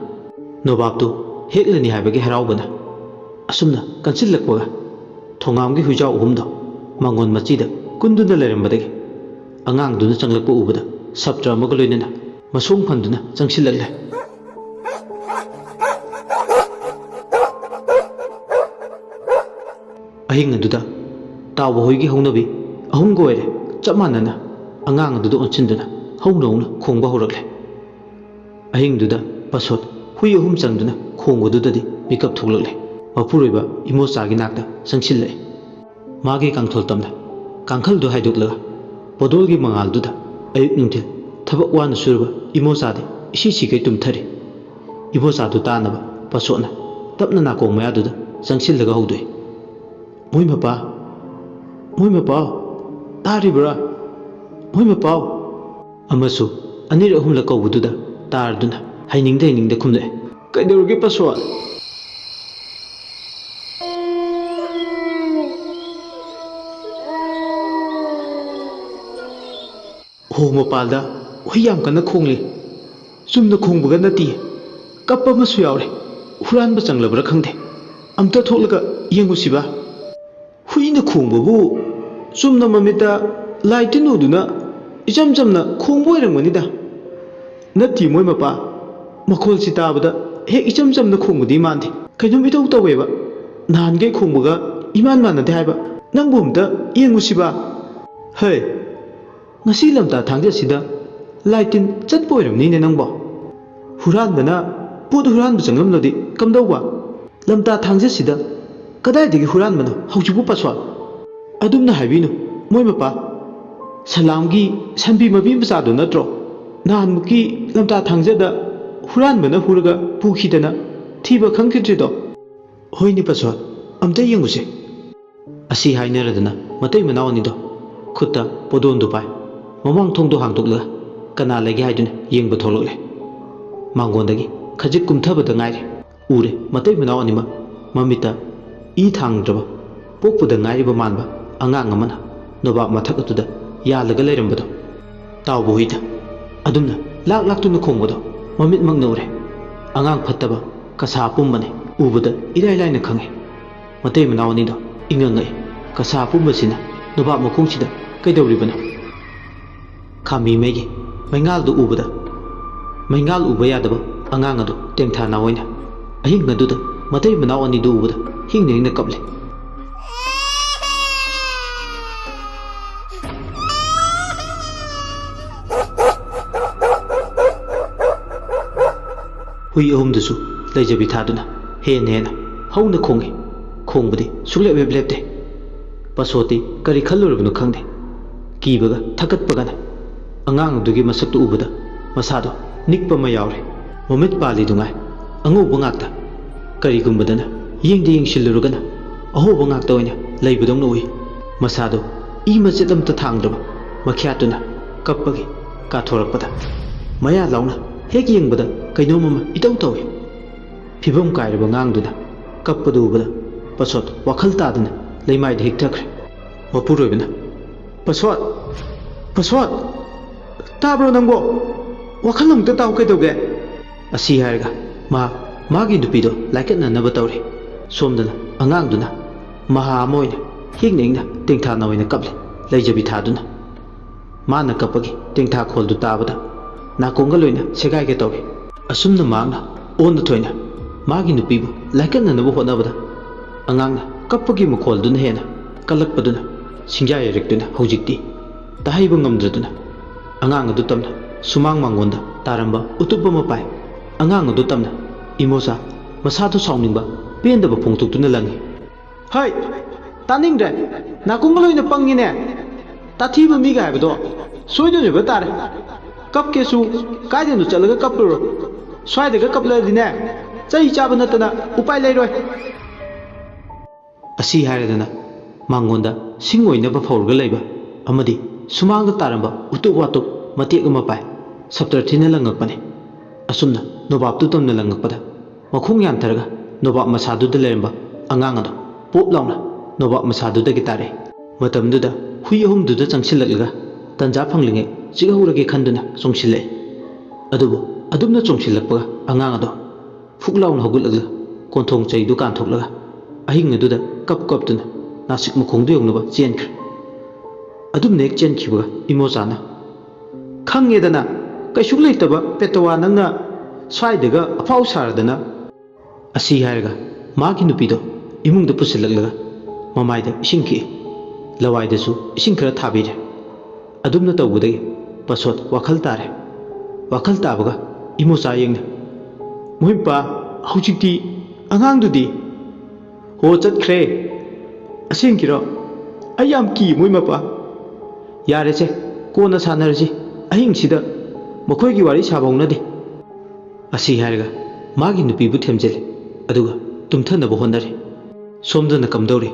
ꯅꯣꯕꯥꯞꯇꯨ ꯍꯦꯛꯂꯅꯤ ꯍꯥꯏꯕꯒꯤ ꯍꯔꯥꯎꯕꯅ ꯑꯁꯨꯝꯅ ꯀꯟꯁꯤꯜꯂꯛꯄꯒ ꯊꯣꯉꯥꯝꯒꯤ ꯍꯨꯏꯖꯥꯎ ꯑꯍꯨꯝꯗꯣ ꯃꯉꯣꯟ ꯃꯆꯤꯗ ꯀꯨꯟꯗꯨꯅ ꯂꯩꯔꯝꯕꯗꯒꯤ ꯑꯉꯥꯡꯗꯨꯅ ꯆꯪꯂꯛꯄ ꯎꯕꯗ ꯁꯞꯇ꯭ꯔ ꯑꯃꯒ ꯂꯣꯏꯅꯅ ꯃꯁꯣꯡ ꯐꯟꯗꯨꯅ ꯆꯪꯁꯤꯜꯂꯛꯂꯦ꯫ ꯑꯍꯤꯡ ꯑꯗꯨꯗ ꯇꯥꯎꯕ ꯍꯣꯏꯒꯤ ꯍꯧꯅꯕꯤ ꯑꯍꯨꯝꯒ ꯑꯣꯏꯔꯦ ꯆꯞ ꯃꯥꯟꯅꯅ ꯑꯉꯥꯡ ꯑꯗꯨꯗ ꯑꯣꯟꯁꯤꯟꯗꯨꯅ ꯍꯧꯅ ꯍꯧꯅ ꯈꯣꯡꯕ ꯍꯧꯔꯛꯂꯦ꯫ ꯑꯍꯤꯡꯗꯨꯗ ꯄꯁꯣꯠ ꯍꯨꯏ ꯑꯍꯨꯝ ꯆꯪꯗꯨꯅ ꯈꯣꯡꯕꯗꯨꯗꯗꯤ ꯃꯤꯀꯞ ꯊꯣꯛꯂꯛꯂꯦ꯫ ꯃꯄꯨꯔꯣꯏꯕ ꯏꯃꯣꯆꯥꯒꯤ ꯅꯥꯛꯇ ꯆꯪꯁꯤꯜꯂꯛꯏ꯫ ꯃꯥꯒꯤ ꯀꯥꯡꯊꯣꯜ ꯇꯝꯅ ꯀꯥꯡꯈꯜꯗꯨ ꯍꯥꯏꯗꯣꯛꯂꯒ ꯄꯣꯗꯣꯜꯒꯤ ꯃꯉꯥꯜꯗꯨꯗ ꯑꯌꯨꯛ ꯅꯨꯡꯊꯤꯜ ꯊꯕꯛ ꯋꯥꯅ ꯁꯨꯔꯕ ꯏꯃꯣꯆꯥꯗꯤ ꯏꯁꯤ ꯁꯤꯈꯩ ꯇꯨꯝꯊꯔꯤ꯫ ꯏꯃꯣꯆꯥꯗꯨ ꯇꯥꯅꯕ ꯄꯁꯣꯠꯅ ꯇꯞꯅ ꯅꯥꯀꯣꯡ ꯃꯌꯥꯗꯨꯗ ꯆꯪꯁꯤꯜꯂꯒ ꯍꯧꯗꯣꯛꯏ꯫ "ꯃꯣꯏ ꯃꯄꯥ, ꯃꯣꯏ ꯃꯄꯥꯎ, ꯇꯥꯔꯤꯕ꯭ꯔꯥ? ꯃꯣꯏ ꯃꯄꯥꯎ!" ꯑꯃꯁꯨ ꯑꯅꯤꯔꯛ ꯑꯍꯨꯝꯂꯛ ꯀꯧꯕꯗꯨꯗ ꯇꯥꯔꯗꯨꯅ ꯍꯩꯅꯤꯡꯗ ꯍꯩꯅꯤꯡꯗ ꯈꯨꯝꯂꯛꯑꯦ꯫ "ꯀꯩꯗꯧꯔꯒꯦ ꯄꯁꯣꯠ?" ꯈꯣꯡ ꯃꯄꯥꯜꯗ ꯍꯨꯏ ꯌꯥꯝ ꯀꯟꯅ ꯈꯣꯡꯂꯤ꯫ ꯆꯨꯝꯅ ꯈꯣꯡꯕꯒ ꯅꯠꯇꯦ, ꯀꯞꯄ ꯑꯃꯁꯨ ꯌꯥꯎꯔꯦ꯫ ꯍꯨꯔꯥꯟꯕ ꯆꯪꯂꯕ꯭ꯔꯥ ꯈꯪꯗꯦ꯫ ꯑꯝꯇ ꯊꯣꯛꯂꯒ ꯌꯦꯡꯉꯨꯁꯤꯕ꯫ ꯍꯨꯏꯅ ꯈꯣꯡꯕꯕꯨ ꯆꯨꯝꯅ ꯃꯃꯤꯠꯇ ꯂꯥꯏ ꯇꯤꯟ ꯎꯗꯨꯅ ꯏꯆꯝ ꯆꯝꯅ ꯈꯣꯡꯕ ꯑꯣꯏꯔꯝꯒꯅꯤꯗ꯫ ꯅꯠꯇꯦ ꯃꯣꯏ ꯃꯄꯥ, ꯃꯈꯣꯜꯁꯤ ꯇꯥꯕꯗ ꯍꯦꯛ ꯏꯆꯝ ꯆꯝꯅ ꯈꯣꯡꯕꯗꯤ ꯃꯥꯟꯗꯦ꯫ ꯀꯩꯅꯣꯝ ꯏꯇꯧ ꯇꯧꯋꯦꯕ꯫ ꯅꯍꯥꯟꯈꯩ ꯈꯣꯡꯕꯒ ꯏꯃꯥꯟ ꯃꯥꯟꯅꯗꯦ ꯍꯥꯏꯕ꯫ ꯅꯪꯕꯨ ꯑꯝꯇ ꯌꯦꯡꯉꯨꯁꯤꯕ꯫ ꯍꯩ, ꯉꯁꯤ ꯂꯝꯇꯥ ꯊꯥꯡꯖꯁꯤꯗ ꯂꯥꯏ ꯇꯤꯟ ꯆꯠꯄ ꯑꯣꯏꯔꯝꯅꯤꯅꯦ ꯅꯪꯕꯣ꯫ ꯍꯨꯔꯥꯟꯕꯅ ꯄꯣꯠ ꯍꯨꯔꯥꯟꯕ ꯆꯪꯂꯝꯂꯗꯤ ꯀꯝꯗꯧꯕ? ꯂꯝꯇꯥ ꯊꯥꯡꯖꯁꯤꯗ ꯀꯗꯥꯏꯗꯒꯤ ꯍꯨꯔꯥꯟꯕꯅꯣ ꯍꯧꯖꯤꯛꯄꯨ ꯄꯥꯁ꯭ꯋꯥꯟ? ꯑꯗꯨꯝꯅ ꯍꯥꯏꯕꯤꯅꯨ, ꯃꯣꯏ ꯃꯄꯥ꯫ ꯁꯂꯥꯝꯒꯤ ꯁꯟꯕꯤ ꯃꯄꯤ ꯃꯆꯥꯗꯨ ꯅꯠꯇ꯭ꯔꯣ? ꯅꯍꯥꯟꯃꯨꯛꯀꯤ ꯂꯝꯇꯥ ꯊꯥꯡꯖꯗ ꯍꯨꯔꯥꯟꯕꯅ ꯍꯨꯔꯒ ꯄꯨꯈꯤꯗꯅ ꯊꯤꯕ ꯈꯪꯈꯤꯗ꯭ꯔꯤꯗꯣ? ꯍꯣꯏꯅꯦ ꯄꯥꯁ꯭ꯋꯥꯟ, ꯑꯝꯇ ꯌꯦꯡꯉꯨꯁꯦ꯫ ꯑꯁꯤ ꯍꯥꯏꯅꯔꯗꯅ ꯃꯇꯩ ꯃꯅꯥꯎ ꯑꯅꯤꯗꯣ ꯈꯨꯠꯇ ꯄꯣꯗꯣꯟꯗꯨ ꯄꯥꯏ ꯃꯃꯥꯡ ꯊꯣꯡꯗꯣ ꯍꯥꯡꯗꯣꯛꯂꯒ ꯀꯅꯥ ꯂꯩꯒꯦ ꯍꯥꯏꯗꯨꯅ ꯌꯦꯡꯕ ꯊꯣꯛꯂꯛꯂꯦ꯫ ꯃꯥꯡꯒꯣꯟꯗꯒꯤ ꯈꯖꯤꯛ ꯀꯨꯝꯊꯕꯗ ꯉꯥꯏꯔꯤ꯫ ꯎꯔꯦ ꯃꯇꯩ ꯃꯅꯥꯎ ꯑꯅꯤꯃꯛ ꯃꯃꯤꯠꯇ ꯏ ꯊꯥꯡꯗ꯭ꯔꯕ ꯄꯣꯛꯄꯗ ꯉꯥꯏꯔꯤꯕ ꯃꯥꯟꯕ ꯑꯉꯥꯡ ꯑꯃꯅ ꯅꯣꯕꯥꯞ ꯃꯊꯛ ꯑꯗꯨꯗ ꯌꯥꯜꯂꯒ ꯂꯩꯔꯝꯕꯗꯣ꯫ ꯇꯥꯎꯕ ꯍꯨꯏꯗ ꯑꯗꯨꯝꯅ ꯂꯥꯛ ꯂꯥꯛꯇꯨꯅ ꯈꯣꯡꯕꯗꯣ ꯃꯃꯤꯠꯃꯛꯅ ꯎꯔꯦ꯫ ꯑꯉꯥꯡ ꯐꯠꯇꯕ ꯀꯁꯥ ꯑꯄꯨꯝꯕꯅꯤ꯫ ꯎꯕꯗ ꯏꯔꯥꯏ ꯂꯥꯏꯅ ꯈꯪꯉꯤ꯫ ꯃꯇꯩ ꯃꯅꯥꯎ ꯑꯅꯤꯗꯣ ꯏꯉꯛ ꯉꯛꯏ꯫ ꯀꯁꯥ ꯑꯄꯨꯝꯕꯁꯤꯅ ꯅꯣꯕꯥꯞ ꯃꯈꯣꯡꯁꯤꯗ ꯀꯩꯗꯧꯔꯤꯕꯅꯣ? ꯈꯥꯝꯕꯤ ꯃꯩꯒꯤ ꯃꯩꯉꯥꯜꯗꯨ ꯎꯕꯗ ꯃꯩꯉꯥꯜ ꯎꯕ ꯌꯥꯗꯕ ꯑꯉꯥꯡ ꯑꯗꯨ ꯇꯦꯡꯊꯥꯅ ꯑꯣꯏꯅ ꯑꯍꯤꯡ ꯑꯗꯨꯗ ꯃꯇꯩ ꯃꯅꯥꯎ ꯑꯅꯤꯗꯨ ꯎꯕꯗ ꯍꯤꯡꯅ ꯍꯤꯡꯅ ꯀꯞꯂꯦ꯫ ꯍꯨꯏ ꯑꯍꯨꯝꯗꯨꯁꯨ ꯂꯩꯖꯕꯤ ꯊꯥꯗꯨꯅ ꯍꯦꯟꯅ ꯍꯦꯟꯅ ꯍꯧꯅ ꯈꯣꯡꯏ꯫ ꯈꯣꯡꯕꯗꯤ ꯁꯨꯛꯂꯦꯞ ꯍꯦꯞ ꯂꯦꯞꯇꯦ꯫ ꯄꯥꯁꯣꯠꯇꯤ ꯀꯔꯤ ꯈꯜꯂꯨꯔꯕꯅꯣ ꯈꯪꯗꯦ꯫ ꯀꯤꯕꯒ ꯊꯀꯠꯄꯒꯅ ꯑꯉꯥꯡ ꯑꯗꯨꯒꯤ ꯃꯁꯛꯇꯨ ꯎꯕꯗ ꯃꯁꯥꯗꯣ ꯅꯤꯛꯄ ꯑꯃ ꯌꯥꯎꯔꯦ꯫ ꯃꯃꯤꯠ ꯄꯥꯜꯂꯤꯗꯨꯉꯥꯏ ꯑꯉꯧꯕ ꯉꯥꯛꯇ꯫ ꯀꯔꯤꯒꯨꯝꯕꯗꯅ ꯌꯦꯡꯗ ꯌꯦꯡꯁꯤꯜꯂꯨꯔꯒꯅ ꯑꯍꯣꯕ ꯉꯥꯛꯇ ꯑꯣꯏꯅ ꯂꯩꯕꯗꯧꯅ ꯎꯏ꯫ ꯃꯁꯥꯗꯣ ꯏ ꯃꯆꯦꯠ ꯑꯃꯠꯇ ꯊꯥꯡꯗ꯭ꯔꯕ ꯃꯈ꯭ꯌꯥꯠꯇꯨꯅ ꯀꯞꯄꯒꯤ ꯀꯥꯊꯣꯔꯛꯄꯗ ꯃꯌꯥ ꯂꯥꯎꯅ ꯍꯦꯛ ꯌꯦꯡꯕꯗ ꯀꯩꯅꯣꯝ ꯑꯃ ꯏꯇꯧ ꯇꯧꯏ꯫ ꯐꯤꯕꯝ ꯀꯥꯏꯔꯕ ꯑꯉꯥꯡꯗꯨꯅ ꯀꯞꯄꯗꯨ ꯎꯕꯗ ꯄꯥꯁꯣꯠ ꯋꯥꯈꯜ ꯇꯥꯗꯅ ꯂꯩꯃꯥꯏꯗ ꯍꯤꯛꯊꯈ꯭ꯔꯦ꯫ ꯃꯄꯨꯔꯣꯏꯕꯅ, "ꯄꯥꯁꯣꯠ! ꯄꯥꯁꯣꯠ!" "ꯇꯥꯕ꯭ꯔꯣ ꯅꯪꯕꯣ? ꯋꯥꯈꯜ ꯑꯃꯨꯛꯇ ꯇꯥꯎ, ꯀꯩꯗꯧꯒꯦ?" ꯑꯁꯤ ꯍꯥꯏꯔꯒ ꯃꯍꯥꯛ ꯃꯥꯒꯤ ꯅꯨꯄꯤꯗꯣ ꯂꯥꯏꯀꯠꯅꯅꯕ ꯇꯧꯔꯤ꯫ ꯁꯣꯝꯗꯅ ꯑꯉꯥꯡꯗꯨꯅ ꯃꯍꯥ ꯑꯃ ꯑꯣꯏꯅ ꯍꯤꯡꯅ ꯍꯤꯡꯅ ꯇꯦꯡꯊꯥꯅ ꯑꯣꯏꯅ ꯀꯞꯂꯤ, ꯂꯩꯖꯕꯤ ꯊꯥꯗꯨꯅ꯫ ꯃꯥꯅ ꯀꯞꯄꯒꯤ ꯇꯦꯡꯊꯥ ꯈꯣꯜꯗꯨ ꯇꯥꯕꯗ ꯅꯥꯀꯣꯡꯒ ꯂꯣꯏꯅ ꯁꯦꯒꯥꯏꯒꯦ ꯇꯧꯏ꯫ ꯑꯁꯨꯝꯅ ꯃꯍꯥꯛꯅ ꯑꯣꯟꯅ ꯊꯣꯏꯅ ꯃꯥꯒꯤ ꯅꯨꯄꯤꯕꯨ ꯂꯥꯏꯀꯠꯅꯅꯕ ꯍꯣꯠꯅꯕꯗ ꯑꯉꯥꯡꯅ ꯀꯞꯄꯒꯤ ꯃꯈꯣꯜꯗꯨꯅ ꯍꯦꯟꯅ ꯀꯜꯂꯛꯄꯗꯨꯅ ꯁꯤꯡꯖꯥ ꯌꯩꯔꯛꯇꯨꯅ ꯍꯧꯖꯤꯛꯇꯤ ꯇꯥꯍꯩꯕ ꯉꯝꯗ꯭ꯔꯗꯨꯅ ꯑꯉꯥꯡ ꯑꯗꯨ ꯇꯝꯅ ꯁꯨꯃꯥꯡ ꯃꯥꯡꯒꯣꯟꯗ ꯇꯥꯔꯝꯕ ꯎꯇꯨꯞ ꯑꯃ ꯄꯥꯏ꯫ ꯑꯉꯥꯡ ꯑꯗꯨ ꯇꯝꯅ ꯏꯃꯣꯆꯥ ꯃꯁꯥꯗꯨ ꯁꯥꯎꯅꯤꯡꯕ ꯄꯦꯟꯗꯕ ꯐꯣꯡꯗꯣꯛꯇꯨꯅ ꯂꯪꯉꯤ꯫ "ꯍꯩ! ꯇꯥꯅꯤꯡꯗ꯭ꯔꯦ! ꯅꯥꯀꯣꯡꯒ ꯂꯣꯏꯅ ꯄꯪꯉꯤꯅꯦ! ꯇꯥꯊꯤꯕ ꯃꯤꯒ ꯍꯥꯏꯕꯗꯣ ꯁꯣꯏꯗꯅ ꯑꯣꯏꯕ ꯇꯥꯔꯦ꯫ ꯀꯞꯀꯦꯁꯨ ꯀꯥꯏꯗꯅꯣ ꯆꯠꯂꯒ ꯀꯞꯂꯨꯔꯣ꯫ ꯁ꯭ꯋꯥꯏꯗꯒ ꯀꯞꯂꯛꯑꯗꯤꯅꯦ, ꯆꯩ ꯆꯥꯕ ꯅꯠꯇꯅ ꯎꯄꯥꯏ ꯂꯩꯔꯣꯏ꯫" ꯑꯁꯤ ꯍꯥꯏꯔꯗꯅ ꯃꯥꯡꯒꯣꯟꯗ ꯁꯤꯡ ꯑꯣꯏꯅꯕ ꯐꯧꯔꯒ ꯂꯩꯕ ꯑꯃꯗꯤ ꯁꯨꯃꯥꯡꯗ ꯇꯥꯔꯝꯕ ꯎꯇꯨꯞ ꯋꯥꯇꯨꯞ ꯃꯇꯦꯛ ꯑꯃ ꯄꯥꯏ꯫ ꯁꯞꯇꯔ ꯊꯤꯅ ꯂꯪꯉꯛꯄꯅꯤ꯫ ꯑꯁꯨꯝꯅ ꯅꯣꯕꯥꯞꯇꯨ ꯇꯝꯅ ꯂꯪꯉꯛꯄꯗ ꯃꯈꯣꯡ ꯌꯥꯟꯊꯔꯒ ꯅꯣꯕꯥꯞ ꯃꯁꯥꯗꯨꯗ ꯂꯩꯔꯝꯕ ꯑꯉꯥꯡ ꯑꯗꯣ ꯄꯣꯞ ꯂꯥꯎꯅ ꯅꯣꯕꯥꯞ ꯃꯁꯥꯗꯨꯗꯒꯤ ꯇꯥꯔꯛꯏ꯫ ꯃꯇꯝꯗꯨꯗ ꯍꯨꯏ ꯑꯍꯨꯝꯗꯨꯗ ꯆꯪꯁꯤꯜꯂꯛꯂꯒ ꯇꯟꯖꯥ ꯐꯪꯂꯤꯉꯩ ꯆꯤꯛꯍꯧꯔꯒꯦ ꯈꯟꯗꯨꯅ ꯆꯣꯡꯁꯤꯜꯂꯛꯏ꯫ ꯑꯗꯨꯕꯨ ꯑꯗꯨꯝꯅ ꯆꯣꯡꯁꯤꯜꯂꯛꯄꯒ ꯑꯉꯥꯡ ꯑꯗꯣ ꯐꯨꯛ ꯂꯥꯎꯅ ꯍꯧꯒꯠꯂꯒ ꯀꯣꯟꯊꯣꯡ ꯆꯩꯗꯨ ꯀꯥꯟꯊꯣꯛꯂꯒ ꯑꯍꯤꯡ ꯑꯗꯨꯗ ꯀꯞ ꯀꯞꯇꯨꯅ ꯅꯥꯁꯤꯛ ꯃꯈꯣꯡꯗꯨ ꯌꯧꯅꯕ ꯆꯦꯟꯈ꯭ꯔꯦ꯫ ꯑꯗꯨꯝꯅ ꯍꯦꯛ ꯆꯦꯟꯈꯤꯕꯒ ꯏꯃꯣꯆꯥꯅ, "ꯈꯪꯉꯦꯗꯅ, ꯀꯩꯁꯨ ꯂꯩꯇꯕ ꯄꯦꯇꯋꯥ ꯅꯪꯅ ꯁ꯭ꯋꯥꯏꯗꯒ ꯑꯐꯥꯎ ꯁꯥꯔꯗꯅ꯫" ꯑꯁꯤ ꯍꯥꯏꯔꯒ ꯃꯥꯒꯤ ꯅꯨꯄꯤꯗꯣ ꯏꯃꯨꯡꯗ ꯄꯨꯁꯤꯜꯂꯛꯂꯒ ꯃꯃꯥꯏꯗ ꯏꯁꯤꯡ ꯈꯤꯛꯏ꯫ ꯂꯋꯥꯏꯗꯁꯨ ꯏꯁꯤꯡ ꯈꯔ ꯊꯥꯕꯤꯔꯦ꯫ ꯑꯗꯨꯝꯅ ꯇꯧꯕꯗꯒꯤ ꯄꯁꯣꯠ ꯋꯥꯈꯜ ꯇꯥꯔꯦ꯫ ꯋꯥꯈꯜ ꯇꯥꯕꯒ ꯏꯃꯣꯆꯥ ꯌꯦꯡꯅ, "ꯃꯣꯏꯄꯥ, ꯍꯧꯖꯤꯛꯇꯤ ꯑꯉꯥꯡꯗꯨꯗꯤ?" "ꯍꯣ, ꯆꯠꯈ꯭ꯔꯦ꯫" "ꯑꯁꯦꯡꯀꯤꯔꯣ? ꯑꯩ ꯌꯥꯝ ꯀꯤ, ꯃꯣꯏ ꯃꯄꯥ꯫" "ꯌꯥꯔꯦꯁꯦ, ꯀꯣꯟꯅ ꯁꯥꯟꯅꯔꯁꯤ, ꯑꯍꯤꯡꯁꯤꯗ ꯃꯈꯣꯏꯒꯤ ꯋꯥꯔꯤ ꯁꯥꯕ ꯍꯧꯅꯗꯦ꯫" ꯑꯁꯤ ꯍꯥꯏꯔꯒ ꯃꯥꯒꯤ ꯅꯨꯄꯤꯕꯨ ꯊꯦꯝꯖꯤꯜꯂꯤ, ꯑꯗꯨꯒ ꯇꯨꯝꯊꯅꯕ ꯍꯣꯠꯅꯔꯤ꯫ ꯁꯣꯝꯗꯅ ꯀꯝꯗꯧꯔꯤ?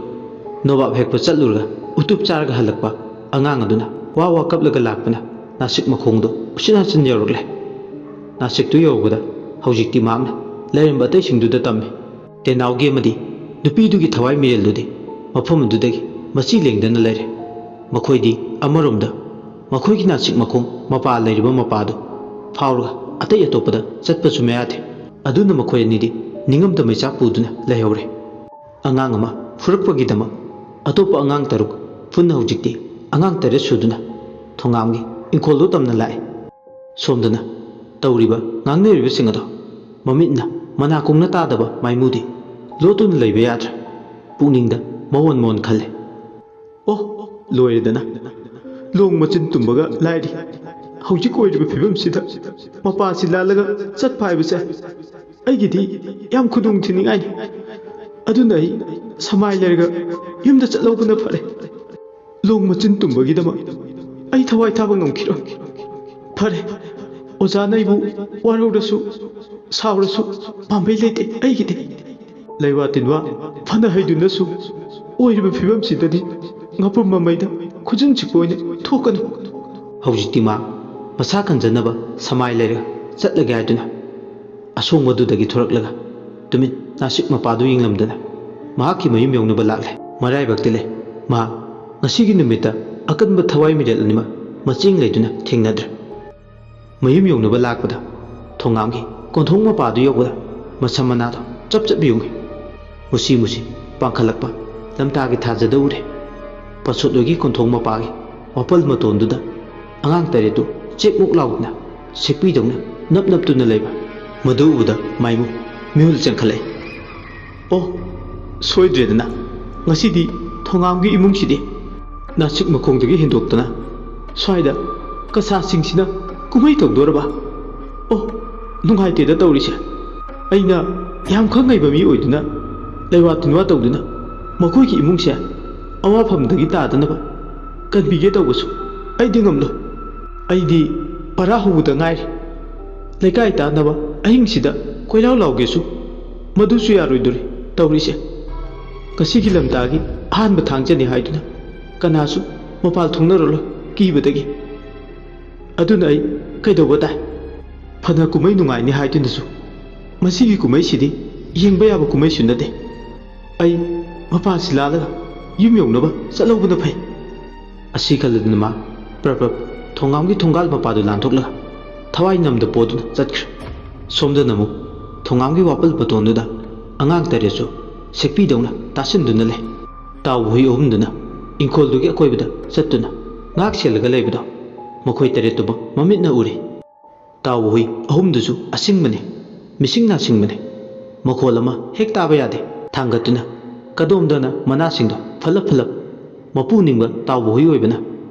ꯅꯣꯕꯥꯞ ꯍꯦꯛꯄ ꯆꯠꯂꯨꯔꯒ ꯎꯇꯨꯞ ꯆꯥꯔꯒ ꯍꯜꯂꯛꯄ ꯑꯉꯥꯡ ꯑꯗꯨꯅ ꯋꯥ ꯋꯥ ꯀꯞꯂꯒ ꯂꯥꯛꯄꯅ ꯅꯥꯁꯤꯛ ꯃꯈꯣꯡꯗꯣ ꯎꯆꯤꯟ ꯅꯥꯆꯤꯟ ꯌꯧꯔꯛꯂꯦ꯫ ꯅꯥꯁꯤꯛꯇꯨ ꯌꯧꯔꯛꯄꯗ ꯍꯧꯖꯤꯛꯇꯤ ꯃꯍꯥꯛꯅ ꯂꯩꯔꯝꯕ ꯑꯇꯩꯁꯤꯡꯗꯨꯗ ꯇꯝꯃꯤ꯫ ꯇꯦꯅꯥꯎꯒꯤ ꯑꯃꯗꯤ ꯅꯨꯄꯤꯗꯨꯒꯤ ꯊꯋꯥꯏ ꯃꯤꯔꯦꯜꯗꯨꯗꯤ ꯃꯐꯝ ꯑꯗꯨꯗꯒꯤ ꯃꯆꯤ ꯂꯦꯡꯗꯅ ꯂꯩꯔꯦ꯫ ꯃꯈꯣꯏꯗꯤ ꯑꯃꯔꯣꯝꯗ ꯃꯈꯣꯏꯒꯤ ꯅꯥꯆꯤꯛ ꯃꯈꯣꯡ ꯃꯄꯥ ꯂꯩꯔꯤꯕ ꯃꯄꯥꯗꯨ ꯐꯥꯎꯔꯒ ꯑꯇꯩ ꯑꯇꯣꯞꯄꯗ ꯆꯠꯄꯁꯨ ꯃꯌꯥꯗꯦ꯫ ꯑꯗꯨꯅ ꯃꯈꯣꯏ ꯑꯅꯤꯗꯤ ꯅꯤꯡꯉꯝꯗ ꯃꯩꯆꯥꯛ ꯄꯨꯗꯨꯅ ꯂꯩꯍꯧꯔꯦ꯫ ꯑꯉꯥꯡ ꯑꯃ ꯐꯨꯔꯛꯄꯒꯤꯗꯃꯛ ꯑꯇꯣꯞꯄ ꯑꯉꯥꯡ ꯇꯔꯨꯛ ꯄꯨꯟꯅ ꯍꯧꯖꯤꯛꯇꯤ ꯑꯉꯥꯡ ꯇꯔꯦꯠ ꯁꯨꯗꯨꯅ ꯊꯣꯉꯥꯝꯒꯤ ꯏꯪꯈꯣꯜꯗꯨ ꯇꯝꯅ ꯂꯥꯛꯏ꯫ ꯁꯣꯝꯗꯅ ꯇꯧꯔꯤꯕ ꯉꯥꯡꯅꯔꯤꯕꯁꯤꯡ ꯑꯗꯣ ꯃꯃꯤꯠꯅ ꯃꯅꯥꯀꯣꯡꯅ ꯇꯥꯗꯕ ꯃꯥꯏꯃꯨꯗꯤ ꯂꯣꯠꯇꯨꯅ ꯂꯩꯕ ꯌꯥꯗ꯭ꯔꯦ꯫ ꯄꯨꯛꯅꯤꯡꯗ ꯃꯑꯣꯟ ꯃꯑꯣꯟ ꯈꯜꯂꯦ꯫ ꯑꯣ, ꯂꯣꯏꯔꯦꯗꯅ꯫ ꯂꯣꯡ ꯃꯆꯤꯟ ꯇꯨꯝꯕꯒ ꯂꯥꯏꯔꯤ꯫ ꯍꯧꯖꯤꯛ ꯑꯣꯏꯔꯤꯕ ꯐꯤꯕꯝꯁꯤꯗ ꯃꯄꯥꯁꯤ ꯂꯥꯜꯂꯒ ꯆꯠꯄ ꯍꯥꯏꯕꯁꯦ ꯑꯩꯒꯤꯗꯤ ꯌꯥꯝ ꯈꯨꯗꯣꯡ ꯊꯤꯅꯤꯡꯉꯥꯏꯅꯤ꯫ ꯑꯗꯨꯅ ꯑꯩ ꯁꯃꯥꯏ ꯂꯩꯔꯒ ꯌꯨꯝꯗ ꯆꯠꯍꯧꯕꯅ ꯐꯔꯦ꯫ ꯂꯣꯡ ꯃꯆꯤꯟ ꯇꯨꯝꯕꯒꯤꯗꯃꯛ ꯑꯩ ꯊꯋꯥꯏ ꯊꯥꯕ ꯉꯝꯈꯤꯔꯣꯏ꯫ ꯐꯔꯦ, ꯑꯣꯖꯥꯅ ꯑꯩꯕꯨ ꯋꯥꯔꯧꯔꯁꯨ ꯁꯥꯎꯔꯁꯨ ꯄꯥꯝꯕꯩ ꯂꯩꯇꯦ ꯑꯩꯒꯤꯗꯤ꯫ ꯂꯩꯋꯥ ꯇꯤꯟꯋꯥ ꯐꯅ ꯍꯩꯗꯨꯅꯁꯨ ꯑꯣꯏꯔꯤꯕ ꯐꯤꯕꯝꯁꯤꯗꯗꯤ ꯉꯥꯄ꯭ꯔꯨꯝ ꯃꯃꯩꯗ ꯈꯨꯖꯤꯟ ꯆꯤꯛꯄ ꯑꯣꯏꯅ ꯊꯣꯛꯀꯅꯨ꯫ ꯍꯧꯖꯤꯛꯇꯤ ꯃꯥ ꯃꯁꯥ ꯀꯟꯖꯅꯕ ꯁꯃꯥꯏ ꯂꯩꯔꯒ ꯆꯠꯂꯒꯦ ꯍꯥꯏꯗꯨꯅ ꯑꯁꯣꯡꯕꯗꯨꯗꯒꯤ ꯊꯣꯔꯛꯂꯒ ꯇꯨꯃꯤꯟ ꯅꯥꯁꯤꯛ ꯃꯄꯥꯗꯨ ꯌꯦꯡꯂꯝꯗꯅ ꯃꯍꯥꯛꯀꯤ ꯃꯌꯨꯝ ꯌꯧꯅꯕ ꯂꯥꯛꯂꯦ꯫ ꯃꯔꯥꯏꯕꯛꯇꯤ ꯂꯩ, ꯃꯍꯥꯛ ꯉꯁꯤꯒꯤ ꯅꯨꯃꯤꯠꯇ ꯑꯀꯟꯕ ꯊꯋꯥꯏ ꯃꯤꯔꯦꯜ ꯑꯅꯤꯃꯛ ꯃꯆꯦꯡ ꯂꯩꯗꯨꯅ ꯊꯦꯡꯅꯗ꯭ꯔꯦ꯫ ꯃꯌꯨꯝ ꯌꯧꯅꯕ ꯂꯥꯛꯄꯗ ꯊꯣꯉꯥꯝꯒꯤ ꯀꯣꯟꯊꯣꯡ ꯃꯄꯥꯗꯨ ꯌꯧꯕꯗ ꯃꯁꯝ ꯃꯅꯥꯗꯣ ꯆꯞ ꯆꯞ ꯌꯨꯡꯏ꯫ ꯃꯨꯁꯤ ꯃꯨꯁꯤ ꯄꯥꯡꯈꯠꯂꯛꯄ ꯂꯝꯇꯥꯒꯤ ꯊꯥꯖꯗ ꯎꯔꯦ꯫ ꯄꯁꯣꯠꯂꯣꯏꯒꯤ ꯀꯣꯟꯊꯣꯡ ꯃꯄꯥꯒꯤ ꯃꯄꯜ ꯃꯇꯣꯟꯗꯨꯗ ꯑꯉꯥꯡ ꯇꯔꯦꯠꯇꯨ ꯆꯦꯛꯃꯨꯛ ꯂꯥꯎꯗꯨꯅ ꯁꯦꯛꯄꯤꯗꯧꯅ ꯅꯞ ꯅꯞꯇꯨꯅ ꯂꯩꯕ꯫ ꯃꯗꯨ ꯎꯕꯗ ꯃꯥꯏꯃꯨ ꯃꯤꯍꯨꯜ ꯆꯦꯟꯈꯠꯂꯛꯏ꯫ ꯑꯣ, ꯁꯣꯏꯗ꯭ꯔꯦꯗꯅ꯫ ꯉꯁꯤꯗꯤ ꯊꯣꯉꯥꯝꯒꯤ ꯏꯃꯨꯡꯁꯤꯗꯤ ꯅꯥꯆꯤꯛ ꯃꯈꯣꯡꯗꯒꯤ ꯍꯦꯟꯗꯣꯛꯇꯅ ꯁ꯭ꯋꯥꯏꯗ ꯀꯁꯥꯁꯤꯡꯁꯤꯅ ꯀꯨꯝꯍꯩ ꯇꯧꯗꯣꯔꯕ? ꯑꯣ, ꯅꯨꯡꯉꯥꯏꯇꯦꯗ ꯇꯧꯔꯤꯁꯦ꯫ ꯑꯩꯅ ꯌꯥꯝ ꯈꯪ ꯍꯩꯕ ꯃꯤ ꯑꯣꯏꯗꯨꯅ ꯂꯩꯋꯥ ꯇꯤꯟꯋꯥ ꯇꯧꯗꯨꯅ ꯃꯈꯣꯏꯒꯤ ꯏꯃꯨꯡꯁꯦ ꯑꯋꯥꯐꯝꯗꯒꯤ ꯇꯥꯗꯅꯕ ꯀꯟꯕꯤꯒꯦ ꯇꯧꯕꯁꯨ ꯑꯩꯗꯤ ꯉꯝꯂꯣꯏ꯫ ꯑꯩꯗꯤ ꯄꯔꯥ ꯍꯧꯕꯗ ꯉꯥꯏꯔꯤ꯫ ꯂꯩꯀꯥꯏ ꯇꯥꯅꯕ ꯑꯍꯤꯡꯁꯤꯗ ꯀꯣꯏꯂꯥꯎ ꯂꯥꯎꯒꯦꯁꯨ ꯃꯗꯨꯁꯨ ꯌꯥꯔꯣꯏꯗꯣꯔꯤ ꯇꯧꯔꯤꯁꯦ꯫ ꯉꯁꯤꯒꯤ ꯂꯝꯇꯥꯒꯤ ꯑꯍꯥꯟꯕ ꯊꯥꯡꯖꯅꯤ ꯍꯥꯏꯗꯨꯅ ꯀꯅꯥꯁꯨ ꯃꯄꯥꯜ ꯊꯣꯛꯅꯔꯔꯣꯏ ꯀꯤꯕꯗꯒꯤ꯫ ꯑꯗꯨꯅ ꯑꯩ ꯀꯩꯗꯧꯕ ꯇꯥꯏ? ꯐꯅ ꯀꯨꯝꯍꯩ ꯅꯨꯡꯉꯥꯏꯅꯤ ꯍꯥꯏꯗꯨꯅꯁꯨ ꯃꯁꯤꯒꯤ ꯀꯨꯝꯍꯩꯁꯤꯗꯤ ꯌꯦꯡꯕ ꯌꯥꯕ ꯀꯨꯝꯍꯩꯁꯨ ꯅꯠꯇꯦ꯫ ꯑꯩ ꯃꯄꯥꯟꯁꯤ ꯂꯥꯜꯂꯒ ꯌꯨꯝ ꯌꯧꯅꯕ ꯆꯠꯍꯧꯕꯅ ꯐꯩ꯫ ꯑꯁꯤ ꯈꯜꯂꯗꯨꯅ ꯃꯥ ꯄ꯭ꯔꯞ ꯄ꯭ꯔꯞ ꯊꯣꯡꯒꯥꯝꯒꯤ ꯊꯣꯡꯒꯥꯜ ꯃꯄꯥꯗꯨ ꯂꯥꯟꯊꯣꯛꯂꯒ ꯊꯋꯥꯏ ꯅꯝꯗ ꯄꯣꯗꯨꯅ ꯆꯠꯈ꯭ꯔꯦ꯫ ꯁꯣꯝꯗꯅ ꯑꯃꯨꯛ ꯊꯣꯡꯒꯥꯝꯒꯤ ꯋꯥꯄꯜ ꯃꯇꯣꯟꯗꯨꯗ ꯑꯉꯥꯡ ꯇꯔꯦꯠꯁꯨ ꯁꯦꯛꯄꯤꯗꯧꯅ ꯇꯥꯁꯤꯟꯗꯨꯅ ꯂꯩ꯫ ꯇꯥꯎꯕ ꯍꯨꯏ ꯑꯍꯨꯝꯗꯨꯅ ꯏꯪꯈꯣꯜꯗꯨꯒꯤ ꯑꯀꯣꯏꯕꯗ ꯆꯠꯇꯨꯅ ꯉꯥꯛ ꯁꯦꯜꯂꯒ ꯂꯩꯕꯗꯣ ꯃꯈꯣꯏ ꯇꯔꯦꯠꯇꯨꯃꯛ ꯃꯃꯤꯠꯅ ꯎꯔꯦ꯫ ꯇꯥꯎꯕ ꯍꯨꯏ ꯑꯍꯨꯝꯗꯨꯁꯨ ꯑꯁꯤꯡꯕꯅꯤ, ꯃꯤꯁꯤꯡ ꯅꯥꯁꯤꯡꯕꯅꯤ꯫ ꯃꯈꯣꯜ ꯑꯃ ꯍꯦꯛ ꯇꯥꯕ ꯌꯥꯗꯦ꯫ ꯊꯥꯡꯒꯠꯇꯨꯅ ꯀꯗꯣꯝꯗꯅ ꯃꯅꯥꯁꯤꯡꯗꯣ ꯐꯠꯂꯞ ꯐꯠꯂꯞ꯫ ꯃꯄꯨ ꯅꯤꯡꯕ ꯇꯥꯎꯕ ꯍꯨꯏ ꯑꯣꯏꯕꯅ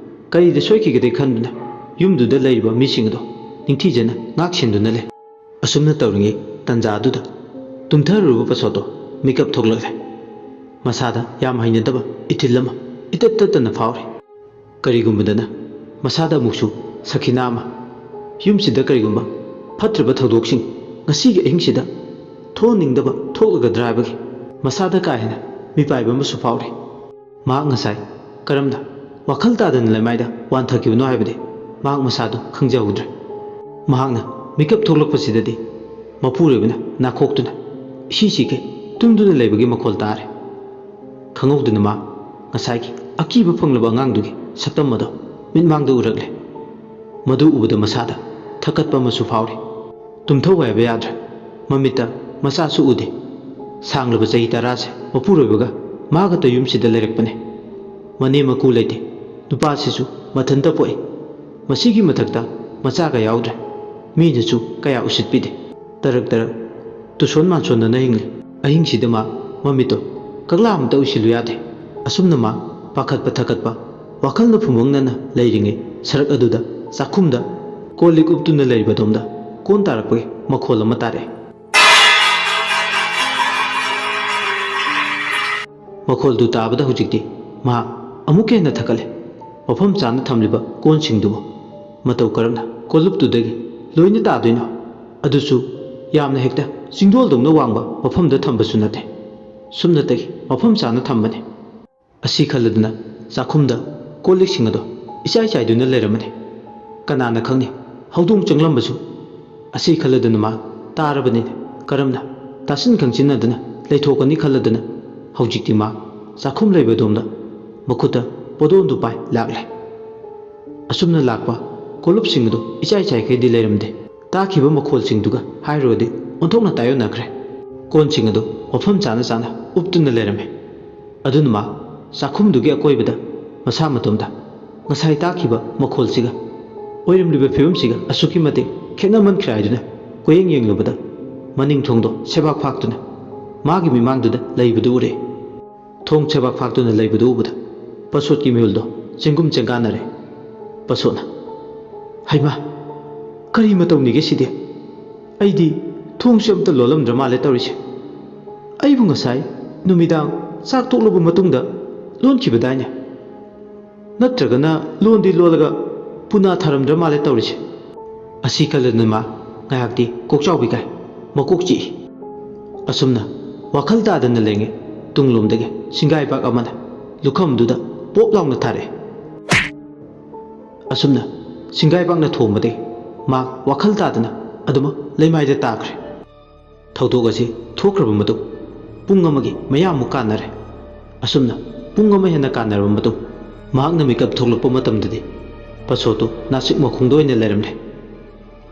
ꯀꯔꯤꯗ ꯁꯣꯏꯈꯤꯒꯗꯦ ꯈꯟꯗꯨꯅ ꯌꯨꯝꯗꯨꯗ ꯂꯩꯔꯤꯕ ꯃꯤꯁꯤꯡ ꯑꯗꯣ ꯅꯤꯡꯊꯤꯖꯅ ꯉꯥꯛ ꯁꯦꯟꯗꯨꯅ ꯂꯩ꯫ ꯑꯁꯨꯝꯅ ꯇꯧꯔꯤꯉꯩ ꯇꯟꯖꯥꯗꯨꯗ ꯇꯨꯝꯊꯔꯨꯔꯕ ꯄꯁꯣꯠꯇꯣ ꯃꯤꯀꯞ ꯊꯣꯛꯂꯛꯂꯦ꯫ ꯃꯁꯥꯗ ꯌꯥꯝ ꯍꯩꯅꯗꯕ ꯏꯊꯤꯜ ꯑꯃ ꯏꯇꯠ ꯇꯠꯇꯅ ꯐꯥꯎꯔꯤ꯫ ꯀꯔꯤꯒꯨꯝꯕꯗꯅ ꯃꯁꯥꯗ ꯑꯃꯨꯛꯁꯨ ꯁꯈꯤꯅꯥ ꯑꯃ, ꯌꯨꯝꯁꯤꯗ ꯀꯔꯤꯒꯨꯝꯕ ꯐꯠꯇ꯭ꯔꯕ ꯊꯧꯗꯣꯛꯁꯤꯡ ꯉꯁꯤꯒꯤ ꯑꯍꯤꯡꯁꯤꯗ ꯊꯣꯛꯍꯟꯅꯤꯡꯗꯕ ꯊꯣꯛꯂꯒꯗ꯭ꯔꯥ ꯍꯥꯏꯕꯒꯤ ꯃꯁꯥꯗ ꯀꯥ ꯍꯦꯟꯅ ꯃꯤꯄꯥꯏꯕ ꯑꯃꯁꯨ ꯐꯥꯎꯔꯤ꯫ ꯃꯍꯥꯛ ꯉꯁꯥꯏ ꯀꯔꯝꯅ ꯋꯥꯈꯜ ꯇꯥꯗꯅ ꯂꯩꯃꯥꯏꯗ ꯋꯥꯟꯊꯈꯤꯕꯅꯣ ꯍꯥꯏꯕꯗꯤ ꯃꯍꯥꯛ ꯃꯁꯥꯗꯨ ꯈꯪꯖꯍꯧꯗ꯭ꯔꯦ꯫ ꯃꯍꯥꯛꯅ ꯃꯤꯀꯞ ꯊꯣꯛꯂꯛꯄꯁꯤꯗꯗꯤ ꯃꯄꯨꯔꯣꯏꯕꯅ ꯅꯥꯈꯣꯛꯇꯨꯅ ꯏꯁꯤ ꯁꯤꯈꯩ ꯇꯨꯝꯗꯨꯅ ꯂꯩꯕꯒꯤ ꯃꯈꯣꯜ ꯇꯥꯔꯦ꯫ ꯈꯪꯍꯧꯗꯅ ꯃꯥ ꯉꯁꯥꯏꯒꯤ ꯑꯀꯤꯕ ꯐꯪꯂꯕ ꯑꯉꯥꯡꯗꯨꯒꯤ ꯁꯛꯇꯝ ꯑꯗꯣ ꯃꯤꯠꯃꯥꯡꯗ ꯎꯔꯛꯂꯦ꯫ ꯃꯗꯨ ꯎꯕꯗ ꯃꯁꯥꯗ ꯊꯛꯀꯠꯄ ꯑꯃꯁꯨ ꯐꯥꯎꯔꯤ꯫ ꯇꯨꯝꯊꯧ ꯍꯥꯏꯕ ꯌꯥꯗ꯭ꯔꯦ꯫ ꯃꯃꯤꯠꯇ ꯃꯆꯥꯁꯨ ꯎꯗꯦ꯫ ꯁꯥꯡꯂꯕ ꯆꯍꯤ ꯇꯔꯥꯁꯦ ꯃꯄꯨꯔꯣꯏꯕꯒ ꯃꯥꯒꯇ ꯌꯨꯝꯁꯤꯗ ꯂꯩꯔꯛꯄꯅꯦ꯫ ꯃꯅꯦꯝ ꯃꯀꯨ ꯂꯩꯇꯦ꯫ ꯅꯨꯄꯥꯁꯤꯁꯨ ꯃꯊꯟꯇ ꯄꯣꯛꯏ꯫ ꯃꯁꯤꯒꯤ ꯃꯊꯛꯇ ꯃꯆꯥꯒ ꯌꯥꯎꯗ꯭ꯔꯦ꯫ ꯃꯤꯅꯁꯨ ꯀꯌꯥ ꯎꯁꯤꯠꯄꯤꯗꯦ꯫ ꯇꯔꯛ ꯇꯔꯛ ꯇꯨꯁꯣꯟ ꯃꯥꯟꯁꯣꯟꯗꯅ ꯍꯤꯡꯂꯤ꯫ ꯑꯍꯤꯡꯁꯤꯗ ꯃꯥ ꯃꯃꯤꯠꯇꯣ ꯀꯛꯂꯥ ꯑꯃꯇ ꯎꯏꯁꯤꯜꯂꯨ ꯌꯥꯗꯦ꯫ ꯑꯁꯨꯝꯅ ꯃꯥ ꯄꯥꯈꯠꯄ ꯊꯀꯠꯄ ꯋꯥꯈꯜꯅ ꯐꯨꯝꯕꯪꯅꯅ ꯂꯩꯔꯤꯉꯩ ꯁꯔꯛ ꯑꯗꯨꯗ ꯆꯥꯛꯈꯨꯝꯗ ꯀꯣꯜ ꯂꯤꯛ ꯎꯞꯇꯨꯅ ꯂꯩꯔꯤꯕ ꯑꯗꯣꯝꯗ ꯀꯣꯟ ꯇꯥꯔꯛꯄꯒꯤ ꯃꯈꯣꯜ ꯑꯃ ꯇꯥꯔꯛꯑꯦ꯫ ꯃꯈꯣꯜꯗꯨ ꯇꯥꯕꯗ ꯍꯧꯖꯤꯛꯇꯤ ꯃꯍꯥꯛ ꯑꯃꯨꯛꯀ ꯍꯦꯟꯅ ꯊꯛꯀꯠꯂꯦ꯫ ꯃꯐꯝ ꯆꯥꯅ ꯊꯝꯂꯤꯕ ꯀꯣꯟꯁꯤꯡꯗꯨꯕꯨ ꯃꯇꯧ ꯀꯔꯝꯅ ꯀꯣꯜꯂꯨꯞꯇꯨꯗꯒꯤ ꯂꯣꯏꯅ ꯇꯥꯗꯣꯏꯅꯣ? ꯑꯗꯨꯁꯨ ꯌꯥꯝꯅ ꯍꯦꯛꯇ ꯆꯤꯡꯗꯣꯜꯗꯧꯅ ꯋꯥꯡꯕ ꯃꯐꯝꯗ ꯊꯝꯕꯁꯨ ꯅꯠꯇꯦ꯫ ꯁꯨꯞꯅꯇꯒꯤ ꯃꯐꯝ ꯆꯥꯅ ꯊꯝꯕꯅꯤ꯫ ꯑꯁꯤ ꯈꯜꯂꯗꯨꯅ ꯆꯥꯛꯈꯨꯝꯗ ꯀꯣꯜ ꯂꯤꯛꯁꯤꯡ ꯑꯗꯣ ꯏꯆꯥꯏ ꯆꯥꯏꯗꯨꯅ ꯂꯩꯔꯝꯃꯅꯤ꯫ ꯀꯅꯥꯅ ꯈꯪꯅꯤ, ꯍꯧꯗꯣꯡ ꯆꯪꯂꯝꯕꯁꯨ꯫ ꯑꯁꯤ ꯈꯜꯂꯗꯨꯅ ꯃꯥ ꯇꯥꯔꯕꯅꯤꯅ ꯀꯔꯝꯅ ꯇꯥꯁꯤꯟ ꯈꯪꯁꯤꯟꯅꯗꯨꯅ ꯂꯩꯊꯣꯛꯀꯅꯤ ꯈꯜꯂꯗꯨꯅ ꯍꯧꯖꯤꯛꯇꯤ ꯃꯥ ꯆꯥꯛꯈꯨꯝ ꯂꯩꯕ ꯑꯗꯣꯝꯗ ꯃꯈꯨꯠꯇ ꯄꯣꯗꯣꯟꯗꯨ ꯄꯥꯏ ꯂꯥꯛꯂꯦ꯫ ꯑꯁꯨꯝꯅ ꯂꯥꯛꯄ ꯀꯣꯂꯨꯞꯁꯤꯡ ꯑꯗꯨ ꯏꯆꯥꯏ ꯆꯥꯏꯈꯩꯗꯤ ꯂꯩꯔꯝꯗꯦ꯫ ꯇꯥꯈꯤꯕ ꯃꯈꯣꯜꯁꯤꯡꯗꯨꯒ ꯍꯥꯏꯔꯨꯔꯗꯤ ꯑꯣꯟꯊꯣꯛꯅ ꯇꯥꯏꯑꯣꯟꯅꯈ꯭ꯔꯦ꯫ ꯀꯣꯟꯁꯤꯡ ꯑꯗꯨ ꯃꯐꯝ ꯆꯥꯅ ꯆꯥꯅ ꯎꯞꯇꯨꯅ ꯂꯩꯔꯝꯃꯤ꯫ ꯑꯗꯨꯅ ꯃꯥ ꯆꯥꯛꯈꯨꯝꯗꯨꯒꯤ ꯑꯀꯣꯏꯕꯗ ꯃꯁꯥ ꯃꯇꯣꯝꯗ ꯉꯁꯥꯏ ꯇꯥꯈꯤꯕ ꯃꯈꯣꯜꯁꯤꯒ ꯑꯣꯏꯔꯝꯂꯤꯕ ꯐꯤꯕꯝꯁꯤꯒ ꯑꯁꯨꯛꯀꯤ ꯃꯇꯤꯛ ꯈꯦꯠꯅꯃꯟꯈ꯭ꯔꯦ ꯍꯥꯏꯗꯨꯅ ꯀꯣꯏꯌꯦꯡ ꯌꯦꯡꯂꯨꯕꯗ ꯃꯅꯤꯡ ꯊꯣꯡꯗꯣ ꯁꯦꯕꯥꯛ ꯐꯥꯛꯇꯨꯅ ꯃꯥꯒꯤ ꯃꯤꯃꯥꯡꯗꯨꯗ ꯂꯩꯕꯗꯨ ꯎꯔꯦ꯫ ꯊꯣꯡ ꯁꯦꯕꯥꯛ ꯐꯥꯛꯇꯨꯅ ꯂꯩꯕꯗꯨ ꯎꯕꯗ ꯄꯁꯣꯠꯀꯤ ꯃꯤꯍꯨꯜꯗꯣ ꯆꯦꯡꯒꯨꯝ ꯆꯦꯡꯒꯥꯟꯅꯔꯦ꯫ ꯄꯁꯣꯠꯅ, "ꯍꯩꯃꯥ, ꯀꯔꯤ ꯃꯇꯧꯅꯤꯒꯦ ꯁꯤꯗꯤ? ꯑꯩꯗꯤ ꯊꯣꯡꯁꯨ ꯑꯝꯇ ꯂꯣꯜꯂꯝꯗ꯭ꯔ ꯃꯥꯜꯂꯦ ꯇꯧꯔꯤꯁꯦ꯫ ꯑꯩꯕꯨ ꯉꯁꯥꯏ ꯅꯨꯃꯤꯗꯥꯡ ꯆꯥꯛ ꯇꯣꯛꯂꯕ ꯃꯇꯨꯡꯗ ꯂꯣꯟꯈꯤꯕꯗꯥꯏꯅꯦ? ꯅꯠꯇ꯭ꯔꯒꯅ ꯂꯣꯟꯗꯤ ꯂꯣꯜꯂꯒ ꯄꯨꯅꯥ ꯊꯥꯔꯝꯗ꯭ꯔ ꯃꯥꯜꯂꯦ ꯇꯧꯔꯤꯁꯦ?" ꯑꯁꯤ ꯈꯜꯂꯗꯨꯅ ꯃꯥ ꯉꯥꯏꯍꯥꯛꯇꯤ ꯀꯣꯛꯆꯥꯎꯕꯤ ꯀꯥꯏ, ꯃꯀꯣꯛ ꯆꯤꯛꯏ꯫ ꯑꯁꯨꯝꯅ ꯋꯥꯈꯜ ꯇꯥꯗꯅ ꯂꯩꯔꯤꯉꯩ ꯇꯨꯡꯂꯣꯝꯗꯒꯤ ꯁꯤꯡꯒꯥꯏꯕꯥꯛ ꯑꯃꯅ ꯂꯨꯈꯝꯗꯨꯗ ꯄꯣꯞ ꯂꯥꯎꯅ ꯊꯥꯔꯛꯑꯦ꯫ ꯑꯁꯨꯝꯅ ꯁꯤꯡꯒꯥꯏꯕꯥꯛꯅ ꯊꯣꯝꯕꯗꯒꯤ ꯃꯥ ꯋꯥꯈꯜ ꯇꯥꯗꯅ ꯑꯗꯨꯃꯛ ꯂꯩꯃꯥꯏꯗ ꯇꯥꯈ꯭ꯔꯦ꯫ ꯊꯧꯗꯣꯛ ꯑꯁꯤ ꯊꯣꯛꯈ꯭ꯔꯕ ꯃꯇꯨꯡ ꯄꯨꯡ ꯑꯃꯒꯤ ꯃꯌꯥꯃꯨꯛ ꯀꯥꯟꯅꯔꯦ꯫ ꯑꯁꯨꯝꯅ ꯄꯨꯡ ꯑꯃ ꯍꯦꯟꯅ ꯀꯥꯟꯅꯔꯕ ꯃꯇꯨꯡ ꯃꯍꯥꯛꯅ ꯃꯤꯀꯞ ꯊꯣꯛꯂꯛꯄ ꯃꯇꯝꯗꯗꯤ ꯄꯁꯣꯠꯇꯨ ꯅꯥꯁꯤꯛ ꯃꯈꯣꯡꯗ ꯑꯣꯏꯅ ꯂꯩꯔꯝꯂꯦ꯫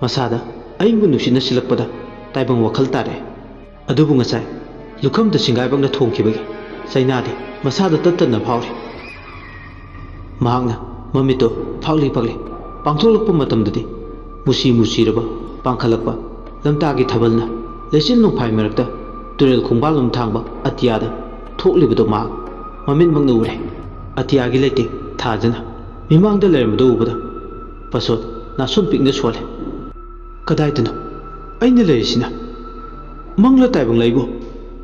ꯃꯁꯥꯗ ꯑꯏꯪꯕ ꯅꯨꯡꯁꯤꯠꯅ ꯁꯤꯜꯂꯛꯄꯗ ꯇꯥꯏꯕꯪ ꯋꯥꯈꯜ ꯇꯥꯔꯛꯑꯦ꯫ ꯑꯗꯨꯕꯨ ꯉꯁꯥꯏ ꯂꯨꯈꯝꯗ ꯁꯤꯡꯒꯥꯏꯕꯛꯅ ꯊꯣꯝꯈꯤꯕꯒꯤ ꯆꯩꯅꯥꯗꯤ ꯃꯁꯥꯗ ꯇꯠ ꯇꯠꯅ ꯐꯥꯎꯔꯤ꯫ ꯃꯍꯥꯛꯅ ꯃꯃꯤꯠꯇꯨ ꯐꯥꯛꯂꯤ ꯐꯥꯛꯂꯤ ꯄꯥꯡꯊꯣꯛꯂꯛꯄ ꯃꯇꯝꯗꯗꯤ ꯃꯨꯁꯤ ꯃꯨꯁꯤꯔꯕ ꯄꯥꯡꯈꯠꯂꯛꯄ ꯂꯝꯇꯥꯒꯤ ꯊꯥꯕꯜꯅ ꯂꯩꯆꯤꯜ ꯅꯣꯡꯐꯥꯏ ꯃꯔꯛꯇ ꯇꯨꯔꯦꯜ ꯈꯣꯡꯕꯥꯜꯂꯣꯝ ꯊꯥꯡꯕ ꯑꯇꯤꯌꯥꯗ ꯊꯣꯛꯂꯤꯕꯗꯨ ꯃꯍꯥꯛ ꯃꯃꯤꯠꯃꯛꯅ ꯎꯔꯦ꯫ ꯑꯇꯤꯌꯥꯒꯤ ꯂꯩꯇꯦꯡ ꯊꯥꯖꯅ ꯃꯤꯃꯥꯡꯗ ꯂꯩꯔꯝꯕꯗꯨ ꯎꯕꯗ ꯄꯁꯣꯠ ꯅꯥꯁꯣꯟ ꯄꯤꯛꯅ ꯁꯣꯜꯂꯦ꯫ "ꯀꯗꯥꯏꯗꯅꯣ ꯑꯩꯅ ꯂꯩꯔꯤꯁꯤꯅ? ꯃꯪꯂ ꯇꯥꯏꯕꯪꯂ ꯑꯩꯕꯨ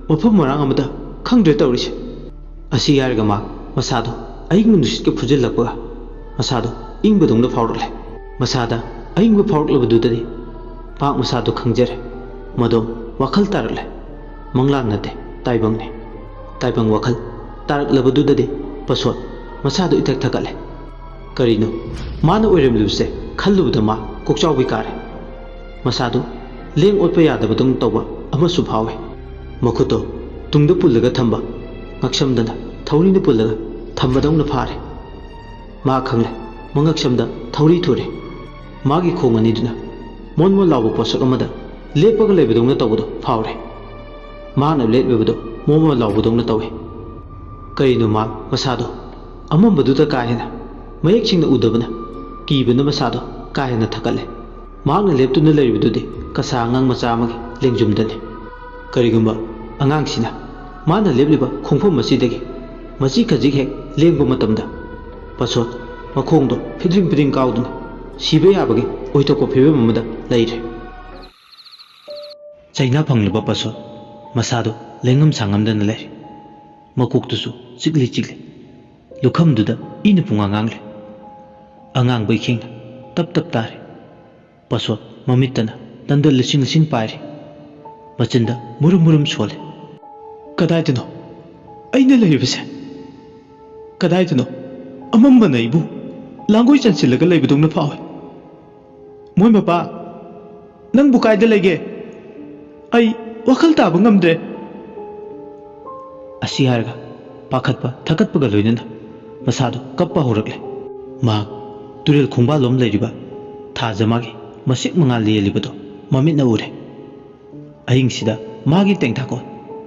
ꯃꯐꯝ ꯃꯔꯥꯡ ꯑꯃꯗ ꯈꯪꯗ꯭ꯔꯦ ꯇꯧꯔꯤꯁꯦ꯫" ꯑꯁꯤ ꯍꯥꯏꯔꯒ ꯃꯥ ꯃꯁꯥꯗꯣ ꯑꯏꯪꯕ ꯅꯨꯡꯁꯤꯠꯀ ꯐꯨꯖꯤꯜꯂꯛꯄꯒ ꯃꯁꯥꯗꯣ ꯏꯪꯕꯗꯧꯅ ꯐꯥꯎꯔꯛꯂꯦ꯫ ꯃꯁꯥꯗ ꯑꯏꯪꯕ ꯐꯥꯎꯔꯛꯂꯕꯗꯨꯗꯗꯤ ꯃꯍꯥꯛ ꯃꯁꯥꯗꯣ ꯈꯪꯖꯔꯦ꯫ ꯃꯗꯣ ꯋꯥꯈꯜ ꯇꯥꯔꯛꯂꯦ꯫ ꯃꯪꯂꯥꯟ ꯅꯠꯇꯦ, ꯇꯥꯏꯕꯪꯅꯤ꯫ ꯇꯥꯏꯕꯪ ꯋꯥꯈꯜ ꯇꯥꯔꯛꯂꯕꯗꯨꯗꯗꯤ ꯄꯁꯣꯠ ꯃꯁꯥꯗꯣ ꯏꯊꯛ ꯊꯛꯀꯠꯂꯦ꯫ ꯀꯔꯤꯅꯣ ꯃꯥꯅ ꯑꯣꯏꯔꯝꯂꯤꯕꯁꯦ ꯈꯜꯂꯨꯕꯗ ꯃꯥ ꯀꯣꯛꯆꯥꯎꯕꯤ ꯀꯥꯔꯦ꯫ ꯃꯁꯥꯗꯨ ꯂꯦꯡ ꯑꯣꯠꯄ ꯌꯥꯗꯕꯗꯧꯅ ꯇꯧꯕ ꯑꯃꯁꯨ ꯐꯥꯎꯏ꯫ ꯃꯈꯨꯠꯇꯣ ꯇꯨꯡꯗ ꯄꯨꯜꯂꯒ ꯊꯝꯕ ꯉꯛꯁꯝꯗꯅ ꯊꯧꯔꯤꯅ ꯄꯨꯜꯂꯒ ꯊꯝꯕꯗꯧꯅ ꯐꯥꯔꯦ꯫ ꯃꯥ ꯈꯪꯂꯦ, ꯃꯉꯛꯁꯝꯗ ꯊꯧꯔꯤ ꯊꯨꯔꯦ꯫ ꯃꯥꯒꯤ ꯈꯣꯡ ꯑꯅꯤꯗꯨꯅ ꯃꯣꯟ ꯃꯣꯟ ꯂꯥꯎꯕ ꯄꯣꯠꯁꯛ ꯑꯃꯗ ꯂꯦꯞꯄꯒ ꯂꯩꯕꯗꯧꯅ ꯇꯧꯕꯗꯣ ꯐꯥꯎꯔꯦ꯫ ꯃꯍꯥꯛꯅ ꯂꯦꯞꯂꯤꯕꯗꯨ ꯃꯣꯟ ꯃꯣꯟ ꯂꯥꯎꯕꯗꯧꯅ ꯇꯧꯏ꯫ ꯀꯔꯤꯅꯣ ꯃꯍꯥꯛ ꯃꯁꯥꯗꯣ ꯑꯃꯝꯕꯗꯨꯗ ꯀꯥ ꯍꯦꯟꯅ ꯃꯌꯦꯛ ꯁꯦꯡꯅ ꯎꯗꯕꯅ ꯀꯤꯕꯅ ꯃꯁꯥꯗꯣ ꯀꯥ ꯍꯦꯟꯅ ꯊꯛꯀꯠꯂꯦ꯫ ꯃꯍꯥꯛꯅ ꯂꯦꯞꯇꯨꯅ ꯂꯩꯔꯤꯕꯗꯨꯗꯤ ꯀꯁꯥ ꯑꯉꯥꯡ ꯃꯆꯥ ꯑꯃꯒꯤ ꯂꯦꯡꯖꯨꯝꯗꯅꯤ꯫ ꯀꯔꯤꯒꯨꯝꯕ ꯑꯉꯥꯡꯁꯤꯅ ꯃꯥꯅ ꯂꯦꯞꯂꯤꯕ ꯈꯣꯡꯐꯝ ꯑꯁꯤꯗꯒꯤ ꯃꯆꯤ ꯈꯖꯤꯛ ꯍꯦꯛ ꯂꯦꯡꯕ ꯃꯇꯝꯗ, ꯄꯁꯣꯠ ꯃꯈꯣꯡꯗꯣ ꯐꯤꯗ꯭ꯔꯤꯡ ꯐꯤꯗ꯭ꯔꯤꯡ ꯀꯥꯎꯗꯨꯅ ꯁꯤꯕ ꯌꯥꯕꯒꯤ ꯑꯣꯏꯊꯣꯛꯄ ꯐꯤꯕꯝ ꯑꯃꯗ ꯂꯩꯔꯦ꯫ ꯆꯩꯅꯥ ꯐꯪꯂꯕ ꯄꯁꯣꯠ ꯃꯁꯥꯗꯨ ꯂꯦꯡꯉꯝ ꯁꯥꯉꯝꯗꯅ ꯂꯩꯔꯦ꯫ ꯃꯀꯣꯛꯇꯨꯁꯨ ꯆꯤꯛꯂꯤ ꯆꯤꯛꯂꯤ꯫ ꯂꯨꯈꯝꯗꯨꯗ ꯏꯅ ꯄꯨꯡꯉꯥꯡ ꯉꯥꯡꯂꯦ꯫ ꯑꯉꯥꯡꯕ ꯏꯈꯦꯡꯅ ꯇꯞ ꯇꯞ ꯇꯥꯔꯦ꯫ ꯄꯁꯣꯠ ꯃꯃꯤꯠꯇꯅ ꯇꯟꯗꯜ ꯂꯤꯁꯤꯡ ꯂꯤꯁꯤꯡ ꯄꯥꯏꯔꯤ꯫ ꯃꯆꯤꯟꯗ ꯃꯨꯔꯨꯝ ꯃꯨꯔꯨꯝ ꯁꯣꯜꯂꯤ꯫ "ꯀꯗꯥꯏꯗꯅꯣ ꯑꯩꯅ ꯂꯩꯔꯤꯕꯁꯦ? ꯀꯗꯥꯏꯗꯅꯣ ꯑꯃꯝꯕꯅ ꯑꯩꯕꯨ ꯂꯥꯡꯒꯣꯏ ꯆꯟꯁꯤꯜꯂꯒ ꯂꯩꯕꯗꯧꯅ ꯐꯥꯎꯏ? ꯃꯣꯏ ꯃꯄꯥ, ꯅꯪꯕꯨ ꯀꯥꯏꯗ ꯂꯩꯒꯦ? ꯑꯩ ꯋꯥꯈꯜ ꯇꯥꯕ ꯉꯝꯗ꯭ꯔꯦ!" ꯑꯁꯤ ꯍꯥꯏꯔꯒ ꯄꯥꯈꯠꯄ ꯊꯛꯀꯠꯄꯒ ꯂꯣꯏꯅꯅ ꯃꯁꯥꯗꯨ ꯀꯞꯄ ꯍꯧꯔꯛꯂꯦ꯫ ꯃꯍꯥꯛ ꯇꯨꯔꯦꯜ ꯈꯣꯡꯕꯥꯜꯂꯣꯝ ꯂꯩꯔꯤꯕ ꯊꯥꯖꯃꯥꯒꯤ ꯃꯁꯤꯛ ꯃꯉꯥꯜ ꯂꯦꯜꯂꯤꯕꯗꯨ ꯃꯃꯤꯠꯅ ꯎꯔꯦ꯫ ꯑꯍꯤꯡꯁꯤꯗ ꯃꯥꯒꯤ ꯇꯦꯡꯊꯥꯈꯣꯜ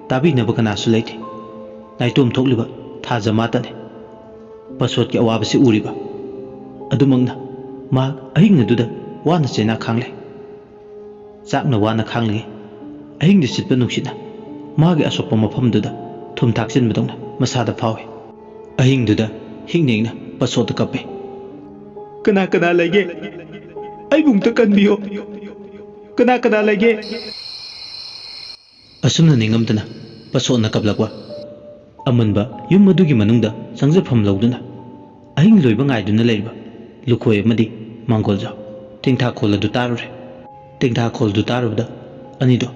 ꯇꯥꯕꯤꯅꯕ ꯀꯅꯥꯁꯨ ꯂꯩꯇꯦ꯫ ꯅꯥꯏꯇꯣꯝ ꯊꯣꯛꯂꯤꯕ ꯊꯥꯖꯃꯥꯇꯅꯤ ꯄꯁꯣꯠꯀꯤ ꯑꯋꯥꯕꯁꯤ ꯎꯔꯤꯕ꯫ ꯑꯗꯨꯃꯛꯅ ꯃꯍꯥꯛ ꯑꯍꯤꯡ ꯑꯗꯨꯗ ꯋꯥꯅ ꯆꯩꯅꯥ ꯈꯥꯡꯂꯦ꯫ ꯆꯥꯛꯅ ꯋꯥꯅ ꯈꯥꯡꯂꯤꯉꯩ ꯑꯍꯤꯡꯗ ꯁꯤꯠꯄ ꯅꯨꯡꯁꯤꯠꯅ ꯃꯥꯒꯤ ꯑꯁꯣꯛꯄ ꯃꯐꯝꯗꯨꯗ ꯊꯨꯝ ꯊꯥꯛꯆꯤꯟꯕꯗꯧꯅ ꯃꯁꯥꯗ ꯐꯥꯎꯏ꯫ ꯑꯍꯤꯡꯗꯨꯗ ꯍꯤꯡꯅ ꯍꯤꯡꯅ ꯄꯁꯣꯠꯇ ꯀꯞꯄꯤ꯫ "ꯀꯅꯥ ꯀꯅꯥ ꯂꯩꯒꯦ? ꯑꯩꯕꯨ ꯑꯝꯇ ꯀꯟꯕꯤꯌꯣ꯫ ꯀꯅꯥ ꯀꯅꯥ ꯂꯩꯒꯦ?" ꯑꯁꯨꯝꯅ ꯅꯤꯡꯉꯝꯗꯅ ꯄꯁꯣꯠꯅ ꯀꯞꯂꯛꯄ꯫ ꯑꯃꯟꯕ ꯌꯨꯝ ꯑꯗꯨꯒꯤ ꯃꯅꯨꯡꯗ ꯆꯪꯖꯐꯝ ꯂꯧꯗꯨꯅ ꯑꯍꯤꯡ ꯂꯣꯏꯕ ꯉꯥꯏꯗꯨꯅ ꯂꯩꯔꯤꯕ ꯂꯨꯈꯣꯏ ꯑꯃꯗꯤ ꯃꯥꯡꯒꯣꯜꯖꯥꯎ ꯇꯦꯡꯊꯥꯈꯣꯜ ꯑꯗꯨ ꯇꯥꯔꯨꯔꯦ꯫ ꯇꯦꯡꯊꯥꯈꯣꯜꯗꯨ ꯇꯥꯔꯨꯕꯗ ꯑꯅꯤꯗꯣ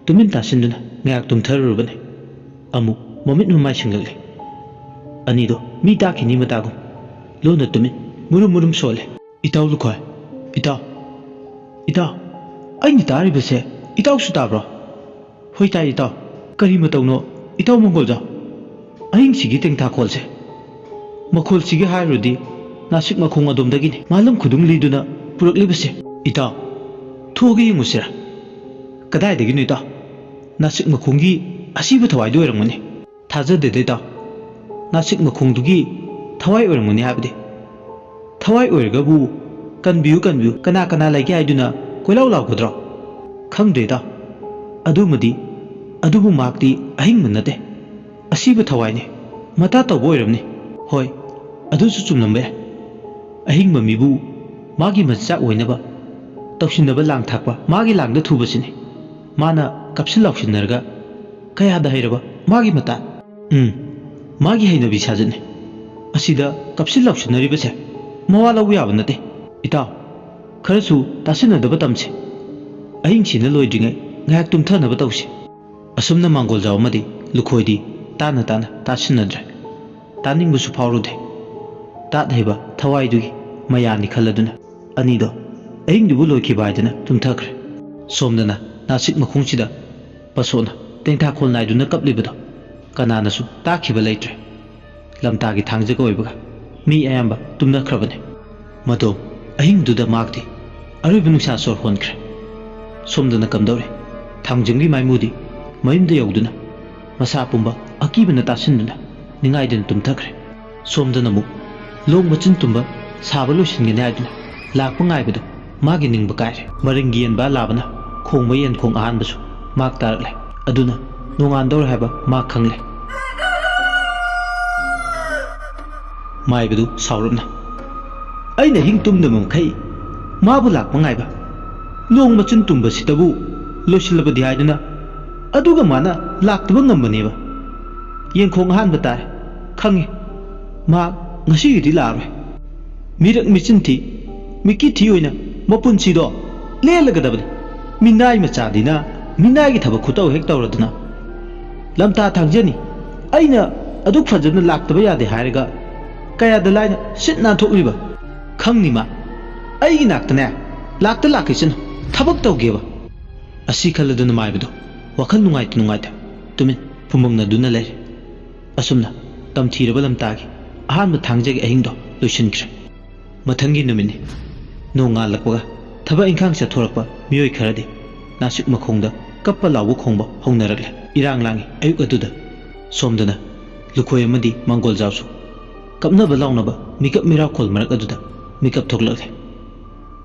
ꯇꯨꯃꯤꯟ ꯇꯥꯁꯤꯟꯗꯨꯅ ꯉꯥꯏꯍꯥꯛ ꯇꯨꯝꯊꯔꯨꯔꯕꯅꯤ꯫ ꯑꯃꯨꯛ ꯃꯃꯤꯠ ꯃꯃꯥꯏ ꯁꯤꯡꯂꯛꯂꯦ꯫ ꯑꯅꯤꯗꯣ ꯃꯤ ꯇꯥꯈꯤꯅꯤ ꯃꯇꯥꯒꯨꯝ ꯂꯣꯟꯅ ꯇꯨꯃꯤꯟ ꯃꯨꯔꯨꯝ ꯃꯨꯔꯨꯝ ꯁꯣꯜꯂꯦ꯫ "ꯏꯇꯥꯎ ꯂꯨꯈꯣꯏ, ꯏꯇꯥꯎ, ꯏꯇꯥꯎ, ꯑꯩꯅ ꯇꯥꯔꯤꯕꯁꯦ ꯏꯇꯥꯎꯁꯨ ꯇꯥꯕ꯭ꯔꯣ?" "ꯍꯣꯏ ꯇꯥꯏ ꯏꯇꯥꯎ꯫ ꯀꯔꯤ ꯃꯇꯧꯅꯣ ꯏꯇꯥꯎ ꯃꯪꯒꯣꯜꯖꯥꯎ? ꯑꯍꯤꯡꯁꯤꯒꯤ ꯇꯦꯡꯊꯥꯈꯣꯜꯁꯦ, ꯃꯈꯣꯜꯁꯤꯒꯤ ꯍꯥꯏꯔꯨꯔꯗꯤ ꯅꯥꯁꯤꯛ ꯃꯈꯣꯡ ꯑꯗꯣꯝꯗꯒꯤꯅꯤ ꯃꯥꯂꯪ ꯈꯨꯗꯨꯝ ꯂꯤꯗꯨꯅ ꯄꯨꯔꯛꯂꯤꯕꯁꯦ꯫ "ꯏꯇꯥꯎ, ꯊꯣꯛꯑꯒ ꯌꯦꯡꯉꯨꯁꯤꯔꯥ?" "ꯀꯗꯥꯏꯗꯒꯤꯅꯣ ꯏꯇꯥꯎ?" "ꯅꯥꯁꯤꯛ ꯃꯈꯣꯡꯒꯤ ꯑꯁꯤꯕ ꯊꯋꯥꯏꯗꯨ ꯑꯣꯏꯔꯝꯒꯅꯤ꯫" "ꯊꯥꯖꯗꯦꯗ ꯏꯇꯥꯎ, ꯅꯥꯁꯤꯛ ꯃꯈꯣꯡꯗꯨꯒꯤ ꯊꯋꯥꯏ ꯑꯣꯏꯔꯝꯒꯅꯤ ꯍꯥꯏꯕꯗꯤ?" "ꯊꯋꯥꯏ ꯑꯣꯏꯔꯒꯕꯨ ꯀꯟꯕꯤꯌꯨ, ꯀꯟꯕꯤꯌꯨ, ꯀꯅꯥ ꯀꯅꯥ ꯂꯩꯒꯦ ꯍꯥꯏꯗꯨꯅ ꯀꯣꯏꯂꯥꯎ ꯂꯥꯎꯒꯗ꯭ꯔꯣ?" "ꯈꯪꯗ꯭ꯔꯦ ꯏꯇꯥꯎ, ꯑꯗꯨꯃꯗꯤ꯫ ꯑꯗꯨꯕꯨ ꯃꯍꯥꯛꯇꯤ ꯑꯍꯤꯡꯕ ꯅꯠꯇꯦ, ꯑꯁꯤꯕ ꯊꯋꯥꯏꯅꯤ꯫ ꯃꯇꯥ ꯇꯧꯕ ꯑꯣꯏꯔꯝꯅꯤ꯫" "ꯍꯣꯏ, ꯑꯗꯨꯁꯨ ꯆꯨꯝꯂꯝꯕ ꯌꯥꯏ꯫ ꯑꯍꯤꯡꯕ ꯃꯤꯕꯨ ꯃꯥꯒꯤ ꯃꯆꯥꯛ ꯑꯣꯏꯅꯕ ꯇꯧꯁꯤꯟꯅꯕ ꯂꯥꯡ ꯊꯥꯛꯄ ꯃꯥꯒꯤ ꯂꯥꯡꯗ ꯊꯨꯕꯁꯤꯅꯤ꯫ ꯃꯥꯅ ꯀꯥꯞꯁꯤꯟ ꯂꯥꯎꯁꯤꯟꯅꯔꯒ ꯀꯌꯥꯗ ꯍꯩꯔꯕ ꯃꯥꯒꯤ ꯃꯇꯥ꯫ ꯎꯝ, ꯃꯥꯒꯤ ꯍꯩꯅꯕꯤ ꯁꯥꯖꯠꯅꯤ꯫ ꯑꯁꯤꯗ ꯀꯥꯞꯁꯤꯟ ꯂꯥꯎꯁꯤꯟꯅꯔꯤꯕꯁꯦ ꯃꯋꯥ ꯂꯧꯕ ꯌꯥꯕ ꯅꯠꯇꯦ꯫ ꯏꯇꯥꯎ, ꯈꯔꯁꯨ ꯇꯥꯁꯤꯟꯅꯗꯕ ꯇꯝꯁꯤ꯫ ꯑꯍꯤꯡꯁꯤꯅ ꯂꯣꯏꯗ꯭ꯔꯤꯉꯩ ꯉꯥꯏꯍꯥꯛ ꯇꯨꯝꯊꯅꯕ ꯇꯧꯁꯤ꯫" ꯑꯁꯨꯝꯅ ꯃꯥꯡꯒꯣꯜꯖꯥꯎ ꯑꯃꯗꯤ ꯂꯨꯈꯣꯏꯗꯤ ꯇꯥꯅ ꯇꯥꯅ ꯇꯥꯁꯤꯟꯅꯗ꯭ꯔꯦ꯫ ꯇꯥꯅꯤꯡꯕꯁꯨ ꯐꯥꯎꯔꯨꯗꯦ꯫ ꯇꯥꯠ ꯍꯩꯕ ꯊꯋꯥꯏꯗꯨꯒꯤ ꯃꯌꯥꯅꯤ ꯈꯜꯂꯗꯨꯅ ꯑꯅꯤꯗꯣ ꯑꯍꯤꯡꯗꯨꯕꯨ ꯂꯣꯏꯈꯤꯕ ꯍꯥꯏꯗꯨꯅ ꯇꯨꯝꯊꯈ꯭ꯔꯦ꯫ ꯁꯣꯝꯗꯅ ꯅꯥꯁꯤꯛ ꯃꯈꯣꯡꯁꯤꯗ ꯄꯁꯣꯅ ꯇꯦꯡꯊꯥꯈꯣꯜ ꯅꯥꯏꯗꯨꯅ ꯀꯞꯂꯤꯕꯗꯣ ꯀꯅꯥꯅꯁꯨ ꯇꯥꯈꯤꯕ ꯂꯩꯇ꯭ꯔꯦ꯫ ꯂꯝꯇꯥꯒꯤ ꯊꯥꯡꯖꯒ ꯑꯣꯏꯕꯒ ꯃꯤ ꯑꯌꯥꯝꯕ ꯇꯨꯝꯅꯈ꯭ꯔꯕꯅꯤ꯫ ꯃꯗꯣ ꯑꯍꯤꯡꯗꯨꯗ ꯃꯍꯥꯛꯇꯤ ꯑꯔꯣꯏꯕ ꯅꯨꯡꯁꯥ ꯁꯣꯔ ꯍꯣꯟꯈ꯭ꯔꯦ꯫ ꯁꯣꯝꯗꯅ ꯀꯝꯗꯧꯔꯦ? ꯊꯥꯡꯖꯝꯒꯤ ꯃꯥꯏꯃꯨꯗꯤ ꯃꯌꯨꯝꯗ ꯌꯧꯗꯨꯅ ꯃꯁꯥ ꯄꯨꯝꯕ ꯑꯀꯤꯕꯅ ꯇꯥꯁꯤꯟꯗꯨꯅ ꯅꯤꯡꯉꯥꯏꯗꯨꯅ ꯇꯨꯝꯊꯈ꯭ꯔꯦ꯫ ꯁꯣꯝꯗꯅ ꯑꯃꯨꯛ ꯂꯣꯡ ꯃꯆꯤꯟ ꯇꯨꯝꯕ ꯁꯥꯕ ꯂꯣꯏꯁꯤꯟꯒꯅꯤ ꯍꯥꯏꯗꯨꯅ ꯂꯥꯛꯄ ꯉꯥꯏꯕꯗꯨ ꯃꯥꯒꯤ ꯅꯤꯡꯕ ꯀꯥꯏꯔꯦ꯫ ꯃꯔꯤꯡꯒꯤ ꯌꯦꯟꯕꯥ ꯂꯥꯕꯅ ꯈꯣꯡꯕ ꯌꯦꯟꯈꯣꯡ ꯑꯍꯥꯟꯕꯁꯨ ꯃꯍꯥꯛ ꯇꯥꯔꯛꯂꯦ꯫ ꯑꯗꯨꯅ ꯅꯣꯡꯉꯥꯟꯗꯧꯔꯦ ꯍꯥꯏꯕ ꯃꯍꯥꯛ ꯈꯪꯂꯦ꯫ ꯃꯥꯏꯕꯗꯨ ꯁꯥꯎꯔꯞꯅ, "ꯑꯩꯅ ꯑꯍꯤꯡ ꯇꯨꯝꯗꯕ ꯃꯈꯩ ꯃꯥꯕꯨ ꯂꯥꯛꯄ ꯉꯥꯏꯕ, ꯅꯣꯡ ꯃꯆꯤꯟ ꯇꯨꯝꯕꯁꯤꯗꯕꯨ ꯂꯣꯏꯁꯤꯜꯂꯕꯗꯤ ꯍꯥꯏꯗꯨꯅ, ꯑꯗꯨꯒ ꯃꯥꯅ ꯂꯥꯛꯇꯕ ꯉꯝꯕꯅꯦꯕ꯫ ꯌꯦꯡꯈꯣꯡ ꯑꯍꯥꯟꯕ ꯇꯥꯔꯦ, ꯈꯪꯉꯤ꯫ ꯃꯥ ꯉꯁꯤꯒꯤꯗꯤ ꯂꯥꯛꯑꯔꯣꯏ꯫" ꯃꯤꯔꯛ ꯃꯤꯆꯤꯟ ꯊꯤ, ꯃꯤꯀꯤ ꯊꯤ ꯑꯣꯏꯅ ꯃꯄꯨꯟꯁꯤꯗꯣ ꯂꯦꯜꯂꯒꯗꯕꯅꯤ꯫ ꯃꯤꯅꯥꯏ ꯃꯆꯥꯗꯤꯅ ꯃꯤꯅꯥꯏꯒꯤ ꯊꯕꯛ ꯈꯨꯇꯧ ꯍꯦꯛ ꯇꯧꯔꯗꯅ꯫ ꯂꯝꯇꯥ ꯊꯥꯡꯖꯅꯤ, ꯑꯩꯅ ꯑꯗꯨꯛ ꯐꯖꯅ ꯂꯥꯛꯇꯕ ꯌꯥꯗꯦ ꯍꯥꯏꯔꯒ ꯀꯌꯥꯗ ꯂꯥꯏꯅ ꯁꯤꯠ ꯅꯥꯟꯊꯣꯛꯂꯤꯕ? ꯈꯪꯅꯤ ꯃꯥ꯫ ꯑꯩꯒꯤ ꯅꯥꯛꯇꯅꯦ ꯂꯥꯛꯇ ꯂꯥꯛꯈꯤꯁꯅꯨ, ꯊꯕꯛ ꯇꯧꯒꯦꯕ꯫ ꯑꯁꯤ ꯈꯜꯂꯗꯨꯅ ꯃꯥꯏꯕꯗꯣ ꯋꯥꯈꯜ ꯅꯨꯡꯉꯥꯏꯇ ꯅꯨꯡꯉꯥꯏꯇ ꯇꯨꯃꯤꯟ ꯐꯨꯝꯕꯪꯅꯗꯨꯅ ꯂꯩꯔꯦ꯫ ꯑꯁꯨꯝꯅ ꯇꯝꯊꯤꯔꯕ ꯂꯝꯇꯥꯒꯤ ꯑꯍꯥꯟꯕ ꯊꯥꯡꯖꯒꯤ ꯑꯍꯤꯡꯗꯣ ꯂꯣꯏꯁꯤꯟꯈ꯭ꯔꯦ꯫ ꯃꯊꯪꯒꯤ ꯅꯨꯃꯤꯠꯅꯤ꯫ ꯅꯣꯡꯉꯥꯜꯂꯛꯄꯒ ꯊꯕꯛ ꯏꯪꯈꯥꯡ ꯆꯠꯊꯣꯔꯛꯄ ꯃꯤꯑꯣꯏ ꯈꯔꯗꯤ ꯅꯥꯁꯤꯛ ꯃꯈꯣꯡꯗ ꯀꯞꯄ ꯂꯥꯎꯕ ꯈꯣꯡꯕ ꯍꯧꯅꯔꯛꯂꯦ꯫ ꯏꯔꯥꯡ ꯂꯥꯡꯉꯤ ꯑꯌꯨꯛ ꯑꯗꯨꯗ꯫ ꯁꯣꯝꯗꯅ ꯂꯨꯈꯣꯏ ꯑꯃꯗꯤ ꯃꯪꯒꯣꯜꯖꯥꯎꯁꯨ ꯀꯞꯅꯕ ꯂꯥꯎꯅꯕ ꯃꯤꯀꯞ ꯃꯤꯔꯥꯎꯈꯣꯜ ꯃꯔꯛ ꯑꯗꯨꯗ ꯃꯤꯀꯞ ꯊꯣꯛꯂꯛꯂꯦ꯫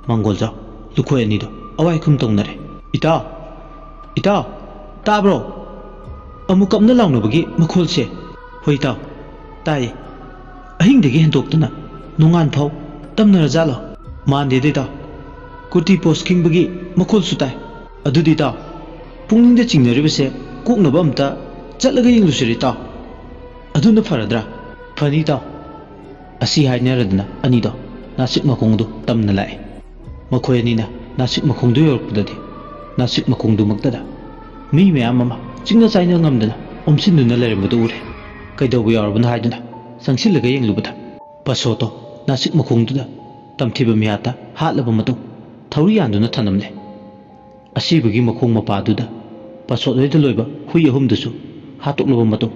ꯃꯪꯒꯣꯜꯖꯥꯎ ꯂꯨꯈꯣꯏ ꯑꯅꯤꯗꯣ ꯑꯋꯥꯏꯈꯨꯝ ꯇꯧꯅꯔꯦ꯫ "ꯏꯇꯥꯎ! ꯏꯇꯥꯎ! ꯇꯥꯕ꯭ꯔꯣ? ꯑꯃꯨꯛ ꯀꯞꯅ ꯂꯥꯎꯅꯕꯒꯤ ꯃꯈꯣꯜꯁꯦ?" "ꯍꯣꯏ ꯏꯇꯥꯎ, ꯇꯥꯏꯌꯦ꯫ ꯑꯍꯤꯡꯗꯒꯤ ꯍꯦꯟꯗꯣꯛꯇꯅ ꯅꯣꯡꯉꯥꯟ ꯐꯥꯎ ꯇꯝꯅꯔꯖꯥꯠꯂꯣ?" "ꯃꯥꯟꯗꯦꯗ ꯏꯇꯥꯎ꯫ ꯀꯨꯔꯇꯤ ꯄꯣꯁ ꯈꯤꯡꯕꯒꯤ ꯃꯈꯣꯜꯁꯨ ꯇꯥꯏ꯫ ꯑꯗꯨꯗꯤ ꯏꯇꯥꯎ, ꯄꯨꯛꯅꯤꯡꯗ ꯆꯤꯡꯅꯔꯤꯕꯁꯦ ꯀꯣꯛꯅꯕ ꯑꯝꯇ ꯆꯠꯂꯒ ꯌꯦꯡꯂꯨꯁꯤꯔ ꯏꯇꯥꯎ? ꯑꯗꯨꯅ ꯐꯔꯗ꯭ꯔꯥ?" "ꯐꯅꯤ ꯏꯇꯥꯎ꯫" ꯑꯁꯤ ꯍꯥꯏꯅꯔꯗꯅ ꯑꯅꯤꯗꯣ ꯅꯥꯁꯤꯛ ꯃꯈꯣꯡꯗꯨ ꯇꯝꯅ ꯂꯥꯛꯑꯦ꯫ ꯃꯈꯣꯏ ꯑꯅꯤꯅ ꯅꯥꯁꯤꯛ ꯃꯈꯣꯡꯗꯨ ꯌꯧꯔꯛꯄꯗꯗꯤ ꯅꯥꯁꯤꯛ ꯃꯈꯣꯡꯗꯨꯃꯛꯇꯗ ꯃꯤ ꯃꯌꯥꯝ ꯑꯃ ꯆꯤꯡꯅ ꯆꯥꯏꯅ ꯉꯝꯗꯅ ꯑꯣꯝꯁꯤꯟꯗꯨꯅ ꯂꯩꯔꯝꯕꯗꯨ ꯎꯔꯦ꯫ ꯀꯩꯗꯧꯕ ꯌꯥꯎꯔꯕꯅꯣ ꯍꯥꯏꯗꯨꯅ ꯆꯪꯁꯤꯜꯂꯒ ꯌꯦꯡꯂꯨꯕꯗ ꯄꯁꯣꯠꯇꯣ ꯅꯥꯁꯤꯛ ꯃꯈꯣꯡꯗꯨꯗ ꯇꯝꯊꯤꯕ ꯃꯤꯌꯥꯠꯇ ꯍꯥꯠꯂꯕ ꯃꯇꯨꯡ ꯊꯧꯔꯤ ꯌꯥꯟꯗꯨꯅ ꯊꯅꯝꯂꯦ꯫ ꯑꯁꯤꯕꯒꯤ ꯃꯈꯣꯡ ꯃꯄꯥꯗꯨꯗ ꯄꯁꯣꯠ ꯍꯣꯏꯗ ꯂꯣꯏꯕ ꯍꯨꯏ ꯑꯍꯨꯝꯗꯨꯁꯨ ꯍꯥꯠꯇꯣꯛꯂꯕ ꯃꯇꯨꯡ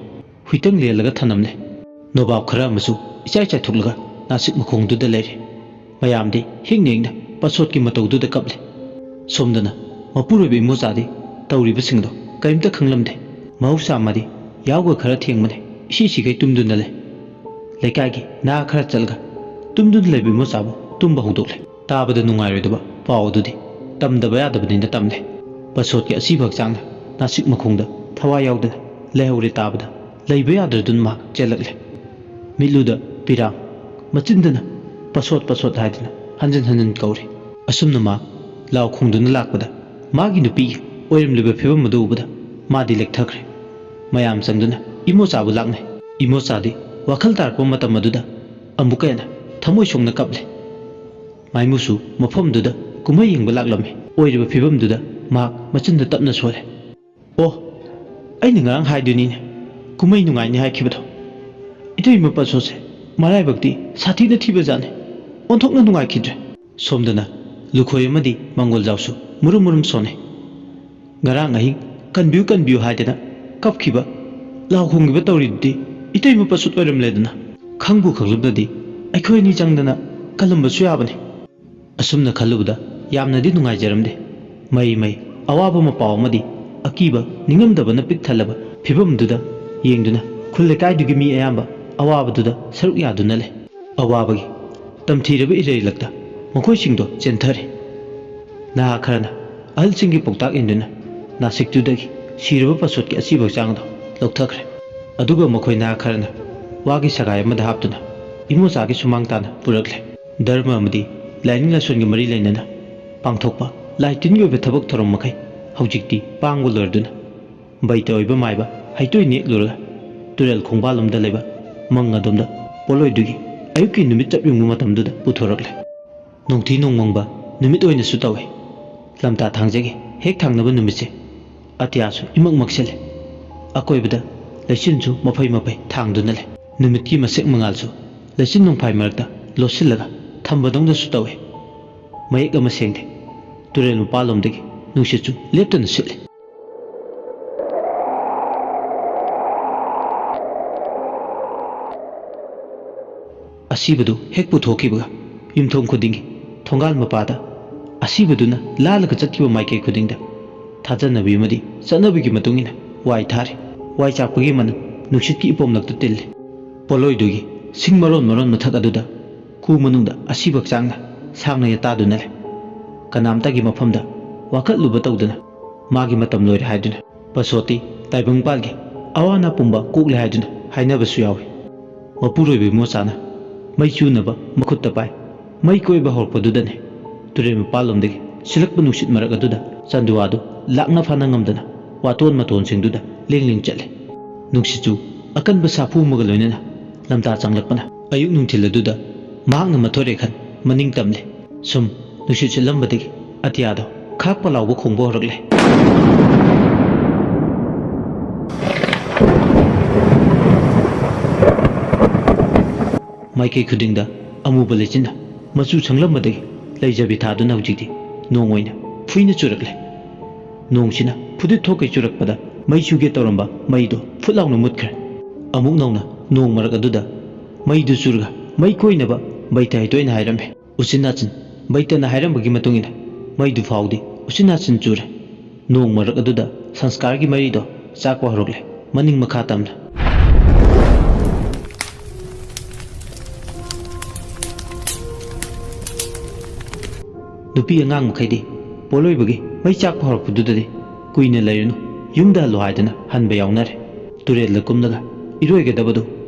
ꯍꯨꯏꯇꯪ ꯂꯦꯜꯂꯒ ꯊꯅꯝꯂꯦ꯫ ꯅꯣꯕꯥꯞ ꯈꯔ ꯑꯃꯁꯨ ꯏꯆꯥꯏ ꯆꯥꯏꯊꯣꯛꯂꯒ ꯅꯥꯁꯤꯛ ꯃꯈꯣꯡꯗꯨꯗ ꯂꯩꯔꯦ꯫ ꯃꯌꯥꯝꯗꯤ ꯍꯤꯡꯅ ꯍꯤꯡꯅ ꯄꯁꯣꯠꯀꯤ ꯃꯇꯧꯗꯨꯗ ꯀꯞꯂꯦ꯫ ꯁꯣꯝꯗꯅ ꯃꯄꯨꯔꯣꯏꯕ ꯏꯃꯣꯆꯥꯗꯤ ꯇꯧꯔꯤꯕꯁꯤꯡꯗꯣ ꯀꯔꯤꯝꯇ ꯈꯪꯂꯝꯗꯦ꯫ ꯃꯍꯧꯁꯥ ꯃꯥꯗꯤ ꯌꯥꯍꯧꯒ ꯈꯔ ꯊꯦꯡꯕꯅꯦ꯫ ꯏꯁꯤ ꯁꯤꯈꯩ ꯇꯨꯝꯗꯨꯅ ꯂꯩ꯫ ꯂꯩꯀꯥꯏꯒꯤ ꯅꯍꯥ ꯈꯔ ꯆꯠꯂꯒ ꯇꯨꯝꯗꯨꯅ ꯂꯩꯕ ꯏꯃꯣꯆꯥꯕꯨ ꯇꯨꯝꯕ ꯍꯧꯗꯣꯛꯂꯦ꯫ ꯇꯥꯕꯗ ꯅꯨꯡꯉꯥꯏꯔꯣꯏꯗꯕ ꯄꯥꯎ ꯑꯗꯨꯗꯤ ꯇꯝꯗꯕ ꯌꯥꯗꯕꯅꯤꯅ ꯇꯝꯂꯦ꯫ ꯄꯁꯣꯠꯀꯤ ꯑꯁꯤꯕ ꯍꯛꯆꯥꯡꯅ ꯅꯥꯁꯤꯛ ꯃꯈꯣꯡꯗ ꯊꯋꯥꯏ ꯌꯥꯎꯗꯅ ꯂꯩꯍꯧꯔꯦ ꯇꯥꯕꯗ ꯂꯩꯕ ꯌꯥꯗ꯭ꯔꯗꯨꯅ ꯃꯍꯥꯛ ꯆꯦꯜꯂꯛꯂꯦ꯫ ꯃꯤꯠꯂꯨꯗ ꯄꯤꯔꯥꯡ, ꯃꯆꯤꯟꯗꯅ "ꯄꯁꯣꯠ, ꯄꯁꯣꯠ" ꯍꯥꯏꯗꯨꯅ ꯍꯟꯖꯤꯟ ꯍꯟꯖꯤꯟ ꯀꯧꯔꯤ꯫ ꯑꯁꯨꯝꯅ ꯃꯍꯥꯛ ꯂꯥꯎ ꯈꯣꯡꯗꯨꯅ ꯂꯥꯛꯄꯗ ꯃꯥꯒꯤ ꯅꯨꯄꯤꯒꯤ ꯑꯣꯏꯔꯝꯂꯤꯕ ꯐꯤꯕꯝ ꯑꯗꯨ ꯎꯕꯗ ꯃꯥꯗꯤ ꯂꯦꯛꯊꯈ꯭ꯔꯦ꯫ ꯃꯌꯥꯝ ꯆꯪꯗꯨꯅ ꯏꯃꯣꯆꯥꯕꯨ ꯂꯥꯛꯅꯩ꯫ ꯏꯃꯣꯆꯥꯗꯤ ꯋꯥꯈꯜ ꯇꯥꯔꯛꯄ ꯃꯇꯝ ꯑꯗꯨꯗ ꯑꯃꯨꯛꯀ ꯍꯦꯟꯅ ꯊꯃꯣꯏ ꯁꯣꯛꯅ ꯀꯞꯂꯦ꯫ ꯃꯥꯏꯃꯨꯁꯨ ꯃꯐꯝꯗꯨꯗ ꯀꯨꯝꯍꯩ ꯌꯦꯡꯕ ꯂꯥꯛꯂꯝꯃꯤ꯫ ꯑꯣꯏꯔꯤꯕ ꯐꯤꯕꯝꯗꯨꯗ ꯃꯍꯥꯛ ꯃꯆꯤꯟꯗ ꯇꯞꯅ ꯁꯣꯜꯂꯦ꯫ "ꯑꯣ, ꯑꯩꯅ ꯉꯔꯥꯡ ꯍꯥꯏꯗꯨꯅꯤꯅꯦ, ꯀꯨꯝꯍꯩ ꯅꯨꯡꯉꯥꯏꯅꯤ ꯍꯥꯏꯈꯤꯕꯗꯣ꯫ ꯏꯇꯩꯃ ꯄꯁꯣꯠꯁꯦ ꯃꯔꯥꯏꯕꯛꯇꯤ ꯁꯥꯊꯤꯅ ꯊꯤꯕꯖꯥꯠꯅꯤ꯫ ꯑꯣꯟꯊꯣꯛꯅ ꯅꯨꯡꯉꯥꯏꯈꯤꯗ꯭ꯔꯦ꯫" ꯁꯣꯝꯗꯅ ꯂꯨꯈꯣꯏ ꯑꯃꯗꯤ ꯃꯪꯒꯣꯜꯖꯥꯎꯁꯨ ꯃꯨꯔꯨꯝ ꯃꯨꯔꯨꯝ ꯁꯣꯟꯅꯩ꯫ "ꯉꯔꯥꯡ ꯑꯍꯤꯡ ꯀꯟꯕꯤꯌꯨ, ꯀꯟꯕꯤꯌꯨ ꯍꯥꯏꯗꯅ ꯀꯞꯈꯤꯕ, ꯂꯥꯎ ꯈꯣꯡꯈꯤꯕ ꯇꯧꯔꯤꯗꯨꯗꯤ ꯏꯇꯩꯃ ꯄꯁꯨꯠ ꯑꯣꯏꯔꯝꯂꯦꯗꯅ꯫ ꯈꯪꯕꯨ ꯈꯪꯂꯝꯗꯗꯤ ꯑꯩꯈꯣꯏ ꯑꯅꯤ ꯆꯪꯗꯅ ꯈꯜꯂꯝꯕꯁꯨ ꯌꯥꯕꯅꯤ꯫ ꯑꯁꯨꯝꯅ ꯈꯜꯂꯨꯕꯗ ꯌꯥꯝꯅꯗꯤ ꯅꯨꯡꯉꯥꯏꯖꯔꯝꯗꯦ꯫ ꯃꯩ ꯃꯩ ꯑꯋꯥꯕ ꯃꯄꯥꯎ ꯑꯃꯗꯤ ꯑꯀꯤꯕ ꯅꯤꯡꯉꯝꯗꯕꯅ ꯄꯤꯛ ꯊꯜꯂꯕ ꯐꯤꯕꯝꯗꯨꯗ ꯌꯦꯡꯗꯨꯅ ꯈꯨꯜ ꯂꯩꯀꯥꯏꯗꯨꯒꯤ ꯃꯤ ꯑꯌꯥꯝꯕ ꯑꯋꯥꯕꯗꯨꯗ ꯁꯔꯨꯛ ꯌꯥꯗꯨꯅ ꯂꯩ꯫ ꯑꯋꯥꯕꯒꯤ ꯇꯝꯊꯤꯔꯕ ꯏꯔꯩꯂꯛꯇ ꯃꯈꯣꯏꯁꯤꯡꯗꯣ ꯆꯦꯟꯊꯔꯦ꯫ ꯅꯍꯥ ꯈꯔꯅ ꯑꯍꯜꯁꯤꯡꯒꯤ ꯄꯥꯎꯇꯥꯛ ꯏꯟꯗꯨꯅ ꯅꯥꯁꯤꯛꯇꯨꯗꯒꯤ ꯁꯤꯔꯕ ꯄꯁꯣꯠꯀꯤ ꯑꯁꯤꯕ ꯍꯛꯆꯥꯡꯗꯣ ꯂꯧꯊꯈ꯭ꯔꯦ꯫ ꯑꯗꯨꯒ ꯃꯈꯣꯏ ꯅꯍꯥ ꯈꯔꯅ ꯋꯥꯒꯤ ꯁꯒꯥꯏ ꯑꯃꯗ ꯍꯥꯞꯇꯨꯅ ꯏꯃꯣꯆꯥꯒꯤ ꯁꯨꯃꯥꯡ ꯇꯥꯅ ꯄꯨꯔꯛꯂꯦ꯫ ꯙꯔꯃ ꯑꯃꯗꯤ ꯂꯥꯏꯅꯤꯡ ꯂꯥꯏꯁꯣꯟꯒꯤ ꯃꯔꯤ ꯂꯩꯅꯅ ꯄꯥꯡꯊꯣꯛꯄ ꯂꯥꯏ ꯇꯤꯟꯒꯤ ꯑꯣꯏꯕ ꯊꯕꯛ ꯊꯧꯔꯝ ꯃꯈꯩ ꯍꯧꯖꯤꯛꯇꯤ ꯄꯥꯡꯕ ꯂꯣꯏꯔꯗꯨꯅ ꯕꯩꯇ ꯑꯣꯏꯕ ꯃꯥꯏꯕ ꯍꯩꯇꯣꯏ ꯅꯦꯛꯂꯨꯔꯒ ꯇꯨꯔꯦꯜ ꯈꯣꯡꯕꯥꯜꯂꯣꯝꯗ ꯂꯩꯕ ꯃꯪ ꯑꯗꯣꯝꯗ ꯄꯣꯠꯂꯣꯏꯗꯨꯒꯤ ꯑꯌꯨꯛꯀꯤ ꯅꯨꯃꯤꯠ ꯆꯞ ꯌꯨꯡꯕ ꯃꯇꯝꯗꯨꯗ ꯄꯨꯊꯣꯔꯛꯂꯦ꯫ ꯅꯣꯡꯊꯤ ꯅꯣꯡꯃꯪꯕ ꯅꯨꯃꯤꯠ ꯑꯣꯏꯅꯁꯨ ꯇꯧꯏ꯫ ꯂꯝꯇꯥ ꯊꯥꯡꯖꯒꯤ ꯍꯦꯛ ꯊꯥꯡꯅꯕ ꯅꯨꯃꯤꯠꯁꯦ ꯑꯇꯤꯌꯥꯁꯨ ꯏꯃꯛ ꯃꯛꯁꯤꯜꯂꯦ꯫ ꯑꯀꯣꯏꯕꯗ ꯂꯩꯆꯤꯟꯁꯨ ꯃꯐꯩ ꯃꯐꯩ ꯊꯥꯡꯗꯨꯅ ꯂꯩ꯫ ꯅꯨꯃꯤꯠꯀꯤ ꯃꯁꯦꯛ ꯃꯉꯥꯜꯁꯨ ꯂꯩꯆꯤꯟ ꯅꯣꯡꯐꯥꯏ ꯃꯔꯛꯇ ꯂꯣꯠꯁꯤꯜꯂꯒ ꯊꯝꯕꯗꯧꯅꯁꯨ ꯇꯧꯏ꯫ ꯃꯌꯦꯛ ꯑꯃ ꯁꯦꯡꯗꯦ꯫ ꯇꯨꯔꯦꯜ ꯃꯄꯥꯜꯂꯣꯝꯗꯒꯤ ꯅꯨꯡꯁꯤꯠꯁꯨ ꯂꯦꯞꯇꯅ ꯁꯤꯠꯂꯤ꯫ ꯑꯁꯤꯕꯗꯨ ꯍꯦꯛ ꯄꯨꯊꯣꯛꯈꯤꯕꯒ ꯌꯨꯝꯊꯣꯡ ꯈꯨꯗꯤꯡꯒꯤ ꯊꯣꯡꯒꯥꯜ ꯃꯄꯥꯗ ꯑꯁꯤꯕꯗꯨꯅ ꯂꯥꯜꯂꯒ ꯆꯠꯈꯤꯕ ꯃꯥꯏꯀꯩ ꯈꯨꯗꯤꯡꯗ ꯊꯥꯖꯅꯕꯤ ꯑꯃꯗꯤ ꯆꯠꯅꯕꯤꯒꯤ ꯃꯇꯨꯡ ꯏꯟꯅ ꯋꯥꯏ ꯊꯥꯔꯤ꯫ ꯋꯥꯏ ꯆꯥꯛꯄꯒꯤ ꯃꯅꯝ ꯅꯨꯡꯁꯤꯠꯀꯤ ꯏꯄꯣꯝꯂꯛꯇ ꯇꯤꯜꯂꯤ꯫ ꯄꯣꯠꯂꯣꯏꯗꯨꯒꯤ ꯁꯤꯡ ꯃꯔꯣꯟ ꯃꯔꯣꯟ ꯃꯊꯛ ꯑꯗꯨꯗ ꯈꯨ ꯃꯅꯨꯡꯗ ꯑꯁꯤꯕ ꯍꯛꯆꯥꯡꯅ ꯁꯥꯡꯅ ꯌꯥꯇꯥꯗꯨꯅ ꯂꯩ꯫ ꯀꯅꯥꯝꯇꯒꯤ ꯃꯐꯝꯗ ꯋꯥꯀꯠꯂꯨꯕ ꯇꯧꯗꯅ ꯃꯥꯒꯤ ꯃꯇꯝ ꯂꯣꯏꯔꯦ ꯍꯥꯏꯗꯨꯅ ꯄꯁꯣꯠꯇꯤ ꯇꯥꯏꯕꯪꯄꯥꯜꯒꯤ ꯑꯋꯥ ꯑꯅꯥ ꯄꯨꯝꯕ ꯀꯣꯛꯂꯦ ꯍꯥꯏꯗꯨꯅ ꯍꯥꯏꯅꯕꯁꯨ ꯌꯥꯎꯏ꯫ ꯃꯄꯨꯔꯣꯏꯕ ꯏꯃꯣꯆꯥꯅ ꯃꯩ ꯆꯨꯅꯕ ꯃꯈꯨꯠꯇ ꯄꯥꯏ꯫ ꯃꯩ ꯀꯣꯏꯕ ꯍꯧꯔꯛꯄꯗꯨꯗꯅꯦ ꯇꯨꯔꯦꯜ ꯃꯄꯥꯜꯂꯣꯝꯗꯒꯤ ꯁꯤꯜꯂꯛꯄ ꯅꯨꯡꯁꯤꯠ ꯃꯔꯛ ꯑꯗꯨꯗ ꯆꯥꯟꯗꯨꯋꯥꯗꯨ ꯂꯥꯛꯅ ꯐꯥꯅ ꯉꯝꯗꯅ ꯋꯥꯇꯣꯟ ꯃꯇꯣꯟꯁꯤꯡꯗꯨꯗ ꯂꯦꯡ ꯂꯦꯡ ꯆꯠꯂꯦ꯫ ꯅꯨꯡꯁꯤꯠꯁꯨ ꯑꯀꯟꯕ ꯁꯥꯐꯨ ꯑꯃꯒ ꯂꯣꯏꯅꯅ ꯂꯝꯇꯥ ꯆꯪꯂꯛꯄꯅ ꯑꯌꯨꯛ ꯅꯨꯡꯊꯤꯜ ꯑꯗꯨꯗ ꯃꯍꯥꯛꯅ ꯃꯊꯣꯏꯔꯦ ꯈꯟ ꯃꯅꯤꯡ ꯇꯝꯂꯦ꯫ ꯁꯨꯝ ꯅꯨꯡꯁꯤꯠ ꯁꯤꯠꯂꯝꯕꯗꯒꯤ ꯑꯇꯤꯌꯥꯗꯣ ꯈꯥꯛꯄ ꯂꯥꯎꯕ ꯈꯣꯡꯕ ꯍꯧꯔꯛꯂꯦ꯫ ꯃꯥꯏꯀꯩ ꯈꯨꯗꯤꯡꯗ ꯑꯃꯨꯕ ꯂꯩꯆꯤꯟꯅ ꯃꯆꯨ ꯁꯪꯂꯝꯕꯗꯒꯤ ꯂꯩꯖꯕꯤ ꯊꯥꯗꯨꯅ ꯍꯧꯖꯤꯛꯇꯤ ꯅꯣꯡ ꯑꯣꯏꯅ ꯐꯨꯏꯅ ꯆꯨꯔꯛꯂꯦ꯫ ꯅꯣꯡꯁꯤꯅ ꯐꯨꯗꯤꯠ ꯊꯣꯛꯀꯩ ꯆꯨꯔꯛꯄꯗ ꯃꯩ ꯆꯨꯒꯦ ꯇꯧꯔꯝꯕ ꯃꯩꯗꯣ ꯐꯨꯠ ꯂꯥꯎꯅ ꯃꯨꯠꯈ꯭ꯔꯦ꯫ ꯑꯃꯨꯛ ꯅꯧꯅ ꯅꯣꯡ ꯃꯔꯛ ꯑꯗꯨꯗ ꯃꯩꯗꯨ ꯆꯨꯔꯒ ꯃꯩ ꯀꯣꯏꯅꯕ ꯕꯩꯇ ꯍꯩꯇꯣꯏꯅ ꯍꯥꯏꯔꯝꯃꯤ꯫ ꯎꯆꯤꯟ ꯅꯥꯆꯤꯟ ꯕꯩꯇꯅ ꯍꯥꯏꯔꯝꯕꯒꯤ ꯃꯇꯨꯡ ꯏꯟꯅ ꯃꯩꯗꯨ ꯐꯥꯎꯗꯤ ꯎꯆꯤꯟ ꯅꯥꯆꯤꯟ ꯆꯨꯔꯦ꯫ ꯅꯣꯡ ꯃꯔꯛ ꯑꯗꯨꯗ ꯁꯪꯁꯀꯥꯔꯒꯤ ꯃꯩꯔꯤꯗꯣ ꯆꯥꯛꯄ ꯍꯧꯔꯛꯂꯦ꯫ ꯃꯅꯤꯡ ꯃꯈꯥ ꯇꯝꯅ ꯅꯨꯄꯤ ꯑꯉꯥꯡ ꯃꯈꯩꯗꯤ ꯄꯣꯠꯂꯣꯏꯕꯒꯤ ꯃꯩ ꯆꯥꯛꯄ ꯍꯧꯔꯛꯄꯗꯨꯗꯗꯤ ꯀꯨꯏꯅ ꯂꯩꯔꯨꯅꯨ, ꯌꯨꯝꯗ ꯍꯜꯂꯣ ꯍꯥꯏꯗꯨꯅ ꯍꯟꯕ ꯌꯥꯎꯅꯔꯦ꯫ ꯇꯨꯔꯦꯜꯗ ꯀꯨꯝꯂꯒ ꯏꯔꯣꯏꯒꯗꯕꯗꯨ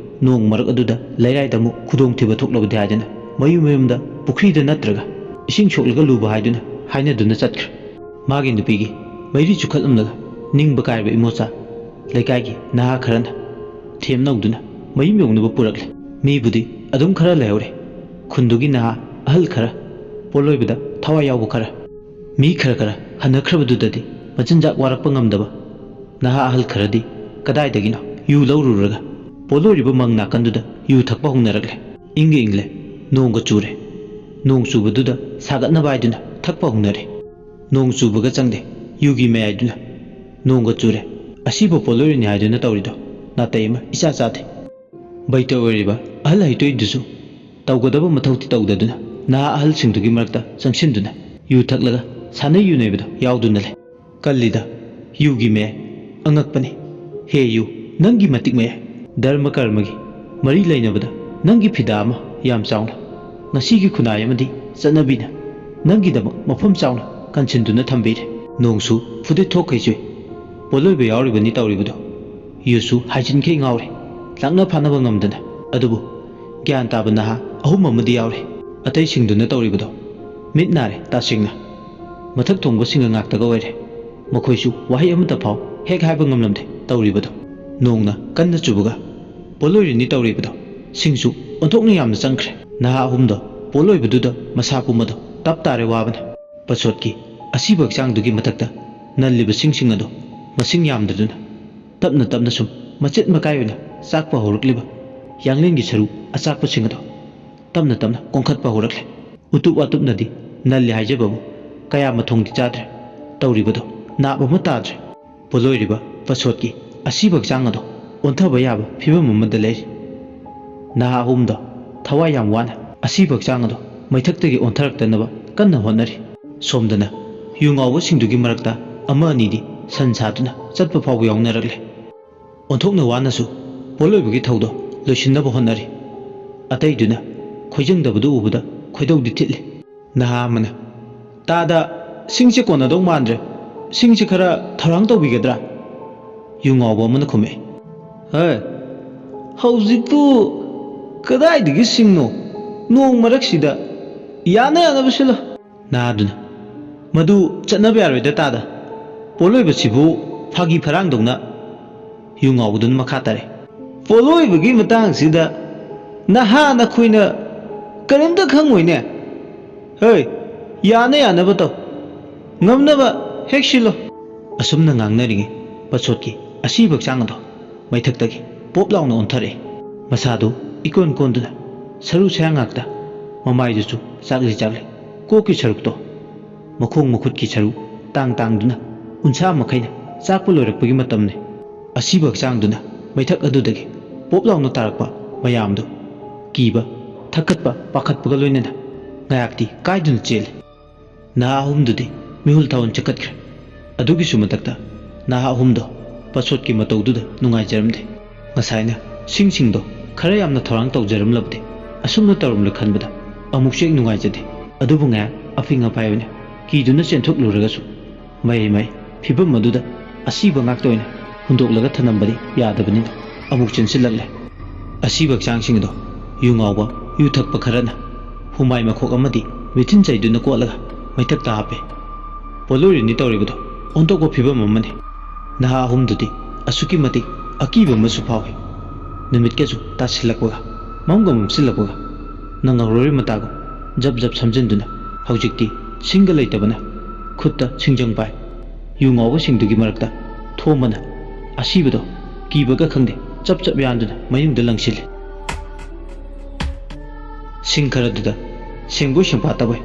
ꯅꯣꯡ ꯃꯔꯛ ꯑꯗꯨꯗ ꯂꯩꯔꯥꯏꯗ ꯑꯃꯨꯛ ꯈꯨꯗꯣꯡꯊꯤꯕ ꯊꯣꯛꯂꯕꯗꯤ ꯍꯥꯏꯗꯨꯅ ꯃꯌꯨꯝ ꯃꯌꯨꯝꯗ ꯄꯨꯈ꯭ꯔꯤꯗ ꯅꯠꯇ꯭ꯔꯒ ꯏꯁꯤꯡ ꯁꯣꯛꯂꯒ ꯂꯨꯕ ꯍꯥꯏꯗꯨꯅ ꯍꯥꯏꯅꯗꯨꯅ ꯆꯠꯈ꯭ꯔꯦ꯫ ꯃꯥꯒꯤ ꯅꯨꯄꯤꯒꯤ ꯃꯩꯔꯤ ꯆꯨꯈꯠꯂꯝꯂꯒ ꯅꯤꯡꯕ ꯀꯥꯏꯔꯕ ꯏꯃꯣꯆꯥ ꯂꯩꯀꯥꯏꯒꯤ ꯅꯍꯥ ꯈꯔꯅ ꯊꯦꯝꯅꯧꯗꯨꯅ ꯃꯌꯨꯝ ꯌꯧꯅꯕ ꯄꯨꯔꯛꯂꯦ꯫ ꯃꯤꯕꯨꯗꯤ ꯑꯗꯨꯝ ꯈꯔ ꯂꯩꯍꯧꯔꯦ꯫ ꯈꯨꯟꯗꯨꯒꯤ ꯅꯍꯥ ꯑꯍꯜ ꯈꯔ, ꯄꯣꯠꯂꯣꯏꯕꯗ ꯊꯋꯥꯏ ꯌꯥꯎꯕ ꯈꯔ, ꯃꯤ ꯈꯔ ꯈꯔ ꯍꯟꯅꯈ꯭ꯔꯕꯗꯨꯗꯗꯤ ꯃꯆꯤꯟꯖꯥꯛ ꯋꯥꯔꯛꯄ ꯉꯝꯗꯕ ꯅꯍꯥ ꯑꯍꯜ ꯈꯔꯗꯤ ꯀꯗꯥꯏꯗꯒꯤꯅꯣ ꯌꯨ ꯂꯧꯔꯨꯔꯒ ꯄꯣꯠꯂꯣꯏꯔꯤꯕ ꯃꯪ ꯅꯥꯀꯟꯗꯨꯗ ꯌꯨ ꯊꯛꯄ ꯍꯧꯅꯔꯛꯂꯦ꯫ ꯏꯪꯒ ꯏꯪꯂꯦ꯫ ꯅꯣꯡꯒ ꯆꯨꯔꯦ꯫ ꯅꯣꯡ ꯆꯨꯕꯗꯨꯗ ꯁꯥꯒꯠꯅꯕ ꯍꯥꯏꯗꯨꯅ ꯊꯛꯄ ꯍꯧꯅꯔꯦ꯫ ꯅꯣꯡ ꯆꯨꯕꯒ ꯆꯪꯗꯦ꯫ ꯌꯨꯒꯤ ꯃꯌꯥꯏꯗꯨꯅ ꯅꯣꯡꯒ ꯆꯨꯔꯦ꯫ ꯑꯁꯤꯕꯨ ꯄꯣꯠꯂꯣꯏꯔꯤꯅꯤ ꯍꯥꯏꯗꯨꯅ ꯇꯧꯔꯤꯗꯣ ꯅꯥꯇꯩ ꯑꯃ ꯏꯆꯥ ꯆꯥꯗꯦ꯫ ꯕꯩꯇ ꯑꯣꯏꯔꯤꯕ ꯑꯍꯜ ꯍꯩꯇꯣꯏꯗꯨꯁꯨ ꯇꯧꯒꯗꯕ ꯃꯊꯧꯗꯤ ꯇꯧꯗꯗꯨꯅ ꯅꯍꯥ ꯑꯍꯜꯁꯤꯡꯗꯨꯒꯤ ꯃꯔꯛꯇ ꯆꯪꯁꯤꯟꯗꯨꯅ ꯌꯨ ꯊꯛꯂꯒ ꯁꯥꯟꯅꯩ ꯌꯨꯅꯩꯕꯗꯣ ꯌꯥꯎꯗꯨꯅ ꯂꯩ꯫ ꯀꯜꯂꯤꯗ ꯌꯨꯒꯤ ꯃꯌꯥꯏ꯫ ꯑꯉꯛꯄꯅꯤ꯫ ꯍꯦ ꯌꯨ, ꯅꯪꯒꯤ ꯃꯇꯤꯛ ꯃꯌꯥꯏ꯫ ꯙꯔꯃ ꯀꯔꯃꯒꯤ ꯃꯔꯤ ꯂꯩꯅꯕꯗ ꯅꯪꯒꯤ ꯐꯤꯗꯥ ꯑꯃ ꯌꯥꯝ ꯆꯥꯎꯅ ꯉꯁꯤꯒꯤ ꯈꯨꯟꯅꯥꯏ ꯑꯃꯗꯤ ꯆꯠꯅꯕꯤꯅ ꯅꯪꯒꯤꯗꯃꯛ ꯃꯐꯝ ꯆꯥꯎꯅ ꯀꯟꯁꯤꯟꯗꯨꯅ ꯊꯝꯕꯤꯔꯦ꯫ ꯅꯣꯡꯁꯨ ꯐꯨꯗꯤꯠ ꯊꯣꯛꯈꯩ ꯆꯨꯏ꯫ ꯄꯣꯠꯂꯣꯏꯕ ꯌꯥꯎꯔꯤꯕꯅꯤ ꯇꯧꯔꯤꯕꯗꯣ꯫ ꯌꯨꯁꯨ ꯍꯥꯏꯖꯤꯟꯈꯩ ꯉꯥꯎꯔꯦ꯫ ꯂꯥꯛꯅ ꯐꯥꯅꯕ ꯉꯝꯗꯅ꯫ ꯑꯗꯨꯕꯨ ꯒ꯭ꯌꯥꯟ ꯇꯥꯕ ꯅꯍꯥ ꯑꯍꯨꯝ ꯑꯃꯗꯤ ꯌꯥꯎꯔꯦ꯫ ꯑꯇꯩꯁꯤꯡꯗꯨꯅ ꯇꯧꯔꯤꯕꯗꯣ ꯃꯤꯠ ꯅꯥꯔꯦ ꯇꯁꯦꯡꯅ꯫ ꯃꯊꯛ ꯊꯣꯡꯕꯁꯤꯡꯒ ꯉꯥꯛꯇꯒ ꯑꯣꯏꯔꯦ꯫ ꯃꯈꯣꯏꯁꯨ ꯋꯥꯍꯩ ꯑꯃꯠꯇ ꯐꯥꯎ ꯍꯦꯛ ꯍꯥꯏꯕ ꯉꯝꯂꯝꯗꯦ ꯇꯧꯔꯤꯕꯗꯣ꯫ ꯅꯣꯡꯅ ꯀꯟꯅ ꯆꯨꯕꯒ ꯄꯣꯠꯂꯣꯏꯔꯤꯅꯤ ꯇꯧꯔꯤꯕꯗꯣ꯫ ꯁꯤꯡꯁꯨ ꯑꯣꯟꯊꯣꯛꯅ ꯌꯥꯝꯅ ꯆꯪꯈ꯭ꯔꯦ꯫ ꯅꯍꯥ ꯑꯍꯨꯝꯗꯣ ꯄꯣꯠꯂꯣꯏꯕꯗꯨꯗ ꯃꯁꯥ ꯄꯨꯝꯕꯗꯣ ꯇꯞ ꯇꯥꯔꯦ ꯋꯥꯕꯅ꯫ ꯄꯁꯣꯠꯀꯤ ꯑꯁꯤꯕ ꯍꯛꯆꯥꯡꯗꯨꯒꯤ ꯃꯊꯛꯇ ꯅꯜꯂꯤꯕ ꯁꯤꯡꯁꯤꯡ ꯑꯗꯣ ꯃꯁꯤꯡ ꯌꯥꯝꯗꯗꯨꯅ ꯇꯞꯅ ꯇꯞꯅ ꯁꯨꯝ ꯃꯆꯦꯠ ꯃꯀꯥꯏ ꯑꯣꯏꯅ ꯆꯥꯛꯄ ꯍꯧꯔꯛꯂꯤꯕ ꯌꯥꯡꯂꯦꯟꯒꯤ ꯁꯔꯨ ꯑꯆꯥꯛꯄꯁꯤꯡ ꯑꯗꯣ ꯇꯞꯅ ꯇꯞꯅ ꯀꯣꯟꯈꯠꯄ ꯍꯧꯔꯛꯂꯦ꯫ ꯎꯇꯨꯞ ꯋꯥꯇꯨꯞꯅꯗꯤ ꯅꯜꯂꯤ ꯍꯥꯏꯖꯕꯕꯨ ꯀꯌꯥ ꯃꯊꯣꯡꯗꯤ ꯆꯥꯗ꯭ꯔꯦ꯫ ꯇꯧꯔꯤꯕꯗꯣ ꯅꯥꯞ ꯑꯃ ꯇꯥꯗ꯭ꯔꯦ꯫ ꯄꯣꯠꯂꯣꯏꯔꯤꯕ ꯄꯁꯣꯠꯀꯤ ꯑꯁꯤꯕ ꯍꯛꯆꯥꯡ ꯑꯗꯣ ꯑꯣꯟꯊꯕ ꯌꯥꯕ ꯐꯤꯕꯝ ꯑꯃꯗ ꯂꯩꯔꯤ꯫ ꯅꯍꯥ ꯑꯍꯨꯝꯗꯣ ꯊꯋꯥꯏ ꯌꯥꯝ ꯋꯥꯅ ꯑꯁꯤꯕ ꯍꯛꯆꯥꯡ ꯑꯗꯣ ꯃꯩꯊꯛꯇꯒꯤ ꯑꯣꯟꯊꯔꯛꯇꯅꯕ ꯀꯟꯅ ꯍꯣꯠꯅꯔꯤ꯫ ꯁꯣꯝꯗꯅ ꯌꯨ ꯉꯥꯎꯕꯁꯤꯡꯗꯨꯒꯤ ꯃꯔꯛꯇ ꯑꯃ ꯑꯅꯤꯗꯤ ꯁꯟ ꯁꯥꯗꯨꯅ ꯆꯠꯄ ꯐꯥꯎꯕ ꯌꯥꯎꯅꯔꯛꯂꯦ꯫ ꯑꯣꯟꯊꯣꯛꯅ ꯋꯥꯅꯁꯨ ꯄꯣꯠꯂꯣꯏꯕꯒꯤ ꯊꯧꯗꯣ ꯂꯣꯏꯁꯤꯟꯅꯕ ꯍꯣꯠꯅꯔꯤ꯫ ꯑꯇꯩꯗꯨꯅ ꯈꯣꯏꯖꯪꯗꯕꯗꯨ ꯎꯕꯗ ꯈꯣꯏꯗꯧꯗꯤ ꯊꯤꯠꯂꯤ꯫ ꯅꯍꯥ ꯑꯃꯅ, "ꯇꯥꯗ, ꯁꯤꯡꯁꯦ ꯀꯣꯟꯅꯗꯧ ꯃꯥꯟꯗ꯭ꯔꯦ꯫ ꯁꯤꯡꯁꯦ ꯈꯔ ꯊꯧꯔꯥꯡ ꯇꯧꯕꯤꯒꯗ꯭ꯔꯥ?" ꯌꯨ ꯉꯥꯎꯕ ꯑꯃꯅ ꯈꯨꯝꯃꯛꯏ꯫ "ꯍꯦ, ꯍꯧꯖꯤꯛꯄꯨ ꯀꯗꯥꯏꯗꯒꯤ ꯁꯤꯡꯅꯣ? ꯅꯣꯡ ꯃꯔꯛꯁꯤꯗ꯫ ꯌꯥꯅ ꯌꯥꯅꯕ ꯁꯤꯜꯂꯣ꯫" ꯅꯍꯥꯗꯨꯅ, "ꯃꯗꯨ ꯆꯠꯅꯕ ꯌꯥꯔꯣꯏꯗ ꯇꯥꯗ꯫ ꯄꯣꯠꯂꯣꯏꯕꯁꯤꯕꯨ ꯐꯥꯒꯤ ꯐꯔꯥꯡꯗꯧꯅ꯫" ꯌꯨ ꯉꯥꯎꯕꯗꯨꯅ ꯃꯈꯥ ꯇꯥꯔꯛꯏ꯫ "ꯄꯣꯠꯂꯣꯏꯕꯒꯤ ꯃꯇꯥꯡꯁꯤꯗ ꯅꯍꯥ ꯅꯈꯣꯏꯅ ꯀꯔꯤꯝꯇ ꯈꯪꯉꯣꯏꯅꯦ꯫ ꯍꯣꯏ, ꯌꯥꯅ ꯌꯥꯅꯕ ꯇꯧ꯫ ꯉꯝꯅꯕ ꯍꯦꯛ ꯁꯤꯜꯂꯣ꯫" ꯑꯁꯨꯝꯅ ꯉꯥꯡꯅꯔꯤꯉꯩ ꯄꯁꯣꯠꯀꯤ ꯑꯁꯤꯕ ꯍꯛꯆꯥꯡ ꯑꯗꯣ ꯃꯩꯊꯛꯇꯒꯤ ꯄꯣꯞ ꯂꯥꯎꯅ ꯑꯣꯟꯊꯔꯛꯏ꯫ ꯃꯁꯥꯗꯨ ꯏꯀꯣꯟ ꯀꯣꯟꯗꯨꯅ ꯁꯔꯨ ꯁꯌꯥꯡ ꯉꯥꯛꯇ, ꯃꯃꯥꯏꯗꯨꯁꯨ ꯆꯥꯛꯂꯤ ꯆꯥꯛꯂꯤ꯫ ꯀꯣꯛꯀꯤ ꯁꯔꯨꯛꯇꯣ, ꯃꯈꯣꯡ ꯃꯈꯨꯠꯀꯤ ꯁꯔꯨ ꯇꯥꯡ ꯇꯥꯡꯗꯨꯅ ꯎꯟꯁꯥ ꯃꯈꯩꯅ ꯆꯥꯛꯄ ꯂꯣꯏꯔꯛꯄꯒꯤ ꯃꯇꯝꯅꯤ꯫ ꯑꯁꯤꯕ ꯍꯛꯆꯥꯡꯗꯨꯅ ꯃꯩꯊꯛ ꯑꯗꯨꯗꯒꯤ ꯄꯣꯞ ꯂꯥꯎꯅ ꯇꯥꯔꯛꯄ ꯃꯌꯥꯝꯗꯨ ꯀꯤꯕ, ꯊꯛꯀꯠꯄ, ꯄꯥꯈꯠꯄꯒ ꯂꯣꯏꯅꯅ ꯉꯥꯏꯍꯥꯛꯇꯤ ꯀꯥꯏꯗꯨꯅ ꯆꯦꯜꯂꯤ꯫ ꯅꯍꯥ ꯑꯍꯨꯝꯗꯨꯗꯤ ꯃꯤꯍꯨꯜ ꯊꯥꯍꯨꯟ ꯆꯠꯈꯠꯈ꯭ꯔꯦ꯫ ꯑꯗꯨꯒꯤꯁꯨ ꯃꯊꯛꯇ ꯅꯍꯥ ꯑꯍꯨꯝꯗꯣ ꯄꯁꯣꯠꯀꯤ ꯃꯇꯧꯗꯨꯗ ꯅꯨꯡꯉꯥꯏꯖꯔꯝꯗꯦ꯫ ꯉꯁꯥꯏꯅ ꯁꯤꯡꯁꯤꯡꯗꯣ ꯈꯔ ꯌꯥꯝꯅ ꯊꯧꯔꯥꯡ ꯇꯧꯖꯔꯝꯂꯕꯗꯤ ꯑꯁꯨꯝꯅ ꯇꯧꯔꯝꯂꯣꯏ ꯈꯟꯕꯗ ꯑꯃꯨꯛꯁꯨ ꯍꯦꯛ ꯅꯨꯡꯉꯥꯏꯖꯗꯦ꯫ ꯑꯗꯨꯕꯨ ꯉꯥꯏꯍꯥꯛ ꯑꯐꯤꯡ ꯑꯐꯥꯏ ꯑꯣꯏꯅ ꯀꯤꯗꯨꯅ ꯆꯦꯟꯊꯣꯛꯂꯨꯔꯒꯁꯨ ꯃꯍꯩ ꯃꯍꯩ ꯐꯤꯕꯝ ꯑꯗꯨꯗ ꯑꯁꯤꯕ ꯉꯥꯛꯇ ꯑꯣꯏꯅ ꯍꯨꯟꯗꯣꯛꯂꯒ ꯊꯅꯝꯕꯗꯤ ꯌꯥꯗꯕꯅꯤꯅ ꯑꯃꯨꯛ ꯆꯦꯟꯁꯤꯜꯂꯛꯂꯦ꯫ ꯑꯁꯤꯕ ꯍꯛꯆꯥꯡꯁꯤꯡ ꯑꯗꯣ ꯌꯨ ꯉꯥꯎꯕ, ꯌꯨ ꯊꯛꯄ ꯈꯔꯅ ꯍꯨꯃꯥꯏ ꯃꯈꯣꯛ ꯑꯃꯗꯤ ꯃꯤꯊꯤꯟ ꯆꯩꯗꯨꯅ ꯀꯣꯠꯂꯒ ꯃꯩꯊꯛꯇ ꯍꯥꯞꯄꯦ꯫ ꯄꯣꯠꯂꯣꯏꯔꯤꯅꯤ ꯇꯧꯔꯤꯕꯗꯣ ꯑꯣꯟꯊꯣꯛꯄ ꯐꯤꯕꯝ ꯑꯃꯅꯤ꯫ ꯅꯍꯥ ꯑꯍꯨꯝꯗꯨꯗꯤ ꯑꯁꯨꯛꯀꯤ ꯃꯇꯤꯛ ꯑꯀꯤꯕ ꯑꯃꯁꯨ ꯐꯥꯎꯏ꯫ ꯅꯨꯃꯤꯠꯀꯁꯨ ꯇꯥꯁꯤꯜꯂꯛꯄꯒ, ꯃꯝꯒ ꯃꯝꯁꯤꯜꯂꯛꯄꯒ, ꯅꯪꯍꯧꯔꯣꯏ ꯃꯇꯥꯒꯨꯝ ꯖꯞ ꯖꯞ ꯁꯝꯖꯤꯟꯗꯨꯅ ꯍꯧꯖꯤꯛꯇꯤ ꯁꯤꯡꯒ ꯂꯩꯇꯕꯅ ꯈꯨꯠꯇ ꯁꯤꯡꯖꯪ ꯄꯥꯏ꯫ ꯌꯨ ꯉꯥꯎꯕꯁꯤꯡꯗꯨꯒꯤ ꯃꯔꯛꯇ ꯊꯣꯝꯕꯅ ꯑꯁꯤꯕꯗꯣ ꯀꯤꯕꯒ ꯈꯪꯗꯦ ꯆꯞ ꯆꯞ ꯌꯥꯟꯗꯨꯅ ꯃꯌꯨꯡꯗ ꯂꯪꯁꯤꯜꯂꯤ꯫ ꯁꯤꯡ ꯈꯔꯗꯨꯗ ꯁꯦꯡꯕꯣꯏ ꯁꯦꯡꯄꯥ ꯇꯧꯋꯦ꯫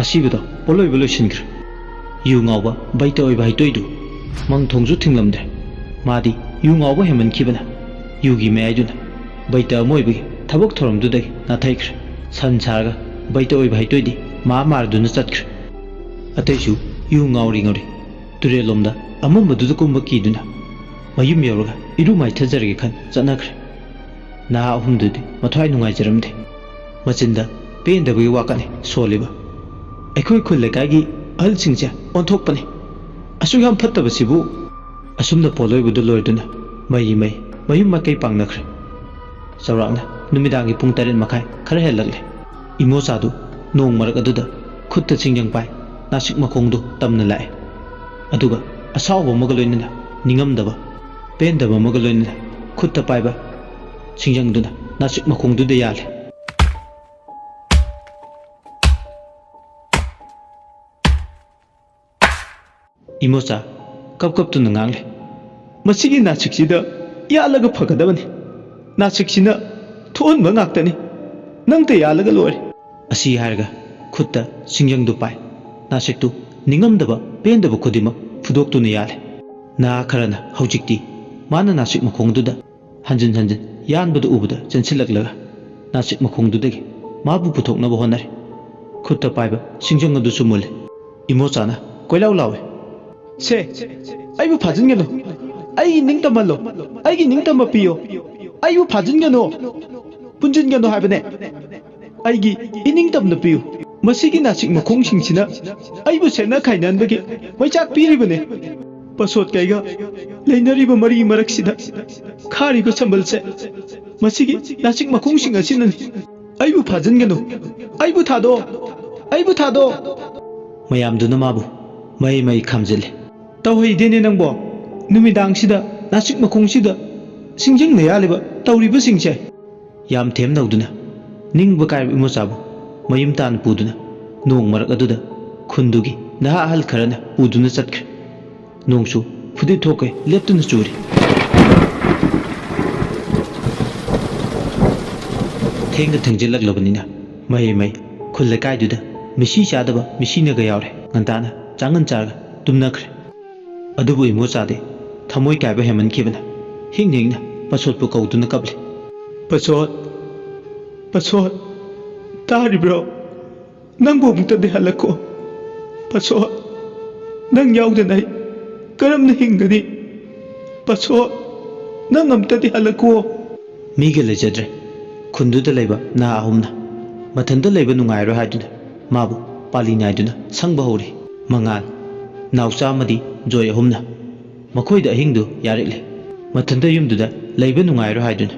ꯑꯁꯤꯕꯗꯣ ꯄꯣꯠꯂꯣꯏꯕ ꯂꯣꯏꯁꯤꯟꯈ꯭ꯔꯦ꯫ ꯌꯨ ꯉꯥꯎꯕ ꯕꯩꯇ ꯑꯣꯏꯕ ꯍꯩꯇꯣꯏꯗꯨ ꯃꯪ ꯊꯣꯡꯁꯨ ꯊꯤꯡꯂꯝꯗ꯭ꯔꯦ꯫ ꯃꯥꯗꯤ ꯌꯨ ꯉꯥꯎꯕ ꯍꯦꯟꯃꯟꯈꯤꯕꯅ ꯌꯨꯒꯤ ꯃꯌꯥꯏꯗꯨꯅ ꯕꯩꯇ ꯑꯃ ꯑꯣꯏꯕꯒꯤ ꯊꯕꯛ ꯊꯧꯔꯝꯗꯨꯗꯒꯤ ꯅꯥꯊꯩꯈ꯭ꯔꯦ꯫ ꯁꯟ ꯁꯥꯔꯒ ꯕꯩꯇ ꯑꯣꯏꯕ ꯍꯩꯇꯣꯏꯗꯤ ꯃꯥ ꯃꯥꯔꯗꯨꯅ ꯆꯠꯈ꯭ꯔꯦ꯫ ꯑꯇꯩꯁꯨ ꯏꯌꯨ ꯉꯥꯎꯔꯤ ꯉꯥꯎꯔꯤ ꯇꯨꯔꯦꯜꯂꯣꯝꯗ ꯑꯃꯝꯕꯗꯨꯗ ꯀꯨꯝꯕ ꯀꯤꯗꯨꯅ ꯃꯌꯨꯝ ꯌꯧꯔꯒ ꯏꯔꯨ ꯃꯥꯏꯊꯖꯔꯒꯦ ꯈꯟ ꯆꯠꯅꯈ꯭ꯔꯦ꯫ ꯅꯍꯥ ꯑꯍꯨꯝꯗꯨꯗꯤ ꯃꯊ꯭ꯋꯥꯏ ꯅꯨꯡꯉꯥꯏꯖꯔꯝꯗꯦ꯫ ꯃꯆꯤꯟꯗ ꯄꯦꯟꯗꯕꯒꯤ ꯋꯥꯀꯠꯅꯤ ꯁꯣꯜꯂꯤꯕ꯫ ꯑꯩꯈꯣꯏ ꯈꯨꯜ ꯂꯩꯀꯥꯏꯒꯤ ꯑꯍꯜꯁꯤꯡꯁꯦ ꯑꯣꯟꯊꯣꯛꯄꯅꯤ꯫ ꯑꯁꯨꯛ ꯌꯥꯝ ꯐꯠꯇꯕꯁꯤꯕꯨ꯫ ꯑꯁꯨꯝꯅ ꯄꯣꯠꯂꯣꯏꯕꯗꯨ ꯂꯣꯏꯗꯨꯅ ꯃꯩ ꯃꯩ ꯃꯌꯨꯝ ꯃꯥꯏꯀꯩ ꯄꯥꯡꯅꯈ꯭ꯔꯦ꯫ ꯆꯥꯎꯔꯥꯛꯅ ꯅꯨꯃꯤꯗꯥꯡꯒꯤ ꯄꯨꯡ ꯇꯔꯦꯠ ꯃꯈꯥꯏ ꯈꯔ ꯍꯦꯜꯂꯛꯂꯦ꯫ ꯏꯃꯣꯆꯥꯗꯨ ꯅꯣꯡ ꯃꯔꯛ ꯑꯗꯨꯗ ꯈꯨꯠꯇ ꯆꯤꯡꯖꯪ ꯄꯥꯏ, ꯅꯥꯁꯤꯛ ꯃꯈꯣꯡꯗꯨ ꯇꯝꯅ ꯂꯥꯛꯑꯦ꯫ ꯑꯗꯨꯒ ꯑꯁꯥꯎꯕ ꯑꯃꯒ ꯂꯣꯏꯅꯅ ꯅꯤꯡꯉꯝꯗꯕ, ꯄꯦꯟꯗꯕ ꯑꯃꯒ ꯂꯣꯏꯅꯅ ꯈꯨꯠꯇ ꯄꯥꯏꯕ ꯆꯤꯡꯖꯪꯗꯨꯅ ꯅꯥꯁꯤꯛ ꯃꯈꯣꯡꯗꯨꯗ ꯌꯥꯜꯂꯦ꯫ ꯏꯃꯣꯆꯥ ꯀꯞ ꯀꯞꯇꯨꯅ ꯉꯥꯡꯂꯦ, "ꯃꯁꯤꯒꯤ ꯅꯥꯁꯤꯛꯁꯤꯗ ꯌꯥꯜꯂꯒ ꯐꯒꯗꯕꯅꯤ꯫ ꯅꯥꯁꯤꯛꯁꯤꯅ ꯊꯣꯛꯍꯟꯕ ꯉꯥꯛꯇꯅꯤ꯫ ꯅꯪꯇ ꯌꯥꯜꯂꯒ ꯂꯣꯏꯔꯦ꯫" ꯑꯁꯤ ꯍꯥꯏꯔꯒ ꯈꯨꯠꯇ ꯁꯤꯡꯖꯪꯗꯨ ꯄꯥꯏ꯫ ꯅꯥꯁꯤꯛꯇꯨ ꯅꯤꯡꯉꯝꯗꯕ ꯄꯦꯟꯗꯕ ꯈꯨꯗꯤꯡꯃꯛ ꯐꯨꯗꯣꯛꯇꯨꯅ ꯌꯥꯜꯂꯦ꯫ ꯅꯍꯥ ꯈꯔꯅ ꯍꯧꯖꯤꯛꯇꯤ ꯃꯥꯅ ꯅꯥꯁꯤꯛ ꯃꯈꯣꯡꯗꯨꯗ ꯍꯟꯖꯤꯟ ꯍꯟꯖꯤꯟ ꯌꯥꯟꯕꯗꯨ ꯎꯕꯗ ꯆꯦꯟꯁꯤꯜꯂꯛꯂꯒ ꯅꯥꯁꯤꯛ ꯃꯈꯣꯡꯗꯨꯗꯒꯤ ꯃꯥꯕꯨ ꯄꯨꯊꯣꯛꯅꯕ ꯍꯣꯠꯅꯔꯦ꯫ ꯈꯨꯠꯇ ꯄꯥꯏꯕ ꯁꯤꯡꯖꯪ ꯑꯗꯨꯁꯨ ꯃꯨꯜꯂꯦ꯫ ꯏꯃꯣꯆꯥꯅ ꯀꯣꯏꯂꯥꯎ ꯂꯥꯎꯏ, "ꯁꯦ, ꯑꯩꯕꯨ ꯐꯥꯖꯤꯟꯒꯅꯨ꯫ ꯑꯩꯒꯤ ꯅꯤꯡꯇꯝꯍꯜꯂꯣ꯫ ꯑꯩꯒꯤ ꯅꯤꯡꯇꯝꯕ ꯄꯤꯌꯣ꯫ ꯑꯩꯕꯨ ꯐꯥꯖꯤꯟꯒꯅꯨ꯫ ꯄꯨꯟꯁꯤꯟꯒꯅꯨ ꯍꯥꯏꯕꯅꯦ꯫ ꯑꯩꯒꯤ ꯏꯅꯤꯡꯇꯝꯅ ꯄꯤꯌꯨ꯫ ꯃꯁꯤꯒꯤ ꯅꯥꯁꯤꯛ ꯃꯈꯣꯡꯁꯤꯡꯁꯤꯅ ꯑꯩꯕꯨ ꯁꯦꯠꯅ ꯈꯥꯏꯅꯍꯟꯕꯒꯤ ꯃꯩꯆꯥꯛ ꯄꯤꯔꯤꯕꯅꯦ꯫ ꯄꯁꯣꯠ ꯀꯩꯒ ꯂꯩꯅꯔꯤꯕ ꯃꯔꯤ ꯃꯔꯛꯁꯤꯗ ꯈꯥꯔꯤꯕ ꯁꯝꯕꯜꯁꯦ ꯃꯁꯤꯒꯤ ꯅꯥꯁꯤꯛ ꯃꯈꯣꯡꯁꯤꯡ ꯑꯁꯤꯅꯅꯤ꯫ ꯑꯩꯕꯨ ꯐꯥꯖꯤꯟꯒꯅꯨ꯫ ꯑꯩꯕꯨ ꯊꯥꯗꯣꯛꯑꯣ꯫ ꯑꯩꯕꯨ ꯊꯥꯗꯣꯛꯑꯣ꯫" ꯃꯌꯥꯝꯗꯨꯅ ꯃꯥꯕꯨ ꯃꯍꯩ ꯃꯍꯩ ꯈꯥꯝꯖꯤꯜꯂꯤ꯫ "ꯇꯧꯍꯩꯗꯦꯅꯦ ꯅꯪꯕꯣ, ꯅꯨꯃꯤꯗꯥꯡꯁꯤꯗ ꯅꯥꯁꯤꯛ ꯃꯈꯣꯡꯁꯤꯗ ꯁꯤꯡꯖꯪꯅ ꯌꯥꯜꯂꯤꯕ ꯇꯧꯔꯤꯕꯁꯤꯡꯁꯦ꯫" ꯌꯥꯝ ꯊꯦꯝ ꯅꯧꯗꯨꯅ ꯅꯤꯡꯕ ꯀꯥꯏꯕ ꯏꯃꯣꯆꯥꯕꯨ ꯃꯌꯨꯝ ꯇꯥꯅ ꯄꯨꯗꯨꯅ ꯅꯣꯡ ꯃꯔꯛ ꯑꯗꯨꯗ ꯈꯨꯟꯗꯨꯒꯤ ꯅꯍꯥ ꯑꯍꯜ ꯈꯔꯅ ꯄꯨꯗꯨꯅ ꯆꯠꯈ꯭ꯔꯦ꯫ ꯅꯣꯡꯁꯨ ꯐꯨꯗꯤꯠ ꯊꯣꯛꯀꯩ ꯂꯦꯞꯇꯅ ꯆꯨꯔꯤ꯫ ꯊꯦꯡꯅ ꯊꯦꯡꯖꯤꯜꯂꯛꯂꯕꯅꯤꯅ ꯃꯍꯩ ꯃꯍꯩ ꯈꯨꯜ ꯂꯩꯀꯥꯏꯗꯨꯗ ꯃꯤꯁꯤ ꯆꯥꯗꯕ ꯃꯤꯁꯤꯅꯒ ꯌꯥꯎꯔꯦ꯫ ꯉꯟꯇꯥꯅ ꯆꯥꯉꯟ ꯆꯥꯔꯒ ꯇꯨꯝꯅꯈ꯭ꯔꯦ꯫ ꯑꯗꯨꯕꯨ ꯏꯃꯣꯆꯥꯗꯤ ꯊꯃꯣꯏ ꯀꯥꯏꯕ ꯍꯦꯟꯃꯟꯈꯤꯕꯅ ꯍꯤꯡ ꯍꯤꯡꯅ ꯄꯁꯣꯠꯄꯨ ꯀꯧꯗꯨꯅ ꯀꯞꯂꯤ꯫ "ꯄꯁꯣꯠ, ꯄꯁꯣꯠ, ꯇꯥꯔꯤꯕ꯭ꯔꯣ? ꯅꯪꯕꯨ ꯑꯃꯨꯛꯇꯗꯤ ꯍꯜꯂꯛꯈꯣ꯫ ꯄꯥꯠꯁꯣ, ꯅꯪ ꯌꯥꯎꯗꯅ ꯑꯩ ꯀꯔꯝꯅ ꯍꯤꯡꯒꯅꯤ? ꯄꯥꯠꯁꯣ, ꯅꯪ ꯑꯝꯇꯗꯤ ꯍꯜꯂꯛꯈꯣ꯫ ꯃꯤꯒ ꯂꯩꯖꯗ꯭ꯔꯦ꯫ ꯈꯨꯟꯗꯨꯗ ꯂꯩꯕ ꯅꯍꯥ ꯑꯍꯨꯝꯅ ꯃꯊꯟꯇ ꯂꯩꯕ ꯅꯨꯡꯉꯥꯏꯔꯣꯏ ꯍꯥꯏꯗꯨꯅ ꯃꯥꯕꯨ ꯄꯥꯂꯤ ꯅꯥꯏꯗꯨꯅ ꯁꯪꯕ ꯍꯧꯔꯤ꯫ ꯃꯉꯥꯜ, ꯅꯥꯎꯆꯥ ꯑꯃꯗꯤ ꯖꯣꯏ ꯑꯍꯨꯝꯅ ꯃꯈꯣꯏꯗ ꯑꯍꯤꯡꯗꯨ ꯌꯥꯔꯛꯂꯦ꯫ ꯃꯊꯟꯇ ꯌꯨꯝꯗꯨꯗ ꯂꯩꯕ ꯅꯨꯡꯉꯥꯏꯔꯣꯏ ꯍꯥꯏꯗꯨꯅ